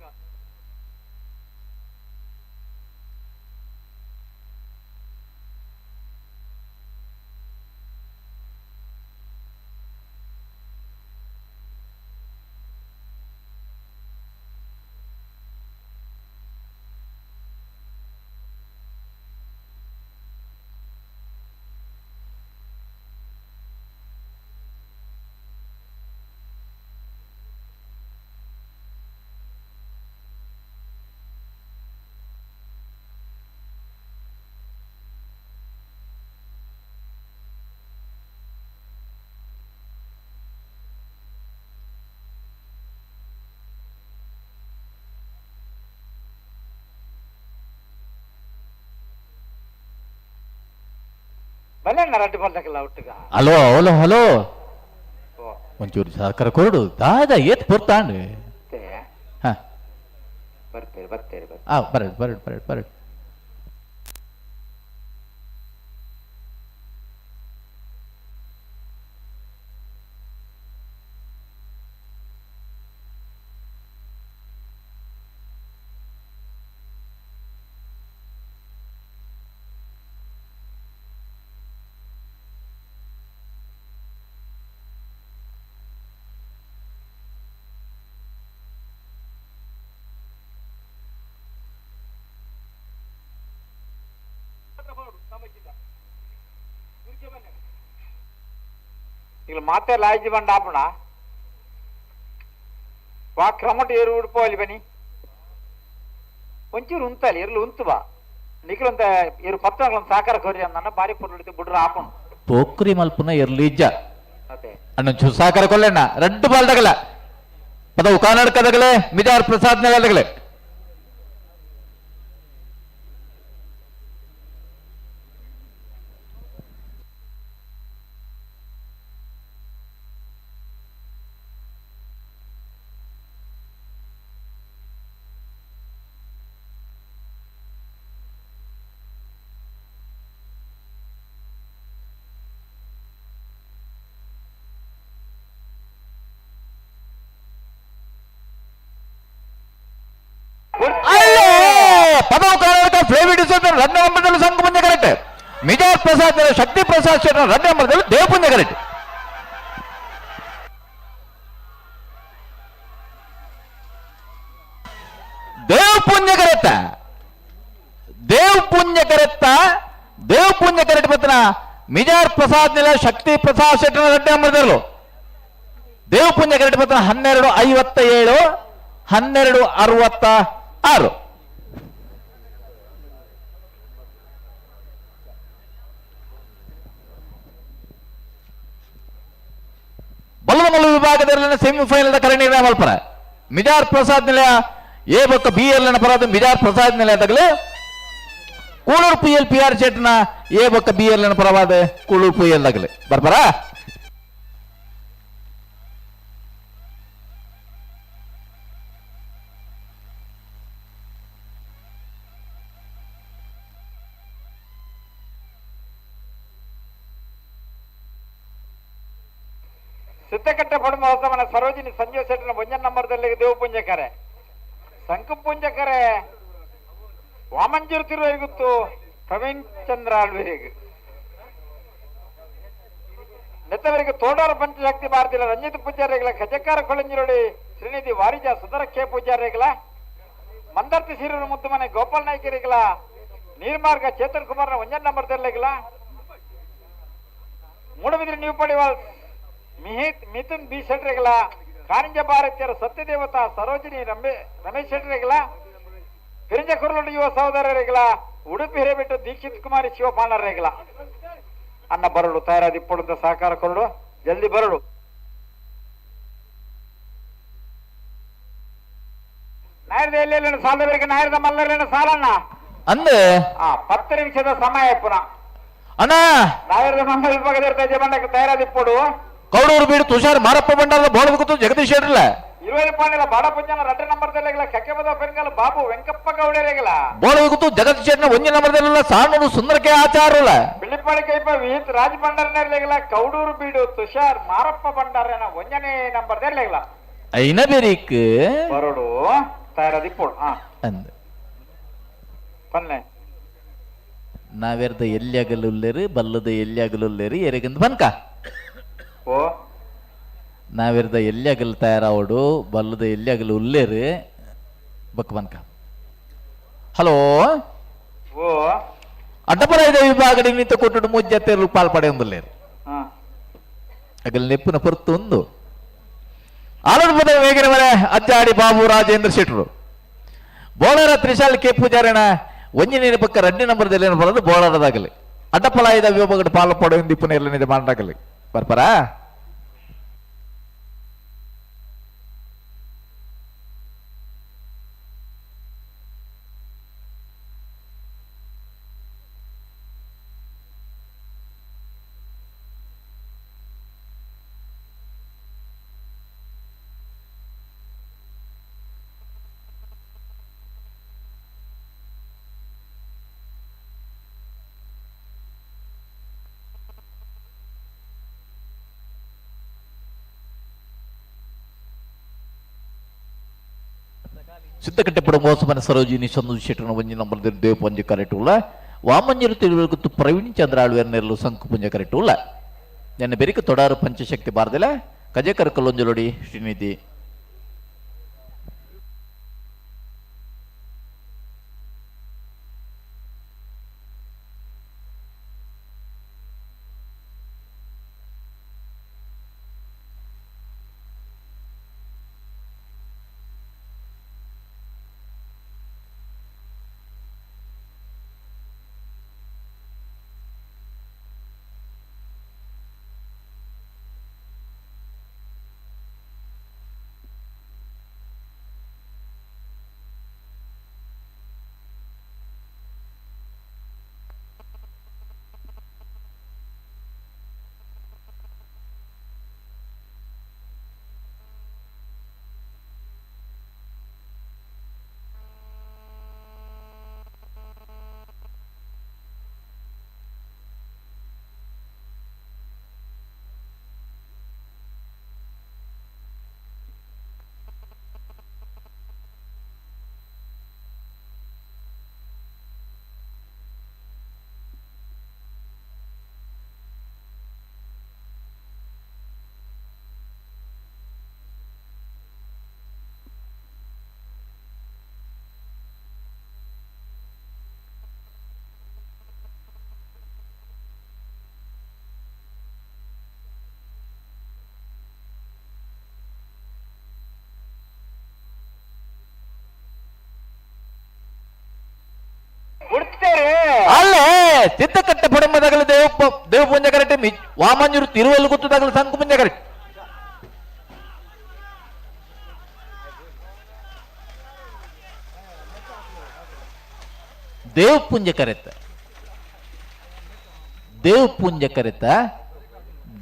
ಬಲೆ ಅಣ್ಣ ರಡ್ಡು ಪಾಲ್ದಾಗಲ್ಲ ಒಟ್ಟಿಗ hello hello hello ಒಂಚೂರು ಸಹಕಾರ ಕೊರಡು ದಾದ ಏತ್ ಪೊರ್ತಾಂಡು ಹಾ ಬರ್ತೇನೆ ಬರ್ತೇನೆ ಬರ್ತೇನೆ ಆ ಬರಡ್ ಬರಡ್ ಬರಡ್ ಬರಡ್ ಈಗ ಮಾತೆ ಲಾಯ್ಜಿ ಬಂಡ ಆಪುಣ ವಾ ಕ್ರಮಟ್ ಏರು ಉಡ್ಪೋಲಿ ಬನ್ನಿ ಒಂಚೂರು ಉಂತಲಿ ಇರ್ಲು ಉಂತು ಬಾ ನಿಖಲಂತ ಇರು ಪತ್ತಂಗ್ಲೊಂದು ಸಾಕಾರ ಕೊರ್ರಿ ಅಂದಣ್ಣ ಬಾರಿ ಪೊರ್ಲು ಬುಡ್ರ ಆಪುಣ ಪೋಕ್ರಿ ಮಲ್ಪುನ ಎರ್ಲಿ ಇಜ್ಜ ಅದೇ ಅಣ್ಣ ಸಹಕಾರ ಕೊಲ್ಲೆಣ್ಣ ರಡ್ಡು ಬಾಲ್ದಗಲ ಪದವು ಕರ್ನಾಟಕದಗಲೆ ಮಿಜಾರ್ ಪ್ರಸಾದ್ ನಗಲಗಲೆ ಪದವು ಕಾರಣಕ್ಕೆ ಫ್ಲೇವಿಡ್ ರಡ್ಡ ನಂಬರ್ದಲ್ಲಿ ಸಂಘ ಪುಂಜ ಕರೆಕ್ಟ್. ಮಿಜಾರ್ ಪ್ರಸಾದ್ ಶಕ್ತಿ ಪ್ರಸಾದ್ ಶೆಟ್ಟಿ ರಡ್ಡ ನಂಬರ್ದಲ್ಲಿ ದೇವಪುಂಜ ಕರೆಕ್ಟ್. ದೇವಪುಣ್ಯ ಕರೆತ್ತ ದೇವಪುಣ್ಯ ಕರೆತ್ತ ದೇವಪುಣ್ಯ ಕರೆಕ್ಟ್ ಪತ್ರ ಮಿಜಾರ್ ಪ್ರಸಾದ್ ನೆಲ ಶಕ್ತಿ ಪ್ರಸಾದ್ ಶೆಟ್ಟಿ ರಡ್ಡ ನಂಬರ್ದಲ್ಲೂ ದೇವಪುಣ್ಯ ಕರೆಕ್ಟ್ ಪತ್ರ 12:57 12:66. ಬಲ್ಲಮಲ್ಲು ವಿಭಾಗದಲ್ಲಿ ಸೆಮಿಫೈನಲ್ ಕರೆ ನಿರ್ಣಯ ಮಲ್ಪರ ಮಿಜಾರ್ ಪ್ರಸಾದ್ ನಿಲಯ ಎ ಬೊಕ್ಕ ಬಿ ಎಲ್ ಪರಾದ ಮಿಜಾರ್ ಪ್ರಸಾದ್ ನಿಲಯ ತಗಲಿ Kulur P L P R ಶೆಟ್ನ A ಬೊಕ್ಕ ಬಿ ಎಲ್ ಪರವಾದ ಕೂಳೂರು ಪಿ ಎಲ್ ತಗಲಿ ಬರ್ಬಾರ. ಸಿದ್ದಕಟ್ಟೆ ಪಡುಮ ಹೊಸಮನ ಸರೋಜಿನಿ ಸಂಜೀವ್ ಶೆಟ್ಟಿನ ಒಂಜನ್ ನಂಬರ್ದಲ್ಲಿ ದೇವಪುಂಜಕರೆ ಸಂಕುಪುಂಜಕರೆ ವಾಮಂಜೂರು ತಿರುವೈಗುತ್ತು ಪ್ರವೀಣ್ ಚಂದ್ರ ಆಳ್ವಿರಿಗೆ ನೆತ್ತವರಿಗೆ ತೋಡಾರ ಪಂಚಶಕ್ತಿ ಭಾರತಿಲ ರಂಜಿತ್ ಪೂಜಾರಿಗಳ ಖಜಕಾರ ಕೊಳಂಜಿರೋಡಿ ಶ್ರೀನಿಧಿ ವಾರಿಜ ಸುಂದರ K ಪೂಜಾರಿಗಳ Mandarthi ಸೀರೂರು ಮುದ್ದುಮನೆ Gopal ನಾಯ್ಕರಿಗಳ ನೀರ್ಮಾರ್ಗ Chetan ಕುಮಾರ್ನ ಒಂಜನ್ ನಂಬರ್ದಲ್ಲಿಗಳ Moodbidri new Padival Mihith Mithun B ಶೆಟ್ರಿಗಳ Karinja ಭಾರತೀಯರ ಸತ್ಯದೇವತಾ ಸರೋಜಿನಿ ರಮೇಶ್ ಶೆಟ್ರಿಗಳ ಪಿರಂಜ ಕುರುಲುಂಡು ಯುವ ಸಹೋದರರಿಗಳ ಉಡುಪಿ ಹಿರೇಬಿಟ್ಟು ದೀಕ್ಷಿತ್ ಕುಮಾರಿ ಶಿವಪಾಣರಿಗಳ ಅನ್ನ ಬರಡು ತಯಾರಾದ ಇಪ್ಪಡುಂತ ಸಹಕಾರ ಕೊರಡು ಜಲ್ದಿ ಬರಡು. ನಾಯರದ ಎಲ್ಲೆಲ್ಲ ಸಾಲದವರಿಗೆ ನಾಯರದ ಮಲ್ಲರೇನ ಸಾಲಣ್ಣ ಅಂದೆ 10 ನಿಮಿಷದ ಸಮಯ ಪುನಃ ಅಣ್ಣ ನಾಯರದ ಮಲ್ಲ ವಿಭಾಗದ ಯಜಮಾನಕ್ಕೆ ತಯಾರಾದ ಇಪ್ಪಡು ಕೌಡೂರು ಬೀಡು ತುಷಾರ್ ಮಾರಪ್ಪ ಬಂಡಾರ ಬೋಳಗುತ್ತು ಜಗದೀಶ್ ಶೆಟ್ಟರ್ಲ 20 ಪಾಂಡಿಲ ಬಾಡಪುಂಜನ ರಡ್ಡ ನಂಬರ್ದಲ್ಲೆಗಳ ಕಕ್ಕೆಬದ ಪೆರಂಗಲ್ ಬಾಬು ವೆಂಕಪ್ಪ ಗೌಡರೆಗಳ ಬೋಳಗುತ್ತು ಜಗದೀಶ್ ಶೆಟ್ಟರ್ನ ಒಂಜಿ ನಂಬರ್ದಲ್ಲ ಸಾಣೂರು ಸುಂದರಕೆ ಆಚಾರಲ್ಲ ಬಿಳಿಪಾಡಿ ಕೈಪ ವಿಹಿತ್ ರಾಜ್ ಭಂಡಾರನೆಗಳ ಕೌಡೂರು ಬೀಡು ತುಷಾರ್ ಮಾರಪ್ಪ ಭಂಡಾರನ ಒಂಜನೇ ನಂಬರ್ದಲ್ಲೆಗಳ ಐನ ಬೇರಿಕ್ ಬರೋಡು ತಯಾರಾದ ಇಪ್ಪೋಡು ಅಂದ ಪನ್ನೆ ನಾವೆರ್ದ ಎಲ್ಲಿಯಾಗಲುಲ್ಲೇರು ಬಲ್ಲದ ಎಲ್ಲಿಯಾಗಲುಲ್ಲೇರು ಎರೆಗಂದು ಬನ್ಕ ಓ ನಾವೆರ್ದ ಎಲ್ಲಿಯಾಗಲು ತಯಾರಾವಡು ಬಲ್ಲದ ಎಲ್ಲಿಯಾಗಲು ಉಲ್ಲೇರು ಬಕ್ ಬನ್ಕ. ಹಲೋ ಓ ಅಡ್ಡಪರ ಇದೆ ವಿಭಾಗಡಿ ನಿಂತ ಕೊಟ್ಟು ಮುಜ್ಜತ್ತೆರು ಪಾಲ್ ಪಡೆಯೊಂದುಲ್ಲೇರು ಅಗಲ್ ನೆಪ್ಪುನ ಪೊರ್ತು ಒಂದು ಆಲದ ಪದ ವೇಗಿನ ಮನೆ ಅಜ್ಜಾಡಿ ಬಾಬು ರಾಜೇಂದ್ರ ಶೆಟ್ರು ಬೋಳರ ತ್ರಿಶಾಲ್ ಕೆ ಪೂಜಾರಣ ಒಂಜಿ ನೀರು ಪಕ್ಕ ರಡ್ಡಿ ನಂಬರ್ದಲ್ಲಿ ಏನು ಬರೋದು ಬೋಳರದಾಗಲಿ ಅಡ್ಡಪಲಾಯದ ವಿಭಾಗದ ಪಾಲು ಪಡೆಯೊಂದು ಇಪ್ಪು ಎಲ್ಲ ಮಾಡಾಗಲಿ ಬರ್ಪರ. ಸಿದ್ದಕಟ್ಟೆಪುರ ಮೋಸಮನ ಸರೋಜಿನಿ ಸಂದೂರು ಶೆಟ್ಟರನ ಒಂಜಿ ನಂಬರ್ ದೇವ ಪಂಜ ಕರೆಟುಲ್ಲ ವಾಮಂಜರು ತಿರುಗುತ್ತು ಪ್ರವೀಣ್ ಚಂದ್ರ ಆಳ್ವೇರ್ ನೆರಳು ಸಂಕು ಪುಂಜ ಕರೆಟುಲ್ಲ ನನ್ನ ಬೆರಿಕ ತೊಡಾರು ಪಂಚಶಕ್ತಿ ಬಾರದಿಲ್ಲ ಕಜಕರ ಕಲ್ಲೊಂಜಲೋಡಿ ಶ್ರೀನಿಧಿ ಸಿದ್ಧಕಟ್ಟೆ ಪಡಂಬದಾಗಲ ದೇವ ಪುಂಜ ಕರೆಕ್ಟ್ ವಾಮಂಜೂರು ತಿರುವಲ್ಲು ಗುತ್ತದಾಗಲ ಸಂಕು ಪುಂಜ ಕರೆಕ್ಟ್. ದೇವ್ ಪುಂಜ ಕರೆತ ದೇವ್ ಪುಂಜ ಕರೆತ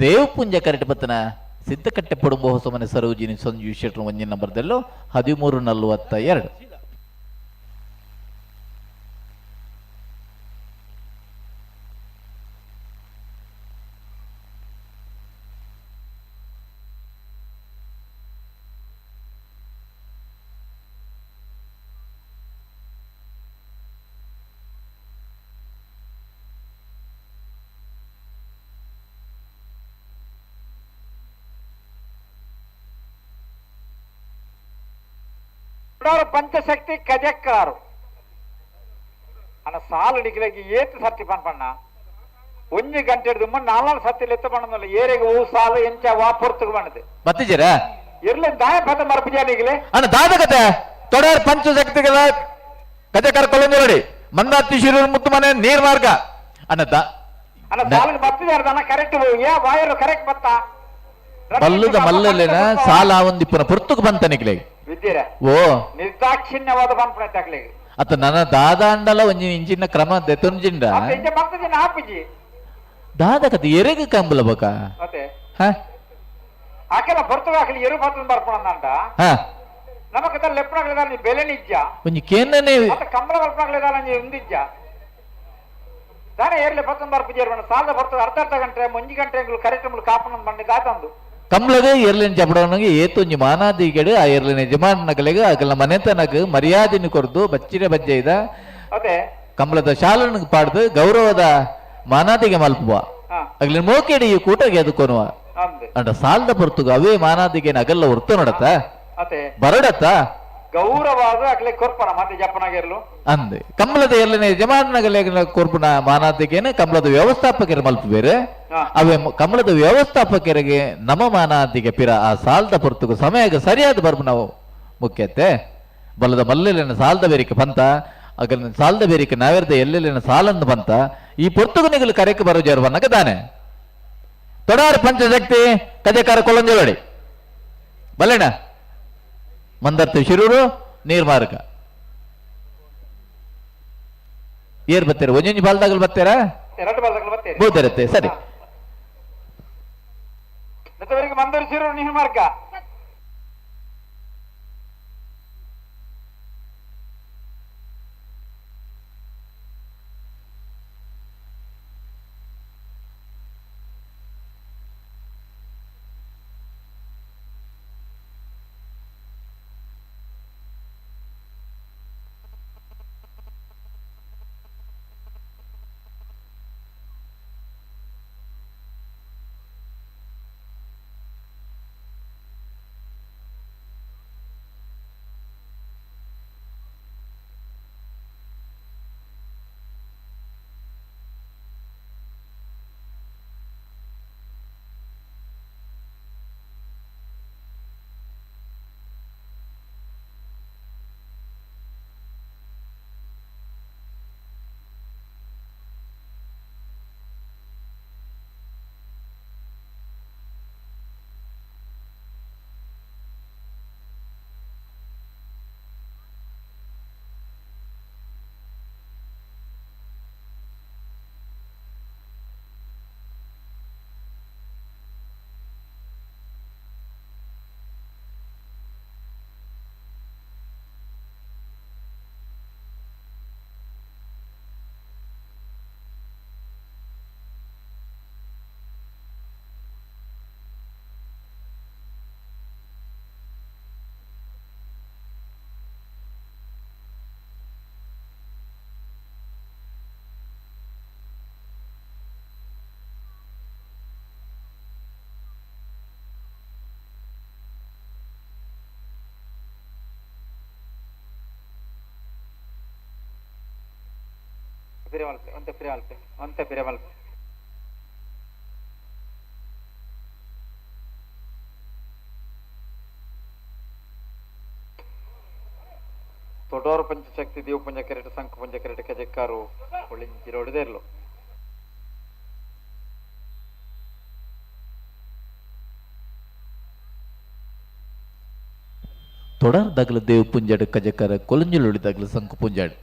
ದೇವ್ ಪುಂಜ ಕರೆಟ್ ಬತ್ತನ ಸಿದ್ಧಕಟ್ಟೆ ಪಡುಂಬ ಹೊಸಮನೆ ಸರೋಜಿನಿ ಸಂಜು ಶೆಟ್ರು ಒಂಜಿನ ನಂಬರ್ದಲ್ಲೂ 13:42. ಪಂಚಶಕ್ತಿ ಕಜಕ್ಕಾರು ಅನ್ನ ಸಾಲು ನಿಗಲಾಗಿ ಏತು ಸರ್ತಿ ಪನ್ಪಣ್ಣ ಒಂಜಿ ಗಂಟೆ ಹಿಡಿದು ನಾಲ್ಕು ಸತಿ ಎತ್ತ ಪಣ್ಣಲ್ಲ ಏರಿಗೆ ಹೂ ಸಾಲು ಎಂಚ ವಾ ಪೊರ್ತುಗು ಬಣ್ಣದು ಬತ್ತಿಜರ ಇರ್ಲಿ ದಾಯ ಪದ ಮರಪುಜ ನಿಗಲೆ ಅಣ್ಣ ದಾದಕತೆ ತೊಡರ್ ಪಂಚಶಕ್ತಿಗಳ ಕಜಕಾರ ಕೊಲ್ಲಂಜೋಡಿ ಮಂದಾತಿ ಶಿರೂರು ಮುತ್ತು ಮನೆ ನೀರ್ ಮಾರ್ಗ ಅಣ್ಣ ದಾ ಅಣ್ಣ ಸಾಲಿಗೆ ಬತ್ತಿದಾರ ಕರೆಕ್ಟ್ ಏ ವಾಯರು ಕರೆಕ್ಟ್ ಬತ್ತ ಬಲ್ಲುದ ಮಲ್ಲಲೇನ ಸಾಲ ಒಂದಿಪ್ಪನ ಪೊರ್ತುಗು ಬಂತ ನಿಗಲೆ ವಿದ್ಯರ ಓ ನಿರ್ದಾಕ್ಷಿಣ್ಯವಾದ ಪನ್ಪಣ ತಕ್ಲಿಗೆ ಅತ್ತ ನನ್ನ ದಾದಾಂಡಲ ಒಂಜಿ ಇಂಚಿನ ಕ್ರಮ ದೆತೊಂಜಿಂಡ ಇಂಚ ಬರ್ತದಿನ ಆಪಿಜಿ ದಾದ ಕತೆ ಎರೆಗೆ ಕಂಬಲ ಬಕ ಮತ್ತೆ ಹ ಆಕೆಲ್ಲ ಪೊರ್ತುಗು ಹಾಕಲಿ ಎರು ಬರ್ತದ ಬರ್ಪಣ ಹ ನಮಕ ಲೆಪ್ಪಣಗಳಿದ ನೀ ಬೆಲೆ ನಿಜ್ಜ ಒಂಜಿ ಕೇನನೆ ಮತ್ತೆ ಕಂಬಳ ಬರ್ಪಣಗಳಿದ ನೀ ಉಂದಿಜ್ಜ ದಾನೆ ಏರ್ಲೆ ಪತ್ತೊಂದು ಬರ್ಪು ಜೇರ್ಬಣ್ಣ ಸಾಲದ ಬರ್ತದೆ ಅರ್ಧ ಅರ್ಧ ಗಂಟೆ ಮುಂಜಿ ಗಂಟೆ ಕರೆಕ್ಟ್ ಕಾಪಣ ಬಂಡಿ ದಾತಂದು ಕಮ್ಲಗ ಏರ್ಲಿನ ಜಬಡವನಿಗೆ ಏತೊಂಜಿ ಮಾನಾದಿಗೆಡು ಆ ಏರ್ಲಿನ ಯಜಮಾನಗಲಿಗೆ ಅಗಲ ಮನೆತನಗ ಮರ್ಯಾದೆನು ಕೊರ್ದು ಬಚ್ಚಿರ ಬಜ್ಜೆ ಇದ ಕಮಲದ ಶಾಲನಿಗೆ ಪಾಡ್ದು ಗೌರವದ ಮಾನಾದಿಗೆ ಮಲ್ಪುವ ಅಗಲಿನ ಮೋಕೆಡಿ ಈ ಕೂಟಗೆ ಅದಕ್ಕೊನುವ ಅಂಡ ಸಾಲದ ಪೊರ್ತುಗು ಅವೇ ಮಾನಾದಿಗೆ ಅಗಲ್ಲ ಹೊರ್ತು ನಡತ ಬರಡತ್ತ ಗೌರವಾದ ಅಗಲೆ ಕೊರ್ಪಣ ಮತ್ತೆ ಜಪ್ಪನಾಗಿರ್ಲು ಅಂದೆ ಕಮಲದ ಏರ್ಲಿನ ಯಜಮಾನಗಲೆ ಕೊರ್ಪುನ ಮಾನಾದಿಗೆನ ಕಮಲದ ವ್ಯವಸ್ಥಾಪಕರ ಮಲ್ಪ ಬೇರೆ ಅವೇ ಕಮಲದ ವ್ಯವಸ್ಥಾಪಕರಿಗೆ ನಮ್ಮ ಮಾನಾದಿಗೆ ಪಿರ ಆ ಸಾಲದ ಪೊರ್ತುಗು ಸಮಯಕ್ಕೆ ಸರಿಯಾದ ಬರ್ಬು ನಾವು ಮುಖ್ಯತೆ ಬಲದ ಮಲ್ಲೆಲಿನ ಸಾಲದ ಬೇರಿಕೆ ಪಂತ ಅಗಲಿನ ಸಾಲದ ಬೇರಿಕೆ ನಾವೆರ್ದ ಎಲ್ಲೆಲ್ಲಿನ ಸಾಲನ್ನು ಬಂತ ಈ ಪೊರ್ತುಗು ನಿಗಲು ಕರೆಕ್ಕೆ ಬರೋ ಜರ್ವನ್ನಕ ತಾನೆ ತೊಡಾರು ಪಂಚಶಕ್ತಿ ಕಜಕಾರ ಕೊಲ್ಲಂಜೋಡಿ ಬಲ್ಲೇಣ ಮಂದರ್ತಿ ಶಿರೂರು ನೀರ್ ಮಾರ್ಗ ಏರ್ ಬತ್ತೀರ ಒಂಜೊಂಜಿ ಬಾಲ್ದಾಗಲ್ ಬತ್ತೀರಾ ಎರಡು ಬಾಲ್ದಾಗಲ್ ಬತ್ತೀರಿ ಬೋದಿರತ್ತೆ ಸರಿ ಮಂದೂರು ಶಿರೂರು ನೀರ್ ಮಾರ್ಗ ಒಂತೆ ಪಿರಮಲ್ಪೆ ತೊಡೋರು ಪಂಚಶಕ್ತಿ ದೇವ ಪುಂಜ ಕೆರೆಟ ಸಂಕ ಪುಂಜ ಕೆರೆಟ ಕಜಕ್ಕಾರು ಒಳ್ಳಿಂಚಿರೋಡದೇ ಇರಲು. ತೊಡರ್ ದಗಲ ದೇವ್ ಪುಂಜಾಡು ಕಜಕರ ಕೊಲಂಜಲುಳಿ ದಗಲ ಸಂಕು ಪುಂಜಾಡು.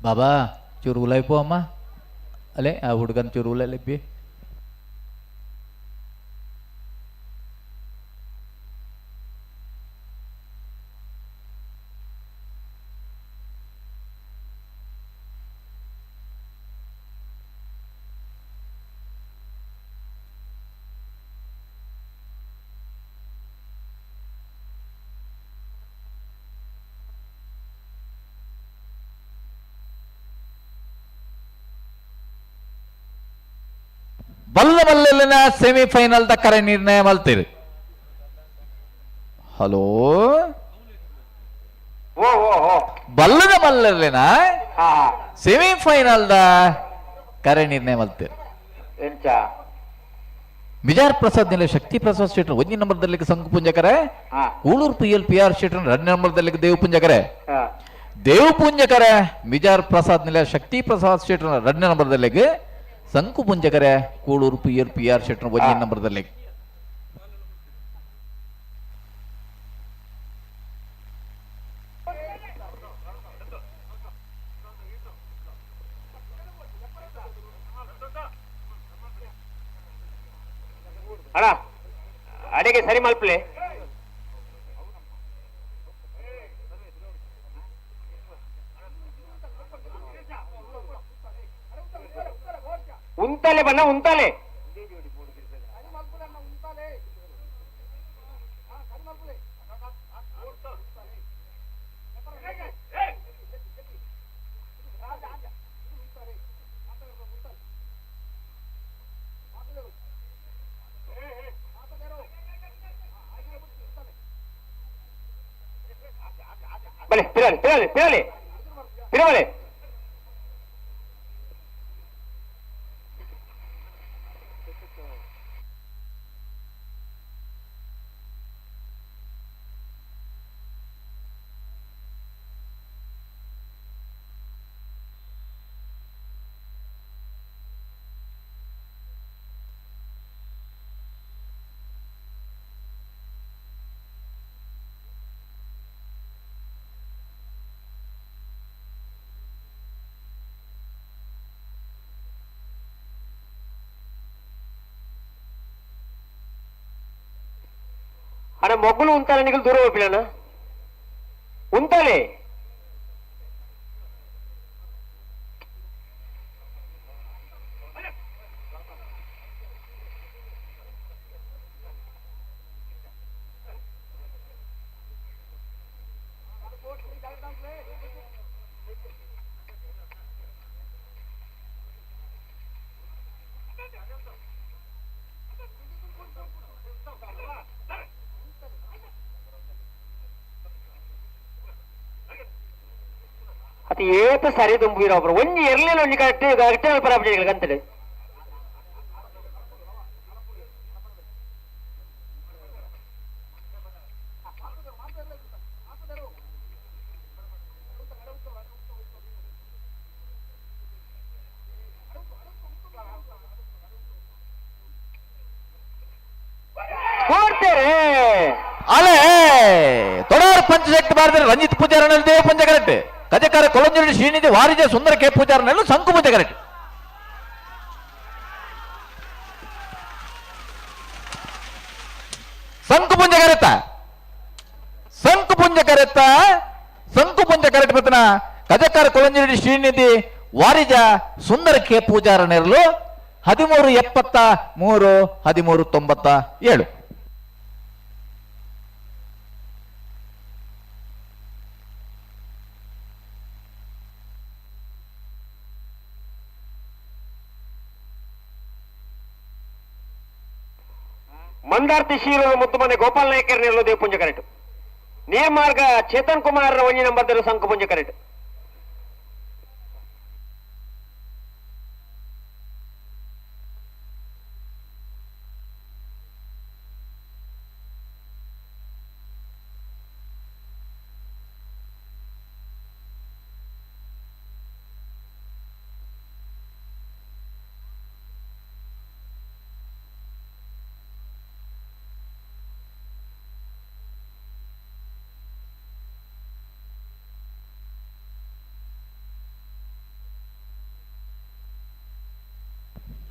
ಬಾಬಾ ಚೂರು ಉಲಾಯ್ಪೋ ಅಮ್ಮ ಅಲ್ಲೇ ಆ ಹುಡುಗನ ಚೂರು ಉಲೈಲಿಪ್ಪಿ. ಬಲ್ಲ ಬಲ್ಲಲ್ಲಿನ ಸೆಮಿಫೈನಲ್ the ಕರೆ ನಿರ್ಣಯ ಮಲ್ತೀರಿ. ಹಲೋ ಬಲ್ಲದ ಮಲ್ಲಲ್ಲಿನ ಸೆಮಿಫೈನಲ್ the ಕರೆ ನಿರ್ಣಯ ಮಲ್ತೀರಿ. ಬಿಜಾರ್ ಪ್ರಸಾದ್ ನಿಲ ಶಕ್ತಿ ಪ್ರಸಾದ್ ಶೆಟ್ಟರ್ ಒಂದೇ ನಂಬರ್ದಲ್ಲಿ ಸಂಕು ಪುಂಜಕರೆ, Kuloor P L P R Shettar ಎರಡು ನಂಬರ್ದಲ್ಲಿ ದೇವ್ ಪುಂಜಕರೆ, ದೇವ್ ಪುಂಜಕರೆ ಬಿಜಾರ್ ಪ್ರಸಾದ್ ನಿಲ ಶಕ್ತಿ ಪ್ರಸಾದ್ ಶೆಟ್ಟರ್ ಎರಡನೇ ನಂಬರ್ದಲ್ಲಿ ಸಂಕು ಪುಂಜಕರೆ Kuloor P L P R Shettar ಒಂದೇ ನಂಬರ್ದಲ್ಲಿ. ಅಣ್ಣ ಅಡಿಗೆ ಸರಿ ಮಲ್ಪಲೆ. ಉಂತಾಲೆ ಬಣ್ಣ ಉಂತಾಲೆ. ಬಲೆ ಪಿರಲೆ ಪಿರಲೆ ಪಿರಲೆ ಪಿರಬಲೆ. ಅಣ್ಣ ಮೊಗ್ಗುಲು ಉಂತಾಲೆ ನಿಗಲು ದೂರ ಹೋಗ್ಬಿಡಣ್ಣ ಉಂತಾಲೆ. ಅದು ಏತ ಸರಿ ತುಂಬಿರೋ ಒಬ್ರು ಒಂಜಿ ಎರ್ಲಿಲ್ಲ ಒಂಜಿ ಕರೆಕ್ಟ್ ಕರೆಕ್ಟ್ ಪರಾಪಜೆಗಳು ಕಂತಡೆ. ಕೊಡ್ತೇರೆ ಅಲೆ ತೊಡಾರ್ ಪಂಚಶಕ್ತಿ ಭಾರತ ರಂಜಿತ್ ಪೂಜಾರನಲ್ಲಿ ದೇವ ಪಂಚ ಕರೆಕ್ಟ್, ಕಜಕಾರ ಕೊಳಂಜುಡಿ ಶ್ರೀನಿಧಿ ವಾರಿಜ ಸುಂದರ ಕೆ ಪೂಜಾರನಲ್ಲೂ ಸಂಕು ಪೂಜೆ ಕರೆಕ್ಟ್. ಸಂಕು ಪುಂಜ ಕರೆತ ಸಂಕು ಪುಂಜ ಕರೆತ ಸಂಕು ಪುಂಜ ಕರೆಕ್ಟ್ ಬತ್ತನ ಕಜಕಾರ ಕೊಳಂಜುಡಿ ಶ್ರೀನಿಧಿ ವಾರಿಜ ಸುಂದರ ಕೆ ಪೂಜಾರನೆರಲು 1373 1397. ಮಂದಾರ್ತಿ ಶೀಲದ ಮುತ್ತುಮನೆ ಗೋಪಾಲ್ ನಾಯಕರ್ ನೆರಳು ದೇವಪುಂಜ ಕರೆಕ್ಟ್. ನೇರ್ಮಾರ್ಗ ಚೇತನ್ ಕುಮಾರ್ ಒಂಜಿ ನಂಬರ್ ದೆಲು ಸಂಕುಪುಂಜ ಕರೆಕ್ಟ್.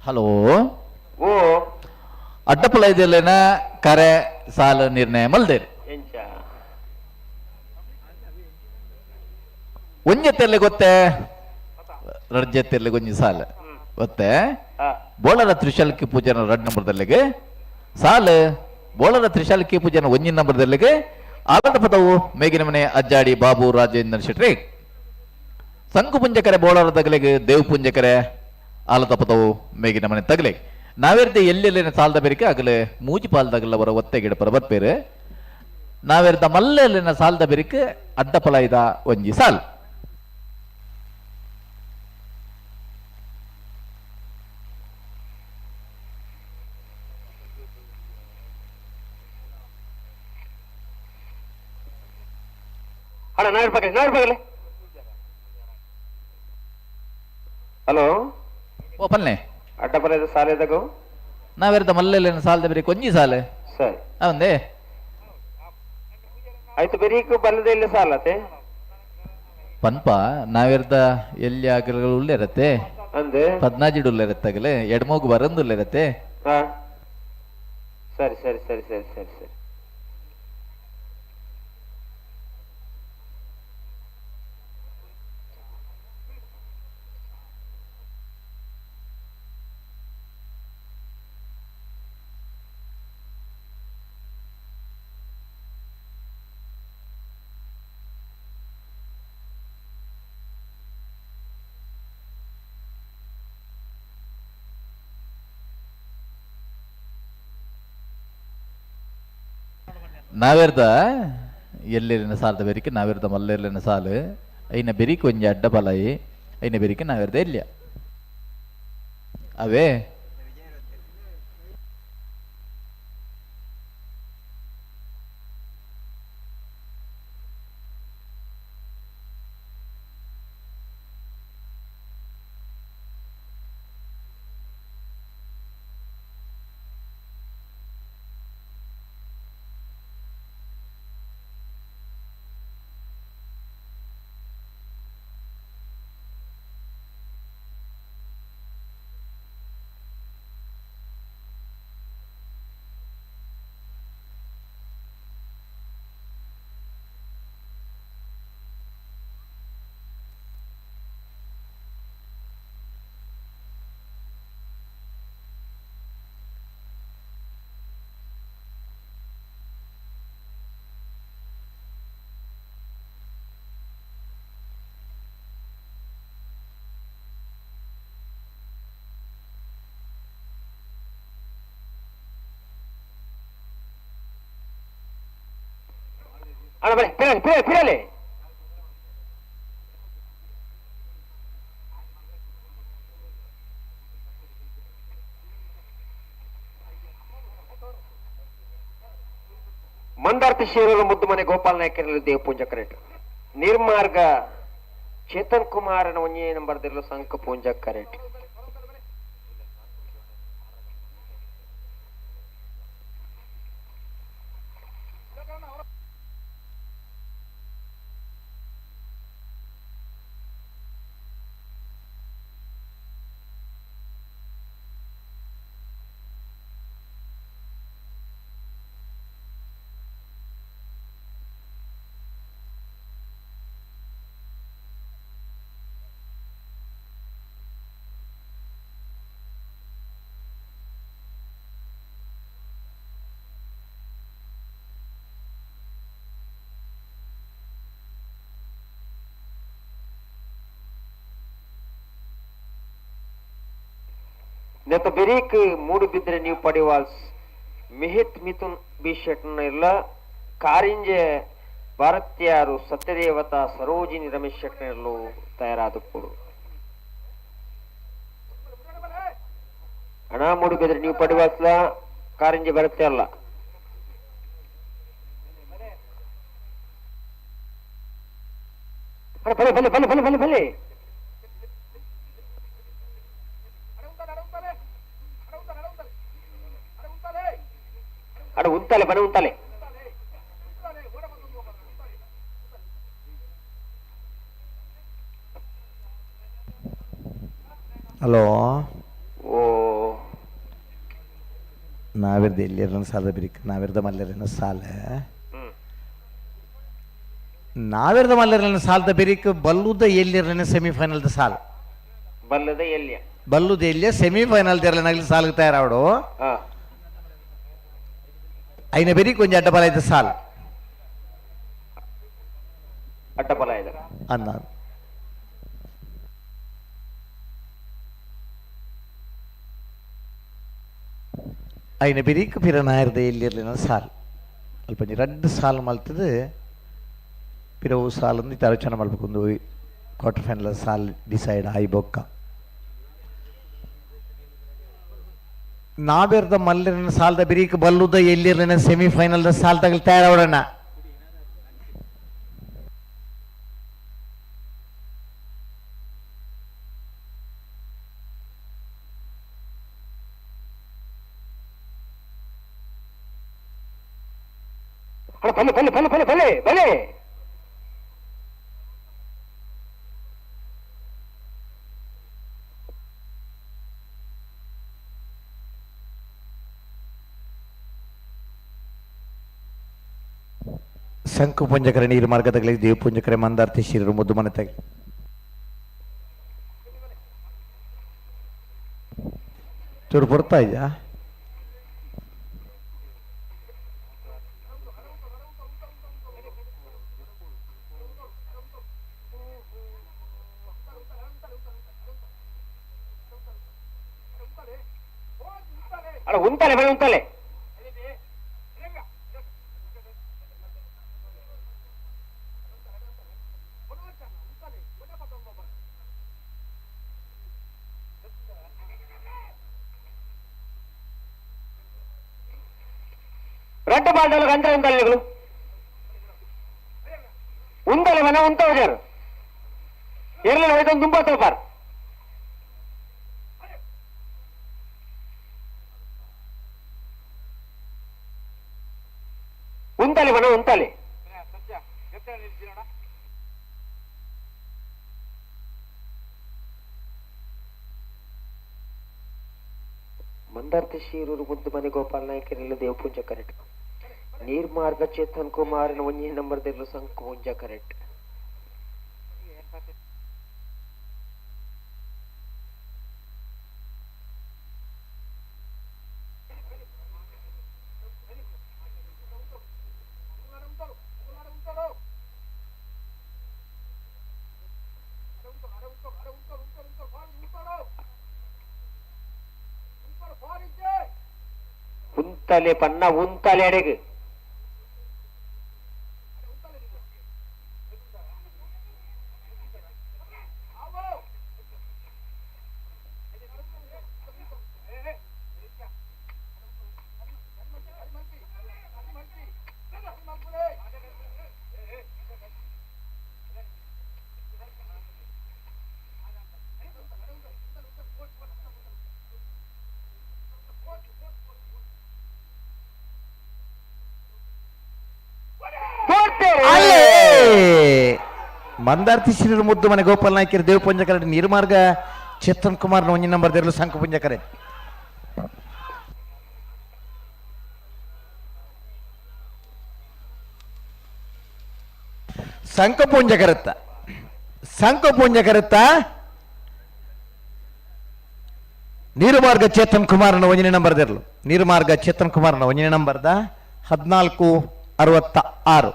ಹಲೋ ಓ ಅಡ್ಡಪಲ ಇದೆಲ್ಲೇನ ಕರೆ ಸಾಲ ನಿರ್ಣಯ ಮಲ್ದೇರಿ ಎಂಚ ಒಂಜೆ ತೆಲ್ಲೆ ಗೊತ್ತೇ ರಡ್ಜೆ ತೆಲ್ಲೆ ಗೊಂಜಿ ಸಾಲ ಗೊತ್ತೇ ಬೋಳರ ತ್ರಿಶಾಲಕಿ ಪೂಜನ ರಡ್ ನಂಬರ್ದಲ್ಲಿಗೆ ಸಾಲ ಬೋಳರ ತ್ರಿಶಾಲಕಿ ಪೂಜನ ಒಂಜಿನ ನಂಬರ್ದಲ್ಲಿಗೆ ಆಲದ ಪದವು ಮೇಗಿನ ಮನೆ ಅಜ್ಜಾಡಿ ಬಾಬು ರಾಜೇಂದ್ರ ಶೆಟ್ರಿ ಸಂಕು ಪುಂಜಕರೆ ಬೋಳರ ತಗಲೆಗೆ ದೇವ್ ಪುಂಜಕರೆ ಆಲದ ಪದವು ಮೇಗಿನ ಮನೆ ತಗಲೆ ನಾವೇರ್ದೆ ಎಲ್ಲೆಲ್ಲಿನ ಸಾಲದ ಬೇರಿಕೆ ಆಗಲೆ ಮೂಜಿ ಪಾಲ್ದಾಗಲ್ಲ ಬರ ಒತ್ತೆ ಗಿಡ ಪರ ಬತ್ಪೇರು ನಾವೇರ್ದ ಮಲ್ಲೆಲ್ಲಿನ ಸಾಲದ ಬೆರಿಕೆ ಅಡ್ಡಪಲ ಇದ ಒಂಜಿ ಸಾಲ್ ಅಣ್ಣ ನಾಡ್ ಪಗಲೆ ನಾಡ್ ಪಗಲೆ ಹಲೋ ಓ ಪಲ್ನೆ ಅಡ್ಡಪಲ ಸಾಲ ಎದಗು ನಾವೇರ್ದ ಮಲ್ಲೆಲ್ಲಿನ ಸಾಲದ ಬೆರಿಕೆ ಒಂಜಿ ಸಾಲೆ ಸರಿ ಅವಂದೇ ಆಯ್ತು ಬೆರೀಕು ಬಲ್ಲದೆ ಇಲ್ಲ ಸಾಲತೆ ಪನ್ಪ ನಾವೇರ್ದ ಎಲ್ಲಿ ಆಗಲು ಉಳ್ಳಿರತ್ತೆ ಅಂದೆ ಪದ್ನಾಜಿಡು ಉಳ್ಳಿರತ್ತಾಗಲೆ ಎಡ್ಮೋಗು ಬರಂದು ಉಳ್ಳಿರತ್ತೆ ಹಾ ಸರಿ ಸರಿ ಸರಿ ಸರಿ ಸರಿ ಸರಿ ನಾವೇರ್ದ ಎಲ್ಲೆಲ್ಲಿನ ಸಾಲದ ಬೆರಿಕೆ ನಾವೇರ್ದ ಮಲ್ಲೆಲ್ಲಿನ ಸಾಲು ಐನ ಬೆರಿಕೆ ಒಂಜಿ ಅಡ್ಡ ಪಲಾಯಿ ಐನ ಬೆರಿಕೆ ನಾವೇರ್ದ ಎಲ್ಲಿಯ ಅವೇ ಅಣ್ಣ ಬನ್ನಿ ಪಿರಲೆ ಪಿರಲೆ ಪಿರಲೆ ಮಂದಾರ್ತಿ ಶೇರೂರು ಮುದ್ದು ಮನೆ ಗೋಪಾಲ್ ನಾಯಕರಲ್ಲಿ ದೇವಪೂಂಜ ಕರೆಟ್ ನಿರ್ಮಾರ್ಗ ಚೇತನ್ ಕುಮಾರನ ಒಂದೇ ನಂಬರ್ ದಿರಲು ಸಂಕ ಪೂಂಜ ಕರೆಟ್ ನೆತ ಬೆರೀಕ್ ಮೂಡುಬಿದ್ರೆ ನೀವು ಪಡಿವಾಲ್ಸ್ ಮಿಹಿತ್ ಮಿಥುನ್ ಬಿ ಶೆಟ್ನ ಇಲ್ಲ ಕಾರಿಂಜೆ ಭಾರತೀಯರು ಸತ್ಯದೇವತಾ ಸರೋಜಿನಿ ರಮೇಶ್ ಶೆಟ್ನಲ್ಲೂ ತಯಾರಾದప్పుడు ಹಣ ಮೂಡುಬಿದ್ರೆ ನೀವು ಪಡಿವಾಲ್ಸ್ಲ ಕಾರಿಂಜೆ ಬರುತ್ತೆ ಅಲ್ಲ ಬಲೆ ಬಲೆ ಬಲೆ ಬಲೆ ಬಲೆ ಬಲೆ ಅಡ ಉಂತಾಲೆ ಬನೆ ಉಂತಾಲೆ ಹಲೋ ಓ ನಾವಿರ್ದ ಎಲ್ಲಿರನ ಸಾಲ ಬಿರಿಕ್ ನಾವಿರ್ದ ಮಲ್ಲರನ ಸಾಲ ನಾವಿರ್ದ ಮಲ್ಲರನ ಸಾಲದ ಬಿರಿಕ್ ಬಲ್ಲುದ ಎಲ್ಲಿರನ ಸೆಮಿಫೈನಲ್ದ ಸಾಲ ಬಲ್ಲದ ಎಲ್ಲಿಯ ಬಲ್ಲುದ ಎಲ್ಲಿಯ ಸೆಮಿಫೈನಲ್ ತೆರಲನಾಗಲಿ ಸಾಲಿಗೆ ತಯಾರಾವಡು ಐನ ಬೆರಿಕ್ ಒಂಜಿ ಅಡ್ಡಬಲ ಇದ್ದ ಸಾಲ ಅಡ್ಡಬಲ ಇದೆ ಅನ್ನ ಐನ ಬಿರಿಕ್ ಪಿರ ನಾಯರ್ದ ಎಲ್ಲಿರಲಿನ ಸಾಲ್ ಅಲ್ಪ ರಡ್ಡು ಸಾಲು ಮಲ್ತದ ಪಿರವು ಸಾಲಂದು ಆಲೋಚನೆ ಮಲ್ಪಕ್ಕೊಂದು ಕ್ವಾರ್ಟರ್ ಫೈನಲ್ ಸಾಲ್ ಡಿಸೈಡ್ ಆಯಿ ಬೊಕ್ಕ ನಾಬೇರ್ದ ಮಲ್ಲಿನ ಸಾಲದ ಬಿರಿಕ್ ಬಲ್ಲುದ ಎಲ್ಲಿರಲಿನ ಸೆಮಿಫೈನಲ್ದ ಸಾಲ್ ತಗಲ್ ತಯಾರಾವಡಣ ಬಲೆ ಬಲೆ ಬಲೆ ಬಲೆ ಬಲೆ ಬಲೆ ಶಂಕು ಪುಂಜಕರ ನೀರು ಮಾರ್ಗದಗಳಿಗೆ ದೇವ ಪುಂಜಕರೆ ಮಂದಾರ್ತಿ ಶಿರರು ಮುದ್ದು ಮನೆ ತಗಲಿ ಚೂರು ಪೊರ್ತಾ ಇದೆಯಾ ಅಲ್ಲ ಉಂತಲೆ ಬಲೆ ಉಂತಲೆ ರಡ್ಡ ಬಾಲ್ಡಲು ಗಂಜ ಉಂತಲೆಗಳು ಉಂತಲೆ ಮನೆ ಉಂತ ಹೋಗ್ಯಾರು ಎರಲಿನ ಹೋಯ್ತು ತುಂಬ ತೋಪಾರ್ ಉಂತಲೆ ಮನೆ ಉಂತಲೆ ಮಂದಾರ್ತಿ ಶೀರೂರು ಮುದ್ದು ಮನೆ ಗೋಪಾಲ್ ನಾಯಕರೆಲ್ಲ ದೇವಪೂಜ ಕರೆಕ್ಟ್ ನೀರ್ಮಾರ್ಗ ಚೇತನ್ ಕುಮಾರ್ ಒಂಜಿ ನಂಬರ್ ದಿರ್ಲು ಸಂಕು ಪೂಂಜ ಕರೆಕ್ಟ್ ಉಂತಲೆ ಪನ್ನ ಉಂತಲೆ ಅಡೆಗೆ ಅಲ್ಲೇ ಮಂದಾರ್ತಿ ಶ್ರೀ ಮುದ್ದು ಮನೆ ಗೋಪಾಲ್ ನಾಯ್ಕರ್ ದೇವ ಪುಂಜಕರ ನೀರ್ಮಾರ್ಗ ಚೇತನ್ ಕುಮಾರ್ ಒಂಜಿ ನಂಬರ್ ದೇರ್ಲು ಸಂಕ ಪುಂಜಕರೆ ಸಂಕ ಪುಂಜಕರತ್ತ ಸಂಕ ಪುಂಜಕರತ್ತ ನೀರುಮಾರ್ಗ ಚೇತನ್ ಕುಮಾರ್ನ ಒಂಜನೇ ನಂಬರ್ ದೇರ್ಲು ನೀರುಮಾರ್ಗ ಚೇತನ್ ಕುಮಾರ್ನ ಒಂಜನೇ ನಂಬರ್ದ 1466.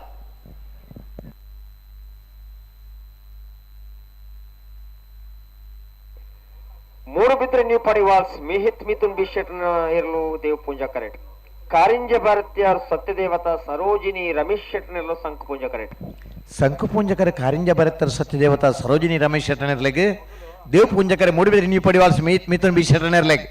ಮೂಡುಬಿದ್ರೆ ನ್ಯೂ ಪಡಿವಾಲ್ಸ್ ಮಿಹಿತ್ ಮಿಥುನ್ ಬಿಶೆಟ್ನ ಇರಲು ದೇವ್ ಪೂಂಜಾ ಕರೆಕ್ಟ್. ಕಾರಿಂಜ ಭಾರತೀಯರ್ ಸತ್ಯದೇವತಾ ಸರೋಜಿನಿ ರಮೇಶ್ ಶೆಟ್ನಲ್ಲೂ ಸಂಕು ಪೂಂಜಾ ಕರೆಕ್ಟ್. ಸಂಕು ಪೂಂಜಕರ ಕಾರಿಂಜ ಭಾರತೀಯರ್ ಸತ್ಯದೇವತಾ ಸರೋಜಿನಿ ರಮೇಶ್ ಶೆಟ್ನರ್ಲೆಗ್ ದೇವ್ ಪೂಂಜಕರ ಮೂಡುಬಿದ್ರೆ ನ್ಯೂ ಪಡಿವಾಲ್ಸ್ ಮಿಹಿತ್ ಮಿಥುನ್ ಬಿಶೆಟ್ನರ್ಲೆಗ್.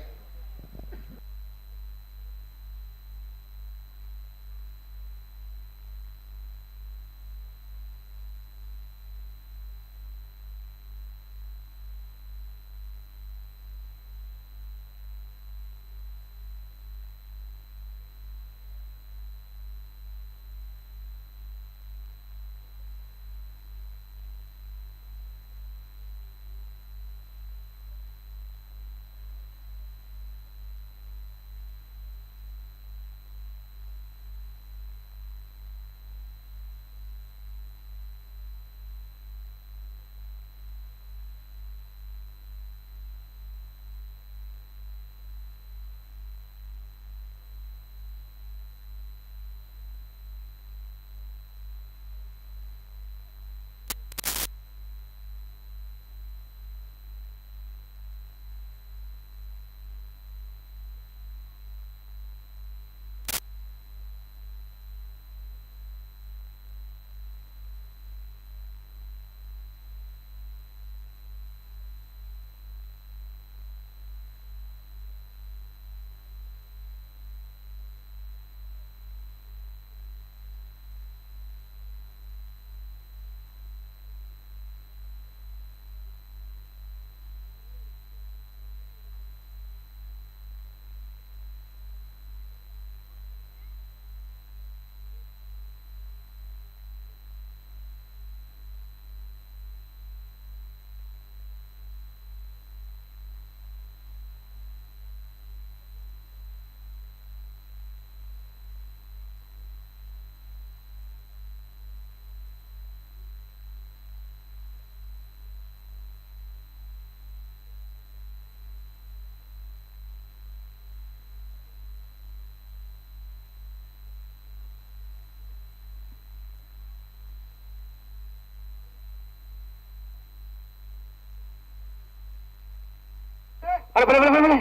ಬಳೆ ಬಳೆ ಬಳೆ ಬಳೆ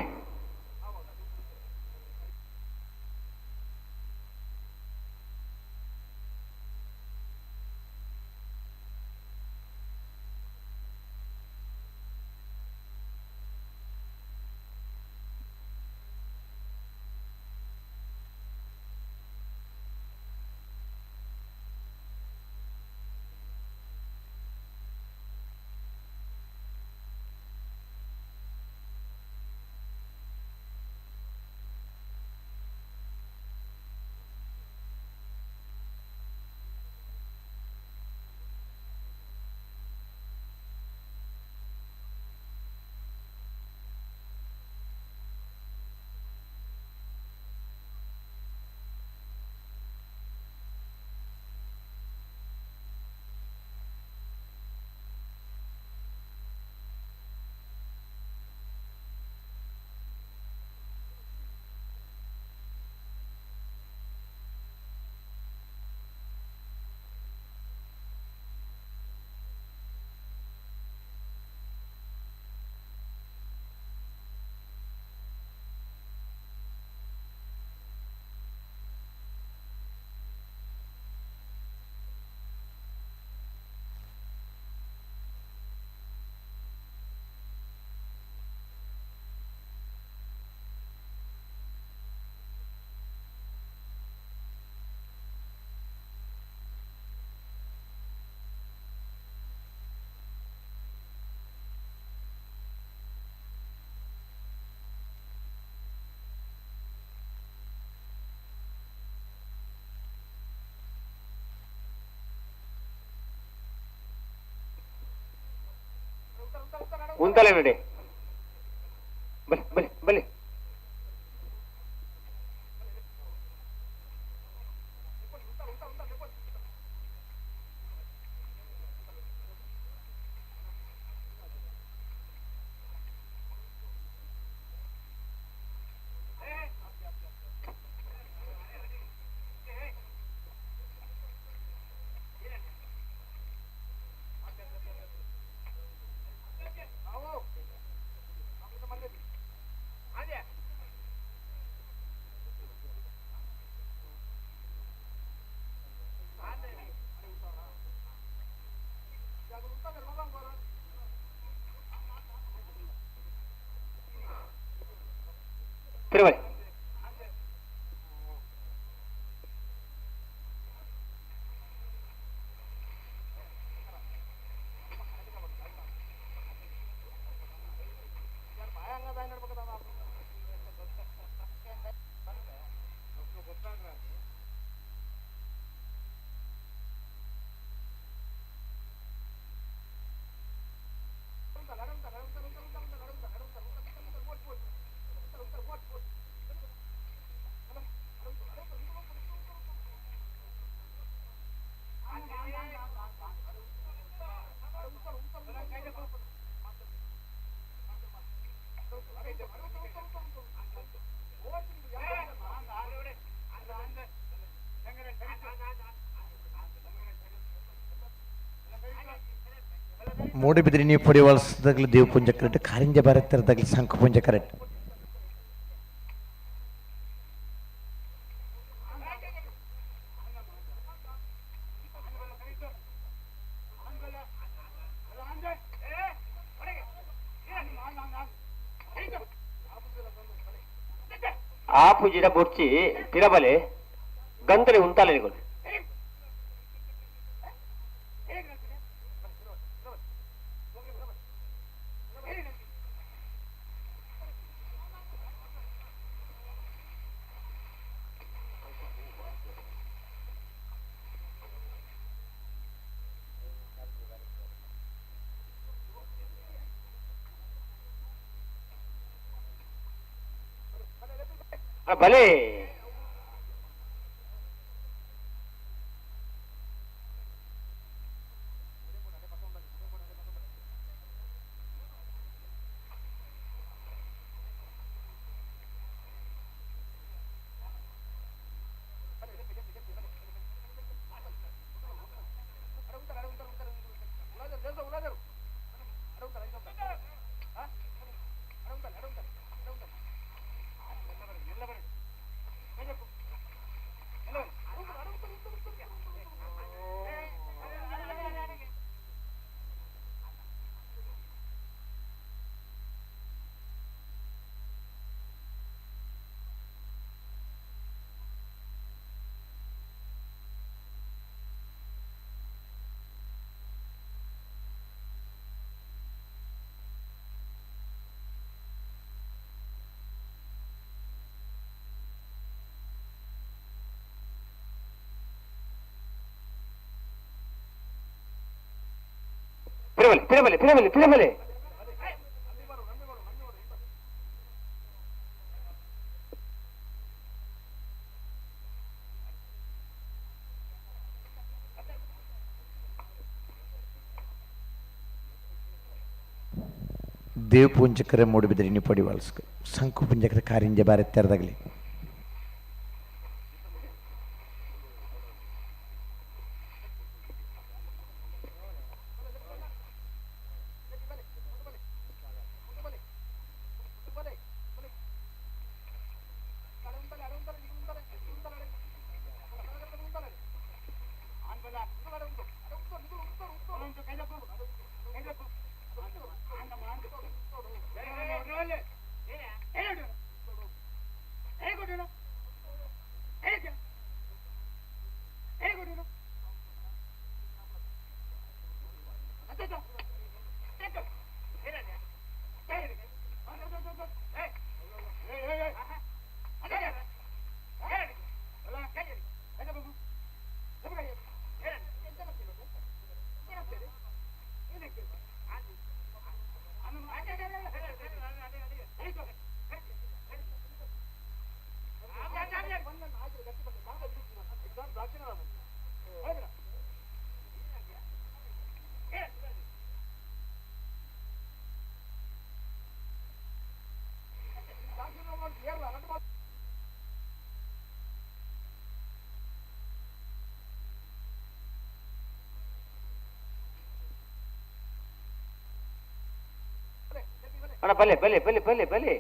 ಉಂತಲೆ ನಡೆ ಬಲೆ ಬಲೆ ಬಲೆ ತಿರುವಳಿ ಮೂಡುಬಿದಿರೆ ನೀವು ಪಡಿವಲ್ಸದಾಗಲಿ ದೇವಪುಂಜ ಕರೆಕ್ಟ್, ಕಾರಿಂಜ ಭಾರತದಾಗಲಿ ಶಂಖಪುಂಜ ಕರೆಕ್ಟ್. ಆ ಪೂಜಿಡ ಬೊರ್ಚಿ ತಿರಬಲೆ ಗಂತಲೆ ಉಂತಾಲೆ ನಿಗೋಲು. ಭಲೆ ಪಿರಬಲೆ ಪಿರಬಲೆ ಪಿರಬಲೆ ಪಿರಬಲೆ ದೇವಪುಂಜಕರ ಮೂಡುಬಿದ್ರಿ ನಿಪಡಿ ವಾಲ್ಸ್ಕ ಸಂಕು ಪುಂಜಕರ ಕಾರಿಂಜ ಬಾರೆ ತೆರೆದಾಗಲಿ ಅಣ್ಣ ಬಲೆ ಬಲೆ ಬಲೆ ಬಲೆ ಬಲೆ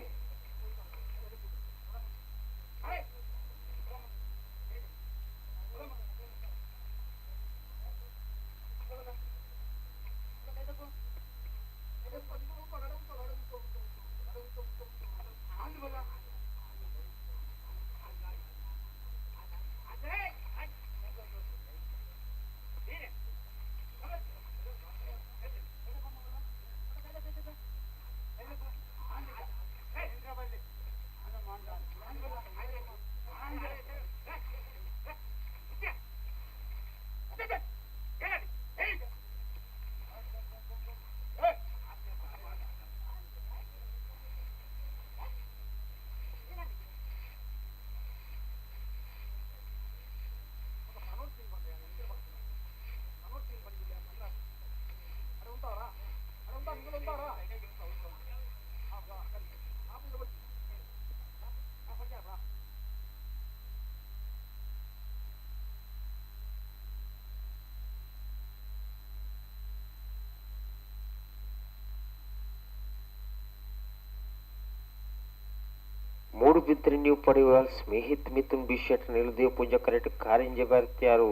ಮೂಡುಬಿದ್ರೆ ನೀವು ಪಡೆಯುವ ಸ್ನೇಹಿತ್ ಮಿಥುನ್ ಬಿಶೆಟ್ ನಿಲುದೇವ ಪೂಜಾ ಕರೆಕ್ಟ್ ಕಾರಿಂಜ ಭಾರತೀಯರು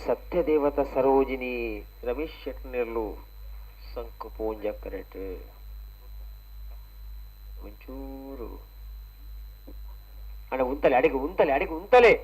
ಸತ್ಯದೇವತ ಸರೋಜಿನಿ ರಮೇಶ್ ಶೆಟ್ನೆರ್ಲು ಸಂಕು ಪೂಂಜ ಕರೆಕ್ಟ್ ಒಂಚೂರು ಅಣ್ಣ ಉಂತಲೆ ಅಡಿಗೆ ಉಂತಲೆ ಅಡಿಗೆ ಉಂತಲೆ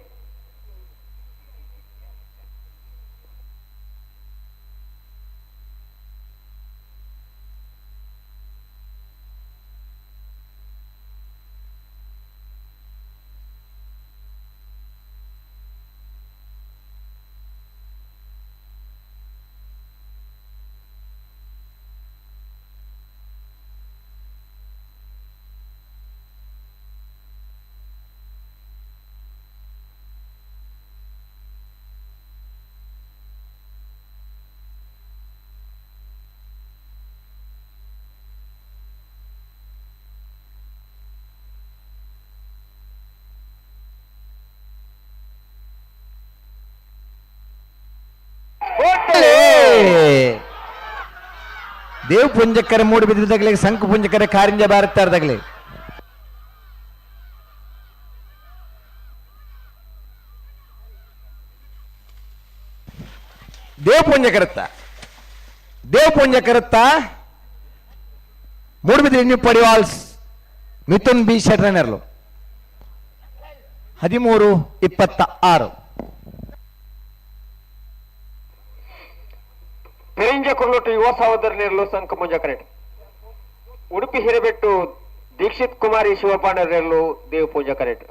ದೇವ್ ಪುಂಜಕ್ಕರೆ ಮೂಡಿ ಬಿದ್ದಿದ್ದಾಗಲೇ ಸಂಕು ಪುಂಜಕ್ಕರೆ ಕಾರಿಂಜ ಬಾರತ್ತಾರದಾಗಲೇ ದೇವ್ ಪುಂಜಕರತ್ತ ದೇವ್ ಪುಂಜಕರತ್ತ ಮೂಡುಬಿದ್ರಿ ನ್ಯೂ ಪಡಿವಾಲ್ಸ್ ಮಿಥುನ್ ಬಿ ಶೆಟ್ರನೆರ್ಲು 13-26. ಪೆರಿಂಜ ಕುರ್ಲೊಟ್ಟು ಯುವ ಸಹೋದರನಿರಲು ಸಂಕ ಮುಂಜ ಕರೆಕ್ಟ್ ಉಡುಪಿ ಹಿರೇಬೆಟ್ಟು ದೀಕ್ಷಿತ್ ಕುಮಾರಿ ಶಿವಪಾಂಡರಲ್ಲೂ ದೇವ ಪೂಜಾ ಕರೆಕ್ಟ್.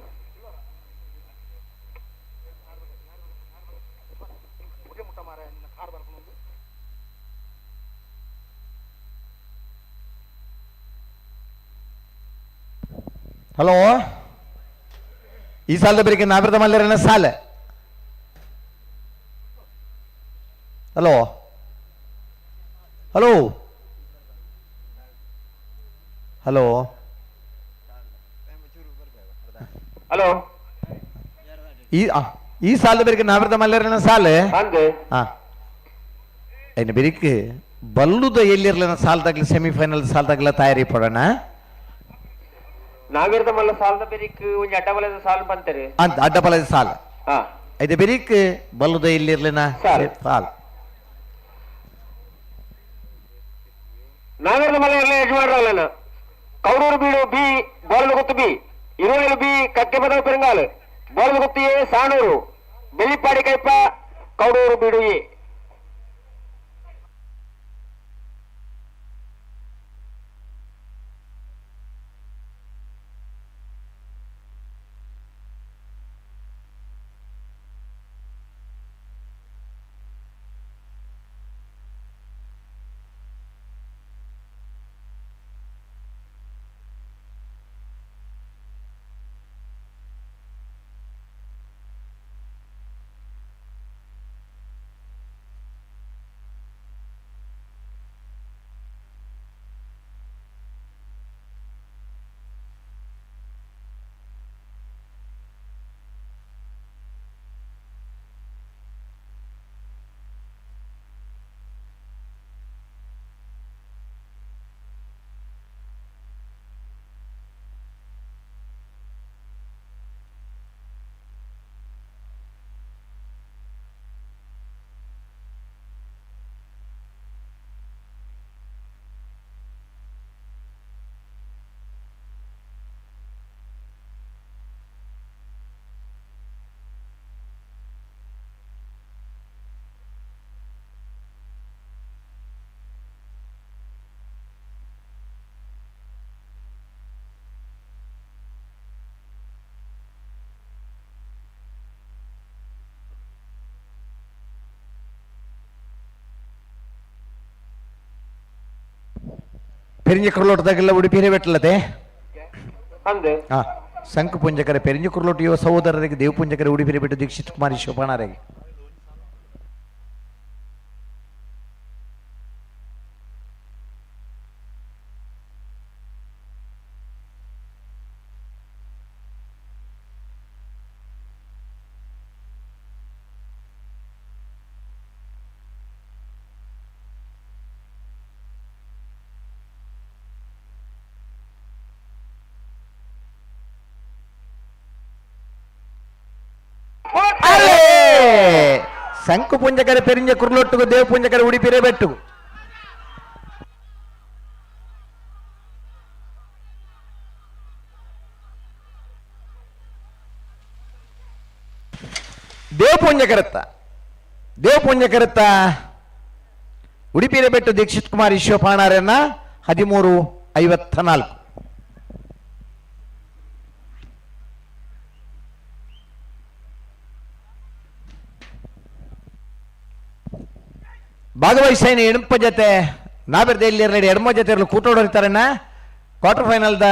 ಹಲೋ ಈ ಸಾಲದ ಬೆರಿಕೆ ನಾವಿರದ ಮಲ್ಲೇರನ ಸಾಲ. Hello hello hello hello ಈ ಈ ಸಾಲದ ಬೆರಿಕೆ ನಾವಿರದ ಮಲ್ಲೇರನ ಸಾಲ. ಹಾ ಇನ್ನು ಬೆರಿಕೆ ಬಲ್ಲುದ ಎಲ್ಲಿರ್ಲಿನ ಸಾಲದಾಗ್ಲಿ ಸೆಮಿಫೈನಲ್ ಸಾಲದಾಗ್ಲ ತಯಾರಿ ಪಡೋಣ. ನಾವಿರದ ಮಲ್ಲ ಸಾಲದ ಬೆರಿಕ್ ಒಂಜಿ ಅಡ್ಡಬಲದ ಸಾಲ ಬಂತಾರೆ ಅಂತ ಅಡ್ಡಬಲದ ಸಾಲ. ಇದು ಬೆರಿಕ್ ಬಲ್ಲುದ ಎಲ್ಲಿರ್ಲಿನ ಸಾಲ. ನಾವಿರದ ಮಲ್ಲ ಇರಲಿ ಯಜಮಾನರಲ್ಲ ಕೌಡೂರು ಬೀಡು ಬಿ ಬೋಲಗುತ್ತು ಬಿ ಇರುವೇಲು ಬಿ ಕಕ್ಕೆಬದ ಪೆರಂಗಾಲು ಬೋಲಗುತ್ತು ಎ ಸಾಣೂರು ಬೆಳ್ಳಿಪಾಡಿ ಕೈಪ ಕೌಡೂರು ಬೀಡು ಎ. ಪೆರಿಂಜ ಕುರ್ಲೋಟದಾಗೆಲ್ಲ ಉಡುಪಿರೇ ಬೆಟ್ಟಲತೆ ಹಾ ಶಂಕು ಪುಂಜಕರ ಪೆರಿಂಜ ಕುರ್ಲೋಟ ಯುವ ಸಹೋದರರಿಗೆ ದೇವಪುಂಜಕರ ಉಡುಪಿರೆ ಬಿಟ್ಟು ದೀಕ್ಷಿತ್ ಕುಮಾರಿ ಶೋಭಾನಾರಿಗೆ. ಶಂಕು ಪುಂಜಕರ ಪೆರಿಂಜ ಕುರ್ಲೊಟ್ಟುಗು ದೇವಪುಂಜಕರ ಉಡುಪಿರೇ ಬೆಟ್ಟು. ದೇವಪುಂಜಕರತ್ತ ದೇವಪುಂಜಕರತ್ತ ಉಡುಪಿರೇ ಬೆಟ್ಟು ದೀಕ್ಷಿತ್ ಕುಮಾರ್ ಈಶ್ವಪಾಣಾರನ್ನ 13:54. ಭಾಗವಹಿಸೈನ ಎಣುಪ ಜೊತೆ ನಾಬಿರ್ದ ಇಲ್ಲಿ ಎಡಮ ಜೊತೆ ಇರಲು ಕೂಟೋಡಿರ್ತಾರಣ್ಣ. ಕ್ವಾರ್ಟರ್ ಫೈನಲ್ದ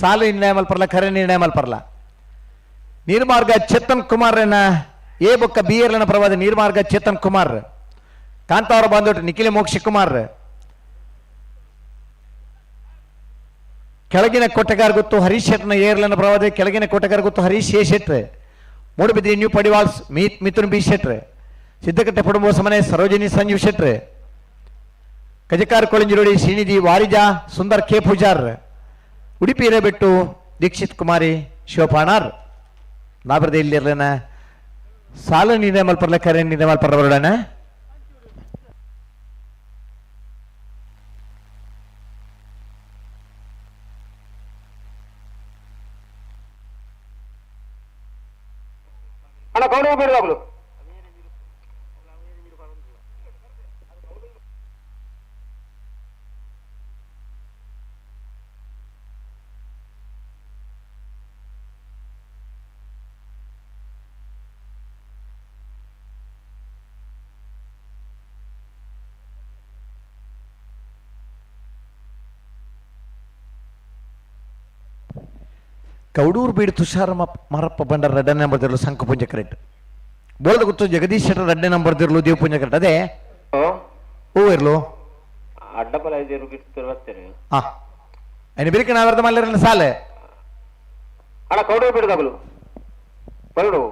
ಸಾಲು ನಿರ್ಣಯ ಮಲ್ಪರ್ಲ ಖರೆ ನಿರ್ಣಯ ಮಲ್ಪರ್ಲ. ನೀರ್ಮಾರ್ಗ ಚೇತನ್ ಕುಮಾರ್ ಎ ಬೊಕ್ಕ ಬಿ ಎರ್ಲನ ಪರವಾದ ನೀರ್ಮಾರ್ಗ ಚೇತನ್ ಕುಮಾರ್, ಕಾಂತಾವರ ಬಾಂಧವ್ಯ ನಿಖಿಲ ಮೋಕ್ಷ ಕುಮಾರ್, ಕೆಳಗಿನ ಕೋಟೆಗಾರ ಗೊತ್ತು ಹರೀಶ್ ಶೆಟ್ನ ಏರ್ಲನ ಪರವಾದ ಕೆಳಗಿನ ಕೋಟೆಗಾರ ಗೊತ್ತು ಹರೀಶ್ ಎ ಶೆಟ್ರ್, ಮೂಡುಬಿದ್ರಿ ನ್ಯೂ ಪಡಿವಾಲ್ಸ್ ಮಿಥುನ್ ಬಿ ಶೆಟ್ರ್, ಸಿದ್ದಕಟ್ಟೆ ಕುಟುಂಬ ಸಮನೆ ಸರೋಜಿನಿ ಸಂಜೀವ್ ಶೆಟ್ರ್, ಕಜಕಾರ ಕೊಳಂಜಿರೋಡಿ ಶ್ರೀನಿಧಿ ವಾರಿಜಾ ಸುಂದರ್ ಕೆ ಪೂಜಾರ್, ಉಡುಪಿ ಹಿರೇಬೆಟ್ಟು ದೀಕ್ಷಿತ್ ಕುಮಾರಿ ಶಿವಪಾಣಾರ್. ನಾಬಿರ್ದ ಇಲ್ಲಿರ್ಲೇನ ಸಾಲ ನಿರ್ಣಯ ಮಲ್ಪರ್ಲ ಕರೆ ನಿರ್ಣಯ ಮಲ್ಪರ್ಲ ಬರೋಣ. ಅಣ್ಣ ಗೌರವ ಬೇಡವಾಗಲು Kaudur ಬೀಡು ತುಷಾರ ಮಾರಪ್ಪ ಬಂಡಾರ ರಡ್ಡನೇ ನಂಬರ್ ದಿರ್ಲು ಸಂಕು ಪುಂಜ ಕರೆಕ್ಟ್. ಬೋಳದ ಗೊತ್ತು ಜಗದೀಶ್ ಶೆಟ್ಟರ್ ರಡ್ಡನೇ ನಂಬರ್ ದಿರ್ಲು ದೇವ್ ಪುಂಜ ಕರೆಕ್ಟ್. ಅದೇ ಓ ಇರ್ಲು ಅಡ್ಡಬಲ ಬರ್ತಾರೆ. ಹಾ ಅಯ್ಯ ಬಿರಿಕ ನಾವರ್ದ ಮಲ್ಲರನ್ನ ಸಾಲೆ ಅಣ್ಣ ಕೌಡೂರು ಬೀಡುದಾಗಲು ಬರಡು.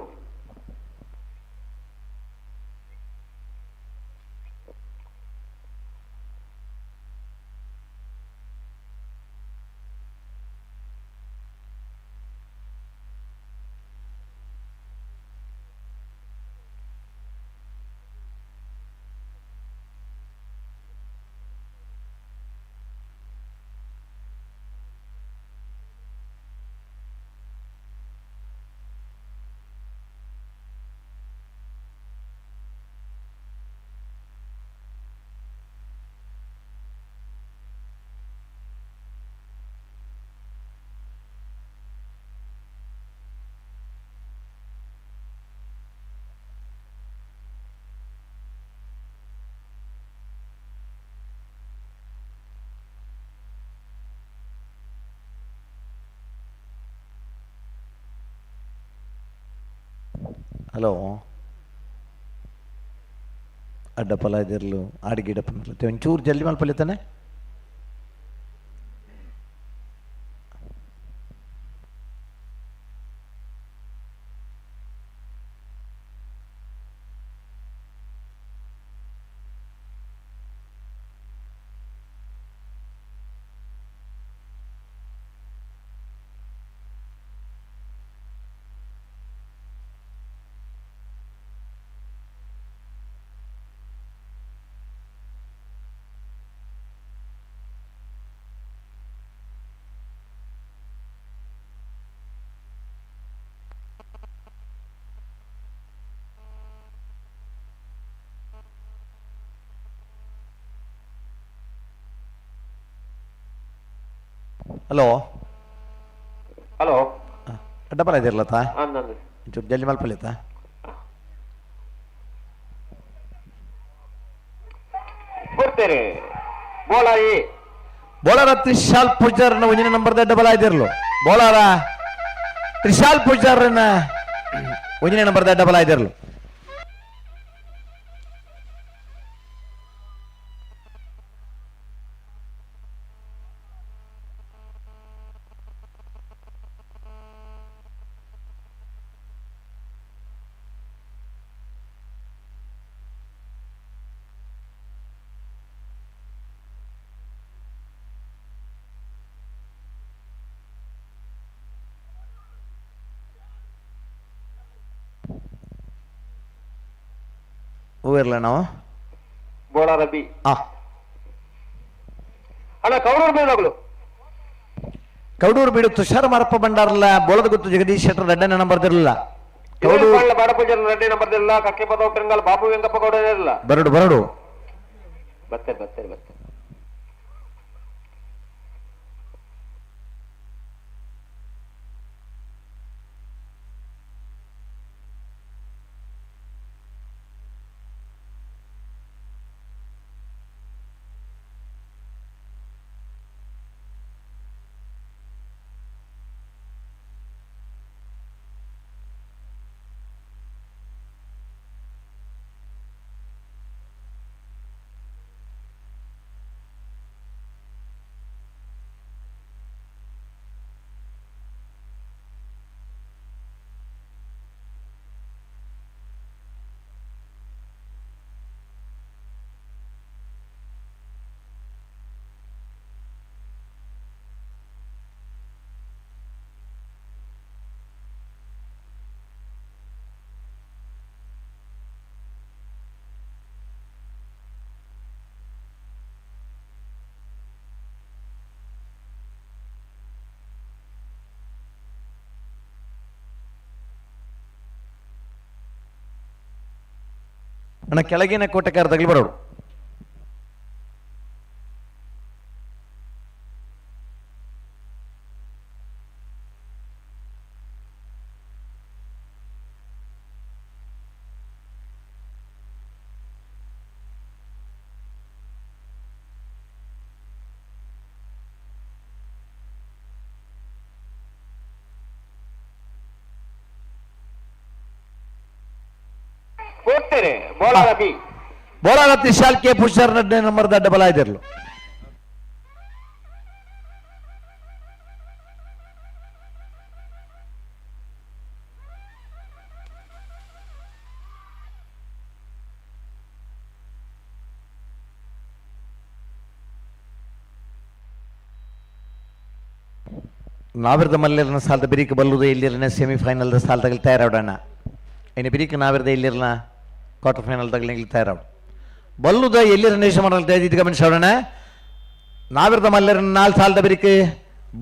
ಹಲೋ ಅಡ್ಡಪಲ ಇದಿರ್ಲು ಆಡಿಗಿಡಪ್ಪ ಒಂಚೂರು ಜಲ್ದಿ ಮಲ್ಪಲಿತಾನೆ. ಹಲೋ ಹಲೋ ಅಡ್ಡಪಲ ಇದಿರ್ಲತ್ತ ಒಂಚೂರು ಜಲ್ದಿ ಮಲ್ಪಲಿತ್ತ. ಬರ್ತಾರೆ ಬೋಳಾಯಿ ಬೋಳಾರ ತ್ರಿಶಾಲ್ ಪೂಜಾರನ ಒಂದಿನ ನಂಬರ್ ಡಬಲ್ ಆಯ್ದಿರ್ಲು. ಬೋಳಾರ ತ್ರಿಶಾಲ್ ಪೂಜಾರನ ಒಂದಿನ ನಂಬರ್ ಡಬಲ್ ಆಯ್ದಿರ್ಲು. ಹೂವಿರ್ಲ ನಾವು ಬೋಳಾರ ಬಿ. ಅಣ್ಣ ಕೌಡೂರು ಬೀಡಾಗಲು ಕೌಡೂರು ಬೀಡು ತುಷಾರ ಮಾರಪ್ಪ ಭಂಡಾರಲ್ಲ ಬೋಳದ ಗುತ್ತು ಜಗದೀಶ್ ಶೆಟ್ಟರ್ ರಡ್ಡನೇ ನಂಬರ್ ಇರಲಿಲ್ಲ. ಕೌಡೂರು ಬಾಡಪೂಜಾರ ರಡ್ಡೆ ನಂಬರ್ ಇರಲಿಲ್ಲ. ಕಕ್ಕೆ ಪದ ಪೆರಂಗಲ್ ಬಾಬು ವೆಂಕಪ್ಪ ಗೌಡ ಇರಲಿಲ್ಲ. ಬರಡು ಬರಡು ಬರ್ತಾರೆ ಬರ್ತಾರೆ ಬರ್ತಾರೆ. ಅಣ್ಣ ಕೆಳಗಿನ ಕೋಟೆಕಾರ ತಗಲಿ ಬರೋಡು. ಕೂಡ್ತೇನೆ ಬೋಳಾರ ಬಿ ಬೋಳಾರ ತ್ರಿಶಾಲ್ ಕೆ ಪುಷಾರ್ ನಡ್ಡೆ ನಂಬರ್ ದಡ್ಡ ಬಲ ಇದಿರ್ಲು. ನಾವಿರದ ಮಲ್ಲೆರ್ನ ಸಾಲದ ಬಿರಿಕ್ ಬಲ್ಲುದ ಇಲ್ಲಿರನ ಸೆಮಿಫೈನಲ್ದ ಸಾಲದಾಗ ತಯಾರಾಡೋಣ. ಇನ್ನು ಬಿರಿಕ್ ನಾವಿರದ ಇಲ್ಲಿರನ ಕ್ವಾರ್ಟರ್ ಫೈನಲ್ ತಗಲಿ ತಯಾರಾಡ. ಬಲ್ಲುದ ಎಲ್ಲಿರ ನೇಶ ಮಾಡಲ್ ಇದು ಗಮನಿಸೋಣ. ನಾವಿರದ ಮಲ್ಲೆರ್ನ 4 ಸಾಲದ ಬಿರಿಕ್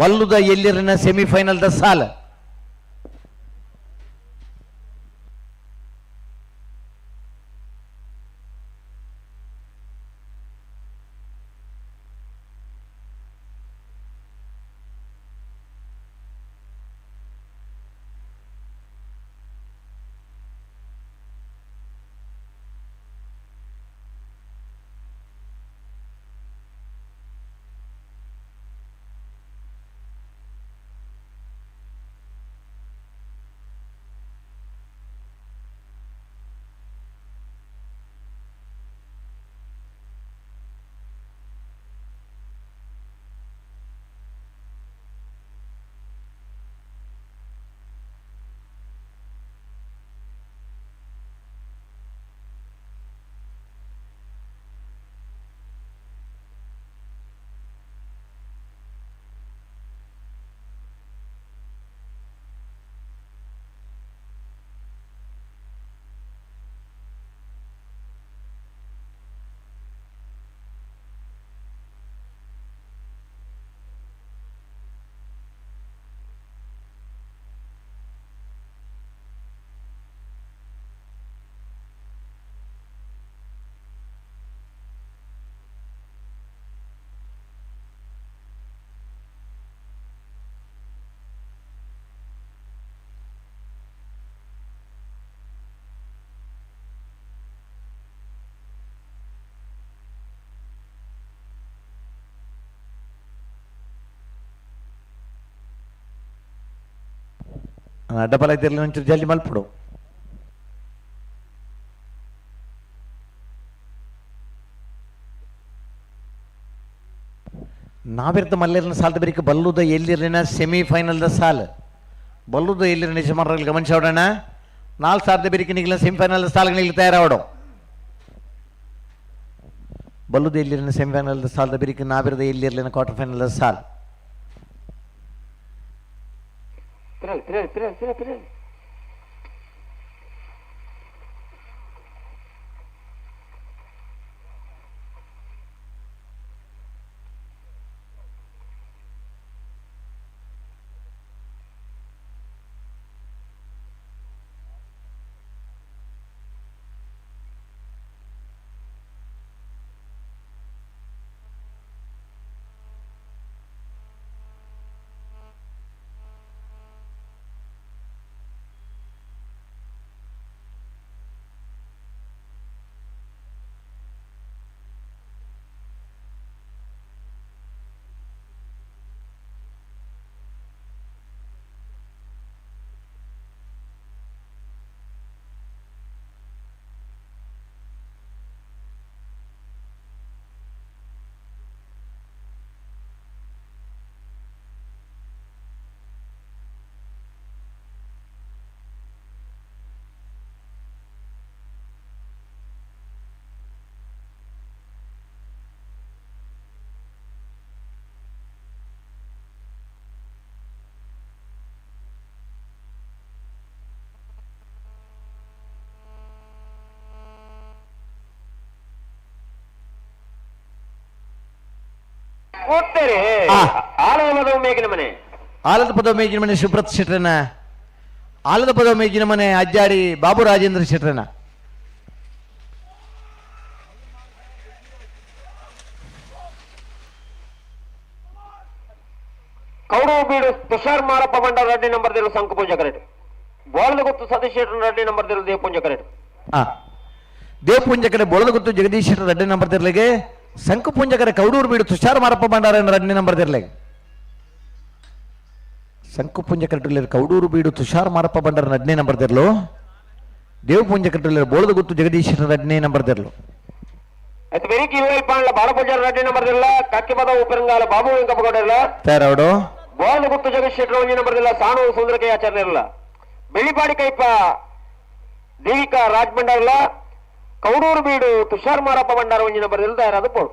ಬಲ್ಲುದ ಎಲ್ಲಿರನ ಸೆಮಿಫೈನಲ್ದ ಸಾಲ. ಡಬಲ್ ಐತಿರ್ಲಿ ಒಂಚೂರು ಜಲ್ದಿ ಮಲ್ಪಡು. ನಾವಿರ್ತ ಮಲ್ಲೇರಿನ ಸಾಲದ ಬರೀಕ ಬಲ್ಲುದ ಎಲ್ಲಿರಲಿನ ಸೆಮಿಫೈನಲ್ದ ಸಾಲ. ಬಲ್ಲುದ ಎಲ್ಲಿರ ನಿಜ ಮಾಡ್ರಲ್ಲಿ ಗಮನಿಸೋಣ. 4 ಸಾವಿರದ ಬೆರಿಕೆ ನಿಗಲ ಸೆಮಿಫೈನಲ್ ಸಾಲಗಳಿಗೆ ತಯಾರಾವಡು. ಬಲ್ಲುದ ಎಲ್ಲಿರಲಿನ ಸೆಮಿಫೈನಲ್ ಸಾಲದ ಬೆರಿಕೆ ನಾವಿರದ ಎಲ್ಲಿರಲಿನ ಕ್ವಾರ್ಟರ್ ಫೈನಲ್ ಸಾಲ. ಪಿರಲ್ ಪಿರಲ್ ಪಿರಲ್ ಪಿರಲ್ ಪಿರಲ್ ಕೂಡ್ತೇನೆ ಆಲದ ಮೇಗಿನ ಮನೆ. ಆಲದ ಪದ ಮೇಗಿನ ಮನೆ ಸುಬ್ರತ್ ಶೆಟ್ರನ. ಆಲದ ಪದ ಮೇಗಿನ ಮನೆ ಅಜ್ಜಾಡಿ ಬಾಬು ರಾಜೇಂದ್ರ ಶೆಟ್ರನ. ಕೌಡವ ಬೀಡು ತುಷಾರ್ ಮಾರಪ್ಪ ಬಂಡಾರ ರೆಡ್ಡಿ ನಂಬರ್ ದೇಲು ಸಂಕು ಪೂಜಾ ಕರೆಕ್ಟ್. ಬೋಳದ ಗುತ್ತು ಸತೀಶ್ ರೆಡ್ಡಿ ನಂಬರ್ ದೇಲು ದೇವ ಪೂಜಾ ಕರೆಕ್ಟ್. ದೇವ ಕಡೆ ಬೋಳದ ಗುತ್ತು ಜಗದೀಶ್ ರೆಡ್ಡಿ ನಂಬರ್ ದೇರ್ಲಿಗೆ. ಸಂಕು ಪುಂಜಕರ ಕೌಡೂರು ಬೀಡು ತುಷಾರ್ ಮಾರಪ್ಪ ಭಂಡಾರ ರೆಡ್ಡಿ ನಂಬರ್ ದೇರ್ಲಿಗೆ. ಸಂಕು ಪುಂಜಕರ ಕೌಡೂರು ಬೀಡು ತುಷಾರ್ ಮಾರಪ್ಪ ಭಂಡಾರ 2ನೇ ನಂಬರ್ ದೇರ್ಲು. ದೇವಪೂಂಜ ಕಟ್ಟಲು ಬೋಳದ ಗುತ್ತು ಜಗದೀಶ್ ರಡ್ನೇ ನಂಬರ್ ದೆರ್ಲು. ಬೆರಿಕ್ ಇರುವಲ್ ಪಾಂಡ್ಲ ಬಾಡಪೂಜಾರ ರಡ್ನೇ ನಂಬರ್ ದೆರ್ಲ ಕಕ್ಕಿಪದ ಉಪರಂಗಾಲ ಬಾಬು ವೆಂಕಪ್ಪಗೌಡರ್ಲ ತಯಾರವಡು. ಬೋಳದ ಗುತ್ತು ಜಗದೀಶ್ ಶೆಟ್ಟರ್ ಒಂಜಿ ನಂಬರ್ ದೆರ್ಲ ಸಾಣು ಸುಂದರಕೈ ಆಚಾರ್ಯರ್ಲ ಬೆಳ್ಳಿಪಾಡಿ ಕೈಪ ದೇವಿಕಾ ರಾಜ್ ಭಂಡಾರ್ಲ ಕೌಡೂರು ಬೀಡು ತುಷಾರ್ ಮಾರಪ್ಪ ಭಂಡಾರ ಒಂಜಿ ನಂಬರ್ ದೆರ್ಲ ತಯಾರಾದ ಪೋಡು.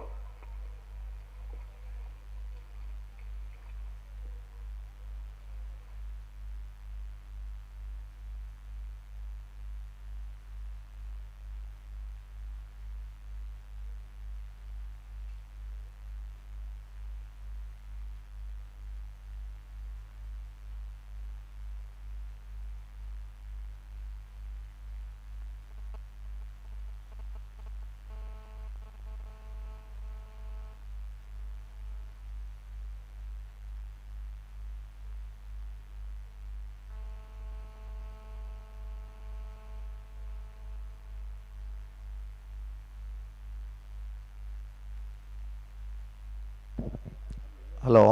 ಹಲೋ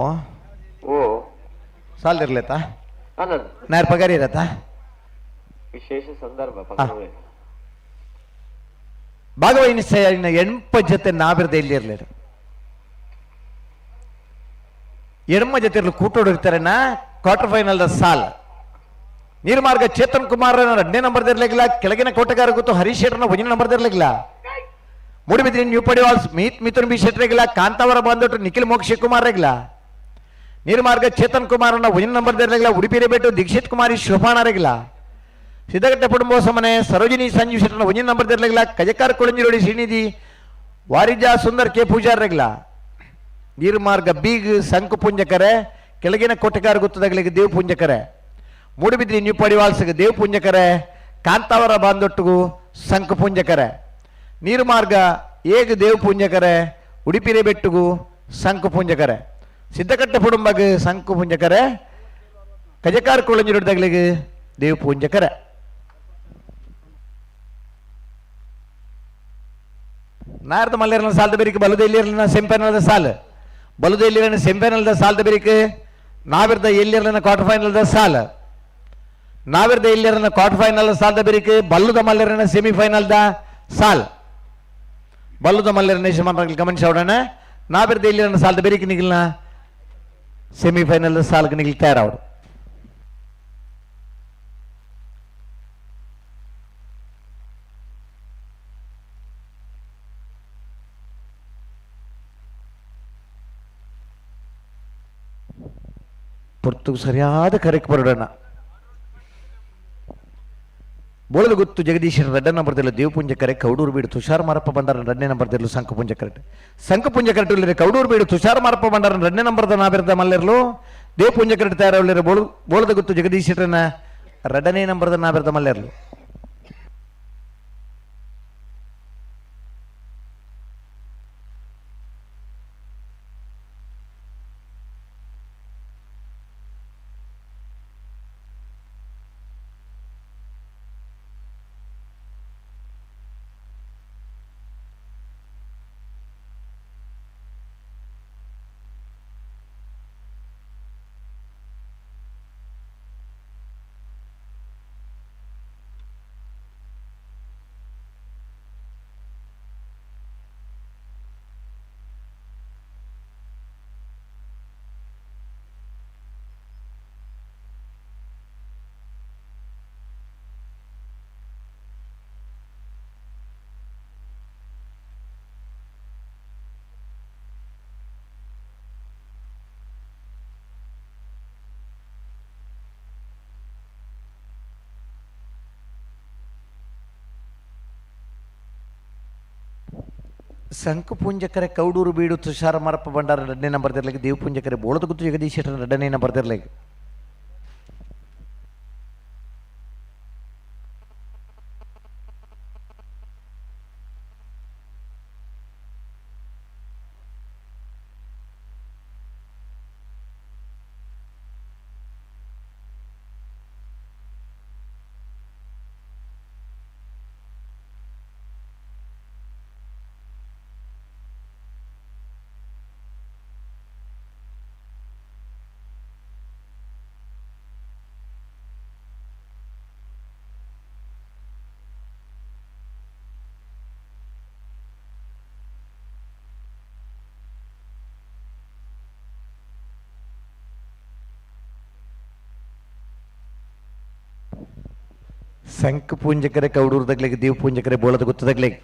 ಓ ಸಾಲ್ದಿರ್ಲೇತಾ ಆನಂದ್ ನಾರ್ ಪಗಾರ ಇರತ್ತಾ? ವಿಶೇಷ ಸಂದರ್ಭ ಭಾಗವಹಿಸ ಎಣ್ಪ ಜೊತೆ ನಾವಿರದ ಎಲ್ಲಿ ಇರ್ಲಿರ ಎಡ್ಮ ಜೊತೆ ಇರ್ಲಿ ಕೂಟೋಡಿರ್ತಾರೆನ quarter final the ಸಾಲ್. ನೀರ್ಮಾರ್ಗ ಚೇತನ್ ಕುಮಾರ್ ಎರಡನೇ ನಂಬರ್ ಇರ್ಲಿಲ್ಲ, ಕೆಳಗಿನ ಕೋಟೆಗಾರ ಗೊತ್ತು ಹರೀಶ್ ಶೆಟ್ಟರ್ನ ಒಂದನೇ ನಂಬರ್ ಇರ್ಲಿಲ್ಲ. Moodbidri new Padiwals ಮೀತ್ Mithun B Shettar Kantavara Bandottu Nikhil Moksha Kumar ರೆಗ್ಲ. ನೀರ್ಮಾರ್ಗ ಚೇತನ್ ಕುಮಾರ್ ಒಂದನೇ ನಂಬರ್ ಇರ್ಲಿಲ್ಲ, ಉಡುಪಿ ರೇಬೇಟು ದೀಕ್ಷಿತ್ ಕುಮಾರಿ ಶೋಭಾಣ ರೆಗ್ಲ. ಸಿದ್ದಗಟ್ಟೆ ಕುಟುಂಬ ಸಮನೆ ಸರೋಜಿನಿ ಸಂಜೀವ್ ಶೆಟ್ಟರ್ನ ಒಂದನೇ ನಂಬರ್ ಇರ್ಲಿಲ್ಲ, ಕಜಕಾರ್ ಕೊಳಂಜಿರೋಡಿ ಶ್ರೀನಿಧಿ ವಾರಿಜಾ ಸುಂದರ್ ಕೆ ಪೂಜಾರ್ ರೆಗ್ಲ. ನೀರ್ಮಾರ್ಗ ಬೀಗ್ ಸಂಕು ಪುಂಜಕರೆ, ಕೆಳಗಿನ ಕೋಟೆಗಾರ ಗುತ್ತದಗಳಿಗೆ ದೇವ್ ಪುಂಜಕರೆ. ಮೂಡುಬಿದ್ರಿ ನ್ಯೂ ಪಡಿವಾಲ್ಸ್ಗೆ ದೇವ್ ಪುಂಜಕರೆ, ಕಾಂತಾವರ ಬಾಂದೊಟ್ಟಿಗೂ ಸಂಕು ಪುಂಜಕರೆ. ನೀರ್ಮಾರ್ಗ ಏಗ ದೇವ್ ಪುಂಜಕರೆ, ಉಡುಪಿರೆ ಬೆಟ್ಟುಗು ಸಂಕು ಪುಂಜಕರೆ. ಸಿದ್ದಕಟ್ಟೆ ಕುಟುಂಬಗೆ ಸಂಕು ಪುಂಜಕರೆ, ಕಜಕಾರ್ ಕೊಳಂಜಿರೊಡ್ದಗಳಿಗೆ ದೇವ್ ಪುಂಜಕರೆ. ನಾರ್ದ ಮಲ್ಲೇರನ ಸಾಲದ ಬೇರಿಕೆ ಬಲದ ಎಲ್ಲಿರಲಿನ ಸೆಮಿಫೈನಲ್ದ ಸಾಲು, ಬಲದ ಎಲ್ಲಿರನ ಸೆಮಿಫೈನಲ್ದ ಸಾಲದ ಬೇರಿಕೆ ನಾವಿರ್ದ ಎಲ್ಲಿರಲಿನ ಕ್ವಾರ್ಟರ್ ಫೈನಲ್ದ ಸಾಲು, ನಾವಿರ್ದ ಎಲ್ಲಿರನ ಕ್ವಾರ್ಟರ್ ಫೈನಲ್ ಸಾಲದ ಬೇರಿಕೆ ಬಲ್ಲದ ಮಲ್ಲೇರನ ಸೆಮಿಫೈನಲ್ದ ಸಾಲ್. ಬಲ್ಲದ ಮಲ್ಲೇರನ ಯಜಮಾನರಲ್ಲಿ ಗಮನಿಸೋಣ, ನಾವಿರ್ದ ಎಲ್ಲಿರನ ಸಾಲದ ಬೇರಿಕೆ ನಿಗಿಲ್ನ ಸೆಮಿಫೈನಲ್ ಸಾಲ್ಗೆ ನಿಗಿಲ್ ತಯಾರವರು. ಪೊರ್ತುಗು ಸರಿಯಾದ ಕರೆಕ್ ಬರೋಣ. ಬೋಳದಗುತ್ತು ಜಗದೀಶನ ರಡ್ಡ ನಂಬರ್ ದಿಲ್ಲ ದೇವಪುಂಜ ಕರೆ, ಕೌಡೂರು ಬೀಡು ತುಷಾರ್ ಮಾರಪ್ಪ ಭಂಡಾರ ರಡ್ನೇ ನಂಬರ್ ದಿಲ್ಲು ಸಂಕಪುಂಜ ಕರೆಟ್. ಸಂಕಪುಂಜ ಕರೆಟ್ ಉಳ್ಳಿರೆ ಕೌಡೂರು ಬೀಡು ತುಷಾರ್ ಮಾರಪ್ಪ ಭಂಡಾರ ರಡ್ನೇ ನಂಬರ್ದ ನಾಬಿರ್ದ ಮಲ್ಲೆರ್ಲು ದೇವಪುಂಜ ಕರೆಟ್ ತಯಾರ ಬೋಳದಗುತ್ತು ಜಗದೀಶನ ರಡ್ಡನೇ ನಂಬರ್ದ ನಾಬಿರ್ದ ಮಲ್ಲೆರ್ಲು. ಸಂಕಪುಂಜಕರೆ ಕೌಡೂರು ಬೀಡು ತುಷಾರ ಮಾರಪ್ಪ ಭಂಡಾರ ಎರಡನೇ ನಂಬರ್ ದಿರ್ಲಿಕ್ಕೆ ದೇವಪುಂಜಕರೆ ಬೋಳದಗುತ್ತು ಜಗದೀಶ್ ಶೆಟ್ಟರ್ ಎರಡನೇ ನಂಬರ್ ದಿರ್ಲಿಕ್ಕೆ. ಸಂಕ ಪೂಂಜಕರೆ ಕೌಡೂರ್ದಗ್ಲಿಗೆ ದೇವ್ ಪೂಂಜಕರೆ ಬೋಳದ ಗೊತ್ತದಗ್ಲಿಗೆ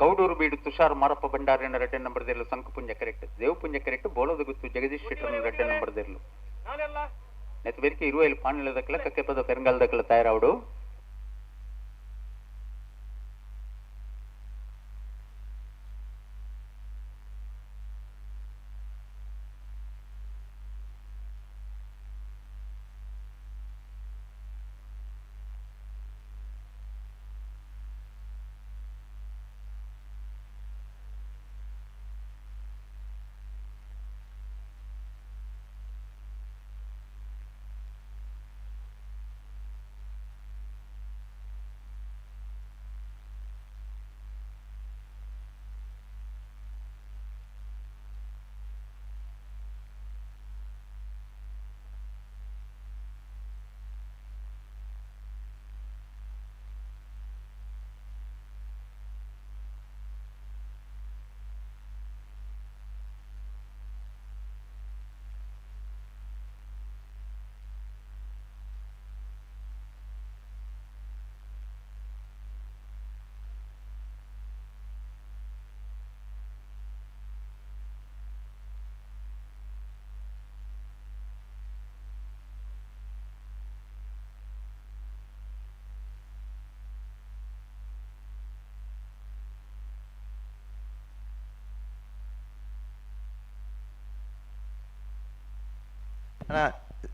ಕೌಡೂರು ಬೀಡು ತುಷಾರ್ ಮಾರಪ್ಪ ಭಂಡಾರಿನ ರೆಡ್ಡೆ ನಂಬರ್ ದೇರ್ಲು ಸಂಕಪುಂಜ ಕರೆಕ್ಟ್ ದೇವಪುಂಜ ಕರೆಕ್ಟ್ ಬೋಳದ ಗುತ್ತು ಜಗದೀಶ್ ಶೆಟ್ಟರ್ನ ರೆಡ್ಡೆ ನಂಬರ್ ದೇರ್ಲು ನೆತ್ ಬೇರಿಕೆ ಇರುವೈಲ್ ಪಾಣಿಲದಕ್ಕಲ ಕಕ್ಕೆಪದ ಪೆರಂಗಾಲದಕ್ಕಲ ತಯಾರಾవుడు.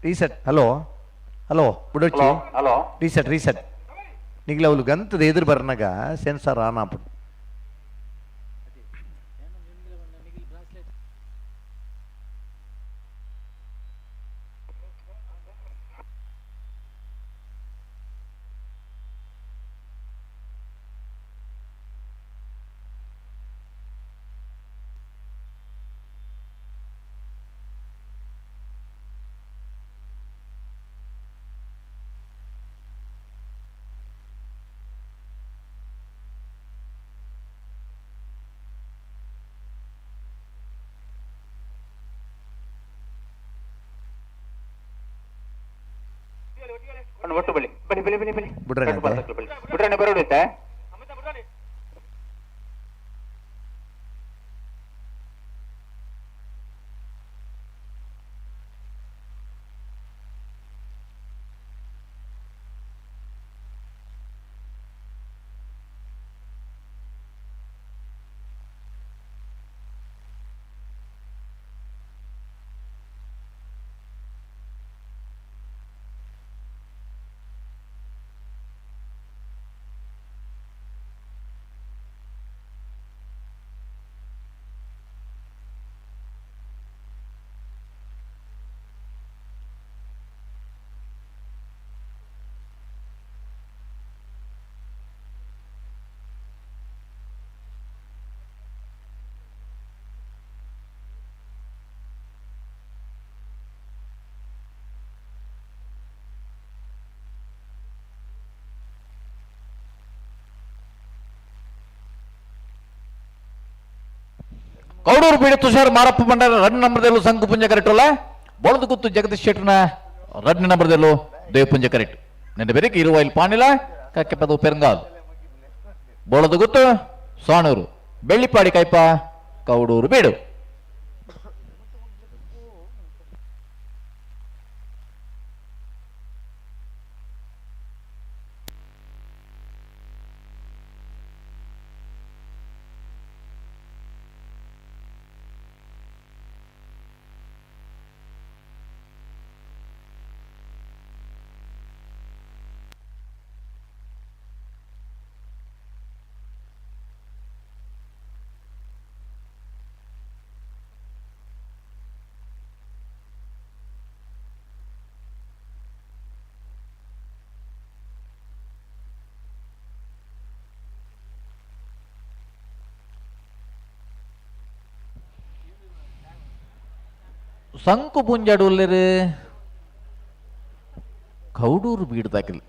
ರೀಸೆಟ್ ಹಲೋ ಹಲೋ ಬುಡೊಚ್ಚಿ ಹಲೋ ರೀಸೆಟ್ ರೀಸೆಟ್ ನಿಗ್ಲ ಅವಳು ಗಂತದ ಎದುರು ಬರ್ನಾಗ ಸೆನ್ಸಾರ್ ಆನ್ ಆಪುಂಡು. ಒಟ್ಟು ಬಳಿ ಬಳಿ ಬಳಿ ಬಳಿ ಬಳಿ ಬಿಡ್ರಣ್ಣ ಬಿಡ್ರಣ್ಣ ಬರೋಡುತ್ತೆ. ಕೌಡೂರು ಬೀಡು ತುಷಾರ್ ಮಾರಪ್ಪ ಭಂಡಾರ ರನ್ ನಂಬರ್ದಲ್ಲೂ ಸಂಕು ಪುಂಜ ಕರೆಕ್ಟ್ ಅಲ್ಲ, ಬೊಳದು ಗುತ್ತು ಜಗದೀಶ್ ಶೆಟ್ಟರ್ನ ರನ್ ನಂಬರ್ದಲ್ಲೂ ದೇವಪುಂಜ ಕರೆಕ್ಟ್. ನಿನ್ನ ಬೆರಕೆ ಇರುವ ಇಲ್ಲಿ ಪಾಣಿಲ ಕಕ್ಕೆಪದ ಪೆರಂಗಾಲ್ ಬೋಳದು ಗುತ್ತು ಸಾಣೂರು ಬೆಳ್ಳಿಪಾಡಿ ಕೈಪ ಕೌಡೂರು ಬೀಡು. ಸಂಕು ಪುಂಜಾಡು ಕೌಡೂರು ಬೀಡು ತಗಲೆ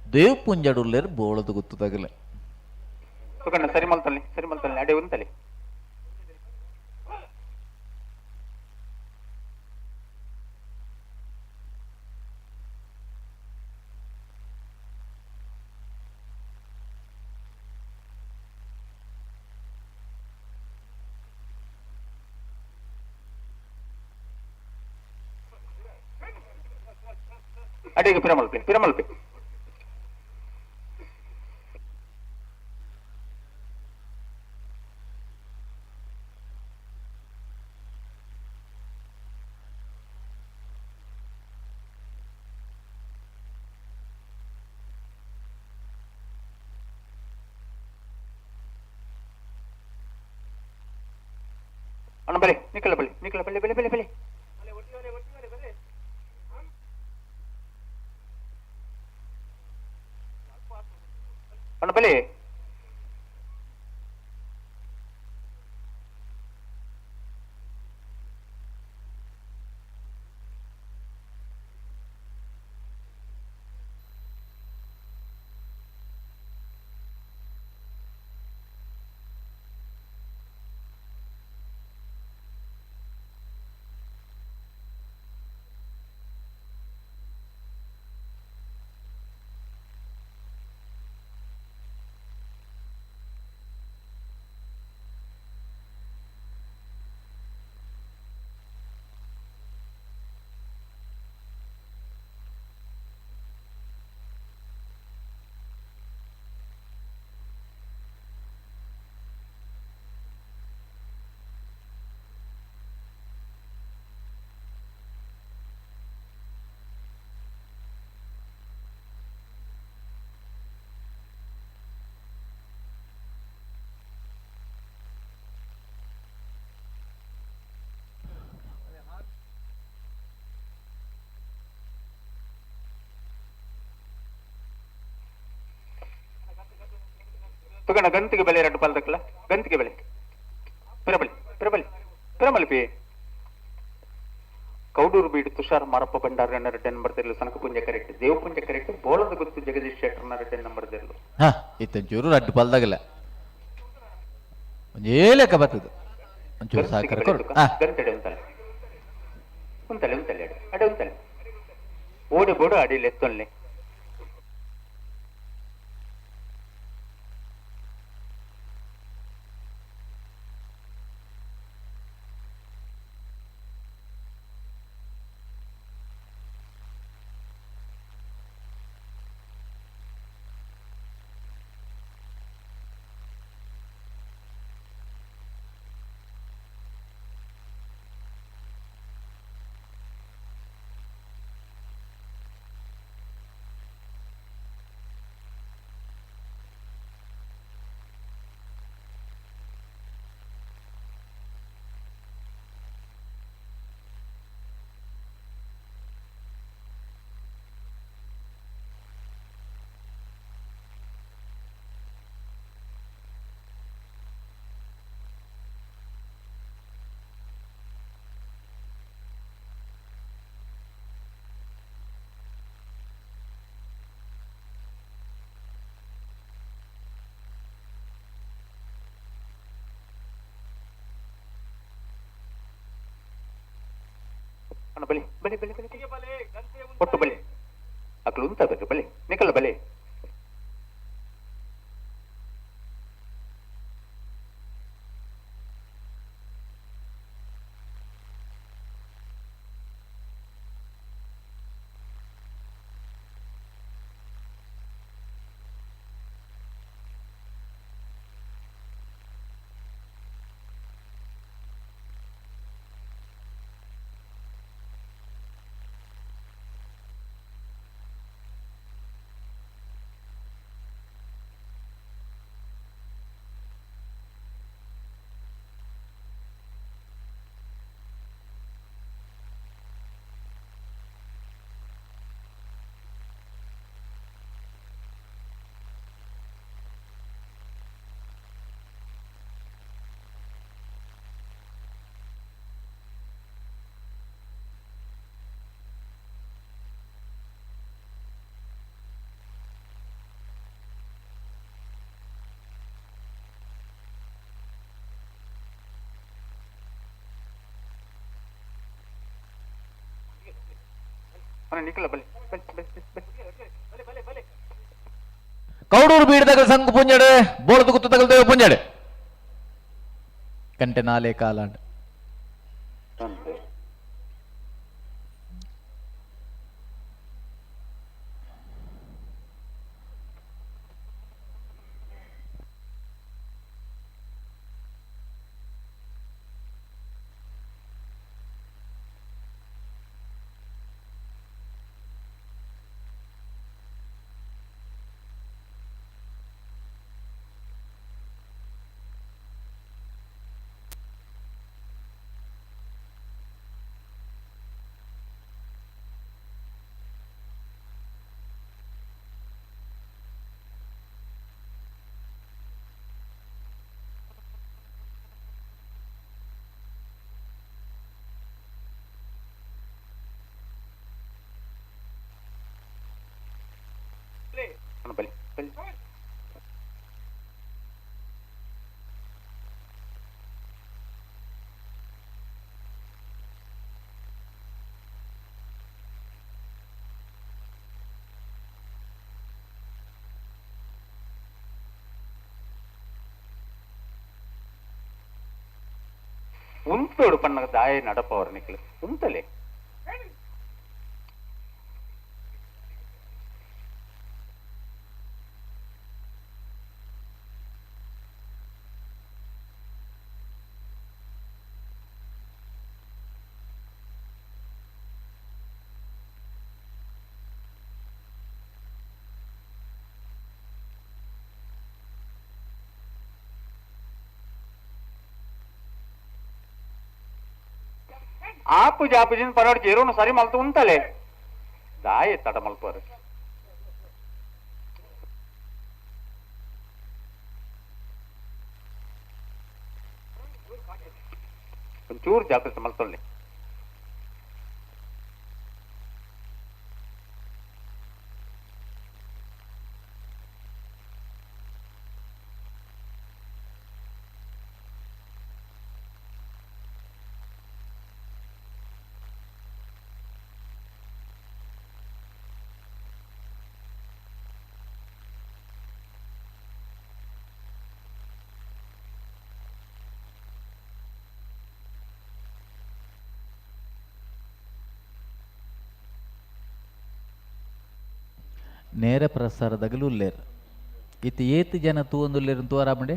ದೇವ್ ಪುಂಜಾಡು ಉಲ್ಲೇರು ಬೋಳದ ಗುತ್ತು ತಗಲೆ ಸುಗಣ್ಣ ಸರಿ ಮಲ್ತಲ್ಲಿ ಸರಿ ಮಲ್ತಲ್ಲಿ ಅಡೆ ಉಂತಲಿ ಅಡಿಗೆ ಪಿರಮಲ್ಪಿ ಪಿರಮಲ್ಪಿ ಅಣ್ಣ ಬಲೆ ನಿಕ್ಕಲ ಬಲೆ ನಿಕ್ಕಲ ಬಲೆ ಬೆಲೆ ಬೆಲೆ ಬೆಲೆ ಅಣ್ಣ ಬಲೆ ತುಗಣ ಗಂತಿಗೆ ಬೆಲೆ ಎರಡು ಪಾಲ್ದಕ್ಕಲ್ಲ ಗಂತಿಗೆ ಬೆಲೆ ಪಿರಬಲಿ ಪಿರಬಲಿ ಪಿರಮಲಿಪಿ ಕೌಡೂರು ಬೀಡು ತುಷಾರ್ ಮಾರಪ್ಪ ಭಂಡಾರ ರೆಡ್ಡಿ ನಂಬರ್ ತೆರಲು ಸನಕಪುಂಜ ಕರೆಕ್ಟ್ ದೇವಪುಂಜ ಕರೆಕ್ಟ್ ಬೋಳದ ಗುತ್ತು ಜಗದೀಶ್ ಶೆಟ್ಟರ್ನ ರೆಡ್ಡಿ ನಂಬರ್ ತೆರಲು ಹಾ ಇತ್ತಂಚೂರು ರಡ್ಡು ಪಾಲ್ದಾಗಲ್ಲ ಒಂಜೇ ಲೆಕ್ಕ ಬರ್ತದೆ ಒಂಚೂರು ಸಹಕಾರ ಕೊಡು ಹಾ ಗಂತಡೆ ಉಂತಲೆ ಉಂತಲೆ ಉಂತಲೆ ಅಡೆ ಅಡೆ ಉಂತಲೆ ಓಡಿ ಬೋಡು ಅಡಿಲಿ ಎತ್ತೊನ್ಲೆ ಅಣ್ಣ ಬಲಿ ಬಲಿ ಬಲಿ ಬಲಿ ಒಟ್ಟು ಬಲಿ ಅಕ್ಲು ಉಂತ ಬೇಕು ಬಲಿ ನಿಕಲ ಬಲಿ ನಿಕಲ ಬಲಿ ಬಲಿ ಬಲಿ ಬಲಿ ಕೌಡೂರು ಬೀಡದಗಲ್ ಸಂಕು ಪುಂಜಡೆ ಬೋಳದ ಗುತ್ತದಗಲ್ ದೇವ ಪುಂಜಡೆ ಗಂಟೆ ನಾಲೆ ಕಾಲಾಂಡ್ ಬಲಿ ಬಲಿ ಉಂತೋಡು ಪಣ್ಣಗ ದಾಯ ನಡಪವರು ನಿಕ್ಲು ಉಂತಲೆ ಆಪು ಜಾಪುಜಿನ ಪರೋಡ್ ಜೀರೋನು ಸರಿ ಮಲ್ತು ಉಂತಲೆ ದಾಯ ತಡ ಮಲ್ಪರು ಒಂಚೂರು ಜಾಗ್ರತೆ ಮಲ್ತೊಳ್ಳಿ ನೇರ ಪ್ರಸಾರದಾಗಲೂ ಉಲ್ಲೇರ್ ಇತ್ತು ಏತ್ ಜನ ತೂವೊಂದುಲ್ಲೇರ್ ತೂವರಾಮಂಡೆ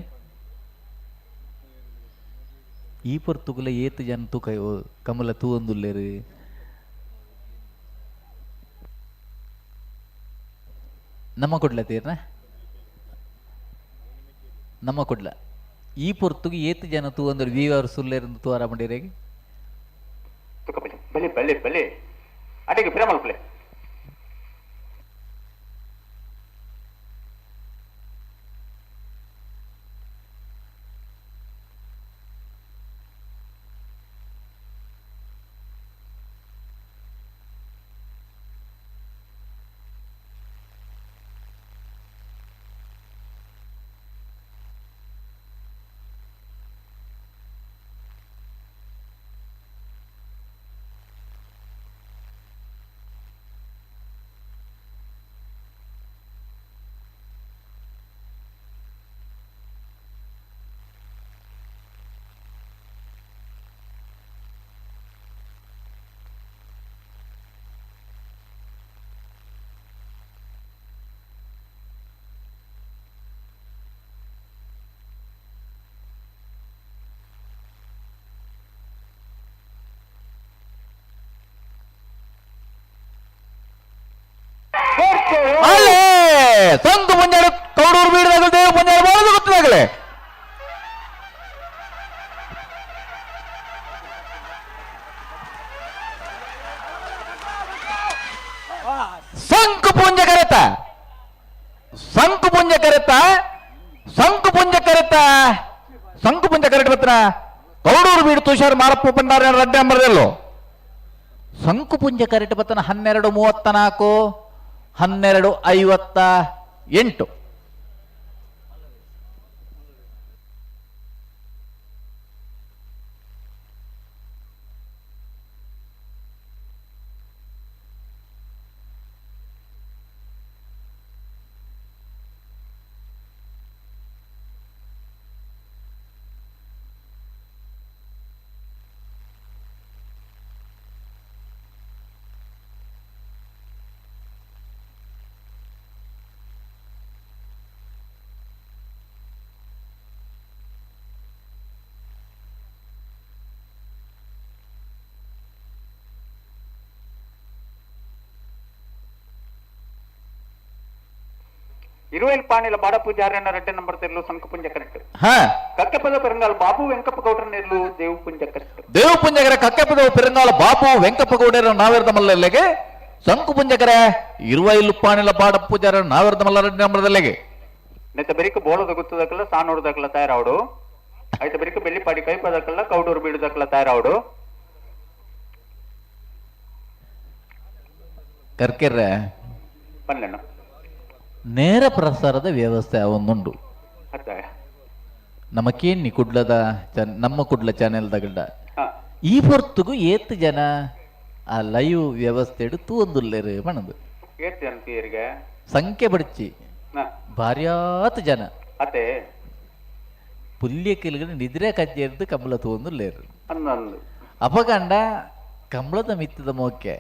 ಈ ಪೊರ್ತುಗುಲ ಏತ್ ಜನ ತೂಕ ಕಮಲ ತೂವೊಂದುಲ್ಲೇರು ನಮ್ಮ ಕೊಡ್ಲ ತೀರ್ನ ನಮ್ಮ ಕೊಡ್ಲ ಈ ಪೊರ್ತುಗು ಏತ್ ಜನ ತೂವೊಂದು ವೀವರ್ ಸುಲ್ಲೇರ್ ತೂವರಾಮಂಡಿರೇಗೆ ಬಲಿ ಬಲಿ ಬಲಿ ಅಡಿಗೆ ಫಿರ ಮಲ್ಪಲೆ ಅಲ್ಲೇ ಸಂತು ಮುಂಜಾನೆ ಕೌಡೂರು ಬೀಡದಾಗಲೇ ದೇವ ಮುಂಜಾನೆ ಬಹಳ ಗೊತ್ತಾಗಲೇ ಸಂಕು ಪುಂಜ ಕರೆತ ಸಂಕು ಪುಂಜ ಕರೆತ ಸಂಕು ಪುಂಜ ಕರೆತ ಸಂಕು ಪುಂಜ ಕರೆಟ್ ಬತ್ರ ಕೌಡೂರು ಬೀಡು ತುಷಾರ್ ಮಾರಪ್ಪ ಭಂಡಾರ ರಡ್ಡೆ ಅಂಬರದಲ್ಲೋ ಸಂಕು ಪುಂಜ ಕರೆಟ್ ಬತ್ತನ 12:34 12:58. ಇರುವೈಲ್ ಪಾಣಿಲ ಬಾಡ ಪೂಜಾರಣ್ಣ ರಡ್ಡೆ ನಂಬರ್ ತೆರಲು ಸಂಕಪುಂಜ ಕರೆಕ್ಟ್. ಹಾ. ಕಕ್ಕೆಪದ ಪೆರಂಗಾಲ್ ಬಾಬು ವೆಂಕಪ್ಪ ಗೌಡ್ರ ನೆರ್ಲು ದೇವಪುಂಜ ಕರೆಕ್ಟ್. ದೇವಪುಂಜಗರ ಕಕ್ಕೆಪದ ಪೆರಂಗಾಲ ಬಾಬು ವೆಂಕಪ್ಪ ಗೌಡರ ನಾವೆರ್ದ ಮಲ್ಲಲ್ಲಿಗೆ ಸಂಕುಪುಂಜಗರ ಇರುವೈಲು ಪಾಣಿಲ ಬಾಡ ಪೂಜಾರ ನಾವೆರ್ದ ಮಲ್ಲ ರಡ್ಡೆ ನಂಬರ್ದಲ್ಲಿಗೆ. ನೆತ್ತ ಬೆರಿಕ ಬೋಳದ ಗುತ್ತದಕ್ಕಲ್ಲ ಸಾನೂರ್ದಕ್ಕಲ್ಲ ತಯಾರಾವಡು. ಐತ ಬೆರಿಕ ಬೆಳ್ಳಿಪಾಡಿ ಕೈಪದಕ್ಕಲ್ಲ ಕೌಡೂರು ಬೀಡುದಕ್ಕಲ್ಲ ತಯಾರಾವಡು. ಕರ್ಕೆರ್ರೆ ಪನ್ಲೆಣ್ಣ ನೇರ ಪ್ರಸಾರದ ವ್ಯವಸ್ಥೆ ಒಂದುಂಡು. ನಮಕೇನಿ ಕುಡ್ಲದ ನಮ್ಮ ಕುಡ್ಲ ಚಾನೆಲ್ ದಗಡ ಈ ಹೊರ್ತುಗು ಏತ್ ಜನ ಆ ಲೈವ್ ವ್ಯವಸ್ಥೆ ತೂಂದುಲ್ಲೇರು ಪಣದು ಸಂಖ್ಯೆ ಬಡಿಚಿ ಭಾರ್ಯಾತ್ ಜನ ಪುಲ್ಯ ಕಿಲ್ಗಡೆ ನಿದ್ರೆ ಕಜ್ಜೇರ್ದು ಕಂಬಳ ತೂಂದುಲ್ಲೇರು. ಅಪಗಂಡ ಕಂಬಳದ ಮಿತ್ತದ ಮೋಕೆ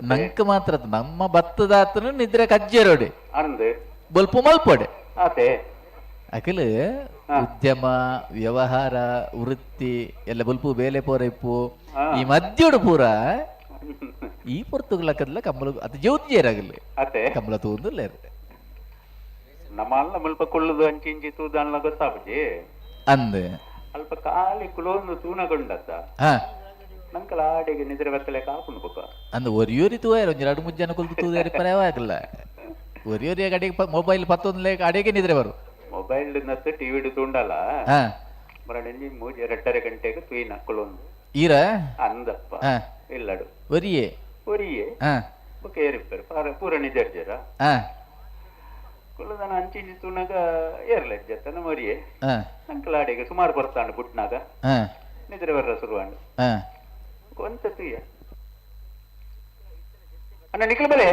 ನಂಕ್ ಮಾತ್ರ ನಮ್ಮ ಬತ್ತದಾತನು ನಿದ್ರೆ ಕಜ್ಜೇರೋಡೆ ಬೊಲ್ಪು ಮಲ್ಪೋಡೆ. ಅಖಿಲ ಉದ್ಯಮ ವ್ಯವಹಾರ ವೃತ್ತಿ ಎಲ್ಲ ಬೊಲ್ಪು ಬೇಲೆ ಪೋರೈಪು ಈ ಮಧ್ಯೋಡು ಪೂರ ಈ ಪೊರ್ತುಗಳಕ್ಕದಲ್ಲ ಕಂಬಳ ಅದು ಜ್ಯೋತಿ ಜೇರಾಗಲಿ ಕಂಬಳ ತೂಂದುಲ್ಲೇರು. ನಮ್ಮ ಮುಲ್ಪ ಕುಳ್ಳುದು ಅಂಚಿ ಇಂಚಿ ತೂದಲ್ಲ ಗೊತ್ತಾಪುಜಿ ಅಂದೆ ಅಲ್ಪ ಖಾಲಿ ಕುಲೊಂದು ತೂನಗೊಂಡತ್ತ ನಂಕಲ ಆಡಿಗೆ ನಿದ್ರೆ ಬತ್ತಲೆ ಕಾಪುಂಡು ಬೊಕ್ಕ ಅಂದ್ ಒರಿಯೋರಿ ತೂಯರ್ ಒಂಜಿ ರಡ್ಡ್ ಮೂಜಿ ಜನ ಕುಲ್ದು ತೂದೇರಿ ಪರವಾಗಿಲ್ಲ. ಒರಿಯೋರಿ ಅಡಿಗೆ ಮೊಬೈಲ್ ಪತ್ತೊಂದು ಲೇಕ ಅಡಿಗೆ ನಿದ್ರೆ ಬರು ಮೊಬೈಲ್ ನತ್ತು ಟಿವಿ ತೂಂಡಲ್ಲ ಮರಣಿಂಜಿ ಮೂಜಿ ಎರಡರೆ ಗಂಟೆಗೆ ತೂಯಿನ ಕುಲೊಂದು ಈರ ಅಂದಪ್ಪ ಇಲ್ಲಡು ಒರಿಯೇ ಒರಿಯೇ ಬೊಕ್ಕ ಏರಿಪ್ಪರು ಪೂರ ನಿಜರ್ಜರ ಕುಲ್ಲದನ ಅಂಚಿಂಚಿ ತೂನಾಗ ಏರ್ಲೆಜ್ಜತ್ತನ ಮರಿಯೇ ನಂಕಲ ಅಡಿಗೆ ಸುಮಾರು ಬರ್ತಾಂಡು ಬುಟ್ನಾಗ ನಿದ್ರೆ ಬರ್ರ ಶುರುವಾಂಡು ಕೊಂತ ತೂಯ ಅಣ್ಣ ನಿಖಲ್ ಬಲೆ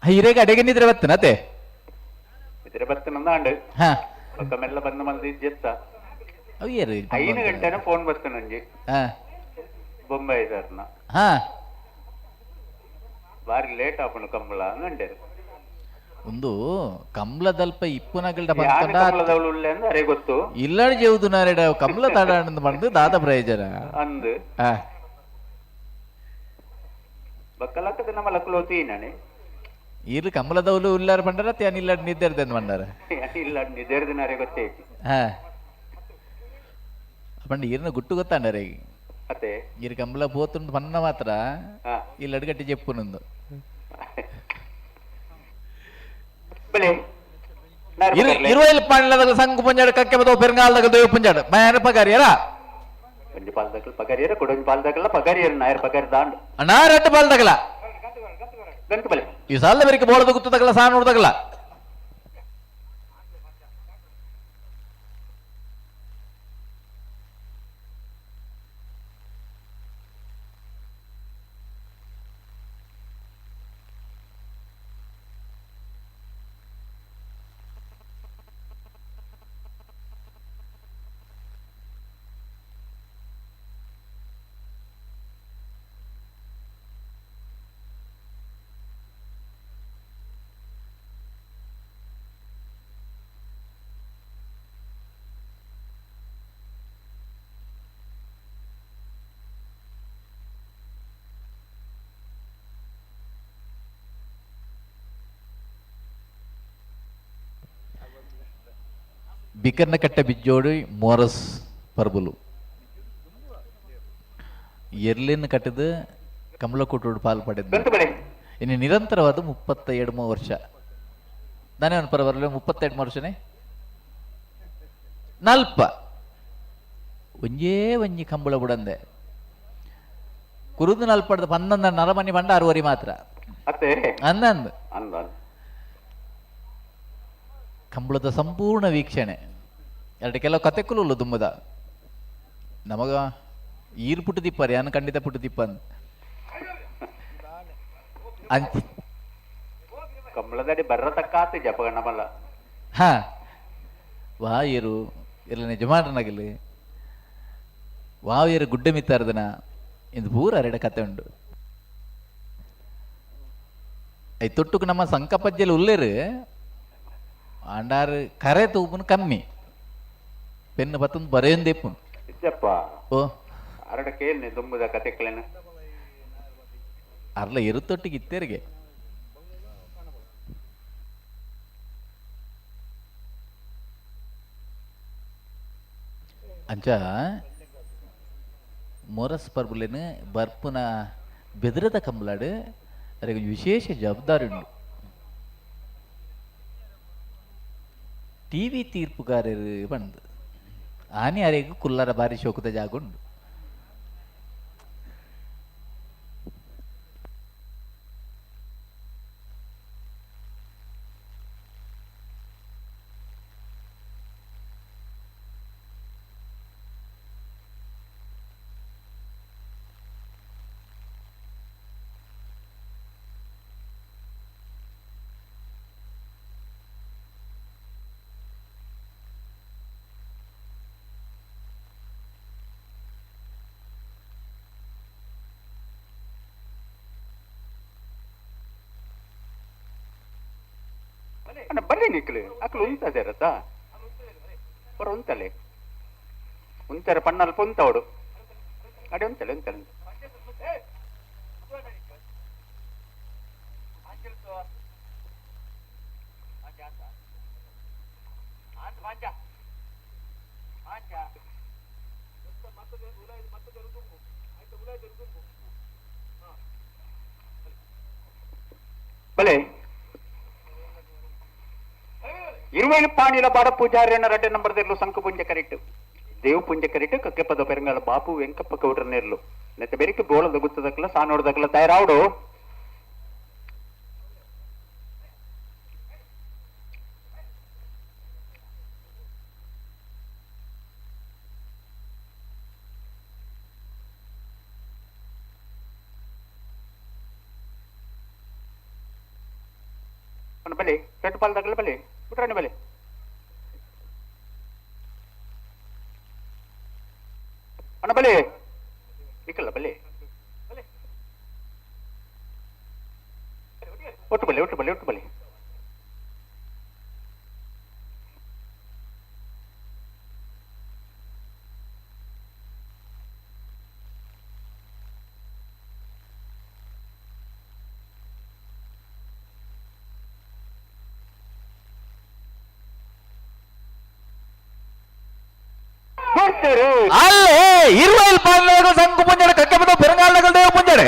ಹಿರೇಗ ಅಡಿಗೆ ನಿದ್ರೆ ಬತ್ತನತೆ ನಿದ್ರೆ ಬತ್ತನಂದಾಂಡು ಬೊಕ್ಕ ಮೆಲ್ಲ ಬಂದ ಮಲ್ದಿ ಜೆತ್ತ 5 ಗಂಟೆನ ಫೋನ್ ಬತ್ತನಂಜಿ ಬೊಂಬೈ ಸರ್ನ ಬಾರಿ ಲೇಟ್ ಆಪುಂಡು ಕಂಬಳ ಅಂಡೇರು ಒಂದು ಕಂಬಳದಲ್ಪ ಇಪ್ಪುನಗಲ್ಡ ಕಂಬಳದವಳು ಉಳ್ಳೆ ಅಂದ್ರೆ ಅರೆ ಗೊತ್ತು ಇಲ್ಲಡ ಜೇವುದು ನಾರೆಡ ಕಂಬಳ ತಾಡಾಣಂದು ಬಂದು ದಾದ ಪ್ರಯೋಜನ ಅಂದು ಬಕ್ಕಲಕ್ಕದ ನಮ್ಮ ಲಕ್ಕಲೋತಿ ನಾನೆ ಇರು ಕಂಬಳದವಳು ಉಲ್ಲಾರ ಬಂಡಾರ ತ್ಯಾನ್ ಇಲ್ಲಾಡ್ ನಿದ್ದೆರ್ದೆಂದು ಬಂಡಾರ ಇಲ್ಲಾಡ್ ನಿದ್ದೆರ್ದಿನಾರೆ ಗೊತ್ತೇ ಹಾ ಪಂಡ ಇರ್ನ ಗುಟ್ಟು ಗೊತ್ತಾಂಡರೆ ಅತ್ತೆ ಇರು ಕಂಬಳ ಪೋತುಂಡು ಪನ್ನ ಮಾತ್ರ ಇಲ್ಲಡ್ ಗಟ್ಟಿ ಚೆಪ್ಪುನಂದು ಇರುವೈಲ್ ಪಾಂಡ್ಲದಾಗ ಸಂಗು ಪಂಜಾಡು ಕಕ್ಕೆ ಬದೋ ಪೆರಂಗಾಲ್ದಾಗ ದೇವ ಪಂಜಾಡು ಮಯಾನ ಪಗಾರಿಯರ ಒಂಜಿ ಪಾಲ್ದಕಲ್ ಪಗಾರಿಯರ ಕೊಡೊಂಜಿ ಪಾಲ್ದಕಲ್ಲ ಪಗಾರಿಯರ ನಾಯರ್ ಪಗಾರಿ ದಾಂಡು ಅಣ್ಣ ரெண்டு ಪಾಲ್ದಕಲ ಗಂಟು ಬಲೆ ಈ ಸಾಲದ ಬೆರಿಕೆ ಬೋಳದ ಗುತ್ತದಕಲ ಸಾನ್ ನೋಡ್ದಕಲ ಬಿಕರ್ನಕಟ್ಟೆ ಬಿಜ್ಜೋಡಿ ಮೋರಸ್ ಪರ್ಬುಲು ಎರ್ಲಿನ ಕಟ್ಟಿದ ಕಮಲಕೋಟೋಡು ಪಾಲು ಪಡೆದ ಇನ್ನು ನಿರಂತರವಾದ 37 ವರ್ಷ. ನಾನೇ ಒಂದು ಪರವರಲ್ಲ 32 ವರ್ಷನೇ ನಲ್ಪ ಒಂಜೇ ಒಂಜಿ ಕಂಬಳ ಬುಡಂದೆ ಕುರುದು ನಲ್ಪಡ್ದ 11 ನರಮನಿ ಬಂಡ 6 ಮಾತ್ರ ಅಂದಂದು ಕಂಬಳದ ಸಂಪೂರ್ಣ ವೀಕ್ಷಣೆ. ಎರಡು ಕೆಲವು ಕತೆಕುಲು ದುಮ್ಮದ ನಮಗ ಈರು ಪುಟ್ಟದಿಪ್ಪಾರೆ ಯಾನು ಖಂಡಿತ ಪುಟ್ಟದಿಪ್ಪ ಅಂದ. ಕಮಲದಡಿ ಬರ್ರ ತಕ್ಕಾತು ಜಪಗಣ್ಣಮಲ್ಲ. ಹಾ ವಾಯರು ಎಲ್ಲ ಯಜಮಾನನಾಗಲಿ ವಾಯರು ಗುಡ್ಡೆ ಮಿತ್ತಾರದನ ಇಂದು ಪೂರ ಅರೆಡ ಕತೆ ಉಂಡು. I ತೊಟ್ಟುಕು ನಮ್ಮ ಸಂಕಪಜ್ಜಲ್ಲಿ ಉಲ್ಲೇರು ಆಂಡಾರು ಕರೆ ತೂಪುನು ಕಮ್ಮಿ ಪೆನ್ನು ಪತ್ತೊಂದು ಬರೆಯೊಂದೇಪುನು. ಇಜ್ಜಪ್ಪ ಓ ಅರಡ ಕೇಳ್ನೆ ದುಂಬುದ ಕತೆಕ್ಲೇನ ಅರ್ಲ ಎರುತ್ತೊಟ್ಟಿಗೆ ಇತ್ತೇರಿಗೆ. ಅಂಚ ಮೊರಸ್ ಪರ್ಬುಲೇನು ಬರ್ಪುನ ಬೆದರದ ಕಂಬಲಾಡು ಅದಕ್ಕೆ ವಿಶೇಷ ಜವಾಬ್ದಾರಿ ಉಂಡು. ಟಿವಿ ತೀರ್ಪುಗಾರರು ಬಂದು ಆನೆ ಅರೆಗೂ ಕುಲ್ಲರ ಬಾರಿ ಶೋಕದ ಜಾಗ ಉಂಡು. ಅಣ್ಣ ಬರ್ರಿ ನಿಕ್ಲು ಅಕ್ಲು ಉಂತದೇರತ್ತ ಹೊರ ಉಂತಲೆ ಉಂತಾರೆ ಪಣ್ಣಲ್ಪ ಉಂತವಡು ಅಡೆ ಉಂತಲೆ ಉಂತಲೆ. ಬಲೆ ಇರುವೈಲು ಪಾಣಿಲ ಬಾಡ ಪೂಜಾರಿಯನ್ನ ರಡ್ಡೆ ನಂಬರ್ ದೇರ್ಲು ಸಂಕು ಪುಂಜ ಕರೆಕ್ಟ್ ದೇವ್ ಪುಂಜ ಕರೆಕ್ಟ್ ಕಕ್ಕೆಪದ ಪೆರಂಗಾಲ ಬಾಪು ವೆಂಕಪ್ಪ ಗೌಡ್ರ ನೇರ್ಲು ನೆತ್ತ ಬೆರಿಕೆ ಬೋಳದ ಗುತ್ತದಕ್ಕಲ ಸಾನೋಡ್ದಕ್ಕಲ ತಯಾರಾವಡು. ಬಲೆ ரெட்டு ಪಾಲ್ ತಗಲ ಬಲೆ ಬಿಟ್ರಾಣಿ ಬಲೆ ಅಣ್ಣ ಬಲೆ ನಿಕ್ಕಲ್ಲ ಬಲೆ ಒಟ್ಟು ಬಲೆ ಒಟ್ಟು ಬಲೆ ಒಟ್ಟು ಬಲೆ. ಅಲ್ಲೇ ಇರುವೈಲ್ ಪಾಲ್ನಾಗ ಸಂಕು ಪುಂಜಡೆ ಕಕ್ಕೆಪದ ಪೆರಂಗಾಲ್ನಗಲ್ ದೇವ ಪುಂಜಡೆ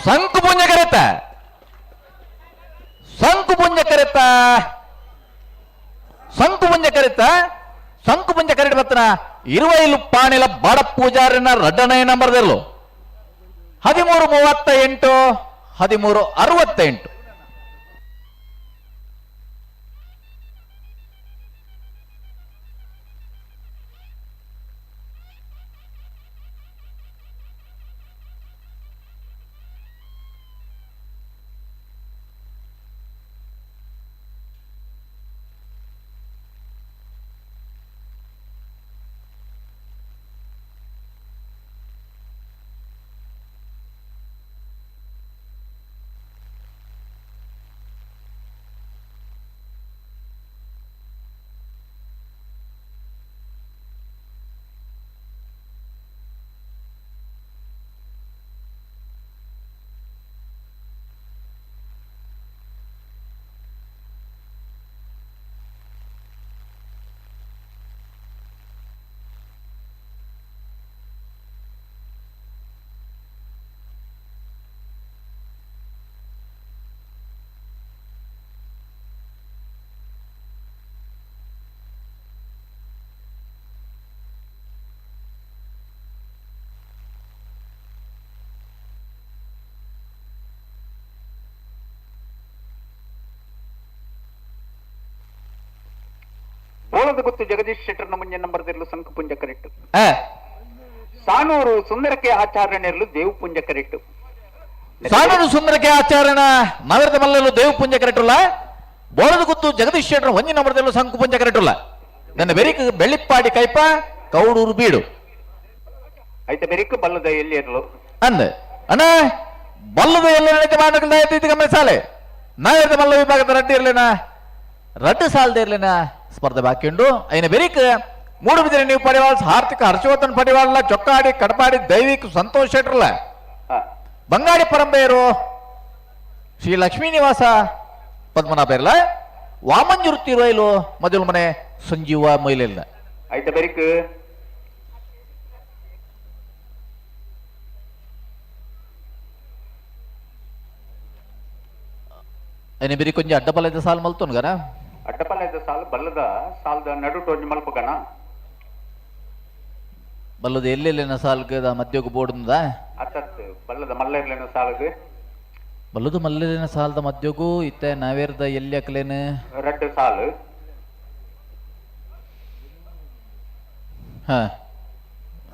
ಸಂಕು ಪುಂಜ ಕರೆತ ಸಂಕು ಪುಂಜ ಕರೆತ ಸಂಕು ಪುಂಜ ಕರೆತ ಸಂಕು ಪುಂಜ ಕರೆಟ್ ಬತ್ತನ ಇರುವೈಲು ಪಾಣಿಲ ಬಾಡ ಪೂಜಾರಿನ ರಡ್ಡನೇ ನಂಬರ್ ದೆಲ್ಲು 13:38 13:68. ಬೋಳದ ಗುತ್ತು ಜಗದೀಶ್ ಶೆಟ್ಟರ್ನ ಮುಂಜೆ ನಂಬರ್ ದಿರ್ಲು ಸಂಕು ಪುಂಜ ಕರೆಕ್ಟ್. ಸಾನೂರು ಸುಂದರಕ್ಕೆ ಆಚಾರ್ಯ ನೆರಳು ದೇವು ಪುಂಜ ಕರೆಕ್ಟ್. ಸಾನೂರು ಸುಂದರಕ್ಕೆ ಆಚಾರ್ಯನ ನಗರದ ಮಲ್ಲಲು ದೇವು ಪುಂಜ ಕರೆಕ್ಟುಲ್ಲ. ಬೋಳದ ಗುತ್ತು ಜಗದೀಶ್ ಶೆಟ್ಟರ್ ಒಂಜಿ ನಂಬರ್ ದಿರ್ಲು ಸಂಕು ಪುಂಜ ಕರೆಕ್ಟುಲ್ಲ. ನನ್ನ ಬೆರಿಕ್ ಬೆಳ್ಳಿಪ್ಪಾಡಿ ಕೈಪ ಕೌಡೂರು ಬೀಡು. ಐತ ಬೆರಿಕ್ ಬಲ್ಲದ ಎಲ್ಲಿ ಇರಲು ಅಂದ ಅಣ್ಣ ಬಲ್ಲದ ಎಲ್ಲ ಮಾನಕಲ್ದ ಗಮನಿಸಾಲೆ. ನಾಯರ್ದ ಮಲ್ಲ ವಿಭಾಗದ ರಡ್ಡು ಇರ್ಲೇನಾ ರಡ್ಡು ಸಾಲದ ಇರ್ಲೇನಾ ಸ್ಪರ್ಧೆ ಬಾಕಿ ಉಂಡು. ಐನ ಬೆರಿಕ್ ಮೂಡು ಬಿದಿರ ನೀವು ಪಡಿವಾಳ ಹಾರ್ದಿಕ ಹರ್ಷವರ್ಧನ್ ಪಡಿವಾಳ ಚೊಕ್ಕಾಡಿ ಕಡಪಾಡಿ ದೈವಿಕ್ ಸಂತೋಷ್ ಶೆಟ್ರಲ್ಲ ಬಂಗಾಡಿ ಪರಂಬೇರು ಶ್ರೀ ಲಕ್ಷ್ಮೀ ನಿವಾಸ ಪದ್ಮನಾಭ ಇರ್ಲ ವಾಮಂಜುರು ತಿರುವೈಲು ಮೊದಲು ಮನೆ ಸಂಜೀವ ಮೈಲಿಲ್ಲ. ಐತ ಬೆರಿಕ್ ಐನ ಬೆರಿ ಕೊಂಚ ಅಡ್ಡಪಲ್ಲದ ಸಾಲು ಮಲ್ತೋನ್ಗನ ಅಡ್ಡಪಲ್ಲದ ಸಾಲು ಬಲ್ಲದ ಸಾಲದ ನಡು ಟೋಜ್ ಮಲ್ಪಗನ ಬಲ್ಲದ ಎಲ್ಲೆಲ್ಲಿನ ಸಾಲ್ಗೆ ಮಧ್ಯಕ್ಕೆ ಬೋರ್ಡ್ ಅತ್ತತ್ ಬಲ್ಲದ ಮಲ್ಲೆರ್ಲಿನ ಸಾಲಗೆ ಬಲ್ಲದು ಮಲ್ಲೆಲಿನ ಸಾಲದ ಮಧ್ಯಗೂ ಇತ್ತೆ ನಾವೇರ್ದ ಎಲ್ಲಿ ಅಕ್ಲೇನು ರಡ್ಡು ಸಾಲು. ಹಾ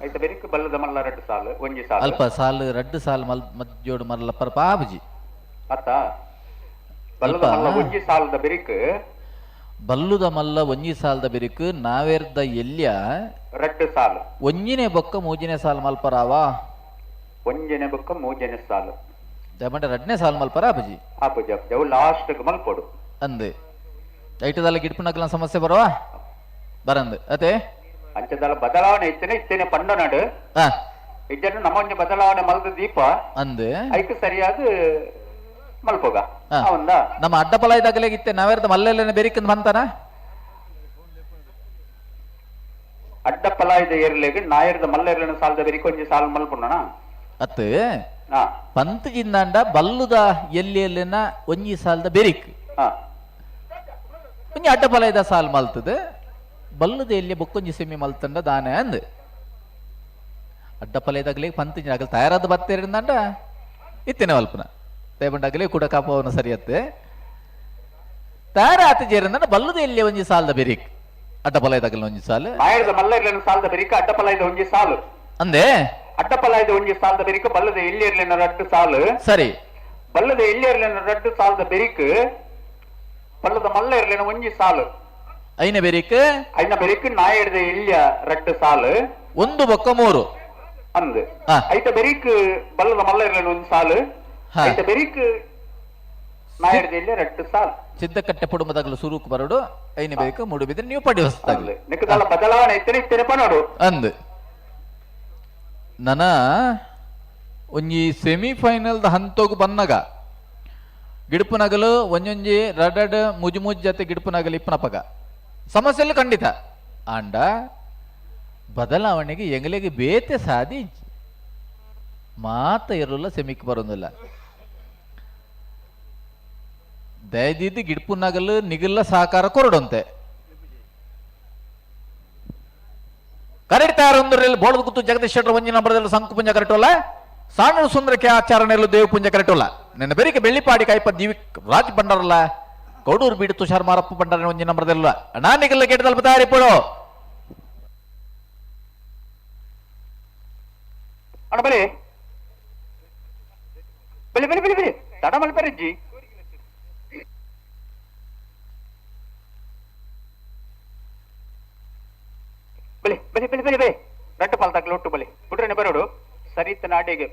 ಐತ ಬೆರಿಕ್ ಬಲ್ಲದ ಮಲ್ಲ ರಡ್ಡು ಸಾಲು ಒಂಜಿ ಸಾಲು ಅಲ್ಪ ಸಾಲು ರಡ್ಡು ಸಾಲು ಮಲ್ ಮಧ್ಯೋಡು ಮಲ್ಲ ಪರಪಾಬುಜಿ ಅತ್ತ ಬಲ್ಲದ ಮಲ್ಲ ಒಂಜಿ ಸಾಲದ ಬೆರಿಕ್ ಬಲ್ಲುದ ಮಲ್ಲ ಒಂಜಿ ಸಾಲದ ಬೆರಿಕ್ ನಾವೇರ್ದ ಎಲ್ಲಿಯ ರಡ್ಡು ಸಾಲು ಒಂಜಿನೇ ಬೊಕ್ಕ ಮೂಜಿನೇ ಸಾಲು ಮಲ್ಪರಾವ ಒಂಜಿನೇ ಬೊಕ್ಕ ಮೂಜನೇ ಸಾಲು ದಯಮಂಡ ರಡ್ನೇ ಸಾಲು ಮಲ್ಪರ ಅಬುಜಿ ಆಪುಜಿ ಅವು ಲಾಸ್ಟ್ ಮಲ್ಪೋಡು ಅಂದೆ ಐಟದಲ್ಲ ಗಿಡ್ಪುನಕಲ ಸಮಸ್ಯೆ ಬರುವ ಬರಂದು ಅದೇ ಅಂಚದಲ್ಲ ಬದಲಾವಣೆ ಇತ್ತೇನೆ ಇತ್ತೇನೆ ಪಂಡನಾಡು ಇದ್ದನ್ನು ನಮ್ಮ ಒಂಜಿ ಬದಲಾವಣೆ ಮಲ್ದ ದೀಪ ಅಂದೆ ಐಕ್ ಸರಿಯಾದ ಮಲ್ಪೋಗ ಅವಂದ ನಮ್ಮ ಅಡ್ಡಪಲ ಇದ್ದಾಗಲೇ ಇತ್ತೆ ನಾವೇರ್ದ ಮಲ್ಲೆಲ್ಲೇನೆ ಬೆರಿಕಂದ್ ಬಂತಾನ ಅಡ್ಡ ಪಲಾಯದ ಏರ್ಲೆಗ್ ನಾಯರ್ದ ಮಲ್ಲೆರ್ಲೆನ ಸಾಲದ ಬೆರಿಕ ಒಂಜಿ ಸಾಲ ಮಲ್ಪುಂಡಣ ಅತ್ತು ಪಂತ್ ಜಿಂದಾಂಡ ಬಲ್ಲುದ ಎಲ್ಲಿ ಎಲ್ಲಿನ ಒಂಜಿ ಸಾಲದ ಬೆರಿಕ್ ಒಂಜಿ ಅಡ್ಡ ಪಲಾಯದ ಸಾಲ್ ಮಲ್ತದ ಬಲ್ಲುದ ಎಲ್ಲಿ ಬೊಕ್ಕೊಂಜಿ ಸೆಮಿ ಮಲ್ತಂಡ ದಾನೆ ಅಂದ್ ಅಡ್ಡ ಪಲಾಯದಾಗಲೇ ಪಂತ್ ಆಗಲ್ ತಯಾರಾದ ಬತ್ತೇರಿಂದಾಂಡ ಇತ್ತೇನೆ ಮಲ್ಪನ ತೇಬಂಡಾಗಲೇ ಕೂಡ ಕಾಪವನ ಸರಿಯತ್ತೆ ತಯಾರಾತ ಜೇರಂದಾಂಡ ಬಲ್ಲುದ ಎಲ್ಲಿ ಒಂಜಿ ಸಾಲದ ಬೆರಿಕ್ ಅಡ್ಡ ಪಲಾಯದಾಗಲ ಒಂಜಿ ಸಾಲು ನಾಯರ್ದ ಮಲ್ಲೆರ್ಲೆನ ಸಾಲದ ಬೆರಿಕ ಅಡ್ಡ ಪಲಾಯದ ಒಂಜಿ ಸಾಲು ಅಂದೆ ಅಡ್ಡ ಪಲಾಯದ ಒಂಜಿ ಸಾಲದ ಬೆರಿಕ ಬಲ್ಲದ ಎಲ್ಲಿ ರಡ್ಡು ಸಾಲು ಸರಿ ಬಲ್ಲದ ಎಲ್ಲಿ ರಡ್ಡು ಸಾಲದ ಬೆರಿಕ್ ಬಲ್ಲದ ಮಲ್ಲ ಇರ್ಲೇನ ಒಂಜಿ ಸಾಲು ಐನ ಬೆರಿಕ್ ಐನ ಬೆರಿಕ್ ನಾಯರ್ದ ಎಲ್ಲಿಯ ರಡ್ಡು ಸಾಲು ಒಂದು ಬೊಕ್ಕ ಮೂರು ಅಂದ್ ಐತ ಬೆರಿಕ್ ಬಲ್ಲದ ಮಲ್ಲ ಇರ್ಲೇನ ಒಂಜಿ ಸಾಲು ಐತ ಬೆರಿಕ್ ನಾಯರ್ದ ಎಲ್ಲಿಯ ರಡ್ಡು ಸಾಲು ಸಿದ್ದಕಟ್ಟೆ ಕುಟುಂಬದಾಗಲು ಸುರುಕು ಬರೋಡು ಐನ ಬೆರಿಕ್ ಮೂಡು ಬಿದ್ರೆ ನೀವು ಪಡೆಯುವ ನಿಕ್ಕದಲ್ಲ ಬದಲಾವಣೆ ಇತ್ತೇನೆ ಇತ್ತೇನೆ ಪನೋಡು ಅಂದ್ ನನ ಒಂಜಿ ಸೆಮಿಫೈನಲ್ದ ಹಂತೋಗು ಬನ್ನಗ ಗಿಡಪುನಗಲು ಒಂಜೊಂಜಿ ರಡಡ್ ಮುಜು ಮುಜು ಜೊತೆ ಗಿಡಪುನಗಲು ಇಪ್ಪನಪಗ ಸಮಸ್ಯೆಲ್ಲ ಖಂಡಿತ ಆಂಡ ಬದಲಾವಣೆಗೆ ಎಂಗಲಿಗೆ ಬೇತೆ ಸಾದಿ ಮಾತ ಇರಲ್ಲ ಸೆಮಿಕ್ ಬರೋದಿಲ್ಲ. ದಯದಿದ್ದು ಗಿಡಪುನಗಲು ನಿಗಲ್ಲ ಸಹಕಾರ ಕೊರಡಂತೆ ಕರೆಕ್ಟ್ ತಯಾರೊಂದರಲ್ಲಿ ಬೋಳದ ಗುತ್ತು ಜಗದೀಶ್ ಶೆಟ್ಟರ್ ಒಂಜಿ ನಂಬರದಲ್ಲಿ ಸಂಕು ಪುಂಜ ಕರೆಕ್ಟಲ್ಲ ಸಾಣೂರು ಸುಂದರಕ್ಕೆ ಆಚಾರಣೆಯಲ್ಲೂ ದೇವ ಪುಂಜ ಕರೆಕ್ಟಲ್ಲ ನಿನ್ನ ಬೆರಿಕೆ ಬೆಳ್ಳಿಪಾಡಿ ಕಾಯ್ಪ ದಿವಿ ರಾಜ್ ಭಂಡಾರಲ್ಲ ಕೌಡೂರು ಬೀಡು ತುಷಾರ್ ಮಾರಪ್ಪ ಭಂಡಾರ ಒಂಜಿ ನಂಬರದಲ್ಲ ನಾನಿಗೆಲ್ಲ ಕೇಟದಲ್ಪ ತಯಾರಿ ಪೋಡು ಅಣ್ಣ ಬಲೆ ಬಲೆ ಬಲೆ ಬಲೆ ಬಲೆ ತಡ ಮಲ್ಪೆರಜ್ಜಿ ಬಲೆ ಬಲೆ ಬಲೆ ಬಲೆ ಬಲೆ ರಡ್ಡು ಪಾಲ್ ತಗ್ಲು ಒಟ್ಟು ಬಲೆ ಬಿಟ್ರೆ ಬರೋಡು ಸರಿತ ನಾಡಿಗೆ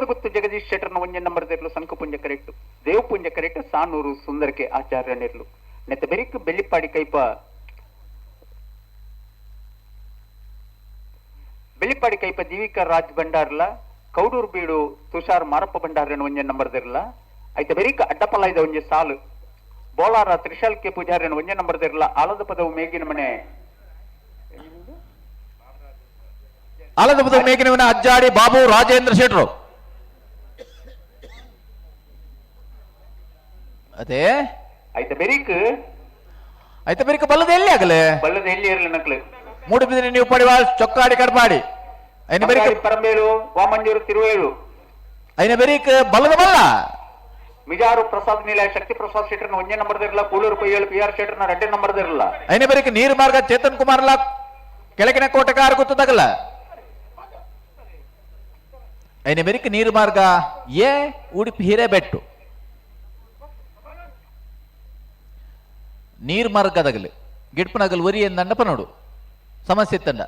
ಬೋಳದಗುತ್ತು ಜಗದೀಶ್ ಶೆಟ್ಟರ್ನ ಒಂಜೆ ನಂಬರ್ ದೇರ್ಲು ಸಂಕಪುಂಜ ಕರೆಕ್ಟ್ ದೇವಪುಂಜ ಕರೆಕ್ಟ್ ಸಾನೂರು ಸುಂದರಕೆ ಆಚಾರ್ಯ ನೆರ್ಲು ನೆತ್ತ ಬೆರಿಕ್ ಬೆಳ್ಳಿಪಾಡಿ ಕೈಪ ಬೆಳ್ಳಿಪಾಡಿ ಕೈಪ ದಿವಿಕಾ ರಾಜ್ ಭಂಡಾರ್ಲ ಕೌಡೂರು ಬೀಡು ತುಷಾರ್ ಮಾರಪ್ಪ ಭಂಡಾರನ ಒಂಜೆ ನಂಬರ್ ದೇರ್ಲ ಐತ ಬೆರಿಕ್ ಅಡ್ಡಪಲ್ಲ ಇದೆ ಒಂಜೆ ಸಾಲು ಬೋಳಾರ ತ್ರಿಶಾಲ್ ಕೆ ಪೂಜಾರಿನ ಒಂಜೆ ನಂಬರ್ ದೇರ್ಲ ಆಲದ ಪದವು ಮೇಗಿನ ಮನೆ ಆಲದ ಪದವು ಮೇಗಿನ ಮನೆ ಅಜ್ಜಾಡಿ ಬಾಬು ರಾಜೇಂದ್ರ ಶೆಟ್ರು ಅದೇ ಐತ ಬೆರಿಕ್ ಐತ ಬೆರಿಕ್ ಬಲ್ಲದ ಎಲ್ಲಿ ಆಗಲೆ ಬಲ್ಲದ ಎಲ್ಲಿ ಇರಲಿ ನಕ್ಲು ಮೂಡುಬಿದಿರೆ ನೀವು ಪಡಿವಾಳ್ ಚೊಕ್ಕಾಡಿ ಕಡ್ಪಾಡಿ ಐನ ಬೆರಿಕ್ ಪರಂಬೇಲು ವಾಮಂಜೂರು ತಿರುವೇಳು ಐನ ಬೆರಿಕ್ ಬಲ್ಲದ ಬಲ್ಲ ಮಿಜಾರು ಪ್ರಸಾದ್ ನೀಲ ಶಕ್ತಿ ಪ್ರಸಾದ್ ಶೆಟ್ಟರ್ನ ಒಂಜೆ ನಂಬರ್ ಇರಲ್ಲ ಕೂಳೂರು ಪೈಯೇಳು ಪಿ ಆರ್ ಶೆಟ್ಟರ್ನ ಎರಡೇ ನಂಬರ್ ಇರಲ್ಲ ಐನ ಬೆರಿಕ್ ನೀರು ಮಾರ್ಗ ಚೇತನ್ ಕುಮಾರ್ ಲಾ ಕೆಳಗಿನ ಕೋಟೆಕಾರ ಗೊತ್ತದಾಗಲ್ಲ ಐನ ಬೆರಿಕ್ ನೀರು ಮಾರ್ಗ ಎ ಉಡುಪಿ ಹಿರೇಬೆಟ್ಟು ನೀರು ಮಾರ್ಗದಾಗಲಿ ಗಿಡ್ಪನಗಲ್ ಒರಿ ಎಂದಂಡಪ ನೋಡು ಸಮಸ್ಯೆ ಇತ್ತಂಡ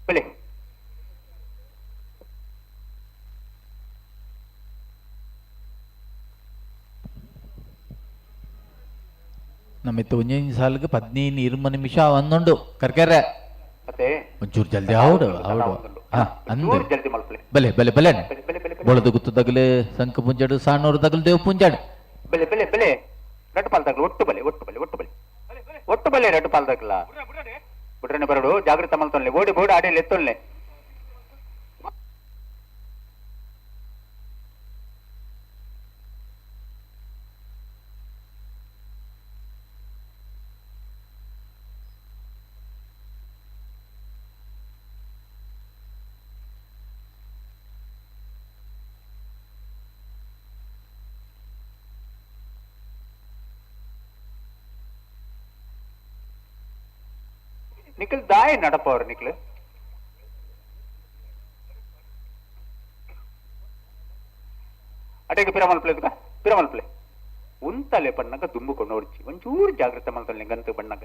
ಬೆಲೆ ನಮ್ಮಿತ್ತ ಒಂಜೊಂಜಿ ಸಾಲಿಗೆ 15 20 ನಿಮಿಷ ಒಂದುಂಡು ಕರ್ಕೆರೆ ಮತ್ತೆ ಒಂಚೂರು ಜಲ್ದಿ ಹೌದು ಹೌದು ಹಾ ಅಂದೆ ಜಲ್ದಿ ಮಲ್ಪಲೆ ಬಲೆ ಬಲೆ ಬಲೆ ಬೊಳದು ಗುತ್ತದಾಗಲೆ ಸಂಕ ಪುಂಜಾಡು ಸಾಣೂರು ತಗಲು ದೇವ್ ಪುಂಜಾಡು ಬೆಲೆ ಬೆಲೆ ಬೆಲೆ ರಡ್ಡು ಪಾಲ್ ತಗಲು ಒಟ್ಟು ಬಲೆ ಒಟ್ಟು ಬಲೆ ಒಟ್ಟು ಬಲೆ ಒಟ್ಟು ಬಲೆ ರಡ್ಡು ಪಾಲ್ ತಗಲ ಬಿಡ್ರನೆ ಬರಡು ಜಾಗೃತ ಮಲ್ತೊನ್ಲೆ ಓಡಿ ಬೋಡಿ ಆಡಿ ಎತ್ತೊನ್ಲೆ ನಿಖಲ್ ದಾಯ நடப்பவர் ನಿಖಲ್ ಅಟೇಗೆ ಪಿರಮಲ್ ಪ್ಲೇ ಪಿರಮಲ್ ಪ್ಲೇ ಉಂತಲೆ ಪಣ್ಣಗ ದುಂಬುಕೊಂಡು ಓಡಿಚಿ ಒಂಚೂರು ಜಾಗ್ರತೆ ಮಲ್ತೊನ್ಲೆ ಗಂತು ಬಣ್ಣಗ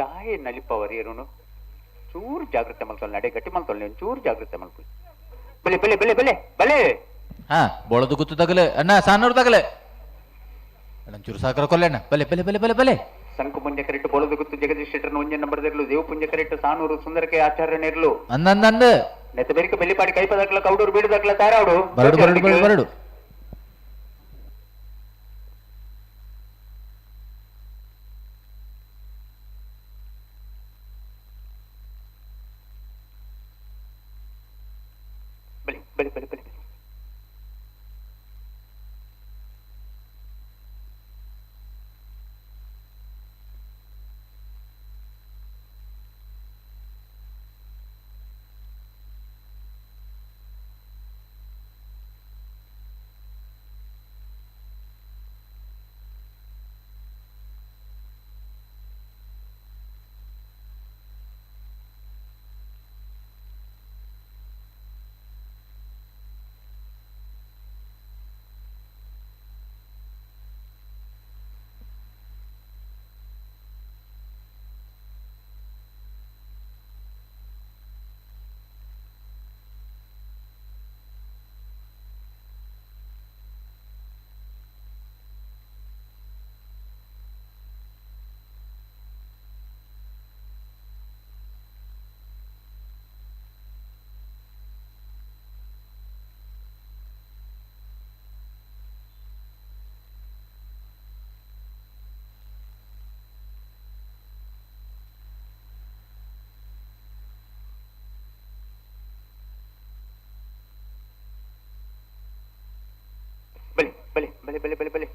ದಾಯಿ ನಲಿಪವರ್ ಏರುನು ಚೂರು ಜಾಗ್ರತೆ ಮಲ್ತೊಲ್ ನಡೆ ಗಟ್ಟಿ ಮಲ್ತೊಲ್ ಚೂರು ಜಾಗ್ರತೆ ಮಲ್ಪು ಬಲೆ ಬಲೆ ಬಲೆ ಬಲೆ ಬಲೆ ಹಾ ಬೋಳದು ಗುತ್ತು ತಗಲೆ ಅಣ್ಣ ಸಾನೂರು ತಗಲೆ ಅಣ್ಣ ಚೂರು ಸಾಕರ ಕೊಲ್ಲೆ ಅಣ್ಣ ಬಲೆ ಬಲೆ ಬಲೆ ಬಲೆ ಬಲೆ ಸಂಕು ಪುಂಜ ಕರೆಕ್ಟ್ ಬೋಳದು ಗುತ್ತು ಜಗದೀಶ್ ಶೆಟ್ಟರ್ನ ಒಂಜೆ ನಂಬರ್ ಇರಲು ದೇವ ಪುಂಜ ಕರೆಕ್ಟ್ ಸಾನೂರು ಸುಂದರಕ್ಕೆ ಆಚಾರ್ಯನಿರ್ಲು ಅಂದ ಅಂದ ಅಂದ ನೆತ್ತ ಬೆರಿಕ ಬೆಲ್ಲಿಪಾಡಿ ಕೈಪದಾಕ್ಲ ಕೌಡೂರು ಬೀಡುದಾಕ್ಲ ತಾರಾಡು ಬರಡು ಬರಡು ಬರಡು ಬರಡು ಬಲೆ ಬಲೆ ಬಲೆ ಬಲೆ ಬಲೆ ಬಲೆ ಬಲೆ ಬಲೆ ಬಲೆ ಬಲೆ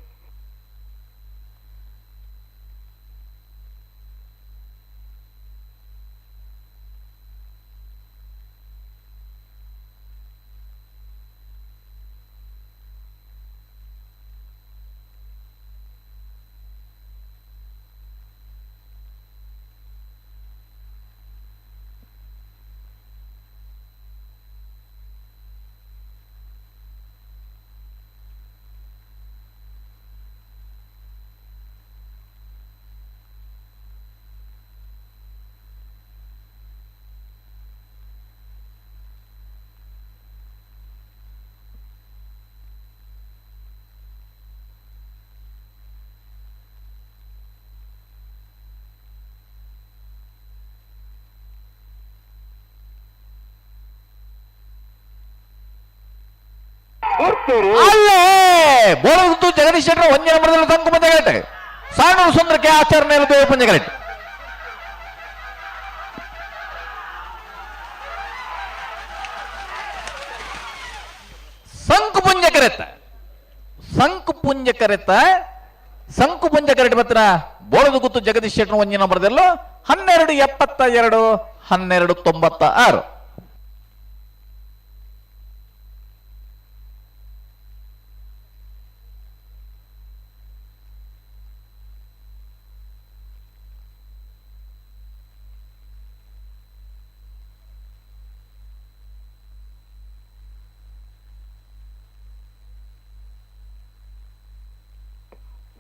ಅಲ್ಲೇ ಬೋಳದು ಜಗದೀಶ್ ಶೆಟ್ಟರ್ ಒಂದೇ ನಂಬರ್ದಲ್ಲಿ ತಂಕು ಪಂಜ ಸಾಣೂರು ಸುಂದರಕ್ಕೆ ಆಚರಣೆ ದೇವ ಪಂಜ ಕರೆಕ್ಟ್ ಸಂಕು ಪುಂಜ ಕರೆತ ಸಂಕು ಪುಂಜ ಕರೆತ ಸಂಕು ಪುಂಜ ಕರೆಟ್ ಮಾತ್ರ ಬೋಳದು ಗುತ್ತು ಜಗದೀಶ್ ಶೆಟ್ಟರ್ ಒಂದೇ ನಂಬರ್ದಲ್ಲೂ 1272 1296.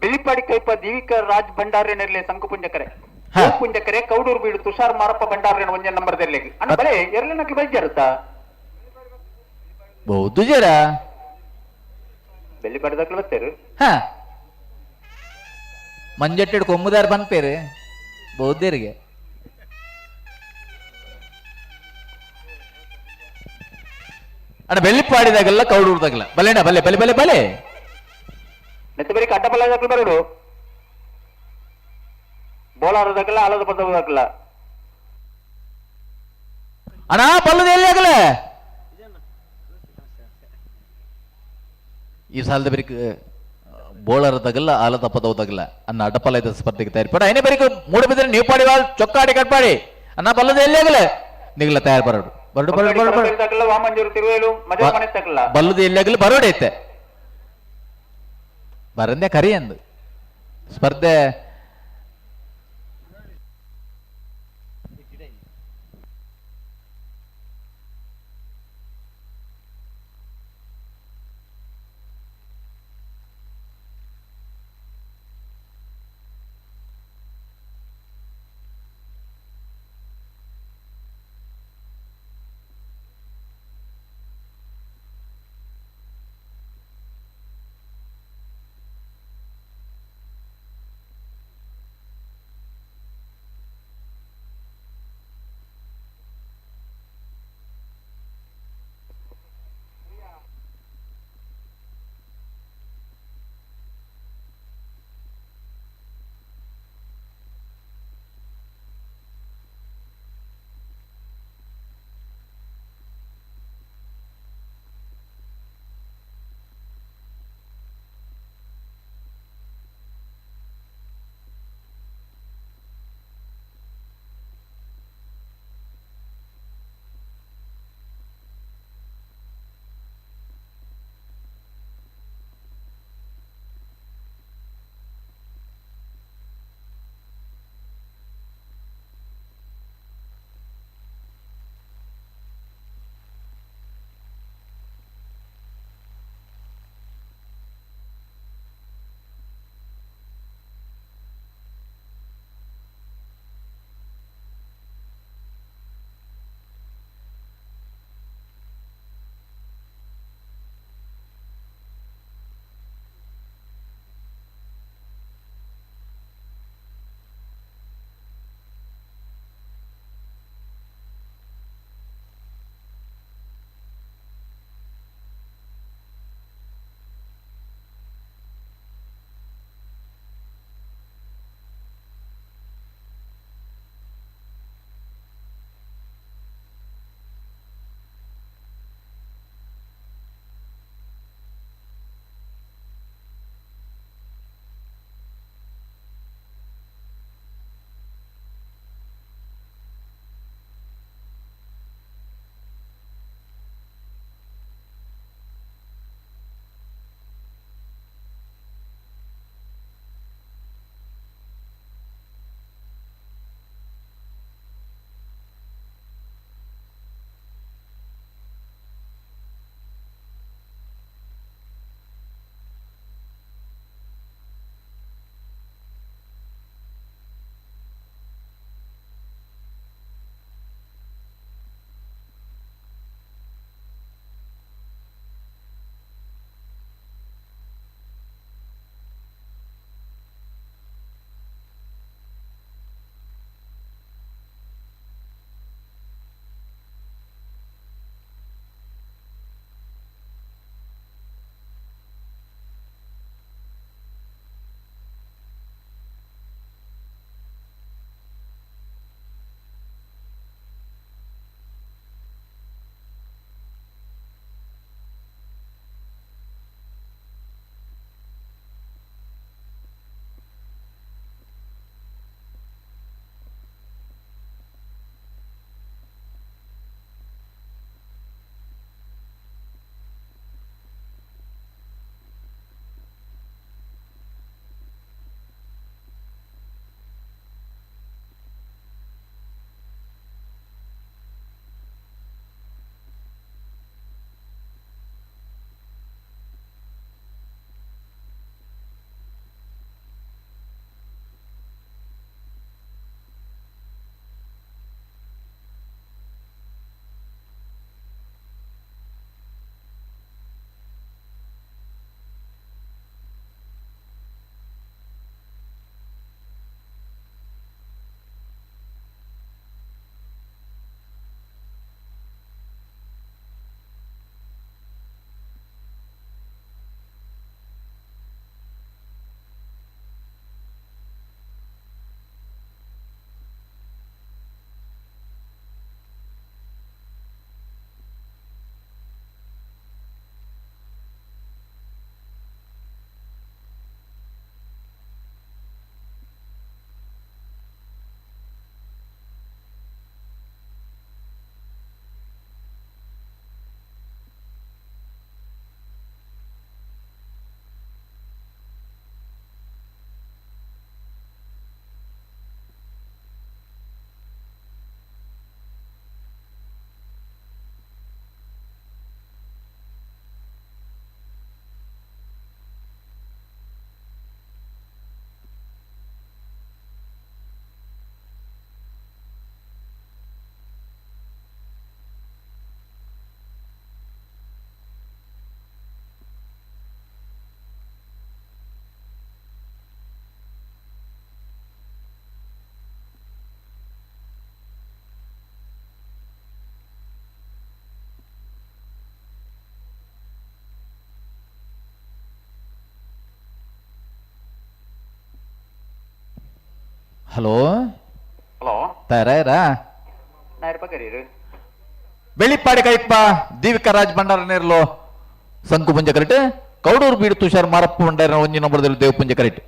ಬೆಳ್ಳಿಪಾಡಿ ಕೈಪ ದೀವಿಕಾ ರಾಜ್ ಭಂಡಾರಿ ನೆರ್ಲೆ ಸಂಕುಪುಂಜಕರೆ ಪುಂಜಕರೆ ಕೌಡೂರು ಬೀಡು ತುಷಾರ್ ಮಾರಪ್ಪ ಭಂಡಾರಿ ಒಂಜೆ ನಂಬರ್ ದೆರ್ಲೆ ಅಣ್ಣ ಬಲೆ ಎರಲನಕ್ಕೆ ಬೈಜರುತ್ತಾ ಬಹುದು ಜರ ಬೆಳ್ಳಿಪಾಡಿ ದಾಖಲೆ ಬರ್ತಾರೆ ಹಾ ಮಂಜಟ್ಟಿಡ್ ಕೊಮ್ಮುದಾರ್ ಬಂದ್ಪೇರು ಬೌದ್ಧರಿಗೆ ಅಣ್ಣ ಬೆಳ್ಳಿಪಾಡಿದಾಗೆಲ್ಲ ಕೌಡೂರ್ದಾಗಲ್ಲ ಬಲೆಣ್ಣ ಬಲೆ ಬಲೆ ಬಲೆ ಬಲೆ ನೆತ್ತ ಬೇರೆ ಅಡ್ಡಬಲ್ಲ ದಾಖಲೆ ಬರೋಡು ಬೋಲಾರ ದಾಖಲ ಆಲದ ಪದ ದಾಖಲ ಅಣ್ಣ ಬಲ್ಲದ ಎಲ್ಲಿ ಆಗಲ ಈ ಸಾಲದ ಬೇರೆ ಬೋಳರ ತಗಲ್ಲ ಆಲದ ಪದವು ತಗಲ್ಲ ಅನ್ನ ಅಡ್ಡಪಲ್ಲ ಇದ್ದ ಸ್ಪರ್ಧೆಗೆ ತಯಾರಿ ಏನೇ ಬೇರೆ ಮೂಡಬಿದ್ರೆ ನೀವು ಪಾಡಿ ಚೊಕ್ಕಾಡಿ ಕಟ್ಪಾಡಿ ಅಣ್ಣ ಬಲ್ಲದ ಎಲ್ಲಿ ಆಗಲ ನಿಗಲ ತಯಾರು ಬರೋಡು ಬರಡು ಬರಡು ಬರಡು ದಾಖಲ ವಾಮಂಜೂರು ತಿರುವೇಲು ಮಜಾ ಮನೆ ತಗಲ್ಲ ಬಲ್ಲದ ಎಲ್ಲಿ ಆಗಲಿ ಬರೋಡೆ ಐತೆ ಬರಂದೆ ಕರಿ ಅಂದು ಸ್ಪರ್ಧೆ Hello hello ತಯಾರಾಯರಾ? ಬೆಳಿಪಾಡಿ ಕೈಪ್ಪ ದೀವಿಕಾ ರಾಜ್ ಭಂಡಾರ ನೇರ್ಲು ಸಂಕು ಪುಂಜ ಕರೆಕ್ಟ್. ಕೌಡೂರು ಬೀಡು ತುಷಾರ್ ಮಾರಪ್ಪ ಭಂಡಾರ ಒಂಜಿ ನಂಬರ್ದಲ್ಲಿ ದೇವ ಪುಂಜ ಕರೆಕ್ಟ್.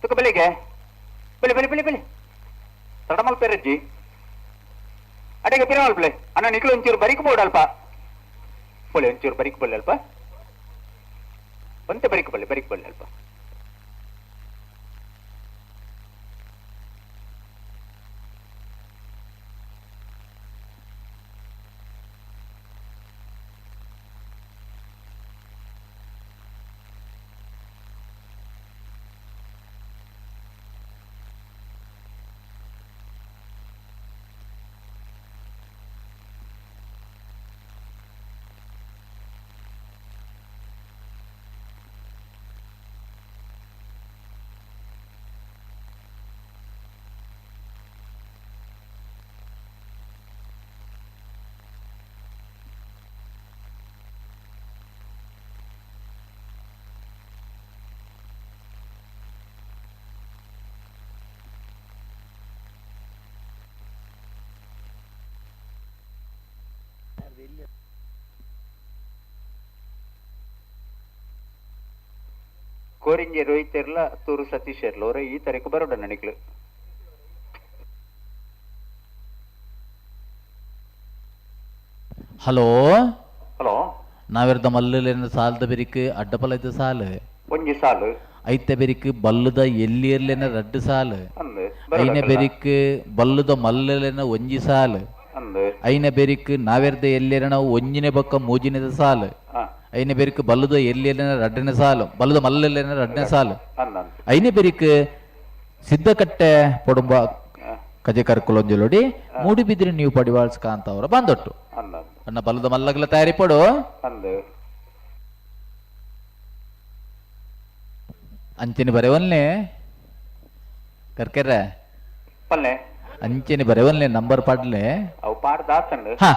ತುಕ ಬೆಳಿಗ್ಗೆ ಬೆಳಿ ಬೆಳಿ ಬೆಳಿ ಬೆಳಿ ತಡಮಲ್ ಪೆರಜ್ಜಿ ಅಡೆಗೆ ಪಿರಮಲ್ ಪ್ಲೆ ಅಣ್ಣ ನಿಕ್ಲು ಒಂಚೂರು ಬರಿಕ್ ಬೋಡು ಅಲ್ಪ ಪೊಳೆ ಒಂಚೂರು ಬರಿಕ್ ಬಲ್ಲೆ ಅಲ್ಪ ಒಂತೆ ಬರಿಕ್ ಬಲ್ಲೆ ಬರಿಕ್ ಬಲ್ಲೆ ಅಲ್ಪ ಕೋರಿಂಜೆ ರೋಹಿತ್ ಇರ್ಲ ತೂರು ಸತೀಶ್ ಇರ್ಲ ಅವರೇ ಈ ತಾರೀಕು ಬರೋಡ ನನಗೆ. ಹಲೋ ಹಲೋ ನಾವಿರ್ದ ಮಲ್ಲಲೇನ ಸಾಲದ ಬೆರಿಕ್ ಅಡ್ಡಪಲ ಇದ್ದ ಸಾಲು ಒಂಜಿ ಸಾಲು ಐತ ಬೆರಿಕ್ ಬಲ್ಲದ ಎಲ್ಲಿಯರ್ಲೇನ ರಡ್ಡು ಸಾಲು ಐನ ಬೆರಿಕ್ ಬಲ್ಲದ ಮಲ್ಲಲೇನ ಒಂಜಿ ಸಾಲು ಐನ ಬೆರಿಕ್ ನಾವೆರ್ದ ಎಲ್ಲಿಯರನ ಒಂಜಿನೆ ಬಕ್ಕ ಮೂಜಿನದ ಸಾಲು ಐನ ಬೆರಿಕ್ ಬಲ್ಲದ ಎಲ್ಲಿಯರ್ಲೇನ ರಡ್ಡನೇ ಸಾಲು ಬಲ್ಲದ ಮಲ್ಲಲೇನ ರಡ್ಡನೇ ಸಾಲು ಐನ ಬೆರಿಕ್ ಸಿದ್ಧಕಟ್ಟೆ ಪೊಡುಂಬ ಕಜೆ ಕರ್ಕೊಲೊಂಜಲೋಡಿ ಮೂಡಿಬಿದ್ರೆ ನೀವು ಪಡಿವಾಳ್ಸ್ಕ ಅಂತ ಅವರ ಬಂದೊಟ್ಟು ಅಣ್ಣ ಬಲ್ಲದ ಮಲ್ಲಗಲ ತಯಾರಿ ಪಡು ಅಂಚಿನ ಬರೆವನ್ನೇ ಕರ್ಕೆರ್ರೆ ಪಲ್ಲೆ ಅಂಚಿನ ಬರೆವನ್ನೇ ನಂಬರ್ ಪಾಡ್ಲೆ ಅವು ಪಾಡ್ ದಾತಂಡು ಹಾ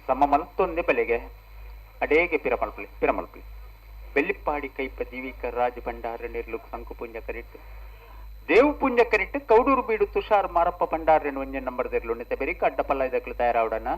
ಸಮ ಮಲ್ತೊಂದೆ ಬಲೆಗೆ ಅಡೇಗೆ ಪಿರಮಲ್ಪಲಿ ಪಿರಮಲ್ಪಲಿ ಬೆಳ್ಳಿಪ್ಪಾಡಿ ಕೈಪ ಜೀವಿಕ ರಾಜ ಭಂಡಾರ ನಿರ್ಲು ಸಂಕುಪುಂಜ ಕರಿಟ್ಟು ದೇವು ಪುಂಜ ಕರಿಟ್ಟು ಕೌಡೂರು ಬೀಡು ತುಷಾರ್ ಮಾರಪ್ಪ ಭಂಡಾರನ್ನು ಒಂಜೆ ನಂಬರ್ ದೆರ್ಲು ನಿತ ಬೆರಿಕ ಅಡ್ಡಪಲ್ಲ ಇದಕ್ಕಲು ತಯಾರಾವಡನ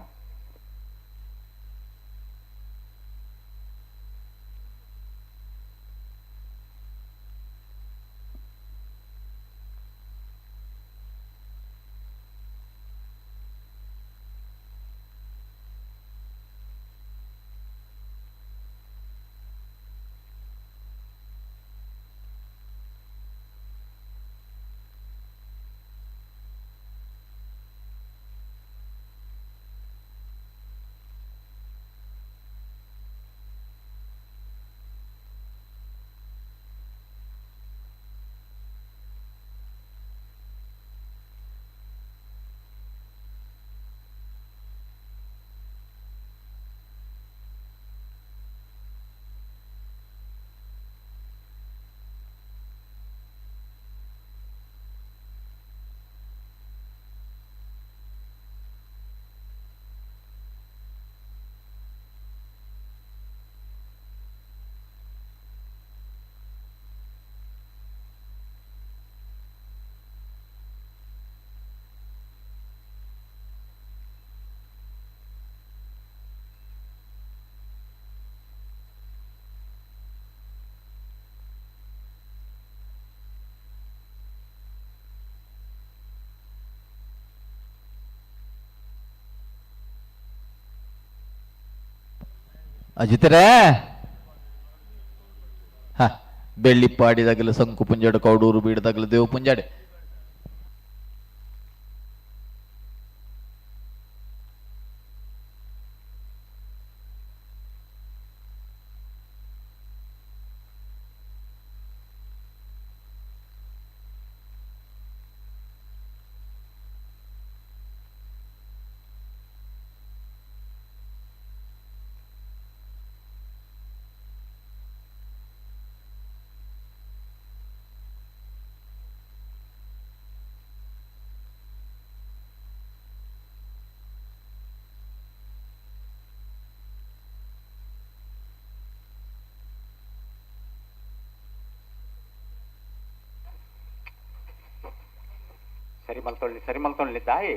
ಅಜಿತರೇ ಹ ಬೆಳ್ಳಿಪ್ಪಾಡಿದಾಗಲ ಸಂಕು ಪುಂಜಾಡು ಕೌಡೂರು ಬೀಡದಾಗಲ ದೇವು ಪುಂಜಾಡೆ ಸರಿ ಮಲ್ತೊಳ್ಳಿ ಸರಿ ಮಲ್ತೊಳ್ಳಿ ದಾಯಿ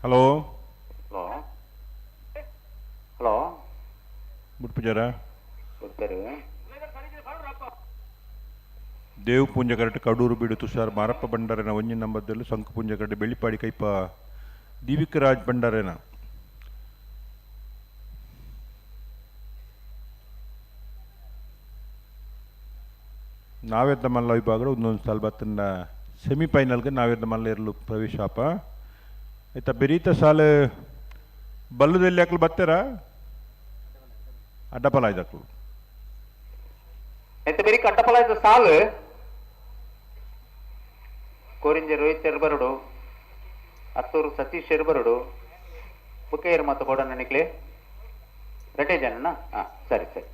hello hello hello ಬುಟ್ಪುಜಾರ ಬರ್ತಾರೆ ದೇವ್ ಪೂಂಜಕರಟ್ ಕಡೂರು ಬೀಡು ತುಷಾರ್ ಮಾರಪ್ಪ ಭಂಡಾರನ ಒಂಜಿ ನಂಬರ್ದಲ್ಲಿ ಸಂಕು ಪೂಂಜಕರಟ್ ಬೆಳ್ಳಿಪಾಡಿ ಕೈಪ ದೀವಿಕರಾಜ್ ಭಂಡಾರನ ನಾವೆದ್ದ ಮಲ್ಲ ವಿಭಾಗಡು ಒಂದೊಂದು ಸಾಲ ಬತ್ತನ್ನ ಸೆಮಿಫೈನಲ್ಗೆ ನಾವೆದ್ದ ಮಲ್ಲ ಇರಲು ಪ್ರವೇಶಾಪ ಆಯ್ತಾ ಬೆರೀತ ಸಾಲ ಬಲ್ಲದಲ್ಲಿ ಯಾಕಲು ಬತ್ತೀರಾ ಅಡ್ಡಪಲ ಇದ್ದಕ್ಲು ಎಂತ ಬೇರೆ ಕಟ್ಟಪಲ ಇದ್ದ ಸಾಲು ಕೋರಿಂಜೆ ರೋಹಿತ್ ಎರ್ಬರಡು ಅತ್ತೂರು ಸತೀಶ್ ಎರ್ಬರಡು ಬುಕ್ಕೇರು ಮಾತ ಬೋಡಣ್ಣ ನಿಕ್ಲೆ ರಡ್ಡೆ ಜನನ. ಹಾಂ ಸರಿ ಸರಿ.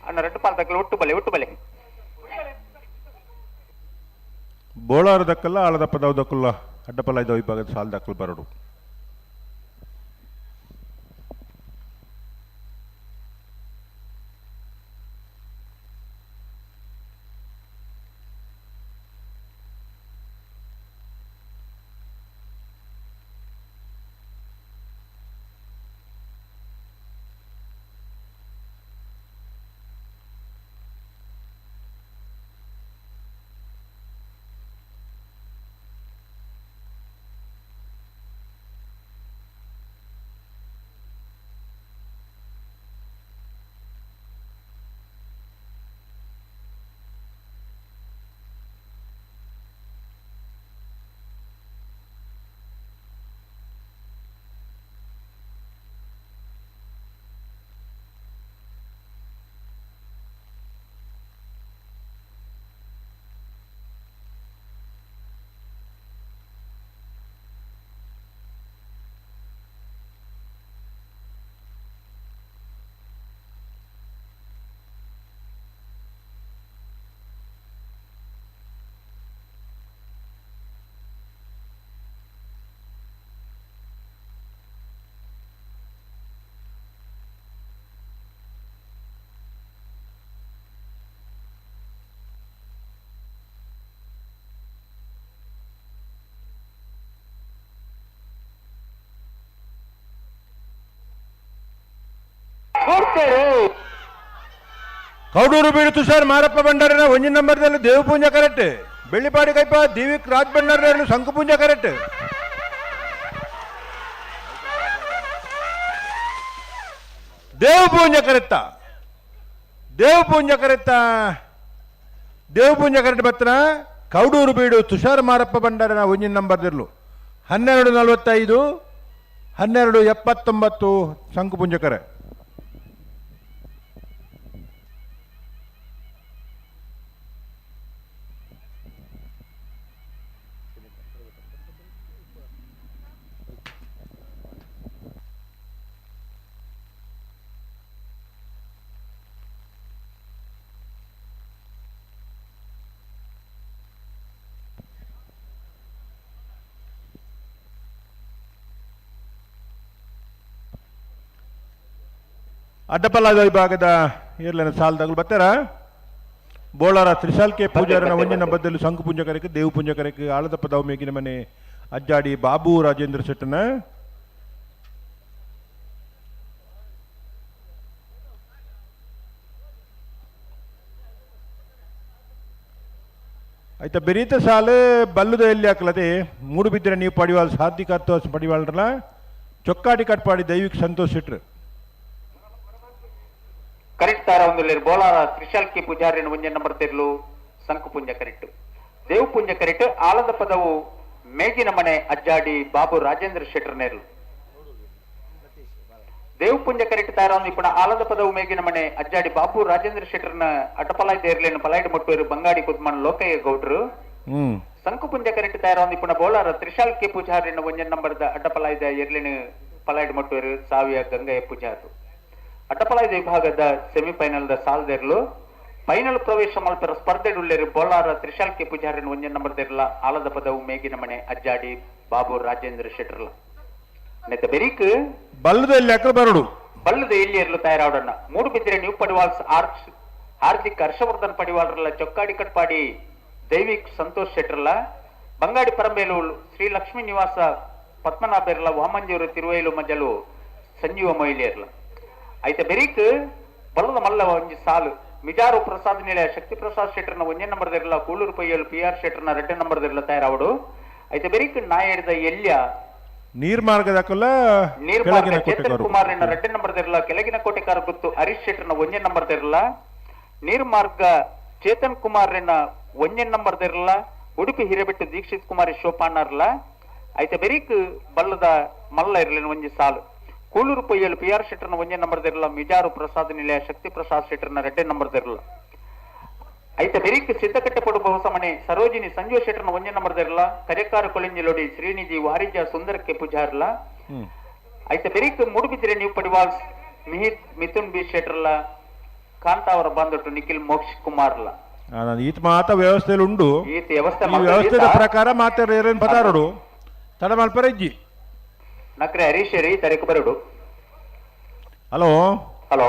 ಅಣ್ಣ ರಡ್ಡು ಪಾಲ್ ತಕ್ಕಲು ಒಟ್ಟು ಬಲೆ ಒಟ್ಟು ಬಲೆ. ಬೋಳಾರ ದಕ್ಕಲ್ಲ ಆಳದಪ್ಪದವು ದಕ್ಕಲ್ಲ ಅಡ್ಡಪಲ್ಲ ಇದ್ದಾವೆ ವಿಭಾಗದ ಸಾಲ ದಕ್ಕಲು ಬರಡು. ಕೌಡೂರು ಬೀಡು ತುಷಾರ್ ಮಾರಪ್ಪ ಭಂಡಾರನ ಒಂಜಿನ ನಂಬರ್ದಲ್ಲಿ ದೇವಪೂಂಜ ಕರೆಕ್ಟ್. ಬೆಳ್ಳಿಪಾಡಿ ಕೈಪ ದಿವಿಕ್ ರಾಜ್ ಭಂಡಾರನ ಶಂಕುಪೂಂಜ ಕರೆಕ್ಟ್. ದೇವಪೂಂಜ ಕರೆತ್ತ ದೇವಪೂಂಜ ಕರೆತ್ತ ದೇವಪೂಂಜ ಕರೆಕ್ಟ್ ಬತ್ತನ ಕೌಡೂರು ಬೀಡು ತುಷಾರ್ ಮಾರಪ್ಪ ಭಂಡಾರನ ಒಂಜಿನ ನಂಬರ್ದಿರ್ಲು 12:45 12:79 ಶಂಕುಪೂಂಜ ಕರೆ. ಅಡ್ಡಪಲ್ಲಾದ ವಿಭಾಗದ ಏರ್ಲನ ಸಾಲದಾಗಲು ಬರ್ತಾರ ಬೋಳಾರ ತ್ರಿಶಾಲ್ಕೆ ಪೂಜಾರನ ಒಂಜಿನ ಬದ್ದಲು ಶಂಕು ಪೂಂಜ ಕರೆಕ್ ದೇವು ಪೂಂಜ ಕರೆಕ್ ಆಳದಪ್ಪ ದಾವು ಮೇಗಿನ ಮನೆ ಅಜ್ಜಾಡಿ ಬಾಬು ರಾಜೇಂದ್ರ ಶೆಟ್ಟನ. ಆಯ್ತಾ ಬೆರೀತ ಸಾಲು ಬಲ್ಲುದ ಎಲ್ಲಿ ಹಾಕ್ಲದೆ ಮೂಡುಬಿದ್ರೆ ನೀವು ಪಡಿವಾಲ್ ಸಾಧಿಕತ್ವ ಪಡಿವಾಳ್ರಲ್ಲ ಚೊಕ್ಕಾಟಿ ಕಟ್ಪಾಡಿ ದೈವಿಕ ಸಂತೋಷ್ ಶೆಟ್ರು. ಕರೆಕ್ಟ್ ತಾರ ಒಂದು ಬೋಲಾರ ತ್ರಿಶಾಲ್ಕಿ ಪೂಜಾರಿನ ಒಂಜೆ ನಂಬರ್ ತೆರ್ಲು ಸಂಕುಪುಂಜ ಕರೆಕ್ಟ್ ದೇವಪುಂಜ ಕರೆಕ್ಟ್ ಆಲದ ಪದವು ಮೇಗಿನ ಮನೆ ಅಜ್ಜಾಡಿ ಬಾಬು ರಾಜೇಂದ್ರ ಶೆಟ್ಟರ್ ನೇರ್ಲು. ದೇವಪುಂಜ ಕರೆಕ್ಟ್ ತಾರ ಒಂದು ಇಪ್ಪಣ ಆಲದ ಪದವು ಮೇಗಿನ ಮನೆ ಅಜ್ಜಾಡಿ ಬಾಬು ರಾಜೇಂದ್ರ ಶೆಟ್ಟರ್ನ ಅಟಪಲಾಯ್ ದೇರ್ಲೇನು ಪಲಾಯ್ಡ್ ಮೊಟ್ಟೂರು ಬಂಗಾಡಿ ಕುದ್ಮನ್ ಲೋಕಯ್ಯ ಗೌಡ್ರು. ಸಂಕುಪುಂಜ ಕರೆಕ್ಟ್ ತಾರ ಒಂದು ಇಪ್ಪಣ ಬೋಲಾರ ತ್ರಿಶಾಲ್ಕಿ ಪೂಜಾರಿನ ಒಂಜೆ ನಂಬರ್ದ ಅಡ್ಡಪಲಾಯ್ದ ಎರ್ಲೇನು ಪಲಾಯ್ಡ್ ಮೊಟ್ಟೂರು ಸಾವಿಯ ಗಂಗಯ್ಯ ಪೂಜಾರು. ಅಟ್ಟಪಲಾಯ್ದ ವಿಭಾಗದ ಸೆಮಿಫೈನಲ್ the ಸಾಲ್ದೆರ್ಲು final ಪ್ರವೇಶ ಮಲ್ಪೆರ ಸ್ಪರ್ಧೆಡುಲ್ಲೇರು ಬೋಲಾರ ತ್ರಿಶಾಲ್ಕೆ ಪೂಜಾರಿನ ಒಂಜೆ ನಂಬರ್ ದೆರ್ಲ ಆಲದ ಪದವು ಮೇಗಿನ ಮನೆ ಅಜ್ಜಾಡಿ ಬಾಬು ರಾಜೇಂದ್ರ ಶೆಟ್ಟರ್ಲ. ನೆತ್ತ ಬೆರೀಕ್ ಬಲ್ಲದ ಎಲ್ಲಿ ಅಕ್ರ ಬರಡು ಬಲ್ಲದ ಎಲ್ಲಿ ಎರ್ಲು ತಯಾರಾವಡಣ್ಣ. ಮೂಡುಬಿದ್ರೆ ನ್ಯೂ ಪಡಿವಾಲ್ಸ್ ಹಾರ್ದಿಕ್ ಹರ್ಷವರ್ಧನ್ ಪಡಿವಾಲ್ರಲ್ಲ ಚೊಕ್ಕಾಡಿ ಕಟ್ಪಾಡಿ ದೈವಿಕ್ ಸಂತೋಷ್ ಶೆಟ್ಟರ್ಲ. ಬಂಗಾಡಿ ಪರಂಬೇಲು ಶ್ರೀ ಲಕ್ಷ್ಮೀ ನಿವಾಸ ಪದ್ಮನಾಭೆರ್ಲ ವಾಮಂಜೂರು ತಿರುವೈಲು ಮಜಲು ಸಂಜೀವ ಮೊಯ್ಲಿಯರ್ಲ. ಐತೆ ಬೆರೀಕ್ ಬಲ್ಲದ ಮಲ್ಲ ಒಂಜಿ ಸಾಲು ಮಿಜಾರು ಪ್ರಸಾದ್ ನಿಲಯ ಶಕ್ತಿ ಪ್ರಸಾದ್ ಶೆಟ್ಟರ್ನ ಒಂಜೇ ನಂಬರ್ ದಿರಲ ಕೂಳೂರು ಪೈಯಲು ಪಿ ಆರ್ ಶೆಟ್ಟರ್ನ ರೆಡ್ಡೆ ನಂಬರ್ ದಿರಲ ತಯಾರಾವಡು. ಐತೆ ಬೆರೀಕ್ ನಾಯಡ್ದ ಎಲ್ಯ ನೀರ್ಮಾರ್ಗದಕಲ್ಲ ನೀರ್ಮಾರ್ಗ ಚೇತನ್ ಕುಮಾರ್ ರೆಡ್ಡೆ ನಂಬರ್ ದಿರಲ ಕೆಳಗಿನ ಕೋಟೆಕಾರ ಗುತ್ತು ಹರೀಶ್ ಶೆಟ್ಟರ್ನ ಒಂಜೇ ನಂಬರ್ ದಿರಲ ನೀರ್ಮಾರ್ಗ ಚೇತನ್ ಕುಮಾರ್ ಒಂಜೇ ನಂಬರ್ ದಿರಲ ಉಡುಪಿ ಹಿರೇಬೆಟ್ಟು ದೀಕ್ಷಿತ್ ಕುಮಾರಿ ಶೋಪಾನರ್ಲ ಐತೆ ಬೆರೀಕ್ ಬಲ್ಲದ ಮಲ್ಲ ಇರಲಿನ ಒಂಜಿ ಸಾಲು ಕೂಳೂರು ಪೊಯ್ಯಲು ಪಿ ಆರ್ ಶೆಟ್ಟರ್ನ ಒಂಜೇ ನಂಬರ್ ದಿರಲ್ಲ ಮಿಜಾರು ಪ್ರಸಾದ್ ನಿಲಯ ಶಕ್ತಿ ಪ್ರಸಾದ್ ಶೆಟ್ಟರ್ನ ಎರಡೇ ನಂಬರ್ ದಿರಲ್ಲ ಐತೆ ಬೆರೀಕ್ ಸಿದ್ದಕಟ್ಟೆ ಪಡು ಬಹುಸಮನೆ ಸರೋಜಿನಿ ಸಂಜೀವ ಶೆಟ್ಟರ್ನ ಒಂಜೇ ನಂಬರ್ ದಿರಲ್ಲ ಕರೆಕಾರ ಕೊಳಿಂಜಿಲೋಡಿ ಶ್ರೀನಿಧಿ ವಾರಿಜ ಸುಂದರಕ್ಕೆ ಪೂಜಾರ್ಲ ಐತೆ ಬೆರೀಕ್ ಮೂಡುಬಿದ್ರೆ ನೀವು ಪಡಿವಾಲ್ಸ್ ಮಿಹಿತ್ ಮಿಥುನ್ ಬಿ ಶೆಟ್ಟರ್ಲ ಕಾಂತಾವರ ಬಂದೊಟ್ಟು ನಿಖಿಲ್ ಮೋಕ್ಷ್ ಕುಮಾರ್ಲ ಈತ ಮಾತ ವ್ಯವಸ್ಥೆಯಲ್ಲಿ ಉಂಡು. ಈತ ವ್ಯವಸ್ಥೆ ಈ ವ್ಯವಸ್ಥೆದ ಪ್ರಕಾರ ಮಾತಾಡ ಪದಾರೋಡು ತಡ ಮಲ್ಪರ ಇಜ್ಜಿ ನಕ್ರೆ ಹರೀಶ್ ರೀ ತರೀಕು ಬರುಡು. ಹಲೋ ಹಲೋ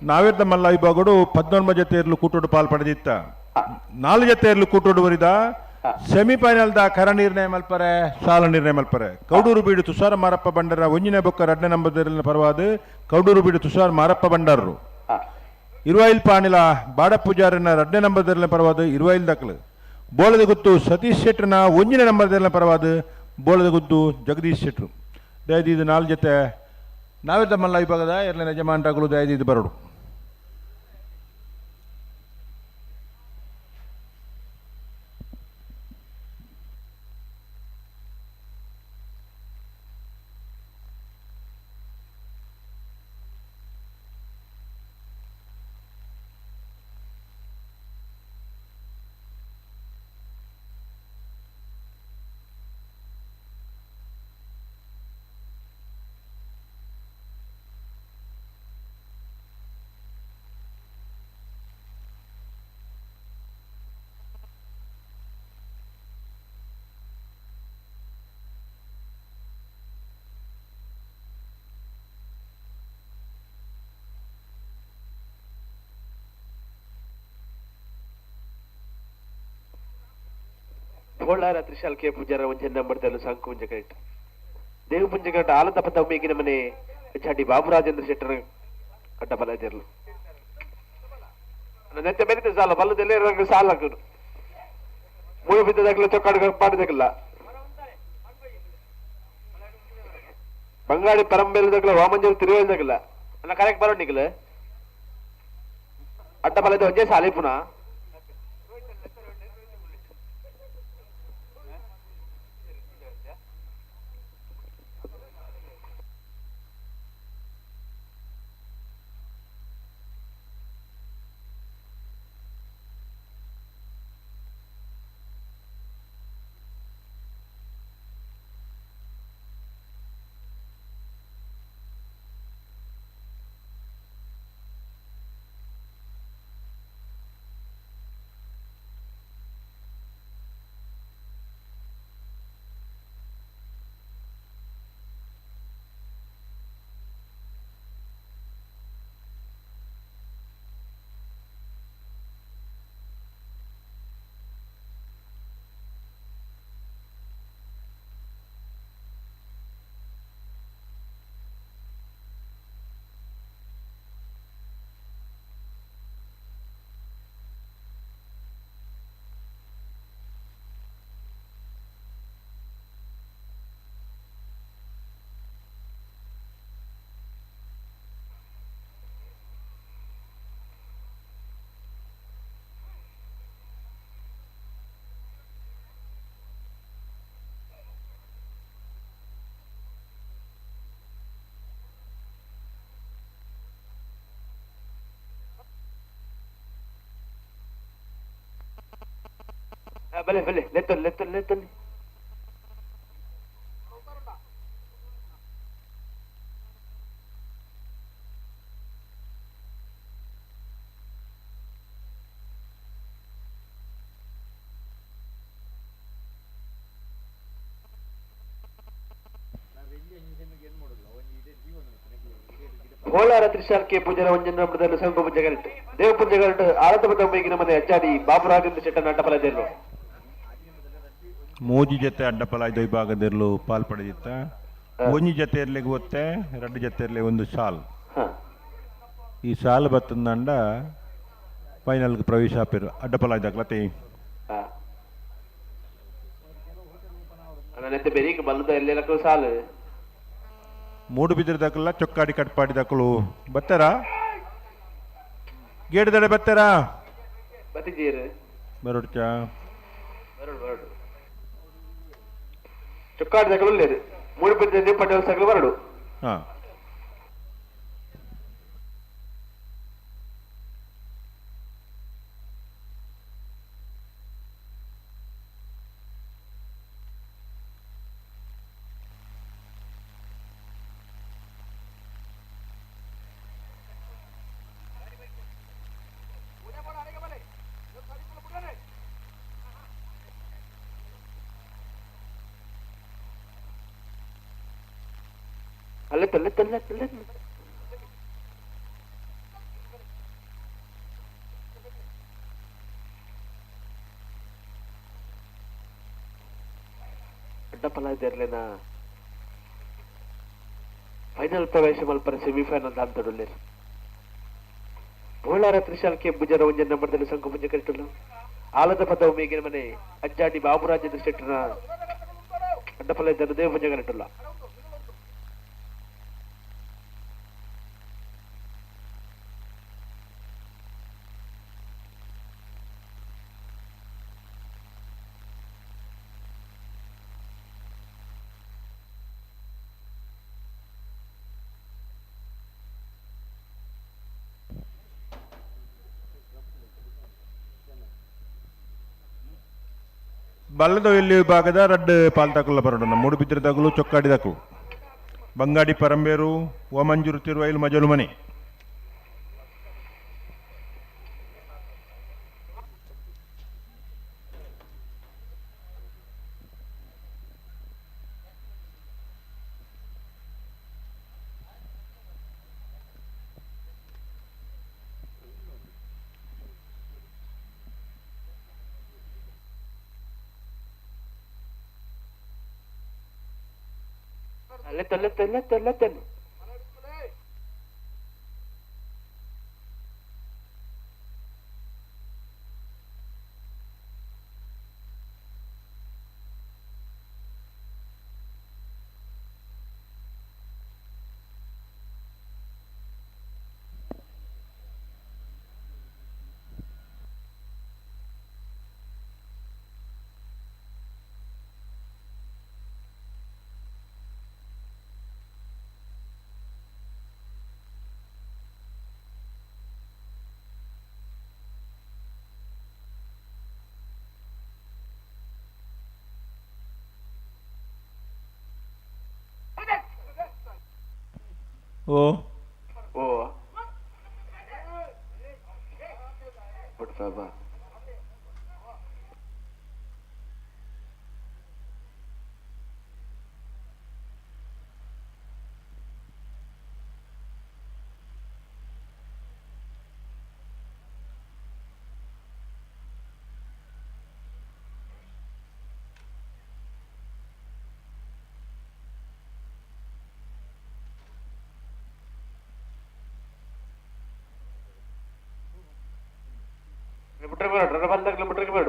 ನಾವಿರ್ದ ಮಲ್ಲ ವಿಭಾಗಡು 19 ಜೊತೆ ಇರ್ಲು ಕೂಟೋಡು ಪಾಲ್ ಪಡೆದಿತ್ತ 4 ಜೊತೆ ಇರ್ಲು ಕೂಟೋಡು ಬರಿದ ಸೆಮಿಫೈನಲ್ the ಕರ ನಿರ್ಣಯ ಮಲ್ಪರೆ ಸಾಲ ನಿರ್ಣಯ ಮಲ್ಪರೆ ಕೌಡೂರು ಬೀಡು ತುಷಾರ ಮಾರಪ್ಪ ಬಂಡರ ಒಂಜಿನ ಬೊಕ್ಕ ಎರಡನೇ ನಂಬರ್ ಪರವಾದ ಕೌಡೂರು ಬೀಡು ತುಷಾರ್ ಮಾರಪ್ಪ ಬಂಡಾರರು ಇರುವೈಲ್ ಪಾಣಿಲ ಬಾಡ ಪೂಜಾರನ ಎರಡನೇ ನಂಬರ್ ಪರವಾದ ಇರುವೈಲ್ ದಕ್ಕಲು ಬೋಳದ ಗುತ್ತು ಸತೀಶ್ ಶೆಟ್ಟರ್ನ ಒಂಜಿನ ನಂಬರ್ ಪರವಾದ ಬೋಳದ ಗುತ್ತು ಜಗದೀಶ್ ಶೆಟ್ರು ದಯದೀದು 4 ಜೊತೆ ನಾವಿದ್ದ ಮಲ್ಲ ವಿಭಾಗದ ಎರಡನೇ ಯಜಮಾನರಾಗಲು ದಯದೀದು ಬರಡು. ಬೋಳಾರ ತ್ರಿಶಾಲ್ ಕೆ ಪೂಜಾರ ಒಂಜೆ ನಂಬರ್ ದಲ್ಲು ಸಂಕು ಪುಂಜ ಕರೆಕ್ಟ್ ದೇವ ಪುಂಜ ಕರೆಕ್ಟ್ ಆಲದ ಪದ ಮನೆ ಚಾಟಿ ಬಾಬುರಾಜೇಂದ್ರ ಶೆಟ್ಟರ್ ಅಡ್ಡ ಬಲ ಇದಿರ್ಲು ನೆತ್ತೆ ಬೆರಿತೆ ಸಾಲ ಬಲ್ಲದಲ್ಲೇ ಸಾಲ ಹಾಕೋದು ಮೂರು ಬಿದ್ದದಾಗಲ ಚೊಕ್ಕಾಡು ಪಾಡದಕ್ಕಿಲ್ಲ ಬಂಗಾಡಿ ಪರಂಬೇಲದಾಗಲ ವಾಮಂಜಲ್ ತಿರುವೇಲ್ದಾಗಲ ಅನ್ನ ಕರೆಕ್ಟ್ ಬರೋ ನಿಗಲ ಅಡ್ಡ ಬಲದ ಒಂಜೆ ಸಾಲಿ ಪುನಃ ಬಲೆ ಬಲೆ ಲೆತ್ತೊಲ್ಲಿ ಲೆತ್ತೊಲ್ಲಿ ಲೆತ್ತೊಲ್ಲಿ ಕೋಲಾರ ತ್ರಿಶಾಲ್ಕೆ ಪೂಜಾರ ಒಂಜನ ಸಂಘ ಪೂಜೆಗಳಿಟ್ಟು ದೇವ ಪೂಜೆಗಳಿಟ್ಟು ಆರತಪದ ಮನೆ ಅಚ್ಚಾಡಿ ಬಾಬುರಾಜೇಂದ್ರ ಶೆಟ್ಟನ ಅಡ್ಡಪಲದೆಲ್ಲೋ ಮೂಜಿ ಜೊತೆ ಅಡ್ಡಪಲ ಐದು ವಿಭಾಗದಿರಲು ಪಾಲ್ ಪಡೆದಿತ್ತ ಒಂಜಿ ಜೊತೆ ಇರ್ಲಿಕ್ಕೆ ಒತ್ತೆ ಎರಡು ಜೊತೆ ಇರಲಿ ಒಂದು ಸಾಲ್ ಈ ಸಾಲ್ ಬತ್ತಂದಂಡ ಫೈನಲ್ಗೆ ಪ್ರವೇಶ ಆಪಿರು ಅಡ್ಡಪಲ ಐದಾಗ್ಲತ್ತೆ ಸಾಲು ಮೂಡು ಬಿದ್ದಿರದಕ್ಕಲ್ಲ ಚೊಕ್ಕಾಡಿ ಕಟ್ಪಾಡಿದಕ್ಕಳು ಬತ್ತಾರಾ ಗೇಡ್ದಡೆ ಬತ್ತಾರಾ ಬತ್ತಿದ್ದೀರಿ ಬರೋಡ್ಚಾ ಬರೋಡು ಬರೋಡು. ಚೊಕ್ಕಾಡಿ ದಕಲು ಲೇರು ಮೂಡು ಪೆದ್ದ ಪಟೇಲ್ ಸಕಲು ಬರಡು. ಅಲ್ಲೇ ತಲ್ಲೆ ತಲ್ಲೆ ತಲ್ಲೆ ಅಡ್ಡಪಲ ಇದ್ದಿರ್ಲೇನ ಫೈನಲ್ ಪ್ರವೇಶ ಮಲ್ಪರ ಸೆಮಿಫೈನಲ್ ದಾಂತಡುಲ್ಲೇರು. ಬೋಳಾರ ತ್ರಿಶಾಲ್ ಕೆ ಭುಜರ ಒಂಜೆ ನಂಬರ್ದಲ್ಲಿ ಸಂಕು ಪುಂಜ ಕರಿಟುಲ್ಲ ಆಲದ ಪದವು ಮೇಗಿನ ಮನೆ ಅಜ್ಜಾಡಿ ಬಾಬುರಾಜೇಂದ್ರ ಶೆಟ್ಟರ ಅಡ್ಡಪಲ ಇದ್ದರು ದೇವ ಪುಂಜ ಕರಿಟುಲ್ಲ. ಬಲ್ಲದ ಎಲ್ಲಿ ವಿಭಾಗದ ರಡ್ಡು ಪಾಲ್ತಾಕುಲ ಬರೋಣ ಮೂಡು ಬಿದ್ದರೆ ತಗುಲು ಚೊಕ್ಕಾಡಿ ದಕ್ಕಲು ಬಂಗಾಡಿ ಪರಂಬೇರು ಓಮಂಜೂರು ತಿರುವೈಲು ಮಜಲು ಮನೆ. ತಲ್ಲೆ ತಲ್ಲೆ ತಲ್ಲೆ ತಲ್ಲೆ ಓ ಓ ಬಟ್ ಕಿಲೋಮೀಟರ್ ಬೇಡ.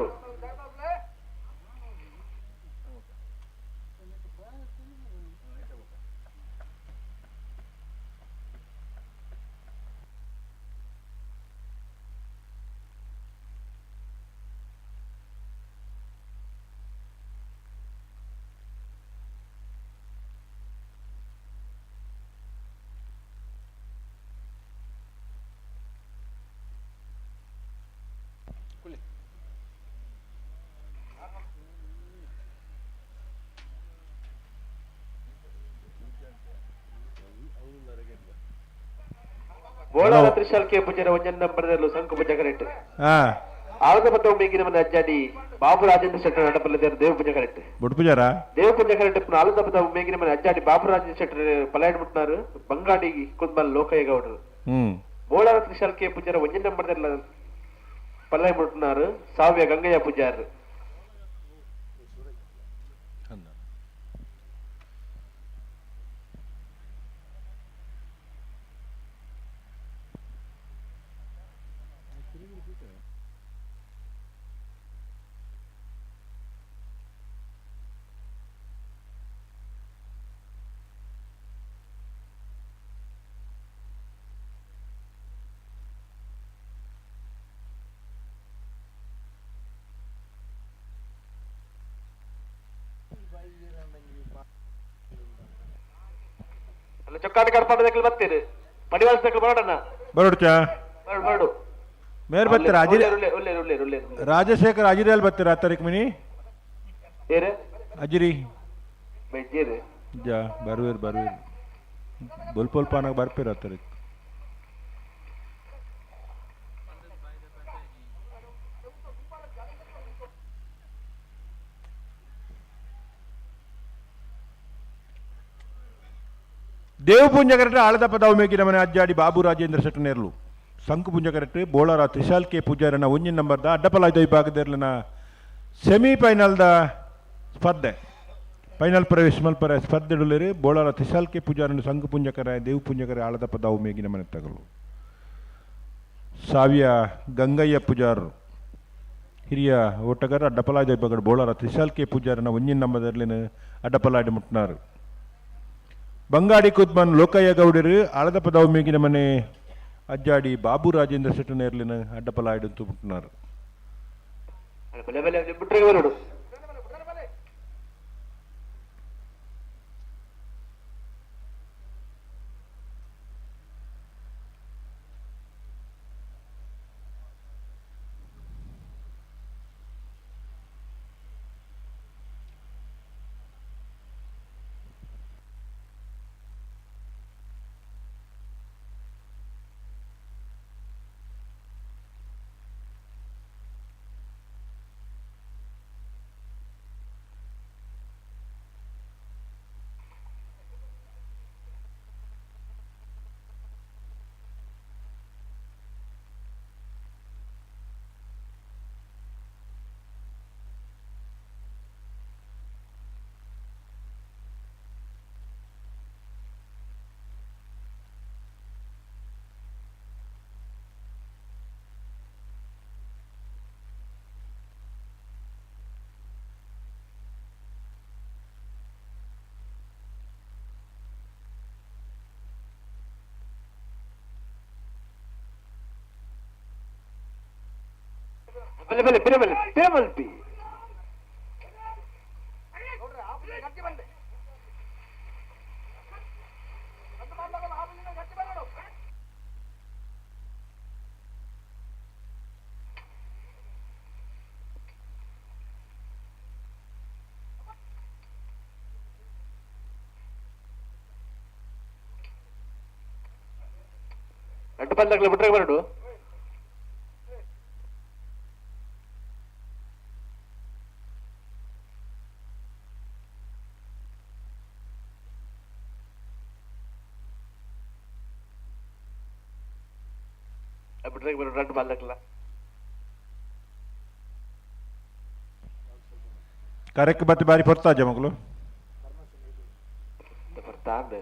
ಬೋಳಾರ ತ್ರಿಶಾಲ್ಕೆ ಪೂಜಾರ ಒಂಜನ್ ನಂಬರ್ದಲ್ಲೂ ಸಂಕು ಪೂಜೆ ಕರೆಕ್ಟ್. ಆಳದ ಪತ್ತ ಮೇಗಿನ ಮನೆ ಅಜ್ಜಾಡಿ ಬಾಬು ರಾಜೇಂದ್ರ ಶೆಟ್ಟರ್ ನಡಪಲ್ಲದೇರು ದೇವ ಪೂಜೆ ಕರೆಕ್ಟ್. ಬೊಟ್ಟು ಪೂಜಾರ ದೇವ ಪೂಜೆ ಕರೆಕ್ಟ್. ಆಳದ ಪತ್ತ ಮೇಗಿನ ಮನೆ ಅಜ್ಜಾಡಿ ಬಾಬು ರಾಜೇಂದ್ರ ಶೆಟ್ಟರ್ ಪಲಾಯಡ್ ಮುಟ್ನಾರು ಬಂಗಾಡಿ ಕುದ್ಮಲ್ ಲೋಕಯ್ಯ ಗೌಡರು. ಬೋಳಾರ ತ್ರಿಶಾಲ್ಕೆ ಪೂಜಾರ ಒಂಜನ್ ನಂಬರ್ದಲ್ಲ ಪಲ್ಲಾಯ ಮುಟ್ನಾರು ಸಾವ್ಯ ಗಂಗಯ್ಯ ಪೂಜಾರರು. ಚೊಕ್ಕಾಟ ಕಡ್ಪಾಟದಕ್ಕೆ ಬರ್ತೀರಿ ಪಡಿವಾಳಸಕ್ಕೆ ಬರೋಡಣ್ಣ ಬರೋಡ್ಚಾ ಬರೋಡು ಬರೋಡು ಮೇರ್ ಬರ್ತೀರಾ ಅಜಿರಿ ಉಲ್ಲೇರು ಉಲ್ಲೇರು ಉಲ್ಲೇರು ಉಲ್ಲೇರು ರಾಜಶೇಖರ್ ಅಜಿರಿಯಲ್ಲಿ ಬರ್ತೀರಾ ತಾರೀಕು ಮಿನಿ ಏರು ಅಜಿರಿ ಬೈಜೇರು ಜಾ ಬರ್ವೀರ್ ಬರ್ವೀರ್ ಬೊಲ್ಪೊಲ್ಪಾನಾಗ ಬರ್ಪೀರ ತಾರೀಕು ದೇವಪುಂಜ ಕರೆಕ್ಟ್ ಆಳದ ಪದವು ಮೇಗಿನ ಮನೆ ಅಜ್ಜಾಡಿ ಬಾಬು ರಾಜೇಂದ್ರ ಶೆಟ್ಟನೇರ್ಲು ಸಂಕು ಪುಂಜ ಕರೆಕ್ಟ್ ಬೋಳಾರ ತ್ರಿಶಾಲ್ ಕೆ ಪೂಜಾರನ ಒಂಜಿನ ನಂಬರ್ದ ಅಡ್ಡಪಲಾಯ್ದ ವಿಭಾಗದಿರ್ಲನ ಸೆಮಿಫೈನಲ್ದ ಸ್ಪರ್ಧೆ ಫೈನಲ್ ಪ್ರವೇಶ ಮಲ್ಪರ ಸ್ಪರ್ಧೆ ಬೋಳಾರ ತ್ರಿಶಾಲ್ ಕೆ ಪೂಜಾರನ ಸಂಕು ಪುಂಜಕರ ದೇವು ಪುಂಜಕರ ಆಳದ ಪದವು ಮೇಗಿನ ಮನೆ ತಗಲು ಸಾವಿಯ ಗಂಗಯ್ಯ ಪೂಜಾರರು ಹಿರಿಯ ಓಟಗಾರ ಅಡ್ಡಪಲಾಯ್ದ ವಿಭಾಗದ ಬೋಳಾರ ತ್ರಿಶಾಲ್ ಕೆ ಪೂಜಾರನ ಒಂಜಿನ ನಂಬರ್ದರ್ಲಿನ ಅಡ್ಡಪಲಾಯ್ದ ಮುಟ್ನಾರು ಬಂಗಾಡಿ ಕುದ್ಮನ್ ಲೋಕಯ್ಯ ಗೌಡರು ಆಳದ ಪದವು ಮೇಗಿನ ಮನೆ ಅಜ್ಜಾಡಿ ಬಾಬು ರಾಜೇಂದ್ರ ಶೆಟ್ಟನೇರ್ಲಿನ ಅಡ್ಡಪಲಾಯ್ಡು ಮುಟ್ನಾರು ಬೆಲೆ ಬೆಲೆ ಬಿಟ್ರೆ ಬರೋಡು ಬೆಲೆ ಬೆಲೆ ಬಿರೆ ಬೆಲೆ ಬಿರೆ ಮಲ್ಪಿ ಅಡ್ಡ ಪಲ್ದಾಗಲ ಬಿಟ್ರೆ ಬರಡು ಬಿಟ್ರೆ ಬರಡು ರಡ್ಡು ಬಾಲ್ದಾಗಲ ಕರೆಕ್ಟ್ ಬತ್ತಿ ಬಾರಿ ಪೊರ್ತಾಜ ಮಗಳು ಬರ್ತಾಂದೆ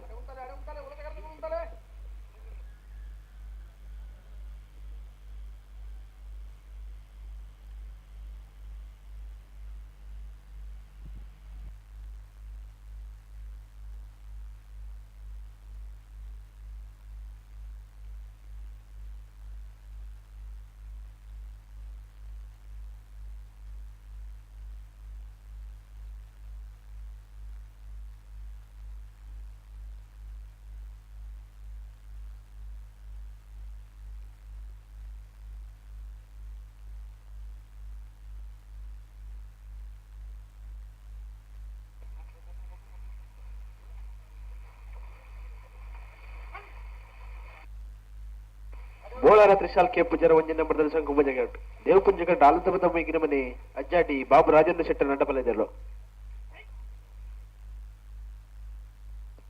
ಬೋಳಾರ ತ್ರಿಶಾಲ್ ಕೆ ಪೂಜಾರ ಒಂಜಿ ನಂಬರ್ದಲ್ಲಿ ಸಂಕು ಪೂಜೆಗಟ್ಟು ದೇವ ಪುಂಜಗಟ್ಟು ಆಲಂತಮ ತಮ್ಮ ಮನೆ ಅಜ್ಜಾಡಿ ಬಾಬು ರಾಜೇಂದ್ರ ಶೆಟ್ಟರ್ ನಡ್ಡಪಲ್ಲಿದ್ದಳು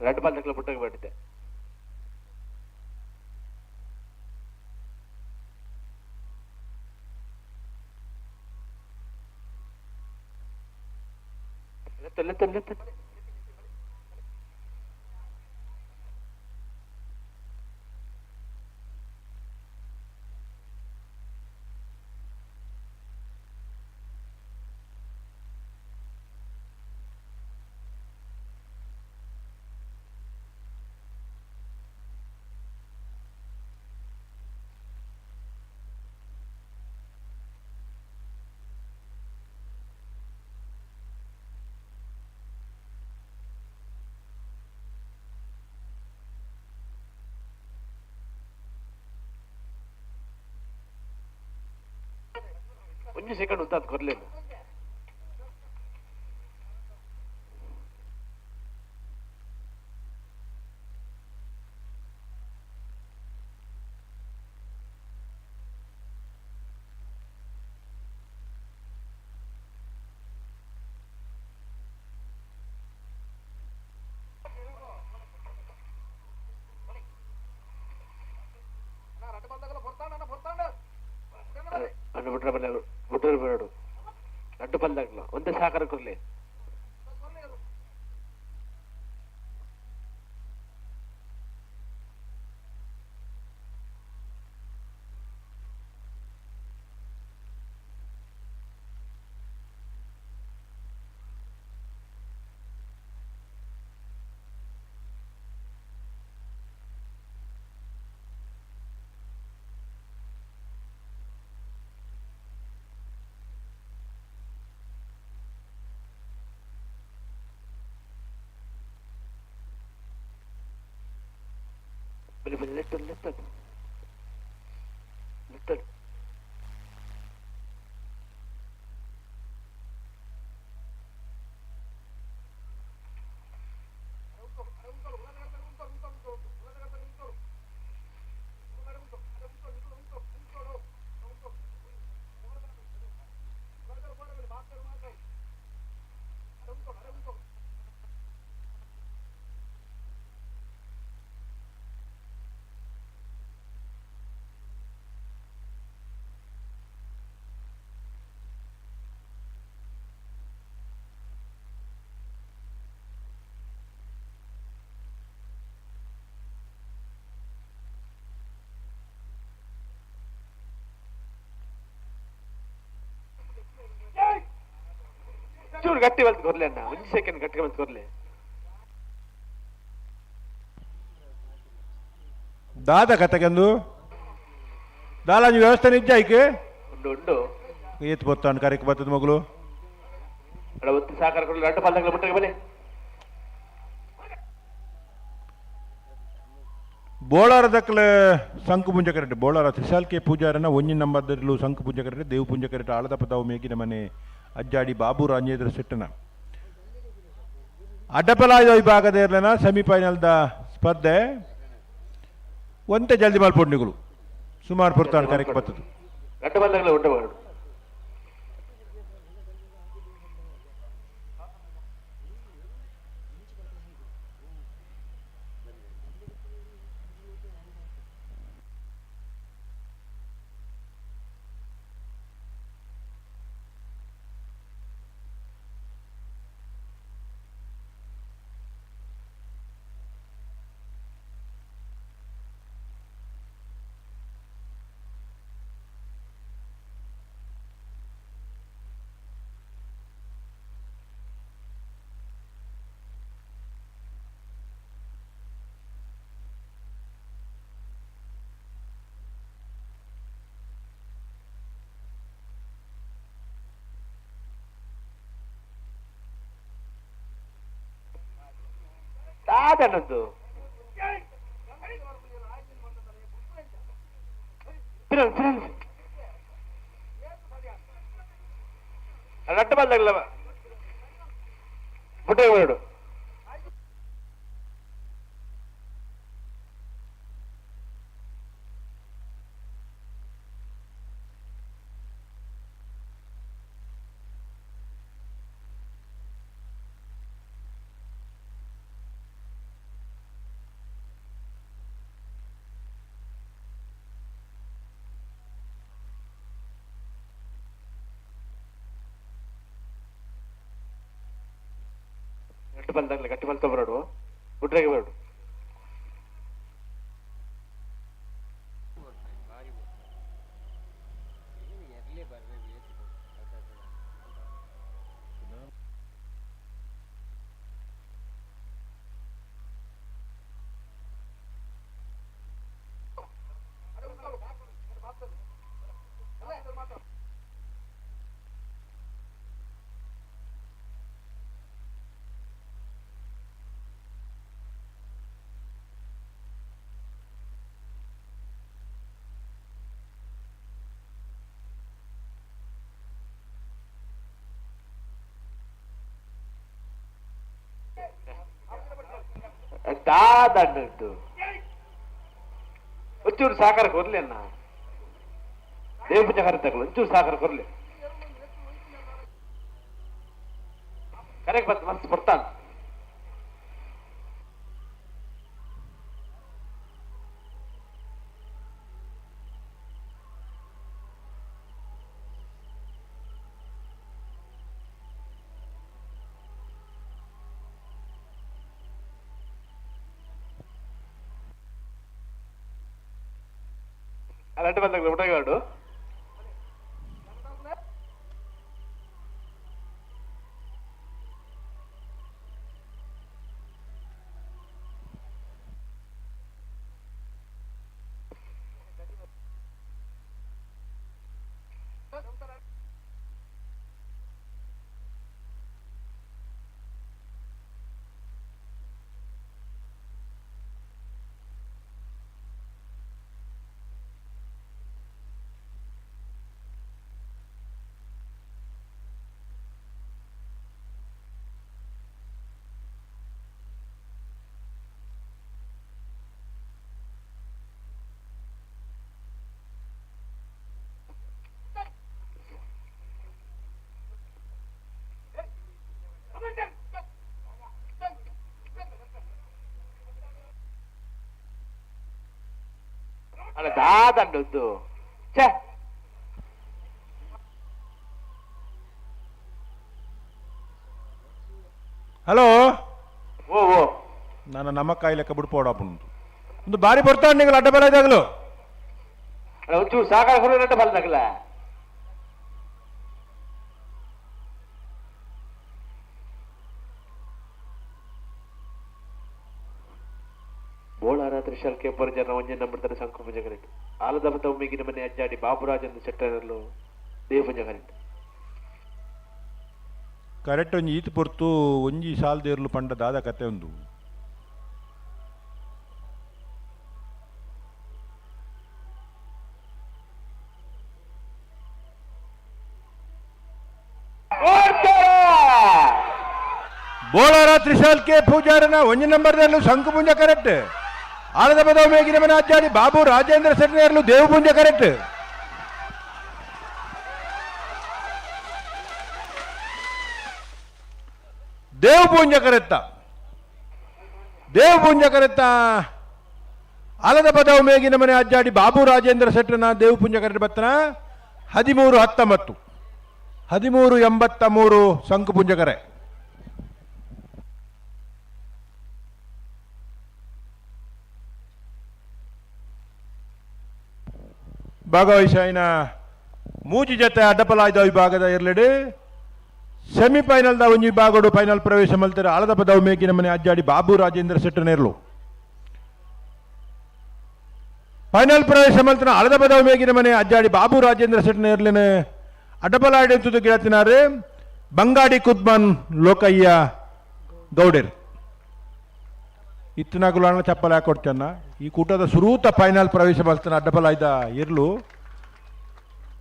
ರಡ್ಡು ಬಾಲ್ ಪುಟ್ಟಾಗ ಬಿಟ್ಟಿದ್ದೆ ಲೆತ್ತ ಲೆತ್ತ ಲೆತ್ತ ಒಂಜಿ ಸೆಕೆಂಡ್ ಉಂತಾದ್ ಕೊರ್ಲೆ. ರಡ್ಡು ಪಲ್ದಾಗ್ಲ ಒಂದೇ ಸಹಕಾರ ಕೊರ್ಲೆ. Little, little, little. ಚೂರು ಗಟ್ಟಿ ಬಲ್ತ್ ಕೊರ್ಲೆ ಅಣ್ಣ, ಒಂಜಿ ಸೆಕೆಂಡ್ ಗಟ್ಟಿ ಬಲ್ತ್ ಕೊರ್ಲೆ. ದಾದ ಕತೆಗೆಂದು ದಾಲಾಜಿ ವ್ಯವಸ್ಥೆ ನಿಜ ಐಕೆ ಉಂಡು ಉಂಡು ಏತ್ ಬೊತ್ತಾನ್ ಕರೆಕ್ ಬತ್ತದ ಮಗಳು. ಅಡ ಒತ್ತಿ ಸಹಕಾರ ಕೊರ್ಲೆ ರಡ್ಡು ಪಲ್ದಾಗ್ಲ ಮುಟ್ಟಗೆ ಬಲೆ. ಬೋಳಾರ ದಕ್ಕಲೆ ಸಂಕು ಪುಂಜ ಕರೆಟ್ ಬೋಳಾರ ತ್ರಿಸಾಲ್ಕೆ ಪೂಜಾರನ ಒಂಜಿ ನಂಬರ್ದಲ್ಲೂ ಸಂಕು ಪುಂಜ ಕರೆಟ್ ದೇವು ಪುಂಜ ಕರೆಟ್ ಆಳದ ಪದಾವು ಮೇಗಿನ ಮನೆ ಅಜ್ಜಾಡಿ ಬಾಬು ರಾಜೇಂದ್ರ ಸೆಟ್ಟನ ಅಡ್ಡಪಲಾಯ ವಿಭಾಗದ ಇರಲಿನ ಸೆಮಿಫೈನಲ್ದ ಸ್ಪರ್ಧೆ ಒಂತೆ ಜಲ್ದಿ ಮಲ್ಪೊಂಡಿಗಳು ಸುಮಾರು ಪುರ್ತಾನ ಕರೆಕ್ ಬತ್ತದು. ದಾದನದ್ದು ರಡ್ಡು ಬಂದಾಗಲ್ಲ ಬುಟ್ಟೆ ಬೇಡು. ಗಟ್ಟಿ ಗಟ್ಟಿ ಬಲ್ತ ಬರಡು ಗುಡ್ರೆಗೆ ಬರಡು. ದಾದಂಡು ಒಂಚೂರು ಸಾಕಾರ ಕೊರ್ಲಿ ಅಣ್ಣ ದೇವಪೂಜೆ ಕರೆತಗಳು ಒಂಚೂರು ಸಾಕಾರ ಕೊರ್ಲಿ ಕರೆಕ್ಟ್ ಬತ್ ಮಸ್ತ್ ಬರ್ತಾನ అలాంటి ಬಂದಾಗ ಊಟಗಾಡು ಅಲ್ಲ ದಾದಂಡದ್ದು ಛೇ. ಹಲೋ. ಓ ಓ ನಾನು ನಮ್ಮ ಕಾಯಿ ಲೆಕ್ಕ ಬಿಡ್ಪೋಡಪ್ಪ ಒಂದು ಬಾರಿ ಬರ್ತಾನೆ ನೀವು ಅಡ್ಡ ಬಲ ಇದಾಗಲು. ಅಲ್ಲ ಒಂಚೂರು ಸಾಕಾರ ಹೊರಗಡೆ ಬಲ್ದಾಗಲ. ಬೋಳಾರ ತ್ರಿಶಾಲ್ ಕೆಬ್ಬರು ಜನ ಒಂಜೆ ನಂಬಿಡ್ತಾರೆ ಶಂಕು ಪೂಜೆ ಆಲದ ತಮ್ಮಿಗಿನ ಮನೆ ಅಜ್ಜಾಡಿ ಬಾಬುರಾಜನ್ ಸೆಟ್ಟರಲ್ಲೂ ದೇವ ಪೂಜೆ ಕರೆಕ್ಟ್ ಒಂಜಿ ಈತ್ ಪೊರ್ತು ಒಂಜಿ ಸಾಲ್ ದೇರ್ಲು ಪಂಡ ದಾದ ಕತೆ ಒಂದು. ಬೋಳಾರ ತ್ರಿಶಾಲ್ ಕೆ ಪೂಜಾರನ ಒಂಜಿ ನಂಬರ್ ದೇರ್ಲು ಶಂಕು ಪೂಂಜ ಕರೆಕ್ಟ್. ಆಲದ ಬದವ ಮೇಗಿನ ಮನೆ ಅಜ್ಜಾಡಿ ಬಾಬು ರಾಜೇಂದ್ರ ಸೆಟ್ನೇರ್ಲು ದೇವ ಪೂಂಜ ಕರೆಕ್ಟ್. ದೇವ ಪೂಂಜ ಕರೆತ್ತ ದೇವ ಪೂಂಜ ಕರೆತ್ತ ಆಲದ ಬದವ ಮೇಗಿನ ಮನೆ ಅಜ್ಜಾಡಿ ಬಾಬು ರಾಜೇಂದ್ರ ಸೆಟ್ರನ ದೇವ ಪೂಂಜ ಕರೆಕ್ಟ್ ಬತ್ತನ 13-19 13-83 ಶಂಕು ಪುಂಜಕರೆ. ಭಾಗವಹಿಸಾಯಿನ ಮೂಜಿ ಜತೆ ಅಡ್ಡಪಲಾಯ್ದ ವಿಭಾಗದ ಇರ್ಲೆಡು ಸೆಮಿಫೈನಲ್ the ಒಂಜಿ ವಿಭಾಗಡು ಫೈನಲ್ ಪ್ರವೇಶ ಮಲ್ತಾರೆ ಆಲದ ಪದವು ಮೇಗಿನ ಮನೆ ಅಜ್ಜಾಡಿ ಬಾಬು ರಾಜೇಂದ್ರ ಸೆಟ್ಟನೇರ್ಲು. ಫೈನಲ್ ಪ್ರವೇಶ ಮಲ್ತನ ಆಲದ ಪದವು ಮೇಗಿನ ಮನೆ ಅಜ್ಜಾಡಿ ಬಾಬು ರಾಜೇಂದ್ರ ಸೆಟ್ಟನೇರ್ಲಿನ ಅಡ್ಡಪಲಾಯ್ಡು ಎಂತುದು ಗಿಡತಿನಾರು ಬಂಗಾಡಿ ಕುದ್ಮನ್ ಲೋಕಯ್ಯ ಗೌಡೇರ್. ಇತ್ತನಾಗುಲಾಣ ಚಪ್ಪಲ ಹಾಕೊಡ್ತಾನ ಈ ಕೂಟದ ಸುರೂತ ಫೈನಲ್ ಪ್ರವೇಶ ಮಲ್ತನ ಅಡ್ಡಪಲಾಯ್ದ ಇರ್ಲು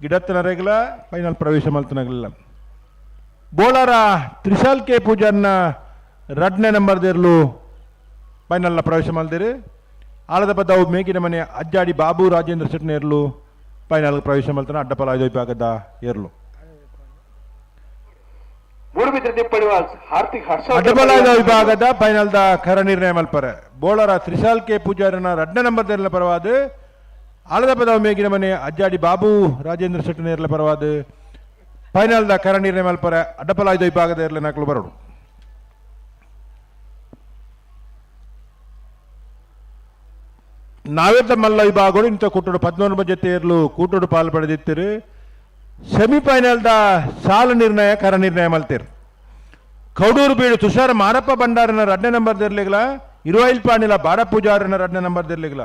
ಗಿಡತ್ತನರೆಗಲ ಫೈನಲ್ ಪ್ರವೇಶ ಮಲ್ತನಾಗಲಿಲ್ಲ. ಬೋಳಾರ ತ್ರಿಶಾಲ್ ಕೆ ಪೂಜಾರ್ನ ರಡ್ನೇ ನಂಬರ್ ದೇರ್ಲು ಫೈನಲ್ನ ಪ್ರವೇಶ ಮಲ್ದಿರು. ಆಲದ ಪದವು ಮೇಗಿನ ಮನೆ ಅಜ್ಜಾಡಿ ಬಾಬು ರಾಜೇಂದ್ರ ಸೆಟ್ನೇರ್ಲು ಫೈನಲ್ ಪ್ರವೇಶ ಮಲ್ತನ ಅಡ್ಡಪಲಾಯ್ದ ವಿಭಾಗದ ಏರ್ಲು. ಅಡ್ಡಪಲಾಯ್ದ ವಿಭಾಗದ ಫೈನಲ್ the ಖರ ನಿರ್ಣಯ ಮಲ್ಪರೆ ಬೋಳರ ತ್ರಿಶಾಲ್ ಕೆ ಪೂಜಾರನ ರಡ್ನೇ ನಂಬರ್ ದೇರ್ಲ ಪರವಾದ ಆಲದ ಪದವು ಮೇಗಿನ ಮನೆ ಅಜ್ಜಾಡಿ ಬಾಬು ರಾಜೇಂದ್ರ ಸೆಟ್ಟನೇರ್ಲ ಪರವಾದ ಫೈನಲ್ the ಖರ ನಿರ್ಣಯ ಮಲ್ಪರೆ ಅಡ್ಡಪಲಾಯ್ದ ವಿಭಾಗದ ಇರಲಿ ನಾಲ್ಕು ಬರೋಡು. ನಾವೇದ ಮಲ್ಲ ವಿಭಾಗಗಳು ಇಂಥ ಕೂಟೋಡು 11 ಜೊತೆ ಇರಲು ಕೂಟೋಡು ಪಾಲು ಪಡೆದಿತ್ತಿರು. ಸೆಮಿಫೈನಲ್ the ಸಾಲು ನಿರ್ಣಯ ಕರ ನಿರ್ಣಯ ಮಲ್ತಿರು. ಕೌಡೂರು ಬೀಡು ತುಷಾರ ಮಾರಪ್ಪ ಭಂಡಾರನ ರಡ್ನೇ ನಂಬರ್ ದಿರ್ಲಿಗಲ, ಇರುವೈಲ್ ಪಾಣಿಲ ಬಾಡ ಪೂಜಾರನ ರಡ್ನೇ ನಂಬರ್ ದಿರ್ಲಿಗಲ.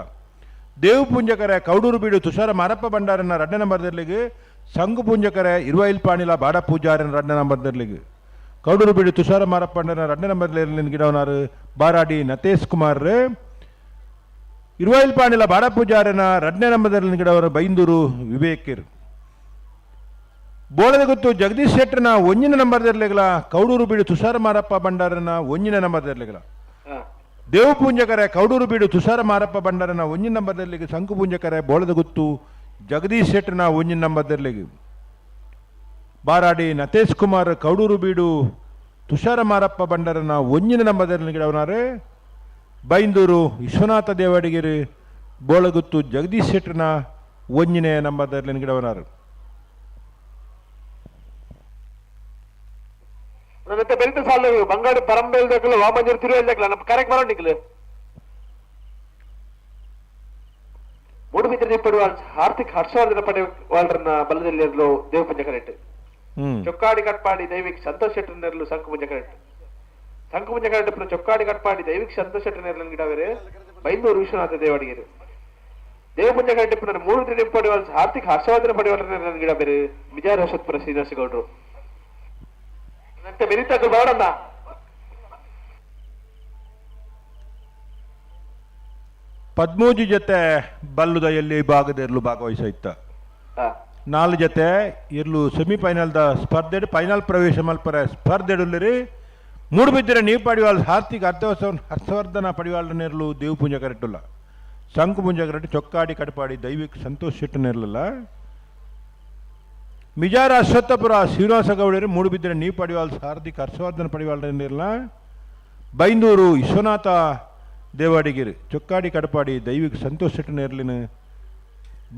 ದೇವು ಪುಂಜಕರೆ ಕೌಡೂರು ಬೀಡು ತುಷಾರ ಮಾರಪ್ಪ ಭಂಡಾರನ ರಡ್ನೇ ನಂಬರ್ ದಿರ್ಲಿಗೆ, ಸಂಗು ಪುಂಜಕರೆ ಇರುವೈಲ್ ಪಾಣಿಲ ಬಾಡ ಪೂಜಾರನ ರಡ್ನೇ ನಂಬರ್ ದಿರ್ಲಿಗೆ. ಕೌಡೂರು ಬೀಡು ತುಷಾರ ಮಾರಪ್ಪ ಭಂಡಾರನ ರಡ್ನೇ ನಂಬರ್ ಗಿಡವನಾರು ಬಾರಾಡಿ ನತೇಶ್ ಕುಮಾರ್. ಇರುವೈಲ್ ಪಾಣಿಲ ಬಾಡ ಪೂಜಾರನ ರಡ್ನೇ ನಂಬರ್ ಗಿಡವರು ಬೈಂದೂರು ವಿವೇಕಿರ್. ಬೋಳದ ಗೊತ್ತು ಜಗದೀಶ್ ಶೆಟ್ಟರ್ನ ಒಂಜಿನ ನಂಬರ್ ದಿರ್ಲಿಗಲ, ಕೌಡೂರು ಬೀಡು ತುಷಾರ ಮಾರಪ್ಪ ಭಂಡಾರನ ಒಂಜಿನ ನಂಬರ್ ದಿರ್ಲಿಗಲ. ದೇವಪೂಂಜಕರೆ ಕೌಡೂರು ಬೀಡು ತುಷಾರ ಮಾರಪ್ಪ ಬಂಡರನ ಒಂಜಿನ ನಂಬರ್ದಲ್ಲಿಗೆ ಶಂಕುಪೂಂಜಕರೆ ಬೋಳದಗುತ್ತು ಜಗದೀಶ್ ಶೆಟ್ಟರ್ನ ಒಂಜಿನ ನಂಬರ್ದಲ್ಲಿಗೆ ಬಾರಾಡಿ ನತೇಶ್ ಕುಮಾರ್ ಕೌಡೂರು ಬೀಡು ತುಷಾರ ಮಾರಪ್ಪ ಬಂಡರನ ಒಂಜಿನ ನಂಬರ್ದಲ್ಲಿ ಗಿಡವನಾರೆ ಬೈಂದೂರು ವಿಶ್ವನಾಥ ದೇವಡಿಗೆರೆ ಬೋಳಗುತ್ತು ಜಗದೀಶ್ ಶೆಟ್ಟರ್ನ ಒಂಜಿನೇ ನಂಬರ್ದಲ್ಲಿ ಗಿಡವನಾರು. ಬೆರಿತ ಸಾಲು ಬಂಗಾಡಿ ಪರಂಬೇಲ್ ದಕ್ಕಲು ವಾಮಂಜೂರು ತಿರುವೇಲ್ ದಕ್ಕಲ ನಮ್ಮ ಕರೆಕ್ಟ್ ಬರೋ ನಿಕ್ಲು ಮೂಡುಬಿದ್ರೆ ಪಡುವ ಹಾರ್ದಿಕ್ ಹರ್ಷವರ್ಧನ ಪಡೆವಾಳ್ರನ್ನ ಬಲದಲ್ಲಿ ಇರಲು ದೇವಪಂಜ ಕರೆಕ್ಟ್ ಚೊಕ್ಕಾಡಿ ಕಟ್ಪಾಡಿ ದೈವಿಕ್ ಸಂತೋಷ್ ಶೆಟ್ಟರ್ ನೆರಳು ಸಂಕುಪುಂಜ ಕರೆಕ್ಟ್ ಸಂಕುಪುಂಜ ಕರೆಕ್ಟ್ ಚೊಕ್ಕಾಡಿ ಕಟ್ಪಾಡಿ ದೈವಿಕ್ ಸಂತೋಷ್ ಶೆಟ್ಟರ್ ನೆರಳು ಗಿಡವೇರೆ ಬೈಂದೂರು ವಿಶ್ವನಾಥ ದೇವಡಿಗೆರು ದೇವಪುಂಜ ಕರೆಕ್ಟ್ ಮೂರು ತ್ರೀ ಪಡೆವಾಳ್ ಹಾರ್ದಿಕ್ ಹರ್ಷವರ್ಧನ ಪಡೆವಾಳ್ರ ನೆರಳು ಗಿಡ ಬೇರೆ ವಿಜಯ ಅಶ್ವತ್ಪುರ ಶ್ರೀನಿವಾಸ ಗೌಡ್ರು ಬೆರಿತಾಕು ಬೇಡಣ್ಣ. ಪದ್ಮೂಜಿ ಜೊತೆ ಬಲ್ಲುದ ಎಲ್ಲಿ ಭಾಗದ ಇರ್ಲು ಭಾಗವಹಿಸ ನಾಲ್ ಜೊತೆ ಇರ್ಲು ಸೆಮಿಫೈನಲ್ದ ಸ್ಪರ್ಧೆ ಫೈನಲ್ ಪ್ರವೇಶ ಮಲ್ಪರ ಸ್ಪರ್ಧೆಡುಲ್ಲಿರಿ ಮೂಡು ಬಿದ್ದರೆ ನೀವು ಪಡಿವಾಲ್ ಹಾರ್ತಿಕ್ ಹರ್ಷವರ್ಧನ ಪಡಿವಾಲ್ ನೆರಳು ದೇವಪೂಂಜ ಕರೆಟ್ಟುಲ್ಲ ಶಂಕು ಪೂಂಜ ಕರೆಟ್ಟು ಚೊಕ್ಕಾಡಿ ಕಡಪಾಡಿ ದೈವಿಕ್ ಸಂತೋಷ್ ಶೆಟ್ಟು ನೆರಲಲ್ಲ ಮಿಜಾರ ಅಶ್ವತ್ಥಪುರ ಶ್ರೀನಿವಾಸ ಗೌಡರು ಮೂಡುಬಿದ್ದರೆ ನೀವು ಪಡಿವಾಲ್ ಹಾರ್ದಿಕ್ ಹರ್ಷವರ್ಧನ ಪಡಿವಾಲ್ ಬೈಂದೂರು ವಿಶ್ವನಾಥ ದೇವಾಡಿಗಿರಿ ಚೊಕ್ಕಾಡಿ ಕಡಪಾಡಿ ದೈವಿಕ್ ಸಂತೋಷ್ ಶೆಟ್ಟಿ ನೇರ್ಲಿನ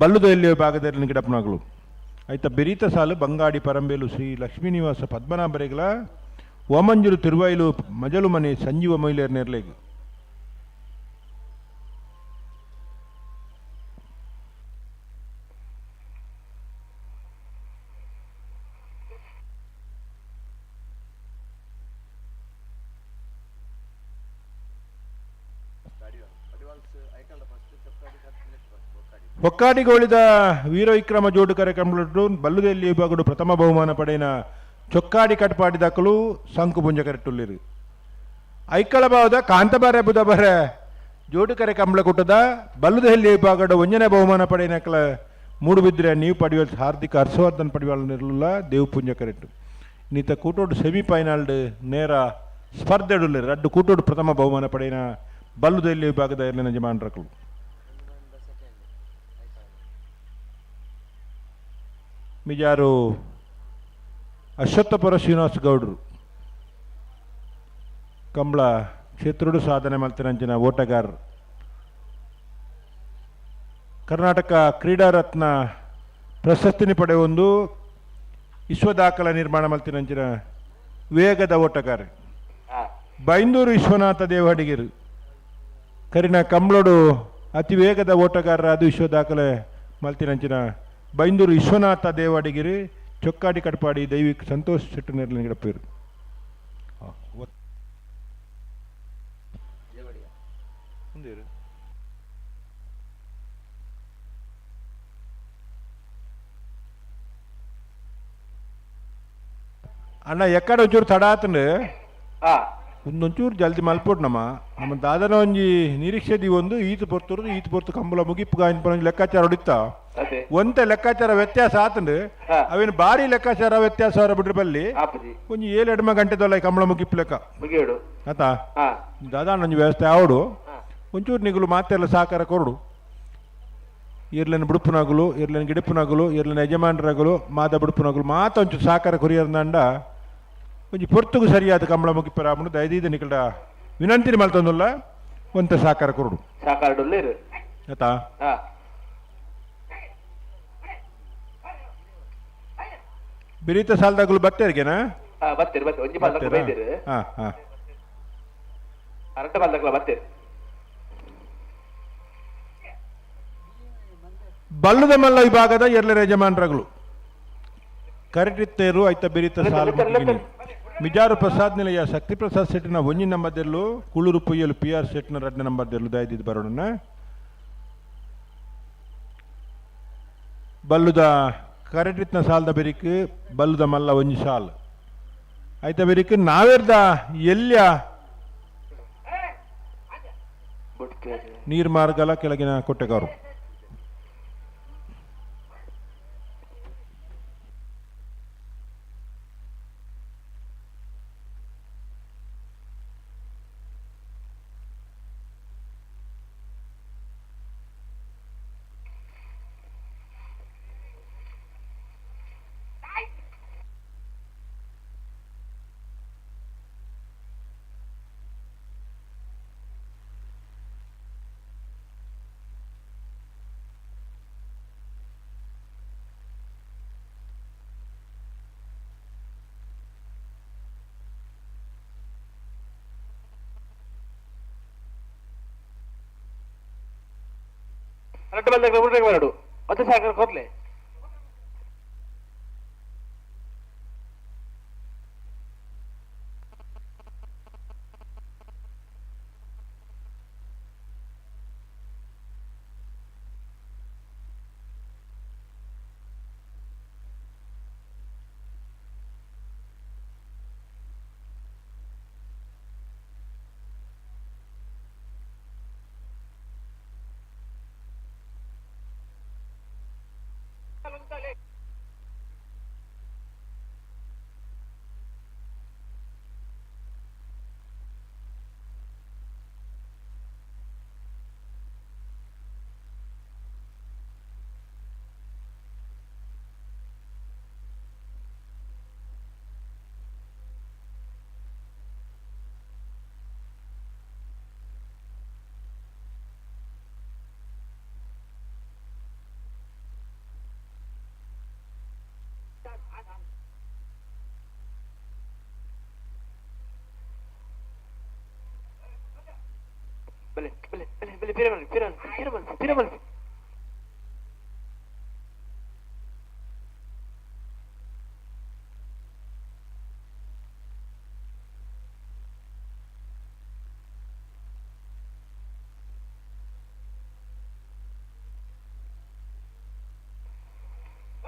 ಬಲ್ಲುದ ಎಲ್ಲಿಯ ಭಾಗದಲ್ಲಿ ಗಿಡಪ್ಪನಾಗಲು ಆಯ್ತ ಬೆರೀತ ಸಾಲು ಬಂಗಾಡಿ ಪರಂಬೇಲು ಶ್ರೀ ಲಕ್ಷ್ಮೀನಿವಾಸ ಪದ್ಮನಾಭರಿಗಳ ಓಮಂಜೂರು ತಿರುವೈಲು ಮಜಲು ಮನೆ ಸಂಜೀವ ಮಹಿಳೆಯರ ನೇರ್ಲೇಗು. ಹೊಕ್ಕಾಡಿಗೋಳಿದ ವೀರವಿಕ್ರಮ ಜೋಡು ಕಾರ್ಯಕ್ರಮ ಬಲ್ಲುದೆಲ್ಲಿ ವಿಭಾಗಡು ಪ್ರಥಮ ಬಹುಮಾನ ಪಡೆಯನ ಚೊಕ್ಕಾಡಿ ಕಟ್ಪಾಡಿ ದಾಖಲು ಸಂಕುಪುಂಜ ಕರೆಟ್ಟುಲ್ಲಿರು ಐಕಳಭಾವದ ಕಾಂತಬಾರೆ ಬುಧಬಾರೆ ಜೋಡು ಕರೆ ಕಂಬಳ ಕೂಟದ ಬಲ್ಲುದೆಲ್ಲಿ ವಿಭಾಗಡು ಒಂಜನೇ ಬಹುಮಾನ ಪಡೆಯನಕಲ ಮೂಡುಬಿದ್ರೆ ನೀವು ಪಡೆಯುವ ಹಾರ್ದಿಕ ಹರ್ಷವರ್ಧನ್ ಪಡೆಯುವ ನಿರಲಿಲ್ಲ ದೇವಪುಂಜ ಕರೆಟ್ಟು ನೀತ ಕೂಟೋಡು ಸೆಮಿಫೈನಲ್ ನೇರ ಸ್ಪರ್ಧೆಡುಲ್ಲಿರು ರಡ್ಡು ಕೂಟೋಡು ಪ್ರಥಮ ಬಹುಮಾನ ಪಡೆಯನ ಬಲ್ಲುದೆಲ್ಲಿ ವಿಭಾಗದ ಎರಡನೇ ಯಜಮಾನರಕಲು. ಮಿಜಾರು ಅಶ್ವತ್ಥಪುರ ಶ್ರೀನಿವಾಸ ಗೌಡರು ಕಂಬಳ ಕ್ಷೇತ್ರಡು ಸಾಧನೆ ಮಲ್ತಿನಂಚಿನ ಓಟಗಾರರು ಕರ್ನಾಟಕ ಕ್ರೀಡಾರತ್ನ ಪ್ರಶಸ್ತಿನಿ ಪಡೆಯೊಂದು ವಿಶ್ವ ದಾಖಲೆ ನಿರ್ಮಾಣ ಮಲ್ತಿನಂಚಿನ ವೇಗದ ಓಟಗಾರ ಬೈಂದೂರು ವಿಶ್ವನಾಥ ದೇವಡಿಗೆರು ಕರಿನ ಕಂಬಳೋಡು ಅತಿ ವೇಗದ ಓಟಗಾರರಾದ ವಿಶ್ವ ದಾಖಲೆ ಮಲ್ತಿನಂಚಿನ ಬೈಂದೂರು ವಿಶ್ವನಾಥ ದೇವಾಡಿಗಿರಿ ಚೊಕ್ಕಾಡಿ ಕಟ್ಪಾಡಿ ದೈವಿಕ್ ಸಂತೋಷ್ ಶೆಟ್ಟಿ ನೆರಳಿನ ಗಿಡಪೇರು. ಅಣ್ಣ ಎಕ್ಕಡ ಒಂಚೂರು ತಡ ಆತಂಡು ಒಂದೊಂಚೂರು ಜಲ್ದಿ ಮಲ್ಪೊಡು ನಮ್ಮ ನಮ್ಮ ದಾದನ ಒಂಜಿ ನಿರೀಕ್ಷೆ ಒಂದು ಈತ ಪೊರ್ತುರ್ದು ಈತ ಪೊರ್ತು ಕಂಬಳ ಮುಗಿಪ್ಪು ಗಾಯಿನ ಲೆಕ್ಕಾಚಾರ ಹೊಡಿತಾ ಒಂತ ಲೆಕ್ಕಾಚಾರ ವ್ಯತ್ಯಾಸ ಆತಂಡು ಅವೇನು ಭಾರಿ ಲೆಕ್ಕಾಚಾರ ವ್ಯತ್ಯಾಸ ಅವರ ಬಿಡ್ರಿ ಬಲ್ಲಿ ಒಂಜಿ ಏಳು ಎಡಮ ಗಂಟೆದಲ್ಲ ಕಂಬಳ ಮುಗಿಪ್ಪು ಲೆಕ್ಕ ಆತಾ ದಾದಾ ಒಂಜಿ ವ್ಯವಸ್ಥೆ ಆವಡು ಒಂಚೂರು ನಿಗುಲು ಮಾತೆಲ್ಲ ಸಹಕಾರ ಕೊರಡು ಇರ್ಲೇನು ಬುಡುಪುನಗುಲು ಇರ್ಲೇನು ಗಿಡಪುನಗುಲು ಇರ್ಲೇನು ಯಜಮಾನರಗುಲು ಮಾದ ಬುಡುಪುನಗುಲು ಮಾತ ಒಂಚೂರು ಸಹಕಾರ ಕೊರಿಯರ್ದಂಡ ಒಂಜಿ ಪೊರ್ತುಗು ಸರಿಯಾದ ಕಂಬಳ ಮುಗಿಪ್ಪರಾಮನು ದಯದೀದ ನಿಕಲ್ಡ ವಿನಂತಿ ಮಲ್ತೊಂದುಲ್ಲ ಒಂತ ಸಹಕಾರ ಕೊರಡು ಸಹಕಾರ ಆತಾ. ಬಿರಿತ ಸಾಲದಾಗಲು ಬತ್ತೇರಿಗೆನಾ? ಬತ್ತೇರಿ ಬತ್ತೇರಿ ಒಂಜಿ ಪಾಲ್ದಕ್ಲ ಬೈದೇರು. ಹಾ ಹಾ ಅರಟ ಪಾಲ್ದಕ್ಲ ಬತ್ತೇರಿ. ಬಲ್ಲದ ಮಲ್ಲ ವಿಭಾಗದ ಎರಡನೇ ಯಜಮಾನರಗಳು ಕರೆಟಿತ್ತೇರು ಐತ ಬಿರಿತ ಸಾಲ ಮಿಜಾರು ಪ್ರಸಾದ್ ನಿಲಯ ಶಕ್ತಿ ಪ್ರಸಾದ್ ಶೆಟ್ಟಿನ ಒಂಜಿ ನಂಬರ್ದೆಲ್ಲು ಕುಳೂರು ಪೊಯ್ಯಲು ಪಿ ಆರ್ ಶೆಟ್ಟಿನ ಎರಡನೇ ನಂಬರ್ದೆಲ್ಲು ದಯದಿದ್ದು ಬರೋಣ. ಬಲ್ಲುದ ಕರೆಟಿತ್ನ ಸಾಲದ ಬೆರಿಕ್ ಬಲ್ಲುದ ಮಲ್ಲ ಒಂಜಿ ಸಾಲ್ ಐತ ಬೆರಿಕ್ ನಾವೇರ್ದ ಎಲ್ಯ ನೀರ್ ಮಾರ್ಗಲ ಕೆಳಗಿನ ಕೊಟ್ಟೆಗಾರು ರಡ್ಡು ಬಲ್ದಾಗ ಮುಟ್ರೆ ಬರಡು ಮತ್ತೆ ಸಾಕರ್ ಕೊರ್ಲೆ. ಬಲೆ ಬಲೆ ಬಲೆ ಬಲೆ ಪಿರಮಲ್ ಪಿರಮಲ್ ಪಿರಮಲ್ ಪಿರಮಲ್.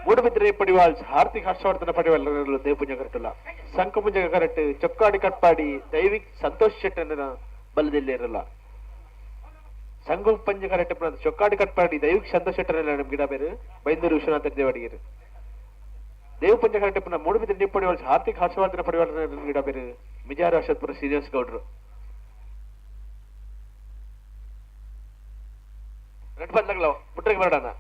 ಮೂಡುಬಿದ್ರೆ ಪಡಿವಾಳ್ ಹಾರ್ದಿಕ್ ಹರ್ಷವರ್ಧನ ಪಡಿವಾಳ್ ದೇವಪುಂಜ ಕರೆಟುಲ್ಲ ಸಂಕಪುಂಜ ಕರೆಕ್ಟ್ ಚೊಕ್ಕಾಡಿ ಕಟ್ಪಾಡಿ ದೈವಿಕ್ ಸಂತೋಷ್ ಶೆಟ್ಟನ ಬಲದಲ್ಲಿ ಇರಲ್ಲ. ಸಂಗು ಪಂಜ ಕರೆಕ್ಟ್ ಚೊಕ್ಕಾಡಿ ಕಟ್ಪಾಡಿ ದೈವಿಕ್ ಸಂತೋಷ್ ಶೆಟ್ಟನ ಗಿಡ ಬೇರೆ ಬೈಂದೂರು ವಿಶ್ವನಾಥ ದೇವಡಿಗೆರು. ದೇವಪುಂಜ ಕರೆಕ್ಟ್ ಮೂಡುಬಿದ್ರೆ ಪಡಿವಾಳ್ ಹಾರ್ದಿಕ್ ಹರ್ಷವರ್ಧನ ಪಡಿವಾಳ್ ಗಿಡ ಬೇರೆ ಮಿಜಾರ ಹರ್ಷತ್ಪುರ ಶ್ರೀನಿವಾಸ್ ಗೌಡ್ರು. ರೆಡ್ ಬಂದಾಗಲ ಮುಟ್ರಿಗೆ ಬರೋಣ.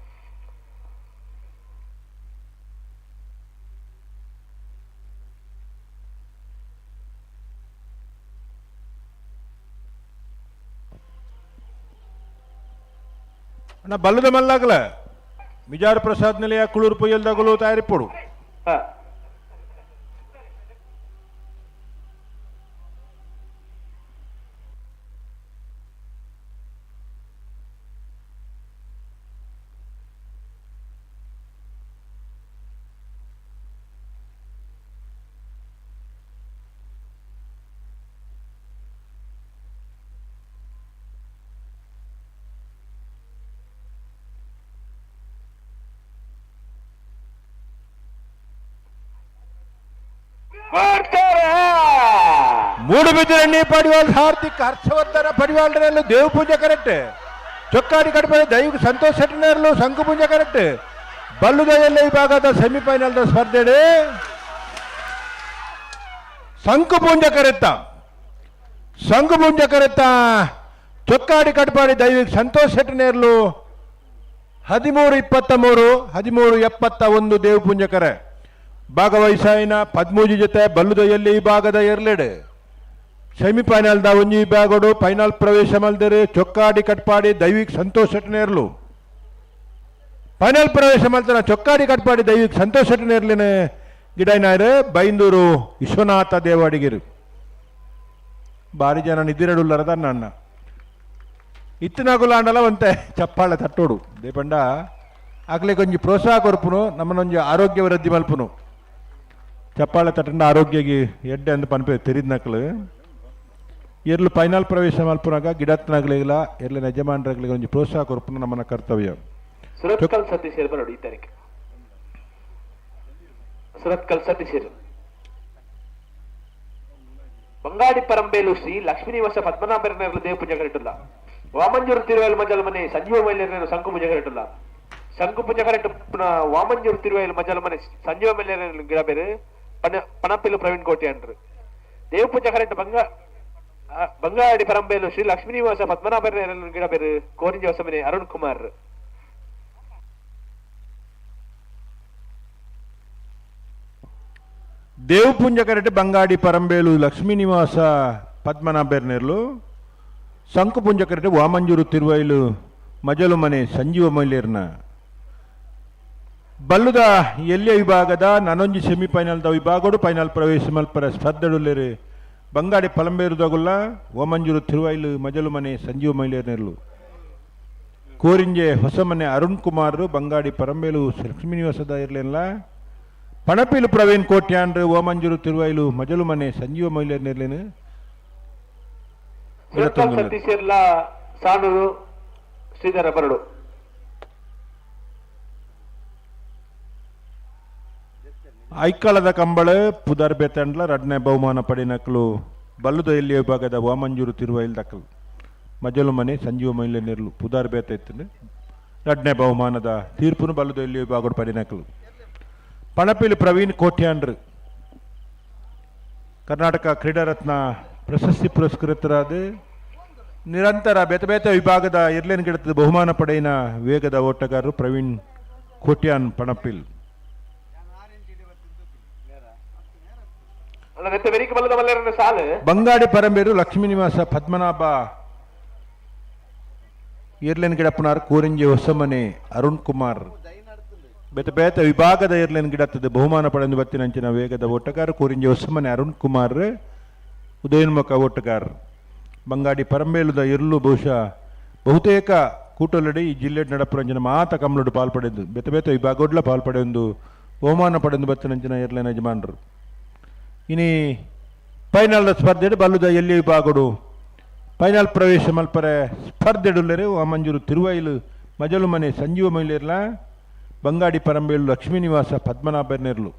ಅಣ್ಣ ಬಲ್ಲದ ಮಲ್ಲಾಗಲ ಮಿಜಾರ್ ಪ್ರಸಾದ್ ನಿಲಯ ಕುಳೂರು ಪೊಯ್ಯಲ್ದಾಗಲು ತಯಾರಿಪೋಡು. ಮೂಡುಬಿದಿರಣ್ಣಿ ಪಡಿವಾಳ್ ಹಾರ್ದಿಕ್ ಹರ್ಷವರ್ಧನ ಪಡಿವಾಳ್ರಲ್ಲೂ ದೇವ ಪೂಜೆ ಕರೆಕ್ಟ್. ಚೊಕ್ಕಾಡಿ ಕಡಪೆ ದೈವ ಸಂತೋಷ್ ಶೆಟ್ಟನರ್ಲು ಶಂಕು ಪೂಜೆ ಕರೆಕ್ಟ್. ಬಲ್ಲುದಯಲ್ಲಿ ವಿಭಾಗದ ಸೆಮಿಫೈನಲ್ ಸ್ಪರ್ಧೆ ಶಂಕು ಪೂಂಜ ಕರೆತ್ತ ಶಂಕು ಪೂಂಜ ಕರೆತ್ತ ಚೊಕ್ಕಾಡಿ ಕಟ್ಪಾಡಿ ದೈವಿಕ್ ಸಂತೋಷ್ ಶೆಟ್ಟನೇರ್ಲು 13-23 13-71 ದೇವಪುಂಜಕರೆ ಭಾಗವಹಿಸಾಯಿನ ಪದ್ಮೂಜಿ ಜೊತೆ ಬಲ್ಲುದಯಲ್ಲಿ ವಿಭಾಗದ ಎರ್ಲೆಡ್ ಸೆಮಿಫೈನಲ್ the ಒಂಜಿ ವಿಭಾಗಡು ಫೈನಲ್ ಪ್ರವೇಶ ಮಲ್ದರೆ ಚೊಕ್ಕಾಡಿ ಕಟ್ಪಾಡಿ ದೈವಿಕ್ ಸಂತೋಷ್ ಶೆಟ್ಟನೇರ್ಲು ಫೈನಲ್ ಪ್ರವೇಶ ಮಲ್ತನ ಚೊಕ್ಕಾಡಿ ಕಟ್ಪಾಡಿ ದೈವಿಕ್ ಸಂತೋಷ್ ಶೆಟ್ಟನೇರ್ಲಿನ ಗಿಡೈನಾಯರು ಬೈಂದೂರು ವಿಶ್ವನಾಥ ದೇವಾಡಿಗಿರು. ಭಾರಿ ಜನ ನಿದ್ದಿರಡುಲ್ಲರದ ನನ್ನ ಇತ್ತಿನಾಗುಲಾಂಡಲ ಒಂತೆ ಚಪ್ಪಾಳೆ ತಟ್ಟೋಡು ದೇಪಂಡ ಆಗಲೇ ಕೊಂಚ ಪ್ರೋತ್ಸಾಹ ಕೊರ್ಪುನು ನಮ್ಮನೊಂಜಿ ಆರೋಗ್ಯ ವೃದ್ಧಿ ಮಲ್ಪುನು ಚಪ್ಪಾಳೆ ತಟ್ಟಂಡ ಆರೋಗ್ಯಗೆ ಎಡ್ಡೆ ಅಂದ್ ಪನ್ಪೆ ತೆರಿದ್ನಕ್ಲು ಎರ್ಲು ಫೈನಲ್ ಪ್ರವೇಶ ಮಲ್ಪುನಾಗ ಗಿಡತ್ನಾಗ್ಲಿಲ್ಲ ಎರ್ಲಿನ ಯಜಮಾನರಾಗ್ಲಿಗೆ ಒಂಜಿ ಪ್ರೋತ್ಸಾಹ ಕೊರ್ಪುನು ನಮ್ಮನ ಕರ್ತವ್ಯ. ಸುರತ್ಕಲ್ ಸತೀಶ್ ಬರೋಡು ಈ ತಾರೀಕು. ಸುರತ್ಕಲ್ ಸತೀಶ್ ಬಂಗಾಡಿ ಪರಂಬೇಲು ಶ್ರೀ ಲಕ್ಷ್ಮೀನಿವಾಸ ಪದ್ಮನಾಭರನೇರ್ಲು ದೇವಪೂಜೆ ಕರೆಟುಲ್ಲ. ವಾಮಂಜೂರು ತಿರುವೇಲು ಮಜಲ್ ಮನೆ ಸಂಜೀವ ಮೈಲೇರು ಶಂಕು ಪೂಜೆ ಕರೆಟುಲ್ಲ. ಶಂಕು ಪೂಜೆ ಕರೆಕ್ಟ್ ವಾಮಂಜೂರು ತಿರುವೇಲು ಮಜಲ್ ಮನೆ ಸಂಜೀವ ಮೈಲೇರು ಗಿಡ ಬೇರೆ ಪಣಪಿಲು ಪ್ರವೀಣ್ ಕೋಟಿ ಅಂಡ್ರು. ದೇವಪೂಜೆ ಕರೆಕ್ಟ್ ಬಂಗಾಡಿ ಪರಂಬೇಲು ಶ್ರೀ ಲಕ್ಷ್ಮೀನಿವಾಸ ಪದ್ಮನಾಭರನೇರ್ಲು ಗಿಡ ಬೇರೆ ಕೋರಿಂಜ ಹೊಸಮನೆ ಅರುಣ್ ಕುಮಾರ್. ದೇವಪುಂಜ ಕರೆಕ್ಟ್ ಬಂಗಾಡಿ ಪರಂಬೇಲು ಲಕ್ಷ್ಮೀ ನಿವಾಸ ಪದ್ಮನಾಭರ್ನೇರ್ಲು ಶಂಕುಪುಂಜ ಕರೆಕ್ಟ್ ವಾಮಂಜೂರು ತಿರುವೈಲು ಮಜಲು ಮನೆ ಸಂಜೀವ ಮೈಲೇರ್ನ ಬಲ್ಲುದ ಎಲ್ಲಿಯ ವಿಭಾಗದ ನನೊಂಜಿ ಸೆಮಿಫೈನಲ್ದ ವಿಭಾಗಡು ಫೈನಲ್ ಪ್ರವೇಶ ಮಲ್ಪರ ಸ್ಪರ್ಧೆಡುಲ್ಲೇರು ಬಂಗಾಡಿ ಪಲಂಬೇರುದಗುಲ್ಲ ವಾಮಂಜೂರು ತಿರುವೈಲು ಮಜಲು ಮನೆ Sanjeeva ಮೈಲೇರ್ನೇರ್ಲು. Korinje Hosamane Arun Kumar Bangadi Parambelu ಲಕ್ಷ್ಮೀನಿವಾಸದ ಇರ್ಲಿಲ್ಲ ಪಣಪಿಲು ಪ್ರವೀಣ್ ಕೋಟ್ಯಾನ್ರು ಓಮಂಜೂರು ತಿರುವೈಲು ಮಜಲು ಮನೆ ಸಂಜೀವ ಮೈಲೇರ್ ಇರ್ಲೇನು ಸತೀಶರ್ಲ ಸಾನೂರು ಶ್ರೀಧರ ಬರಡು. ಐಕ್ಕಳದ ಕಂಬಳ ಪುದರ್ ಬೆತಂಡ್ಲ ರಡ್ನೆ ಬಹುಮಾನ ಪಡಿನಕ್ಲು ಬಲ್ಲುದ ಎಲ್ಲಿ ವಿಭಾಗದ ವಾಮಂಜೂರು ತಿರುವೈಲ್ ದಕ್ಕಲು ಮಜಲು ಮನೆ ಸಂಜೀವ ಮೈಲೆ ನೆರ್ಲು ಪುದಾರ್ ಬೇತ ಇತ್ತು ರಡ್ನೆ ಬಹುಮಾನದ ತೀರ್ಪುನು ಬಲ್ಲುದ ಎಲ್ಲಿ ವಿಭಾಗದ ಪಡಿನಕ್ಲು ಪಣಪಿಲು ಪ್ರವೀಣ್ ಕೋಟ್ಯಾನ್ರು ಕರ್ನಾಟಕ ಕ್ರೀಡಾರತ್ನ ಪ್ರಶಸ್ತಿ ಪುರಸ್ಕೃತರಾದ ನಿರಂತರ ಬೇತೆ ಬೇತೆ ವಿಭಾಗದ ಇರ್ಲೇನ್ ಗಿಡದ ಬಹುಮಾನ ಪಡೆಯಿನ ವೇಗದ ಓಟಗಾರರು ಪ್ರವೀಣ್ ಕೋಟ್ಯಾನ್ ಪಣಪಿಲ್. ಬಂಗಾಡಿ ಪರಂಬೇರು ಲಕ್ಷ್ಮೀನಿವಾಸ ಪದ್ಮನಾಭ ಏರ್ಲೇನ್ ಗಿಡಪ್ಪನಾರ್ ಕೋರಿಂಜಿ ಹೊಸಮನೆ ಅರುಣ್ ಕುಮಾರ್ ಬೇತೆ ಬೇತೆ ವಿಭಾಗದ ಏರ್ಲೇನ್ ಗಿಡತ್ತದೆ ಬಹುಮಾನ ಪಡೆದು ಬತ್ತಿನಂಚಿನ ವೇಗದ ಓಟಗಾರ ಕೋರಿಂಜಿ ಹೊಸಮನೆ ಅರುಣ್ ಕುಮಾರ್ ಉದಯೋನ್ಮುಖ ಓಟಗಾರ. ಬಂಗಾಡಿ ಪರಂಬೇಲುದ ಇರ್ಲು ಬಹುಶಃ ಬಹುತೇಕ ಕೂಟೊಲಡಿ ಈ ಜಿಲ್ಲೆ ನಡಪುರಂಚಿನ ಮಾತ ಕಮ್ಲುಡು ಪಾಲ್ಪಡೆದು ಬೇತೆ ಬೇತೆ ವಿಭಾಗೋಡ್ಲ ಪಾಲ್ಪಡೆಯೊಂದು ಬಹುಮಾನ ಪಡೆದು ಬತ್ತಿನಂಚಿನ ಏರ್ಲೇನ್ ಯಜಮಾನರು. ಇನಿ ಫೈನಲ್ ಸ್ಪರ್ಧೆ ಬಲ್ಲುದ ಎಲ್ಲಿ ವಿಭಾಗಡು ಫೈನಲ್ ಪ್ರವೇಶ ಮಲ್ಪರೆ ಸ್ಪರ್ಧೆಡುಲ್ಲರೆ ಮಂಜೂರು ತಿರುವೈಲು ಮಜಲು ಮನೆ ಸಂಜೀವ ಮೈಲೇರ್ಲ ಬಂಗಾಡಿ ಪರಂಬೇಲು ಲಕ್ಷ್ಮೀನಿವಾಸ ಪದ್ಮನಾಭನೇರ್ಲು.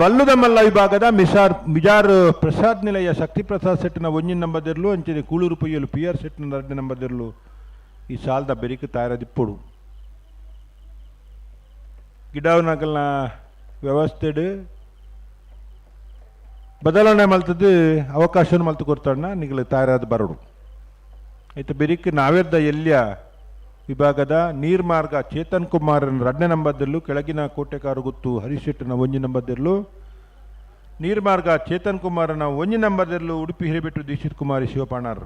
ಬಲ್ಲುದ ಮಲ್ಲ ವಿಭಾಗದ ಮಿಜಾರ್ ಪ್ರಸಾದ್ ನಿಲಯ ಶಕ್ತಿ ಪ್ರಸಾದ್ ಸೆಟ್ನ ಒಂಜಿನ ನಂಬದಿರ್ಲು ಅಂಚನೆ ಕೂಳೂರು ಪೊಯ್ಯಲು ಪಿ ಆರ್ ಸೆಟ್ನ ಎರಡನೇ ನಂಬದಿರ್ಲು ಈ ಸಾಲದ ಬೆರಿಕೆ ತಾಯರದಿಪ್ಪುಡು. ಗಿಡಾವನಗಲ್ನ ವ್ಯವಸ್ಥೆಡು ಬದಲಾವಣೆ ಮಲ್ತದ್ದು ಅವಕಾಶವನ್ನು ಮಲ್ತು ಕೊಡ್ತಾರಣ ನಿಗಲ ತಾಯರಾದ ಬರಡು. ಆಯ್ತು ಬೆರಿಕೆ ನಾವೇರ್ದ ಎಲ್ಲಿಯ ವಿಭಾಗದ ನೀರ್ಮಾರ್ಗ ಚೇತನ್ ಕುಮಾರ್ ಎರಡನೇ ನಂಬರ್ದಿರ್ಲು ಕೆಳಗಿನ ಕೋಟೆಕಾರು ಗುತ್ತು ಹರಿಶೆಟ್ಟನ ಒಂಜಿ ನಂಬರ್ದಿರ್ಲು ನೀರ್ಮಾರ್ಗ ಚೇತನ್ ಕುಮಾರನ ಒಂಜಿ ನಂಬರ್ದಿರ್ಲು ಉಡುಪಿ ಹಿರೇಬೆಟ್ಟು ದೀಕ್ಷಿತ್ ಕುಮಾರಿ ಶಿವಪಾಣಾರ್.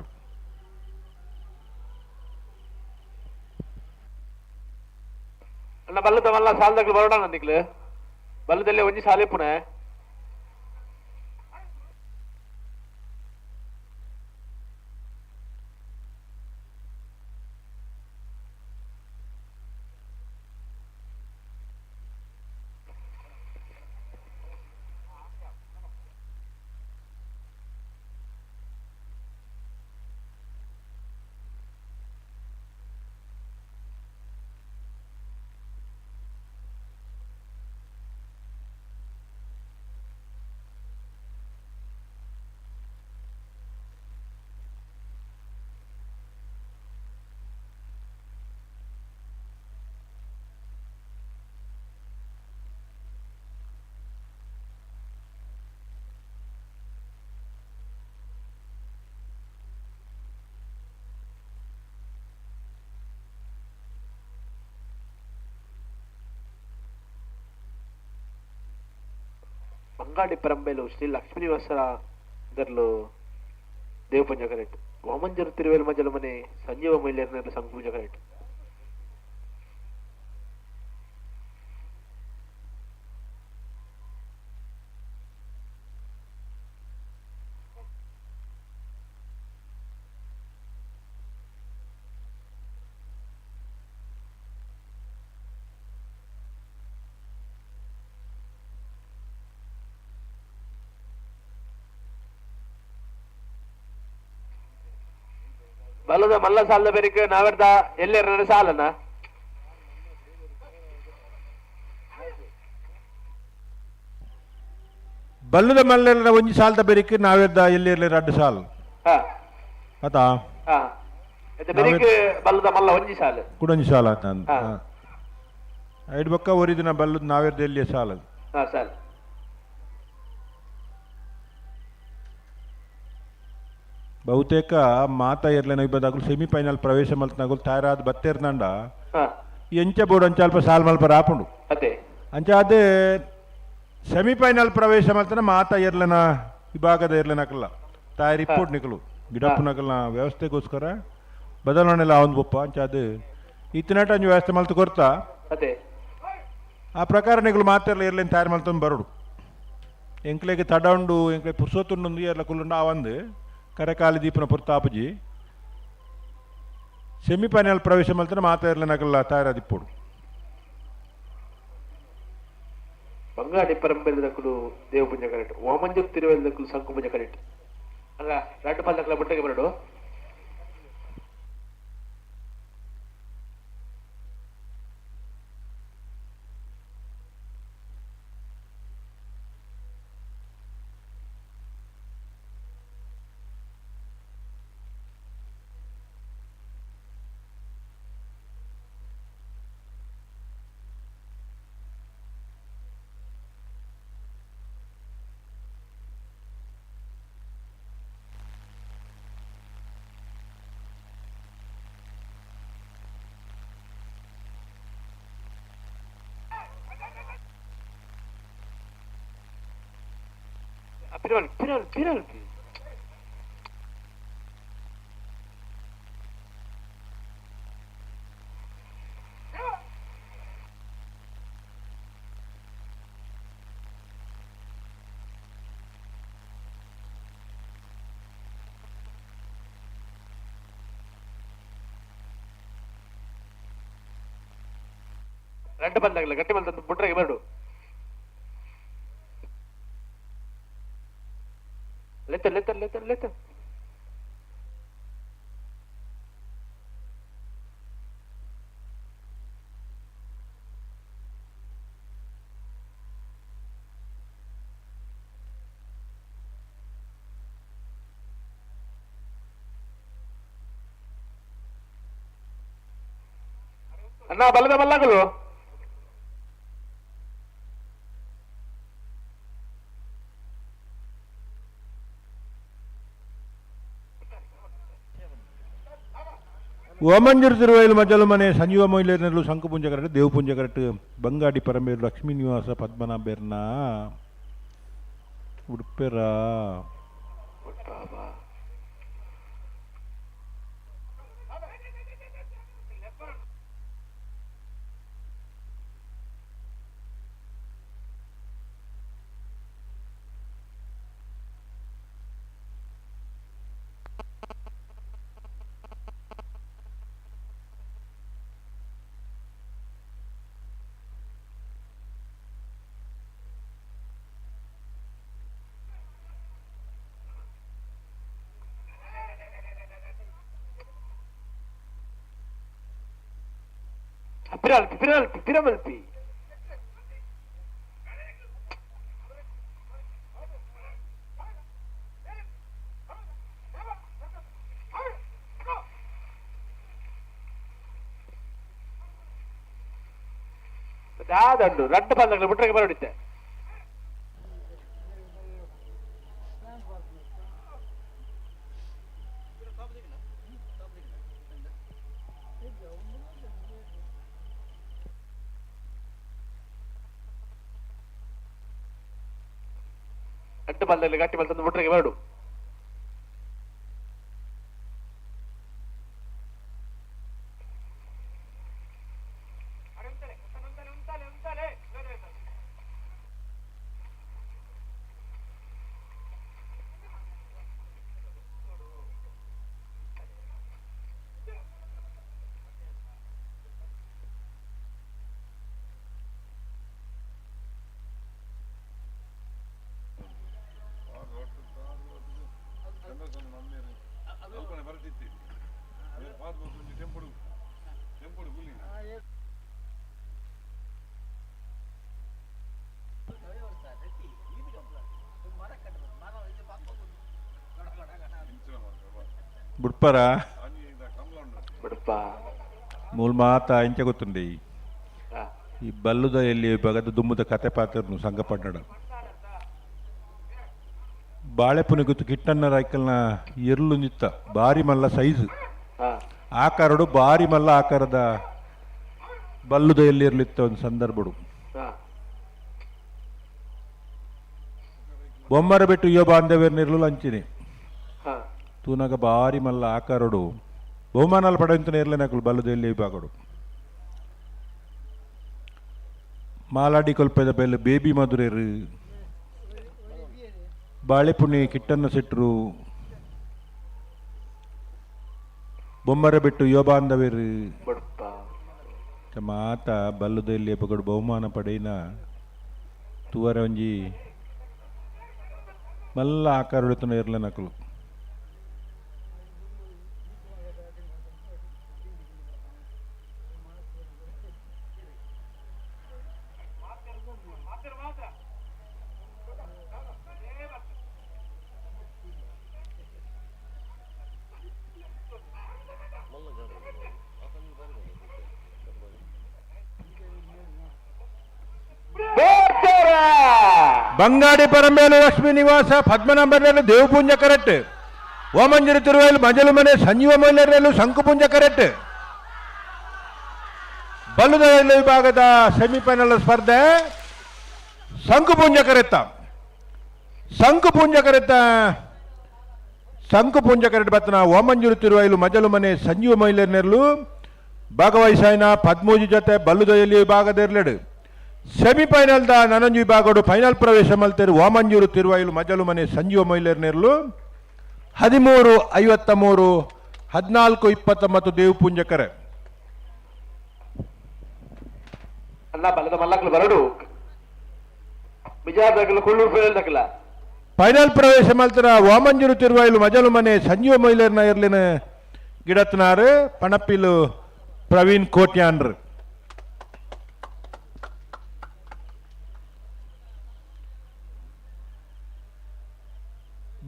ಅಣ್ಣ ಬಲ್ಲದ ಮಲ್ಲ ಸಾಲದಾಗ್ಲು ಬರೋಣ ನಿಕ್ಲು ಬಲ್ಲದಲ್ಲೇ ಒಂಜಿ ಸಾಲೆ ಪುಣೆ ಬಂಗಾಡಿ ಪರಂಬೇಲು ಶ್ರೀ ಲಕ್ಷ್ಮೀನಿವಾಸರ ದರ್ಲು ದೇವಪಂಜ ಕರೆಕ್ಟ್ ವಾಮಂಜರು ತಿರುವೇಲು ಮಜಲು ಮನೆ ಸಂಜೀವ ಮಹಿಳೆಯರ ಸಂಪೂಜ ಕರೆಕ್ಟ್. ಬಲ್ಲದ ಮಲ್ಲ ಸಾಲದ ಬೇರೆ ನಾವೆರ್ದ ಎಲ್ಲೆರ ಸಾಲನ ಬಲ್ಲದ ಮಲ್ಲೆಲ್ಲ ಒಂಜಿ ಸಾಲದ ಬೇರಿಕೆ ನಾವೆರ್ದ ಎಲ್ಲೆರ್ಲೆ ರಡ್ಡು ಸಾಲ್ ಅತಾ ಬಲ್ಲದ ಮಲ್ಲ ಒಂಜಿ ಸಾಲ ಕುಡೊಂಜಿ ಸಾಲ ಅಂತ ಐದು ಬಕ್ಕ ಒರಿದಿನ ಬಲ್ಲದ ನಾವೆರ್ದ ಎಲ್ಲಿಯ ಸಾಲ ಸಾಲ ಬಹುತೇಕ ಮಾತಾ ಎರ್ಲೆನ ಇಬ್ಬದಾಗಲು ಸೆಮಿಫೈನಲ್ ಪ್ರವೇಶ ಮಲ್ತನಾಗಲು ತಯಾರಾದ ಬತ್ತೇರ್ನಂಡ ಎಂಚ ಬೋರ್ಡ್ ಅಂಚ ಅಲ್ಪ ಸಾಲ್ ಮಲ್ಪ ರಾಪುಂಡು ಅಂಚ ಅದೇ ಸೆಮಿಫೈನಲ್ ಪ್ರವೇಶ ಮಲ್ತನ ಮಾತಾ ಎರ್ಲೆನ ವಿಭಾಗದ ಎರ್ಲೆನಕಲ್ಲ ತಯಾರಿ ಇಪ್ಪೋಟ್ ನಿಕಲು ಗಿಡಪ್ಪನಕಲ್ನ ವ್ಯವಸ್ಥೆಗೋಸ್ಕರ ಬದಲಾವಣೆ ಒಂದು ಬೊಪ್ಪ ಅಂಚ ಅದು ಇತ್ತಿನಟ ಅಂಜು ವ್ಯವಸ್ಥೆ ಮಲ್ತು ಕೊರ್ತಾ ಅದೇ ಆ ಪ್ರಕಾರ ನಿಗುಲು ಮಾತೆರ್ಲ ಇರ್ಲಿನ ತಯಾರು ಮಲ್ತೊಂದು ಬರೋಡು. ಎಂಕ್ಲೆಗ್ ತಡ ಉಂಡು, ಎಂಕ್ಲೆ ಪುರ್ಸೊತ್ತುಂಡು, ಎರ್ಲ ಕುಲ್ಲುಂಡು ಆವಂದು ಕರೆಕಾಲಿ ದೀಪನ ಪುರ್ತಾಪುಜಿ. ಸೆಮಿಫೈನಲ್ ಪ್ರವೇಶ ಮಲ್ತನ ಮಾತೆರ್ಲ ನಕಲ ತಯಾರಾದಿಪ್ಪೋಡು. ಬಂಗಾಡಿ ಪರಂಪರೆದಕ್ಕಲು ದೇವಪುಂಜ ಕರೆಕ್ಟ್, ವಾಮಂಜು ತಿರುವೆಲ್ದಕ್ಕಲು ಸಂಕುಪುಂಜ ಕರೆಕ್ಟ್. ಅಲ್ಲ ರಡ್ಡು ಪಲ್ದಕ್ಕಲ ಬುಟ್ಟಗೆ ಬರಡು. ಪಿರಲ್ ಪಿರಲ್ ಪಿರಲ್ ರಡ್ಡು ಬಂದಾಗಲ್ಲ ಗಟ್ಟಿ ಬಂದ ಬುಟ್ರೆಗೆ ಬರಡು. ಲೆತ್ತ ಲೆತ್ತ ಲೆತ್ತ ಲೆತ್ತ ಅಣ್ಣ ಬಲ್ಲದ ಬಲ್ಲಾಗಲು. ಓಮಂಜೂರು ತಿರುವೈಲು ಮಜಲು ಮನೆ ಸಂಜೀವ ಮೊಯ್ಲೇರ್ನಲ್ಲೂ ಶಂಕುಪುಂಜ ಕರೆಕ್ಟ್, ದೇವಪುಂಜ ಕರೆಕ್ಟ್, ಬಂಗಾಡಿ ಪರಮೇರು ಲಕ್ಷ್ಮೀ ನಿವಾಸ ಪದ್ಮನಾಭೇರ್ನ ಉಡುಪೆರ. ಪಿರಲ್ಪಿ ಪಿರಲ್ಪಿ ಪಿರಮಲ್ಪಿ ದಾದಂಡು ರಡ್ಡು ಪಂದಗಳು ಬಿಟ್ಟರೆ ಬರೋಡಿತ್ತೆ. ರಡ್ಡು ಪಂದಗಳು ಗಟ್ಟಿ ಬಂತಂದು ಬಿಟ್ಟರೆ ಬರಡು. ಬುಡ್ಪರ ಬುಡ್ಪ ಮೂಲ ಮಾತ ಇಂಚ ಗೊತ್ತುಂಡಿ. ಈ ಬಲ್ಲುದ ಎಲ್ಲಿ ಬಗದ ದುಮ್ಮದ ಕತೆ ಪಾತ್ರನು ಸಂಘಪಟ್ಟಣ ಬಾಳೆಪುನಿ ಗೊತ್ತು ಕಿಟ್ಟಣ್ಣ ರಾಯ್ಕಲ್ನ ಎರ್ಲು ನಿತ್ತ ಬಾರಿ ಮಲ್ಲ ಸೈಜ್ ಆಕಾರಡು ಬಾರಿ ಮಲ್ಲ ಆಕಾರದ ಬಲ್ಲುದ ಎಲ್ಲಿ ಇರ್ಲಿತ್ತ ಒಂದು ಸಂದರ್ಭಡು. ಬೊಮ್ಮರ ಬಿಟ್ಟು ಯೋ ಬಾಂಧವ್ಯರ್ನ ಇರ್ಲು ಅಂಚಿನಿ ತೂನಗ ಬಾರಿ ಮಲ್ಲ ಆಕಾರಡು ಬಹುಮಾನಾలు ಪಡೆಯುವಂತ ಇರ್ಲೇನಕಲು ಬಲ್ಲದ ಎಲ್ಲಿ ವಿಭಾಗಡು. Maladi ಕೊಲ್ಪೆದ bell baby ಮಧುರೇರು, ಬಾಳೆಪುಣಿ ಕಿಟ್ಟನ್ನ ಸೆಟ್ರು, ಬೊಮ್ಮರ ಬಿಟ್ಟು ಯೋಬಾಂದವೇರು ಮಾತ ಬಲ್ಲುದಲ್ಲಿ ಪಗಡು ಬಹುಮಾನ ಪಡೆಯಿನ ತುವರ ಒಂಜಿ ಮಲ್ಲ ಆಕಾರ ಇರ್ಲ ನಕಲು. ಬಂಗಾಡಿ ಪರಂಬೇಲು ಲಕ್ಷ್ಮೀ ನಿವಾಸ ಪದ್ಮನಾಭ ದೇವಪುಂಜ ಕರೆಕ್ಟ್, ಓಮಂಜರಿ ತಿರುವೈಲು ಮಜಲು ಮನೆ ಸಂಜೀವ ಮೈಲರೇಲು ಶಂಕುಪುಂಜ ಕರೆಕ್ಟ್. ಬಲ್ಲುದ ವಿಭಾಗದ ಸೆಮಿಫೈನಲ್ ಸ್ಪರ್ಧೆ ಶಂಕುಪುಂಜ ಕರೆತ್ತ, ಶಂಕುಪುಂಜ ಕರೆತ್ತ, ಶಂಕುಪುಂಜ ಕರೆಟ್ ಬತ್ತನ ಓಮಂಜೂರು ತಿರುವೈಲು ಮಜಲು ಮನೆ ಸಂಜೀವ ಮೈಲರ್ನೆರ್ಲು ಭಾಗವಹಿಸಾಯಿನ ಪದ್ಮೂಜಿ ಜೊತೆ ಬಲ್ಲುದ ವಿಭಾಗದ ಸೆಮಿಫೈನಲ್ the ನನಂಜು ವಿಭಾಗಡು final ಪ್ರವೇಶ ಮಲ್ತೇರು ವಾಮಂಜೂರು ತಿರುವೈಲು ಮಜಲು ಮನೆ ಸಂಜೀವ ಮೈಲರ್ನೆರ್ಲು 13-53 14-29 ದೇವಪುಂಜಕರೆ. ಅಲ್ಲ ಬಲದ ಮಲ್ಲಕ್ಲು ಬರಡು ಬಿಜಾರ್ ದಕ್ಕಲ ಕುಳ್ಳೂರು ಫೈನಲ್ ದಕ್ಕಲ ಫೈನಲ್ ಪ್ರವೇಶ ಮಲ್ತರ ವಾಮಂಜೂರು ತಿರುವೈಲು ಮಜಲು ಮನೆ ಸಂಜೀವ ಮೈಲರ್ನ ಇರ್ಲಿನ ಗಿಡತ್ನಾರು ಪಣಪಿಲು ಪ್ರವೀಣ್ ಕೋಟ್ಯಾನ್ರು.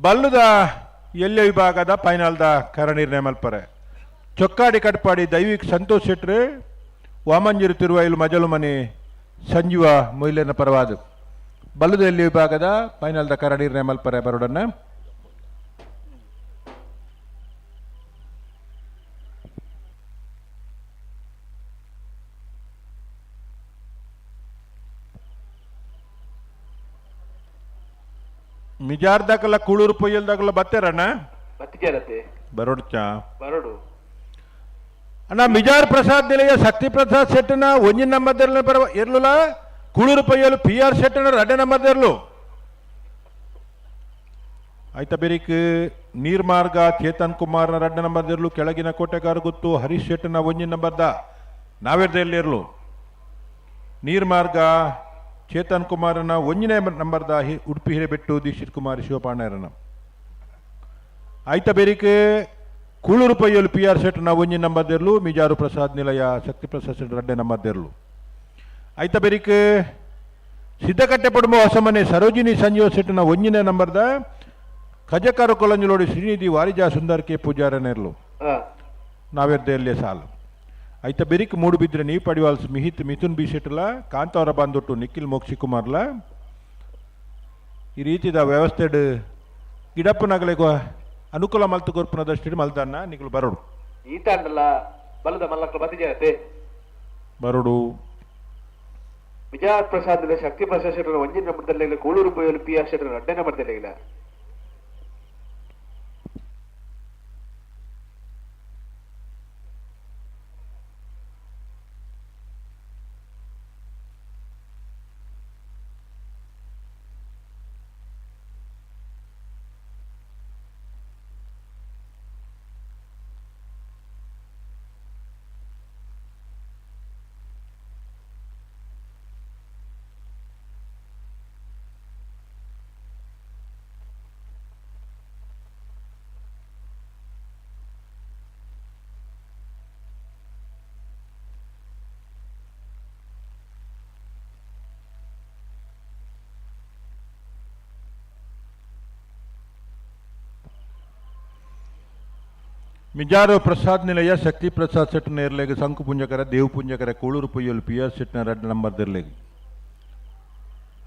ಬಲ್ಲುದ ಎಲ್ಯ ವಿಭಾಗದ ಫೈನಲ್ದ ಕರ ನಿರ್ಣಯ ಮಲ್ಪರೆ ಚೊಕ್ಕಾಡಿ ಕಟ್ಪಾಡಿ ದೈವಿಕ್ ಸಂತೋಷ್ ಶೆಟ್ರು ವಾಮಂಜೂರು ತಿರುವೈಲು ಮಜಲು ಮನೆ ಸಂಜೀವ ಮೊಯ್ಲನ ಪರವಾದ ಬಲ್ಲುದ ಎಲ್ಯ ವಿಭಾಗದ ಫೈನಲ್ದ ಕರ ನಿರ್ಣಯ ಮಲ್ಪರೆ ಬರೋಡನ್ನ. ಮಿಜಾರ್ದಾಕಲ್ಲ ಕೂಳೂರು ಪೊಯ್ಯಲ್ದಾಕಲ್ಲ ಬತ್ತೇರಣ್ಣ ಬತ್ತಿಜಾರತ್ತೆ ಬರೋಡ್ಚ ಬರೋಡು ಅಣ್ಣ. ಮಿಜಾರ್ ಪ್ರಸಾದ್ ನಿಲಯ ಶಕ್ತಿ ಪ್ರಸಾದ್ ಶೆಟ್ಟನ ಒಂಜಿನ ನಂಬರ್ ಬರ ಇರ್ಲುಲ ಕೂಳೂರು ಪೊಯ್ಯಲು ಪಿ ಆರ್ ಶೆಟ್ಟನ ರಡ್ಡೆ ನಂಬರ್ ಇರ್ಲು ಆಯ್ತಾ. ಬೇರಿಕ್ ನೀರ್ಮಾರ್ಗ ಚೇತನ್ ಕುಮಾರ್ನ ರಡ್ಡೆ ನಂಬರ್ ಇರ್ಲು, ಕೆಳಗಿನ ಕೋಟೆಗಾರ ಗುತ್ತು ಹರೀಶ್ ಶೆಟ್ಟನ ಒಂಜಿನ ನಂಬರ್ದ ನಾವೇರ್ದಲ್ಲಿ ಇರ್ಲು. ನೀರ್ಮಾರ್ಗ ಚೇತನ್ ಕುಮಾರನ ಒಂಜನೇ ನಂಬರ್ದ ಉಡುಪಿ ಹಿರೇಬೆಟ್ಟು ದೀಕ್ಷಿತ್ ಕುಮಾರ್ ಶಿವಪಾಂಡ್ಯರನ. ಆಯ್ತ ಬೇರಿಕೆ ಕೂಳೂರು ಪೈಯಲು ಪಿ ಆರ್ ಶೆಟ್ಟನ ಒಂಜಿ ನಂಬರ್ದಿರ್ಲು, ಮಿಜಾರು ಪ್ರಸಾದ್ ನಿಲಯ ಶಕ್ತಿ ಪ್ರಸಾದ್ ಶೆಟ್ ರಡ್ಡೆ ನಂಬರ್ದಿರ್ಲು. ಆಯ್ತ ಬೇರಿಕೆ ಸಿದ್ದಕಟ್ಟೆ ಪಡುಂಬ ಹೊಸಮನೆ ಸರೋಜಿನಿ ಸಂಜೀವ ಶೆಟ್ಟನ ಒಂಜಿನೇ ನಂಬರ್ದ ಕಜಕಾರ ಕೊಲಂಜಲೋಡಿ ಶ್ರೀನಿಧಿ ವಾರಿಜಾ ಸುಂದರ್ ಕೆ ಪೂಜಾರನೆರ್ಲು ನಾವೇರ್ದೆಯಲ್ಲೇ ಸಾಲು. ಐತ ಬೆರಿಕ್ ಮೂಡುಬಿದ್ರೆ ನೀ ಪಡಿವಾಲ್ಸ್ ಮಿಹಿತ್ ಮಿಥುನ್ ಬಿ ಶೆಟ್ಟಲ ಕಾಂತಾವರ ಬಾಂದೊಟ್ಟು ನಿಖಿಲ್ ಮೋಕ್ಷಿ ಕುಮಾರ್ಲ. ಈ ರೀತಿದ ವ್ಯವಸ್ಥೆಡ್ ಗಿಡಪ್ಪನಗಲಿಗೆ ಅನುಕೂಲ ಮಲ್ತು ಕೊರ್ಪುನದಷ್ಟು ಮಲ್ತನ್ನ ನಿಖಿಲ್ ಬರೋಡು ಈತಾಂಡಲ್ಲ ಬಲದ ಮಲ್ಲಕ್ಲು ಬತ್ತಿಜಾರತೆ ಬರೋಡು. ವಿಜಯ ಪ್ರಸಾದ್ ಶಕ್ತಿ ಪ್ರಸಾದ್ ಶೆಟ್ಟರ್ ಒಂಜಿನ ನಂಬರ್ದಲ್ಲಿ ಕೂಳೂರು ಪೊಯ್ಯಲು ಪಿ ಆರ್ ಶೆಟ್ಟರ್ ರಡ್ಡೆ ನಂಬರ್ದಲ್ಲಿ ಇಲ್ಲ. ಮಿಜಾರು ಪ್ರಸಾದ್ ನಿಲಯ ಶಕ್ತಿ ಪ್ರಸಾದ್ ಸೆಟ್ ನೇರ್ಲೆಗ್ ಶಂಕು ಪುಂಜಕರ ದೇವ್ ಪುಂಜಕರ ಕೂಳೂರು ಪೊಯ್ಯಲು ಪಿ ಆರ್ ಸೆಟ್ನ ರಡ್ಡ ನಂಬರ್ ದಿರ್ಲೆಗ್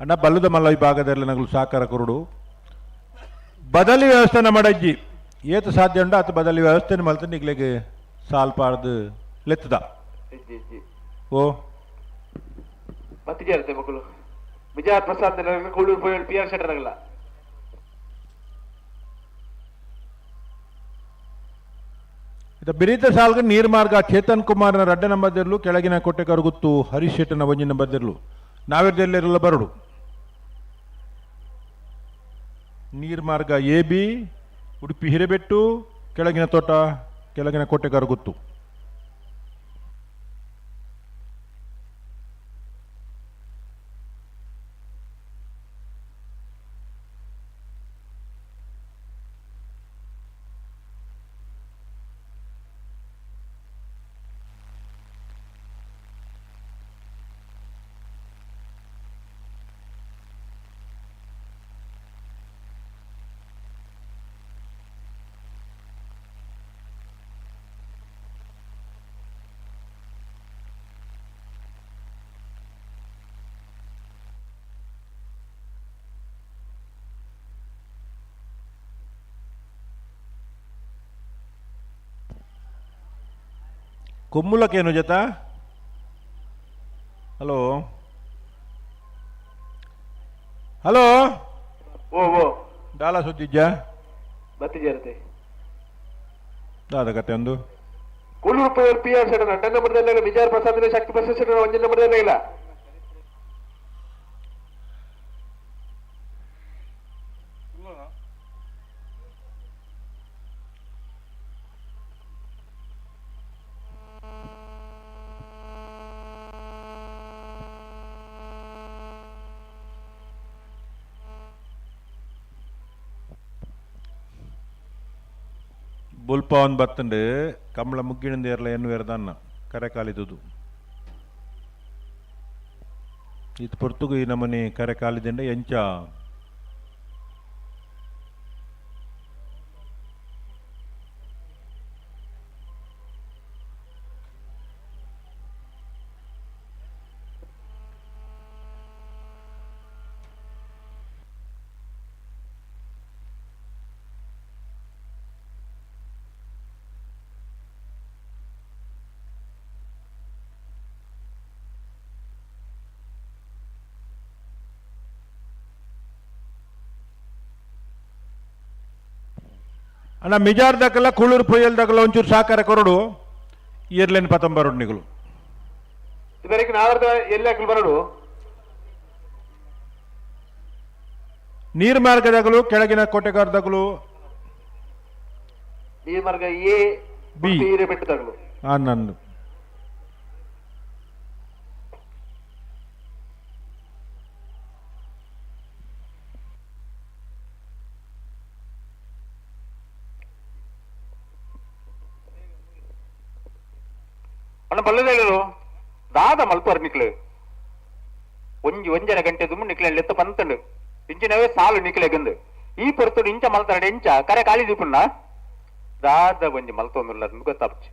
ಅಣ್ಣ ಬಲ್ಲದ ಮಲ್ಲ ವಿಭಾಗದಲ್ಲಿ ನಗಲು ಸಾಕಾರ ಕುರುಡು ಬದಲಿ ವ್ಯವಸ್ಥೆನ ಮಾಡಜ್ಜಿ ಏತ ಸಾಧ್ಯ ಉಂಡ ಆತ ಬದಲಿ ವ್ಯವಸ್ಥೆನ ಮಲ್ತ ನಿಗ್ಲೆಗ್ ಸಾಲ್ ಪಾರ್ದು ಲೆತ್ತದ ಓ ಬತ್ತಿಜಾರತೆ ಮಕ್ಕಳು ವಿಜಯ ಪ್ರಸಾದ್ ಕೂಳೂರು ಪೊಯ್ಯಲು ಪಿ ಆರ್ ಸೆಟ್ ನಗಲ ಇದು ಬಿರಿತ ಸಾಲ್ಗ ನೀರ್ಮಾರ್ಗ ಚೇತನ್ ಕುಮಾರ್ನ ರಡ್ಡ ನಂಬರ್ದಿರ್ಲು, ಕೆಳಗಿನ ಕೋಟೆಕರಗುತ್ತು ಹರೀಶ್ ಶೆಟ್ಟನ ಒಂಜಿ ನಂಬರ್ದಿರ್ಲು. ನಾವಿರ್ದೆಲ್ಲೆಲ್ಲ ಬರಡು. ನೀರ್ಮಾರ್ಗ ಎ ಬಿ, ಉಡುಪಿ ಹಿರೇಬೆಟ್ಟು, ಕೆಳಗಿನ ತೋಟ, ಕೆಳಗಿನ ಕೋಟೆಗಾರ ಗುತ್ತು. ಕೊಮ್ಮುಲಕ್ಕೇನು ಜತ? ಹಲೋ ಹಲೋ, ಓ ಓ ದಾಲ ಸುದ್ದಿಜ್ಜ ಬತ್ತಿಜರತೆ ದಾದ ಕತೆ ಒಂದು. ಕೂಳೂರು ಪೈಯರ್ ಪಿ ಆರ್ ಶೆಟ್ಟರ್ ಅಡ್ಡ ನಂಬರ್ದಲ್ಲ, ವಿಜಯ ಪ್ರಸಾದ್ ಶಕ್ತಿ ಪ್ರಸಾದ್ ಶೆಟ್ಟರ್ ಒಂಜಿ ನಂಬರ್ದಲ್ಲ ಇಲ್ಲ. ಬೊಲ್ಪವನ್ ಬತ್ತಂಡು ಕಮಲ ಮುಗ್ಗಿಣಂದೇರ್ಲ ಎನ್ನುವೇರ್ದನ್ನ ಕರೆಕಾಲಿದುದು ಇದು ಪೊರ್ತುಗು ಈ ನಮನೆ ಕರೆಕಾಲಿದಂಡ ಎಂಚ ಅಣ್ಣ ಮಿಜಾರ್ ದಕಲ ಕುಳುರು ಪೊಯ್ಯಲ್ ದಕಲ ಒಂಚೂರು ಸಾಕಾರ ಕೊರಡು ಇರ್ಲೇನು ಪತಂಬರಡು ನಿಗಳು ಇವರಿಗೆ ನಾವರ್ದ ಎಲ್ಲಿ ಹಾಕಲು ಬರಡು. ನೀರ್ ಮಾರ್ಗದಾಗಲು ಕೆಳಗಿನ ಕೋಟೆಗಾರದಾಗಲು ನೀರ್ ಮಾರ್ಗ ಎ ಬಿ ಬೆಟ್ಟದಾಗಲು ನಂದು ಅಣ್ಣ ಬಲ್ಲದೇಳು ದಾದ ಮಲ್ಪುವರ್ ನಿಕ್ಲು ಒಂಜಿ ಒಂಜರ ಗಂಟೆ ದುಮ್ಮು ನಿಕ್ಲೆ ಲೆತ್ತ ಪಂತಂಡು ಇಂಚಿನವೇ ಸಾಲು ನಿಕ್ಲೆ ಗಂದು ಈ ಪೊರ್ತುಡು ಇಂಚ ಮಲ್ತರಡೆ ಇಂಚ ಕರೆ ಖಾಲಿ ದೀಪುಣ್ಣ ದಾದ ಒಂಜಿ ಮಲ್ತೊಂದುಲ್ಲ ಗೊತ್ತಾಪಚ್ಚು.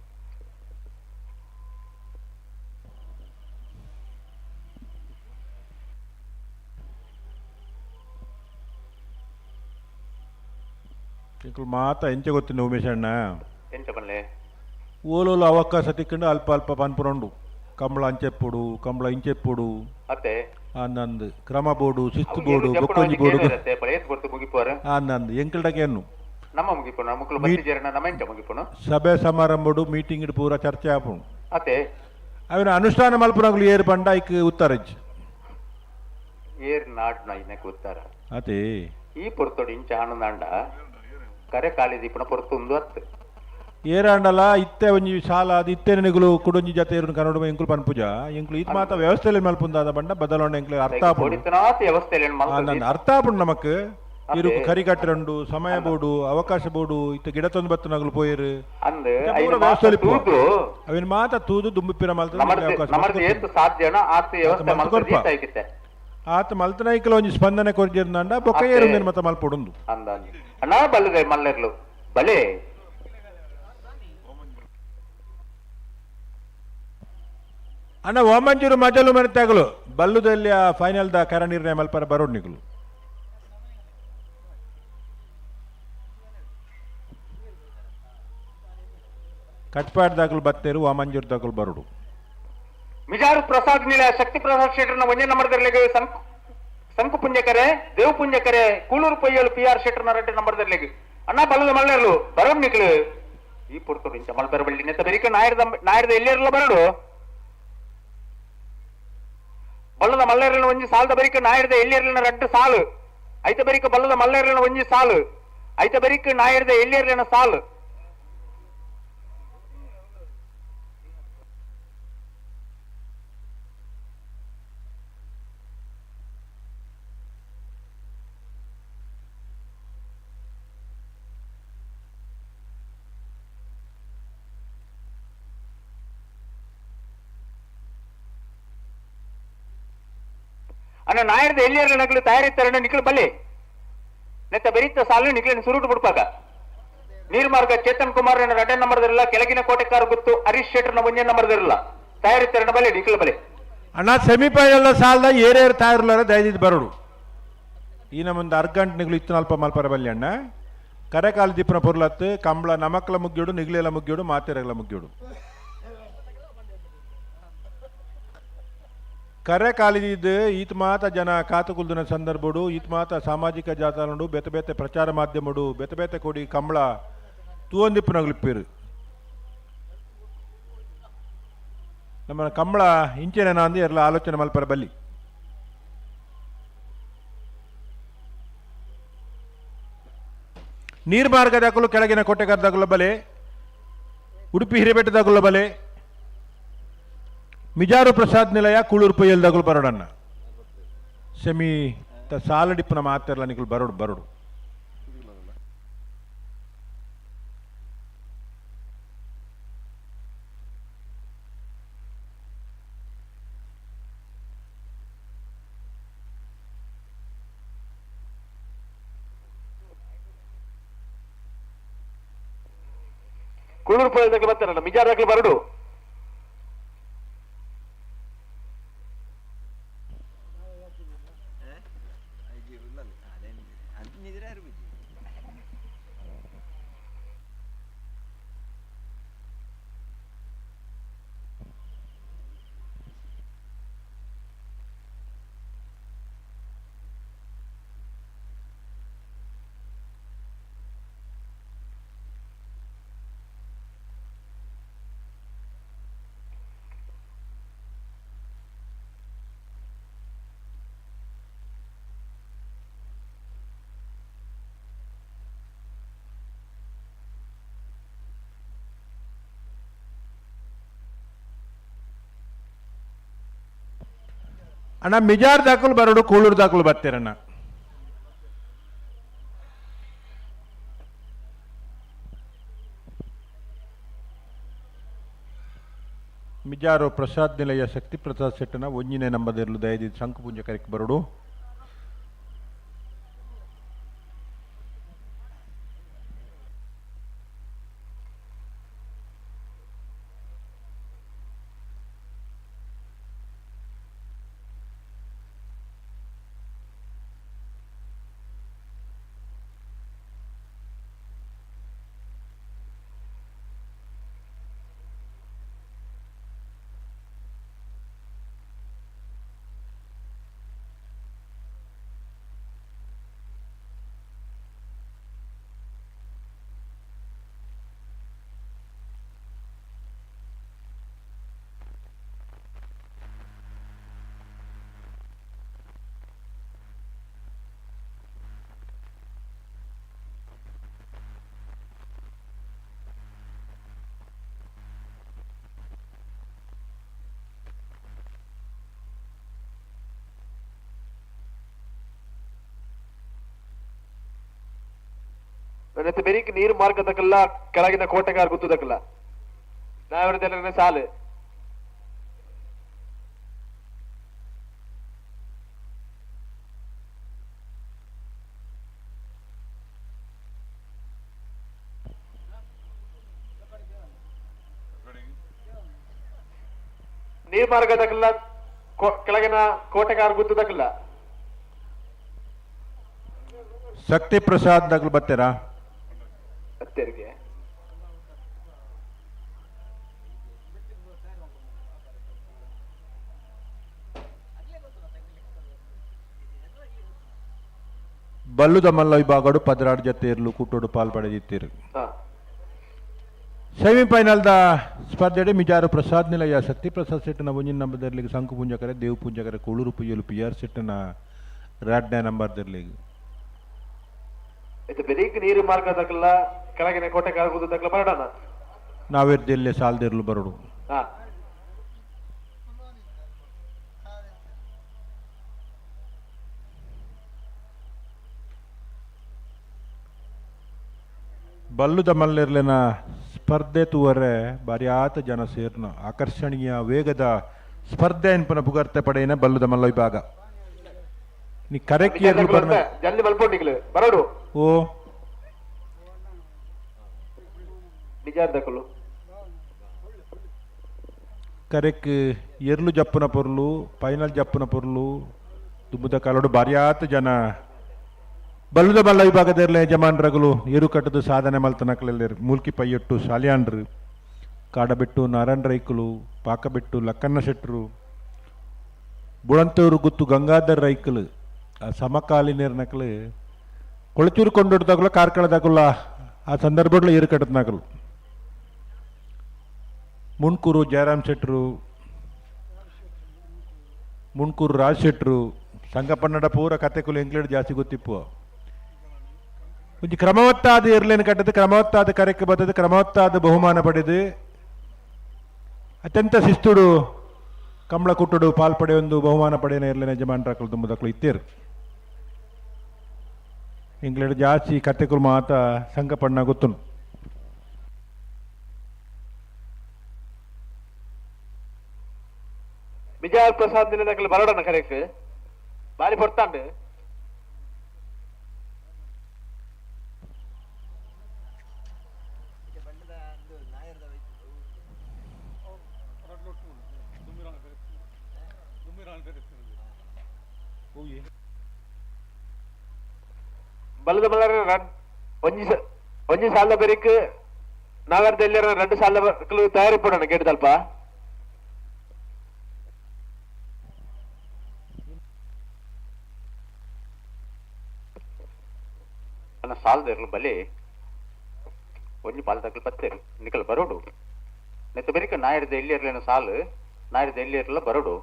ಮಾತ ಎಂಚ ಗೊತ್ತಿನ ಉಮೇಶ್ ಅಣ್ಣ ಎಂಚ ಬಲ್ಲೆ ಓಲೋಲು ಅವಕಾಶ ತಿಕ್ಕೊಂಡು ಅಲ್ಪ ಅಲ್ಪ ಪನ್ಪುರಂಡು ಕಂಬಳ ಅಂಚೆಪ್ಪುಡು ಕಂಬಳ ಇಂಚೆಪ್ಪುಡು ಅತ್ತೆ ಅಂದಂದು ಕ್ರಮ ಬೋರ್ಡು ಶಿಸ್ತು ಬೋರ್ಡು ಬೊಕ್ಕೊಂಜಿ ಬೋರ್ಡು ಅಂದಂದು ಎಂಕಲ್ಡಕೇನು ನಮ್ಮ ಮುಗಿಪುಣ ಮುಕ್ಕಳು ಬತ್ತಿಜೇರಣ ನಮ್ಮ ಎಂಚ ಮುಗಿಪುಣ ಸಭೆ ಸಮಾರಂಭಡು ಮೀಟಿಂಗ್ ಪೂರ ಚರ್ಚೆ ಆಪುಣು ಅತ್ತೆ ಅವನ ಅನುಷ್ಠಾನ ಮಲ್ಪುನಗಳು ಏರು ಪಂಡ ಐಕ್ ಉತ್ತರಜ್ ಏರ್ ನಾಡ್ನ ಇನ್ನಕ್ಕೆ ಉತ್ತರ ಅದೇ ಈ ಪೊರ್ತೊಡು ಇಂಚ ಆನಂದಾಂಡ ಕರೆ ಕಾಲಿ ದೀಪನ ಪೊರ್ತುಂದು ಅತ್ತು ಏರಾಂಡಲ ಇತ್ತೆ ಒಂಜಿ ಶಾಲ ಅದು ಇತ್ತೆ ನೆಗುಲು ಕುಡೊಂಜಿ ಜತೆ ಏರುನ ಕನ್ನಡ ಎಂಕುಲು ಪನ್ಪುಜ ಎಂಕುಲು ಇದು ಮಾತ ವ್ಯವಸ್ಥೆಯಲ್ಲಿ ಮಲ್ಪುಂದಾದ ಬಂಡ ಬದಲಾವಣೆ ಎಂಕುಲು ಅರ್ಥ ಆಪುಂಡು ಅರ್ಥ ಆಪುಂಡು ನಮಕ್ ಇರುಕು ಕರಿ ಕಟ್ಟರಂಡು ಸಮಯ ಬೋಡು ಅವಕಾಶ ಬೋಡು ಇತ್ತ ಗಿಡ ತಂದು ಬತ್ತು ನಗಲು ಪೋಯರು ಅವಿನ ಮಾತ ತೂದು ದುಂಬಿಪಿರ ಮಲ್ತ ಆತ ಮಲ್ತನಾಯ್ಕಲ ಒಂಜಿ ಸ್ಪಂದನೆ ಕೊರ್ಜಿರ್ನಾಂಡ ಬೊಕ್ಕ ಏರುಂದಿನ ಮತ ಮಲ್ಪೊಡುಂದು ಅಣ್ಣ ಬಲ್ಲದೆ ಮಲ್ಲೆರ್ಲು ಬಲೆ ಅಣ್ಣ ವಾಮಂಜೂರು ಮಜಲು ಮರೆತಾಗಲು ಬಲ್ಲುದಲ್ಲಿ ಆ ಫೈನಲ್ the ಕರ ನಿರ್ಣಯ ಮಲ್ಪರ ಬರೋಡ್ ನಿಗಲು ಕಟ್ಪಾಡ್ದಾಗಲು ಬತ್ತೇರು ವಾಮಂಜೂರು ದಾಗಲು ಬರೋಡು. ಮಿಜಾರು ಪ್ರಸಾದ್ ನೀಲ ಶಕ್ತಿ ಪ್ರಸಾದ್ ಶೆಟ್ಟರ್ನ ಒಂದೇ ನಂಬರ್ದರ್ಲಿಗೆ ಸಂಕು ಪುಂಜಕರೆ ದೇವ್ ಪುಂಜಕರೆ ಕೂಳೂರು ಪೊಯ್ಯಲು ಪಿ ಆರ್ ಶೆಟ್ಟರ್ನ ರೆಡ್ಡಿ ನಂಬರ್ದರ್ಲಿಗೆ ಅಣ್ಣ ಬಲ್ಲದ ಮಲ್ಲೆರ್ಲು ಬರೋಡ್ ನಿಕ್ಲು ಈ ಪುರ್ತುಡು ಇಂಚ ಮಲ್ಪೆರ ಬಳ್ಳಿ ನೆತ್ತ ಬೆರಿಕ ನಾಯರ್ದ ನಾಯರ್ದ ಎಲ್ಲಿರಲ್ಲ ಬರಡು. ಬಲ್ಲದ ಮಲ್ಲೇರ್ಲಿನ ಒಂಜಿ ಸಾಲದ ಬರಿಕ್ ನಾಯರ್ದ ಎಲ್ಲಿಯರ್ಲಿನ ರಡ್ಡು ಸಾಲು ಐತ ಬರಿಕ್ ಬಲ್ಲದ ಮಲ್ಲೇರ್ಲಿನ ಒಂಜಿ ಸಾಲು ಐತ ಬರಿಕ್ ನಾಯರ್ದ ಎಲ್ಲಿಯರ್ಲಿನ ಸಾಲು. ಅನ್ನ ನಾಯರ್ದ ಎಲ್ಲಿಯರ್ಲ ನಕಲು ತಯಾರಿತ್ತಾರಣ್ಣ ನಿಕ್ಲು ಬಲ್ಲೆ ನೆತ್ತ ಬೆರಿತ ಸಾಲು ನಿಕ್ಲಿನ ಸುರುಟು ಬಿಡ್ಪಾಗ. ನೀರ್ಮಾರ್ಗ ಚೇತನ್ ಕುಮಾರ್ ರಡ್ಡ ನಂಬರ್ದಿರಲ್ಲ, ಕೆಳಗಿನ ಕೋಟೆಕಾರ ಗುತ್ತು ಹರೀಶ್ ಶೆಟ್ಟರ್ನ ಒಂಜೆ ನಂಬರ್ದಿರಲ್ಲ, ತಯಾರಿತ್ತಾರಣ್ಣ ಬಲ್ಲೆ ನಿಕ್ಲು ಬಲ್ಲೆ. ಅಣ್ಣ ಸೆಮಿಫೈನಲ್ ಸಾಲದ ಏರೇರು ತಯಾರುಲಾರ ದಯದಿದ್ದು ಬರೋಡು. ಈ ನಮ್ಮೊಂದು ಅರ್ಗಂಟು ನಿಗ್ಲು ಇತ್ತು ಅಲ್ಪ ಮಲ್ಪರ ಬಲ್ಲಿ ಅಣ್ಣ. ಕರೆಕಾಲ ದೀಪನ ಪೊರ್ಲತ್ತು ಕಂಬಳ ನಮಕ್ಲ ಮುಗ್ಯೋಡು ನಿಗ್ಲೆಲ್ಲ ಮುಗ್ಯೋಡು ಮಾತೆರಗಲ ಮುಗ್ಯೋಡು. ಕರೆ ಕಾಲಿದ್ದು ಈತ ಮಾತ ಜನ ಕಾತುಕುಲ್ದಿನ ಸಂದರ್ಭಡು ಈತ ಮಾತ ಸಾಮಾಜಿಕ ಜಾತಾನುಡು ಬೇತೆ ಬೇತೆ ಪ್ರಚಾರ ಮಾಧ್ಯಮಡು ಬೇತೆ ಬೇತೆ ಕೊಡಿ ಕಂಬಳ ತೂವಂದಿಪ್ಪನಗ್ಲಿಪ್ಪೀರು. ನಮ್ಮ ಕಂಬಳ ಇಂಚೆನ ಅಂದು ಎಲ್ಲ ಆಲೋಚನೆ ಮಲ್ಪರ ಬಲ್ಲಿ. ನೀರ್ಮಾರ್ಗದಾಕಲು ಕೆಳಗಿನ ಕೋಟೆಗಾರದಾಗಲ ಬಲೆ, ಉಡುಪಿ ಹಿರೇಬೆಟ್ಟದಾಗಲ ಬಲೆ, ಮಿಜಾರು ಪ್ರಸಾದ್ ನಿಲಯ ಕೂಳೂರು ಪೊಯ್ಯಲ್ದಾಗಲು ಬರೋಡಣ್ಣ. ಸೆಮಿ ತ ಸಾಲಡಿಪ್ಪನ ಮಾತಿರಲ್ಲ ನಿಕಲು ಬರೋಡು ಬರೋಡು. ಕೂಳೂರು ಪೊಯ್ಯಲ್ದಾಗಲು ಬರ್ತಾರಣ್ಣ, ಮಿಜಾರು ಬರೋಡು. ಅಣ್ಣ ಮಿಜಾರ್ ದಾಖಲು ಬರೋಡು ಕೂಳೂರು ದಾಖಲು ಬರ್ತೀರಣ್ಣ. ಮಿಜಾರು ಪ್ರಸಾದ್ ನಿಲಯ ಶಕ್ತಿ ಪ್ರಸಾದ್ ಶೆಟ್ಟನ ಒಂಜಿನೇ ನಂಬದಿರಲು ದಯದಿ ಶಂಕುಪುಂಜ ಕರೆಕ್ ಬರೋಡು. ನನ್ನ ಬೆರಿಕ್ ನೀರು ಮಾರ್ಗದಕ್ಕೆಲ್ಲ ಕೆಳಗಿನ ಕೋಟೆಗಾರ್ ಗುತ್ತದಕ್ಕೆಲ್ಲ ನಾವಿರದೆಲ್ಲ ಸಾಲು. ನೀರ್ ಮಾರ್ಗದಕ್ಕೆಲ್ಲ ಕೆಳಗಿನ ಕೋಟೆಗಾರ್ ಗುತ್ತದಕ್ಕೆಲ್ಲ. ಶಕ್ತಿ ಪ್ರಸಾದ್ ನಗಲು ಬರ್ತೀರಾ? ತೆರಿಗೆ ಬಲ್ಲುದ ಮಲ್ಲ ವಿಭಾಗಡು 12 ಜತೆ ಇರಲು ಕೂಟೋಡು ಪಾಲ್ಪಡೆದಿತ್ತೀರು. ಸೆಮಿಫೈನಲ್ದ ಸ್ಪರ್ಧೆಡೆ ಮಿಜಾರು ಪ್ರಸಾದ್ ನಿಲಯ ಸತ್ಯಪ್ರಸಾದ್ ಸೆಟ್ಟನ ಒಂಜಿನ ನಂಬರ್ ದರ್ಲಿಗೆ ಸಂಕು ಪುಂಜಕರೆ ದೇವ್ ಪುಂಜಕರೆ ಕೂಳೂರು ಪುಯ್ಯಲು ಪಿ ಆರ್ ಸೆಟ್ಟನ ರಾಡ್ನೇ ನಂಬರ್ ದರ್ಲಿಗೆ. ಇದು ಬೆರೀಕ್ ನೀರು ಮಾರ್ಗ ತಕಲ್ಲ ಕೆಳಗಿನ ಕೋಟೆ ಕಾಗುದು ತಕಲ ಬರಡಣ ನಾವೇರ್ದೆಲ್ಲೇ ಸಾಲ್ದಿರ್ಲು ಬರಡು. ಬಲ್ಲುದ ಮಲ್ಲೆರ್ಲೆನ ಸ್ಪರ್ಧೆ ತೂವರೆ ಬಾರ್ಯಾತ ಜನ ಸೇರ್ನ ಆಕರ್ಷಣೀಯ ವೇಗದ ಸ್ಪರ್ಧೆ ಎನ್ಪನ ಪುಗರ್ತೆ ಪಡೆಯಿನ ಬಲ್ಲುದ ಮಲ್ಲ ವಿಭಾಗ. ನೀ ಕರೆಕ್ಟ್ ಜಲ್ದಿ ಬಲ್ಪೊಂಡಿಕ್ಲು ಬರಡು. ಓ ನಿಜಾರ್ದಕಲು ಕರೆಕ್ ಎರ್ಲು ಜಪ್ಪುನ ಪೊರ್ಲು ಫೈನಲ್ ಜಪ್ಪುನ ಪೊರ್ಲು ದುಂಬುದ ಕಾಲೋಡು ಬಾರ್ಯಾತ ಜನ ಬಲ್ಲುದ ಬಲ್ಲ ವಿಭಾಗದಲ್ಲಿ ಯಜಮಾನ್ರಗಳು ಏರು ಕಟ್ಟದ ಸಾಧನೆ ಮಲ್ತನಕಲೆಲ್ಲರು ಮೂಲ್ಕಿ ಪೈಯೊಟ್ಟು ಸಾಲಿಯಾಂಡ್ರು ಕಾಡಬೆಟ್ಟು ನಾರಾಯಣ ರೈಕುಲು ಪಾಕಬೆಟ್ಟು ಲಕ್ಕಣ್ಣ ಶೆಟ್ರು ಬುಳಂತೂರು ಗುತ್ತು ಗಂಗಾಧರ್ ರೈಕಲು ಆ ಸಮಕಾಲೀನರ ನಕಲು ಕೊಳಚೂರು ಕೊಂಡೊಡ್ದಾಗಲ ಕಾರ್ಕಳದಾಗಲ ಆ ಸಂದರ್ಭದಲ್ಲಿ ಏರು ಕಟ್ಟದನಕಲು ಮುಣ್ಕೂರು ಜಯರಾಮ್ ಶೆಟ್ರು ಮುಣ್ಕೂರು ರಾಜ್ ಶೆಟ್ರು ಸಂಗಪನ್ನಡ ಪೂರ ಕತೆಕುಲು ಎಂಗ್ಲೇಡ್ ಜಾಸ್ತಿ ಗೊತ್ತಿಪ್ಪು. ಒಂಜಿ ಕ್ರಮವತ್ತಾದ ಇರ್ಲೇನು ಕಟ್ಟದು ಕ್ರಮವತ್ತಾದ ಕರೆಕ್ ಬತ್ತದು ಕ್ರಮವತ್ತಾದ ಬಹುಮಾನ ಪಡೆದು ಅತ್ಯಂತ ಶಿಸ್ತುಡು ಕಂಬಳ ಕುಟ್ಟುಡು ಪಾಲ್ಪಡೆ ಒಂದು ಬಹುಮಾನ ಪಡೆಯನ ಇರ್ಲೇನ ಯಜಮಾನ್ರಾಕಲು ತುಂಬುದಕ್ಕಲು ಇತ್ತೇರು. ಇಂಗ್ಲೆಂಡ್ ಜಾಸ್ತಿ ಕತೆಕುಲು ಮಾತ ಸಂಗಪಣ್ಣ ಗೊತ್ತುನು. ವಿಜಯ ಪ್ರಸಾದ್ ದಿನದಕ್ಕಲು ಬರೋಡನ ಕರೆಕ್ ಬಾರಿ ಪೊರ್ತಾಂಡು. ಬಲದ ಮಲ್ಲರ ಒಂಜಿ ಸಾಲ ಬೆರಿಕ್ ನಾಗರದೆಲ್ಲರ 2 ಸಾಲ ತಯಾರಿ ಪಡೋಣ ಕೇಳಿದಲ್ಪ. ಸಾಲದಿರ್ಲು ಬಲಿ ಒಂಜಿ ಪಾಲ್ ತಕ್ಕಲು ಪತ್ತೇರು ನಿಕಲ್ ಬರೋಡು ನೆತ್ತ ಬೆರಿಕ ನಾಯರ್ದ ಎಲ್ಲಿ ಇರ್ಲೇನು ಸಾಲು ನಾಯರ್ದ ಎಲ್ಲಿ ಇರಲ್ಲ ಬರೋಡು.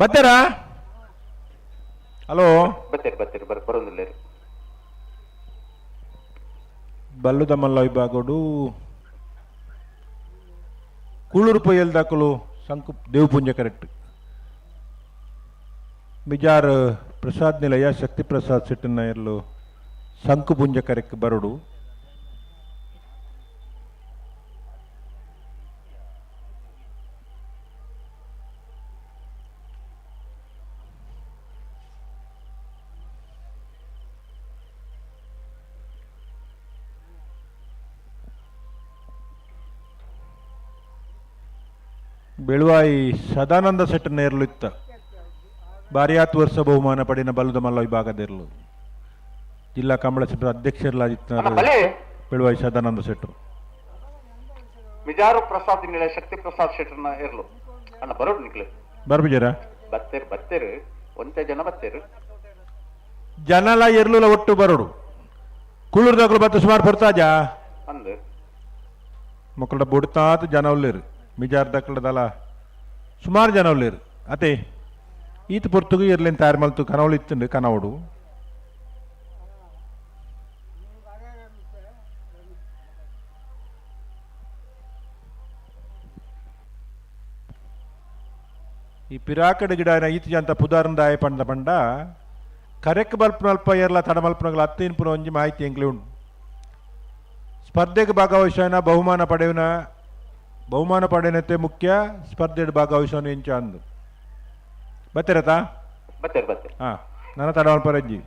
ಬತ್ತೀರಾ? ಹಲೋ ಬತ್ತೀರಿ ಬತ್ತೀರಿ ಬರೋದಿಲ್ಲ. ಬಲ್ಲುದ ಮಲ್ಲ ವಿಭಾಗಡು ಕೂಳೂರು ಪೊಯ್ಯಲ್ ದಾಕಲು ಸಂಕು ದೇವಪುಂಜ ಕರೆಕ್ಟ್ ಮಿಜಾರ್ ಪ್ರಸಾದ್ ನಿಲಯ ಶಕ್ತಿ ಪ್ರಸಾದ್ ಸೆಟ್ಟನಾಯರ್ಲು ಸಂಕುಪುಂಜ ಕರೆಕ್ಟ್ ಬರೋಡು. ಬೆಳುವಾಯಿ ಸದಾನಂದ ಸೆಟ್ ನೇರ್ಲು ಇತ್ತ ಬಾರಿಯಾತ್ ವರ್ಷ ಬಹುಮಾನ ಪಡಿನ ಬಲ್ಲದ ಮಲ್ಲ ವಿಭಾಗದಿರಲು ಜಿಲ್ಲಾ ಕಂಬಳ ಸಭೆ ಅಧ್ಯಕ್ಷರಾಗಿದ್ದ ಬೆಳುವಾಯಿ ಸದಾನಂದ ಶೆಟ್ಟರು. ಮಿಜಾರು ಪ್ರಸಾದ್ ನಿಲ ಶಕ್ತಿ ಪ್ರಸಾದ್ ಶೆಟ್ಟರ್ನ ಇರ್ಲು ಅಣ್ಣ ಬರೋಡು ನಿಕ್ಲು ಬರ್ಬಿಜರ ಬತ್ತೇರು ಬತ್ತೇರು ಒಂತೆ ಜನ ಬತ್ತೇರು ಜನಲ ಎರ್ಲುಲ ಒಟ್ಟು ಬರೋಡು ಕುಳ್ಳುರ್ದಾಗಲು ಬತ್ತ ಸುಮಾರು ಪೊರ್ತಾಜಾ ಅಂದು ಮಕ್ಕಳ ಬುಡ್ತಾತ ಜನ ಉಳ್ಳೇರು ಮಿಜಾರ್ ದಕ್ಕಳದಲ್ಲ ಸುಮಾರು ಜನ ಉಳ್ಳೇರು ಅತೆ ಈತ ಪೊರ್ತುಗು ಇರ್ಲೇನು ತಯಾರು ಮಲ್ತು ಕನವಳು ಇತ್ತುಂಡು ಕನವಡು ಈ ಪಿರಾಕಡ್ ಗಿಡ ಈತಿ ಅಂತ ಪುದಾರಂದಾಯ ಪಂಡ ಪಂಡ ಕರೆಕ್ ಬಲ್ಪನಲ್ಪ ಏರ್ಲ ತಡಮಲ್ಪನಗಳ ಅತ್ತಿನ್ಪುನ ಒಂಜಿ ಮಾಹಿತಿ ಎಂಕ್ಲೆ ಉಂಡು. ಸ್ಪರ್ಧೆಗೆ ಭಾಗವಹಿಸೋಣ ಬಹುಮಾನ ಪಡೆಯುವ ಬಹುಮಾನ ಪಡೆಯನತೆ ಮುಖ್ಯ ಸ್ಪರ್ಧೆ ಭಾಗವಹಿಸೋಣ ಎಂಚ ಅಂದು ಬತ್ತಿರತಾ ಬತ್ತೇರು ಬತ್ತೇರು. ಹಾಂ ನನ್ನ ತಡಮಲ್ಪ ರಜ್ಜಿ.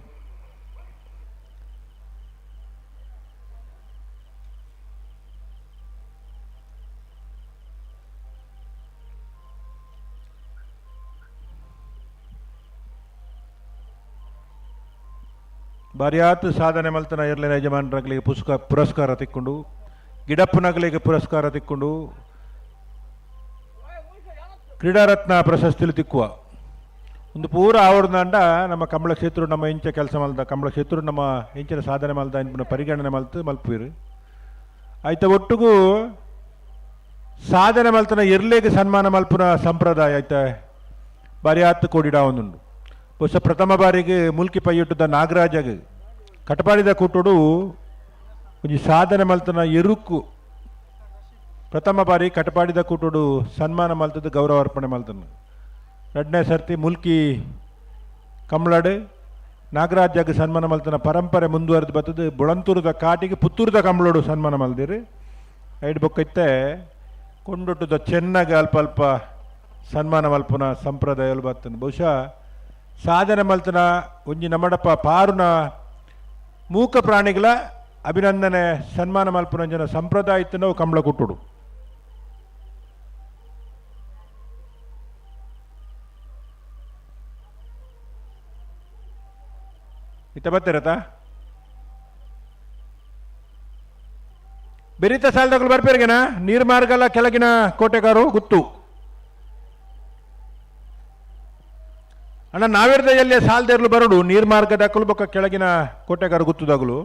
ಬಾರ್ಯಾತ್ ಸಾಧನೆ ಮಲ್ತನ ಇರ್ಲಿನ ಯಜಮಾನರಾಗಲಿ ಪುರಸ್ಕಾರ ತಿಕ್ಕೊಂಡು, ಗಿಡಪ್ಪನಗಲಿಗೆ ಪುರಸ್ಕಾರ ತಿಕ್ಕೊಂಡು, ಕ್ರೀಡಾರತ್ನ ಪ್ರಶಸ್ತಿಲು ತಿಕ್ಕುವ ಒಂದು ಪೂರ ಆವಡ್ದಂಡ ನಮ್ಮ ಕಂಬಳ ಕ್ಷೇತ್ರ ನಮ್ಮ ಇಂಚ ಕೆಲಸ ಮಲ್ದ ಕಂಬಳ ಕ್ಷೇತ್ರ ನಮ್ಮ ಇಂಚಿನ ಸಾಧನೆ ಮಲ್ದ ಇಂಪಿನ ಪರಿಗಣನೆ ಮಲ್ತು ಮಲ್ಪೀರು ಆಯ್ತ. ಒಟ್ಟಿಗೂ ಸಾಧನೆ ಮಲ್ತನ ಇರ್ಲಿಗೆ ಸನ್ಮಾನ ಮಲ್ಪುನ ಸಂಪ್ರದಾಯ ಆಯ್ತ ಬಾರಿ ಕೋಡಿಡ ಒಂದುಂಡು. ಬಹುಶಃ ಪ್ರಥಮ ಬಾರಿಗೆ ಮುಲ್ಕಿ ಪೈಯುಟ್ಟದ ನಾಗರಾಜಗ್ ಕಟಪಾಡಿದ ಕೂಟೋಡು ಒಂಜಿ ಸಾಧನೆ ಮಲ್ತನ ಎರುಕು ಪ್ರಥಮ ಬಾರಿ ಕಟಪಾಡಿದ ಕೂಟೋಡು ಸನ್ಮಾನ ಮಲ್ತದ ಗೌರವ ಅರ್ಪಣೆ ಮಲ್ತನ. ಎರಡನೇ ಸರ್ತಿ ಮುಲ್ಕಿ ಕಮ್ಲಾಡು ನಾಗರಾಜಗ್ ಸನ್ಮಾನ ಮಲ್ತನ ಪರಂಪರೆ ಮುಂದುವರೆದು ಬರ್ತದೆ. ಬುಳಂತೂರದ ಕಾಟಿಗೆ ಪುತ್ತೂರದ ಕಮ್ಲೋಡು ಸನ್ಮಾನ ಮಲ್ದಿರಿ. ಐಡ್ ಬೊಕ್ಕೈತೆ ಕೊಂಡೊಟ್ಟದ ಚೆನ್ನಾಗಿ ಅಲ್ಪ ಅಲ್ಪ ಸನ್ಮಾನ ಮಲ್ಪುನ ಸಂಪ್ರದಾಯ ಬರ್ತದೆ. ಬಹುಶಃ ಸಾಧನೆ ಮಲ್ತನ ಒಂಜಿ ನಮ್ಮಡಪ್ಪ ಪಾರುನ ಮೂಕ ಪ್ರಾಣಿಗಳ ಅಭಿನಂದನೆ ಸನ್ಮಾನ ಮಲ್ಪುನ ಜನ ಸಂಪ್ರದಾಯ ನಾವು ಕಂಬಳ ಕೊಟ್ಟುಡು. ಇತ್ತ ಬತ್ತಿರತ ಬೆರಿತ ಸಾಲದಗಳು ಬರ್ಪೇರಿಗೆನಾ ನೀರು ಮಾರ್ಗಲ್ಲ ಕೆಳಗಿನ ಕೋಟೆಗಾರು ಗುತ್ತು ಅಣ್ಣ ನಾವೇರ್ದ ಎಲ್ಲಿ ಸಾಲದೇರ್ಲು ಬರಡು ನೀರು ಮಾರ್ಗದಾಕಲು ಬೊಕ್ಕ ಕೆಳಗಿನ ಕೋಟೆಗಾರು ಗುತ್ತುದಾಗಲು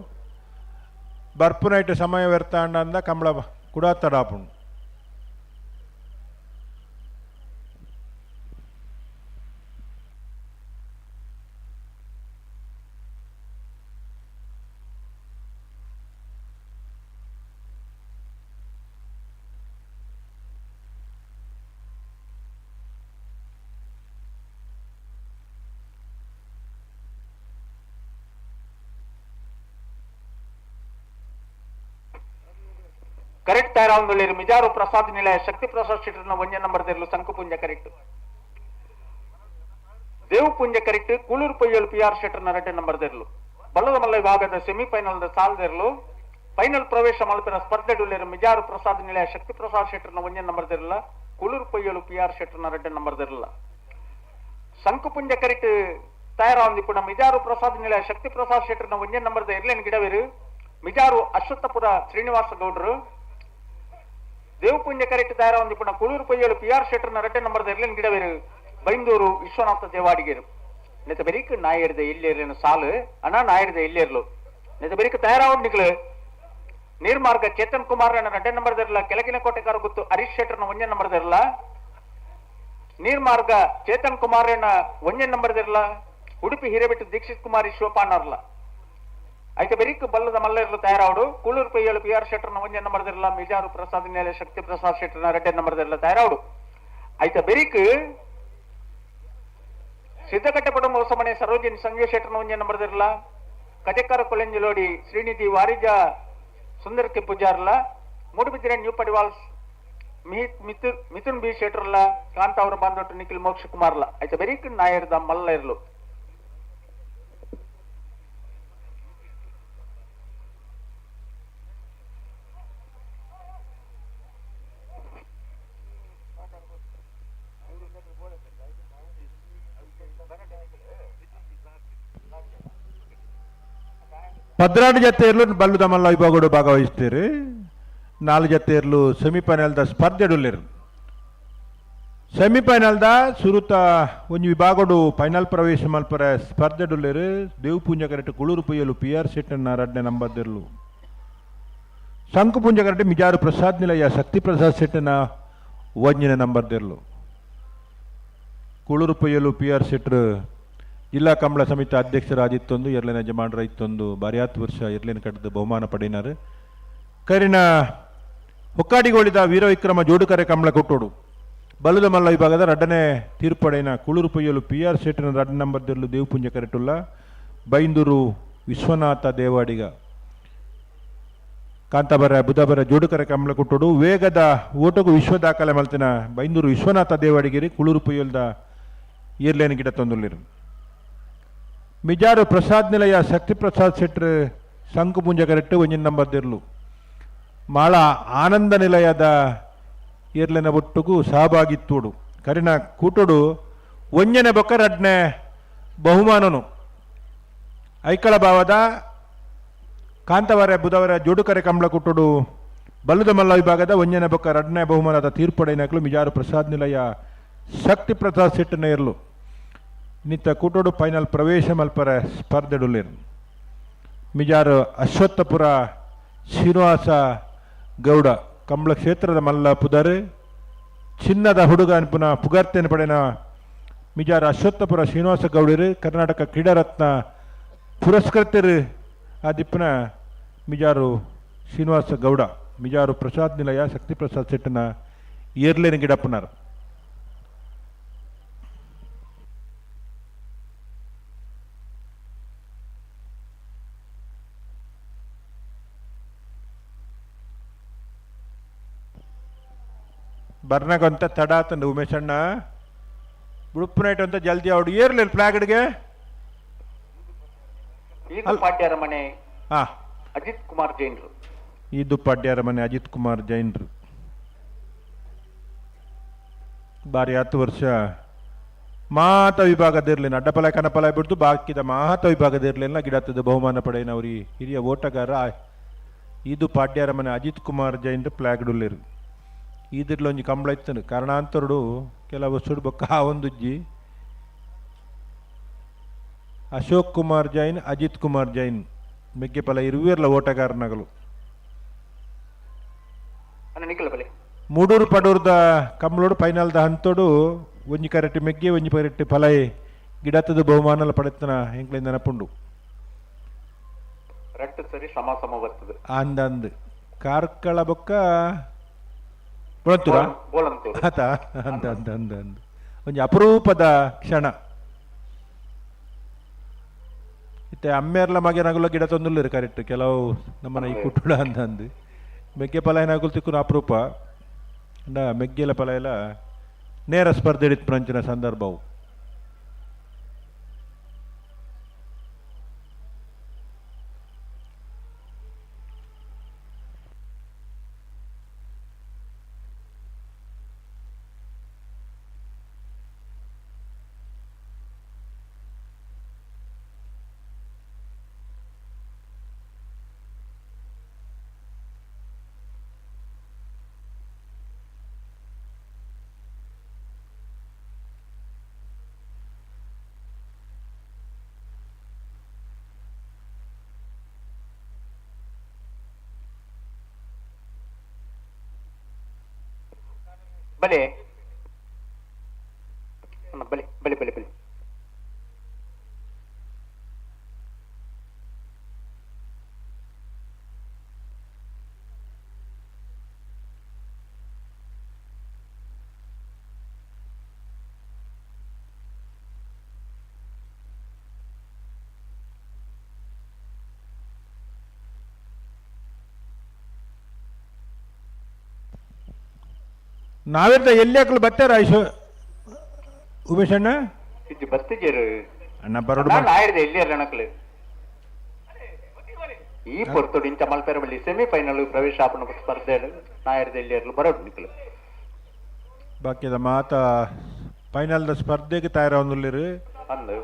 ಬರ್ಪುನೈಟ್ ಸಮಯ ವ್ಯರ್ಥ ಅಣ್ಣ ಅಂದ ಕಂಬಳ ಕುಡ ತಡಾಪುಂಡು. ಕರೆಕ್ಟ್ ತಯಾರಾವೊಂದುಳ್ಳೇರು ಮಿಜಾರು ಪ್ರಸಾದ್ ನಿಲಯ ಶಕ್ತಿ ಪ್ರಸಾದ್ ಶೆಟ್ಟರ್ನ ಒಂಜೆ ನಂಬರ್ ದೇರ್ಲು ಸಂಕುಪುಂಜ ಕರೆಕ್ಟ್ ದೇವಪುಂಜ ಕರೆಕ್ಟ್ ಕೂಳೂರು ಪೊಯ್ಯಲು ಪಿ ಆರ್ ಶೆಟ್ಟರ್ನ ರಡ್ಡೆ ನಂಬರ್ ದೇರ್ಲು ಬಲ್ಲದ ಮಲ್ಲ ವಿಭಾಗದ ಸೆಮಿಫೈನಲ್ the ಸಾಲ್ ದೇರ್ಲು ಫೈನಲ್ ಪ್ರವೇಶ ಮಲ್ಪಿನ ಸ್ಪರ್ಧೆ ಡುಳ್ಳೇರು ಮಿಜಾರು ಪ್ರಸಾದ್ ನಿಲಯ ಶಕ್ತಿ ಪ್ರಸಾದ್ ಶೆಟ್ಟರ್ನ ಒಂಜೆ ನಂಬರ್ ದೇರ್ಲ ಕೂಳೂರು ಪೊಯ್ಯಲು ಪಿ ಆರ್ ಶೆಟ್ಟರ್ನ ರಡ್ಡೆ ನಂಬರ್ ದೇರ್ಲ ಸಂಕುಪುಂಜ ಕರೆಕ್ಟ್ ತಯಾರಾವೊಂದಿಪ್ಪುನ ಮಿಜಾರು ಪ್ರಸಾದ್ ನಿಲಯ ಶಕ್ತಿ ಪ್ರಸಾದ್ ಶೆಟ್ಟರ್ನ ಒಂಜೆ ನಂಬರ್ the ಎರ್ಲೆನ್ ಗಿಡವೇರು ಮಿಜಾರು ಅಶ್ವತ್ಥಪುರ ಶ್ರೀನಿವಾಸ ಗೌಡ್ರು ದೇವಪುಂಜ ಕರೆಕ್ಟ್ ತಯಾರಾವೊಂದಿಪ್ಪುನ ಕುಳೂರು ಪೊಯ್ಯಲು ಪಿ ಆರ್ ಶೆಟ್ಟರ್ನ ರಡ್ಡೆ ನಂಬರ್ ಎರ್ಲೆನ್ ಗಿಡವೇರು ಬೈಂದೂರು ವಿಶ್ವನಾಥ ದೇವಾಡಿಗೇರು ನೆತ ಬೆರಿಕ್ ನಾಯರ್ದ ಎಲ್ಲೇರಿನ ಸಾಲು ಅಣ್ಣ ನಾಯರ್ದ ಎಲ್ಲೇರ್ಲು ನೆತ ಬೆರಿಕ್ ತಯಾರಾವೊಂದು ನಿಕ್ಲು ನೀರ್ಮಾರ್ಗ ಚೇತನ್ ಕುಮಾರ್ ರಡ್ಡೆ ನಂಬರ್ ದರ್ಲ ಕೆಳಗಿನ ಕೋಟೆಕಾರ ಗುತ್ತು ಹರೀಶ್ ಶೆಟ್ಟರ್ನ ಒಂಜೆ ನಂಬರ್ ದರ್ಲ ನೀರ್ಮಾರ್ಗ ಚೇತನ್ ಕುಮಾರ್ ಒಂಜೆ ನಂಬರ್ ದರ್ಲ ಉಡುಪಿ ಹಿರೇಬೆಟ್ಟು ದೀಕ್ಷಿತ್ ಕುಮಾರ್ ಶಿವಪಾನರ್ಲ ಐತೆ ಬೆರಿಕ್ ಬಲ್ಲದ ಮಲ್ಲೇರ್ಲು ತಯಾರಾವಡು ಕೂಳೂರು ಪೈಯಲು ಪಿ ಆರ್ ಶೆಟ್ಟರ್ನ ಒಂಜೆ ನಂಬರ್ ದರ್ಲ ಮಿಜಾರು ಪ್ರಸಾದ್ ನೇಲೆ ಶಕ್ತಿ ಪ್ರಸಾದ್ ಶೆಟ್ಟರ್ನ ರಡ್ಡೆ ನಂಬರ್ ದರ್ಲ ತಯಾರಾವಡು ಐತೆ ಬೆರಿಕ್ ಸಿದ್ದಕಟ್ಟೆಪಡ ಹೊಸಮನೆ ಸರೋಜಿನಿ ಸಂಜಯ್ ಶೆಟ್ಟರ್ನ ಒಂಜೆ ನಂಬರ್ ದರ್ಲ ಕಜಕಾರ ಕೊಲೆಂಜಲೋಡಿ ಶ್ರೀನಿಧಿ ವಾರಿಜ ಸುಂದರ್ ಕೆ ಪೂಜಾರ್ಲ ಮೂಡುಬಿದಿರೆ ನ್ಯೂ ಪಡಿವಾಲ್ಸ್ ಮಿಥುನ್ ಬಿ ಶೆಟ್ಟರ್ಲ ಕಾಂತ ಅವರ ಬಾಂಧವಟ್ಟು ನಿಖಿಲ್ ಮೋಕ್ಷ ಕುಮಾರ್ಲ ಐತೆ ಬೆರಿಕ್ ನಾಯರ್ದ ಮಲ್ಲ ಇರ್ಲು. ಪದ್ರಾಡು ಜತೆಯರ್ಲು ಬಲ್ಲುದ ಮಲ್ಲ ವಿಭಾಗಡು ಭಾಗವಹಿಸ್ತೀರಿ. 4 ಜತೆಯರ್ಲು ಸೆಮಿಫೈನಲ್ದ ಸ್ಪರ್ಧೆಡುಲ್ಲೇರು. ಸೆಮಿಫೈನಲ್ದ ಸುರುತ ಒಂಜಿ ವಿಭಾಗಡು ಫೈನಲ್ ಪ್ರವೇಶ ಮಲ್ಪರ ಸ್ಪರ್ಧೆಡುಲ್ಲೇರು. ದೇವಪೂಂಜ ಕರೆಟ್ ಕುಳೂರು ಪೊಯ್ಯಲು ಪಿ ಆರ್ ಶೆಟ್ಟನ್ನ ರಡ್ಡೆ ನಂಬರ್ದಿರ್ಲು. ಶಂಕುಪುಂಜ ಕರೆಟ್ ಮಿಜಾರು ಪ್ರಸಾದ್ ನಿಲಯ ಶಕ್ತಿ ಪ್ರಸಾದ್ ಶೆಟ್ಟನ ಒಂಜಿನ ನಂಬರ್ದಿರ್ಲು. ಕುಳೂರು ಪೊಯ್ಯಲು ಪಿ ಆರ್ ಶೆಟ್ರು ಜಿಲ್ಲಾ ಕಂಬಳ ಸಮಿತಿ ಅಧ್ಯಕ್ಷರಾದಿತ್ತೊಂದು ಎರ್ಲಿನ ಯಜಮಾನರ ಇತ್ತೊಂದು ಬಾರ್ಯಾತ್ ವರ್ಷ ಎರ್ಲಿನ ಕಟ್ಟದ ಬಹುಮಾನ ಪಡೆಯಿನಾರು. ಕರಿನ ಹೊಕ್ಕಾಡಿಗೋಳಿದ ವೀರವಿಕ್ರಮ ಜೋಡುಕರೆ ಕಂಬಳ ಕೊಟ್ಟೋಡು ಬಲದ ಮಲ್ಲ ವಿಭಾಗದ ರಡ್ಡನೇ ತೀರ್ಪಡೆನ ಕುಳುರು ಪೊಯ್ಯಲು ಪಿ ಆರ್ ಶೆಟ್ಟಿನ ರಡ್ಡ ನಂಬರ್ ದಿರ್ಲು ದೇವಪುಂಜ ಕರೆಟುಲ್ಲ ಬೈಂದೂರು ವಿಶ್ವನಾಥ ದೇವಾಡಿಗ ಕಾಂತಾಬರ ಬುಧಬರ ಜೋಡುಕರ ಕಮಲ ಕುಟ್ಟೋಡು ವೇಗದ ಓಟಗು ವಿಶ್ವ ದಾಖಲೆ ಮಲ್ತಿನ ಬೈಂದೂರು ವಿಶ್ವನಾಥ ದೇವಾಡಿಗಿರಿ ಕುಳುರು ಪೊಯ್ಯಲ್ದ ಏರ್ಲೇನ ಗಿಡ ತಂದುಳ್ಳಿರು. ಮಿಜಾರು ಪ್ರಸಾದ್ ನಿಲಯ ಶಕ್ತಿ ಪ್ರಸಾದ್ ಶೆಟ್ರು ಶಂಕು ಪುಂಜ ಕರೆಟ್ಟು ಒಂಜಿನ ನಂಬರ್ ದಿರ್ಲು. ಮಾಳ ಆನಂದ ನಿಲಯದ ಏರ್ಲೆನ ಒಟ್ಟುಗು ಸಹಭಾಗಿತ್ತೋಡು ಕರಿನ ಕೂಟೋಡು ಒಂಜನೆ ಬೊಕ್ಕ ರಡ್ನೆ ಬಹುಮಾನನು ಐಕಳ ಭಾವದ ಕಾಂತವರ ಬುಧವರ ಜೋಡುಕರೆ ಕಂಬಳ ಕುಟ್ಟೋಡು ಬಲ್ಲದ ಮಲ್ಲ ವಿಭಾಗದ ಒಂಜನೆ ಬೊಕ್ಕ ರಡ್ನೆ ಬಹುಮಾನದ ತೀರ್ಪಡೆನಕಲು ಮಿಜಾರು ಪ್ರಸಾದ್ ನಿಲಯ ಶಕ್ತಿ ಪ್ರಸಾದ್ ಶೆಟ್ಟನ ಏರ್ಲು ನಿತ್ತ ಕೂಟೋಡು ಫೈನಲ್ ಪ್ರವೇಶ ಮಲ್ಪರ ಸ್ಪರ್ಧೆಡುಲ್ಲೇರು. ಮಿಜಾರು ಅಶ್ವತ್ಥಪುರ ಶ್ರೀನಿವಾಸ ಗೌಡ ಕಂಬಳ ಕ್ಷೇತ್ರದ ಮಲ್ಲ ಪುದರ್ ಚಿನ್ನದ ಹುಡುಗ ಅನ್ಪುನ ಪುಗರ್ತೇನ ಪಡೆನ ಮಿಜಾರು ಅಶ್ವತ್ಥಪುರ ಶ್ರೀನಿವಾಸ ಗೌಡರು ಕರ್ನಾಟಕ ಕ್ರೀಡಾರತ್ನ ಪುರಸ್ಕೃತರು ಆದಿಪ್ಪನ ಮಿಜಾರು ಶ್ರೀನಿವಾಸ ಗೌಡ ಮಿಜಾರು ಪ್ರಸಾದ್ ನಿಲಯ ಶಕ್ತಿ ಪ್ರಸಾದ್ ಶೆಟ್ಟನ ಏರ್ಲೇನ ಗಿಡಪ್ಪನಾರ್. ಬರ್ನಾಗಂತ ತಡ ಆತಂದು ಉಮೇಶ್ ಅಣ್ಣ ಉಡುಪು ನೈಟ್ ಅಂತ ಜಲ್ದಿ ಅವಡು ಏರ್ಲಿಲ್ಲ ಫ್ಲಾಗ್ಗೆ. ಇದು ಪಾಡ್ಯರ ಮನೆ ಅಜಿತ್ ಕುಮಾರ್ ಜೈನ್ರು. ಇದು ಪಾಡ್ಯರ ಮನೆ ಅಜಿತ್ ಕುಮಾರ್ ಜೈನ್ರು ಬಾರಿ 10 ವರ್ಷ ಮಾತ ವಿಭಾಗದಿರಲಿಲ್ಲ ಅಡ್ಡಪಲ ಕನಪಲ ಬಿಡ್ದು ಬಾಕಿದ ಮಾತ ವಿಭಾಗದಿರಲಿಲ್ಲ ಗಿಡತ್ತದ ಬಹುಮಾನ ಪಡೆಯಿನವ್ರಿ ಹಿರಿಯ ಓಟಗಾರ ಇದು ಪಾಡ್ಯರ ಮನೆ ಅಜಿತ್ ಕುಮಾರ್ ಜೈನ್ರು ಫ್ಲಾಗ್ಡುಲ್ಲೇರು. ಈದಿರ್ಲೊಂಜಿ ಕಂಬಳ ಇತ್ತನು ಕಾರಣಾಂತರುಡು ಕೆಲವು ಸುಡ್ಬೊಕ್ಕ ಆ ಒಂದುಜ್ಜಿ ಅಶೋಕ್ ಕುಮಾರ್ ಜೈನ್ ಅಜಿತ್ ಕುಮಾರ್ ಜೈನ್ ಮೆಗ್ಗೆಪಲ ಇರುವೇರ್ಲ ಓಟಗಾರನಗಲು. ಮೂಡೂರು ಪಡೂರ್ದ ಕಂಬಳೋಡು ಫೈನಲ್ದ ಹಂತೋಡು ಒಂಜಿ ಕರೆಟ್ಟಿ ಮೆಗ್ಗೆ ಒಂಜಿ ಕರೆಟ್ಟಿ ಫಲೈ ಗಿಡತ್ತದ ಬಹುಮಾನಲ ಪಡೆತನ ಎಂಕ್ಲಿಂದ ನೆನಪುಂಡು. ರಟ್ಟು ಸರಿ ಸಮ ಸಮ ಬರ್ತದೆ ಅಂದಂದು ಕಾರ್ಕಳ ಬೊಕ್ಕ ಬೋಳಂತೂರ ಆತ ಅಂದ ಅಂದ ಅಂದ ಅಂದ ಒಂಜಿ ಅಪರೂಪದ ಕ್ಷಣ. ಇತ್ತೆ ಅಮ್ಮೇರ್ಲ ಮಗೆನಾಗುಲ ಗಿಡ ತೊಂದುಲ್ಲೇರು ಕರೆಕ್ಟ್ ಕೆಲವು ನಮ್ಮನ ಈ ಕುಟ್ಟುಡ ಅಂದ ಅಂದು ಮೆಗ್ಗೆ ಫಲ ಏನಾಗುಲ್ ತಿಕ್ಕುನ ಅಪರೂಪ ಅಂಡ ಮೆಗ್ಗೆಲ ಫಲ ಎಲ್ಲ ನೇರ ಸ್ಪರ್ಧೆ ಹಿಡಿತು ನಂಚಿನ ಸಂದರ್ಭವು. ಬಲೆ ಬಲೆ ಬಲೆ ಬಲೆ ಬಲೆ ನಾವಿರ್ದ ಎಲ್ಲಿ ಹಾಕಲು ಬತ್ತಾರ ಐಶು ಉಮೇಶ್ ಅಣ್ಣ ಬತ್ತಿಜರು ಅಣ್ಣ ಬರೋಡು ಆಯ್ದೆ ಎಲ್ಲಿ ಅಣ್ಣಕ್ಲು ಈ ಪೊರ್ತುಡು ಇಂಚ ಮಲ್ಪೆರಬಳ್ಳಿ ಸೆಮಿಫೈನಲ್ ಪ್ರವೇಶ ಆಪಣ ಸ್ಪರ್ಧೆ ನಾಯರ್ದ ಎಲ್ಲಿ ಬರೋಡು ನಿಕ್ಲು ಬಾಕಿದ ಮಾತ ಫೈನಲ್ದ ಸ್ಪರ್ಧೆಗೆ ತಯಾರಾವೊಂದುಲ್ಲೇರು ಅಂದು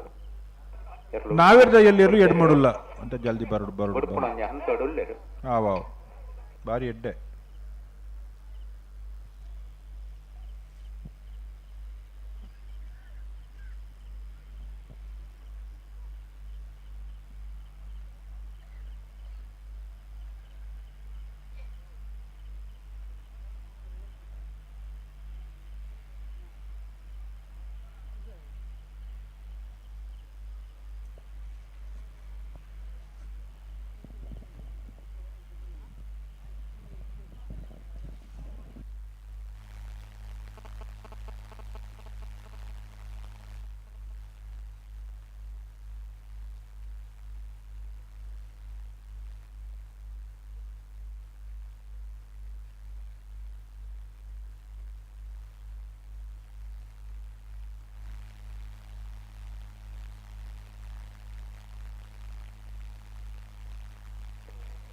ನಾವಿರ್ದ ಎಲ್ಲಿರು ಎಡ್ ಮಾಡುಲ್ಲ ಅಂತ ಜಲ್ದಿ ಬರೋಡು ಬರೋಡು ಹಂತಡುಲ್ಲೇರು ಆವಾವ್ ಬಾರಿ ಎಡ್ಡೆ.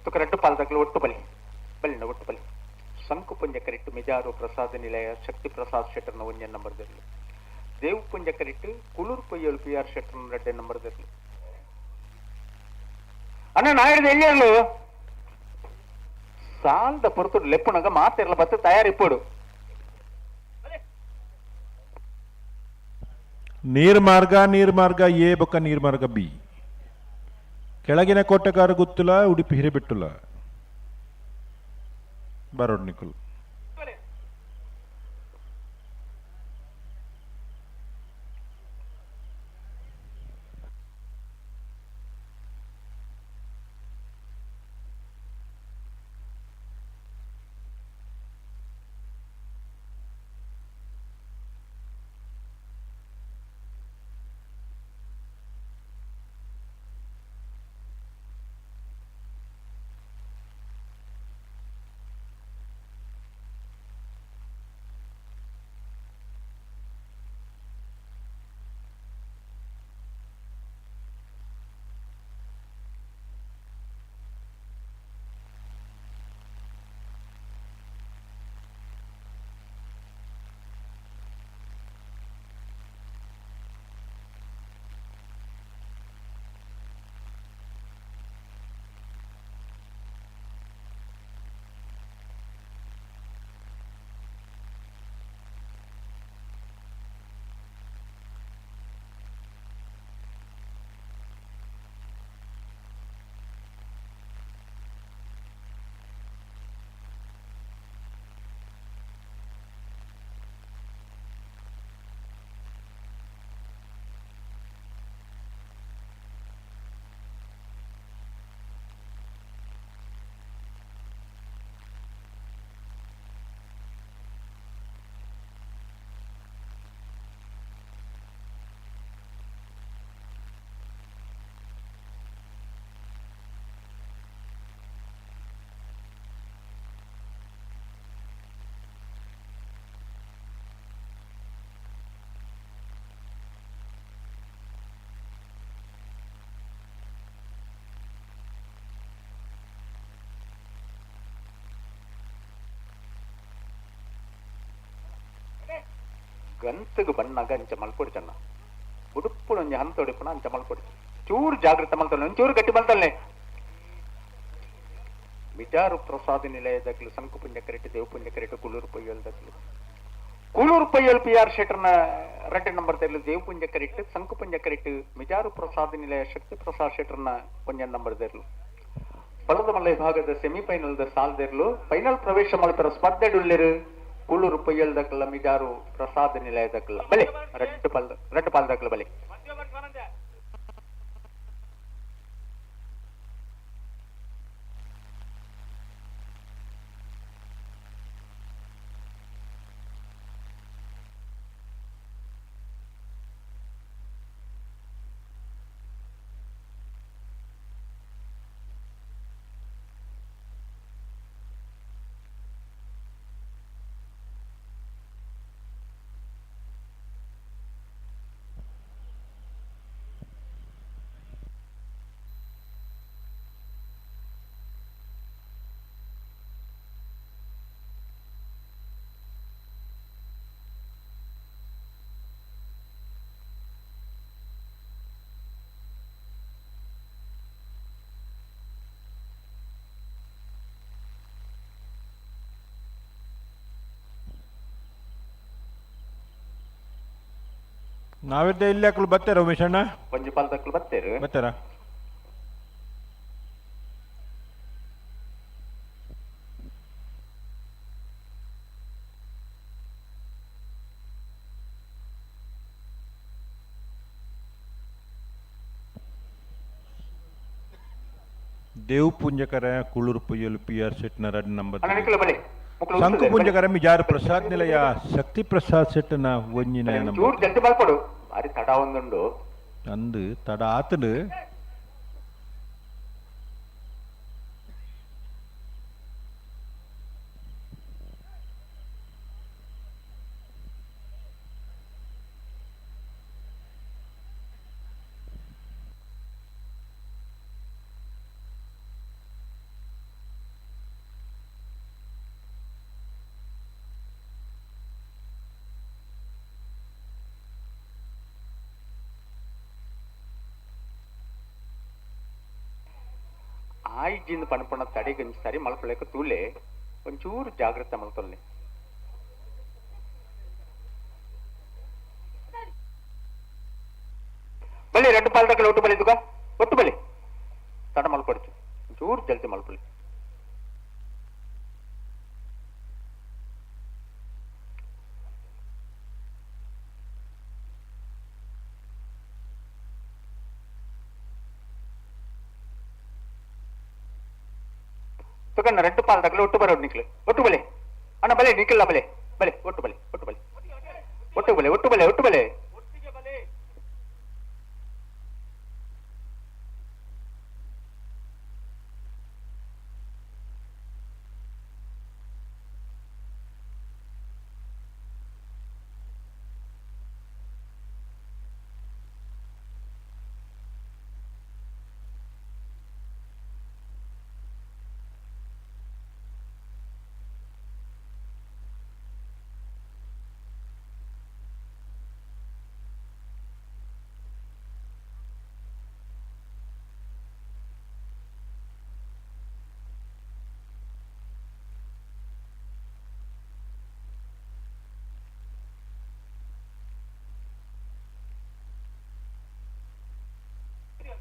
ತುಕ ರಡ್ಡು ಪಾಲ್ದಕ್ಲು ಒಟ್ಟು ಬಲಿ ಬಲಿನ ಒಟ್ಟು ಬಲಿ ಸಂಕು ಪುಂಜ ಕರಿಟ್ಟು ಮಿಜಾರು ಪ್ರಸಾದ ನಿಲಯ ಶಕ್ತಿ ಪ್ರಸಾದ್ ಶೆಟ್ಟರ್ನ ಒಂಜೆ number ದರ್ಲು Dev Punja ಕರಿಟ್ಟು Kuluru ಪೊಯ್ಯಲು P R ಶೆಟ್ಟರ್ನ ರಡ್ಡೆ ನಂಬರ್ ದರ್ಲು ಅಣ್ಣ ನಾ ಹಿಡಿದು ಎಲ್ಲಿರ್ಲು ಸಾಲದ ಪೊರತು ಲೆಪ್ಪುನಗ ಮಾತಿರ್ಲ ಬತ್ತು ತಯಾರಿಪ್ಪೋಡು ನೀರ್ಮಾರ್ಗ ನೀರ್ಮಾರ್ಗ ಎ ಬೊಕ್ಕ ನೀರ್ಮಾರ್ಗ ಬಿ ಕೆಳಗಿನ ಕೋಟೆಗಾರ ಗುತ್ತುಲ ಉಡುಪಿ ಹಿರಿಬಿಟ್ಟುಲ ಬರೋಡ್ ನಿಕುಲ್. ಗಂತಗ್ ಬಣ್ಣಾಗ ಅಂಚ ಮಲ್ಪೊಡು ಚನ್ನ ಉಡುಪುಡು ಒಂಜಿ ಹಂತ ಉಡುಪುನ ಅಂಚ ಮಲ್ಪೊಡು ಚೂರು ಜಾಗೃತ ಮಲ್ತೊಲ್ಲೆ ಒಂಚೂರು ಗಟ್ಟಿ ಮಲ್ತೊಲ್ಲೆ ಮಿಜಾರು ಪ್ರಸಾದ ನಿಲಯದಕ್ಲು ಸಂಕು ಪುಂಜ ಕರೆಟ್ ದೇವಪುಂಜ ಕರೆಟ್ ಕುಳೂರು ಪೊಯ್ಯಲ್ದಕ್ಲು ಕೂಳೂರು ಪೊಯ್ಯಲ್ ಪಿ ಆರ್ ಶೆಟ್ಟರ್ನ ರಡ್ಡೆ ನಂಬರ್ ತೆರಲು ದೇವಪುಂಜ ಕರೆಟ್ ಸಂಕು ಪುಂಜ ಕರೆಟ್ ಮಿಜಾರು ಪ್ರಸಾದ ನಿಲಯ ಶಕ್ತಿ ಪ್ರಸಾದ್ ಶೆಟ್ಟರ್ನ ಪುಂಜ ನಂಬರ್ ತೆರಲು ಬಲದ ಮಲ್ಲ ವಿಭಾಗದ ಸೆಮಿಫೈನಲ್ the ಸಾಲ್ದೆರ್ಲು ಫೈನಲ್ ಪ್ರವೇಶ ಮಲ್ಪರ ಸ್ಪರ್ಧೆ ಡುಲ್ಲೆರು ಕೂಳೂರು ಪೊಯ್ಯಲ್ದಕ್ಲ ಮಿಜಾರು ಪ್ರಸಾದ ನಿಲಯದಕ್ಲ ಬಲೆ ರಡ್ಡು ಪಾಲ್ ರಡ್ಡು ಪಾಲ್ದಕ್ಲ ಬಲೆ ನಾವಿದ್ದೆ ಇಲ್ಲಿ ಹಾಕಲು ಬತ್ತೇರ ಉಮೇಶ್ ಅಣ್ಣ? ಒಂಜಿ ಪಾಲ್ದಕ್ಲು ಬತ್ತೇರು. ಬತ್ತೇರಾ? ದೇವ್ ಪುಂಜಕರ ಕುಳೂರು ಪೊಯ್ಯಲು ಪಿ ಆರ್ ಸೆಟ್ನ ರಡ್ ನಂಬರ್ ಅಣ್ಣ ನಿಕ್ಕಲು ಬಲೆ ಮುಕ್ಲು ಶಂಕು ಉಂತುದೆ, ಬಲೆ. ಪುಂಜಕರ ಮಿಜಾರು ಪ್ರಸಾದ್ ನಿಲಯ ಶಕ್ತಿ ಪ್ರಸಾದ್ ಸೆಟ್ನ ಒಂಜಿನ ನಂಬರ್ ಚೂರು ಜಲ್ದಿ ಮಲ್ಪಡು ಬಾರಿ ತಡ ಒಂದುಂಡು ಅಂದು ತಡ ಆತನು ಆಯಿಜಿಂದ ಪಣಪಣ ತಡೆಗಂಜಿ ಸರಿ ಮಲ್ಪಲೇಕ ತೂಲೆ ಒಂಚೂರು ಜಾಗ್ರತೆ ಮಲ್ತೊಲ್ಲೆ. ಬಲ್ಲಿ 2 ಪಾಲ್ದಕ್ಕಲ ಒಟ್ಟು ಬಲಿ ತುಗ ಒಟ್ಟು ಬಲಿ ತಡ ಮಲ್ಪಡ್ತು ಒಂಚೂರು ಜಲ್ದಿ ಮಲ್ಪಲಿ. ತುಕಣ್ಣ 2 ಪಾಲ್ದಕ್ಕಲ ಒಟ್ಟು ಬರೋಡು ನಿಕ್ಲು ಒಟ್ಟು ಬಲೆ ಅಣ್ಣ ಬಲೆ ನಿಕ್ಲ ಬಲೆ ಬಲೆ ಒಟ್ಟು ಬಲೆ ಒಟ್ಟು ಬಲೆ ಒಟ್ಟು ಬಲೆ ಒಟ್ಟು ಬಲೆ ಒಟ್ಟು ಬಲೆ.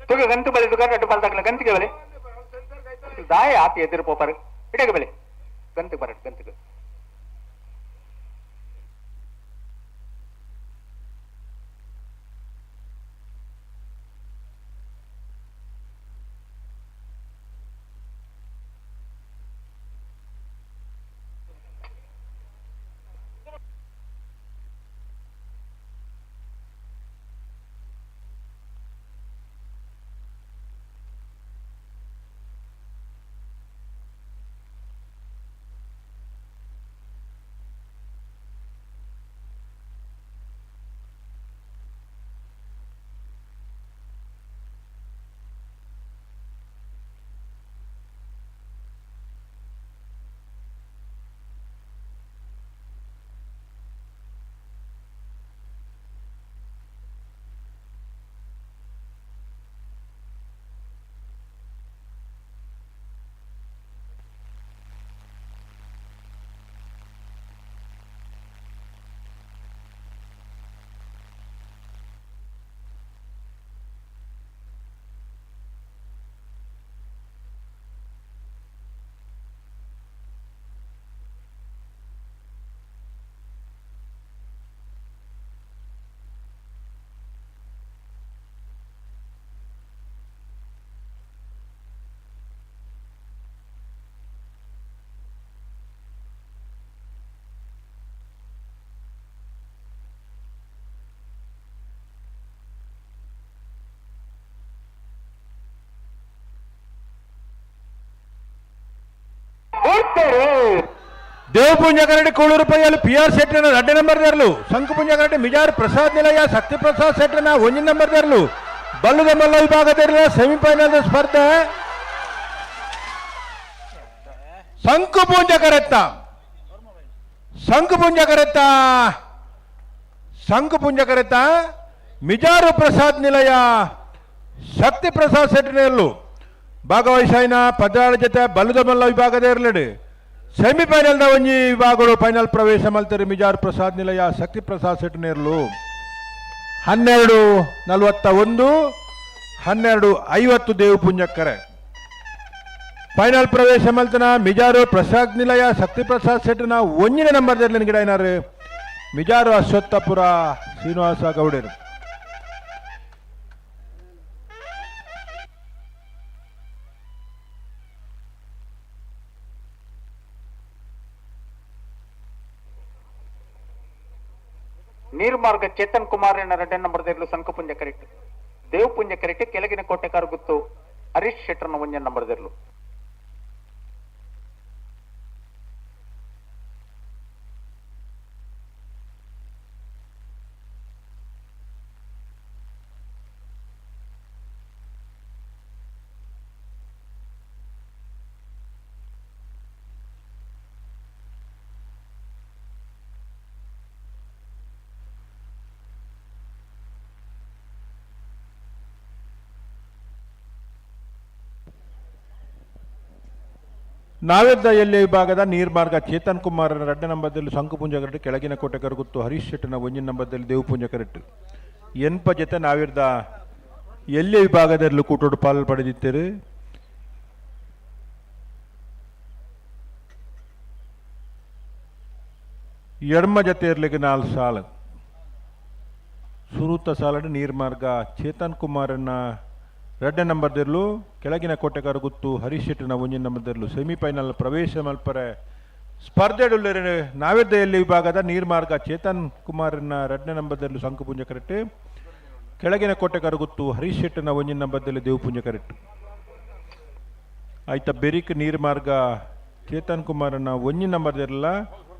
ತುಗ ಗಂತು ಬಲೆ ತುಗ 2 ಪಾಲ್ದಕ್ಕಲ ಗಂತಿಗೆ ಬಲೆ ದಾಯ ಆತಿ ಎದುರು ಪೋಪರು ಇಡಗೆ ಬಲೆ ಗಂತಿಗೆ ಬರ ಗಂತಿಗೆ. ದೇವಪುಂಜ ಕರಡಿ ಕೂಳೂರು ಪೈಯಲ್ಲಿ ಪಿ ಆರ್ ಶೆಟ್ಟಿನ 2 ನಂಬರ್ ದೇರ್ಲು, ಶಂಕುಪುಂಜ ಕರಡಿ ಮಿಜಾರ್ ಪ್ರಸಾದ್ ನಿಲಯ ಶಕ್ತಿ ಪ್ರಸಾದ್ ಶೆಟ್ಟಿನ 1 ನಂಬರ್ ದೇರ್ಲು. ಬಲ್ಲುದ ಮಲ್ಲ ವಿಭಾಗದ ಸೆಮಿಫೈನಲ್ ಸ್ಪರ್ಧೆ. ಶಂಕುಪುಂಜ ಕರೆತ್ತ ಶಂಕುಪುಂಜ ಕರೆತ್ತ ಶಂಕುಪುಂಜ ಕರೆತ್ತ ಮಿಜಾರು ಪ್ರಸಾದ್ ನಿಲಯ ಶಕ್ತಿ ಪ್ರಸಾದ್ ಶೆಟ್ಟಿನೆಲ್ಲು ಭಾಗವಹಿಸಾಯಿನ 16 ಜೊತೆ ಬಲ್ಲುದ ಮಲ್ಲ ವಿಭಾಗದ ಇರಲಿಡು. ಸೆಮಿಫೈನಲ್ the ಒಂಜಿ ವಿಭಾಗಗಳು ಫೈನಲ್ ಪ್ರವೇಶ ಮಲ್ತರು ಮಿಜಾರ್ ಪ್ರಸಾದ್ ನಿಲಯ ಶಕ್ತಿ ಪ್ರಸಾದ್ ಶೆಟ್ಟಿನೇರ್ಲು. 12:41 12:50 ದೇವಪುಂಜಕ್ಕರೆ ಫೈನಲ್ ಪ್ರವೇಶ ಮಲ್ತನ ಮಿಜಾರು ಪ್ರಸಾದ್ ನಿಲಯ ಶಕ್ತಿ ಪ್ರಸಾದ್ ಶೆಟ್ಟಿನ 1ನೇ ನಂಬರ್ ಗಿಡ ಏನಾರು ಮಿಜಾರು ಅಶ್ವತ್ಥಪುರ ಶ್ರೀನಿವಾಸ ಗೌಡರು. ನೀರ್ಮಾರ್ಗ ಚೇತನ್ ಕುಮಾರ್ 2 ನಂಬರ್ ದೇರ್ಲು ಸಂಕಪುಂಜ ಕರೆಕ್ಟ್ ದೇವಪುಂಜ ಕರೆಕ್ಟ್ ಕೆಳಗಿನ ಕೋಟೆಕಾರ ಗುತ್ತು ಹರೀಶ್ ಶೆಟ್ಟರ್ನ 1 ನಂಬರ್ ದೇರ್ಲು. ನಾವೆದ್ದ ಎಲ್ಲಿ ವಿಭಾಗದ ನೀರ್ಮಾರ್ಗ ಚೇತನ್ ಕುಮಾರ್ ರಡ್ಡ ನಂಬರ್ದಲ್ಲಿ ಶಂಕುಪುಂಜ ಕರೆಕ್ಟ್, ಕೆಳಗಿನ ಕೋಟೆ ಕರಗುತ್ತು ಹರೀಶ್ ಶೆಟ್ಟನ ಒಂಜಿನ ನಂಬರ್ದಲ್ಲಿ ದೇವಪುಂಜ ಕರೆಕ್ಟ್. ಎನ್ಪ ಜೊತೆ ನಾವಿರ್ದ ಎಲ್ಲಿ ವಿಭಾಗದಲ್ಲಿ ಕೂಟೋಡು ಪಾಲು ಪಡೆದಿತ್ತೇರು. ಎಡ್ಮ ಜೊತೆ ಇರ್ಲಿಕ್ಕೆ 4 ಸಾಲು. ಸುರೂತ ಸಾಲಡು ನೀರ್ಮಾರ್ಗ ಚೇತನ್ ಕುಮಾರನ್ನ ರಡ್ಡ ನಂಬರ್ದಿರ್ಲು, ಕೆಳಗಿನ ಕೋಟೆಗಾರ ಗುತ್ತು ಹರೀಶ್ ಶೆಟ್ಟಿನ ಒಂಜಿನ ನಂಬರ್ದಿರ್ಲು ಸೆಮಿಫೈನಲ್ ಪ್ರವೇಶ ಮಲ್ಪರೆ ಸ್ಪರ್ಧೆಡುಳ್ಳೇರು. ನಾವೆದ್ದ ಎಲ್ಲಿ ವಿಭಾಗದ ನೀರ್ಮಾರ್ಗ ಚೇತನ್ ಕುಮಾರನ್ನ ರಡ್ಡ ನಂಬರ್ದಿರ್ಲು ಶಂಕುಪುಂಜ ಕರೆಕ್ಟ್, ಕೆಳಗಿನ ಕೋಟೆಗಾರ ಗುತ್ತು ಹರೀಶ್ ಶೆಟ್ಟಿನ ಒಂಜಿನ ನಂಬರ್ದಲ್ಲಿ ದೇವಪುಂಜ ಕರೆಕ್ಟ್. ಆಯ್ತಾ ಬೆರಿಕ್ ನೀರ್ಮಾರ್ಗ ಚೇತನ್ ಕುಮಾರನ್ನ ಒಂಜಿನ ನಂಬರ್ದಿರಲ್ಲ,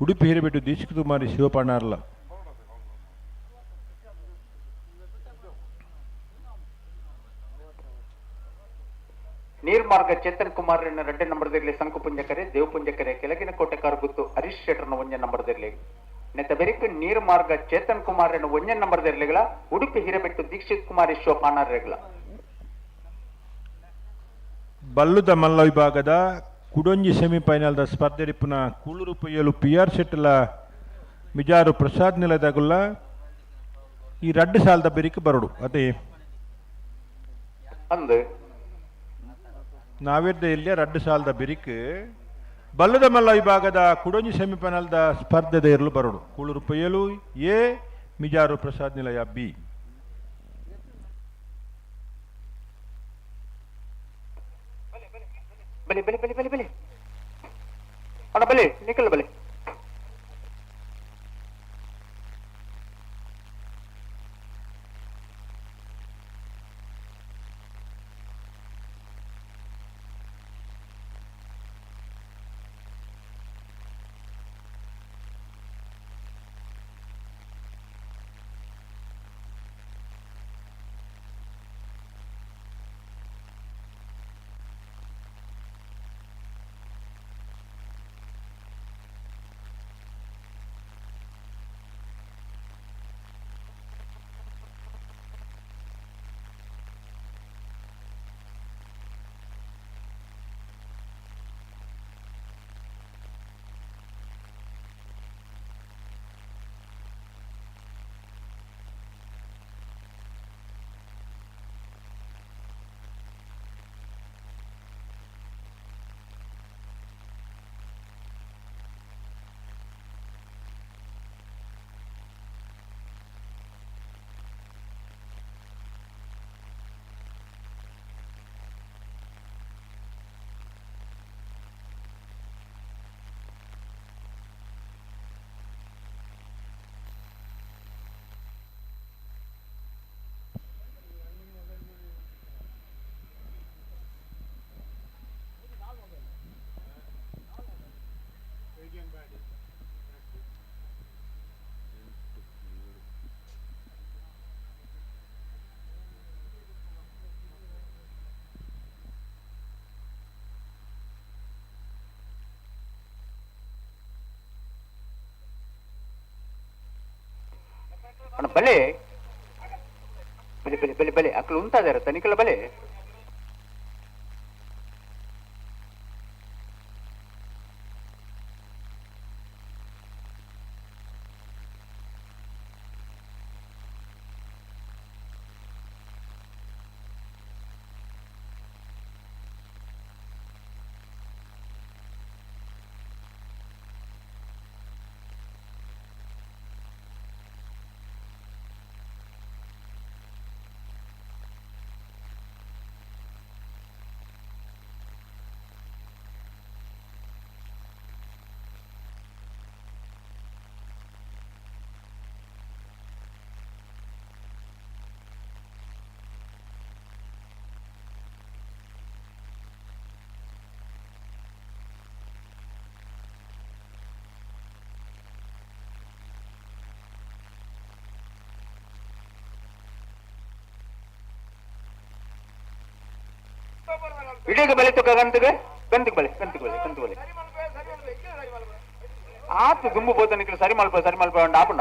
ಉಡುಪಿ ಹಿರಿಬಿಟ್ಟು ದೀಕ್ಷಿತ ಕುಮಾರಿ ಶಿವಪಣ್ಣಾರ್ಲ. ನೀರ್ಮಾರ್ಗ ಚೇತನ್ ಕುಮಾರ್ ರಡ್ಡೆ ನಂಬರ್ದಿರಲಿ ಸಂಕುಪುಂಜಕರೆ ದೇವಪುಂಜಕರೆ, ಕೆಳಗಿನ ಕೋಟೆಕಾರ ಗುತ್ತು ಹರೀಶ್ ಶೆಟ್ಟರ್ನ ಒಂಜೆ ನಂಬರ್ದಿರಲಿ. ನೆತ್ತ ಬೆರಿಕ್ ನೀರ್ಮಾರ್ಗ ಚೇತನ್ ಕುಮಾರ್ ಒಂಜೆ ನಂಬರ್ದಿರ್ಲಿಗಳ, ಉಡುಪಿ ಹಿರೇಬೆಟ್ಟು ದೀಕ್ಷಿತ್ ಕುಮಾರಿ ಶಿವಪಾಣಾರ್ಗಳ. ಬಲ್ಲುದ ಮಲ್ಲ ವಿಭಾಗದ ಕುಡೊಂಜಿ ಸೆಮಿಫೈನಲ್ದ ಸ್ಪರ್ಧೆ ರಿಪ್ಪುನ ಕೂಳೂರು ಪೊಯ್ಯಲು ಪಿ ಆರ್ ಶೆಟ್ಟಲ ಮಿಜಾರು ಪ್ರಸಾದ್ ನಿಲದಾಗುಲ್ಲ ಈ ರಡ್ಡು ಸಾಲದ ಬೆರಿಕ್ ಬರಡು. ಅದೇ ಅಂದು ನಾವಿದ್ದ ಇಲ್ಲಿ ರಡ್ಡು ಸಾಲದ ಬಿರಿಕ್ ಬಲ್ಲದ ಮಲ್ಲ ವಿಭಾಗದ ಕುಡೊಂಜಿ ಸೆಮಿಫೈನಲ್ದ ಸ್ಪರ್ಧೆದ ಇರಲು ಬರಡು. ಕೂಳೂರು ಪೊಯ್ಯಲು ಎ, ಮಿಜಾರು ಪ್ರಸಾದ್ ನಿಲಯ ಬಿ. ಬಲೆ ಬಲೆ ಬಲೆ ಬಲೆ ಬಲೆ ಅಣ್ಣ ಬಲೆ ನಿಖಲ್ ಬಲೆ. ಅಣ್ಣ ಬಲೆ ಬಲೆ ಬಲೆ ಬಲೆ ಬಲೆ ಅಕ್ಕಲು ಉಂತಾದಾರ ತನಿಖಲ ಬಲೆ. ಇಡೀಗ ಬಲೆ ತುಕ್ಕ ಗಂತಿಗೆ ಗಂತಿಗೆ ಬಲೆ ಗಂತಿಗೆ ಬಲೆ ಗಂತಿಗೆ ಬಲೆ ಆತು ದುಂಬು ಬೋತನಿಗೆ ಸರಿ ಮಲ್ಪ ಸರಿ ಮಲ್ಪ ಉಂಡು ಆಪುಂಡ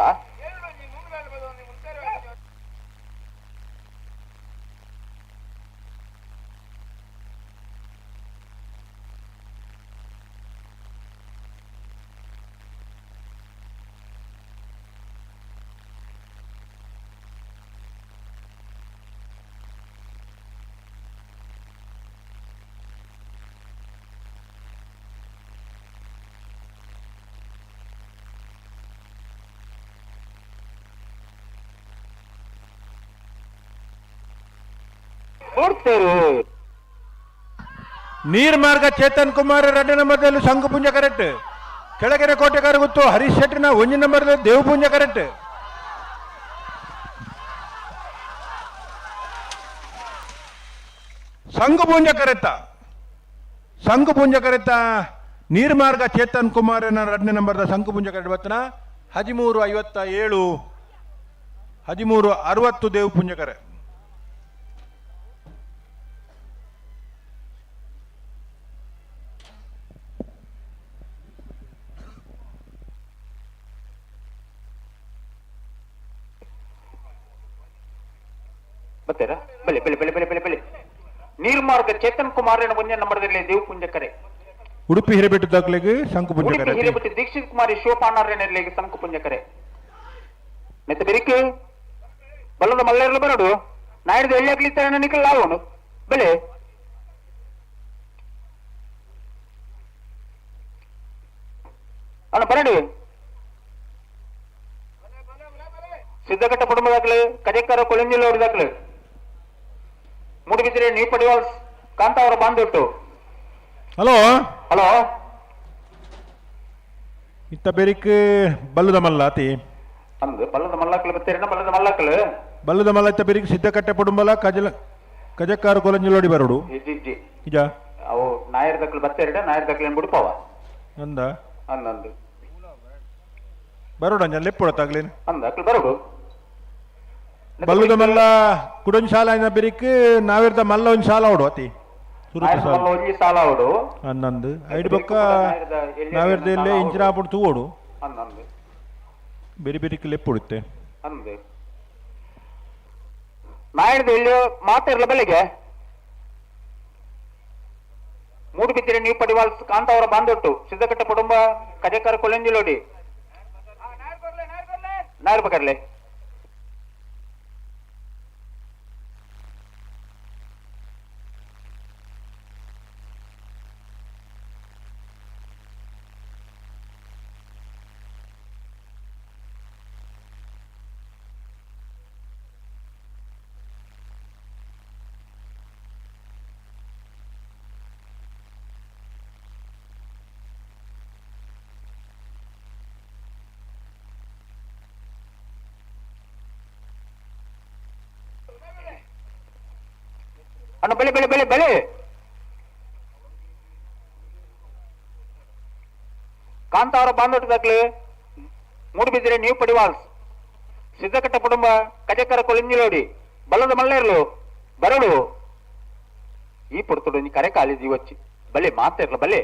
ಕೊಡ್ತೇರು. ನೀರ್ಮಾರ್ಗ ಚೇತನ್ ಕುಮಾರ್ 2 ನಂಬರ್ದಲ್ಲಿ ಸಂಘಪುಂಜ ಕರೆಕ್ಟ್. ಕೆಳಗೆರೆ ಕೋಟೆಗಾರ ಗೊತ್ತು ಹರೀಶ್ ಶೆಟ್ಟಿನ 1 ನಂಬರ್ದಲ್ಲಿ ದೇವಪುಂಜ ಕರೆಕ್ಟ್. ಸಂಘಪುಂಜ ಕರೆತ ಸಂಘಪುಂಜ ಕರೆತ ನೀರ್ಮಾರ್ಗ ಚೇತನ್ ಕುಮಾರನ 2 ನಂಬರ್ದ ಸಂಘಪುಂಜ ಕರೆಕ್ಟ್ ಬತ್ತನ 13:57 13:60 ದೇವಪುಂಜ ಕರೆ. ಬತ್ತೀರಾ? ಬಲೆ ಬಲೆ ಬಲೆ ಬಲೆ ಬಲೆ ಬಲೆ. ನೀರ್ಮಾರ್ಗ ಚೇತನ್ ಕುಮಾರ್ 1 ನಂಬರ್ದಲ್ಲಿ ದೇವಪುಂಜ ಕರೆ. ಉಡುಪಿ ಹಿರೇಬೆಟ್ಟು ದಾಖಲೆಗೆ ಶಂಕುಪುಂಜ ಉಡುಪಿ ಕರೆ. ಹಿರೇಬೆಟ್ಟು ದೀಕ್ಷಿತ್ ಕುಮಾರಿ ಶಿವಪಾನಾರ್ಯನಲ್ಲಿ ಶಂಕುಪುಂಜ ಕರೆ. ಮೆತ್ತ ಬೆರಿಕೆ ಬಲ್ಲದ ಮಲ್ಲೇರ್ಲು ಬರಡು ನಾಯ್ದು ಎಲ್ಲಿ ಆಗ್ಲಿತ್ತಾನೆ ನಿಖಲ್ ಲಾವನು ಬೆಲೆ. ಅಣ್ಣ ಬರಡು. ಸಿದ್ದಘಟ್ಟ ಕುಟುಂಬ ದಾಖಲೆ ಕಜಕ್ಕರ ಕೊಳಂಜಿಲೋಡಿ ದಾಖಲೆ ಮೂಡುಬಿದಿರೆ ನ್ಯೂ ಪಡಿವಾಲ್ಸ್ ಕಾಂತಾವರ ಬಾಂಧೊಟ್ಟು. ಹಲೋ ಹಲೋ ಇತ್ತ ಬೆರಿಕ್ ಬಲ್ಲದ ಮಲ್ಲ ಅತಿ ಅಂದು ಬಲ್ಲದ ಮಲ್ಲಾಕ್ಲು ಬತ್ತೀರಣ್ಣ ಬಲ್ಲದ ಮಲ್ಲಾಕ್ಲು ಬಲ್ಲದ ಮಲ್ಲ ಇತ್ತ ಬೆರಿಕ್ ಸಿದ್ದಕಟ್ಟೆ ಪುಡುಂಬಲ ಕಜಲ ಕಜಕ್ಕಾರ ಕೊಲಂಜಿಲೋಡಿ ಬರೋಡು ಇಜ್ಜಿ ನಿಜ ಅವು ನಾಯರ್ ದಕ್ಲು ಬತ್ತೀರಡ ನಾಯರ್ ದಕ್ಲು ಏನ್ ಬಿಡ್ಪಾವ ಅಂದ ಅಂದಂದು ಬರೋಡು ಅಂಜನ್ ಲೆಪ್ಪುಡ ತಾಗ್ಲೇನು ಅಂದ ಅಕ್ಲು ಬರೋಡು. ಬಲ್ಲದ ಮಲ್ಲ ಕುಡೊಂಜಿ ಶಾಲ ಐನ ಬೆರಿಕ್ ನಾವಿರ್ದ ಮಲ್ಲ ಒಂಜಿ ಶಾಲ ಓಡು ಅತಿ ಒಂಜಿ ಸಾಲ ಓಡು ಅನ್ನಂದು ಐಡ್ ಬೊಕ್ಕ ನಾವಿರ್ದ ಇಲ್ಲೇ ಇಂಚಿನಾಪುಡು ತೂವೋಡು ಅಂದಂದು ಬೆರಿ ಬೆರಿಕ್ ಲೆಪ್ಪುಡುತ್ತೆ ಅಂದು ನಾಯರ್ದ ಎಲ್ಲಿ ಮಾತಿರ್ಲ ಬೆಳಿಗ್ಗೆ ಮೂಡುಬಿದಿರೆ ನ್ಯೂ ಪಡಿವಾಲ್ಸ್ ಕಾಂತಾವರ ಬಾಂಧೊಟ್ಟು ಸಿದ್ದಕಟ್ಟ ಕುಟುಂಬ ಕಜಕರ ಕೊಳಂಜಿಲೋಡಿ ನಾಯರ್ ಬಕರ್ಲೆ. ಅಣ್ಣ ಬೆಲೆ ಬೆಲೆ ಬೆಲೆ ಬೆಲೆ. ಕಾಂತಾವರ ಬಾಂಧೊಟ್ಟು ದಾಖಲೆ ಮೂಡುಬಿದಿರೆ ನ್ಯೂ ಪಡಿವಾಲ್ಸ್ ಸಿದ್ದಕಟ್ಟ ಕುಟುಂಬ ಕಜಕರ ಕೊಳಿಂಜಿಲೋಡಿ ಬಲ್ಲದ ಮಲ್ಲೇರ್ಲು ಬರಡು ಈ ಪುಡ್ತುಡು ಒಂಜಿ ಕರೆ ಕಾಲಿ ಜೀವಚ್ಚಿ ಬಲೆ ಮಾತಿರ್ಲ ಬಲೆ.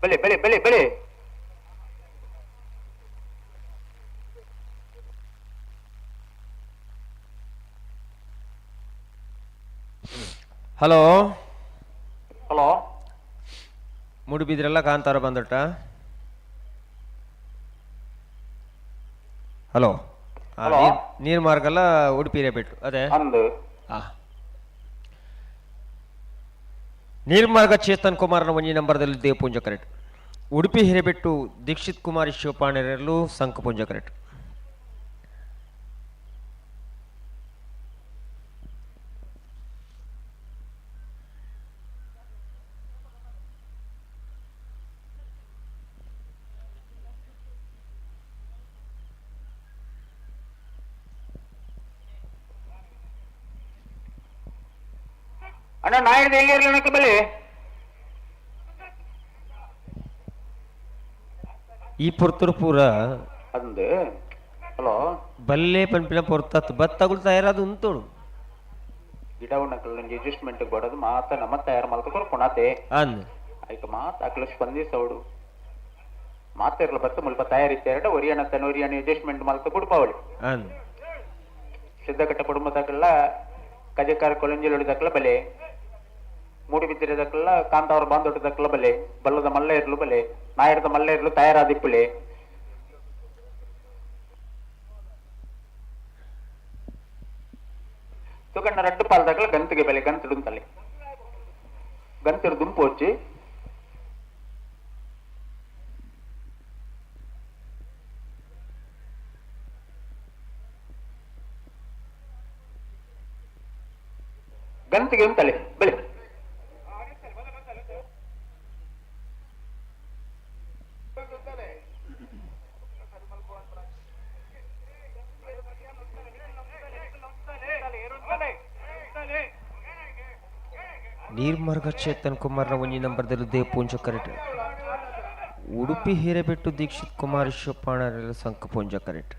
ಬೆಲೆ ಬೆಲೆ ಬೆಲೆ ಬೆಲೆ. ಹಲೋ ಹಲೋ ಮೂಡುಬಿದ್ರೆಲ್ಲ ಕಾಂತಾರ ಬಂದಟ್ಟ. ಹಲೋ ನೀರು ಮಾರ್ಗಲ್ಲ ಉಡುಪಿ ಬಿಟ್ಟು ಅದೇ ಅಂದು ನೀರ್ಮಾರ್ಗ ಚೇತನ್ ಕುಮಾರ್ನ 1 ನಂಬರ್ದಲ್ಲಿ ದೇವಪುಂಜ ಕರೆಕ್ಟ್. ಉಡುಪಿ ಹಿರೇಬೆಟ್ಟು ದೀಕ್ಷಿತ್ ಕುಮಾರಿ ಶಿವಪಾಣರಲ್ಲೂ ಸಂಕಪುಂಜ ಕರೆಕ್ಟ್. ಅಣ್ಣ ನಾಯರ್ದ ಎಲ್ಲಿ ಇರಲಿ ಬೆಲೆ ಈ ಪೊರ್ತುರು ಪೂರ ಅಂದು ಹಲೋ ಬಲ್ಲೆ ಪಂಪಿನ ಪೊರ್ತತ್ ಬತ್ತಗುಲ್ ತಯಾರಾದ ಉಂತೋಡು ಗಿಡ ಉಣ್ಣಕಲ್ ನಂಗೆ ಅಡ್ಜಸ್ಟ್ಮೆಂಟ್ ಬಡೋದು ಮಾತ ನಮ್ಮ ತಯಾರು ಮಲ್ತಕೊರ್ ಕೊಣತೆ ಅಂದ್ ಐಕ ಮಾತ ಅಕ್ಲ ಸ್ಪಂದಿಸೋಡು ಮಾತಿರ್ಲ ಬತ್ತ ಮುಲ್ಪ ತಯಾರಿತ್ತೆರಡ ಒರಿಯಣ ತನ್ನ ಒರಿಯಣ ಅಡ್ಜಸ್ಟ್ಮೆಂಟ್ ಮಲ್ತ ಕೊಡ್ಪಾವಳಿ ಅಂದ್. ಸಿದ್ಧಕಟ್ಟ ಕುಟುಂಬದಕಲ್ಲ ಕಜಕಾರ ಕೊಳಂಜಿಲೊಡಿದಕ್ಕಲ ಬಲೆ ಮೂಡುಬಿದ್ದಿರದಕ್ಕಲ್ಲ ಕಾಂತಾವರ ಬಾಂದೊಟ್ಟದಕ್ಕಲ ಬಲೆ ಬಲ್ಲದ ಮಲ್ಲ ಇರ್ಲು ಬಲೆ ನಾಯರದ ಮಲ್ಲ ಇರ್ಲು ತಯಾರಾದಿಪ್ಪುಲೆ ತುಕಣ್ಣ ರಡ್ಡು ಪಾಲ್ದಕ್ಕಲ ಗಂತಿಗೆ ಬೆಲೆ ಗಂತಿಡುಂತಲೆ ಗಂತಿಡು ದುಂಪು వచ్చి ಗಂತಿಗೆ ಉಂತಲೆ ಬೆಲೆ ನೀರ್ಮಾರ್ಗ ಚೇತನ್ ಕುಮಾರ್ನ ಒಂಜಿ ನಂಬರ್ದಲ್ಲಿ ದೇವಪೂಂಜ ಕರೆಟ್ ಉಡುಪಿ ಹಿರೇಬೆಟ್ಟು ದೀಕ್ಷಿತ್ ಕುಮಾರ್ ಶಿವಪಾಣರೆಲ್ಲ ಸಂಕಪೂಂಜ ಕರೆಟ್.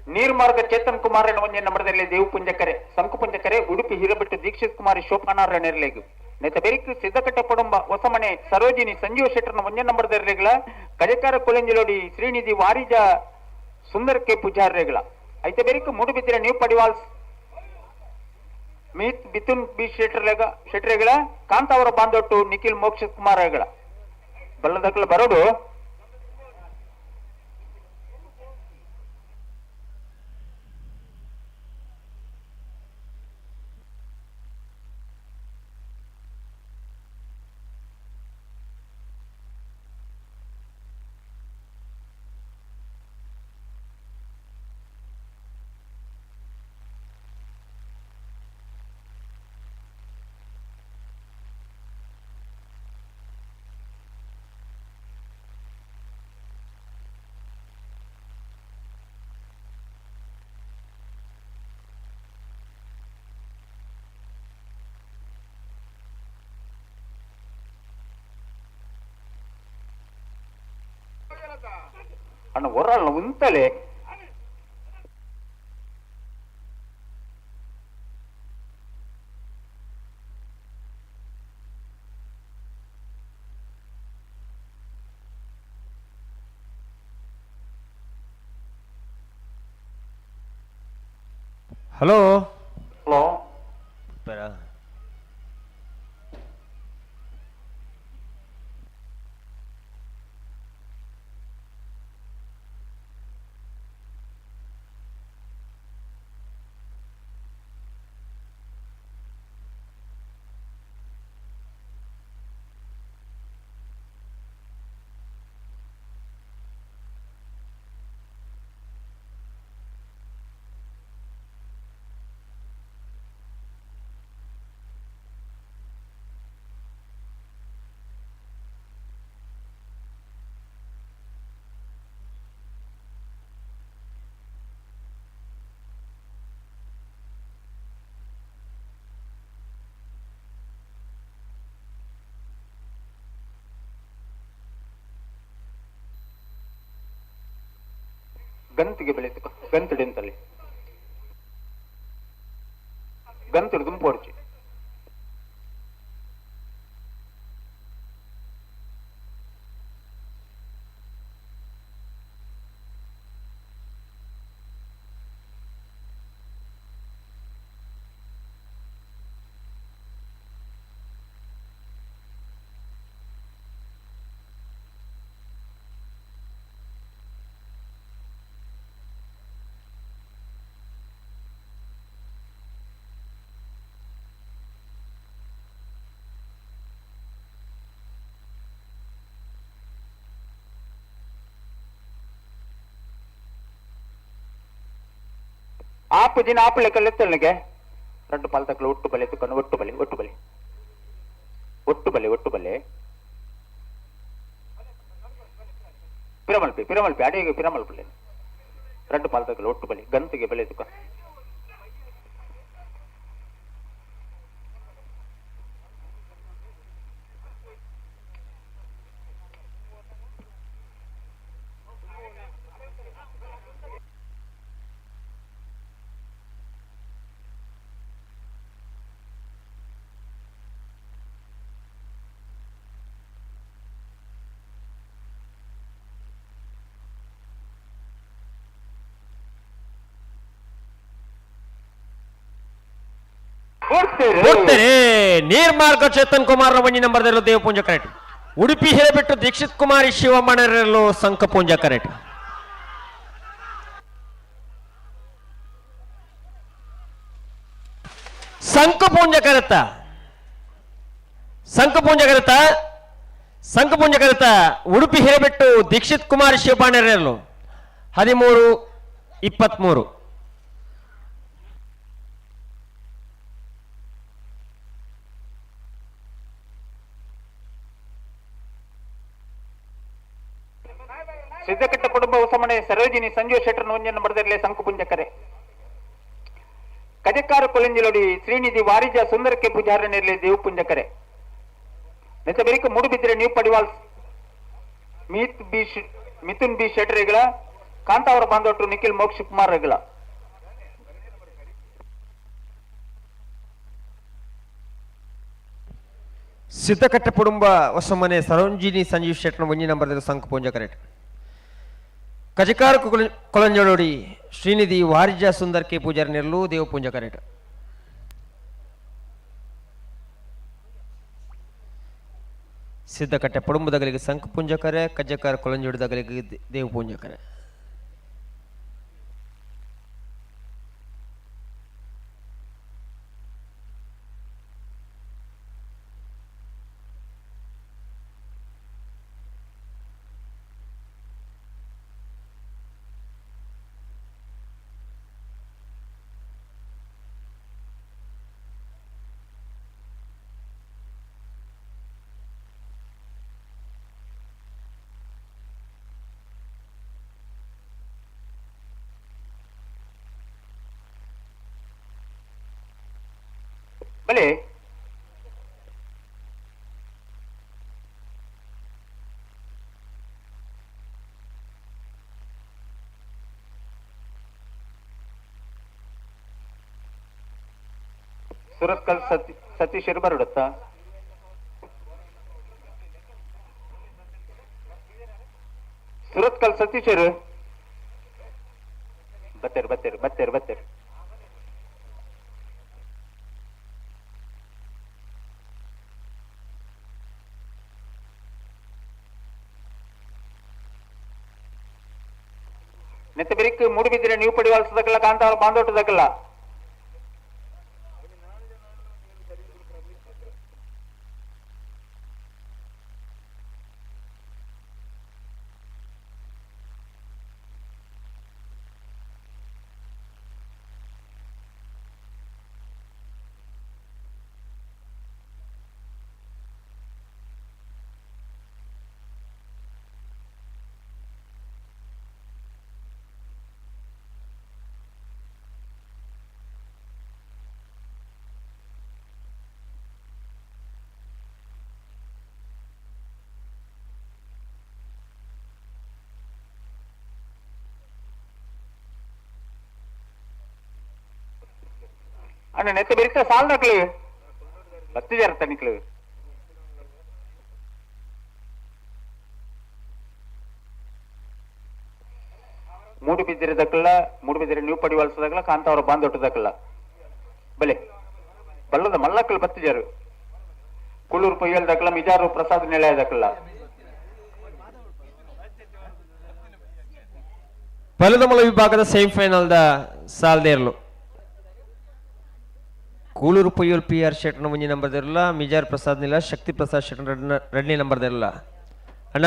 ನೀರ್ಮಾರ್ಗ ಚೇತನ್ ಕುಮಾರ್ ಒಂಜಿ ನಂಬರ್ದಲ್ಲಿ ದೇವಪುಂಜಕರೆ ಸಂಕುಪುಂಜಕರೆ ಉಡುಪಿ ಹಿರೇಬೆಟ್ಟು ದೀಕ್ಷಿತ್ ಕುಮಾರ್ ಶಿವಪಾಣರೆರ್ಲೆಗು ನೇತ ಬೆರಿಕು ಸಿದ್ದಕಟ್ಟೆ ಪೊಡಂಬ ಹೊಸಮನೆ ಸರೋಜಿನಿ ಸಂಜೀವ ಶೆಟ್ಟರ್ನ ಒಂಜಿ ನಂಬರ್ದೆರ್ಲೆಗ್ಲ ಕಜಕಾರ ಕೊಲೆಂಜಿಲೋಡಿ ಶ್ರೀನಿಧಿ ವಾರಿಜ ಸುಂದರ್ ಕೆ ಪೂಜಾರ್ರೆಗ್ಲ ಐತೆ ಬೆರಿಕು ಮೂಡುಬಿದಿರೆ ನ್ಯೂ ಪಡಿವಾಲ್ಸ್ ಮೀತ್ ಬಿತುನ್ ಬಿ ಶೆಟ್ಟರ್ಲೆಗ ಶೆಟ್ಟರೆಗಳ ಕಾಂತಾವರ ಬಾಂದೊಟ್ಟು ನಿಖಿಲ್ ಮೋಕ್ಷ ಕುಮಾರ್ಗಳ ಬಲ್ಲದಕ್ಕಲ ಬರೋಡು ಅಣ್ಣ ಒರಾಳ್ನ ಉಂತಲೆ ಹಲೋ ಹಲೋ ಗಂತಿಗೆ ಬೆಳೆತು ಗಂತಿಡಿಂತಲ್ಲಿ ಗಂತಿಡು ದುಂಪೋರ್ಚಿ ಆಪು ದಿನ ಆಪು ಲೆಕ್ಕ ರಡ್ಡು ಪಾಲ್ತಕ್ಲು ಒಟ್ಟು ಬಲೆ ತುಕ್ಕನು ಒಟ್ಟು ಬಲೆ ಒಟ್ಟು ಬಲೆ ಒಟ್ಟು ಬಲೆ ಒಟ್ಟು ಬಲೆ ಪಿರಮಲ್ಪಿ ಪಿರಮಲ್ಪಿ ಅಡಿಗೆ ಪಿರಮಲ್ಪಲೆ ರಡ್ಡು ಪಾಲ್ತಕ್ಲು ಒಟ್ಟು ಬಲೆ ಗಂತಿಗೆ ಬೆಲೆ ತುಕ್ಕ ಕೊಡ್ತೇನೆ. ನೀರ್ಮಾರ್ಗ ಚೇತನ್ ಕುಮಾರ್ ಒಂಜಿ ನಂಬರ್ ದೇವ ಪೂಂಜ ಕರೆಕ್ಟ್. ಉಡುಪಿ ಹಿರೇಬಿಟ್ಟು ದೀಕ್ಷಿತ್ ಕುಮಾರಿ ಶಿವಮಣರಲ್ಲೂ ಸಂಕ ಪೂಂಜ ಕರೆಕ್ಟ್. ಸಂಕ ಪೂಂಜ ಕರೆತ ಸಂಕ ಪೂಂಜ ಕರೆತ ಸಂಕ ಪೂಂಜ ಕರೆತ ಉಡುಪಿ ಹಿರೇಬೆಟ್ಟು ದೀಕ್ಷಿತ್ ಕುಮಾರ್ ಶಿವಪಾಣರಲ್ಲೂ 13-23. ಸಿದ್ದಕಟ್ಟ ಕುಟುಂಬ ಹೊಸಮನೆ ಸರೋಜಿನಿ ಸಂಜೀವ್ ಶೆಟ್ಟರ್ ಒಂಜನ್ನು ಬರೆದಿರಲಿ ಸಂಕುಪುಂಜಕರೆ. ಕಜಕಾರ ಕೊಲಿಂಜಿಲೋಡಿ ಶ್ರೀನಿಧಿ ವಾರಿಜ ಸುಂದರಕ್ಕೆ ಪೂಜಾರನಿರಲಿ ದೇವಪುಂಜಕರೆ. ನೆತ ಬೆರಿಕ Moodbidri new Padiwals Meet B Mithun B ಶೆಟ್ಟರಿಗಳ ಕಾಂತಾವರ ಬಾಂಧವಟ್ರು ನಿಖಿಲ್ ಮೋಕ್ಷ ಕುಮಾರ್ ರೆಗಳ. ಸಿದ್ದಕಟ್ಟ ಕುಟುಂಬ ಹೊಸಮನೆ ಸರೋಜಿನಿ ಸಂಜೀವ್ ಶೆಟ್ಟರ್ ಒಂಜಿ number ಸಂಕುಪುಂಜ correct. ಕಜಕಾರ ಕೊಳಂಜೋಡಿ Srinidhi Varija Sundar K Poojary ನೆರಳು ದೇವ ಪೂಂಜ ಕರೆಕ್ಟ್. ಸಿದ್ದಕಟ್ಟೆ ಪಡುಂಬದಗಲಿಗೆ ಸಂಕ ಪುಂಜಕರೆ, ಕಜ್ಜಕಾರ ಕೊಳಂಜೋಡಿದಗಲಿಗೆ ದೇವ ಪೂಂಜಕರೆ. ಬಲೆ ಸುರತ್ಕಲ್ ಸತೀಶ್ ಬರುಡತ್ತ ಸುರತ್ಕಲ್ ಸತೀಶರು ಬತ್ತೇರು ಬತ್ತೇರು ಬತ್ತೇರು ಬತ್ತೇರು. ನೆತ್ತ ಬೆರಿಕ್ ಮೂಡುಬಿದ್ರೆ ನೀವು ಪಡಿವಾಲ್ಸದಕ್ಕಲ್ಲ ಕಾಂತಾವರ ಬಾಂಧೋಟದಕ್ಕಲ್ಲ. ಅಣ್ಣ ನೆತ್ತ ಬೆರಿತ ಸಾಲ್ ನಕ್ಲು ಬತ್ತಿದಾರ ತನಿಕ್ಲು. ಮೂಡುಬಿದಿರೆ ದಕ್ಕಲ್ಲ ಮೂಡುಬಿದಿರೆ ನೀವು ಪಡಿವಲ್ಸದಕ್ಕಲ್ಲ ಕಾಂತಾವರ ಬಾಂಧೊಟ್ಟದಕ್ಕಲ್ಲ ಬಲೆ ಬಲ್ಲದ ಮಲ್ಲಕ್ಕಲ್ ಬತ್ತಿಜಾರು ಕುಳ್ಳೂರು ಪೊಯ್ಯಲ್ ದಕ್ಕಲ್ಲ ಮಿಜಾರು ಪ್ರಸಾದ್ ನಿಲಯದಕ್ಕಲ್ಲ. ಬಲದಮಲ ವಿಭಾಗದ ಸೆಮಿಫೈನಲ್ದ ಸಾಲ್ದೇರ್ಲು ಕೂಳೂರು ಪೊಯ್ಯೋಲ್ ಪಿ ಆರ್ ಶೆಟ್ಟನ ಮುಂಜಿ ನಂಬರ್ ದಿರಲ್ಲ, ಮಿಜಾರ್ ಪ್ರಸಾದ್ ನಿಲ್ಲ ಶಕ್ತಿ ಪ್ರಸಾದ್ ಶೆಟ್ಟನ ರೆಡ್ನೇ ನಂಬರ್ ದಿರಲ್ಲ. ಅಣ್ಣ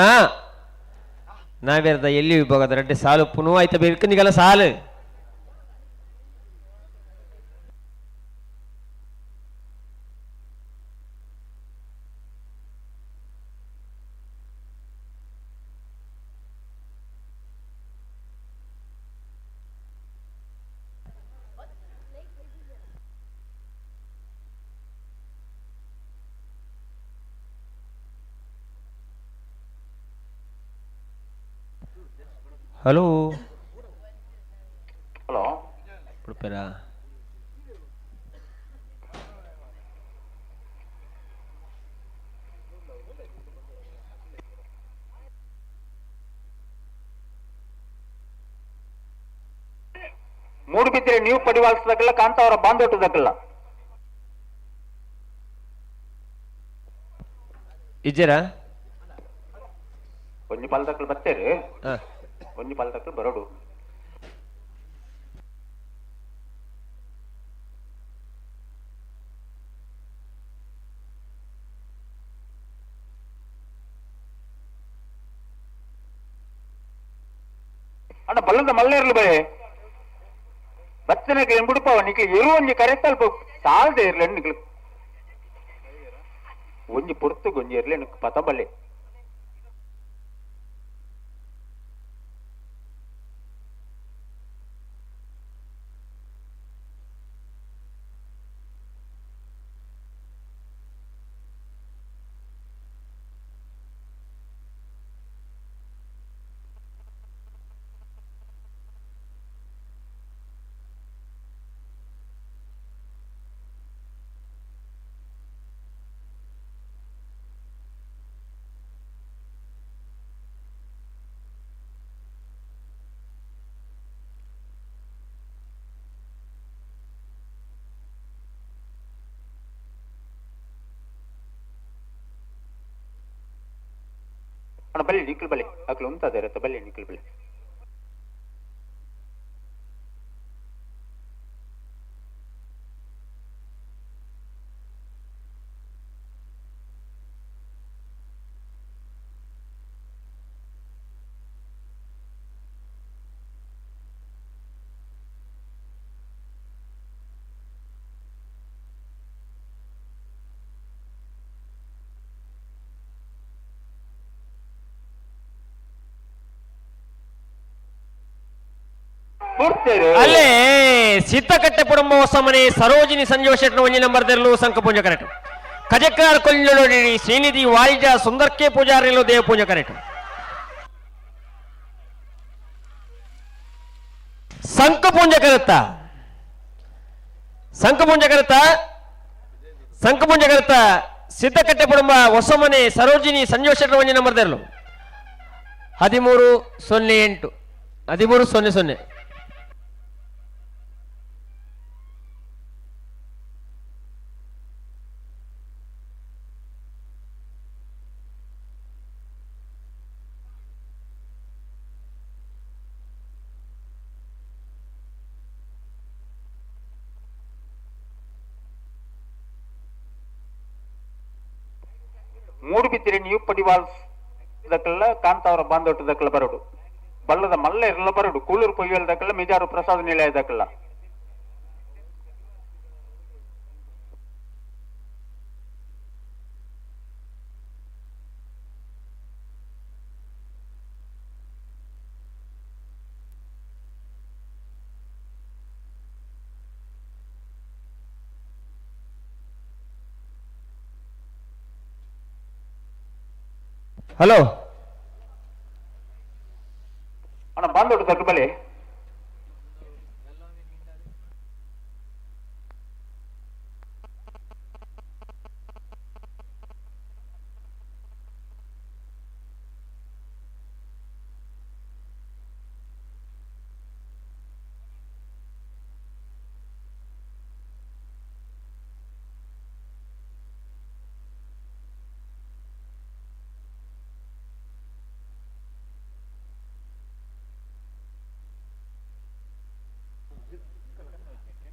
ನಾವೇರ್ದ ಎಲ್ಲಿ ವಿಭಾಗದ ರೆಡ್ಡಿ ಸಾಲು ಪುನಃ ಆಯ್ತ ಬೇಕನಿಗಲ್ಲ ಸಾಲು. Hello hello ಉಡುಪಿರಾ? ಮೂಡುಬಿದ್ರೆ ನೀವು ಪಡಿವಾಲ್ಸದಕ್ಕಲ್ಲ ಕಾಂತಾವರ ಬಾಂಧೋಟದಕ್ಕಲ್ಲ. ಇಜ್ಜರಾ ಒಂಜಿ ಪಾಲ್ದಕ್ಲು ಬತ್ತೇರು ಒಂಜಿ ಪಾಲ್ದಕ್ಲು ಬರೋಡು ಅಣ್ಣ ಬಲ್ಲದ ಮಲ್ಲೇರ್ಲು ಬೇ ಬತ್ತನಕ್ಕೆ ಎಂಬುಡುಪಾವ ನಿಕ್ಲು ಎರು ಒಂಜಿ ಕರೆತಲ್ಪ ಸಾಲ್ದೆ ಇರ್ಲ ನಿಕ್ಲು ಒಂಜಿ ಪೊರ್ತು ಗೊಂಜಿ ಇರ್ಲಿ ನಿಕ್ ಪತ ಬಲ್ಲೆ ಅಣ್ಣ ಬಲ್ಲಿ ನಿಕ್ಲು ಬಲ್ಲಿ ಅಕ್ಲು ಉಂತಾದ ಇರತ್ತೆ ಬಲ್ಲಿ ನಿಕ್ಲು ಬಲ್ಲಿ ಅಲ್ಲೇ ಸಿದ್ದಕಟ್ಟೆ ಪುಡಂಬ ಹೊಸಮನೆ ಸರೋಜಿನಿ ಸಂಜೀವ ಶೆಟ್ನ ಒಂಜಿ ನಂಬರ್ ದೆರ್ಲು ಸಂಕಪೂಂಜ ಕರೆಕ್ಟ್ ಕಜಕ್ಕಾರ ಕೊಲ್ಲೊಡಿ ಶ್ರೀನಿಧಿ ವಾಯಿಜ ಸುಂದರ್ಕೆ ಪೂಜಾರಿಲು ದೇವ ಪೂಜೆ ಕರೆಕ್ಟ್ ಸಂಕಪೂಂಜ ಕರೆತ್ತ ಸಂಕಪೂಂಜ ಕರೆತ್ತ ಸಂಕಪೂಂಜ ಕರೆತ್ತ ಸಿದ್ದಕಟ್ಟೆ ಪುಡಂಬ ಹೊಸಮನೆ ಸರೋಜಿನಿ ಸಂಜೀವ ಶೆಟ್ನ ಒಂಜಿ ನಂಬರ್ ದೆರ್ಲು 13:08 13:00. ಮೂಡುಬಿದಿರೆ ನ್ಯೂ ಪಡಿವಾಲ್ಸ್ ದಕ್ಕಲ್ಲ ಕಾಂತಾವರ ಬಾಂದೋಟ ದಕ್ಕಲ ಬರೋಡು ಬಲ್ಲದ ಮಲ್ಲ ಇರಲ್ಲ ಬರೋಡು ಕೂಳೂರು ಪೊಯ್ಯಲ್ ದಕ್ಕಲ್ಲ ಮಿಜಾರು ಪ್ರಸಾದ ನಿಲಯ ದಕ್ಕಲ್ಲ ಹಲೋ ಅಣ್ಣ ಬಾಂದೋಟ ದಕ್ಕ ಬಲೆ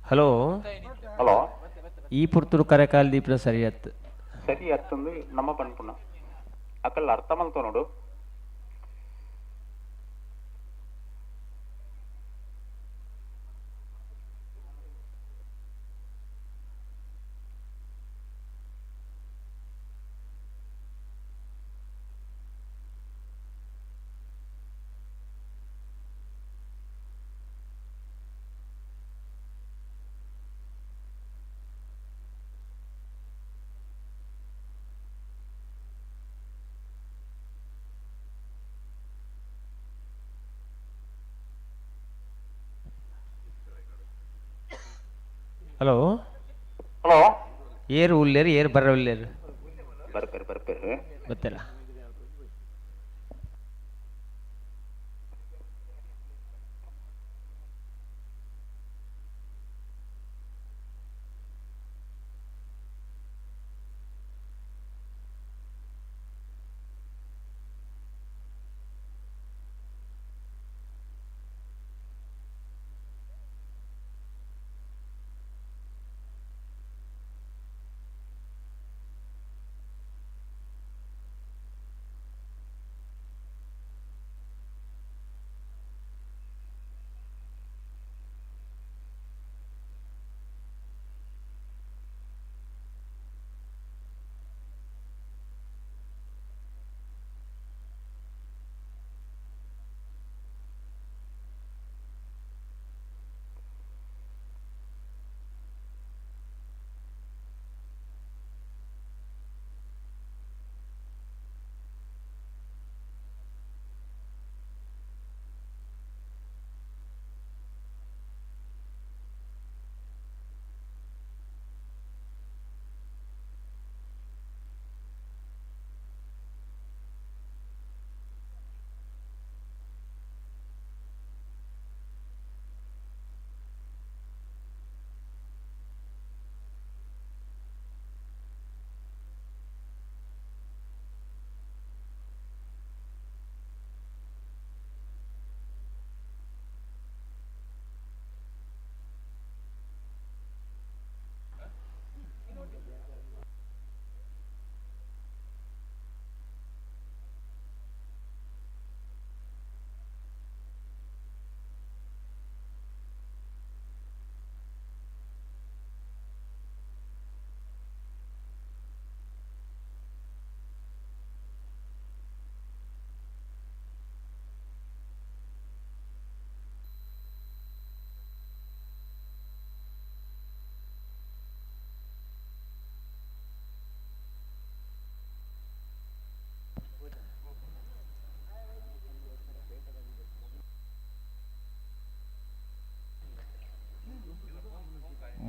ಹಲೋ ಹಲೋ ಈ ಪುರ್ತುರು ಕರೆಕಾಲ್ ದೀಪನ ಸರಿ ಅತ್ತು ಸರಿ ಅತ್ತಂದು ನಮ್ಮ ಪನ್ಪುನ ಅಕ್ಕಲ್ಲ ಅರ್ಥ ಮಲ್ತೋ ನೋಡು ಹಲೋ ಹಲೋ ಏರು ಉಲ್ಲೇರು ಏರು ಬರ ಉಲ್ಲೇರು ಬರ್ಪೇರು ಬರ್ಪೇರು ಗೊತ್ತಿಲ್ಲ.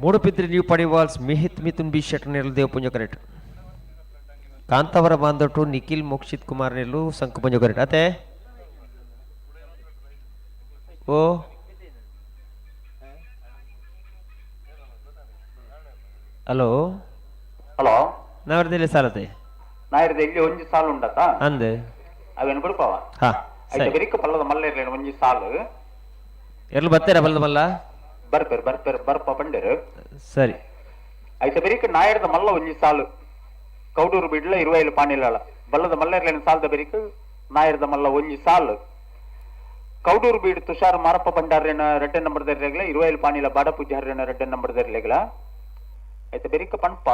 Moodbidri new Padival's Mihith Mithun B Shettar Nerul Devapunja correct. Kantavara Bandottu Nikhil Mokshith Kumar Nerlu Sankupunja correct ಅತೆ. ಓ hello hello ನಾವರ್ದಲ್ಲಿ ಸಾಲತೆ ನಾಯಿರ್ದ ಇಲ್ಲಿ ಒಂಜಿ ಸಾಲು ಉಂಡತಾ ಅಂದೆ ಅವೇನು ಕೊಡ್ಪಾವ ಹಾ ಐತ ಬೆರಿಕ ಪಲ್ಲದ ಮಲ್ಲ ಇರ್ಲೇನು ಒಂಜಿ ಸಾಲು ಎರ್ಲು ಬತ್ತೀರ ಬಲ್ಲದ ಮಲ್ಲ ಬರ್ಪೇರು ಬರ್ಪೇರು ಬರ್ಪ ಪಂಡೇರು ಸರಿ ಐತ ಬೆರಿಕ ನಾಯರ್ದ ಮಲ್ಲ ಒಂಜಿ ಸಾಲು ಕೌಡೂರು ಬಿಡ್ಲ ಇರುವೈಲು ಪಾಣಿಲಾಳ ಬಲ್ಲದ ಮಲ್ಲ ಇರ್ಲೇನು ಸಾಲದ ಬೆರಿಕ ನಾಯರ್ದ ಮಲ್ಲ ಒಂಜಿ ಸಾಲು ಕೌಡೂರು ಬೀಡ್ ತುಷಾರ್ ಮಾರಪ್ಪ ಭಂಡಾರೇನ ರೆಡ್ಡೆ ನಂಬರ್ ದರ್ಲೆಗ್ಲ ಇರುವೈಲು ಪಾಣಿಲ ಬಾಡ ಪೂಜಾರೇನ ರೆಡ್ಡೆ ನಂಬರ್ ದರ್ಲೆಗ್ಲ ಐತ ಬೆರಿಕ Pampa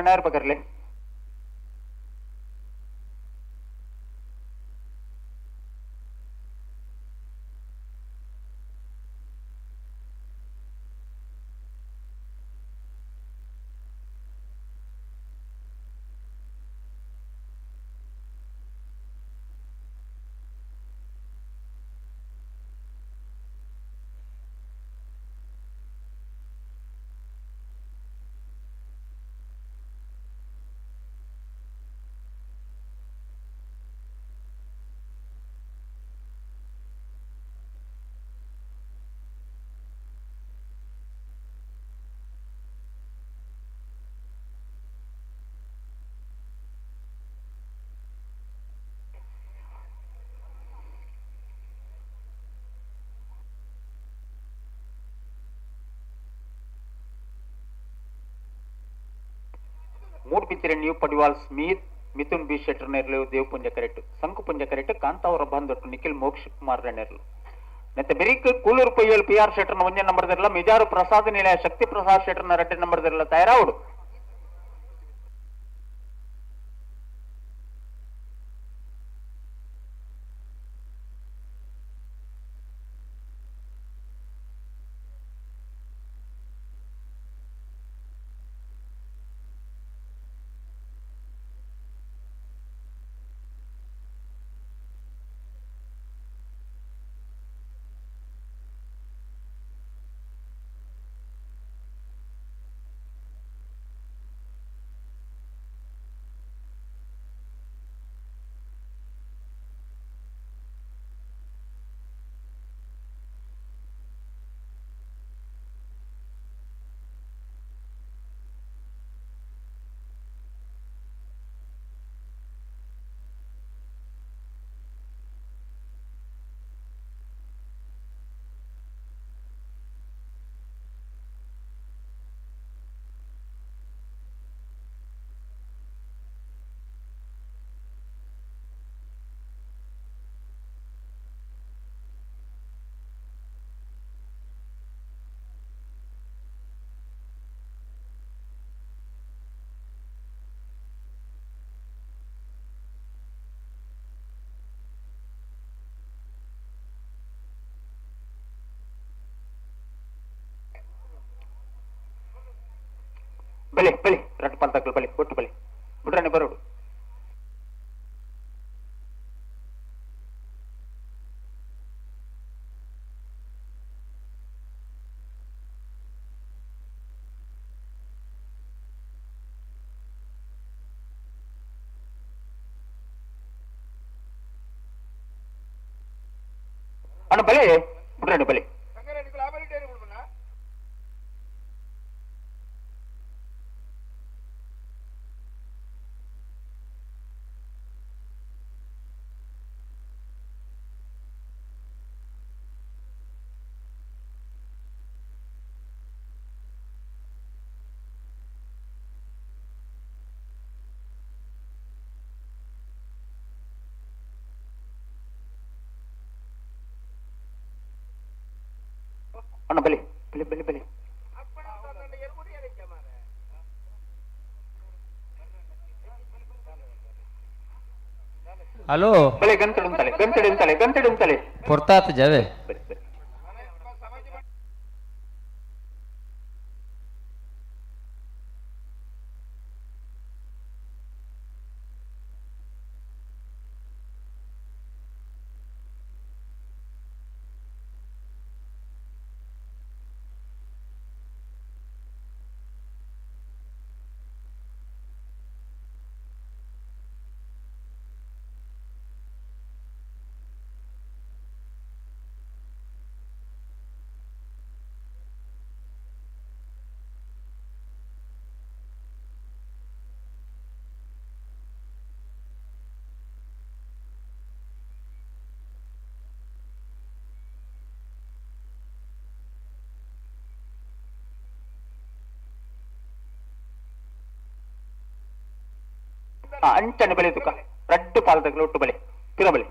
Nair ಪಕರ್ಲೆ Moodbidri new Padival Smith Mithun B Shettar Nerlu Devapunja correct Sankupunja correct Kantavara Bandottu Nikhil Moksh Kumar Nerlu ಮತ್ತೆ ಬೆರಿಕ್ ಕೂಲೂರು ಪೊಯ್ಯಲ್ ಪಿ ಆರ್ ಶೆಟ್ಟರ್ನ ಒಂದೇ ನಂಬರ್ ದಿರಲ್ಲ ಮಿಜಾರು ಪ್ರಸಾದ್ ನಿಲಯ ಶಕ್ತಿ ಪ್ರಸಾದ್ ಶೆಟ್ಟರ್ನ ಎರಡನೇ ನಂಬರ್ ದಿರಲ್ಲ ತಯಾರಾవుಡು. ಬಲೆ ಬಲೆ ರಟ್ಟು ಪಲ್ತಕ್ಲು ಬಲೆ ಒಟ್ಟು ಬಲೆ ಬುಡ್ರನೆ ಬರೋಡು ಅಣ್ಣ ಬಲೆ ಬುಡ್ರನೆ ಬಲೆ ಅಣ್ಣ ಬಲೆ ಬಲೆ ಬಲೆ ಬಲೆ ಹಲೋ ಬಲೆ ಗಂತಡು ಅಂತಲೆ ಗಂತಡು ಅಂತಲೆ ಗಂತಡು ಅಂತಲೆ ಪೊರ್ತಾತ ಜವೆ ಅಂಚನೆ ಬಲೆ ತುಕ ರಡ್ಡು ಪಾಲದಗ್ಲು ಒಟ್ಟು ಬಲೆ ಪಿರ ಬಲೆ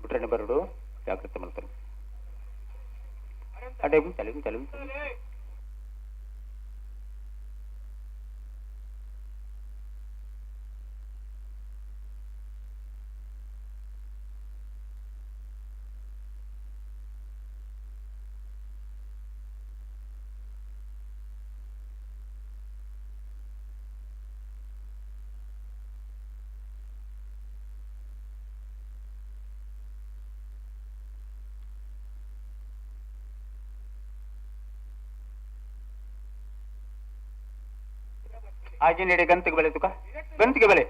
ಬಿಟ್ರನೆ ಬರಡು ಜಾಗ್ರತೆ ಮಾಡ್ತಾರೆ ಅಡೆ ತಲೆ ತಲೆ ಹಾಗೆ ನೀಡಿ ಗಂತಿಗೆ ಬೆಲೆ ತುಕ ಗಂತಿಗೆ ಬೆಲೆ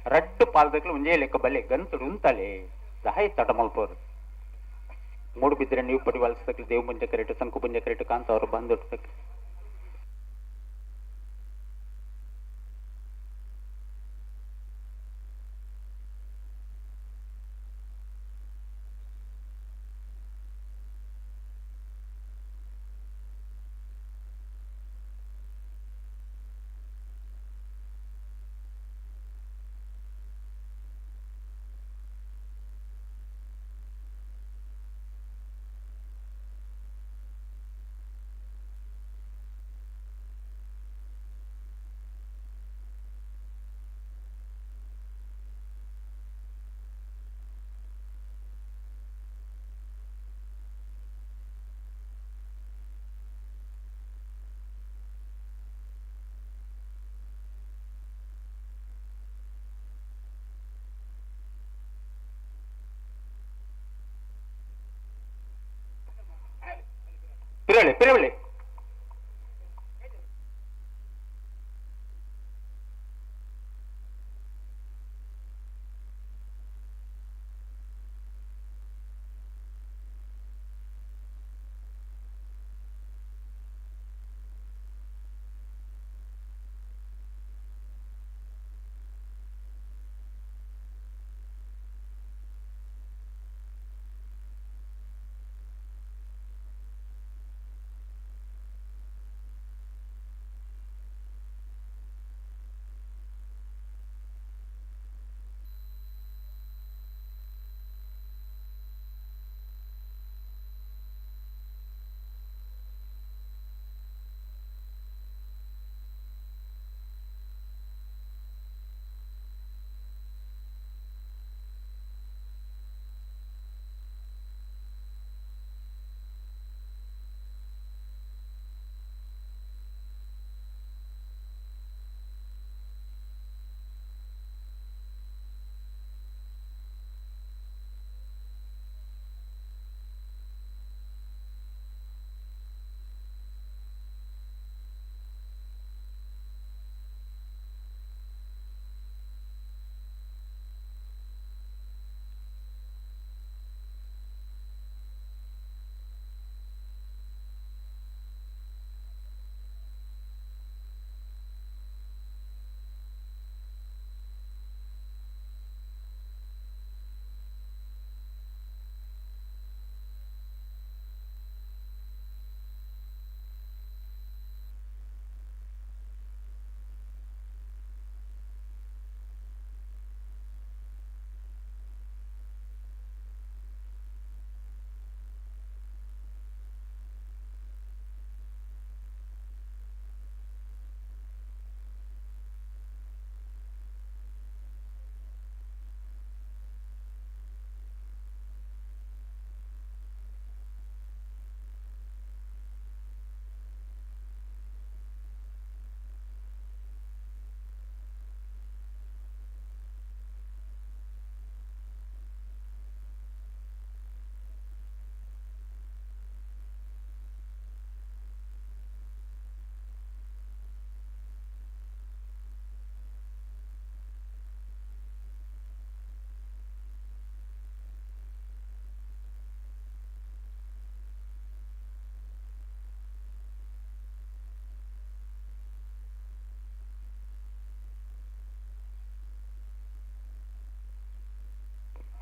ರಡ್ಡು ಪಾಲ್ದಕ್ಲು ಒಂಜೇ ಲೆಕ್ಕ ಬಲೆ ಗಂತುಡು ಉಂತಲೆ ಸಹಾಯ ತಟ ಮಲ್ಪೋರು ಮೂಡು ಬಿದ್ದರೆ ನೀವು ಪಡಿ ವಾಲ್ಸಕ್ಲಿ ದೇವ್ ಮುಂಜೆ ಕರೆಟು ಸಂಕು ಪುಂಜ ಕರೆಟು ಕಾಂತ ಅವರು ಬಂದು ಪಿರಳೆ ಪಿರಳೆ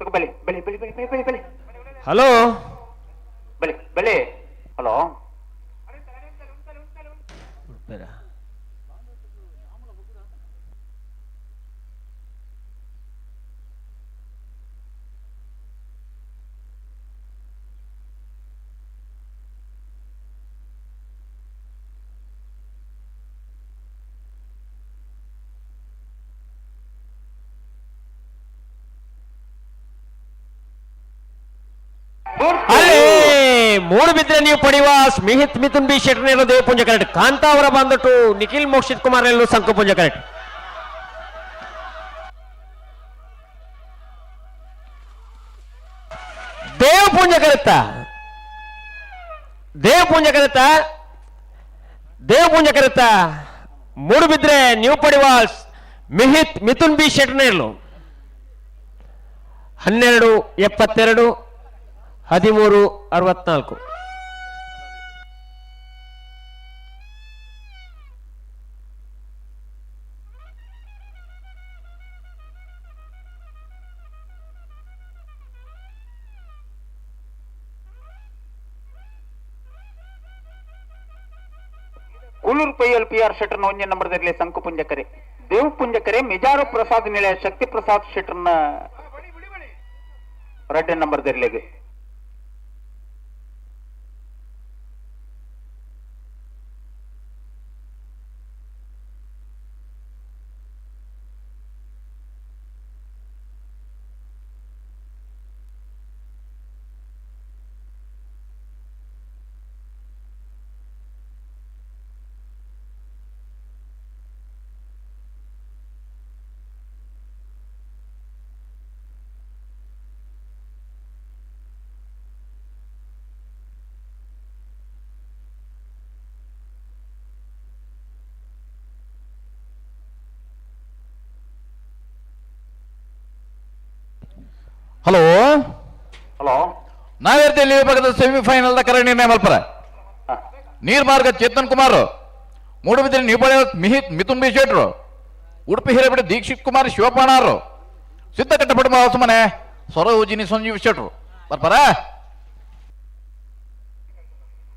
ಬಲಿ ಬಲಿ ಬಲಿ ಬಲಿ ಬಲಿ ಬಲಿ. ಹಲೋ ಬಲಿ ಬಲಿ. ಹಲೋ ಅಲ್ಲೇ ಮೂಡುಬಿದ್ರೆ ನೀವು ಪಡೆಯುವ ಸ್ಮಿಹಿತ್ ಮಿಥುನ್ ಬಿ ಶೆಟ್ಟರ್ ದೇವಪುಂಜ ಕರೆಕ್ಟ್. ಕಾಂತಾವರ ಬಂದಟ್ಟು ನಿಖಿಲ್ ಮೋಕ್ಷಿತ್ ಕುಮಾರ್ ಎಲ್ಲೂ ಸಂಕಪುಂಜ ಕರೆಕ್ಟ್. ದೇವಪುಂಜ ಕರೆಕ್ತ, ದೇವಪುಂಜ ಕರೆಕ್ತ, ದೇವಪುಂಜ ಕರೆಕ್ತ. ಮೂಡುಬಿದ್ರೆ ನೀವು ಪಡೆಯುವ ಮಿಹಿತ್ Mithun B Shettar 12 72 13 64. Kuluru ಪೈಯಲ್ P R ಶೆಟ್ಟರ್ನ ಒಂಜೆ ನಂಬರ್ದಲ್ಲಿ ಸಂಕು ಪುಂಜಕರೆ ದೇವ್ ಪುಂಜಕರೆ ಮಿಜಾರು ಪ್ರಸಾದ್ ನಿಲಯ ಶಕ್ತಿ ಪ್ರಸಾದ್ ಶೆಟ್ಟರ್ನ ರಡ್ಡೆ ನಂಬರ್ ದರ್ಲೆಗೆ. ಹಲೋ ಹಲೋ ನಾವೇರ್ತಿ ವಿಭಾಗದ ಸೆಮಿಫೈನಲ್ the ಕರೆ ನಿರ್ಣಯ ಮಲ್ಪರ ನೀರ್ಮಾರ್ಗ ಚೇತನ್ ಕುಮಾರ್, ಮೂಡುಬಿದಿರೆ ನ್ಯೂಬಳಿ ಮಿಹಿತ್ ಮಿಥುನ್ ಬಿ ಶೆಟ್ರು, ಉಡುಪಿ ಹಿರೇಬಿಡಿ ದೀಕ್ಷಿತ್ ಕುಮಾರ್ ಶಿವಪ್ಪಣ್ಣಾರು, ಸಿದ್ದಕಟ್ಟೆ ಪಡುಮ ಹೊಸಮನೆ ಸರೋಜಿನಿ ಸಂಜೀವ್ ಶೆಟ್ರು ಬರ್ಪಾರ.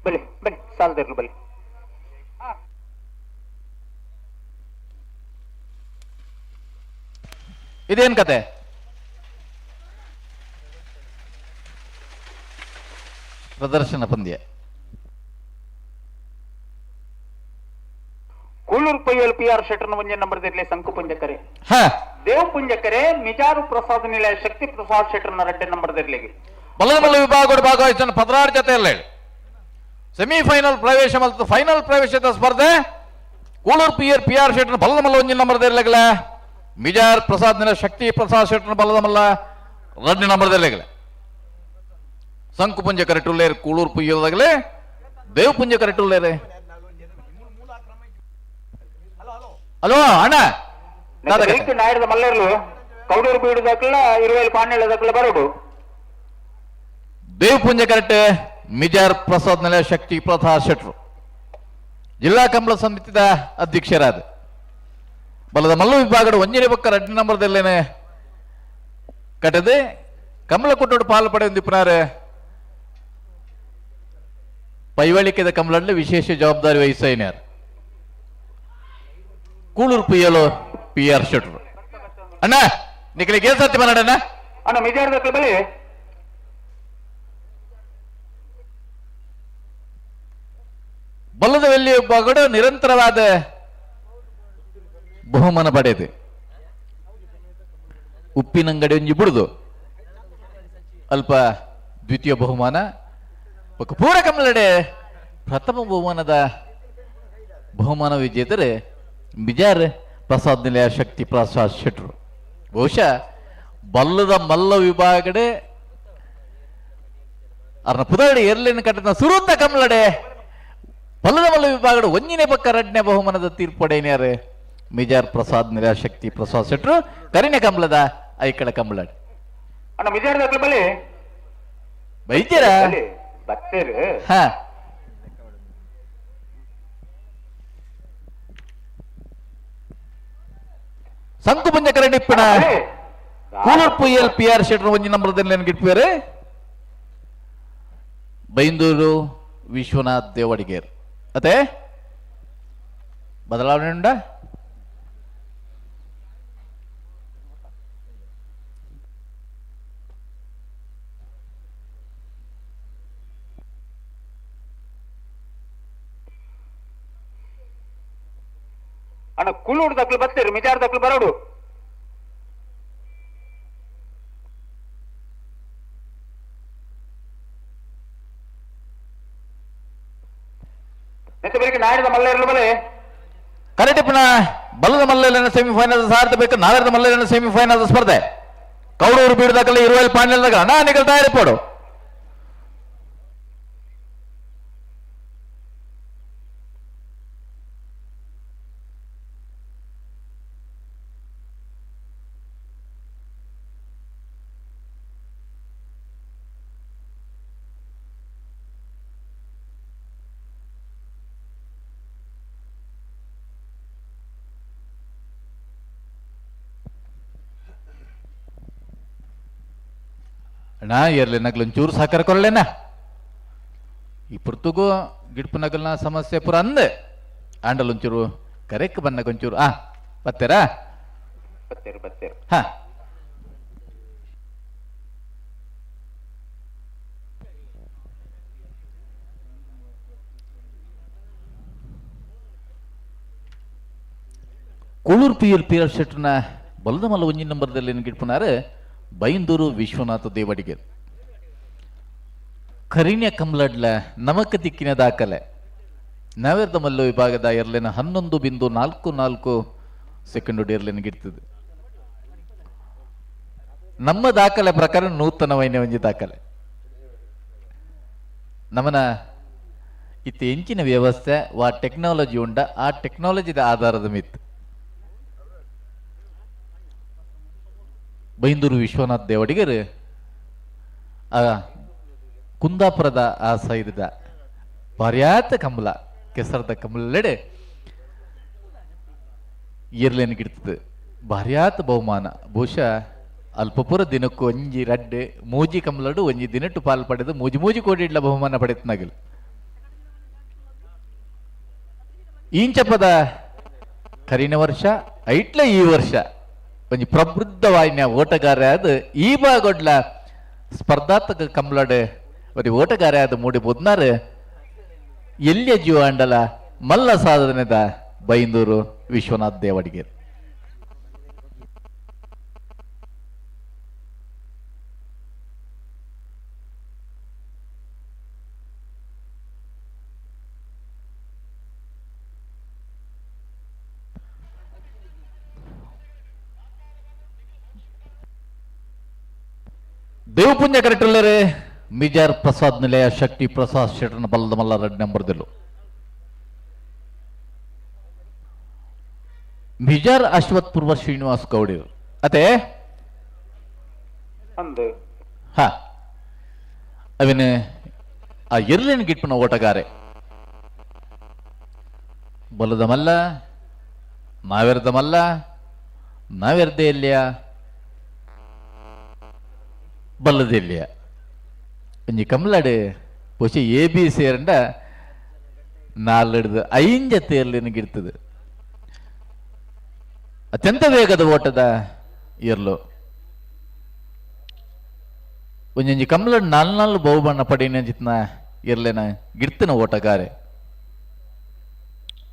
ಬಲಿ ಬಲಿ ಸಾಲದಿರ್ಲು ಬಲಿ. ಇದೇನ್ ಕತೆ? ಪ್ರದರ್ಶನ ಪಂದ್ಯ. ಕೂಲೂರು ಪೈಯಲ್ ಪಿ ಆರ್ ಶೆಟ್ಟರ್ನ ಒಂಜೆ ನಂಬರ್ ದಿರ್ಲೆ ಸಂಕು ಪುಂಜಕರೆ ದೇವ್ ಪುಂಜಕರೆ ಮಿಜಾರು ಪ್ರಸಾದ್ ನಿಲಯ ಶಕ್ತಿ ಪ್ರಸಾದ್ ಶೆಟ್ಟರ್ನ ರಡ್ಡೆ ನಂಬರ್ ದಿರ್ಲೆಗೆ. ಬಲದ ವಿಭಾಗ ಭಾಗವಹಿಸಿದ 16 ಜೊತೆಯಲ್ಲಿ ಸೆಮಿಫೈನಲ್ ಪ್ರವೇಶ ಮತ್ತು ಫೈನಲ್ ಪ್ರವೇಶದ ಸ್ಪರ್ಧೆ. Kuluru P R P R ಶೆಟ್ಟರ್ನ ಬಲದ ಮಲ್ಲ ಒಂಜೆ ನಂಬರ್ ದಿರ್ಲೆಗಲೆ, ಮಿಜಾರ್ ಪ್ರಸಾದ್ ನಿಲಯ ಶಕ್ತಿ ಪ್ರಸಾದ್ ಶೆಟ್ಟರ್ನ ಬಲದ ಮಲ್ಲ ರಡ್ಡೆ ನಂಬರ್ ದಿರ್ಲೆಗಲೆ. ಸಂಕು ಪುಂಜ ಕರೆಟುಲ್ಲೇರು ಕೂಳೂರು ಪುಯ್ಯದಾಗಲೇ ದೇವ್ ಪುಂಜ ಕರೆಟುಲ್ಲೇರೆ. ಹಲೋ ಅಣ್ಣ ನಾಯರದ ಮಲ್ಲೇರ್ಲು ಕೌಡೂರು ಬೀಡುದಕ್ಕಲ್ಲ ಇರುವೇಲು ಪಾಂಡ್ಯದಕ್ಕಲ್ಲ ಬರೋಡು. ದೇವ್ ಪುಂಜ ಕರೆಕ್ಟ್ ಮಿಜಾರ್ ಪ್ರಸಾದ್ ನೆಲೆ ಶಕ್ತಿ ಪ್ರಸಾದ್ ಶೆಟ್ರು ಜಿಲ್ಲಾ ಕಂಬಳ ಸಮಿತಿದ ಅಧ್ಯಕ್ಷರಾದ ಬಲದ ಮಲ್ಲು ವಿಭಾಗದ ಒಂಜನೇ ಪಕ್ಕ ರಡ್ಡು ನಂಬರ್ದಲ್ಲೇನೆ ಕಟ್ಟದೆ ಕಮಲ ಕೊಟ್ಟೋಡು ಪಾಲು ಪಡೆಯುತ್ತಿಪ್ಪನಾರೆ ಪೈವಳಿಕೆದ ಕಮಲಂಡು ವಿಶೇಷ ಜವಾಬ್ದಾರಿ ವಹಿಸೈನ್ಯಾರು ಕೂಳೂರು ಪಿಯಲು ಪಿ ಆರ್ ಶೆಟ್ರು. ಅಣ್ಣ ನಿಖಲಿಗೆ ಏನ್ ಸತ್ಯ ಮಾಡ ಅಣ್ಣ ಮಿಜಾರ್ ಬಲಿ ಬಲ್ಲದ ವೆಲ್ಲಿ ವಿಭಾಗಡು ನಿರಂತರವಾದ ಬಹುಮಾನ ಪಡೆಯುತ್ತೆ. ಉಪ್ಪಿನಂಗಡಿ ಒಂಜಿ ಬಿಡುದು ಅಲ್ಪ ದ್ವಿತೀಯ ಬಹುಮಾನ ಪೂರ ಕಮಲಡೆ ಪ್ರಥಮ ಬಹುಮಾನದ ಬಹುಮಾನ ವಿಜೇತರೆ ಬಿಜಾರ್ ಪ್ರಸಾದ್ ನಿಲಯ ಶಕ್ತಿ ಪ್ರಸಾದ್ ಶೆಟ್ರು. ಬಹುಶಃ ಬಲ್ಲದ ಮಲ್ಲ ವಿಭಾಗಡೆ ಅರ್ನ ಪುದಗಡೆ ಎರ್ಲಿನ ಕಟ್ಟದ ಸುರುತ್ತ ಕಮಲಡೆ ಬಲ್ಲದ ಮಲ್ಲ ವಿಭಾಗಡೆ ಒಂಜಿನೇ ಪಕ್ಕ ರಡ್ನೇ ಬಹುಮಾನದ ತೀರ್ಪಡೆನ್ಯಾರೆ ಮಿಜಾರ್ ಪ್ರಸಾದ್ ನಿಲಯ ಶಕ್ತಿ ಪ್ರಸಾದ್ ಶೆಟ್ರು ಕರಿನೆ ಕಮಲದ ಐಕಳ ಕಮಲಡೆ. ಅಣ್ಣ ಮಿಜಾರ್ ಬಲಿ ಬೈತೀರಾ ಬತ್ತೇರು. ಹಾ ಸಂಕು Punja ಕರಡಿಪ್ಪಣ Kulur P L P R Shettar ಒಂಜಿ ನಂಬರ್ ಗಿಟ್ಪೇರೆ ಬೈಂದೂರು ವಿಶ್ವನಾಥ್ ದೇವಡಿಗೇರ್ ಅದೇ ಬದಲಾವಣೆ ಉಂಡಾ? ಅಣ್ಣ ಕೂಳೂರು ದಕ್ಲು ಬರ್ತೀರಿ ಮಿಜಾರ್ ದಕ್ಲು ಬರೋಡು. ನಾಡಿದ ಮಲ್ಲೇರ್ಲು ಬಲೆ ಕರೆಟಿಪ್ಪನ ಬಲದ ಮಲ್ಲೇಲನ ಸೆಮಿಫೈನಲ್ ಸಾರ್ತಬೇಕು ನಾವೆರದ ಮಲ್ಲೇಲನ ಸೆಮಿಫೈನಲ್ ಸ್ಪರ್ಧೆ ಕೌಡೂರು ಬೀಡದಕಲ್ಲ ಇರುವಲ್ಲಿ ಫೈನಲ್ ಅಣ್ಣ ನಿಗಲ್ ತಯಾರಿಪೋಡು. ಅಣ್ಣ ಎರ್ಲಿ ನಗ್ಲೊಂಚೂರು ಸಹಕಾರ ಕೊರಲೇನ ಈ ಪುರ್ತುಗು ಗಿಡ್ಪು ನಗಲ್ನ ಸಮಸ್ಯೆ ಪೂರ ಅಂದೆ ಆಂಡಲೊಂಚೂರು ಕರೆಕ್ ಬನ್ನಗೊಂಚೂರು ಆ ಬತ್ತೀರಾ? ಬತ್ತೀರಿ ಬತ್ತೀರಿ. ಹಾ Kulur P L P R ಶೆಟ್ನ ಬಲದ ಮಲ್ಲ ಒಂಜಿ ನಂಬರ್ದಲ್ಲಿ ಗಿಡ್ಪುನಾರು ಬೈಂದೂರು ವಿಶ್ವನಾಥ ದೇವಡಿಗೆ ಕರಿಣ್ಯ ಕಮ್ಲಡ್ಲ ನಮಕ ದಿಕ್ಕಿನ ದಾಖಲೆ ನವೇರ್ದ ಮಲ್ಲ ವಿಭಾಗದ ಎರ್ಲೆನ 11.44 ಸೆಕೆಂಡ್ ಎರ್ಲೆನ ಗಿಡ್ತದೆ. ನಮ್ಮ ದಾಖಲೆ ಪ್ರಕಾರ ನೂತನ ವೈನ್ಯ ಒಂಜಿ ದಾಖಲೆ ನಮನ ಇತ್ತ ಎಂಚಿನ ವ್ಯವಸ್ಥೆ ವಾ ಟೆಕ್ನಾಲಜಿ ಉಂಡ ಆ ಟೆಕ್ನಾಲಜಿದ ಆಧಾರದ ಮಿತ್ ಬೈಂದೂರು ವಿಶ್ವನಾಥ್ ದೇವಡಿಗರು ಆ ಕುಂದಾಪುರದ ಆ ಸೈಡ್ದ ಪರ್ಯಾತ ಕಮಲ ಕೆಸರದ ಕಮಲೆಡೆ ಇರ್ಲೇನು ಗಿಡ್ತದೆ ಭಾರ್ಯಾತ ಬಹುಮಾನ. ಬಹುಶಃ ಅಲ್ಪಪುರ ದಿನಕ್ಕೂ ಒಂಜಿ ರಡ್ಡೆ ಮೂಜಿ ಕಮಲಡು ಒಂಜಿ ದಿನಟ್ಟು ಪಾಲು ಪಡೆದು ಮೂಜಿ ಮೂಜಿ ಕೋಟಿ ಇಡ್ಲ ಬಹುಮಾನ ಪಡೆತನಾಗಲು. ಈಂಚಪದ ಕರಿನ ವರ್ಷ ಐಟ್ಲ ಈ ವರ್ಷ ಒಂಜಿ ಪ್ರಬುದ್ಧವಾಯಿನ ಓಟಗಾರ ಅದು ಈ ಭಾಗೊಡ್ಲ ಸ್ಪರ್ಧಾತ್ಮಕ ಕಮ್ಲಡೆ ಒರಿ ಓಟಗಾರ ಅದು ಮೂಡಿ ಬೊದ್ನಾರು ಎಲ್ಲಿಯ ಜೀವ ಅಂಡಲ ಮಲ್ಲ ಸಾಧನೆದ ಬೈಂದೂರು ವಿಶ್ವನಾಥ್ ದೇವಡಿಗೆ. ದೇವಪುಂಜ ಕರೆಕ್ಟಲ್ಲರೇ ಮಿಜಾರ್ ಪ್ರಸಾದ್ ನಿಲಯ ಶಕ್ತಿ ಪ್ರಸಾದ್ ಶೆಟ್ಟರ್ನ ಬಲದ ಮಲ್ಲ ರೆಡ್ ನಂಬರ್ದಲ್ಲೂ ಮಿಜಾರ್ ಅಶ್ವಥ್ ಪೂರ್ವ ಶ್ರೀನಿವಾಸ್ ಗೌಡಿ ಅದೇ ಹಾ ಅವಿನ ಆ ಎರ್ಲಿನ ಗಿಟ್ಪನ ಓಟಗಾರೆ ಬಲದ ಮಲ್ಲ ನಾವೆರ್ದ ಮಲ್ಲ ನಾವೆರ್ದೆ ಎಲ್ಲಿಯ ಬಲ್ಲದಿಲ್ಲ ಒಂಜಿ ಕಮ್ಲಾಡು ಪೊಸಿ ಎ ಬಿ ಸೇರಂಡ ನಾಲ್ದು ಐಂಜ ತೇರ್ಲಿನ ಗಿಡ್ತದೆ. ಅತ್ಯಂತ ವೇಗದ ಓಟದ ಇರ್ಲು ಒಂಜೊಂಜಿ ಕಮ್ಲಾಡು ನಾಲ್ ನಾಲ್ ಬಹುಬಣ್ಣ ಪಡಿನ ಜಿತ್ನ ಇರ್ಲೇನ ಗಿಡ್ತಿನ ಓಟಗಾರೆ.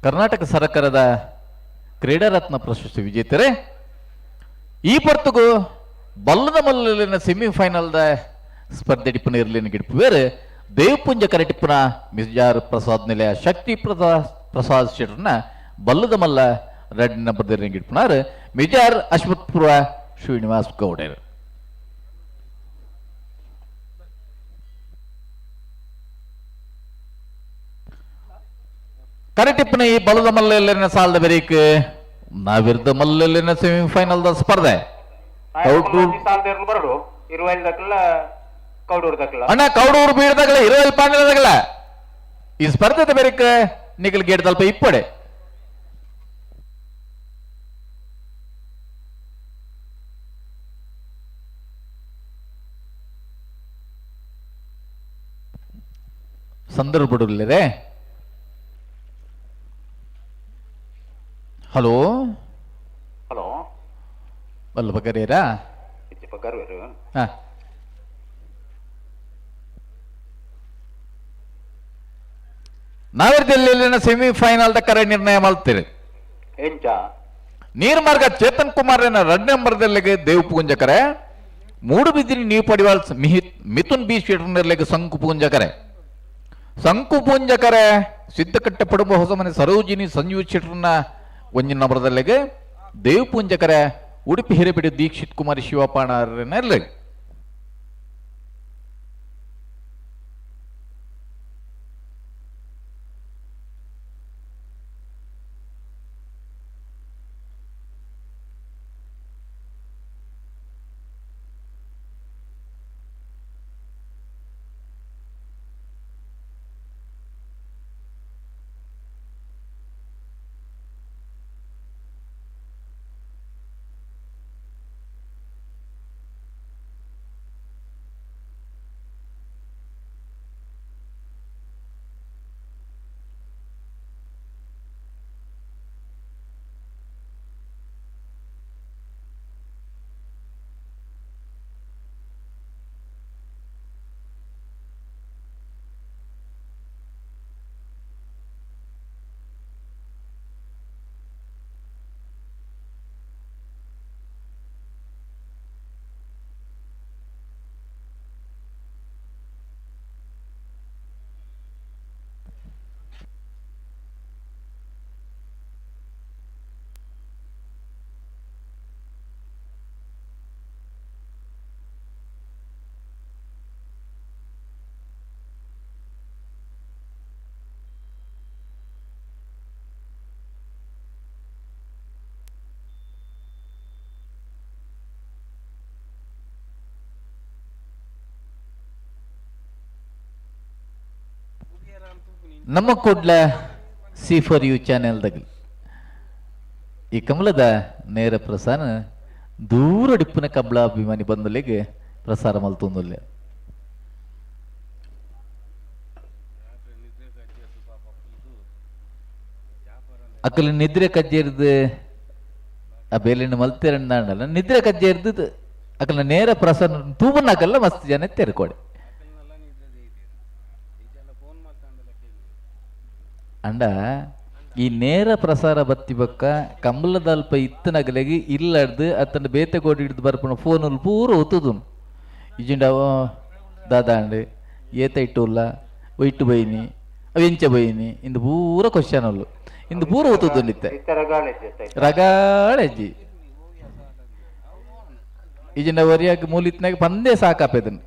ಕರ್ನಾಟಕ ಸರ್ಕಾರದ ಕ್ರೀಡಾರತ್ನ ಪ್ರಶಸ್ತಿ ವಿಜೇತರೇ ಈ ಪರ್ತುಗು ಬಲ್ಲದ ಮಲ್ಲಿನ ಸೆಮಿಫೈನಲ್ದ ಸ್ಪರ್ಧೆ ಟಿಪ್ಪನ ಇರ್ಲಿನ ಗಿಡ್ಪು ಬೇರೆ ದೇವಪುಂಜ ಕರೆಟಿಪ್ಪನ ಮಿಜಾರ್ ಪ್ರಸಾದ್ ನಿಲಯ ಶಕ್ತಿ ಪ್ರಸಾದ್ ಶೆಟ್ಟರ್ನ ಬಲ್ಲದ ಮಲ್ಲ ರೆಡ್ ನಂಬರ್ ಗಿಡ್ಪುನಾರ್ ಮಿಜಾರ್ ಅಶ್ವತ್ಪುರ ಶ್ರೀನಿವಾಸ್ ಗೌಡರ್. ಕರೆಟಿಪ್ಪನ ಈ ಬಲದ ಮಲ್ಲೆಲ್ಲಿನ ಸಾಲದ ಬೆರೀಕ್ ನಾವಿರ್ದ ಮಲ್ಲೆಲ್ಲಿನ ಸೆಮಿಫೈನಲ್ದ ಸ್ಪರ್ಧೆ ಅಣ್ಣ ಕೌಡೂರು ಬೀಡದಾಗಲ ಇರುವಲ್ ಪಾಂಡಲದಾಗಲ ಈ ಸ್ಪರ್ಧೆ ಬೆರಿಕ ನಿಗಲ್ ಗೇಟ್ ತಲ್ಪ ಇಪ್ಪಡೆ. ಸಂದರ್ಭಡುಲ್ಲೇರೆ. ಹಲೋ ಹಲೋ ಬಲ್ಲ ಬಗರೇರಾ ಹಾ ನಾವಿರ್ದೆಲ್ಲಿ ಸೆಮಿಫೈನಲ್ the ಕರೆ ನಿರ್ಣಯ ಮಾಡ್ತೀರಿ. ಎಂಚ ನೀರ್ಮಾರ್ಗ ಚೇತನ್ ಕುಮಾರ್ ರಡ್ ನಂಬರ್ದಲ್ಲಿಗೆ ದೇವ್ ಪೂಂಜಕರೆ, ಮೂಡುಬಿದಿರಿ ನೀವು ಪಡಿವಾಲ್ ಮಿಥುನ್ ಬಿ ಶೆಟ್ಟರ್ನಲ್ಲಿಗೆ ಸಂಕು ಪೂಂಜಕರೆ, ಸಂಕು ಪೂಂಜಕರೆ ಸಿದ್ದಕಟ್ಟೆ ಪಡುಂಬ ಹೊಸಮನೆ ಸರೋಜಿನಿ ಸಂಜೀವ್ ಶೆಟ್ಟರ್ನ ಒಂಜಿನ ನಂಬರ್ದಲ್ಲಿಗೆ ದೇವ್ ಪೂಂಜಕರೆ ಉಡುಪಿ ಹಿರೇಬಿಡಿ ದೀಕ್ಷಿತ್ ಕುಮಾರಿ ಶಿವಪಾಣರಲ್ಲಿ. ನಮ್ಮ ಕೂಡ್ಲ ಸಿ ಫಾರ್ you ಚಾನೆಲ್ದಾಗ ಈ ಕಮಲದ ನೇರ ಪ್ರಸಾರ ದೂರ ಡಿಪ್ಪುನ ಕಬ್ಳ ಅಭಿಮಾನಿ ಬಂದಲ್ಲಿಗೆ ಪ್ರಸಾರ ಮಲ್ತೊಂದುಲ್ಲೆ. ಅಕ್ಕಲ ನಿದ್ರೆ ಕಜ್ಜೇರ್ದು ಆ ಬೇಲಿನ ಮಲ್ತೇರಣ್ಣ ನಿದ್ರೆ ಕಜ್ಜೇರ್ದು ಅಕಲ ನೇರ ಪ್ರಸಾರ ತೂಬನ್ನಾಕಲ್ಲ ಮಸ್ತ್ ಜನ ತೆರ್ಕೊಡೆ. ಅಂಡ ಈ ನೇರ ಪ್ರಸಾರ ಬತ್ತಿ ಬಕ್ಕ ಕಮಲದಲ್ಪ ಇತ್ತನಗಲೆಗಿ ಇಲ್ಲಡ್ದು ಅತ್ತನ ಬೇತೆ ಕೋಡಿ ಹಿಡ್ದು ಬರ್ಪಣ ಫೋನಲ್ಲಿ ಪೂರ ಒತ್ತುದುನು ಇಜಿಂಡ ದಾದಾಂಡು ಏತ ಇಟ್ಟುಲ್ಲ ಒಯ್ಟು ಬೈನಿ ಅವು ಎಂಚ ಬೈನಿ ಇಂದು ಪೂರ ಕ್ವಶನ್ ಅಲ್ಲು ಇಂದು ಪೂರ ಒತ್ತುದುಂಡಿತ್ತೆ ರಗಾಳೆಜ್ಜಿ ಇಜಿಂಡ ಒರಿಯಾಗಿ ಮೂಲಿತ್ನಾಗ ಪಂದೇ ಸಾಕಾಪೆದನು.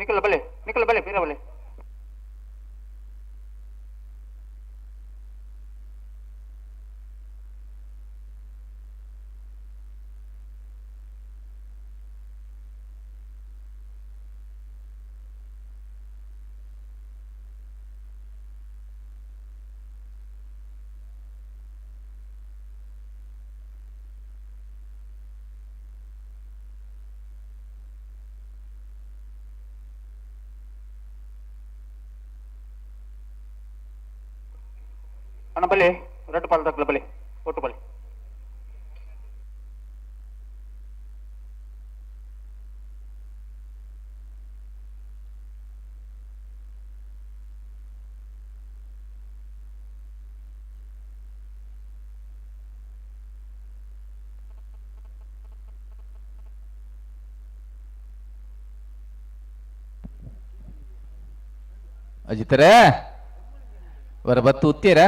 ನಿಖಲ್ ಬಲೆ ನಿಖಲ್ ಬಲೆ ಬೀರ ಬಲೆ ಅಣ್ಣ ಬಲೆ ರಡ್ಡು ಪಾಲ್ ತಗ್ಲ ಬಲೆ ಒಟ್ಟು ಬಲೆ ಅಜಿತರೇ ವರ ಬತ್ತು ಉತ್ತೀರಾ?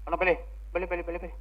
ಅಣ್ಣ ಬಲೆ ಬಲೆ ಬಲೆ ಬಲೆ ಬಲೆ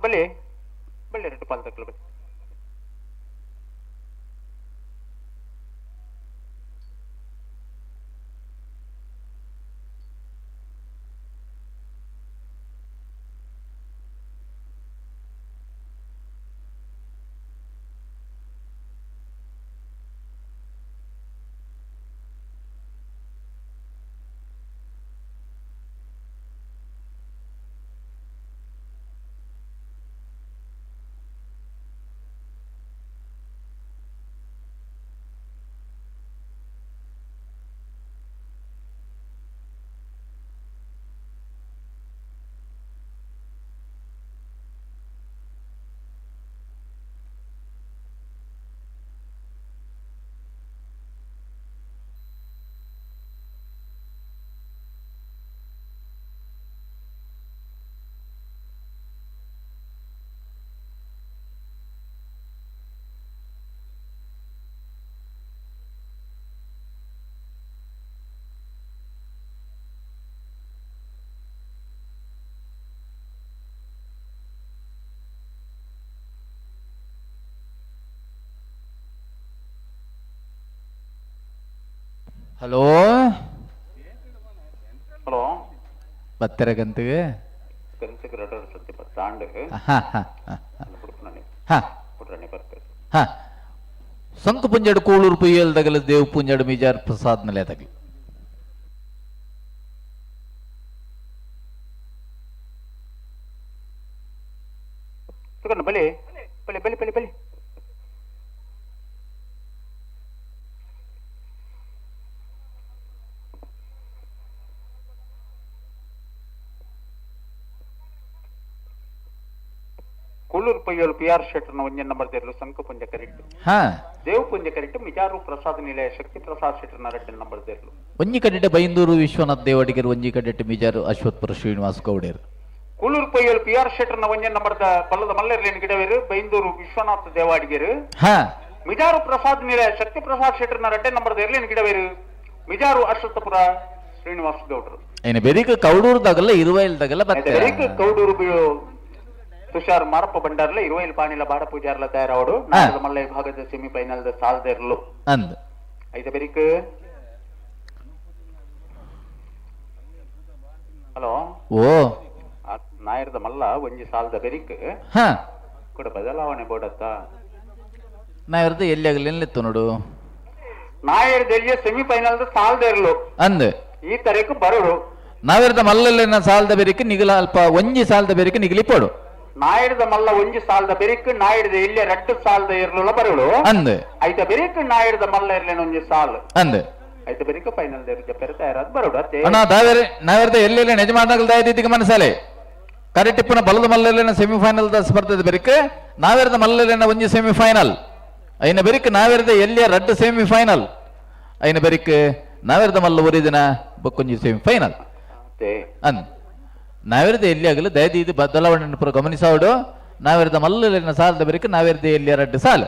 ಬಲ್ಲಿ ಬಳ್ಳಿ ರೆಡ್ಡು ಪಾಲ್ ತಕ್ಕಲು ಬಲ್ಲಿ ಹಲೋ ಹಲೋ ಬತ್ತೆರಗಂತಿಗೆ ಗಂತಿಗೆ ರಡರ್ ಸತ್ಯ ಬತ್ತಾಂಡ್ ಹಾ ಹಾ ಹಾ ಹಾ ಸಂಕು ಪುಂಜಾಡು ಕೂಳೂರು ಪುಯ್ಯಲ್ ತಗಲ ದೇವ್ ಪುಂಜಾಡು ಮಿಜಾರ್ ಪ್ರಸಾದ್ ನಲೆ ತಗಲು ಬಲಿ ಬಲಿ ಬಲಿ ಬಲಿ ಬಲಿ ಕೂಳೂರು ಪಯ್ಯೋಲು ಪಿ ಆರ್ ಶೆಟ್ಟರ್ನ ಒಂಜೆ ನಂಬರ್ ದೇರ್ಲು ಸಂಕು ಪುಂಜ ಕರೆಕ್ಟ್ ಹಾ ದೇವ್ ಪುಂಜ ಕರೆಕ್ಟ್ ಮಿಜಾರು ಪ್ರಸಾದ್ ನಿಲಯ ಶಕ್ತಿ ಪ್ರಸಾದ್ ಶೆಟ್ಟರ್ನ ರೆಡ್ಡ ನಂಬರ್ ದೇರ್ಲು ಒಂಜಿ ಕಡೆಟ್ ಬೈಂದೂರು ವಿಶ್ವನಾಥ್ ದೇವಡಿಗರು ಒಂಜಿ ಕಡೆಟ್ ಮಿಜಾರು ಅಶ್ವತ್ಪುರ ಶ್ರೀನಿವಾಸ್ ಗೌಡೇರು ಕೂಳೂರು ಪಯ್ಯೋಲು ಪಿ ಆರ್ ಶೆಟ್ಟರ್ನ ಒಂಜೆ ನಂಬರ್ದ ಪಲ್ಲದ ಮಲ್ಲೆರ್ಲೇನ್ ಗಿಡವೇರು ಬೈಂದೂರು ವಿಶ್ವನಾಥ್ ದೇವಾಡಿಗರು ಹಾ ಮಿಜಾರು ಪ್ರಸಾದ್ ನಿಲಯ ಶಕ್ತಿ ಪ್ರಸಾದ್ ಶೆಟ್ಟರ್ನ ರೆಡ್ಡೆ ನಂಬರ್ದ ಎರ್ಲೇನ್ ಗಿಡವೇರು ಮಿಜಾರು ಅಶ್ವತ್ಥಪುರ ಶ್ರೀನಿವಾಸ್ ಗೌಡರು ಏನ ಬೆರಿಕ ಕೌಡೂರು ತಗಲ್ಲ ಇರುವೈಲ್ ತಗಲ್ಲ ಬತ್ತೆ ಬೆರಿಕ ಕೌಡೂರು ಬೀಳು ತುಷಾರ್ ಮಾರಪ್ಪ ಭಂಡಾರ್ಲ ಇರುವೈಲ್ ಪಾಣಿಲ ಬಾಡ ಪೂಜಾರ್ಲ ತಯಾರಾವಡು ನಾಟದ ಮಲ್ಲೆ ಭಾಗದ ಸೆಮಿಫೈನಲ್ the ಸಾಲ್ದೆರ್ಲು ಅಂದ್ ಐತ ಬೆರಿಕ ಹಲೋ ಓ ನಾಯರ್ದ ಮಲ್ಲ ಒಂಜಿ ಸಾಲದ ಬೆರಿಕ್ ಹಾ ಕೂಡ ಬದಲಾವಣೆ ಬೋಡತ್ತ ನಾಯರ್ದ ಎಲ್ಲಿ ಆಗಲಿ ಎಲ್ಲಿತ್ತು ನೋಡು ನಾಯರ್ದೆಲ್ಲಿಯ ಸೆಮಿಫೈನಲ್ ಸಾಲ್ದೇರ್ಲು ಅಂದ್ ಈ ತರಕು ಬರಡು ನಾವಿರ್ದ ಮಲ್ಲಲ್ಲಿನ ಸಾಲದ ಬೆರಿಕೆ ನಿಗಲ ಅಲ್ಪ ಒಂಜಿ ಸಾಲದ ಬೆರಿಕೆ ನಿಗಲಿಪೋಡು ನಾಯರ್ದ ಮಲ್ಲ ಒಂಜಿ ಸಾಲದ ಬೆರಿಕ್ ನಾಯರ್ದ ಎಲ್ಲಿಯ ರಡ್ಡು ಸಾಲದ ಇರ್ಲುಲ ಬರಡು ಅಂದ್ ಐತ ಬೆರಿಕ್ ನಾಯರ್ದ ಮಲ್ಲ ಇರ್ಲೇನ ಒಂಜಿ ಸಾಲ್ ಅಂದ್ ಐತ ಬೆರಿಕ್ ಫೈನಲ್ ದೇರು ಜಪ್ಪೆರ ತಯಾರಾದ ಬರಡು ಅತ್ತೆ ಅಣ್ಣ ದಾವೇರಿ ನಾವಿರ್ದ ಎಲ್ಲೆಲ್ಲ ಯಜಮಾನಗಳ ದಾಯದಿದ್ದಿಗೆ ಮನಸಾಲೆ ಕರೆಟಿಪ್ಪನ ಬಲದ ಮಲ್ಲಲ್ಲಿನ ಸೆಮಿಫೈನಲ್ the ಸ್ಪರ್ಧೆದ ಬೆರಿಕ್ ನಾವಿರ್ದ ಮಲ್ಲಲ್ಲಿನ ಒಂಜಿ ಸೆಮಿಫೈನಲ್ ಐನ ಬೆರಿಕ್ ನಾವಿರ್ದ ಎಲ್ಲಿಯ ರಡ್ಡು ಸೆಮಿಫೈನಲ್ ಐನ ಬೆರಿಕ್ ನಾವಿರ್ದ ಮಲ್ಲ ಒರಿದಿನ ಬೊಕ್ಕೊಂಜಿ ಸೆಮಿಫೈನಲ್ ಅಂದ್ ನಾವಿರ್ದ ಎಲ್ಲಿ ಆಗಲು ದಯದೀದು ಬದಲಾವಣೆ ಪೂರ ಗಮನಿಸಾವಡು ನಾವಿರ್ದ ಮಲ್ಲಲ್ಲಿನ ಸಾಲದ ಬೆರಿಕ್ ನಾವಿರ್ದ ಎಲ್ಲಿಯ ರಡ್ಡು ಸಾಲ.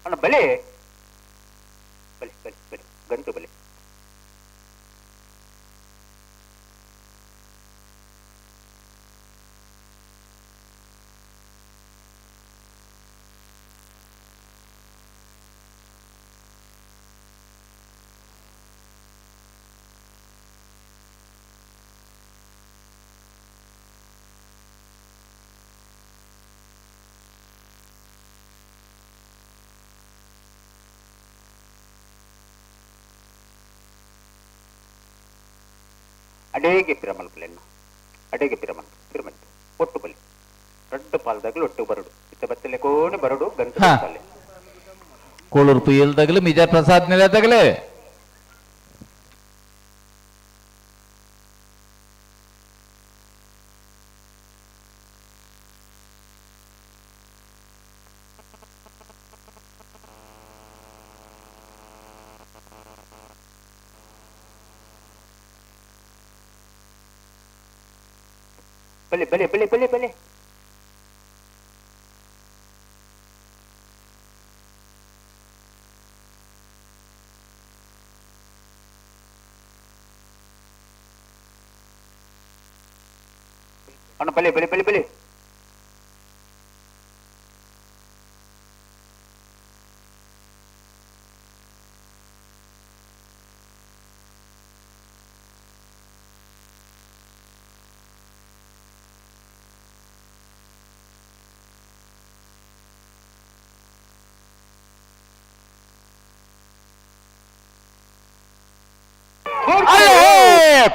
ಅಣ್ಣ ಬಲೆ ಬಲೆ ಬಲೆ ಬಲೆ ಗಂಟು ಬಲೆ ಅಡೇಗೆ ಪಿರಮಲ್ ಪಿಲೆನ್ನ ಅಡೇಗೆ ಪಿರಮಲ್ ಪಿರಮಲ್ ಒಟ್ಟು ಬಲಿ ರಡ್ಡು ಪಾಲ್ದಾಗಲು ಒಟ್ಟು ಬರಡು ಇತ್ತ ಬತ್ತಲೆ ಕೋಣೆ ಬರಡು ಗಂಟು ಕೋಳೂರು ಪುಯ್ಯಲ್ದಾಗಲು ಮಿಜಾರ್ ಪ್ರಸಾದ್ ನೆಲೆದಾಗಲೇ. ಬಲೆ ಬಲೆ ಬಲೆ ಬಲೆ ಬಲೆ ಅಣ್ಣ ಬಲೆ ಬಲೆ ಬಲೆ ಬಲೆ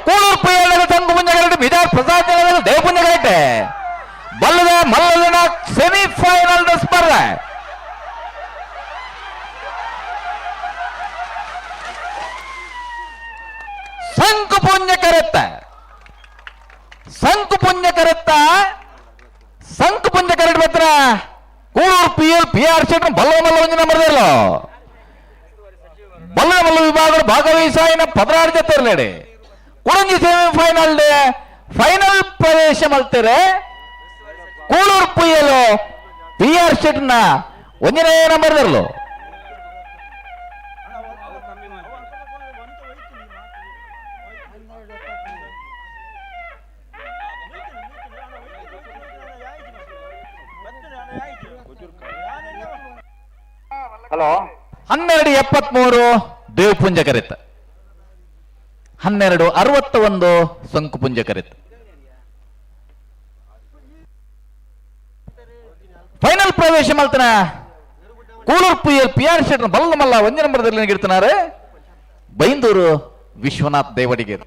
ಕೂಳೂರು ಪುಯ್ಯಳ್ಳದ ತಂಗು ಪುಂಜಗರಟೆ ಬಿದಾರ್ ಪ್ರಸಾದ್ ದೇವ ಪುಂಜಗರಟೆ ಬಲ್ಲದ ಮಲ್ಲದನ ಸೆಮಿಫೈನಲ್ ಸ್ಪರ್ಧೆ. ಸಂಕು ಪುಣ್ಯ ಕರೆತ್ತ ಸಂಕು ಪುಣ್ಯ ಕರೆತ್ತ ಸಂಕು ಪುಂಜ ಕರೆಟ್ Batra Kulur P L P R ಶೆಟ್ರ್ ಬಲ್ಲ ಮಲ್ಲ ಒಂಜಿ ನಂಬರ್ ಬಲ್ಲ ಮಲ್ಲ ವಿಭಾಗ ಭಾಗವಹಿಸಾಯಿನ 16 ಜೊತೆ ಇರಲೇಡಿ ಕುಡಂಜಿ ಸೆಮಿಫೈನಲ್ ಫೈನಲ್ ಪ್ರವೇಶ ಮಲ್ತಾರೆ ಕೂಳೂರು ಪುಯ್ಯಲು ಪಿ ಆರ್ ಶೆಟ್ನ ಒಂಜನೇ ನಂಬರ್ ಇರಲು. ಹಲೋ 12:73 ದೇವಪುಂಜ ಕರೆತ 12:61 ಸಂಕುಪುಂಜ ಕರೆತ ಫೈನಲ್ ಪ್ರವೇಶ ಮಲ್ತನ ಕೂಳೂರು ಪಿ ಎಲ್ ಪಿ ಆರ್ ಶೆಟ್ರ್ ಬಲ್ಲ ಮಲ್ಲ ಒಂಜಿ ನಂಬರ್ದಲ್ಲಿ ಇಡ್ತಿದ್ದಾರೆ ಬೈಂದೂರು ವಿಶ್ವನಾಥ್ ದೇವಡಿಗೇರು.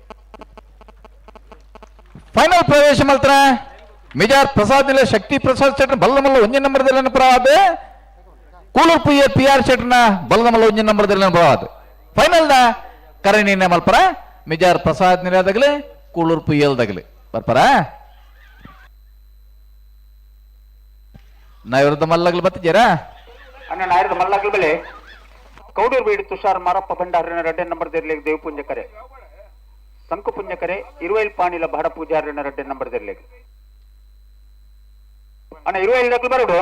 ಫೈನಲ್ ಪ್ರವೇಶ ಮಲ್ತನ ಮಿಜಾರ್ ಪ್ರಸಾದ್ ಇಲ್ಲ ಶಕ್ತಿ ಪ್ರಸಾದ್ ಶೆಟ್ರ್ ಬಲ್ಲ ಮಲ್ಲ ಒಂಜಿ ನಂಬರ್ದಲ್ಲಿ ಪ್ರವಾದ ಕೂಳೂರು ಪಿ ಎಲ್ ಪಿ ಆರ್ ಶೆಟ್ರ್ನ ಬಲ್ಲ ಮಲ್ಲ ಒಂಜಿ ನಂಬರ್ದಲ್ಲಿ ಪ್ರವಾದ ಫೈನಲ್ ದ ಕರಣೀನ ಮಲ್ಪರ ಮಿಜಾರ್ ಪ್ರಸಾದ್ ನಿಲಯದಾಗಲಿ ಕೂಳೂರು ಪಿ ಎಲ್ ದಾಗಲಿ ಬರ್ಪರ ನಾವಿರುದ್ಧ ಮಲ್ಲಗ್ಲು ಬತ್ತಿದ್ದೀರಾ ಅಣ್ಣ ನಾಯರದ ಮಲ್ಲಗ್ಲು ಬೆಲೆ ಕೌಡೂರು ಬೀಡು ತುಷಾರ್ ಮಾರಪ್ಪ ಭಂಡಾರನ ರಡ್ಡೆ ನಂಬರ್ ದಿರ್ಲಿ ದೇವಪುಂಜ ಕರೆ ಸಂಕುಪುಂಜ ಕರೆ ಇರುವೈಲ್ ಪಾಣಿಲ ಬಾಡ ಪೂಜಾರನ ರಡ್ಡೆ ನಂಬರ್ ದಿರ್ಲಿ ಅಣ್ಣ ಇರುವೈಲ್ ದಗ್ಲು ಬರೋಡು.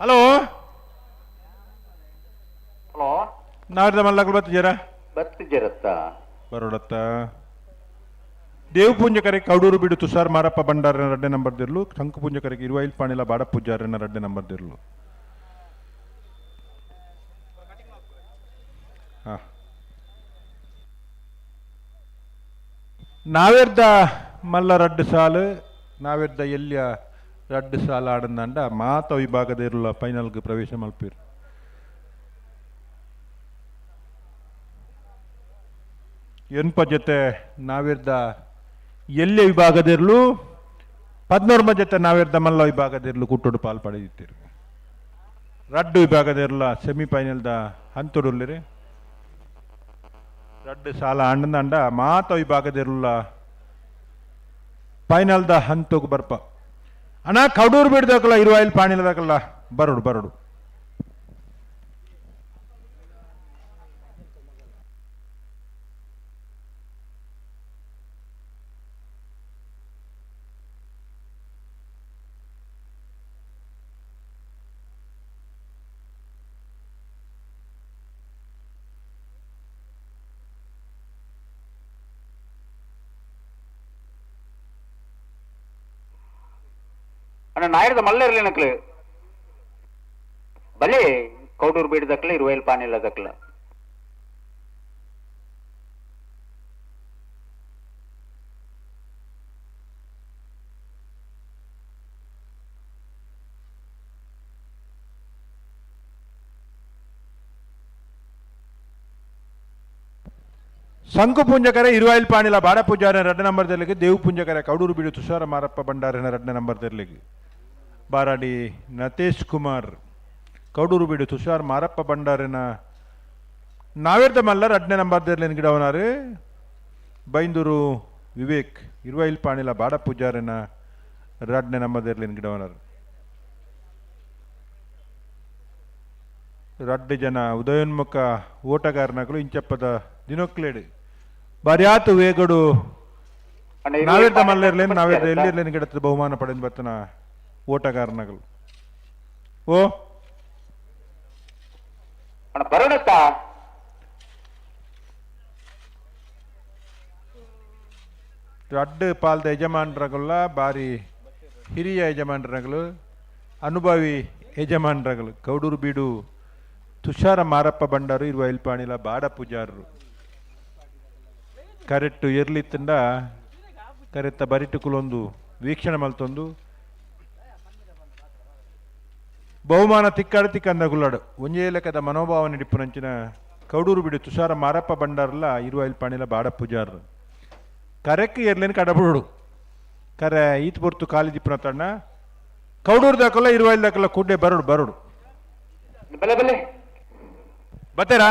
ಹಲೋ ಹಲೋ ನಾಡ್ದ ಮಲ್ಲಗಳು ಬತ್ತಿದ್ದೀರಾ ಬತ್ತಿದ್ದೀರತ್ತ ಬರೋಡತ್ತ ದೇವಪೂಂಜಕರಿಗೆ ಕೌಡೂರು ಬೀಡು ತುಷಾರ್ ಮಾರಪ್ಪ ಭಂಡಾರನ ರಡ್ಡೆ ನಂಬರ್ ದಿರ್ಲು ಶಂಕುಪೂಂಜಕರಿಗೆ ಇರುವೈಲ್ ಪಾಣಿಲ ಬಾಡ ಪೂಜಾರನ ರಡ್ಡೆ ನಂಬರ್ ದಿರ್ಲು. ನಾವೇರ್ದ ಮಲ್ಲ ರಡ್ಡು ಸಾಲು ನಾವೇರ್ದ ಎಲ್ಲಿಯ ರಡ್ಡು ಸಾಲ ಆಡಂದಾಂಡ ಮಾತ ವಿಭಾಗದ ಇರಲ್ಲ ಫೈನಲ್ಗೆ ಪ್ರವೇಶ ಮಲ್ಪೀರ್. ಎನ್ಪ ಜೊತೆ ನಾವಿರ್ದ ಎಲ್ಲಿ ವಿಭಾಗದಿರಲು 14 ಜೊತೆ ನಾವಿರ್ದ ಮಲ್ಲ ವಿಭಾಗದಿರಲು ಕುಟ್ಟೋಡು ಪಾಲ್ ಪಡೆಯುತ್ತೀರಿ. ರಡ್ಡು ವಿಭಾಗದಿರಲ ಸೆಮಿಫೈನಲ್ದ ಹಂತೊಡುಲ್ಲಿರಿ ರಡ್ಡು ಸಾಲ ಅಂಡಂದಾಂಡ ಮಾತ ವಿಭಾಗದಿರಲ ಫೈನಲ್ದ ಹಂತೋಗ್ ಬರ್ಪ. ಅಣ್ಣ ಕಡೂರು ಬಿಡ್ದಕ್ಕಲ್ಲ ಇರುವಾಯಿಲ್ ಪಾಣಿಲದಕ್ಕಲ್ಲ ಬರೋಡು ಬರೋಡು. ಅಣ್ಣ ನಾಯರದ ಮಲ್ಲ ಇರಲಿ ನಕ್ಲು ಬಲೆ ಕೌಡೂರು ಬೀಡದಕ್ಲ ಇರುವೈಲ್ ಪಾನಿಲ್ಲದಕ್ಲ. ಶಂಕು ಪುಂಜಕರೆ ಇರುವಾಯಿಲ್ ಪಾಣಿಲ ಬಾಡ ಪೂಜಾರಿನ ಎರಡನೇ ನಂಬರ್ ದೆರ್ಲಿಗೆ ದೇವು ಪುಂಜಕರೆ ಕೌಡೂರು ಬೀಡು ತುಷಾರ ಮಾರಪ್ಪ ಭಂಡಾರಿನ ಎರಡನೇ ನಂಬರ್ ದೆರ್ಲಿಗೆ ಬಾರಾಡಿ ನತೇಶ್ ಕುಮಾರ್ ಕೌಡೂರು ಬೀಡು ತುಷಾರ್ ಮಾರಪ್ಪ ಭಂಡಾರಿನ ನಾವೇರ್ದ ಮಲ್ಲ ಎರಡನೇ ನಂಬರ್ ದೆರ್ಲಿನ ಗಿಡವನಾರು ಬೈಂದೂರು ವಿವೇಕ್ ಇರುವಾಯಿಲ್ ಪಾಣಿಲ ಬಾಡ ಪೂಜಾರಿನ ಎರಡನೇ ನಂಬರ್ ದೆರ್ಲಿನ ಗಿಡವನಾರು ರಡ್ಡು ಜನ ಉದಯೋನ್ಮುಖ ಓಟಗಾರನಗಳು ಇಂಚಪ್ಪದ ದಿನೊಕ್ಲೇಡು ಬರ್ಯಾತು ವೇಗಡು ನಾವೇರ್ದ ಮಲ್ಲಿರ್ಲೇನು ನಾವೇರ್ದ ಎಲ್ಲಿರ್ಲೇನು ಗಿಡದ ಬಹುಮಾನ ಪಡೆದು ಬರ್ತನ ಓಟಗಾರನಗಳು. ಓ ಬರೋಣತ್ತ ರಡ್ಡು ಪಾಲ್ದ ಯಜಮಾನ್ರಗಲ್ಲ ಬಾರಿ ಹಿರಿಯ ಯಜಮಾನ್ರಗಳು ಅನುಭವಿ ಯಜಮಾನ್ರಗಳು ಕೌಡೂರು ಬೀಡು ತುಷಾರ ಮಾರಪ್ಪ ಭಂಡಾರು ಇರುವ ಇಲ್ಪಾಣಿಲ ಬಾಡ ಪೂಜಾರರು ಕರೆಕ್ಟ್ ಎರ್ಲಿತ್ತಂಡ ಕರೆತ್ತ ಬರಿಟುಕುಲೊಂದು ವೀಕ್ಷಣೆ ಮಲ್ತೊಂದು ಬಹುಮಾನ ತಿಕ್ಕಾಡು ತಿಕ್ಕಂದ ಗುಲ್ಲಾಡು ಒಂಜೇ ಲೆಕ್ಕದ ಮನೋಭಾವ ನಿಡಿಪುನಂಚಿನ ಕೌಡೂರು ಬಿಡು ತುಷಾರ ಮಾರಪ್ಪ ಭಂಡಾರಲ್ಲ ಇರುವ ಇಲ್ಪಾಣಿಲ ಬಾಡ ಪೂಜಾರರು ಕರೆಕ್ ಎರ್ಲೇನು ಕಡಬುಡು ಕರೆ ಈತ್ ಬೊರ್ತು ಕಾಲಿ ದಿಪ್ಪನ ತಣ್ಣ ಕೌಡೂರು ದಾಕಲ್ಲ ಇರುವ ದಾಕಲ್ಲ ಕೂಡ್ಡೆ ಬರೋಡು ಬರೋಡು ಬಲೆ ಬಲೆ ಬತ್ತೇರಾ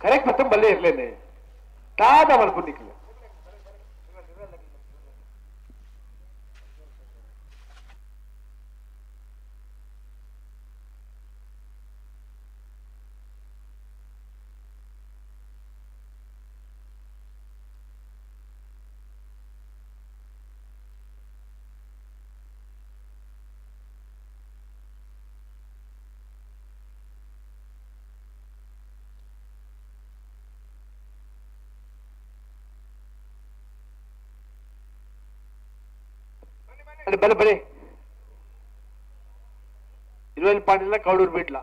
ಕರೆಕ್ಟ್ ಮತ್ತೆ ಬಲ್ಲೆ ಇರ್ಲೇನೆ ತಾದ ಮಲ್ಪುನಿಕ್ಲೆ ಬಲೆ ಬಲೆ ಇರುವಲ್ಲಿ ಪಾಂಡಿಲ್ಲ ಕೌಡೂರು ಬಿಡ್ಲ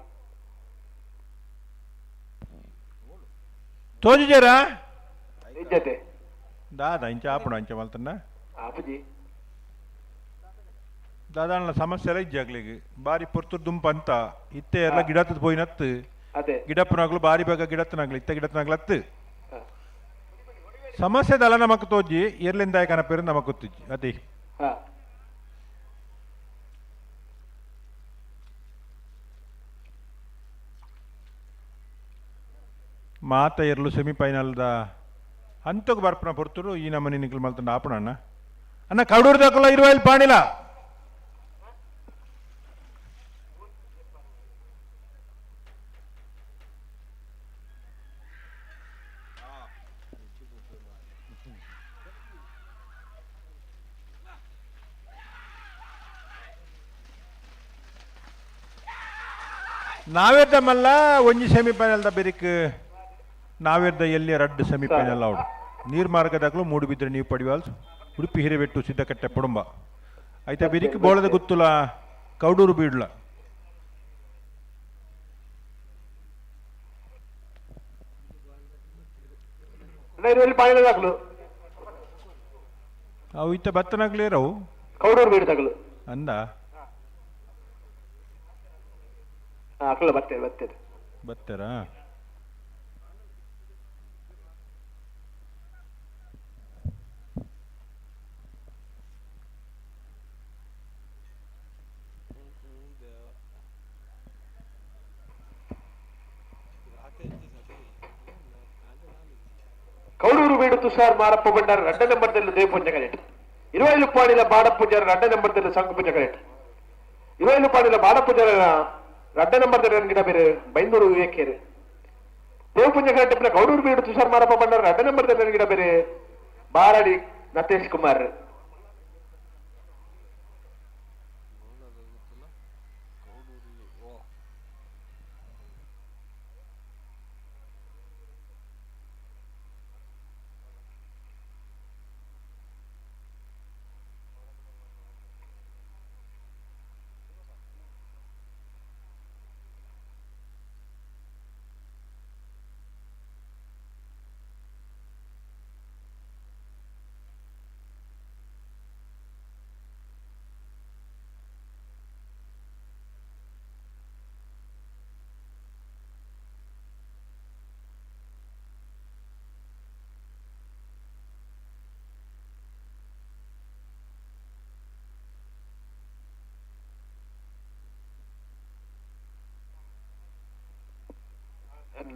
ತೋಜಿಜರಾ ಇಜ್ಜತೆ ದಾದಾ ಇಂಚ ಆಪುಣ ಅಂಚ ಮಲ್ತನ್ನ ಆಪುಜಿ ದಾದಾಣ್ಣ ಸಮಸ್ಯೆ ಎಲ್ಲ ಇಜ್ಜಾಗ್ಲಿಗೆ ಬಾರಿ ಪೊರ್ತುರ್ ದುಂಪ ಅಂತ ಇತ್ತೆ ಎಲ್ಲ ಗಿಡತ್ತದ ಪೋಯಿನತ್ತು ಅದೇ ಗಿಡಪ್ಪನಾಗ್ಲು ಬಾರಿ ಬೇಗ ಗಿಡತ್ತನಾಗ್ಲು ಇತ್ತೆ ಗಿಡತ್ತನಾಗ್ಲು ಅತ್ತು ಸಮಸ್ಯೆ ದಲ ನಮಕ್ ತೋಜಿ ಎರ್ಲಿಂದ ಕನಪೇರು ನಮಕ್ ಗೊತ್ತಿಜ್ಜಿ ಅದೇ ಹಾ ಮಾತ ಎರ್ಲು ಸೆಮಿಫೈನಲ್ದ ಹಂತకు ಬರ್ಪನ ಪೊರ್ತುರು ಈ ನಮ್ಮನಿ ನಿಖಲ್ ಮಲ್ತಂಡ ಆಪಣ ಅಣ್ಣ ಅಣ್ಣ ಕಡೂರು ದಾಕಲ್ಲ ಇರುವ ಇಲ್ಲಿ ಪಾಣಿಲ ನಾವೇರ್ದ ಮಲ್ಲ ಒಂಜಿ ಸೆಮಿಫೈನಲ್ದ ಬೆರಿಕ್ ನಾವೇರ್ದ ಎಲ್ಲಿ ರಡ್ಡು ಸೆಮಿಫೈನಲ್ ಅವಡು ನೀರ್ ಮಾರ್ಗದಾಗಲೂ ಮೂಡುಬಿದ್ರೆ ನೀವು ಪಡಿವಾಲ್ಸ್ ಉಡುಪಿ ಹಿರೇಬೆಟ್ಟು ಸಿದ್ದಕಟ್ಟೆ ಪುಡುಂಬ ಐತ ಬಿರಿಕ್ ಬೋಳದ ಗುತ್ತುಲ ಕೌಡೂರು ಬೀಡ್ಲ ಅವು ಇತ್ತ ಬತ್ತನಾಗ್ಲೇರವು ಕೌಡೂರು ಬೀಡು ತಗಲು ಅಂದ ಅಕಲ ಬರ್ತೇವೆ ಬರ್ತೇವೆ ಬತ್ತಾರಾ ಕೌಡೂರು ಬೀಡು ತುಷಾರ್ ಮಾರಪ್ಪ ಭಂಡಾರ ರಡ್ಡ ನಂಬರ್ ತೆಲ್ಲು ದೇವಪುಂಜ ಕರೆಟ್ ಇರುವೈಲು ಪಾಡಿಲ ಬಾಡ ಪೂಜಾರ ರಡ್ಡ ನಂಬರ್ ತೆಲ್ಲು ಸಂಘ ಪೂಜ ಕರೆಟ್ ಇರುವೈಲು ಪಾಡಿಲ ಬಾಡ ಪೂಜಾರ ರಡ್ಡ ನಂಬರ್ ತೆಲ್ಲ ಗಿಡ ಬೇರೆ ಬೈಂದೂರು ವಿವೇಕೇರು ದೇವಪುಂಜ ಕರೆಟ್ ಕೌಡೂರು ಬೀಡು ತುಷಾರ್ ಮಾರಪ್ಪ ಭಂಡಾರ ರಡ್ಡ ನಂಬರ್ ತೆಲ್ಲ ಗಿಡ ಬೇರೆ ಬಾರಡಿ ನತೇಶ್ ಕುಮಾರ್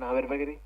ನಾವೇರ್ ಬಗ್ರಿ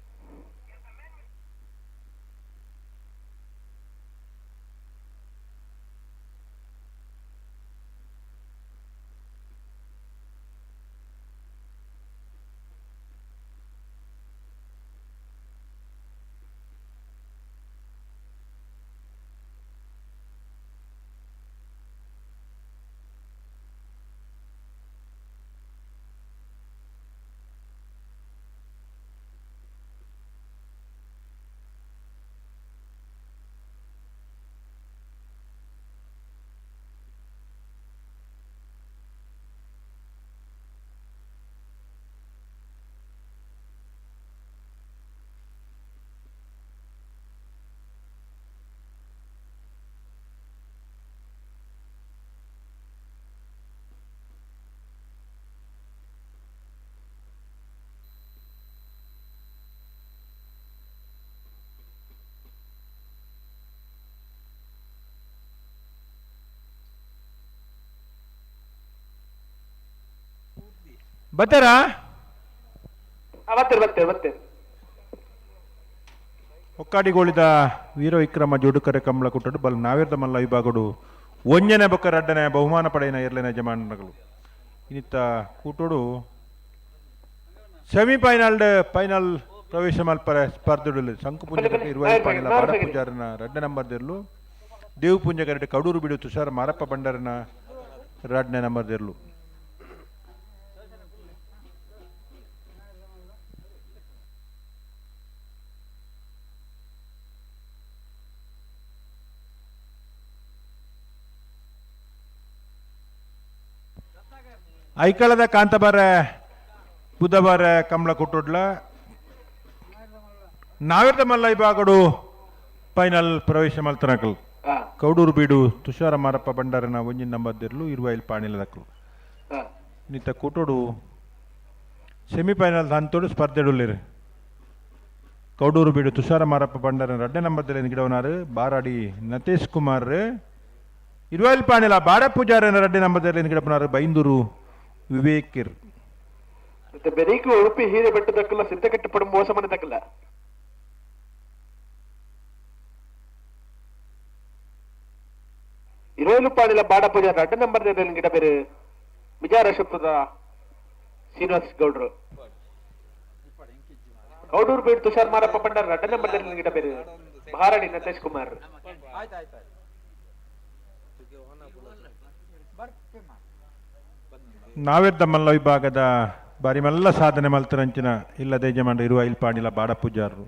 ಬತ್ತಾರಾ? ಬತ್ತೇರಿ ಬತ್ತೇರಿ ಬತ್ತೇರಿ. ಹೊಕ್ಕಾಡಿಗೋಳಿದ ವೀರ ವಿಕ್ರಮ ಜೋಡುಕರೆ ಕಮಲ ಕುಟ್ಟಡು ಬಲ್ ನಾವಿರ್ದ ಮಲ್ಲ ವಿಭಾಗಡು ಒಂಜನೆ ಬೊಕ್ಕ ರಡ್ಡನೆ ಬಹುಮಾನ ಪಡೆಯಿನ ಎರ್ಲೆನ ಯಜಮಾನಗಳು ಇನ್ನಿತ್ತ ಕೂಟೋಡು ಸೆಮಿಫೈನಲ್ ಫೈನಲ್ ಪ್ರವೇಶ ಮಲ್ಪರೆ ಸ್ಪರ್ಧೆಡುಲ್ಲ ಶಂಕುಪುಂಜ ಇರುವ ಪಾಣಿಲ ಬಾಡ ಪೂಜಾರನ ರಡ್ಡ ನಂಬರ್ ದೆರ್ಲು ದೇವು ಪುಂಜ ಕರಡು ಕಡೂರು ಬಿಡು ತುಷಾರ ಮಾರಪ್ಪ ಬಂಡರನ ರಡ್ಡನೆ ನಂಬರ್ ದೆರ್ಲು. ಐಕಳದ ಕಾಂತಬಾರ ಬುಧವಾರ ಕಮಲ ಕುಟ್ಟುಡ್ಲ ನಾವಿರ್ದ ಮಲ್ಲ ವಿಭಾಗಡು ಫೈನಲ್ ಪ್ರವೇಶ ಮಲ್ತನಕಲ್ Kaudur Beedu Tushara Marappa ಬಂಡಾರನ ಒಂಜಿನ number ದೆರ್ಲು Iruvail ಪಾಣಿಲದಕ್ಕಲು ನಿತ್ತ ಕೂಟೋಡು semifinal ಹಂತೋಡು ಸ್ಪರ್ಧೆಡುಲ್ಲಿರು. Kaudur Beedu Tushara Marappa ಬಂಡಾರನ ರಡ್ಡೆ number ದೆಲ್ಲ ಗಿಡವನಾರು ಬಾರಾಡಿ ನತೇಶ್ ಕುಮಾರ್ ಇರುವೈಲ್ ಪಾಣಿಲ ಬಾಡ ಪೂಜಾರನ ರಡ್ಡೆ ನಂಬರ್ ದೆಲ್ಲ ಗಿಡಪನಾರು ಬೈಂದೂರು ವಿವೇಕಿರ್. ಮತ್ತೆ ಬೆರೀಕು ಉಡುಪಿ ಹೀರೆ ಬೆಟ್ಟದಕ್ಕಲ್ಲ ಸಿದ್ಧಕಟ್ಟೆ ಪಡ ಮೋಸ ಮನೆ ತಕ್ಕಲ್ಲ. ಇರೋಲು ಪಾಡಿಲ ಬಾಡ ಪೂಜಾರ ಅಡ್ಡ ನಂಬರ್ ಗಿಡ ಬೇರೆ ವಿಜಯ ಶಬ್ದದ ಶ್ರೀನಿವಾಸ್ ಗೌಡ್ರು. ಗೌಡೂರು ಬೇಡ್ ತುಷಾರ್ ಮಾರಪ್ಪ ಬಂಡಾರ ಅಡ್ಡ ನಂಬರ್ ಗಿಡ ಬೇರೆ ಮಹಾರಾಣಿ ನತೇಶ್ ಕುಮಾರ್. ನಾವೆದ್ದ ಮಲ್ಲ ವಿಭಾಗದ ಬಾರಿ ಮಲ್ಲ ಸಾಧನೆ ಮಲ್ತರಂಚಿನ ಇಲ್ಲದ ಯಜಮಾನ ಇರುವ ಇಲ್ಪಾಣಿಲ ಬಾಡ ಪೂಜಾರರು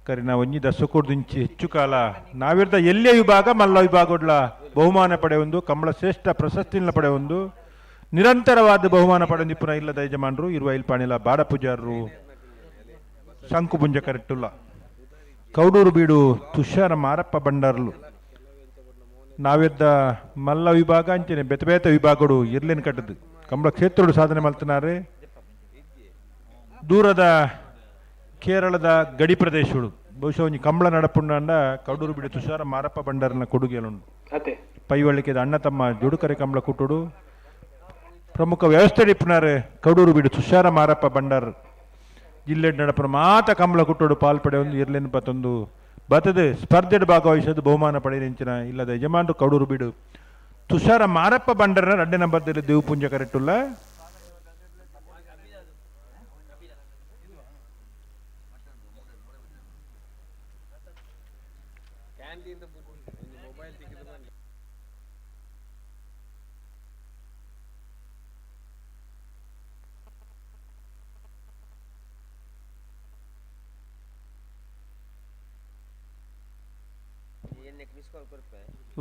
ಕರಿನ ಒಂಜಿ ದಶಕೂರ್ದಿಂಚಿ ಹೆಚ್ಚು ಕಾಲ ನಾವಿರ್ದ ಎಲ್ಲಿಯ ವಿಭಾಗ ಮಲ್ಲ ವಿಭಾಗಡ್ಲ ಬಹುಮಾನ ಪಡೆಯೊಂದು ಕಮಲ ಶ್ರೇಷ್ಠ ಪ್ರಶಸ್ತಿನ ಪಡೆಯೊಂದು ನಿರಂತರವಾದ ಬಹುಮಾನ ಪಡೆಯೊಂದು ಪುನಃ ಇಲ್ಲದ ಯಜಮಾನರು ಇರುವ ಇಲ್ಪಾಣಿಲ ಬಾಡ ಪೂಜಾರರು ಶಂಕುಪುಂಜ ಕರೆಟ್ಟುಲ್ಲ ಕೌಡೂರು ಬೀಡು ತುಷಾರ ಮಾರಪ್ಪ ಬಂಡಾರ್ಲು. ನಾವಿದ್ದ ಮಲ್ಲ ವಿಭಾಗ ಅಂಚನೆ ಬೆತ ಬೇತ ವಿಭಾಗಡು ಇರ್ಲೇನು ಕಟ್ಟದು ಕಂಬಳ ಕ್ಷೇತ್ರಡು ಸಾಧನೆ ಮಲ್ತನಾರೆ. ದೂರದ ಕೇರಳದ ಗಡಿ ಪ್ರದೇಶಗಳು ಬಹುಶಃ ಒಂಜಿ ಕಂಬಳ ನಡಪುಂಡ ಕೌಡೂರು ಬಿಡು ತುಷಾರ ಮಾರಪ್ಪ ಬಂಡಾರನ ಕೊಡುಗೆಲುಂಡು. ಪೈವಳಿಕೆದ ಅಣ್ಣ ತಮ್ಮ ಜೋಡುಕರೆ ಕಂಬಳ ಕುಟ್ಟುಡು ಪ್ರಮುಖ ವ್ಯವಸ್ಥೆ ಇಪ್ಪುನಾರೆ ಕೌಡೂರು ಬಿಡು ತುಷಾರ ಮಾರಪ್ಪ ಬಂಡಾರ್ ಜಿಲ್ಲೆ ನಡಪುನ ಮಾತ ಕಂಬಳ ಕುಟ್ಟುಡು ಪಾಲ್ಪಡೆ ಒಂದು ಇರ್ಲೇನು ಪತ್ತೊಂದು ಬತ್ತದ ಸ್ಪರ್ಧೆಡ್ ಭಾಗವಹಿಸೋದು ಬಹುಮಾನ ಪಡೆಯ ಇಲ್ಲದ ಯಜಮಾನರು ಕೌಡೂರು ಬಿಡು ತುಷಾರ ಮಾರಪ್ಪ ಬಂಡರನ ರಡ್ಡೆ ನಂಬರ್ದಲ್ಲಿ ದೇವಪುಂಜ ಕರೆಟ್ಟುಲ್ಲ.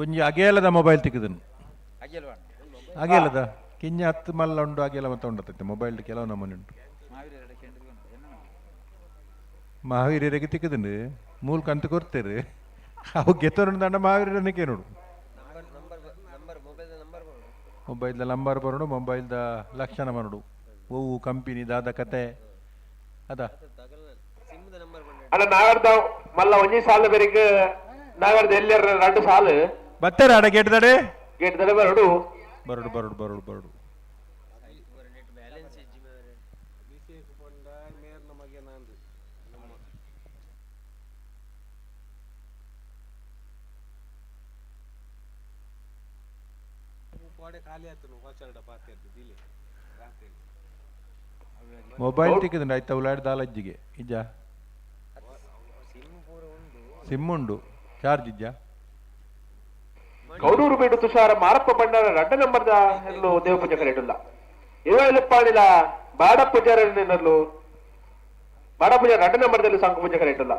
ಒಂಜಿ ಅಗೇಲದ ಮೊಬೈಲ್ ತಿಕ್ಕದನು ಅಗೇಲದ ಕಿಂಜ ಹತ್ತು ಮಲ್ಲ ಉಂಡು ಅಗೇಲ ಮತ್ತೆ ಉಂಡತ್ತೆ ಮೊಬೈಲ್ ಕೆಲವು ನಮೂನೆ ಉಂಟು. ಮಹಾವೀರರಿಗೆ ತಿಕ್ಕದುಂಡು ಮೂಲ ಕಂತು ಕೊಡ್ತೇರು ಅವು ಗೆತ್ತರು ದಂಡ ಮಹಾವೀರನಿಗೆ ನೋಡು ಮೊಬೈಲ್ದ ನಂಬರ್ ಬರೋಡು ಮೊಬೈಲ್ದ ಲಕ್ಷಣ ಬರೋಡು ಓವು ಕಂಪನಿ ದಾದ ಕತೆ ಅದ ಅಲ್ಲ ನಾಗರ್ದ ಮಲ್ಲ ಒಂಜಿ ಸಾಲ ಬೇರೆಗ್ ನಾಗರ್ದ ಎಲ್ಲರ ಎರಡು ಸಾಲು ಬತ್ತಾರೆ ಅಡ ಗೇಟ್ದಡೆ ಗೇಟ್ದಡೆ ಬರಡು ಬರಡು ಬರಡು ಬರಡು ಬರಡು. ಮೊಬೈಲ್ ತಿಕ್ಕಿದ್ರೆ ಆಯ್ತಾ ಉಲಾಡ್ ದಾಲಜ್ಜಿಗೆ ಇಜ್ಜ ಸಿಮ್ ಉಂಡು ಚಾರ್ಜ್ ಇಜ್ಜ. ಕೌಡೂರು ಬೇಡು ತುಷಾರ ಮಾರಪ್ಪ ಭಂಡಾರ ರಡ್ಡ ನಂಬರ್ದ ಎಲ್ಲೂ ದೇವಪೂಜೆ ಕರೆಯುಲ್ಲ. ಇರುವಲ್ಲಿಪ್ಪಾಳಿಲ ಬಾಡ ಪೂಜಾರಲ್ಲೂ ಬಾಡ ಪೂಜೆ ರಡ್ಡ ನಂಬರ್ದಲ್ಲಿ ಶಂಕು ಪೂಜೆ ಕರೆಯುಲ್ಲ.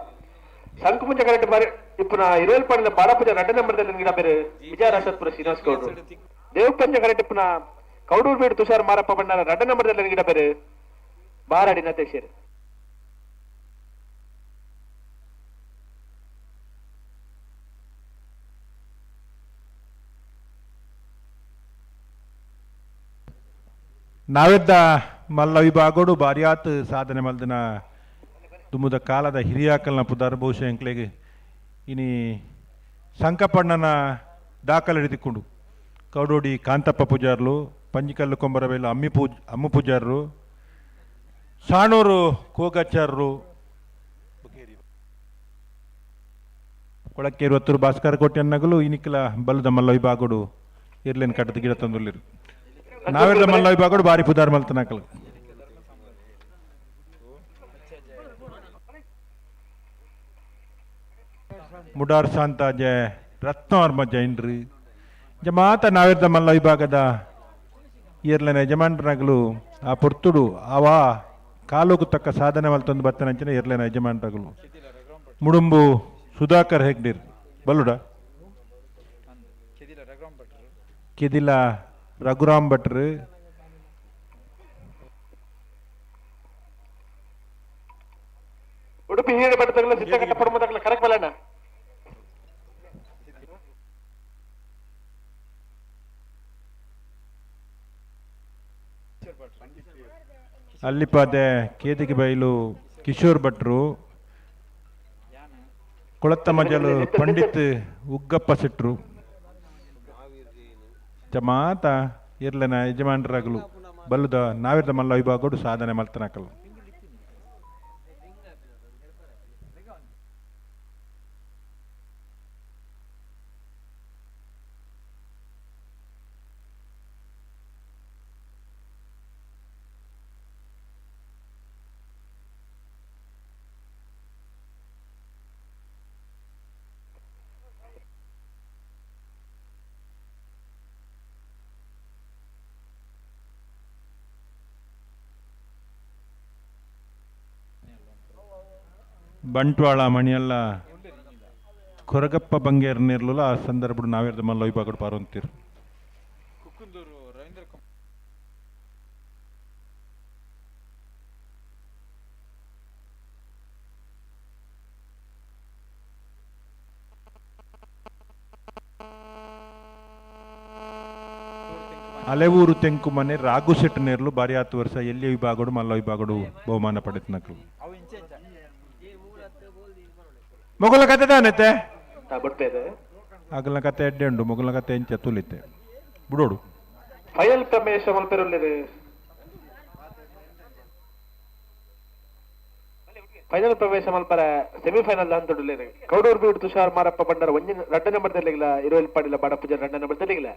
ಶಂಕು ಪೂಜೆ ಕರೆಕ್ಟ್ ಬಾರಿ ಇಪ್ಪನ ಇರುವಲ್ಪಾಡಿಲ ಬಾಡ ಪೂಜೆ ರಡ್ಡ ನಂಬರ್ದಲ್ಲಿ ಗಿಡ ಬೇರೆ ವಿಜಯ ರಾಶತ್ಪುರ ಶ್ರೀನಿವಾಸ್ ಗೌಡ್ರು. ದೇವಪಂಜ ಕರೆಕ್ಟ್ ಇಪ್ಪನ ಕೌಡೂರು ಬೇಡು ತುಷಾರ ಮಾರಪ್ಪ ಭಂಡಾರ ರಡ್ಡ ನಂಬರ್ದಲ್ಲಿ ಗಿಡ ಬೇರೆ ಬಾರಾಡಿ ನತೇಶರ್. ನಾವೆದ್ದ ಮಲ್ಲ ವಿಭಾಗೋಡು ಬಾರಿಯಾತ್ ಸಾಧನೆ ಮಲ್ದಿನ ದುಮ್ಮುದ ಕಾಲದ ಹಿರಿಯಾಕಲ್ನ ಪುದಾರ್ ಬಹುಶಃ ಎಂಕ್ಲೆಗ್ ಇನಿ ಸಂಕಪಣ್ಣನ ದಾಖಲೆ ಹಿಡಿದುಕೊಂಡು ಕೌಡೋಡಿ ಕಾಂತಪ್ಪ ಪೂಜಾರ್ಲು, ಪಂಜಿಕಲ್ಲು ಕೊಂಬರಬೇಲು ಅಮ್ಮು ಪೂಜಾರರು, ಸಾಣೂರು ಕೋಗಾಚಾರರು, ಕೊಳಕ್ಕೇರು ಹತ್ತೂರು ಭಾಸ್ಕರ ಕೋಟೆ ಅನ್ನಗಲು ಇನಿಕಲ ಬಲ್ಲದ ಮಲ್ಲ ವಿಭಾಗೋಡು ಇರ್ಲೇನು ಕಟ್ಟದ ಗಿಡ ತಂದುಲ್ಲಿರು. ನಾವೆಲ್ಲ ಮಲ್ಲ ವಿಭಾಗೋಡು ಬಾರಿ ಪುದಾರ್ ಮಲ್ತನಾಕಲು. ಮುಡಾರ್ ಶಾಂತ ಜಯ ರತ್ನವರ್ಮ ಜೈನ್ರಿ ಜಮಾತ ನಾವೆರ್ದ ಮಲ್ಲ ವಿಭಾಗದ ಇರ್ಲನ ಯಜಮಾನ್ರನಗಲು ಆ ಪೊರ್ತುಡು ಆವಾ ಕಾಲೋಕು ತಕ್ಕ ಸಾಧನೆ ಮಲ್ತೊಂದು ಬತ್ತನಂಚಿನ ಇರ್ಲೇನ ಯಜಮಾನ್ರಗಲು ಮುಡುಂಬು ಸುಧಾಕರ್ ಹೆಗ್ಡಿರ್ ಬಲ್ಲುಡ ಕೆದಿಲ ರಘುರಾಮ್ ಭಟ್ರು ಉಡುಪಿ ಹಿರಿಯ ಭಟ್ಟ ಸಿದ್ಧಕಟ್ಟ ಪಡುಮದಗಳ ಕರೆಕ್ಟ್ ಬಲ್ಲಣ್ಣ. ಅಲ್ಲಿಪಾದೆ ಕೇದಿಗೆ ಬೈಲು ಕಿಶೋರ್ ಭಟ್ರು, ಕೊಳತ್ತ ಮಜಲು ಪಂಡಿತ್ ಉಗ್ಗಪ್ಪ ಶೆಟ್ರು, ಜಮಾತ ಇರ್ಲನ ಯಜಮಾನರಾಗಲು ಬಲ್ಲುದ ನಾವಿರ್ದ ಮಲ್ಲ ವಿಭಾಗೋಡು ಸಾಧನೆ ಮಲ್ತನಕಲು. ಬಂಟ್ವಾಳ ಮಣಿಯಲ್ಲ ಕೊರಗಪ್ಪ ಬಂಗೇರ್ ನೇರ್ಲುಲ ಆ ಸಂದರ್ಭ ನಾವೇರ್ದ ಮಲ್ಲ ವಿಭಾಗಡು ಪಾರಂತೀರು. ಅಲೆವೂರು ತೆಂಕು ಮನೆ ರಾಘು ಶೆಟ್ ನೇರ್ಲು ಬಾರಿ 10 ವರ್ಷ ಎಲ್ಲಿ ವಿಭಾಗಡು ಮಲ್ಲ ವಿಭಾಗಡು ಬಹುಮಾನ ಪಡೆತನಕಲು. ಮೊಗಲ ಕತೆ ತಾನೈತೆ ಆಗಲ ಕತೆ ಎಡ್ಡೆ ಉಂಡು ಮೊಗಲ ಕತೆ ಎಂಚ ತುಲಿತೆ ಬಿಡೋಡು. ಫೈನಲ್ ಪ್ರಮೇಶ ಮಲ್ಪೆರುಲ್ಲೆರ್ ಫೈನಲ್ ಪ್ರವೇಶ ಮಲ್ಪರ ಸೆಮಿಫೈನಲ್ ಅಂತುಡುಲ್ಲೆರ್ ಕೌಡೂರು ಬೀಡು ತುಷಾರ್ ಮಾರಪ್ಪ ಭಂಡಾರ ಒಂಜಿ ರಡ್ಡ ನಂಬರ್ ದೆಲ್ಲಿಗಿಲ ಇರುವೆಲ್ ಪಾಡಿಲ ಬಾಡ ಪೂಜಾರ್ ರಡ್ಡ ನಂಬರ್ ದೆಲ್ಲಿಗಿಲ.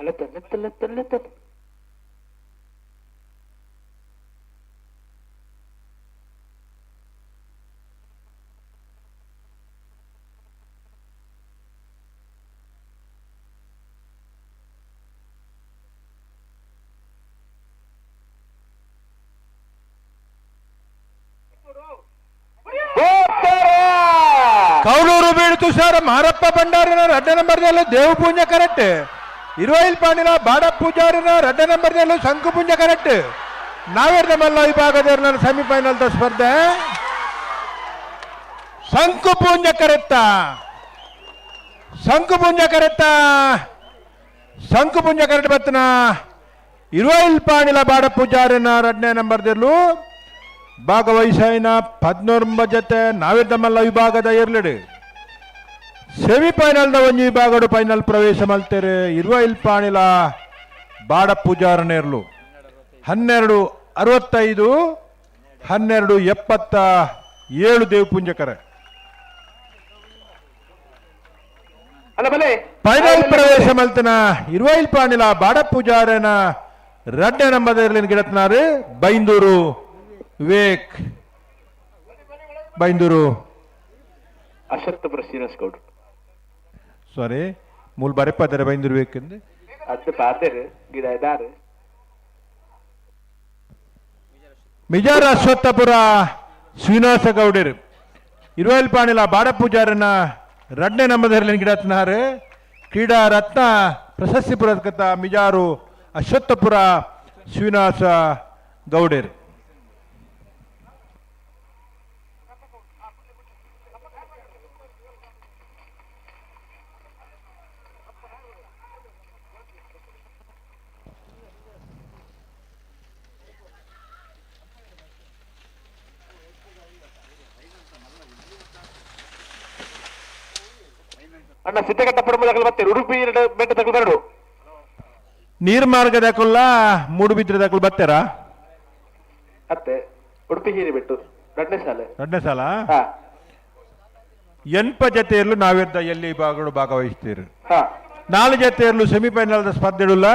ಅಲ್ಲತ್ತ ಅಲ್ಲತ್ತ ಅಲ್ಲತ್ತ ಅಲ್ಲತ್ತ. ಕೌಲೂರು ಬೀಳ್ತು ಸರ್ ಮಾರಪ್ಪ ಭಂಡಾರಿನ ರಡ್ಡ ನಂಬರ್ದಲ್ಲೂ ದೇವ ಪೂಂಜ ಕರೆಕ್ಟ್. ಇರುವೈಲ್ ಪಾಂಡಿನ ಬಾಡ ಪೂಜಾರಿನ ರಡ್ಡ ನಂಬರ್ದಲ್ಲೂ ಶಂಕು ಪೂಂಜ ಕರೆಕ್ಟ್. ನಾವೇರ್ದ ಮಲ್ಲ ವಿಭಾಗದ ಸೆಮಿಫೈನಲ್ ಸ್ಪರ್ಧೆ ಶಂಕು ಪೂಂಜ ಕರೆಕ್ಟ, ಶಂಕು ಪೂಂಜ ಕರೆಕ್ಟ, ಶಂಕು ಪೂಂಜ ಕರೆಕ್ಟ್ ಬತ್ತನ ಇರುವೈಲ್ ಪಾಣಿಲ ಬಾಡ ಪೂಜಾರಿನ ರಡ್ಡನೇ ನಂಬರ್ದಲ್ಲೂ ಭಾಗವಹಿಸಾಯಿನ 19 ಜೊತೆ ನಾವೇರ್ದ ಮಲ್ಲ ವಿಭಾಗದ ಇರ್ಲಿಡು ಸೆಮಿಫೈನಲ್ದ ಒಂಜಿ ವಿಭಾಗಡು ಫೈನಲ್ ಪ್ರವೇಶ ಮಲ್ತೇರೆ ಇರುವೈಲ್ ಪಾಣಿಲ ಬಾಡ ಪೂಜಾರನೇರ್ಲು 12:65 12:77 ದೇವಪುಂಜಕರ ಫೈನಲ್ ಪ್ರವೇಶ ಮಲ್ತನ ಇರುವೈಲ್ ಪಾಣಿಲ ಬಾಡ ಪೂಜಾರನ ರಡ್ಡೆ ನಂಬರ್ ಗಿಡತ್ನಾರು ಬೈಂದೂರು ವಿವೇಕ್ ಬೈಂದೂರು ಅಶ್ವತ್ಥಪುರ ಶ್ರೀನಿವಾಸ್ ಗೌಡ್ರು. ಸಾರಿ ಮೂಲ ಬರೆಪದರೆ ಬೈಂದೂರು ವಿವೇಕ್ ಎಂದು ಅದು ಪಾದೇರು ಗಿಡ ಇದಾರು. ಮಿಜಾರ್ ಅಶ್ವತ್ಥಪುರ ಶ್ರೀನಿವಾಸ ಗೌಡರು ಇರುವೈಲ್ ಪಾಣಿಲ ಬಾಡ ಪೂಜಾರನ ರಡ್ನೆ ನಂಬದರಲ್ಲಿ ಗಿಡತ್ನಾರು ಕ್ರೀಡಾ ರತ್ನ ಪ್ರಶಸ್ತಿ ಪುರಸ್ಕೃತ ಮಿಜಾರು ಅಶ್ವತ್ಥಪುರ ಶ್ರೀನಿವಾಸ ಗೌಡರು. ಅಣ್ಣ ಸಿದ್ದಘಟ್ಟ ಪಡುಮದಕಲ್ ಮತ್ತೆ ಉಡುಪಿ ಬೆಟ್ಟ ತಗಲು ಬರಡು ನೀರ್ ಮಾರ್ಗದಕುಲ್ಲ ಮೂಡುಬಿದ್ರೆ ದಕಲ್ ಬರ್ತಾರಾ? ಅತ್ತೆ ಉಡುಪಿ ಹೀರಿ ಬಿಟ್ಟು ಎರಡನೇ ಸಾಲ, ಎರಡನೇ ಸಾಲ ಎನ್ಪ ಜೊತೆಯಲ್ಲೂ ನಾವಿದ್ದ ಎಲ್ಲಿ ಭಾಗಗಳು ಭಾಗವಹಿಸ್ತೀರಿ. 4 ಜೊತೆಯಲ್ಲೂ ಸೆಮಿಫೈನಲ್ ಸ್ಪರ್ಧೆಡುಲ್ಲ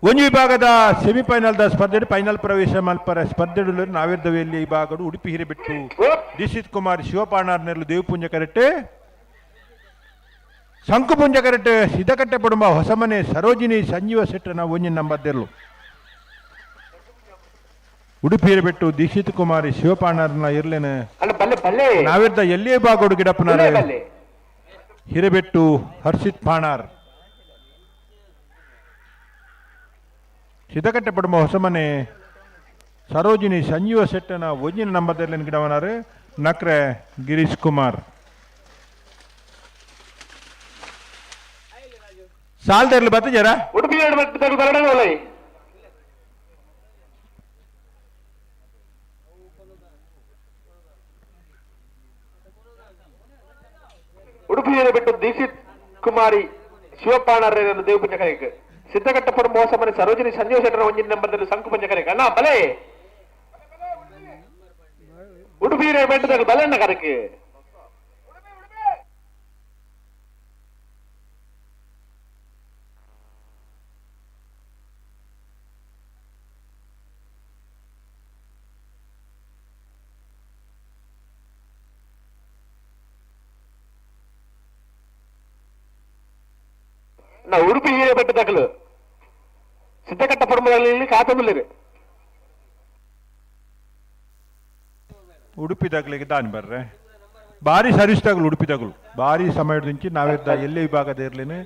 ಒಂದು ವಿಭಾಗದ ಸೆಮಿಫೈನಲ್ ಸ್ಪರ್ಧೆ ಫೈನಲ್ ಪ್ರವೇಶ ಮಲ್ಪರ ಸ್ಪರ್ಧೆಡುಲ್ಲ ನಾವಿದ್ದವೆ ಎಲ್ಲಿ ವಿಭಾಗಗಳು ಉಡುಪಿ ಹಿರಿಬಿಟ್ಟು ದಿಶಿತ್ ಕುಮಾರ್ ಶಿವಪಾಣಾರ್ನೆಲ್ಲು ದೇವಪುಂಜ ಕರೆಕ್ಟ್ ಶಂಕುಪುಂಜ ಕರೆಕ್ಟ್ ಸಿದ್ದಕಟ್ಟೆ ಪಡುಂಬ ಹೊಸಮನೆ ಸರೋಜಿನಿ ಸಂಜೀವ ಶೆಟ್ಟನ ಒಂಜಿನ ನಂಬರ್ದೆಲ್ಲು ಉಡುಪಿ ಹಿರಿಬಿಟ್ಟು ದೀಕ್ಷಿತ್ ಕುಮಾರಿ ಶಿವಪಾಣಾರ್ನ ಇರ್ಲೇನೆ ನಾವಿದ್ದ ಎಲ್ಲಿಯೇ ಬಾಗೋಡು ಗಿಡಪ್ಪನಾರ ಹಿರೇಬೆಟ್ಟು ಹರ್ಷಿತ್ ಪಾಣಾರ್ ಸಿದ್ದಕಟ್ಟೆ ಪಡುಂಬ ಹೊಸಮನೆ ಸರೋಜಿನಿ ಸಂಜೀವ ಶೆಟ್ಟನ ಒಂಜಿನ ನಂಬರ್ದೆಲ್ಲ ಗಿಡವನಾರು ನಕ್ರೆ ಗಿರೀಶ್ ಕುಮಾರ್ ಸಾಲ್ದರ್ಲಿ ಬತ್ತ ಜರ ಉಡುಪಿ ಬರಡ ಉಡುಪಿ ಬಿಟ್ಟು ದೀಕ್ಷಿತ್ ಕುಮಾರಿ ಶಿವಪ್ಪಾಣರನ್ನು ದೇವಪುಂಜ ಕರೆಕ್ ಸಿದ್ದಘಟ್ಟ ಪಡುಂಬ ಹೊಸಮನೆ ಸರೋಜಿನಿ ಸಂಜೀವ ಶೆಟ್ಟರ ಒಂಜಿನ ನಂಬರ್ದಲ್ಲಿ ಸಂಕುಪಂಜ ಕರೆಕ್ ಅಣ್ಣ ಬಲೆ ಉಡುಪಿ ಬೆಟ್ಟದಾಗ ಬಲೆ ಅಣ್ಣ ಕರೆಕ್ ನಾ ಉಡುಪಿ ಹೀರೆ ಬೆಟ್ಟ ದಾಖಲು ಸಿದ್ದಕಟ್ಟ ಪಡುಮದಲ್ಲಿ ಕಾತಂದುಲ್ಲೇರು ಉಡುಪಿ ದಾಖಲೆಗೆ ದಾನಿ ಬರ್ರೆ ಭಾರಿ ಸರ್ವಿಸ್ ತಗಲು ಉಡುಪಿ ತಗಲು ಭಾರಿ ಸಮಯದ ನಾವಿದ್ದ ಎಲ್ಲಿ ವಿಭಾಗದ ಇರ್ಲೇನೆ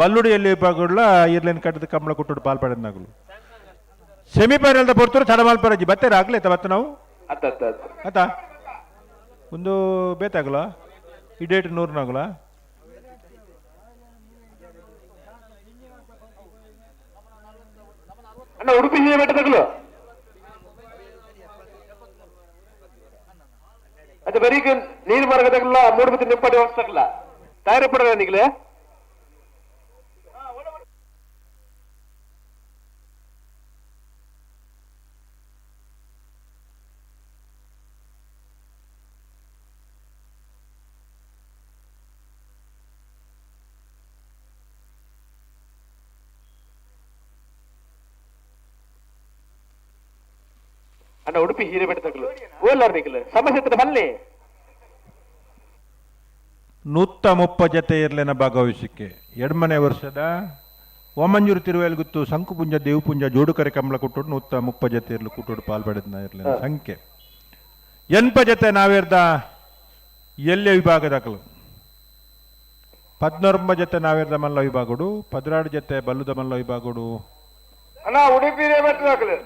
ಬಲ್ಲುಡಿ ಎಲ್ಲಿ ವಿಭಾಗಗಳ ಇರ್ಲೇನು ಕಟ್ಟದ ಕಂಬಳ ಕೊಟ್ಟು ಪಾಲ್ಪಡೆದ ಸೆಮಿಫೈನಲ್ ಪೊರ್ತರು ತಡಮಾಲ್ಪರಜಿ ಬತ್ತಾರೆ ಆಗ್ಲೇ ಬತ್ತ ನಾವು ಆತ ಒಂದು ಬೇತಾಗಲ ಈ ಡೇಟ್ ನೂರ್ನಾಗಲ ಅಣ್ಣ ಉಡುಪಿ ಹಿರಿಯ ತಗಲು ಅದು ಬರೀ ನೀರು ಮಾರ್ಗ ತಗಲ ಮೂಡುಬಿದ್ರಿ ನಿಂಪಾಡಿ ತಗಲ ತಯಾರಿ ಪಡ ನಿಗಲೇ ಅಣ್ಣ ಉಡುಪಿ ಹಿರೇಬೆಟ್ಟದಕಲು ಓಲಾರ್ ನಿಕಲು ಸಮಸ್ಯೆ ಇತ್ತು ಬಲ್ಲೆ. 130 ಜತೆ ಇರ್ಲೆನ ಭಾಗವಹಿಸಿಕೆ ಎಡ್ಮನೆ ವರ್ಷದ ಓಮಂಜೂರು ತಿರುವೇಲ್ಗುತ್ತು ಸಂಕುಪುಂಜ ದೇವಪುಂಜ ಜೋಡುಕರೆ ಕಮಲ ಕುಟ್ಟೋಡು 130 ಜತೆ ಇರ್ಲು ಕುಟ್ಟೋಡು ಪಾಲ್ಪಡೆದ ಇರ್ಲೆನ ಸಂಖ್ಯೆ 80 ಜತೆ ನಾವೇರ್ದ ಎಲ್ಲೆ ವಿಭಾಗದಾಕಲು 19 ಜತೆ ನಾವೇರ್ದ ಮಲ್ಲ ವಿಭಾಗಡು 16 ಜತೆ ಬಲ್ಲುದ ಮಲ್ಲ ವಿಭಾಗಡು. ಅಣ್ಣ ಉಡುಪಿ ಬೆಟ್ಟದಾಕಲು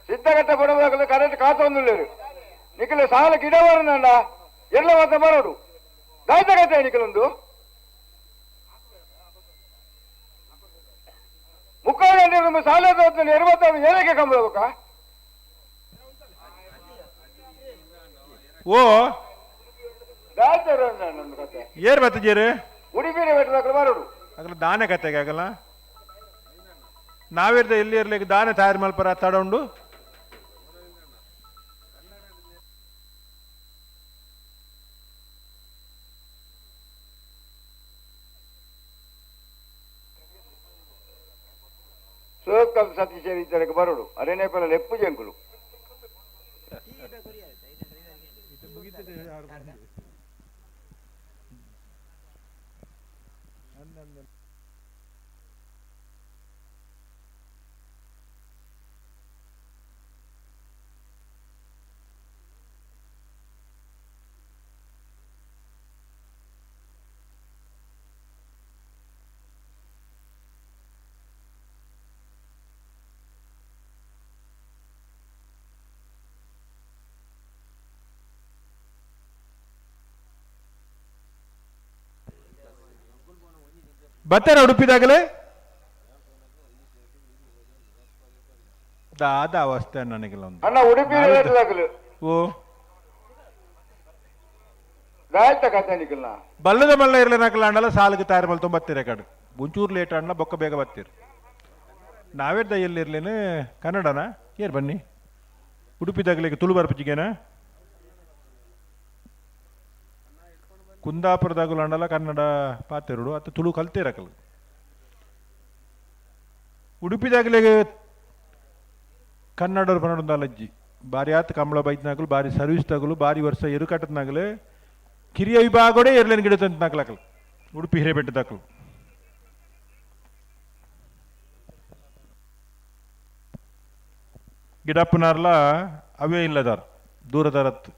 ಸಿದ್ಧಗಟ್ಟ ಬಡದಾಕಲು ಕರೆಂಟ್ ಕಾತೊಂದುಳ್ಳೇರು ನಿಖಲು ಸಾಲ ಗಿಡವರನಣ್ಣ ಎಲ್ಲ ಮಾತ ಬರೋಡು ದಾಯ್ತ ಕತೆ ನಿಖಲೊಂದು ಮುಕ್ಕಾಲು ಗಂಟೆ ನಮ್ಮ ಸಾಲ ಎರವತ್ತಾರು ಏನಕ್ಕೆ ಕಂಬಳಬೇಕ? ಓ ಕತೆ ಏರ್ ಬತ್ತಿಜೇರು ಉಡುಪಿ ಬೆಟ್ಟದಾಕಲು ಬರೋಡು ಆಗಲ ದಾನೆ ಕತೆಗೆ ಆಗಲ್ಲ ನಾವಿರ್ದ ಎಲ್ಲಿ ಇರ್ಲಿಕ್ಕೆ ದಾನೆ ತಯಾರು ಮಲ್ಪರ ತಡ ಉಂಡು. ಸೋಕಲ್ ಸತೀಶ್ ಇದ್ದಕ್ಕೆ ಬರೋಡು ಅರೇನೇ ಪರ ಲೆಪ್ಪು ಜಂಕುಲು. ಬತ್ತರ ಉಡುಪಿದಾಗಲೇ ದಾದ ಅವಸ್ಥೆ ನನಗೆಲ್ಲ ಒಂದು. ಅಣ್ಣ ಉಡುಪಿ ಬೆಟ್ಟದಾಕಲು ಓ ದಾಯ್ತ ಕತೆ ನಿಖಲ್ನ ಬಲ್ಲದ ಮಲ್ಲ ಇರಲಿ ನಕಲ ಅಣ್ಣಲ್ಲ ಸಾಲಿಗೆ ತಯಾರು ಮಲ್ ತೊಂಬತ್ತೀರ ಕಡೆ ಒಂಚೂರು ಲೇಟ್ ಅಣ್ಣ ಬೊಕ್ಕ ಬೇಗ ಬತ್ತೀರಿ. ನಾವೇದ ಎಲ್ಲಿರ್ಲೇನೆ ಕನ್ನಡನ ಏರ್ ಬನ್ನಿ ಉಡುಪಿದಾಗಲಿಕ್ಕೆ ತುಳು ಬರ್ಪುಜಿಗೇನ ಕುಂದಾಪುರದಾಗಲು ಅಣ್ಣಲ್ಲ ಕನ್ನಡ ಪಾತೆರುಡು ಅತ್ತ ತುಳು ಕಲ್ತಿರಕಲು ಉಡುಪಿದಾಗಲಿಗೆ ಕನ್ನಡರು ಪನ್ನಡೊಂದು ಬಾರಿ ಆತ್ ಕಂಬಳ ಬೈದ್ನಾಗಲು ಬಾರಿ ಸರ್ವಿಸ್ ತಗಲು ಬಾರಿ ವರ್ಷ ಎರುಕಟ್ಟದ್ನಾಗಲು ಕಿರಿಯ ವಿಭಾಗಡೆ ಎರ್ಲೇನು ಗಿಡ ತಂತ ಉಡುಪಿ ಹಿರೇಬೆಟ್ಟದಾಕಲು. ಗಿಡಪ್ಪನಾರ್ಲ ಅವೇ ಇಲ್ಲದಾರ ದೂರದಾರತ್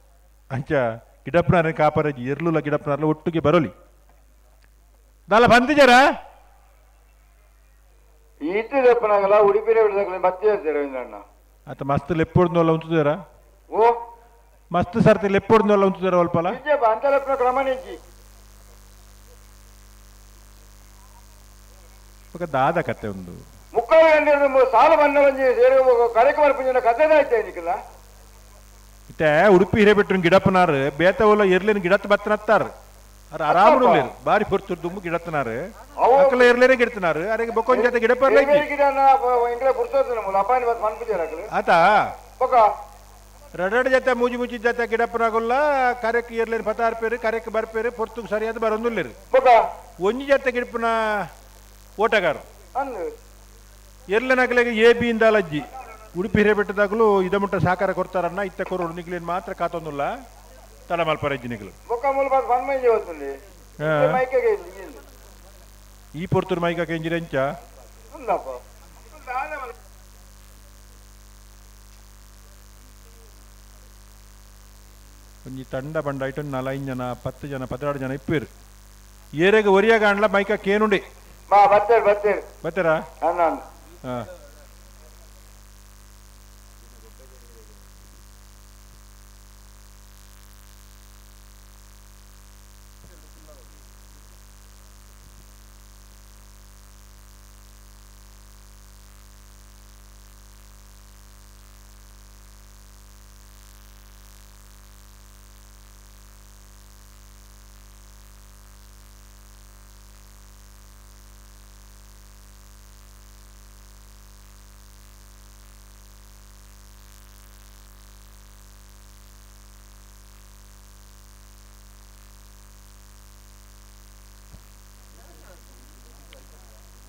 ಅಂಚ ಗಿಡಪ್ಪನಾರ ಕಾಪರಜಿ ಎರ್ಲುಲ ಗಿಡಪ್ಪನಾರ್ಲ ಒಟ್ಟಿಗೆ ಬರೋಲಿ ದಾಲ ಬಂದಿಜಾರ ಇತ್ತದಪ್ಪನಾಗಲ್ಲ ಉಡುಪಿ ಬೆಟ್ಟದಾಕಲು ಬತ್ತಿ ರವೀಂದ್ರಣ್ಣ ಆತ ಮಸ್ತ್ ಲೆಪ್ಪೊಡ್ದಲ್ಲ ಉಂತುದಾರ. ಓ ಮಸ್ತ್ ಸರ್ತಿ ಲೆಪ್ಪೊಡ್ದಲ್ಲ ಉಂತುದಾರ ಅಲ್ಪಲ ಅಂತಲಪ್ಪನ ಕ್ರಮನಿಜ್ಜಿ ದಾದ ಕತೆ ಒಂದು ಮುಕ್ಕಾಲು ಗಂಟೆ ಸಾಲ ಬಣ್ಣ ಒಂಜಿ ಸೇರಿ ಕಾರ್ಯಕ್ರಮ ಪುಂಜನ ಕತೆದಾಯ್ತು ನಿಖಲ. ಇತ್ತೆ ಉಡುಪಿ ಹಿರೇಬೆಟ್ರು ಗಿಡಪ್ಪನಾರು ಬೇತವಲ್ಲ ಎರ್ಲೇನು ಗಿಡತ್ ಬತ್ತನತ್ತಾರ ಅರ ಆರಾಮ ಬಾರಿ ಪೊರ್ತು ದುಮ್ಮು ಗಿಡತ್ತನಾರು ಅಕ್ಕಲ ಎರ್ಲೇನೆ ಗಿಡತನಾರು ಅರೆಗೆ ಬೊಕ್ಕೊಂದ್ ಜೊತೆ ಗಿಡಪ್ಪರ್ಲ ಆತ ರಡಡ್ ಜೊತೆ ಮೂಜಿ ಮುಚ್ಚಿ ಜೊತೆ ಗಿಡಪ್ಪನಾಗುಲ್ಲ ಕರೆಕ್ ಎರ್ಲೇನು ಪತಾರ್ಪೇರು ಕರೆಕ್ ಬರ್ಪೇರು ಪೊರ್ತುಗ್ ಸರಿಯಾದ ಬರೊಂದುಲ್ಲೇರು ಒಂಜಿ ಜೊತೆ ಗಿಡಪ್ಪನ ಓಟಗಾರ ಎರ್ಲೆನಕಲೆಗೆ ಎ ಬಿ ಇಂದ ಅಜ್ಜಿ ಉಡುಪಿ ಹಿರೇಬೆಟ್ಟದಾಗಲೂ ಇದಮುಟ್ಟ ಸಹಕಾರ ಕೊಡ್ತಾರನ್ನ ಇತ್ತ ಕೊರೋಡು ನಿಗ್ಲೇನು ಮಾತ್ರ ಕಾತೊಂದುಲ್ಲ ತಡ ಮಲ್ಪರಜ್ಜಿ ನಿಗ್ಲು ಈ ಪೊರ್ತೂರು ಮೈಕ ಕೆಂಜಿರೆಂಚ ಒಂಜಿ ತಂಡ ಬಂಡ ಐಟು 4-5 ಜನ 10 ಜನ 16 ಜನ ಇಪ್ಪೇರು ಏರೆಗೆ ಒರಿಯಾಗ ಅಂಡ್ಲ ಮೈಕ ಕೇನುಂಡಿ ಬತ್ತೇರಾ ಹಾ.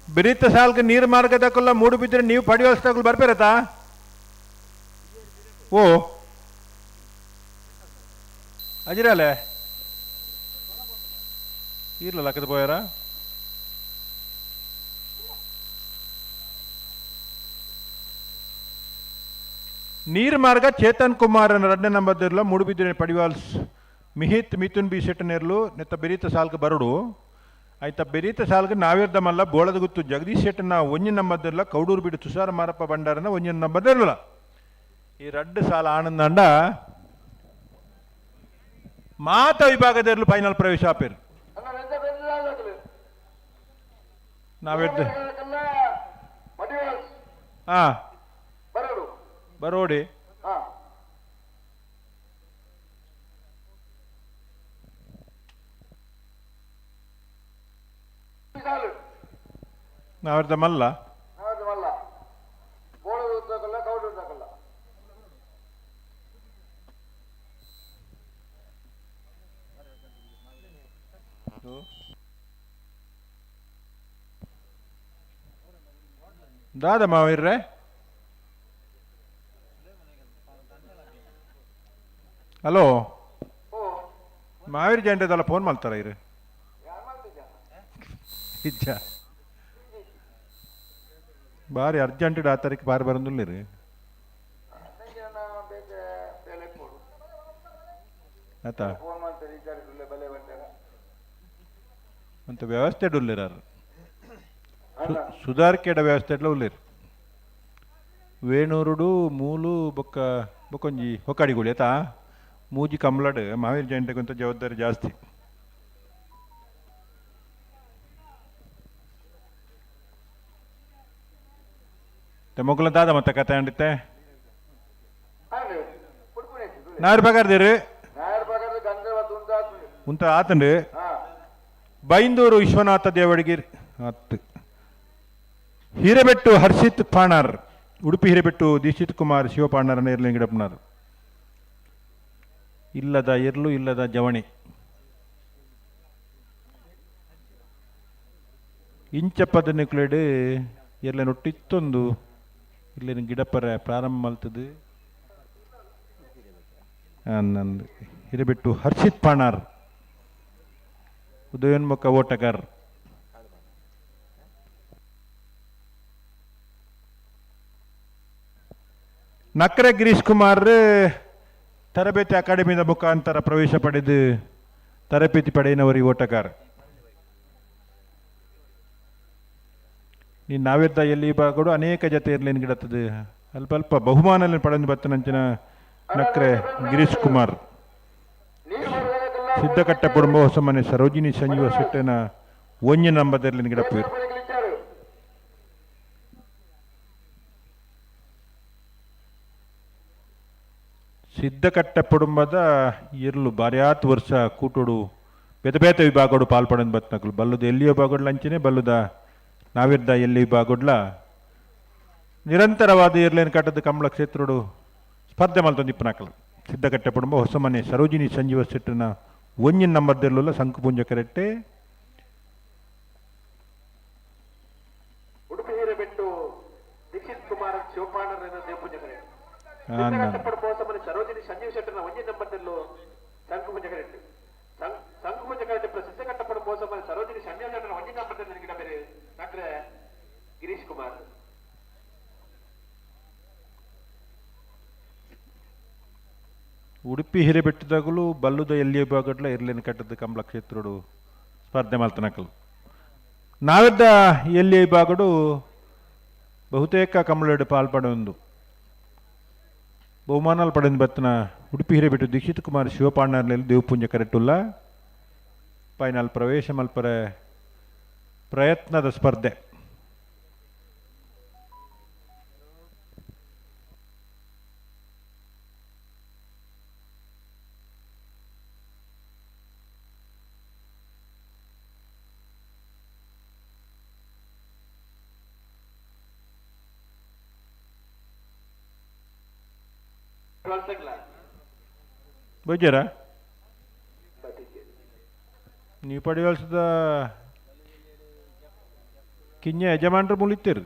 ಬಿರಿತ ಸಾಲ್ಗೆ ನೀರು ಮಾರ್ಗದಕ್ಕೆಲ್ಲ ಮೂಡು ಬಿದ್ದರೆ ನೀವು ಪಡೆಯುವಷ್ಟಗಳು ಬರ್ಬೇರತಾ? ಓ ಅಜಿರಾಲೆ ಇರ್ಲ ಲಕ್ಕದ ಪೋಯಾರ ನೀರ್ ಮಾರ್ಗ ಚೇತನ್ ಕುಮಾರ್ ರಡ್ಡ ನಂಬರ್ ಇರಲ ಮೂಡುಬಿದಿರೆ ಪಡಿವಾಲ್ಸ್ ಮಿಹಿತ್ ಮಿಥುನ್ ಬಿ ಶೆಟ್ಟನೇರ್ಲು ನೆತ್ತ ಬೆರೀತ ಸಾಲ್ಕ ಬರಡು ಆಯ್ತ ಬೆರೀತ ಸಾಲ್ಕ ನಾವಿರ್ದ ಮಲ್ಲ ಬೋಳದ ಗುತ್ತು ಜಗದೀಶ್ ಶೆಟ್ಟನ ಒಂಜಿ ನಂಬರ್ ಕೌಡೂರು ಬಿಡು ತುಷಾರ ಮಾರಪ್ಪ ಭಂಡಾರನ ಒಂಜಿ ನಂಬರ್ ಇರಲ್ಲ ಈ ರಡ್ಡು ಸಾಲ ಆನಂದಂಡ ಮಾತ ವಿಭಾಗದಲ್ಲಿ ಫೈನಲ್ ಪ್ರವೇಶ ಆಪೇರು ನಾವಿರ್ದ ಹಾ ಬರೋಡಿ ನಾವಿರ್ದ ಮಲ್ಲ ದಾದ ಮಾವಿರ್ರೆ ಹಲೋ ಮಾವಿರ್ ಜಂಟದಲ್ಲ ಫೋನ್ ಮಾಡ್ತಾರ ಇರು ಇಜ್ಜ ಬಾರಿ ಅರ್ಜೆಂಟ್ ಆ ತಾರೀಕು ಬಾರಿ ಬರಂದುಲ್ಲಿರಿ ಆತ ಅಂತ ವ್ಯವಸ್ಥೆ ಉಲ್ಲಿರಾರು ಸುಧಾರ್ಕೆಡ ವ್ಯವಸ್ಥೆ ಎಡ್ಲ ಉಲ್ಲಿರು ವೇಣೂರುಡು ಮೂಲು ಬೊಕ್ಕ ಬೊಕ್ಕೊಂಜಿ ಹೊಕ್ಕಾಡಿಗುಳಿ ಆತಾ ಮೂಜಿ ಕಮ್ಲಡ್ ಮಾವಿನ ಜಂಟೆಗಂತ ಜವಾಬ್ದಾರಿ ಜಾಸ್ತಿ ಮೊಗ್ಲ ದಾದ ಮತ್ತೆ ಕತೆ ಅಂಡಿತ್ತೆ ನಾರು ಬಗಾರ್ದಿರು ಉಂತ ಆತಂಡು ಬೈಂದೂರು ವಿಶ್ವನಾಥ ದೇವಡಿಗಿರ್ ಆತ್ ಹಿರೇಬೆಟ್ಟು ಹರ್ಷಿತ್ ಪಾಣಾರ್ ಉಡುಪಿ ಹಿರೇಬೆಟ್ಟು ದೀಕ್ಷಿತ್ ಕುಮಾರ್ ಶಿವಪಾಣಾರ್ ಗಿಡಪ್ಪನಾರ್ ಇಲ್ಲದ ಎರ್ಲು ಇಲ್ಲದ ಜವಣಿ ಇಂಚಪ್ಪದ ನಿಕ್ಲೆಡ್ ಎರ್ಲೆನ್ ಒಟ್ಟಿತ್ತೊಂದು ಇಲ್ಲೇನು ಗಿಡಪರ ಪ್ರಾರಂಭ ಮಲ್ತದು ನಂದು ಹಿರೇಬೆಟ್ಟು ಹರ್ಷಿತ್ ಪಾಣಾರ್ ಉದಯೋನ್ಮುಖ ಓಟಗಾರ್ ನಕ್ರೆ ಗಿರೀಶ್ ಕುಮಾರ್ ತರಬೇತಿ ಅಕಾಡೆಮಿದ ಮುಖಾಂತರ ಪ್ರವೇಶ ಪಡೆದು ತರಬೇತಿ ಪಡೆಯಿನವರು ಈ ಓಟಗಾರ. ನೀನು ನಾವಿರ್ದ ಎಲ್ಲಿ ಭಾಗಡು ಅನೇಕ ಜೊತೆ ಇರ್ಲೇನು ಗಿಡತ್ತದೆ ಅಲ್ಪ ಅಲ್ಪ ಬಹುಮಾನ ಪಡೆದು ಬತ್ತನಂಚಿನ ನಕ್ರೆ ಗಿರೀಶ್ ಕುಮಾರ್. ಸಿದ್ದಕಟ್ಟ ಕುಟುಂಬ ಹೊಸಮನೆ ಸರೋಜಿನಿ ಸಂಜೀವ ಶೆಟ್ಟನ ಒಂಜಿ ನಂಬದಿರ್ಲಿನ ಗಿಡಪ್ಪೀರು. ಸಿದ್ದಕಟ್ಟ ಕುಟುಂಬದ ಇರ್ಲು ಬಾರ್ಯಾತ್ ವರ್ಷ ಕೂಟೋಡು ಬೇತೆ ಬೇತೆ ವಿಭಾಗಡು ಪಾಲ್ಪಡನ್ ಬತ್ನಕಲು ಬಲ್ಲುದ ಎಲ್ಲಿ ವಿಭಾಗಡ್ಲ ಅಂಚನೆ ಬಲ್ಲುದ ನಾವಿರ್ದ ಎಲ್ಲಿ ವಿಭಾಗಡ್ಲ ನಿರಂತರವಾದ ಇರ್ಲೇನು ಕಟ್ಟದ ಕಮಲ ಕ್ಷೇತ್ರಡು ಸ್ಪರ್ಧೆ ಮಲ್ತೊಂದು ಇಪ್ಪನಾಕಲು. ಸಿದ್ದಕಟ್ಟ ಕುಟುಂಬ ಹೊಸಮನೆ ಸರೋಜಿನಿ ಸಂಜೀವ ಶೆಟ್ಟನ ಒಂಜಿನ ನಂಬರ್ದಿರ್ಲುಲ್ಲ ಸಂಕುಪುಂಜ ಕರೆಕ್ಟೆ. ಉಡುಪಿ ಹಿರೇಬೆಟ್ಟು ದೀಕ್ಷಿತ್ ಕುಮಾರ್ ಶಿವಪಾಣರನ್ನ ದೇವಪೂಜೆ ಕರೆಕ್ಟ್. ಸರೋಜಿನಿ ಸಂಜೀವ್ ಶೆಟ್ಟರ್ನ ಒಂಜಿ ನಂಬರ್ದಲ್ಲೂ ಸಂಕುಪುಂಜ ಕರೆಕ್ಟ್. ಸಂಕುಪುಂಜ ಕರೆಕ್ಟ್ ಸಿದ್ದಕಟ್ಟಪಡ ಮೋಸಮನೆ ಸರೋಜಿನಿ ಸಂಜೀವ್ ಶೆಟ್ಟರ್ನ ಒಂಜಿ ನಂಬರ್ದಲ್ಲಿ ಗಿಡ ಬೇರೆ ಡಾಕ್ಟರ್ ಗಿರೀಶ್ ಕುಮಾರ್. ಉಡುಪಿ ಹಿರೇಬೆಟ್ಟದಾಗಲೂ ಬಲ್ಲುದ ಎಲ್ಲಿ ವಿಭಾಗಡ್ಲ ಇರ್ಲೇನು ಕಟ್ಟದ ಕಮಲ ಕ್ಷೇತ್ರಡು ಸ್ಪರ್ಧೆ ಮಲ್ತನಕಲು. ನಾವಿದ್ದ ಎಲ್ಲಿ ವಿಭಾಗಡು ಬಹುತೇಕ ಕಮಲಡು ಪಾಲ್ಪಡೊಂದು ಬಹುಮಾನಾಲ್ ಪಡೆದು ಬತ್ತನ ಉಡುಪಿ ಹಿರೇಬೆಟ್ಟು ದೀಕ್ಷಿತ್ ಕುಮಾರ್ ಶಿವಪಾಂಡರ್ಲೆಲ್ಲಿ ದೇವಪುಂಜ ಕರೆಟುಲ್ಲ ಫೈನಲ್ ಪ್ರವೇಶ ಮಲ್ಪರೆ ಪ್ರಯತ್ನದ ಸ್ಪರ್ಧೆ. ಬೈಜಾರ ನೀವು ಪಡೆಯಲ್ಸದ ಕಿಂಜ ಯಜಮಾನ್ರು ಮುಳಿತೀರು.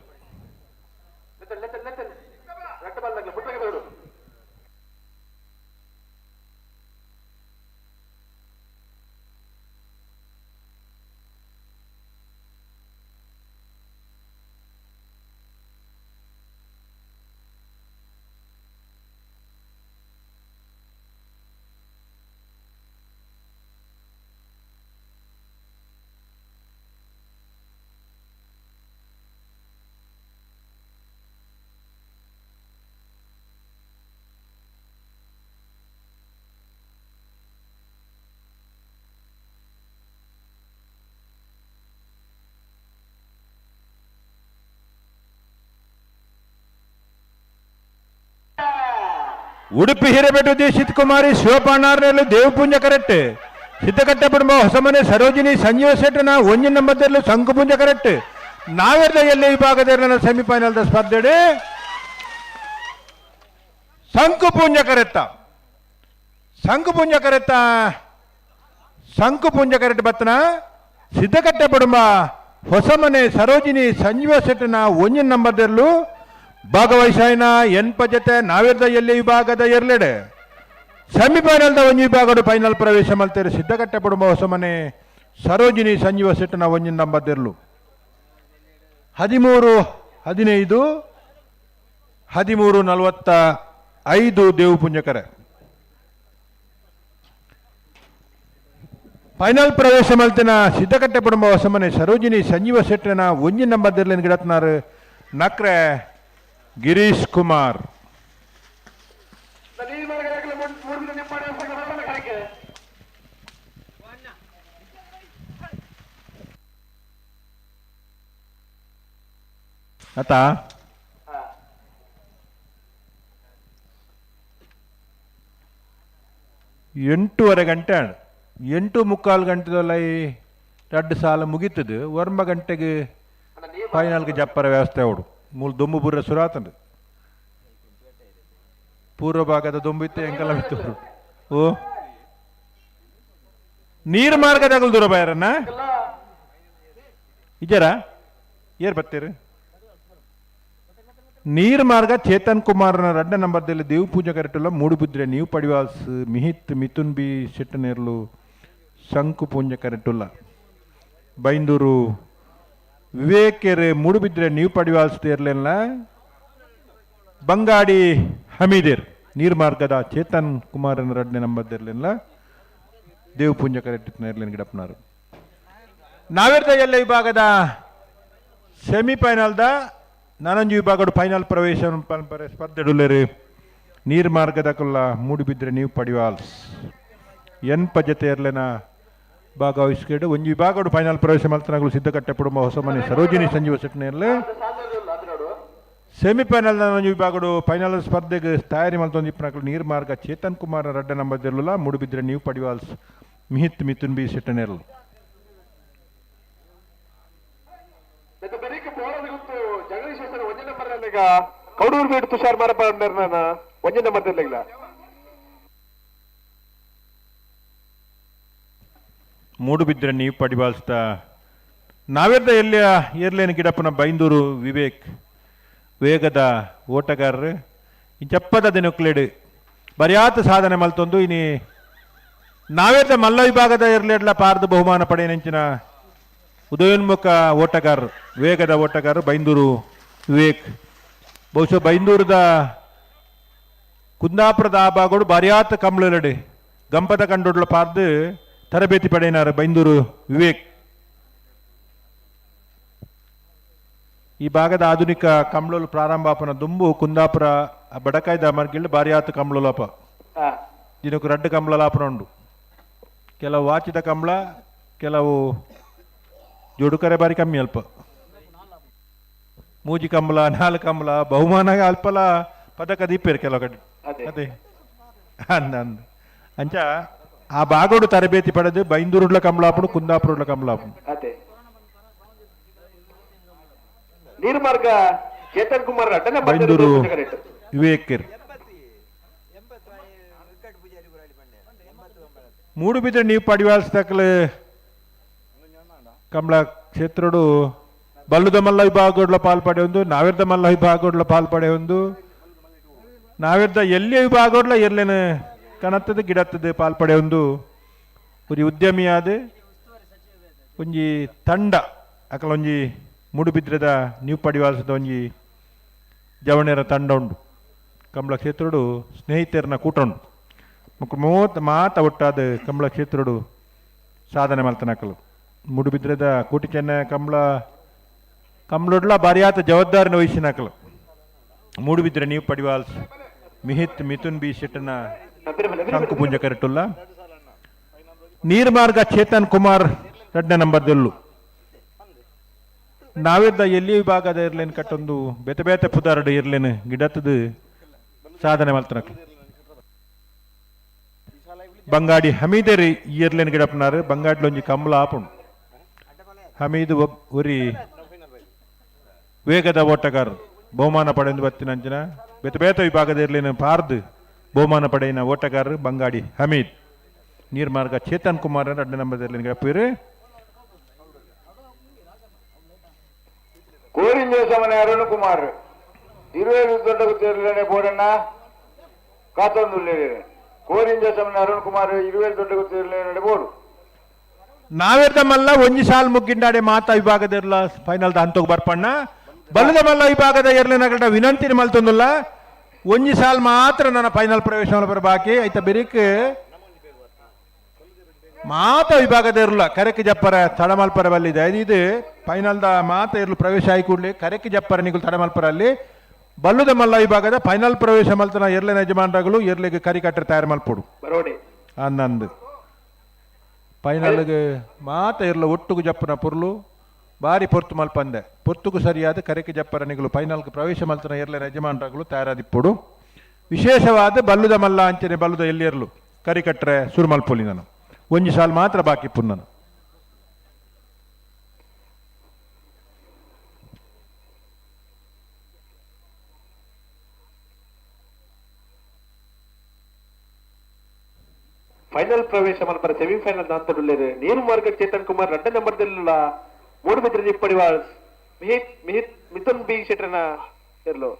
Udupi Hirebettu Dixit ಕುಮಾರಿ ಶಿವಪಾಣಾರ್ನೆಲ್ಲು ದೇವಪುಂಜ ಕರೆಕ್ಟ್. ಸಿದ್ದಕಟ್ಟೆ ಕುಟುಂಬ ಹೊಸಮನೆ ಸರೋಜಿನಿ ಸಂಜೀವ ಶೆಟ್ಟನ ಒಂಜಿನ ನಂಬರ್ದಲ್ಲೂ ಸಂಕುಪುಂಜ ಕರೆಕ್ಟ್. ನಾವೆಲ್ಲ ಎಲ್ಲಿ ವಿಭಾಗದ ಸೆಮಿಫೈನಲ್ ಸ್ಪರ್ಧೆಡೆ ಸಂಕುಪುಂಜ ಕರೆತ್ತ ಸಂಕುಪುಂಜ ಕರೆತ್ತ ಸಂಕುಪುಂಜ ಕರೆಕ್ಟ್ ಬತ್ತನ ಸಿದ್ದಕಟ್ಟೆ ಕುಟುಂಬ ಹೊಸಮನೆ ಸರೋಜಿನಿ ಸಂಜೀವ ಶೆಟ್ಟನ ಒಂಜಿನ ನಂಬರ್ದಲ್ಲೂ ಭಾಗವಹಿಸಾಯಿನ ಎನ್ಪ ಜೊತೆ ನಾವೆರ್ದ ಎಲ್ಲಿ ವಿಭಾಗದ ಎರ್ಲೆಡೆ ಸೆಮಿಫೈನಲ್ದ ಒಂಜಿ ವಿಭಾಗಡು ಫೈನಲ್ ಪ್ರವೇಶ ಮಲ್ತೇರು ಸಿದ್ದಕಟ್ಟೆ ಕುಟುಂಬ ಹೊಸಮನೆ ಸರೋಜಿನಿ ಸಂಜೀವ ಶೆಟ್ಟನ ಒಂಜಿನ ನಂಬರ್ದೆರ್ಲು 13 15 13 45 ದೇವಪುಂಜಕರೆ ಫೈನಲ್ ಪ್ರವೇಶ ಮಲ್ತಿನ ಸಿದ್ದಕಟ್ಟೆ ಕುಟುಂಬ ಹೊಸಮನೆ ಸರೋಜಿನಿ ಸಂಜೀವ ಶೆಟ್ಟನ ಒಂಜಿ ನಂಬರ್ದೆರ್ಲೆನ್ ಗಿಡತ್ನಾರು ನಕ್ರೆ ಗಿರೀಶ್ ಕುಮಾರ್. ಅತಾ 8:30 ಗಂಟೆ 8:45 ಗಂಟೆದಲ್ಲ ಈ ರಡ್ಡು ಸಾಲ ಮುಗೀತದೆ. 9 ಗಂಟೆಗೆ ಫೈನಲ್ಗೆ ಜಪ್ಪರ ವ್ಯವಸ್ಥೆ ಅವಡು ಮೂಲ ದೊಂಬು ಬುರ್ರ ಸುರಾತಂದು ಪೂರ್ವ ಭಾಗದ ದೊಂಬು ಇತ್ತು ಎಂಕಲ ಬಿತ್ತು. ಓ ನೀರು ಮಾರ್ಗದಾಗಲ್ ದೂರ ಬಾಯರನ್ನ ಇಜರ ಏರ್ ಬತ್ತೀರಿ ನೀರು ಮಾರ್ಗ ಚೇತನ್ ಕುಮಾರ್ನ ರಡ್ಡ ನಂಬರ್ದಲ್ಲಿ ದೇವ್ ಪೂಜೆ ಕರೆಟುಲ್ಲ ಮೂಡುಬಿದ್ರೆ ನೀವು ಪಡಿವಾಸ್ ಮಿಹಿತ್ ಮಿಥುನ್ ಬಿ ಶೆಟ್ಟನೇರ್ಲು ಶಂಕು ಪೂಂಜೆ ಕರೆಟುಲ್ಲ ಬೈಂದೂರು ವಿವೇಕೆರೆ ಮೂಡುಬಿದ್ರೆ ನೀವು ಪಡಿವಾಲ್ಸ್ತಿರ್ಲಿಲ್ಲ ಬಂಗಾಡಿ ಹಮೀದಿರ್ ನೀರು ಮಾರ್ಗದ ಚೇತನ್ ಕುಮಾರನ ರಡ್ಡೆ ನಂಬರ್ದಿರ್ಲಿಲ್ಲ ದೇವ್ ಪೂಂಜೆ ಕರೆಟ್ಟಿರ್ಲಿಲ್ಲ ಗಿಡಪ್ಪನಾರು. ನಾವಿರ್ದ ಎಲ್ಲ ವಿಭಾಗದ ಸೆಮಿಫೈನಲ್ದ ನಾನೊಂದು ವಿಭಾಗಡು ಫೈನಲ್ ಪ್ರವೇಶ ಸ್ಪರ್ಧೆಡುಲ್ಲೇರಿ ನೀರು ಮಾರ್ಗದ ಕೊಲ್ಲ ಮೂಡುಬಿದ್ರೆ ನೀವು ಪಡಿವಾಲ್ಸ್ ಎನ್ಪ ಜೊತೆ ಇರ್ಲೇನ ಭಾಗವಹಿಸ್ಕೊಂಡು ಒಂದು ವಿಭಾಗಡು ಫೈನಲ್ ಪ್ರವೇಶ ಮಲ್ತನಗಳು ಸಿದ್ದಕಟ್ಟೆ ಕುಟುಂಬ ಹೊಸಮನೆ ಸರೋಜಿನಿ ಸಂಜೀವ ಶೆಟ್ಟನೆಯಲ್ಲಿ ಸೆಮಿಫೈನಲ್ ನಾನೊಂದು ವಿಭಾಗಡು ಫೈನಲ್ ಸ್ಪರ್ಧೆಗೆ ತಯಾರಿ ಮಲ್ತೊಂದು ಇಪ್ಪನಾಕಲು ನೀರು ಮಾರ್ಗ ಚೇತನ್ ಕುಮಾರ್ ರಡ್ಡ ನಂಬರ್ದಿರಲಿಲ್ಲ ಮೂಡುಬಿದ್ರೆ ನೀವು ಪಡಿವಾಲ್ಸ್ ಮಿಹಿತ್ ಮಿಥುನ್ ಬಿ ಶೆಟ್ಟನೇರ್ಲು. ಕೌಡೂರು ಬೀಡು ತುಷಾರ್ ಮಾರಪ್ಪ ಒಂಜಿ ನಂಬರ್ ಇರ್ಲಿಲ್ಲ. ಮೂಡುಬಿದ್ರೆ ನೀವು ಪಡಿಬಾಲ್ಸ್ತಾ ನಾವೆದ್ದ ಎಲ್ಲಿಯ ಏರ್ಲೇನು ಗಿಡಪ್ಪನ ಬೈಂದೂರು ವಿವೇಕ್ ವೇಗದ ಓಟಗಾರರು ಚಪ್ಪದ ದಿನಕ್ಲೇಡು ಬರಿಯಾತ ಸಾಧನೆ ಮಲ್ತೊಂದು ಇನಿ ನಾವೆದ್ದ ಮಲ್ಲ ವಿಭಾಗದ ಏರ್ಲೇಡ್ಲ ಪಾರ್ದು ಬಹುಮಾನ ಪಡೆಯನೆಂಚಿನ ಉದಯೋನ್ಮುಖ ಓಟಗಾರರು ವೇಗದ ಓಟಗಾರರು ಬೈಂದೂರು ವಿವೇಕ್. ಬಹುಶಃ ಬೈಂದೂರದ ಕುಂದಾಪುರದ ಆ ಭಾಗಡು ಬರಿಯಾತ ಕಂಬಳಡಿ ಗಂಪದ ಕಂಡೊಡ್ಲ ಪಾರ್ದು ತರಬೇತಿ ಪಡೆಯಿನಾರು ಬೈಂದೂರು ವಿವೇಕ್. ಈ ಭಾಗದ ಆಧುನಿಕ ಕಂಬಳಲು ಪ್ರಾರಂಭಾಪನ ದುಂಬು ಕುಂದಾಪುರ ಬಡಕಾಯ್ದ ಮರ್ಗಿಲ್ಲು ಬಾರಿಯಾತ ಕಂಬಳಲಪ ದಿನಕ್ಕೂ ರಡ್ಡು ಕಂಬಳಲಾಪನ ಉಂಡು. ಕೆಲವು ವಾಚಿದ ಕಂಬಳ ಕೆಲವು ಜೋಡುಕರೆ ಬಾರಿ ಕಮ್ಮಿ ಅಲ್ಪ ಮೂಜಿ ಕಂಬಳ ನಾಲ್ಕು ಕಂಬಳ ಬಹುಮಾನ ಅಲ್ಪಲ ಪದಕ ದೀಪೇರು ಕೆಲವು ಕಡೆ ಅದೇ ಅಂದ ಅಂದ ಅಂಚ ಆ ಬಾಗೋಡು ತರಬೇತಿ ಪಡೆದು ಬೈಂದೂರುಡ್ಲ ಕಂಬಳಾಪುಡು ಕುಂದಾಪುರುಡ್ಲ ಕಂಬಳಾಪುಡು. ನೀರ್ಮಾರ್ಗ ಚೇತನ್ ಕುಮಾರ್ ಬೈಂದೂರು ವಿವೇಕರ್ ಮೂಡುಬಿದ್ರೆ ನೀವು ಪಡಿವಾಲ್ಸ್ದಾಕಲೆ ಕಮಲ ಕ್ಷೇತ್ರಡು ಬಲ್ಲುದ ಮಲ್ಲ ವಿಭಾಗಡ್ಲ ಪಾಲ್ಪಡೆ ಒಂದು ನಾವಿರ್ದ ಮಲ್ಲ ವಿಭಾಗಡ್ಲ ಪಾಲ್ಪಡೆ ಒಂದು ನಾವಿರ್ದ ಎಲ್ಲಿ ವಿಭಾಗಡ್ಲ ಎರ್ಲೇನು ಕಣತ್ತದ ಗಿಡತ್ತದ ಪಾಲ್ಪಡೆ ಒಂದು ಒಂಜಿ ಉದ್ಯಮಿಯಾದ ಒಂಜಿ ತಂಡ ಅಕಲ ಒಂಜಿ ಮೂಡುಬಿದ್ರದ ನ್ಯೂ ಪಡಿವಾಲ್ಸದ ಒಂಜಿ ಜವಣೆರ ತಂಡ ಉಂಡು ಕಮಲ ಕ್ಷೇತ್ರಡು ಸ್ನೇಹಿತರನ್ನ ಕೂಟ ಉಂಡು ಮುಕ್ ಮೂವತ್ತು ಮಾತ ಒಟ್ಟಾದ ಕಮಲ ಕ್ಷೇತ್ರಡು ಸಾಧನೆ ಮಲ್ತನಕಲು ಮೂಡುಬಿದ್ರದ ಕೋಟಿ ಚೆನ್ನ ಕಮಲ ಕಮಲೊಡ್ಲ ಬಾರಿಯಾತ ಜವಾಬ್ದಾರಿನ ವಹಿಸಿನಕಲು ಮೂಡುಬಿದ್ರೆ ನೀವು ಪಡಿವಾಲ್ಸ್ ಮಿಹಿತ್ ಮಿಥುನ್ ಬಿ ಶೆಟ್ಟನ ಶಂಕುಪುಂಜ ಕರೆಟುಲ್ಲ ನೀರ್ಮಾರ್ಗ ಚೇತನ್ ಕುಮಾರ್ ಎರಡನೇ ನಂಬರ್ದಲ್ಲೂ ನಾವಿದ್ದ ಎಲ್ಲಿ ವಿಭಾಗದ ಇರ್ಲೇನು ಕಟ್ಟೊಂದು ಬೇತೆ ಬೇತೆ ಪುದಾರಡು ಇರ್ಲೇನು ಗಿಡತ್ತದು ಸಾಧನೆ ಮಲ್ತನಕಲು. Bangadi ಹಮೀದರಿ ಇಯರ್ಲೇನ್ ಗಿಡಪ್ಪನಾರು ಬಂಗಾಡ್ಲೊಂಜಿ ಕಮ್ಲ ಆಪುಂಡು. ಹಮೀದ್ ಉರಿ ವೇಗದ ಓಟಗಾರರು ಬಹುಮಾನ ಪಡೆದು ಬತ್ತಿನಂಚಿನ ಬೇತ ಬೇತ ವಿಭಾಗದ ಇರ್ಲಿನ ಪಾರ್ದು ಬಹುಮಾನ ಪಡೆಯಿನ ಓಟಗಾರರು ಬಂಗಾಡಿ ಹಮೀದ್. ನೀರ್ಮಾರ್ಗ ಚೇತನ್ ಕುಮಾರ್ 2 ನಂಬರ್ ಇರ್ಲಿನ ಗಿಡಪ್ಪೀರು. ಕೋರಿಂಜೇಶಮನೆ ಅರುಣ್ ಕುಮಾರ್ ಇರುವೇಲು ದೊಡ್ಡ ತೇರ್ಲೇನೆ ಬೋಡಣ್ಣ ಕಾತೊಂದುಲ್ಲೇನೆ ಕೋರಿಂಜೇಶಮನೆ ಅರುಣ್ ಕುಮಾರ್ ಇರುವೇಲು ದೊಡ್ಡ ತೇರ್ಲೇನೆ ಬೋಡು. ನಾವೇರ್ದ ಮಲ್ಲ ಒಂಜಿ ಸಾಲ್ ಮುಗ್ಗಿಂಡಾಡೆ ಮಾತಾ ವಿಭಾಗದ ಇರ್ಲ ಫೈನಲ್ ಹಂತೋಗ್ ಬರ್ಪಣ್ಣ. ಬಲ್ಲದ ಮಲ್ಲ ವಿಭಾಗದ ಎರ್ಲಿನ ವಿನಂತಿ ಮಲ್ತೊಂದುಲ್ಲ ಒಂಜಿ ಸಾಲ್ ಮಾತ್ರ ನನ್ನ ಫೈನಲ್ ಪ್ರವೇಶ ಬರ ಬಾಕಿ ಐತ ಬಿರಿಕ್ ಮಾತ ವಿಭಾಗದ ಇರ್ಲ ಕರೆಕ್ ಜಪ್ಪರ ತಡಮಲ್ಪರ ಬಲ್ಲಿದೆ ಇದು ಫೈನಲ್ the ಮಾತ ಇರ್ಲು ಪ್ರವೇಶ ಆಗಿ ಕೂಡ್ಲಿ ಕರೆಕ್ ಜಪ್ಪರ ನಿಗುಲು ತಡಮಲ್ಪರ ಅಲ್ಲಿ ಬಲ್ಲುದ ಮಲ್ಲ ವಿಭಾಗದ ಫೈನಲ್ ಪ್ರವೇಶ ಮಲ್ತನ ಎರ್ಲಿನ ಯಜಮಾನರಾಗಲು ಎರ್ಲಿಗೆ ಕರಿ ಕಟ್ಟರೆ ತಯಾರು ಮಲ್ಪೊಡು ಅನ್ನಂದು ಫೈನಲ್ಗೆ ಮಾತ ಇರ್ಲ ಒಟ್ಟುಗು ಜಪ್ಪನ ಪೊರ್ಲು ಬಾರಿ ಪೊರ್ತು ಮಲ್ಪಂದೆ ಪೊರ್ತುಗು ಸರಿಯಾದ ಕರೆಕೆ ಜಪ್ಪರ ನಿಗುಲು ಫೈನಲ್ಗೆ ಪ್ರವೇಶ ಮಲ್ತನ ಎರ್ಲಿನ ಯಜಮಾನರಾಗಲು ತಯಾರಾದಿಪ್ಪೊಡು. ವಿಶೇಷವಾದ ಬಲ್ಲುದ ಮಲ್ಲ ಅಂಚನೆ ಬಲ್ಲುದ ಎಲ್ಲಿಯರ್ಲು ಕರಿ ಕಟ್ಟರೆ ಸುರು ಮಲ್ಪೊಲಿ ನಾನು ಒಂಜಿ ಸಾಲ್ ಮಾತ್ರ ಬಾಕಿ ಪುನ್ನನು. ಫೈನಲ್ ಪ್ರವೇಶ ಮಲ್ಪರ ಸೆಮಿಫೈನಲ್ ದಾಂತಡುಲ್ಲೇರು ನೀರು ಮಾರ್ಗ ಚೇತನ್ ಕುಮಾರ್ 2 ನಂಬರ್ ದೆಲ್ಲ ಮೂಡುಬಿದ್ರೆ ನಿಪ್ಪಡಿವಾಳ್ ಮಿಹಿತ್ ಮಿಹಿತ್ ಮಿಥುನ್ ಬಿ ಶೆಟ್ಟರ್ನ ಇರ್ಲು.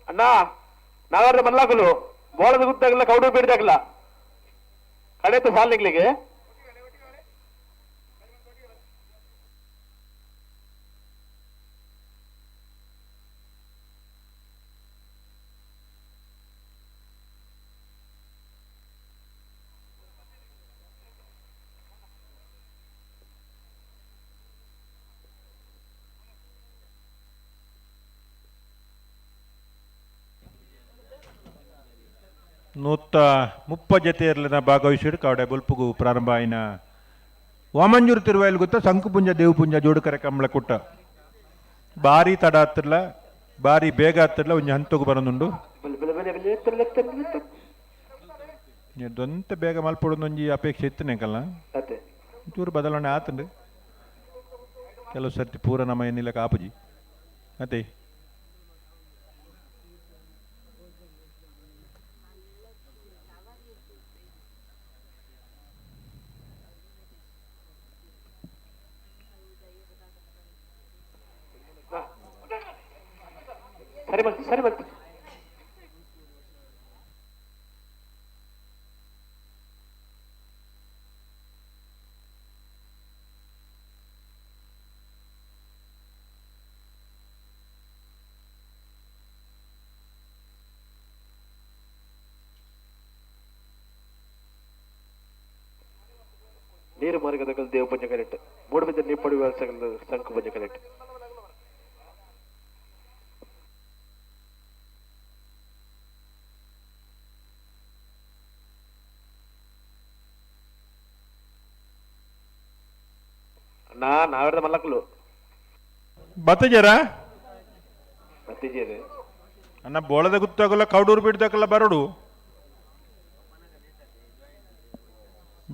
ಅಣ್ಣ ನಾವಾರ್ದ ಮಲ್ಲಾಕಲು ಬೋಳದ ಗುದ್ದಾಗಲ್ಲ ಕೌಡು ಬೀಡ್ದಾಗಲ್ಲ ಕಡೆತ ಸಾಲಿಗ್ಲಿಗೆ ನೂತ ಮುಪ್ಪ ಜತೆಯರ್ಲಿನ ಭಾಗವಹಿಸಿಡು ಕಾವಡೆ ಬೊಲ್ಪುಗು ಪ್ರಾರಂಭ ಆಯಿನ ವಾಮಂಜೂರು ತಿರುವಾಯಿಲ್ ಗೊತ್ತ ಸಂಕುಪುಂಜ ದೇವಪುಂಜ ಜೋಡುಕರೆ ಕಮಲ ಕುಟ್ಟ ಬಾರಿ ತಡ ಹತ್ತಿರಲ ಬಾರಿ ಬೇಗ ಹತ್ತಿರಲ ಒಂಜಿ ಹಂತಗು ಬರನುಂಡು ದೊಂತ ಬೇಗ ಮಲ್ಪೊಡೊಂಜಿ ಅಪೇಕ್ಷೆ ಇತ್ತನೇ ಕಲ್ಲ ಚೂರು ಬದಲಾವಣೆ ಆತಂಡು ಕೆಲವು ಸರ್ತಿ ಪೂರ ನಮ್ಮ ಏನಿಲ್ಲ ಕಾಪುಜಿ ಅದೇ. ಸರಿ ಬಂತು ಸರಿ ಬಂತು. ನೀರು ಮಾರ್ಗದ ದೇವ ಪಂಜ ಕರೆಕ್ಟ್ ಮೂಡುಬಿದ್ದ ನೀಪಡುವ ಸಂಕು ಪಂಜ ಕರೆಕ್ಟ್. ಅಣ್ಣ ನಾವೆರ್ದ ಮಲ್ಲಕಲು ಬತ್ತಜರ ಬತ್ತಿಜೇರು ಅಣ್ಣ ಬೋಳದ ಗುತ್ತಾಗಲ್ಲ ಕೌಡೂರು ಬಿಡ್ದಕ್ಕಲ್ಲ ಬರೋಡು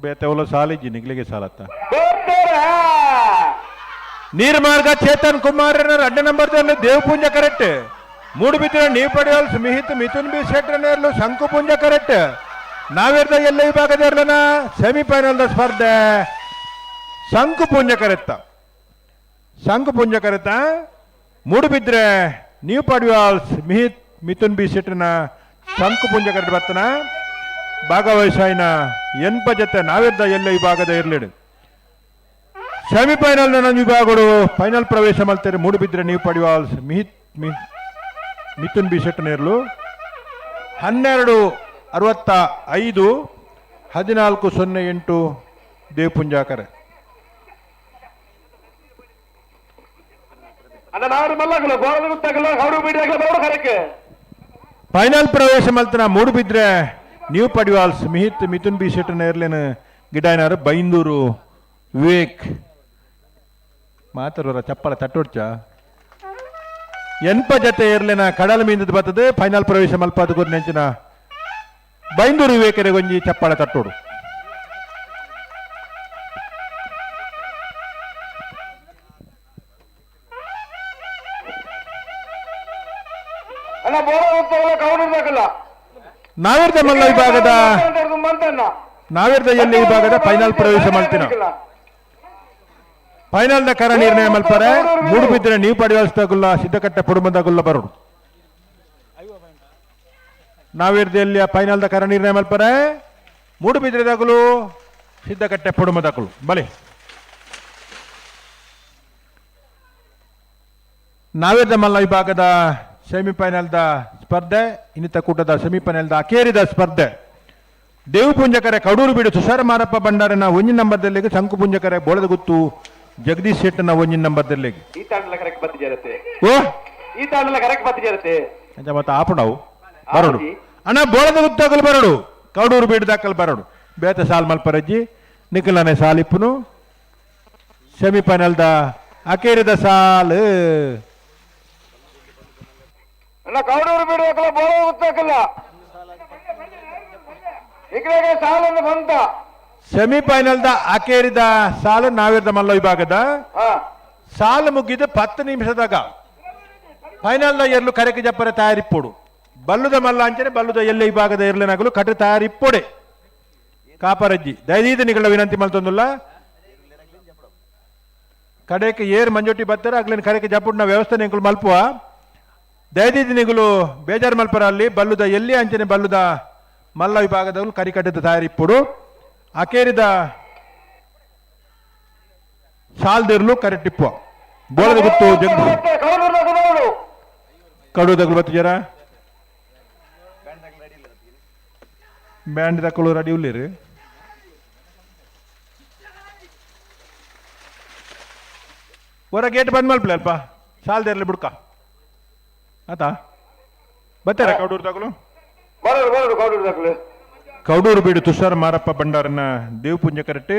ಬೇತವಲ್ಲ ಸಾಲಿಜ್ಜಿ ನಿಗ್ಲಿಗೆ ಸಾಲತ್ತ. ನೀರ್ಮಾರ್ಗ ಚೇತನ್ ಕುಮಾರ್ 2 ನಂಬರ್ ದೇವಪುಂಜ ಕರೆಕ್ಟ್. ಮೂಡುಬಿದ್ರೆ ನೀವು ಪಡೆಯಲ್ ಮಿಹಿತ್ ಮಿಥುನ್ ಬಿ ಶೆಟ್ಟರ್ನೇರ್ಲು ಶಂಕುಪುಂಜ ಕರೆಕ್ಟ್. ನಾವೇರ್ದ ಎಲ್ಲ ವಿಭಾಗದ ಇರ್ಲನ ಸೆಮಿಫೈನಲ್ the ಸ್ಪರ್ಧೆ ಶಂಕುಪುಂಜ ಕರೆತ್ತ ಶಂಕುಪುಂಜ ಕರೆತ. ಮೂಡುಬಿದ್ರೆ ನೀವು ಪಡೆಯುವಲ್ಸ್ ಮಿಹಿತ್ ಮಿಥುನ್ ಬಿ ಶೆಟ್ಟರ್ನ ಶಂಕುಪುಂಜ ಕರೆಕ್ಟ್ ಬರ್ತನ ಭಾಗವಹಿಸಾಯಿನ ಎನ್ಪ ಜೊತೆ ನಾವೆದ್ದ ಎಲ್ಲ ವಿಭಾಗದ ಇರ್ಲಿಡು ಸೆಮಿಫೈನಲ್ ನನ್ನ ವಿಭಾಗಗಳು ಫೈನಲ್ ಪ್ರವೇಶ ಮಾಡ್ತಾರೆ. ಮೂಡುಬಿದ್ರೆ ನೀವು ಪಡೆಯುವಲ್ಸ್ ಮಿಹಿತ್ ಮಿಥುನ್ ಬಿ ಶೆಟ್ಟರ್ನೇರ್ಲು 12:65 14:08 ದೇವಪುಂಜಾಕರೆ. ಫೈನಲ್ ಪ್ರವೇಶ ಮಲ್ತನ ಮೂಡುಬಿದ್ರೆ ನೀವು ಪಡಿವಾಲ್ಸ್ ಮಿಹಿತ್ ಮಿಥುನ್ ಬಿ ಶೆಟ್ಟರ್ನೇರ್ಲೇನು ಗಿಡಾಯನಾರು ಬೈಂದೂರು ವಿವೇಕ್ ಮಾತಾಡೋರ ಚಪ್ಪಲ ತಟ್ಟೊಡ್ಚ. ಎನ್ಪ ಜತೆ ಏರ್ಲೆನ ಕಡಲ ಮೀಂದದ ಬರ್ತದೆ ಫೈನಲ್ ಪ್ರವೇಶ ಮಲ್ಪಾದ ಗುರ್ನೆಂಚಿನ ಬೈಂದೂರು ವಿವೇಕರೆ ಒಂಜಿ ಚಪ್ಪಾಳ ತಟ್ಟೋಡು. ನಾವಿರ್ದ ಮಲ್ಲ ವಿಭಾಗದ ನಾವಿರ್ದ ಎಲ್ಲಿ ವಿಭಾಗದ ಫೈನಲ್ ಪ್ರವೇಶ ಮಲ್ತಿನ ಫೈನಲ್ ದ ಕರ ನಿರ್ಣಯ ಮಲ್ಪರೆ ಮೂಡು ಬಿದ್ದರೆ ನೀವು ಪಡೆಯುವಗುಲ್ಲ ಸಿದ್ದಕಟ್ಟೆ ಪುಡುಮದಗುಲ್ಲ ಬರೋಡು. ನಾವಿರ್ದ ಫೈನಲ್ the ಕರ ನಿರ್ಣಯ ಮಲ್ಪರೆ ಮೂಡು ಬಿದ್ರೆದಾಗಲು ಸಿದ್ದಕಟ್ಟೆ ಪುಡುಮದಗುಲು ಬಲೆ. ನಾವಿರ್ದ ಮಲ್ಲ ವಿಭಾಗದ ಸೆಮಿಫೈನಲ್ the ಸ್ಪರ್ಧೆ ಇನ್ನಿತ ಕೂಟದ ಸೆಮಿಫೈನಲ್ the ಅಕೇರಿದ ಸ್ಪರ್ಧೆ ದೇವಪುಂಜಕರೆ ಕಡೂರು ಬೀಡು ತುಷಾರ ಮಾರಪ್ಪ ಭಂಡಾರನ ಒಂಜಿ ನಂಬರ್ದಲ್ಲಿ ಶಂಕುಪುಂಜಕರೆ ಬೋಳದಗುತ್ತು ಜಗದೀಶ್ ಶೆಟ್ಟನ ಒಂಜಿ ನಂಬರ್ದಲ್ಲಿ. ಈ ತಾಂಡಲ ಕರೆಕ್ಟ್ ಬತ್ತಿ ಜರತೆ. ಓ ಈ ತಾಂಡಲ ಕರೆಕ್ಟ್ ಬತ್ತಿ ಜರತೆ. ಅಂಚ ಮತ್ತೆ ಆಪುಂಡವು ಬರೋಡು ಅಣ್ಣ ಬೋಳದಗುತ್ತಾಗಲು ಬರೋಡು ಕಡೂರು ಬೀಡು ದಾಕಲ್ ಬರೋಡು ಬೇತ ಸಾಲ್ ಮಲ್ಪರಜ್ಜಿ ನಿಖಲನೆ ಸಾಲಿಪ್ಪುನು ಸೆಮಿಫೈನಲ್ the ಅಕೇರಿದ ಸಾಲು. ಅಣ್ಣ ಕೌಡೂರು ಬಿಡಬೇಕಲ್ಲ ಬೋಳ ಗೊತ್ತಾಕಲ್ಲ ಇಕಡೆ ಸಾಲನ್ನು ಬಂತ ಸೆಮಿಫೈನಲ್ the ಅಕೇರಿದ ಸಾಲು ನಾವಿರ್ದ ಮಲ್ಲ ವಿಭಾಗದ ಸಾಲು ಮುಗಿದು 10 ನಿಮಿಷದಾಗ ಫೈನಲ್ the ಎರ್ಲು ಕರೆಗೆ ಜಪ್ಪರೆ ತಯಾರಿಪ್ಪೋಡು. ಬಲ್ಲುದ ಮಲ್ಲ ಅಂಚನೆ ಬಲ್ಲುದ ಎಲ್ಲೆ ವಿಭಾಗದ ಎರ್ಲೆನಾಗಲು ಕಟ್ಟು ತಯಾರಿಪ್ಪೋಡೆ ಕಾಪರಜ್ಜಿ ದಯದೀದ ನಿಗಳ ವಿನಂತಿ ಮಲ್ತೊಂದುಲ್ಲ ಕಡೆಗೆ ಏರ್ ಮಂಜೊಟ್ಟಿ ಬತ್ತಾರೆ ಆಗ್ಲೇನು ಕರೆಗೆ ಜಪ್ಪುಡ್ನ ವ್ಯವಸ್ಥೆ ನಿಂಕುಲು ಮಲ್ಪುವ ದಯದೀದ ನಿಗುಲು ಬೇಜಾರು ಮಲ್ಪರ ಅಲ್ಲಿ ಬಲ್ಲುದ ಎಲ್ಲಿ ಅಂಚನೆ ಬಲ್ಲುದ ಮಲ್ಲ ವಿಭಾಗದವರು ಕರಿಕಟ್ಟದ ತಯಾರಿಪ್ಪುಡು ಅಕೇರಿದ ಸಾಲ್ದಿರ್ಲು ಕರೆಟ್ಟಿಪ್ಪು ಬೋಳದ ಗುತ್ತು ಕಡು ದಗ್ಲು ಬತ್ತು ಜರ ಬ್ಯಾಂಡ್ ದಕ್ಕಲು ರೆಡಿ ಉಲ್ಲಿರಿ ಹೊರ ಗೇಟ್ ಬಂದ್ ಮಲ್ಪಲೆ ಅಲ್ಪ ಸಾಲ್ದಿರ್ಲಿ ಬುಡ್ಕ ಆತಾ ಬರ್ತಾರ ಕೌಡೂರು ತಗಲು ಕೌಡೂರು ಬೀಡು ತುಷಾರ್ ಮಾರಪ್ಪ ಭಂಡಾರನ ದೇವಪುಂಜ ಕರಟೆ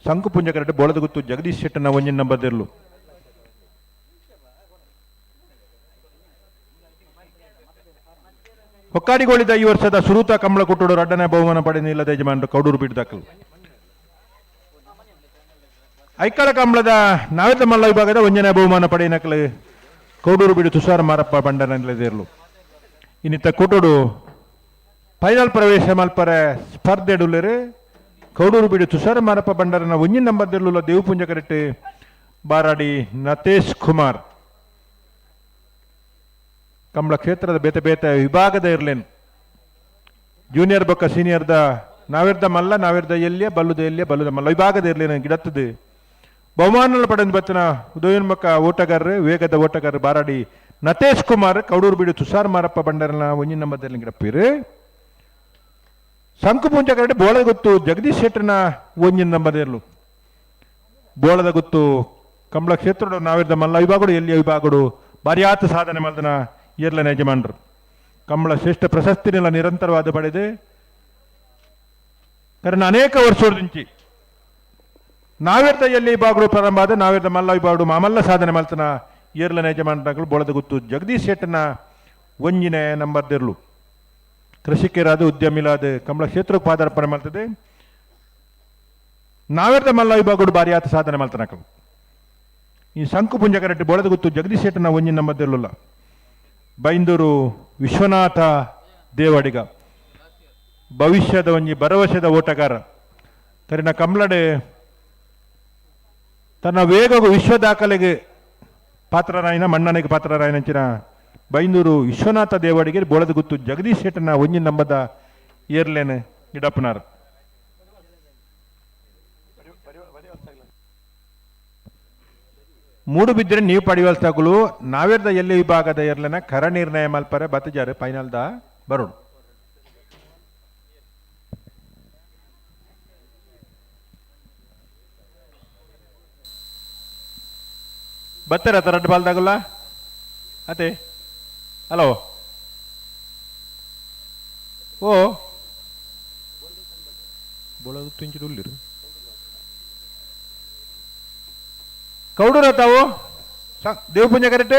ಶಂಕುಪುಂಜ ಕರಟೆ ಬೋಳದಗುತ್ತು ಜಗದೀಶ್ ಶೆಟ್ಟನ ಒಂಜಿನ ನಂಬದಿರ್ಲು. ಹೊಕ್ಕಾಡಿಗೋಳಿದ ಈ ವರ್ಷದ ಸುರೂತ ಕಮಲ ಕುಟ್ಟೋಡು ರಡ್ಡನೆ ಬಹುಮಾನ ಪಡೆದ ಇಲ್ಲದ ಯಜಮಾನರು ಕೌಡೂರು ಬೀಡು ದಾಖಲು. ಐಕಳ ಕಮಲದ ನಾವೆದ ಮಲ್ಲ ವಿಭಾಗದ ಒಂಜನೇ ಬಹುಮಾನ ಪಡೆಯ ಕೌಡೂರು ಬೀಡು ತುಷಾರ್ ಮಾರಪ್ಪ ಭಂಡಾರನ ಇನ್ನಿತ್ತ ಕೂಟೋಡು ಫೈನಲ್ ಪ್ರವೇಶ ಮಲ್ಪರೆ ಸ್ಪರ್ಧೆ ಡುಲ್ಲೆರು ಕೌಡೂರು ಬೀಡು ತುಷಾರ ಮಾರಪ್ಪ ಭಂಡಾರನ ಒಂಜಿನ ನಂಬರ್ದಿರ್ಲುಲ್ಲ ದೇವಪುಂಜ ಕರೆಕ್ಟ್ ಬಾರಾಡಿ ನತೇಶ್ ಕುಮಾರ್ ಕಮಲ ಕ್ಷೇತ್ರದ ಬೇತೆ ಬೇತೆ ವಿಭಾಗದ ಇರ್ಲೇನು ಜೂನಿಯರ್ ಬೊಕ್ಕ ಸೀನಿಯರ್ದ ನಾವಿರ್ದ ಮಲ್ಲ ನಾವಿರ್ದ ಎಲ್ಲಿಯ ಬಲ್ಲುದ ಎಲ್ಲಿಯ ಬಲ್ಲುದ ಮಲ್ಲ ವಿಭಾಗದ ಇರ್ಲೇನು ಗಿಡತ್ತದೆ ಬಹುಮಾನ ಪಡೆದ ಬತ್ತಿನ ಉದಯೋನ್ಮುಖ ಓಟಗಾರರು ವೇಗದ ಓಟಗಾರರು ಬಾರಾಡಿ ನತೇಶ್ ಕುಮಾರ್ ಕೌಡೂರು ಬೀಡು ತುಷಾರ್ ಮಾರಪ್ಪ ಭಂಡಾರನ ಒಂಜಿನ ನಂಬರ್ದಲ್ಲಿ ಗಿಡಪ್ಪೀರು. ಶಂಕುಪುಂಜ ಕರಡೆ ಬೋಳದ ಗುತ್ತು ಜಗದೀಶ್ ಶೆಟ್ಟರ್ನ ಒಂಜಿನ ನಂಬರ್ದಿರ್ಲು ಬೋಳದ ಗುತ್ತು ಕಮಲ ಕ್ಷೇತ್ರದ ನಾವಿರ್ದ ಮಲ್ಲ ವಿಭಾಗಡು ಎಲ್ಲಿಯ ವಿಭಾಗಡು ಬಾರಿಯಾತ ಸಾಧನೆ ಮಲ್ದನ ಏರ್ಲನ ಯಜಮಾನರು ಕಮಲ ಶ್ರೇಷ್ಠ ಪ್ರಶಸ್ತಿನೆಲ್ಲ ನಿರಂತರವಾದ ಪಡೆದು ಕಾರಣ ಅನೇಕ ವರ್ಷದಿಂಚಿ ನಾವಿರ್ದ ಎಲ್ಲಿ ವಿಭಾಗಡು ಪ್ರಾರಂಭ ಆದ ನಾವಿರ್ದ ಮಲ್ಲ ವಿಭಾಗಡು ಮಾಮಲ್ಲ ಸಾಧನೆ ಮಲ್ತನ ಏರ್ಲನ ಯಜಮಾನರು ಬೋಳದ ಗುತ್ತು ಜಗದೀಶ್ ಶೆಟ್ಟರ್ನ ಒಂಜಿನ ನಂಬರ್ದಿರ್ಲು. ಕೃಷಿಕರಾದ ಉದ್ಯಮಿಲಾದ ಕಮಲ ಕ್ಷೇತ್ರಕ್ಕೆ ಪಾದಾರ್ಪಣೆ ಮಾಡ್ತದೆ ನಾವಿರ್ದ ಮಲ್ಲ ವಿಭಾಗಡು ಬಾರಿ ಆತ ಸಾಧನೆ ಮಾಡ್ತಾನಕಲು. ಈ ಶಂಕುಪುಂಜ ಕರೆಕ್ಟ್ ಬೋಳದ ಗುತ್ತು ಜಗದೀಶ್ ಶೆಟ್ಟನ ಒಂಜಿನ ನಂಬರ್ದಿರ್ಲಿಲ್ಲ. ಬೈಂದೂರು ವಿಶ್ವನಾಥ ದೇವಾಡಿಗ ಭವಿಷ್ಯದ ಒಂಜಿ ಭರವಸೆದ ಓಟಗಾರ ಕರಿನ ಕಮಲಡೆ ತನ್ನ ವೇಗವು ವಿಶ್ವ ದಾಖಲೆಗೆ ಪಾತ್ರರಾಯನ ಮಣ್ಣನಿಗೆ ಪಾತ್ರರಾಯನಂಚಿನ ಬೈಂದೂರು ವಿಶ್ವನಾಥ ದೇವಾಡಿಗೆ ಬೋಳದ ಗುತ್ತು ಜಗದೀಶ್ ಶೆಟ್ಟನ ಒಂಜಿನ ನಂಬದ ಏರ್ಲೇನ್ ಗಿಡಪ್ಪನಾರ್. ಮೂಡುಬಿದ್ರೆ ನೀವು ಪಡೆಯುವಲ್ತಾಗಲು ನಾವೇರ್ದ ಎಲ್ಲಿ ವಿಭಾಗದ ಏರ್ಲೇನ ಕರ ನಿರ್ಣಯ ಮಲ್ಪರೆ ಬತ್ತಜಾರು ಫೈನಲ್ the ಬರೋಡು. ಬತ್ತರ ರಡ್ಡು ಬಾಲ್ದಾಗಲ್ಲ ಅದೇ ಹಲೋ ಓ ಬೋಳದು ಉಲ್ಲಿರು ಕೌಡೂರ ತಾವು ದೇವಪುಂಜ ಕರೆಕ್ಟ್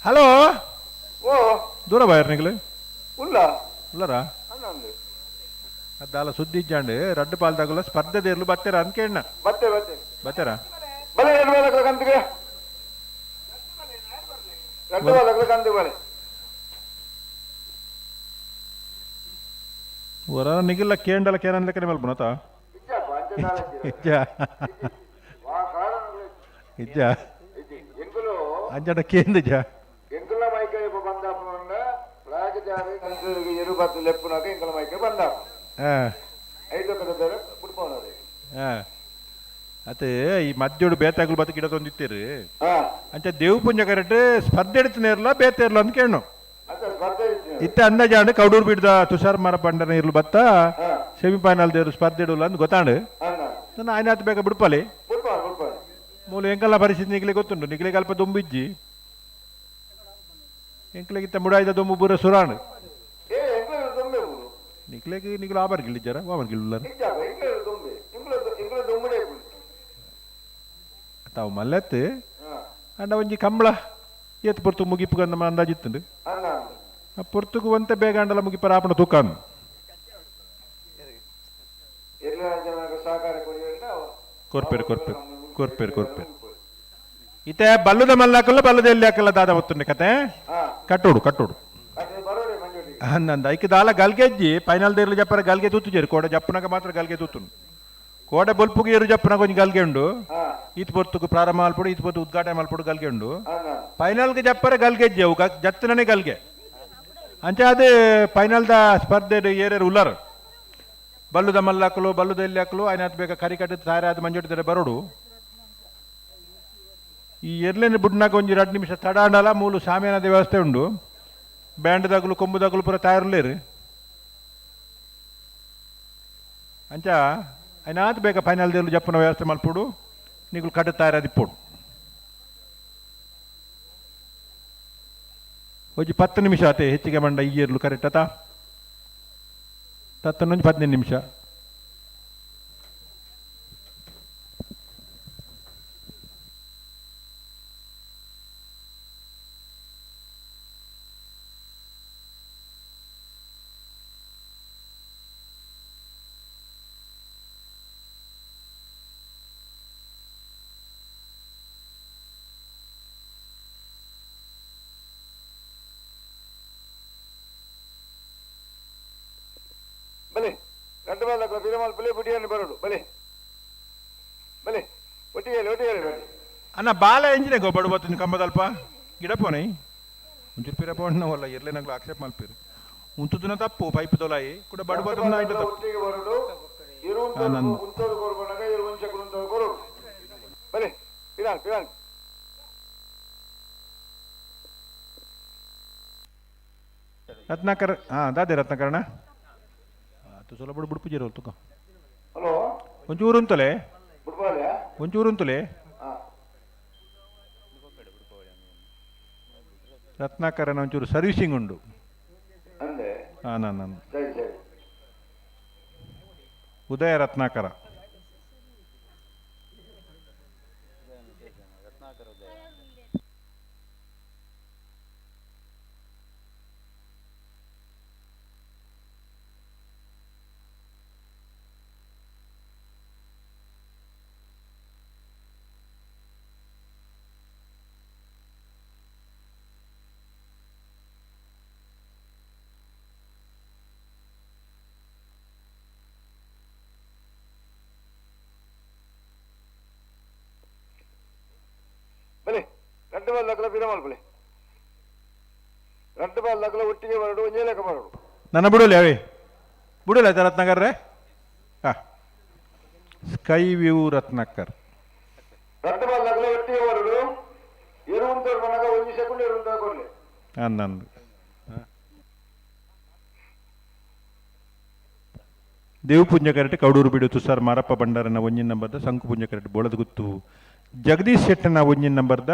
ಹಲೋ ಓ ದೂರ ಬಾಯರ್ ನಿಗಲು ಉಲ್ಲ ಉಲ್ಲರಾ ಅದಾಲ ಸುದ್ದಿ ಇಜ್ಜಾಂಡ್ ರಡ್ಡು ಪಾಲ್ದಾಗಲ ಸ್ಪರ್ಧೆ ದೇರ್ಲು ಬತ್ತೆರ ಅಂತ ಕೇಳಣ ಬತ್ತೆ ಬತ್ತೆ ಬತ್ತೆರ ಬಲೆ ಎರಡು ಬಾಲಕರ ಕಂತಿಗೆ ಎರಡು ಬಾಲಕರ ಕಂತಿಗೆ ಬಲೆ ವರ ನಿಗಿಲ್ಲ ಕೇಂಡಲ ಕೇನನ್ಲೆಕ್ಕ ನಿಮ್ಮಲ್ಲಿ ಬುಣತ ಇಜ್ಜ ಇಜ್ಜ ಅಂಜಡ ಕೇಂದಿಜ ಎಂಕುಲ ಮೈಕೆ ಬಂದಾಪುಂಡ ರಾಜಜಾರಿ ಕಂತಿಗೆ ಎರು ಬತ್ತು ಲೆಪ್ಪುನಾಗ ಎಂಕುಲ ಮೈಕೆ ಬಂದಾಪ ಐದು ಕದದರೆ ಬುಡ್ಪವನದೆ ಅತ್ತೆ ಈ ಮಧ್ಯೋಡು ಬೇತಾಗ್ಲು ಬತ್ತ ಗಿಡ ತೊಂದಿತ್ತೀರಿ ಅಂಚ ದೇವು ಪುಂಜ ಕರೆಕ್ಟ್ ಸ್ಪರ್ಧೆ ಎಡ್ತನೇರ್ಲ ಬೇತೇರ್ಲ ಅಂತ ಕೇಳು ಇತ್ತೆ ಅಂದಾಜಾಂಡ್ ಕೌಡೂರು ಬಿಡ್ದ ತುಷಾರ್ ಮರ ಪಂಡನ ಇರ್ಲು ಬತ್ತ ಸೆಮಿಫೈನಲ್ ದೇರು ಸ್ಪರ್ಧೆ ಇಡಲ್ಲ ಅಂತ ಗೊತ್ತಾಂಡು ನನ್ನ ಆಯ್ನಾತ್ ಬೇಕ ಬಿಡ್ಪಲಿ ಮೂಲ ಎಂಕಲ್ಲ ಪರಿಸ್ಥಿತಿ ನಿಗ್ಲಿ ಗೊತ್ತುಂಟು ನಿಗ್ಲಿಗೆ ಅಲ್ಪ ದುಂಬಿಜ್ಜಿ ಎಂಕ್ಲಿಗಿತ್ತ ಮುಡಾಯ್ದ ದುಂಬು ಬೂರ ಸುರಾಣು ನಿಕ್ಲೆಗ್ ನಿಗ್ಲು ಆಬರ್ ಗಿಲ್ಲಿಜ್ಜಾರ ವಾಮರ್ ಗಿಲ್ಲ ತಾವು ಮಲ್ಲೆತ್ತು ಅಂಡ ಒಂಜಿ ಕಂಬಳ ಏತ್ ಪೊರ್ತು ಮುಗಿಪು ನಮ್ಮ ಅಂದಾಜಿತ್ತುಂಡು ಆ ಪೊರ್ತುಗು ಒಂತೆ ಬೇಗ ಅಂಡಲ ಮುಗಿಪರ ಆಪಣ ತೂಕಾನ್ ಕೊರ್ಪೇರು ಕೊರ್ಪೇರು ಕೊರ್ಪೇರು ಕೊರ್ಪೇರು ಇತ್ತೆ ಬಲ್ಲುದ ಮಲ್ಲಾಕಲ್ಲ ಬಲ್ಲದ ಎಲ್ಲಿ ಹಾಕಲ್ಲ ದಾದ ಒತ್ತುಂಡೆ ಕತೆ ಕಟ್ಟೋಡು ಕಟ್ಟೋಡು ಅಂದಂದ ಐಕೆ ದಾಲ ಗಲ್ಗೆಜ್ಜಿ ಫೈನಲ್ ದೇರ್ಲು ಜಪ್ಪರ ಗಲ್ಗೆ ತೂತು ಕೋಡೆ ಜಪ್ಪನಾಗ ಮಾತ್ರ ಗಲ್ಗೆ ತೂತುನು ಕೋಡೆ ಬೊಲ್ಪುಗೆ ಏರು ಜಪ್ಪನಾಗ ಒಂಜಿ ಗಲ್ಗೆ ಉಂಡು ಈತ್ ಪೊರ್ತುಗು ಪ್ರಾರಂಭ ಮಲ್ಪಡು ಈತ್ ಪೊರ್ತು ಉದ್ಘಾಟನೆ ಮಲ್ಪಡು ಗಲ್ಗೆ ಉಂಡು ಫೈನಲ್ಗೆ ಜಪ್ಪರ ಗಲ್ಗೆಜ್ಜಿ ಅವು ಜತ್ತನೇ ಗಲ್ಗೆ ಅಂಚೆ ಅದೇ ಫೈನಲ್ದ ಸ್ಪರ್ಧೆ ಏರೇರು ಉಲ್ಲರ್ ಬಲ್ಲುದ ಮಲ್ಲಾಕಲು ಬಲ್ಲುದ ಎಲ್ಲಿ ಹಾಕಲು ಆಯ್ನಾತ್ ಬೇಕ ಕರಿ ಕಟ್ಟಿದ ತಾರೆ ಅದು ಮಂಜುಟ್ಟಿದ್ದಾರೆ ಬರೋಡು ಈ ಎರ್ಲೇನೆ ಬುಡ್ನಾಗ ಒಂಜಿ 2 ನಿಮಿಷ ತಡ ಅಂಡಲ ಮೂಲು ಸಾಮ್ಯಾನದ ವ್ಯವಸ್ಥೆ ಉಂಡು ಬ್ಯಾಂಡ್ ದಾಗಲು ಕೊಂಬು ದಾಗಲು ಪೂರ ತಯಾರುಲ್ಲೇರು ಅಂಚ ಆಯ್ನಾತ್ ಬೇಕ ಫೈನಲ್ ದೇರ್ಲು ಜಪ್ಪನ ವ್ಯವಸ್ಥೆ ಮಲ್ಪುಡು ನೀಗುಲು ಕಟ್ಟು ತಯಾರಾದಿಪ್ಪೋಡು ಒಂಜಿ 10 ನಿಮಿಷ ಆತೆ ಹೆಚ್ಚಿಗೆ ಮಂಡ ಈ ಏರ್ಲು ಕರೆಕ್ಟ್ ಆತಾ ತತ್ತನ್ನೊಂಜಿ 15 ನಿಮಿಷ ಬಲೆ రెండు ಬಾಲಕರ ಬಿರಮಾಲ್ ಪುಲೆ ಬುಡಿಯನ್ನು ಬರೋಡು ಬಲೆ ಬಲೆ ಒಟ್ಟಿಗೆ ಒಟ್ಟಿಗೆ ಬಲೆ ಅಣ್ಣ ಬಾಲ ಎಂಜಿನೆ ಗೋ ಬಡು ಬತ್ತು ಕಂಬದಲ್ಪ ಗಿಡಪೋನೆ ಒಂಚೂರು ಪಿರ ಪೋಣ ವಲ್ಲ ಇರ್ಲೆ ನಂಗೆ ಆಕ್ಷೇಪ ಮಲ್ಪಿರು ಉಂತುದುನ ತಪ್ಪು ಪೈಪ್ ದೊಲಾಯಿ ಕೂಡ ಬಡು ಬತ್ತು ನಾ ಇಡ ತಪ್ಪು ಒಟ್ಟಿಗೆ ಬರೋಡು ಇರುವಂತದ್ದು ಕೊರಬನಾಗ ಇರುವಂಚಕರು ಕೊರೋಡು ಬಲೆ ಪಿರಾನ್ ಪಿರಾನ್ ರತ್ನಾಕರ್ ಹಾಂ ದಾದೆ ರತ್ನಾಕರಣ ತು ಸೊಲ ಬಡು ಬುಡ್ಪು ಜೀರೋ ತುಕ ಹಲೋ ಒಂಚೂರು ಉಂತಲೆ ಬುಡ್ಪಾಲೆ ಒಂಚೂರು ಉಂತಲೆ ರತ್ನಾಕರನ ಒಂಚೂರು ಸರ್ವಿಸಿಂಗ್ ಉಂಡು ಅಂದೆ ಹಾಂ ನಾನು ಸರಿ ಸರಿ ಉದಯ ರತ್ನಾಕರ ಬಲೆ రెండు ಬಾಲಕರ ಬಿರಮಾಲ್ ಬಲೆ రెండు ಬಾಲಕರ ಒಟ್ಟಿಗೆ ಬರೋಡು ಒಂದೇ ಲೆಕ್ಕ ಬರೋಡು ನನ್ನ ಬಿಡೋಲ್ಲ ಅವೇ ಬಿಡೋಲ್ಲ ಆಯ್ತಾ ರತ್ನಾಕರ್ರೆ ಹಾಂ ಸ್ಕೈ ವ್ಯೂ ರತ್ನಾಕರ್ రెండు ಬಾಲಕರ ಒಟ್ಟಿಗೆ ಬರೋಡು ಇರುವಂತವ್ರು ಮನಗ ಒಂದು ಸೆಕೆಂಡ್ ಇರುವಂತ ಕೊಡ್ಲಿ ಹಾಂ ನಂದು ದೇವಪುಂಜ ಕರೆಟ್ ಕೌಡೂರು ಬಿಡು ತುಷಾರ್ ಮಾರಪ್ಪ ಭಂಡಾರನ ಒಂಜಿನ ನಂಬರ್ದ ಸಂಕುಪುಂಜ ಕರೆಟ್ ಬೋಳದಗುತ್ತು ಜಗದೀಶ್ ಶೆಟ್ಟನ ಒಂಜಿನ ನಂಬರ್ದ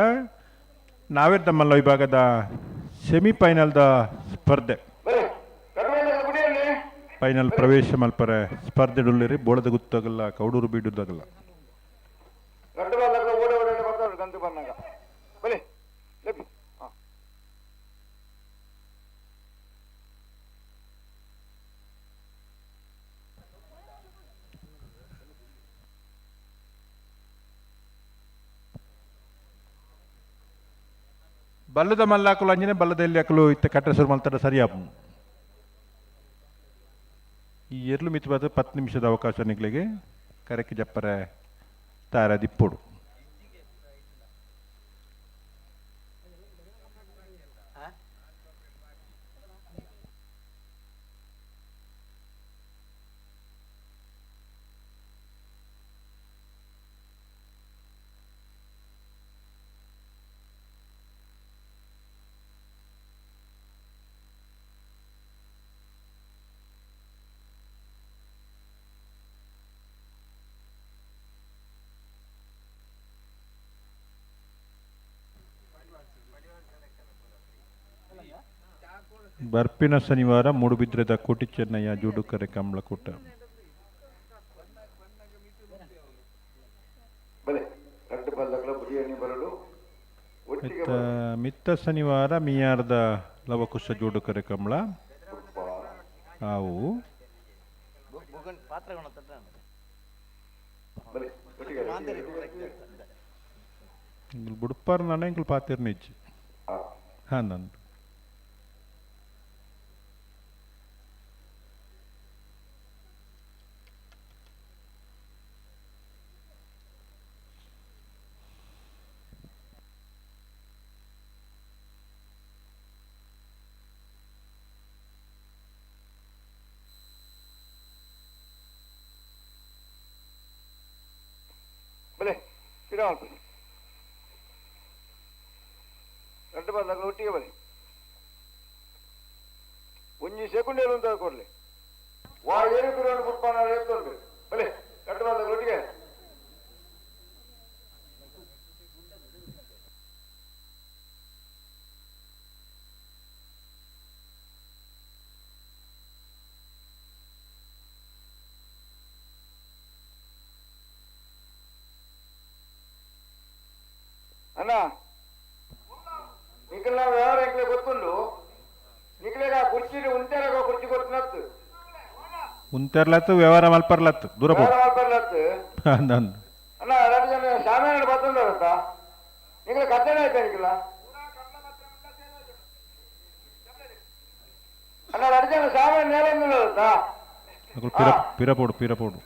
ನಾವೇರ್ದಮ್ಮಲ್ಲ ವಿಭಾಗದ ಸೆಮಿಫೈನಲ್ದ ಸ್ಪರ್ಧೆ ಫೈನಲ್ ಪ್ರವೇಶ ಮಲ್ಪರೆ ಸ್ಪರ್ಧೆ ಡುಲ್ಲಿರಿ ಬೋಳದ ಗುತ್ತಾಗಲ್ಲ ಕೌಡೂರು ಬೀಡುದಾಗಲ್ಲ రెండు ಬಾಲಕರ ಓಡ ಓಡ ಬರ್ತಾರೆ ಗಂತು ಬಂದಾಗ ಬಲೆ ಲೆಪ್ಪಿ ಹಾಂ ಬಲ್ಲದ ಮಲ್ಲಾಕುಲು ಅಂಜನೆ ಬಲ್ಲದ ಎಲ್ಲಿ ಇತ್ತ ಕಟ್ಟೆ ಶುರು ಮಲ್ತಡ ಸರಿಯಾಪು. ಈ ಎರ್ಲು ಮಿತ್ 10 ನಿಮಿಷದ ಅವಕಾಶ ನಿಗ್ಲಿಗೆ ಕರೆಕ್ ಜಪ್ಪರೆ ತಾರ ದಿಪ್ಪೋಡು. ಬರ್ಪಿನ ಶನಿವಾರ ಮೂಡುಬಿದ್ರೆದ ಕೋಟಿ ಚೆನ್ನಯ್ಯ ಜೋಡುಕರೆ ಕಮಲಕೂಟ. ಮಿತ್ತ ಶನಿವಾರ ಮಿಯಾರ್ದ ಲವಕುಶ ಜೋಡುಕರೆ ಕಮಲ ಅವು. ಬುಡ್ಪಾರ್ ನಾನೇ ಇಂಗ್ಲು ಪಾತಿರ್ನಿಜ್ಜಿ. ಹಾಂ ನಂದು ರಡ್ಡು ಬಲ್ಲ ಒಟ್ಟಿಗೆ ಬನ್ನಿ. ಒಂಜಿ ಸೆಕೆಂಡ್ ಅಂತ ಕೊಡ್ಲಿ ವಾ ಏರು ಕಿಲೋ ಪುಟ್ಪಾನ ಹೇಳ್ತೊಂಡು ಬಲೆ ರಡ್ಡು ಬಲ್ಲ ಒಟ್ಟಿಗೆ. ಅಣ್ಣ ನಿಖಲ್ ನಾವು ವ್ಯವಹಾರ ಎಂಕ್ಲೆ ಗೊತ್ತುಂಡು. ನಿಖಲೇಗ ಕುರ್ಚಿ ಉಂತೇರಾಗ ಕುರ್ಚಿ ಗೊತ್ತಿನತ್ತು ಉಂತೇರ್ಲತ್ತು ವ್ಯವಹಾರ ಮಲ್ಪರ್ಲತ್ತು ದೂರ ಮಲ್ಪರ್ಲತ್ತು. ಅಣ್ಣ ಎರಡು ಜನ ಶಾಮಿಯಾನ ಬತ್ತಂದಾರತ್ತ ನಿಖಲ ಕತ್ತೇನೆ ಆಯ್ತಾ ನಿಖಲ. ಅಣ್ಣ ಎರಡು ಜನ ಶಾಮಿಯಾನ ನೇರ ಪಿರಪೋಡು ಪಿರಪೋಡು.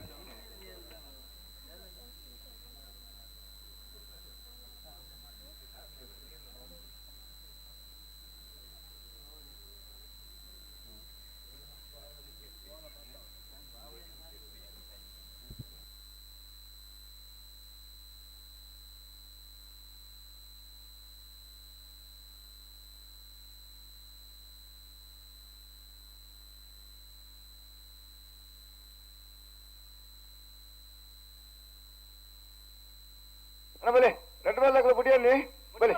ಬಲೆ ರೆಡ್ ಬಲ್ಲ ಬುಡಿಯಲ್ಲಿ ಬಲೆ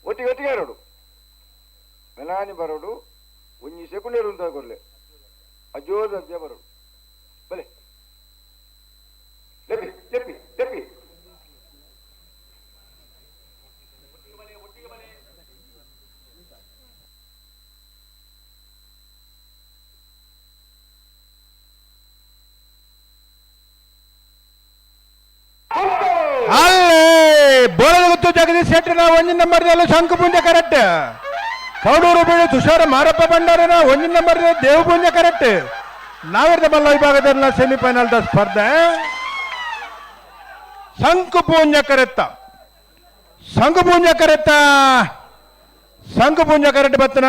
ಒಟ್ಟಿಗೆ ಒಟ್ಟಿಗೆ ಇರೋಡು ಮೆಲಾನಿ ಬರೋಡು ಒಂಜಿ ಸೆಕೆಂಡ್ ಅಂತ ಕೊರ್ಲೆ ಅಜೋದ ಅಜ್ಜ ಬರೋಡು ಬಲೆ ಲೆಪ್ಪಿ ಲೆಪ್ಪಿ ಲೆಪ್ಪಿ. ಬೋಳದ ಜಗದೀಶ್ ಶೆಟ್ಟರ್ನ ಒಂಜಿನ ನಂಬರ್ ಶಂಕು ಪುಂಜ ಕರೆಕ್ಟ್. ಕೌಡೂರು ಬೀಳು ತುಷಾರ ಮಾರಪ್ಪ ಭಂಡಾರನ ಒಂಜಿನ ನಂಬರ್ ದೇವಪುಂಜ ಕರೆಕ್ಟ್. ನಾವಿರ್ದ ಮಲ್ಲ ವಿಭಾಗದಲ್ಲಿ ಸೆಮಿಫೈನಲ್ the ಸ್ಪರ್ಧೆ ಶಂಕು ಪೂಂಜ ಕರೆತ್ತ ಶಂಕು ಪೂಂಜ ಕರೆತ್ತ ಶಂಕು ಪೂಂಜ ಕರೆಕ್ಟ್ ಬತ್ತನ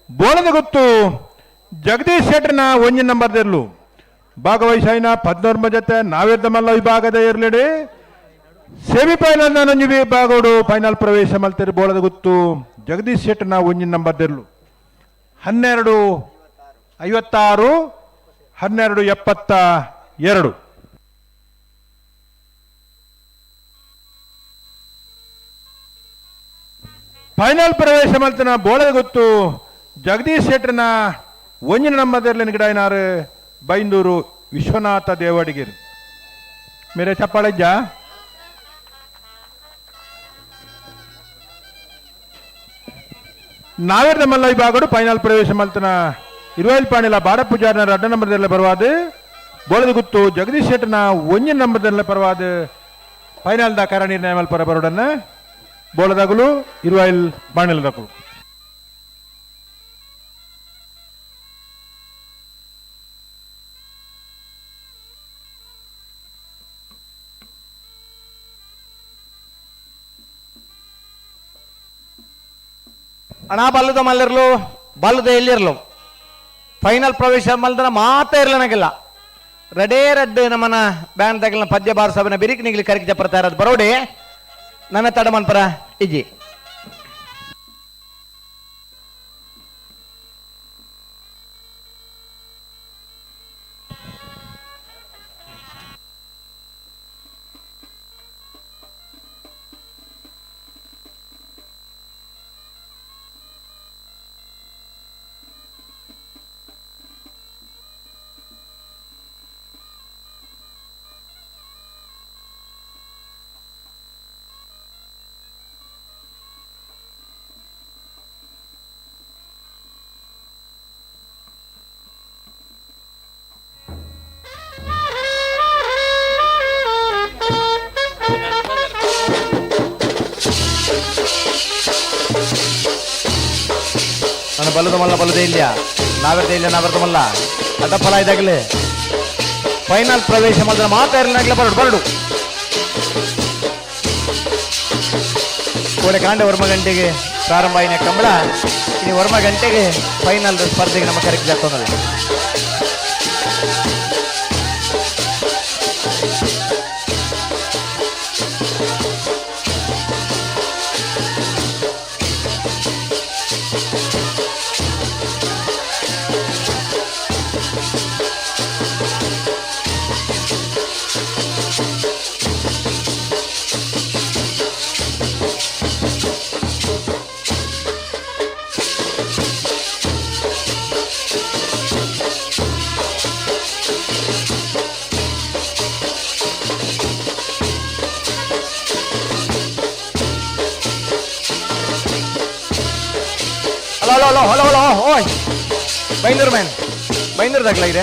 ಬೋಳದ ಗೊತ್ತು ಜಗದೀಶ್ ಶೆಟ್ಟರ್ನ ಒಂಜಿನ ನಂಬರ್ ಇರ್ಲು ಭಾಗವಹಿಸಾಯಿನ 14 ಜೊತೆ ನಾವಿರ್ದ ಮಲ್ಲ ವಿಭಾಗದ ಇರ್ಲಿಡಿ ಸೆಮಿಫೈನಲ್ ನಂಜು ವಿಭಾಗಡು ಫೈನಲ್ ಪ್ರವೇಶ ಮಲ್ತಿರು ಬೋಳದ ಗೊತ್ತು ಜಗದೀಶ್ ಶೆಟ್ಟರ್ನ ಒಂಜಿನ ನಂಬರ್ ಇರ್ಲು 12:56 12:72. ಫೈನಲ್ ಪ್ರವೇಶ ಮಲ್ತನ ಬೋಳದ ಗೊತ್ತು ಜಗದೀಶ್ ಶೆಟ್ಟರ್ನ ಒಂಜಿನ ನಂಬರ್ ಇರ್ಲಿನ ಗಿಡಾಯಿನಾರು ಬೈಂದೂರು ವಿಶ್ವನಾಥ ದೇವಡಿಗಿರ್. ಮೇರೆ ಚಪ್ಪಾಳೆಜ್ಜ ನಾವೇರ್ದ ಮಲ್ಲ ವಿಭಾಗಡು ಫೈನಲ್ ಪ್ರವೇಶ ಮಲ್ತನ ಇರುವೈಲ್ ಪಾಣಿಲ ಬಾಡ ಪೂಜಾರಿನ ಅಡ್ಡ ನಂಬರ್ದಲ್ಲೇ ಬರವಾದು ಬೋಳದ ಗುತ್ತು ಜಗದೀಶ್ ಶೆಟ್ಟರ್ನ ಒಂಜಿನ ನಂಬರ್ದಲ್ಲೇ ಪರವಾದು ಫೈನಲ್ the ಕರ ನಿರ್ಣಯ ಮಲ್ಪರ ಬರೋಡನ್ನ. ಬೋಳದಗುಲು ಇರುವೈಲ್ ಬಾಣೆಲದಗುಲು. ಅಣ್ಣ ಬಲ್ಲದ ಮಲ್ಲರ್ಲು ಬಲ್ಲದ ಎಲ್ಲಿರ್ಲು ಫೈನಲ್ ಪ್ರವೇಶ ಮಲ್ದನ ಮಾತ ಇರ್ಲನಾಗಿಲ್ಲ. ರಡೇ ರಡ್ಡು ನಮ್ಮನ ಬ್ಯಾನ್ ತಗಲಿನ ಪದ್ಯ ಬಾರಸಭೆನ ಬಿರಿಕ್ ನಿಗ್ಲಿ ಕರಿಕ್ ಜಪ್ರ ತಯಾರಾದ ಬರೋಡೆ ನನ್ನ ತಡಮನ್ಪರ ಇಜ್ಜಿ. ನಾನು ಬಲದ ಮಲ್ಲ ಬಲದೇ ಇಲ್ಲ, ನಾವೆರ್ದ ಇಲ್ಲ, ನಾವೆರ್ದ ಮಲ್ಲ ಅಡ್ಡ ಫಲ ಇದಾಗಲೇ ಫೈನಲ್ ಪ್ರವೇಶ ಮಾಡಿದ್ರೆ ಮಾತಾ ಇರಲಾಗಲೇ ಬರಡು ಬರಡು ಕೋಡೆ ಕಾಂಡ ವರ್ಮ ಗಂಟೆಗೆ ಪ್ರಾರಂಭ ಆಯ್ನ ಕಂಬಳ ಇನ್ನು ವರ್ಮ ಗಂಟೆಗೆ ಫೈನಲ್ ಸ್ಪರ್ಧೆಗೆ ನಮ್ಮ correct ಜಾತೊಂದಲ್ಲ. Hello hello hello hello hello ಓಯ್ ಬೈಂದೂರು ಮ್ಯಾನ್ ಬೈಂದೂರು ದಾಖಲಾಗಿದೆ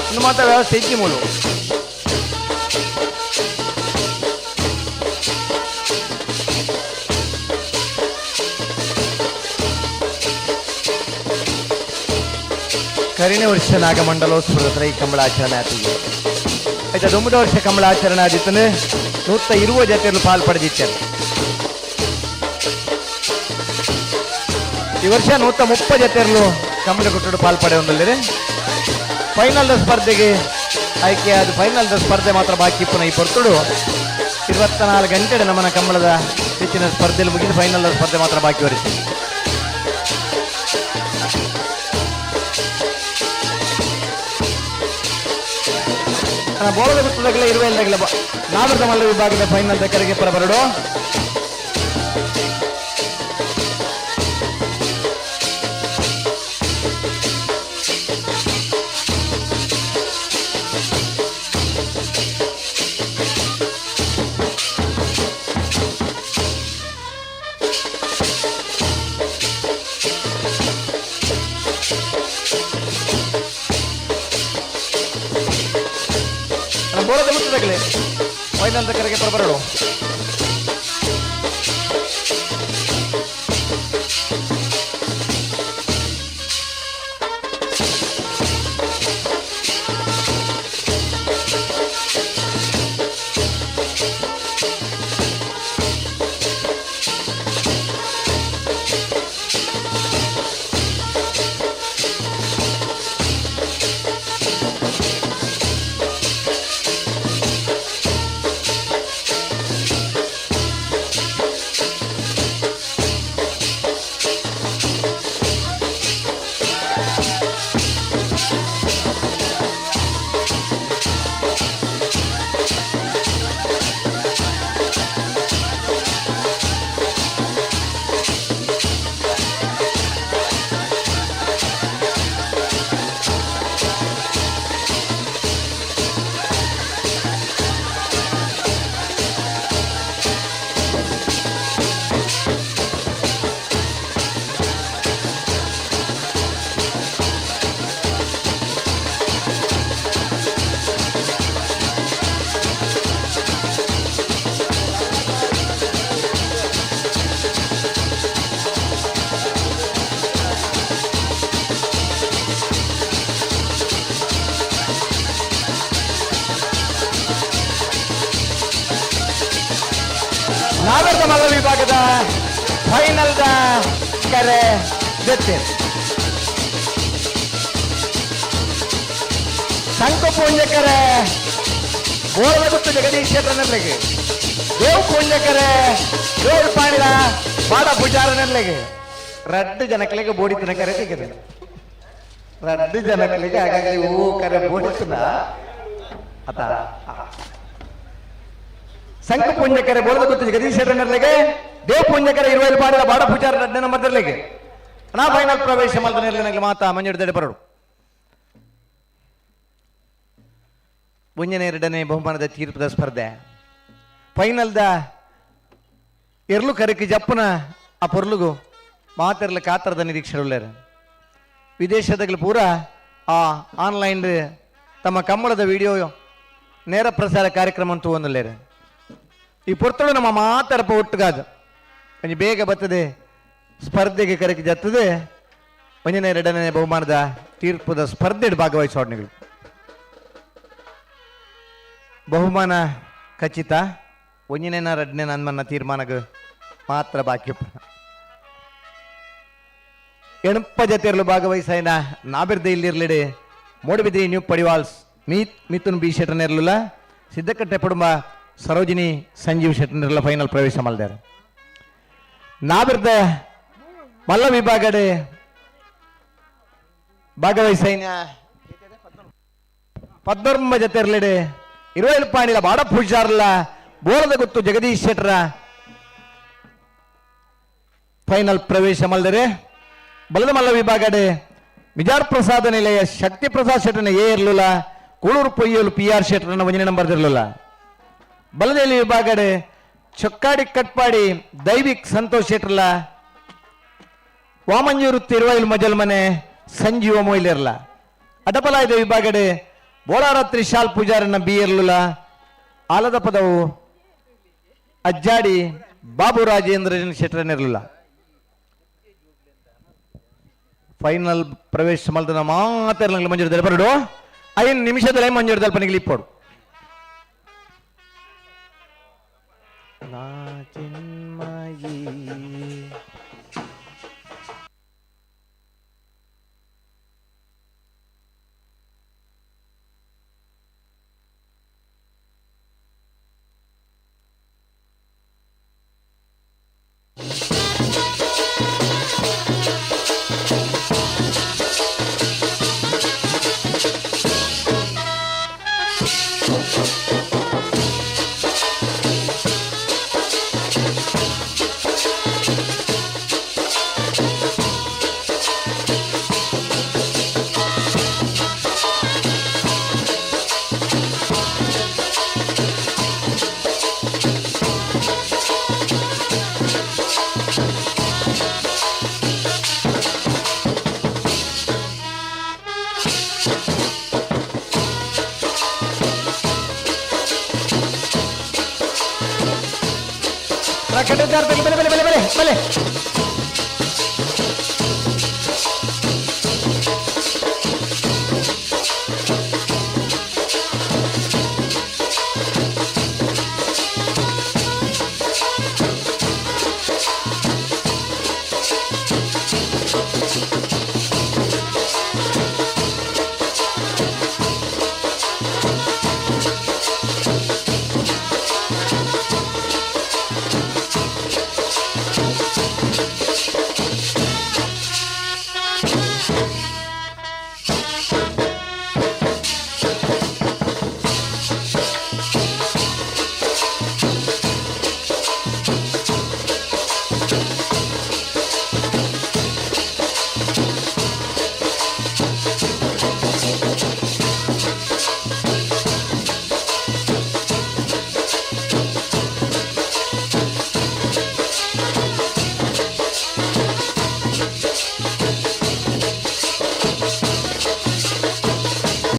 ಇನ್ನು ಮಾತ್ರ ವ್ಯವಸ್ಥೆ ಇಜ್ಜಿ ಮೂಲು. ಕರಿಣೆ ವರ್ಷ ನಾಗಮಂಡಲೋತ್ಸವದ ಈ ಕಂಬಳ ಆಚರಣೆ ಆತಿಗೆ ಆಯ್ತಾ. ದೊಂಬದ ವರ್ಷ ಕಂಬಳ ಆಚರಣೆ ಆದಿತ್ತನೆ 120 ಜೊತೆಯಲ್ಲಿ ಪಾಲು ಪಡೆದಿದ್ದಾರೆ. ಈ ವರ್ಷ 130 ಜೊತೆಯಲ್ಲೂ ಕಂಬಳ ಕೊಟ್ಟರು ಪಾಲು ಪಡೆಯೊಂದಲ್ಲಿದೆ. ಫೈನಲ್ ಸ್ಪರ್ಧೆಗೆ ಆಯ್ಕೆಯಾದ ಫೈನಲ್ ಸ್ಪರ್ಧೆ ಮಾತ್ರ ಬಾಕಿ ಪುನಃ ಈ ಪೊರ್ತುಡು 24 ಗಂಟೆ ನಮ್ಮನ ಕಂಬಳದ ಹೆಚ್ಚಿನ ಸ್ಪರ್ಧೆಯಲ್ಲಿ ಮುಗಿದು ಫೈನಲ್ ಸ್ಪರ್ಧೆ ಮಾತ್ರ ಬಾಕಿ ವರಿಸಿ. ಬೋಳದ ಗುತ್ತದಾಗಲೇ ಇರುವೆ ಇಲ್ದಾಗಲೇ ನಾಗರದ ಮಲ್ಲ ವಿಭಾಗದ ಫೈನಲ್ ಕರೆಗೆ ಪರ ಬರಡು. ಫೈನಲ್ ಕರೆಗೆ ಬರಬರಡು. ನಾಗರದ ಮಲ್ಲ ವಿಭಾಗದ ಫೈನಲ್ the ಕರೆ ದೆತ್ತೆರ್. ಶಂಕು ಪೂಂಜಕರೆ ಬೋಳಗುತ್ತು ಜಗದೀಶ್ ಶೆಟ್ಟರ್ನಲ್ಲಿಗೆ, ದೇವ್ ಪೂಂಜಕರೆ ದೇವ್ ಪಾಣಿದ ಬಾಡ ಪೂಜಾರನಲ್ಲಿಗೆ, ರಡ್ಡು ಜನಕಲಿಗೆ ಬೋಡಿತನ ಕರೆ ತೆಗೆದ ರಡ್ಡು ಜನಕಲಿಗೆ ಹಾಗಾಗಿ ಹೂ ಕರೆ ಬೋಡಿತನ ಅತ ಶಂಕು ಪೂಂಜಕರೆ ಬೋಳಗುತ್ತು ಜಗದೀಶ್ ಶೆಟ್ಟರ್ನಲ್ಲಿಗೆ, ದೇವ್ ಪೂಂಜಕರೆ ಇರುವೈಲು ಪಾಡಿದ ಬಾಡ ಪೂಜಾರ ರಡ್ಡು ನಂಬರ್ದಲ್ಲಿಗೆ ನಾ ಫೈನಲ್ ಪ್ರವೇಶ ಮಲ್ದನಲ್ಲಿ ಮಾತಾ ಮಂಜುಡ್ದಡೆ ಬರಡು. ಒಂಜನೇ ಎರಡನೇ ಬಹುಮಾನದ ತೀರ್ಪದ ಸ್ಪರ್ಧೆ ಫೈನಲ್ದ ಎರ್ಲು ಕರಕಿ ಜಪ್ಪನ ಆ ಪೊರ್ಲುಗು ಮಾತೆರ್ಲು ಕಾತರದ ನಿರೀಕ್ಷೆರುಳ್ಳೇರು. ವಿದೇಶದಾಗಲು ಪೂರ ಆ ಆನ್ಲೈನ್ ತಮ್ಮ ಕಮ್ಮಳದ ವಿಡಿಯೋ ನೇರ ಪ್ರಸಾರ ಕಾರ್ಯಕ್ರಮ ಅಂತೂ ಒಂದುಲ್ಲೇರು. ಈ ಪೊರ್ತಳು ನಮ್ಮ ಮಾತಾಡಪ್ಪ ಒಟ್ಟುಗಾದು ಒಂಜಿ ಬೇಗ ಬರ್ತದೆ ಸ್ಪರ್ಧೆಗೆ ಕರಕಿ ಜತ್ತದೆ ಒಂಜನೇ ಎರಡನೇ ಬಹುಮಾನದ ತೀರ್ಪುದ ಸ್ಪರ್ಧೆ ಭಾಗವಹಿಸೋಡ್ನಿಗಳು ಬಹುಮಾನ ಖಚಿತ. ಒಂಜನೇ ಎರಡನೇ ನನ್ಮನ್ನ ತೀರ್ಮಾನಗ ಮಾತ್ರ ಬಾಕಿ. ಎಣಪ್ಪ ಜತೆಯರಲು ಭಾಗವಹಿಸಾಯನ ನಾಬಿರ್ದ ಇಲ್ಲಿರ್ಲಿಡೆ ಮೂಡಬಿದ್ರಿ ನ್ಯೂ ಪಡಿವಾಲ್ಸ್ ಮೀತ್ ಮಿಥುನ್ ಬಿ ಶೆಟ್ಟರ್ನಿರ್ಲಿಲ್ಲ, ಸಿದ್ದಕಟ್ಟೆ ಕುಟುಂಬ ಸರೋಜಿನಿ ಸಂಜೀವ್ ಶೆಟ್ಟರ್ನಿರ್ಲ ಫೈನಲ್ ಪ್ರವೇಶ ಮಲ್ದಾರೆ. ನಾಬಿರ್ದ ಮಲ್ಲ ವಿಭಾಗಡೆ ಭಾಗವಹಿಸಾಯನ ಪದ್ಮರ್ಮ ಜತೆರ್ಲಿಡೆ ಇರುವೈಲು ಪಾಣಿಲ ಬಾಡ ಪೂಜಾರ್ಲ ಬೋಳದ ಗುತ್ತು ಜಗದೀಶ್ ಶೆಟ್ಟರ ಫೈನಲ್ ಪ್ರವೇಶ ಮಲ್ದರೆ. ಬಲದ ಮಲ್ಲ ವಿಭಾಗಡೆ ಮಿಜಾರ್ ಪ್ರಸಾದ ನಿಲಯ ಶಕ್ತಿ ಪ್ರಸಾದ್ ಶೆಟ್ಟರ್ನ ಎ ಇರಲಿಲ್ಲ, ಕೂಳೂರು ಪೊಯ್ಯೋಲು ಪಿ ಆರ್ ಶೆಟ್ಟರ್ನ ಒಂದನೇ ನಂಬರ್ ಇರಲಿಲ್ಲ. ಬಲದೇಲಿ ವಿಭಾಗಡೆ ಚೊಕ್ಕಾಡಿ ಕಟ್ಪಾಡಿ ದೈವಿಕ್ ಸಂತೋಷ್ ಶೆಟ್ಟರ್ಲ ವಾಮಂಜೂರು ತಿರುವೈಲ್ ಮಜಲ್ ಮನೆ ಸಂಜೀವ ಮೊಯ್ಲಿರ್ಲ. ಅಡಪಲಾಯ್ದ ವಿಭಾಗಡೆ ಬೋಳಾರತ್ರಿ ಶಾಲ್ ಪೂಜಾರನ್ನ ಬಿ ಇರಲಿಲ್ಲ, ಆಲದ ಪದವು ಅಜ್ಜಾಡಿ ಬಾಬು ರಾಜೇಂದ್ರ ಶೆಟ್ಟರನಿರಲಿಲ್ಲ. ಫೈನಲ್ ಪ್ರವೇಶ ಮಲ್ದನ ಮಾತಾಡಲಿಲ್ಲ ಮಂಜೂರು ದಲ್ಪರಡು 5 ನಿಮಿಷದಲ್ಲೇ ಮಂಜೂರು ದಲ್ಪನಿಗೆ ಇಪ್ಪಡು. ಚಿನ್ಮಯಿ ಬಲೆ ಬಲೆ ಬಲೆ ಬಲೆ ಬಲೆ.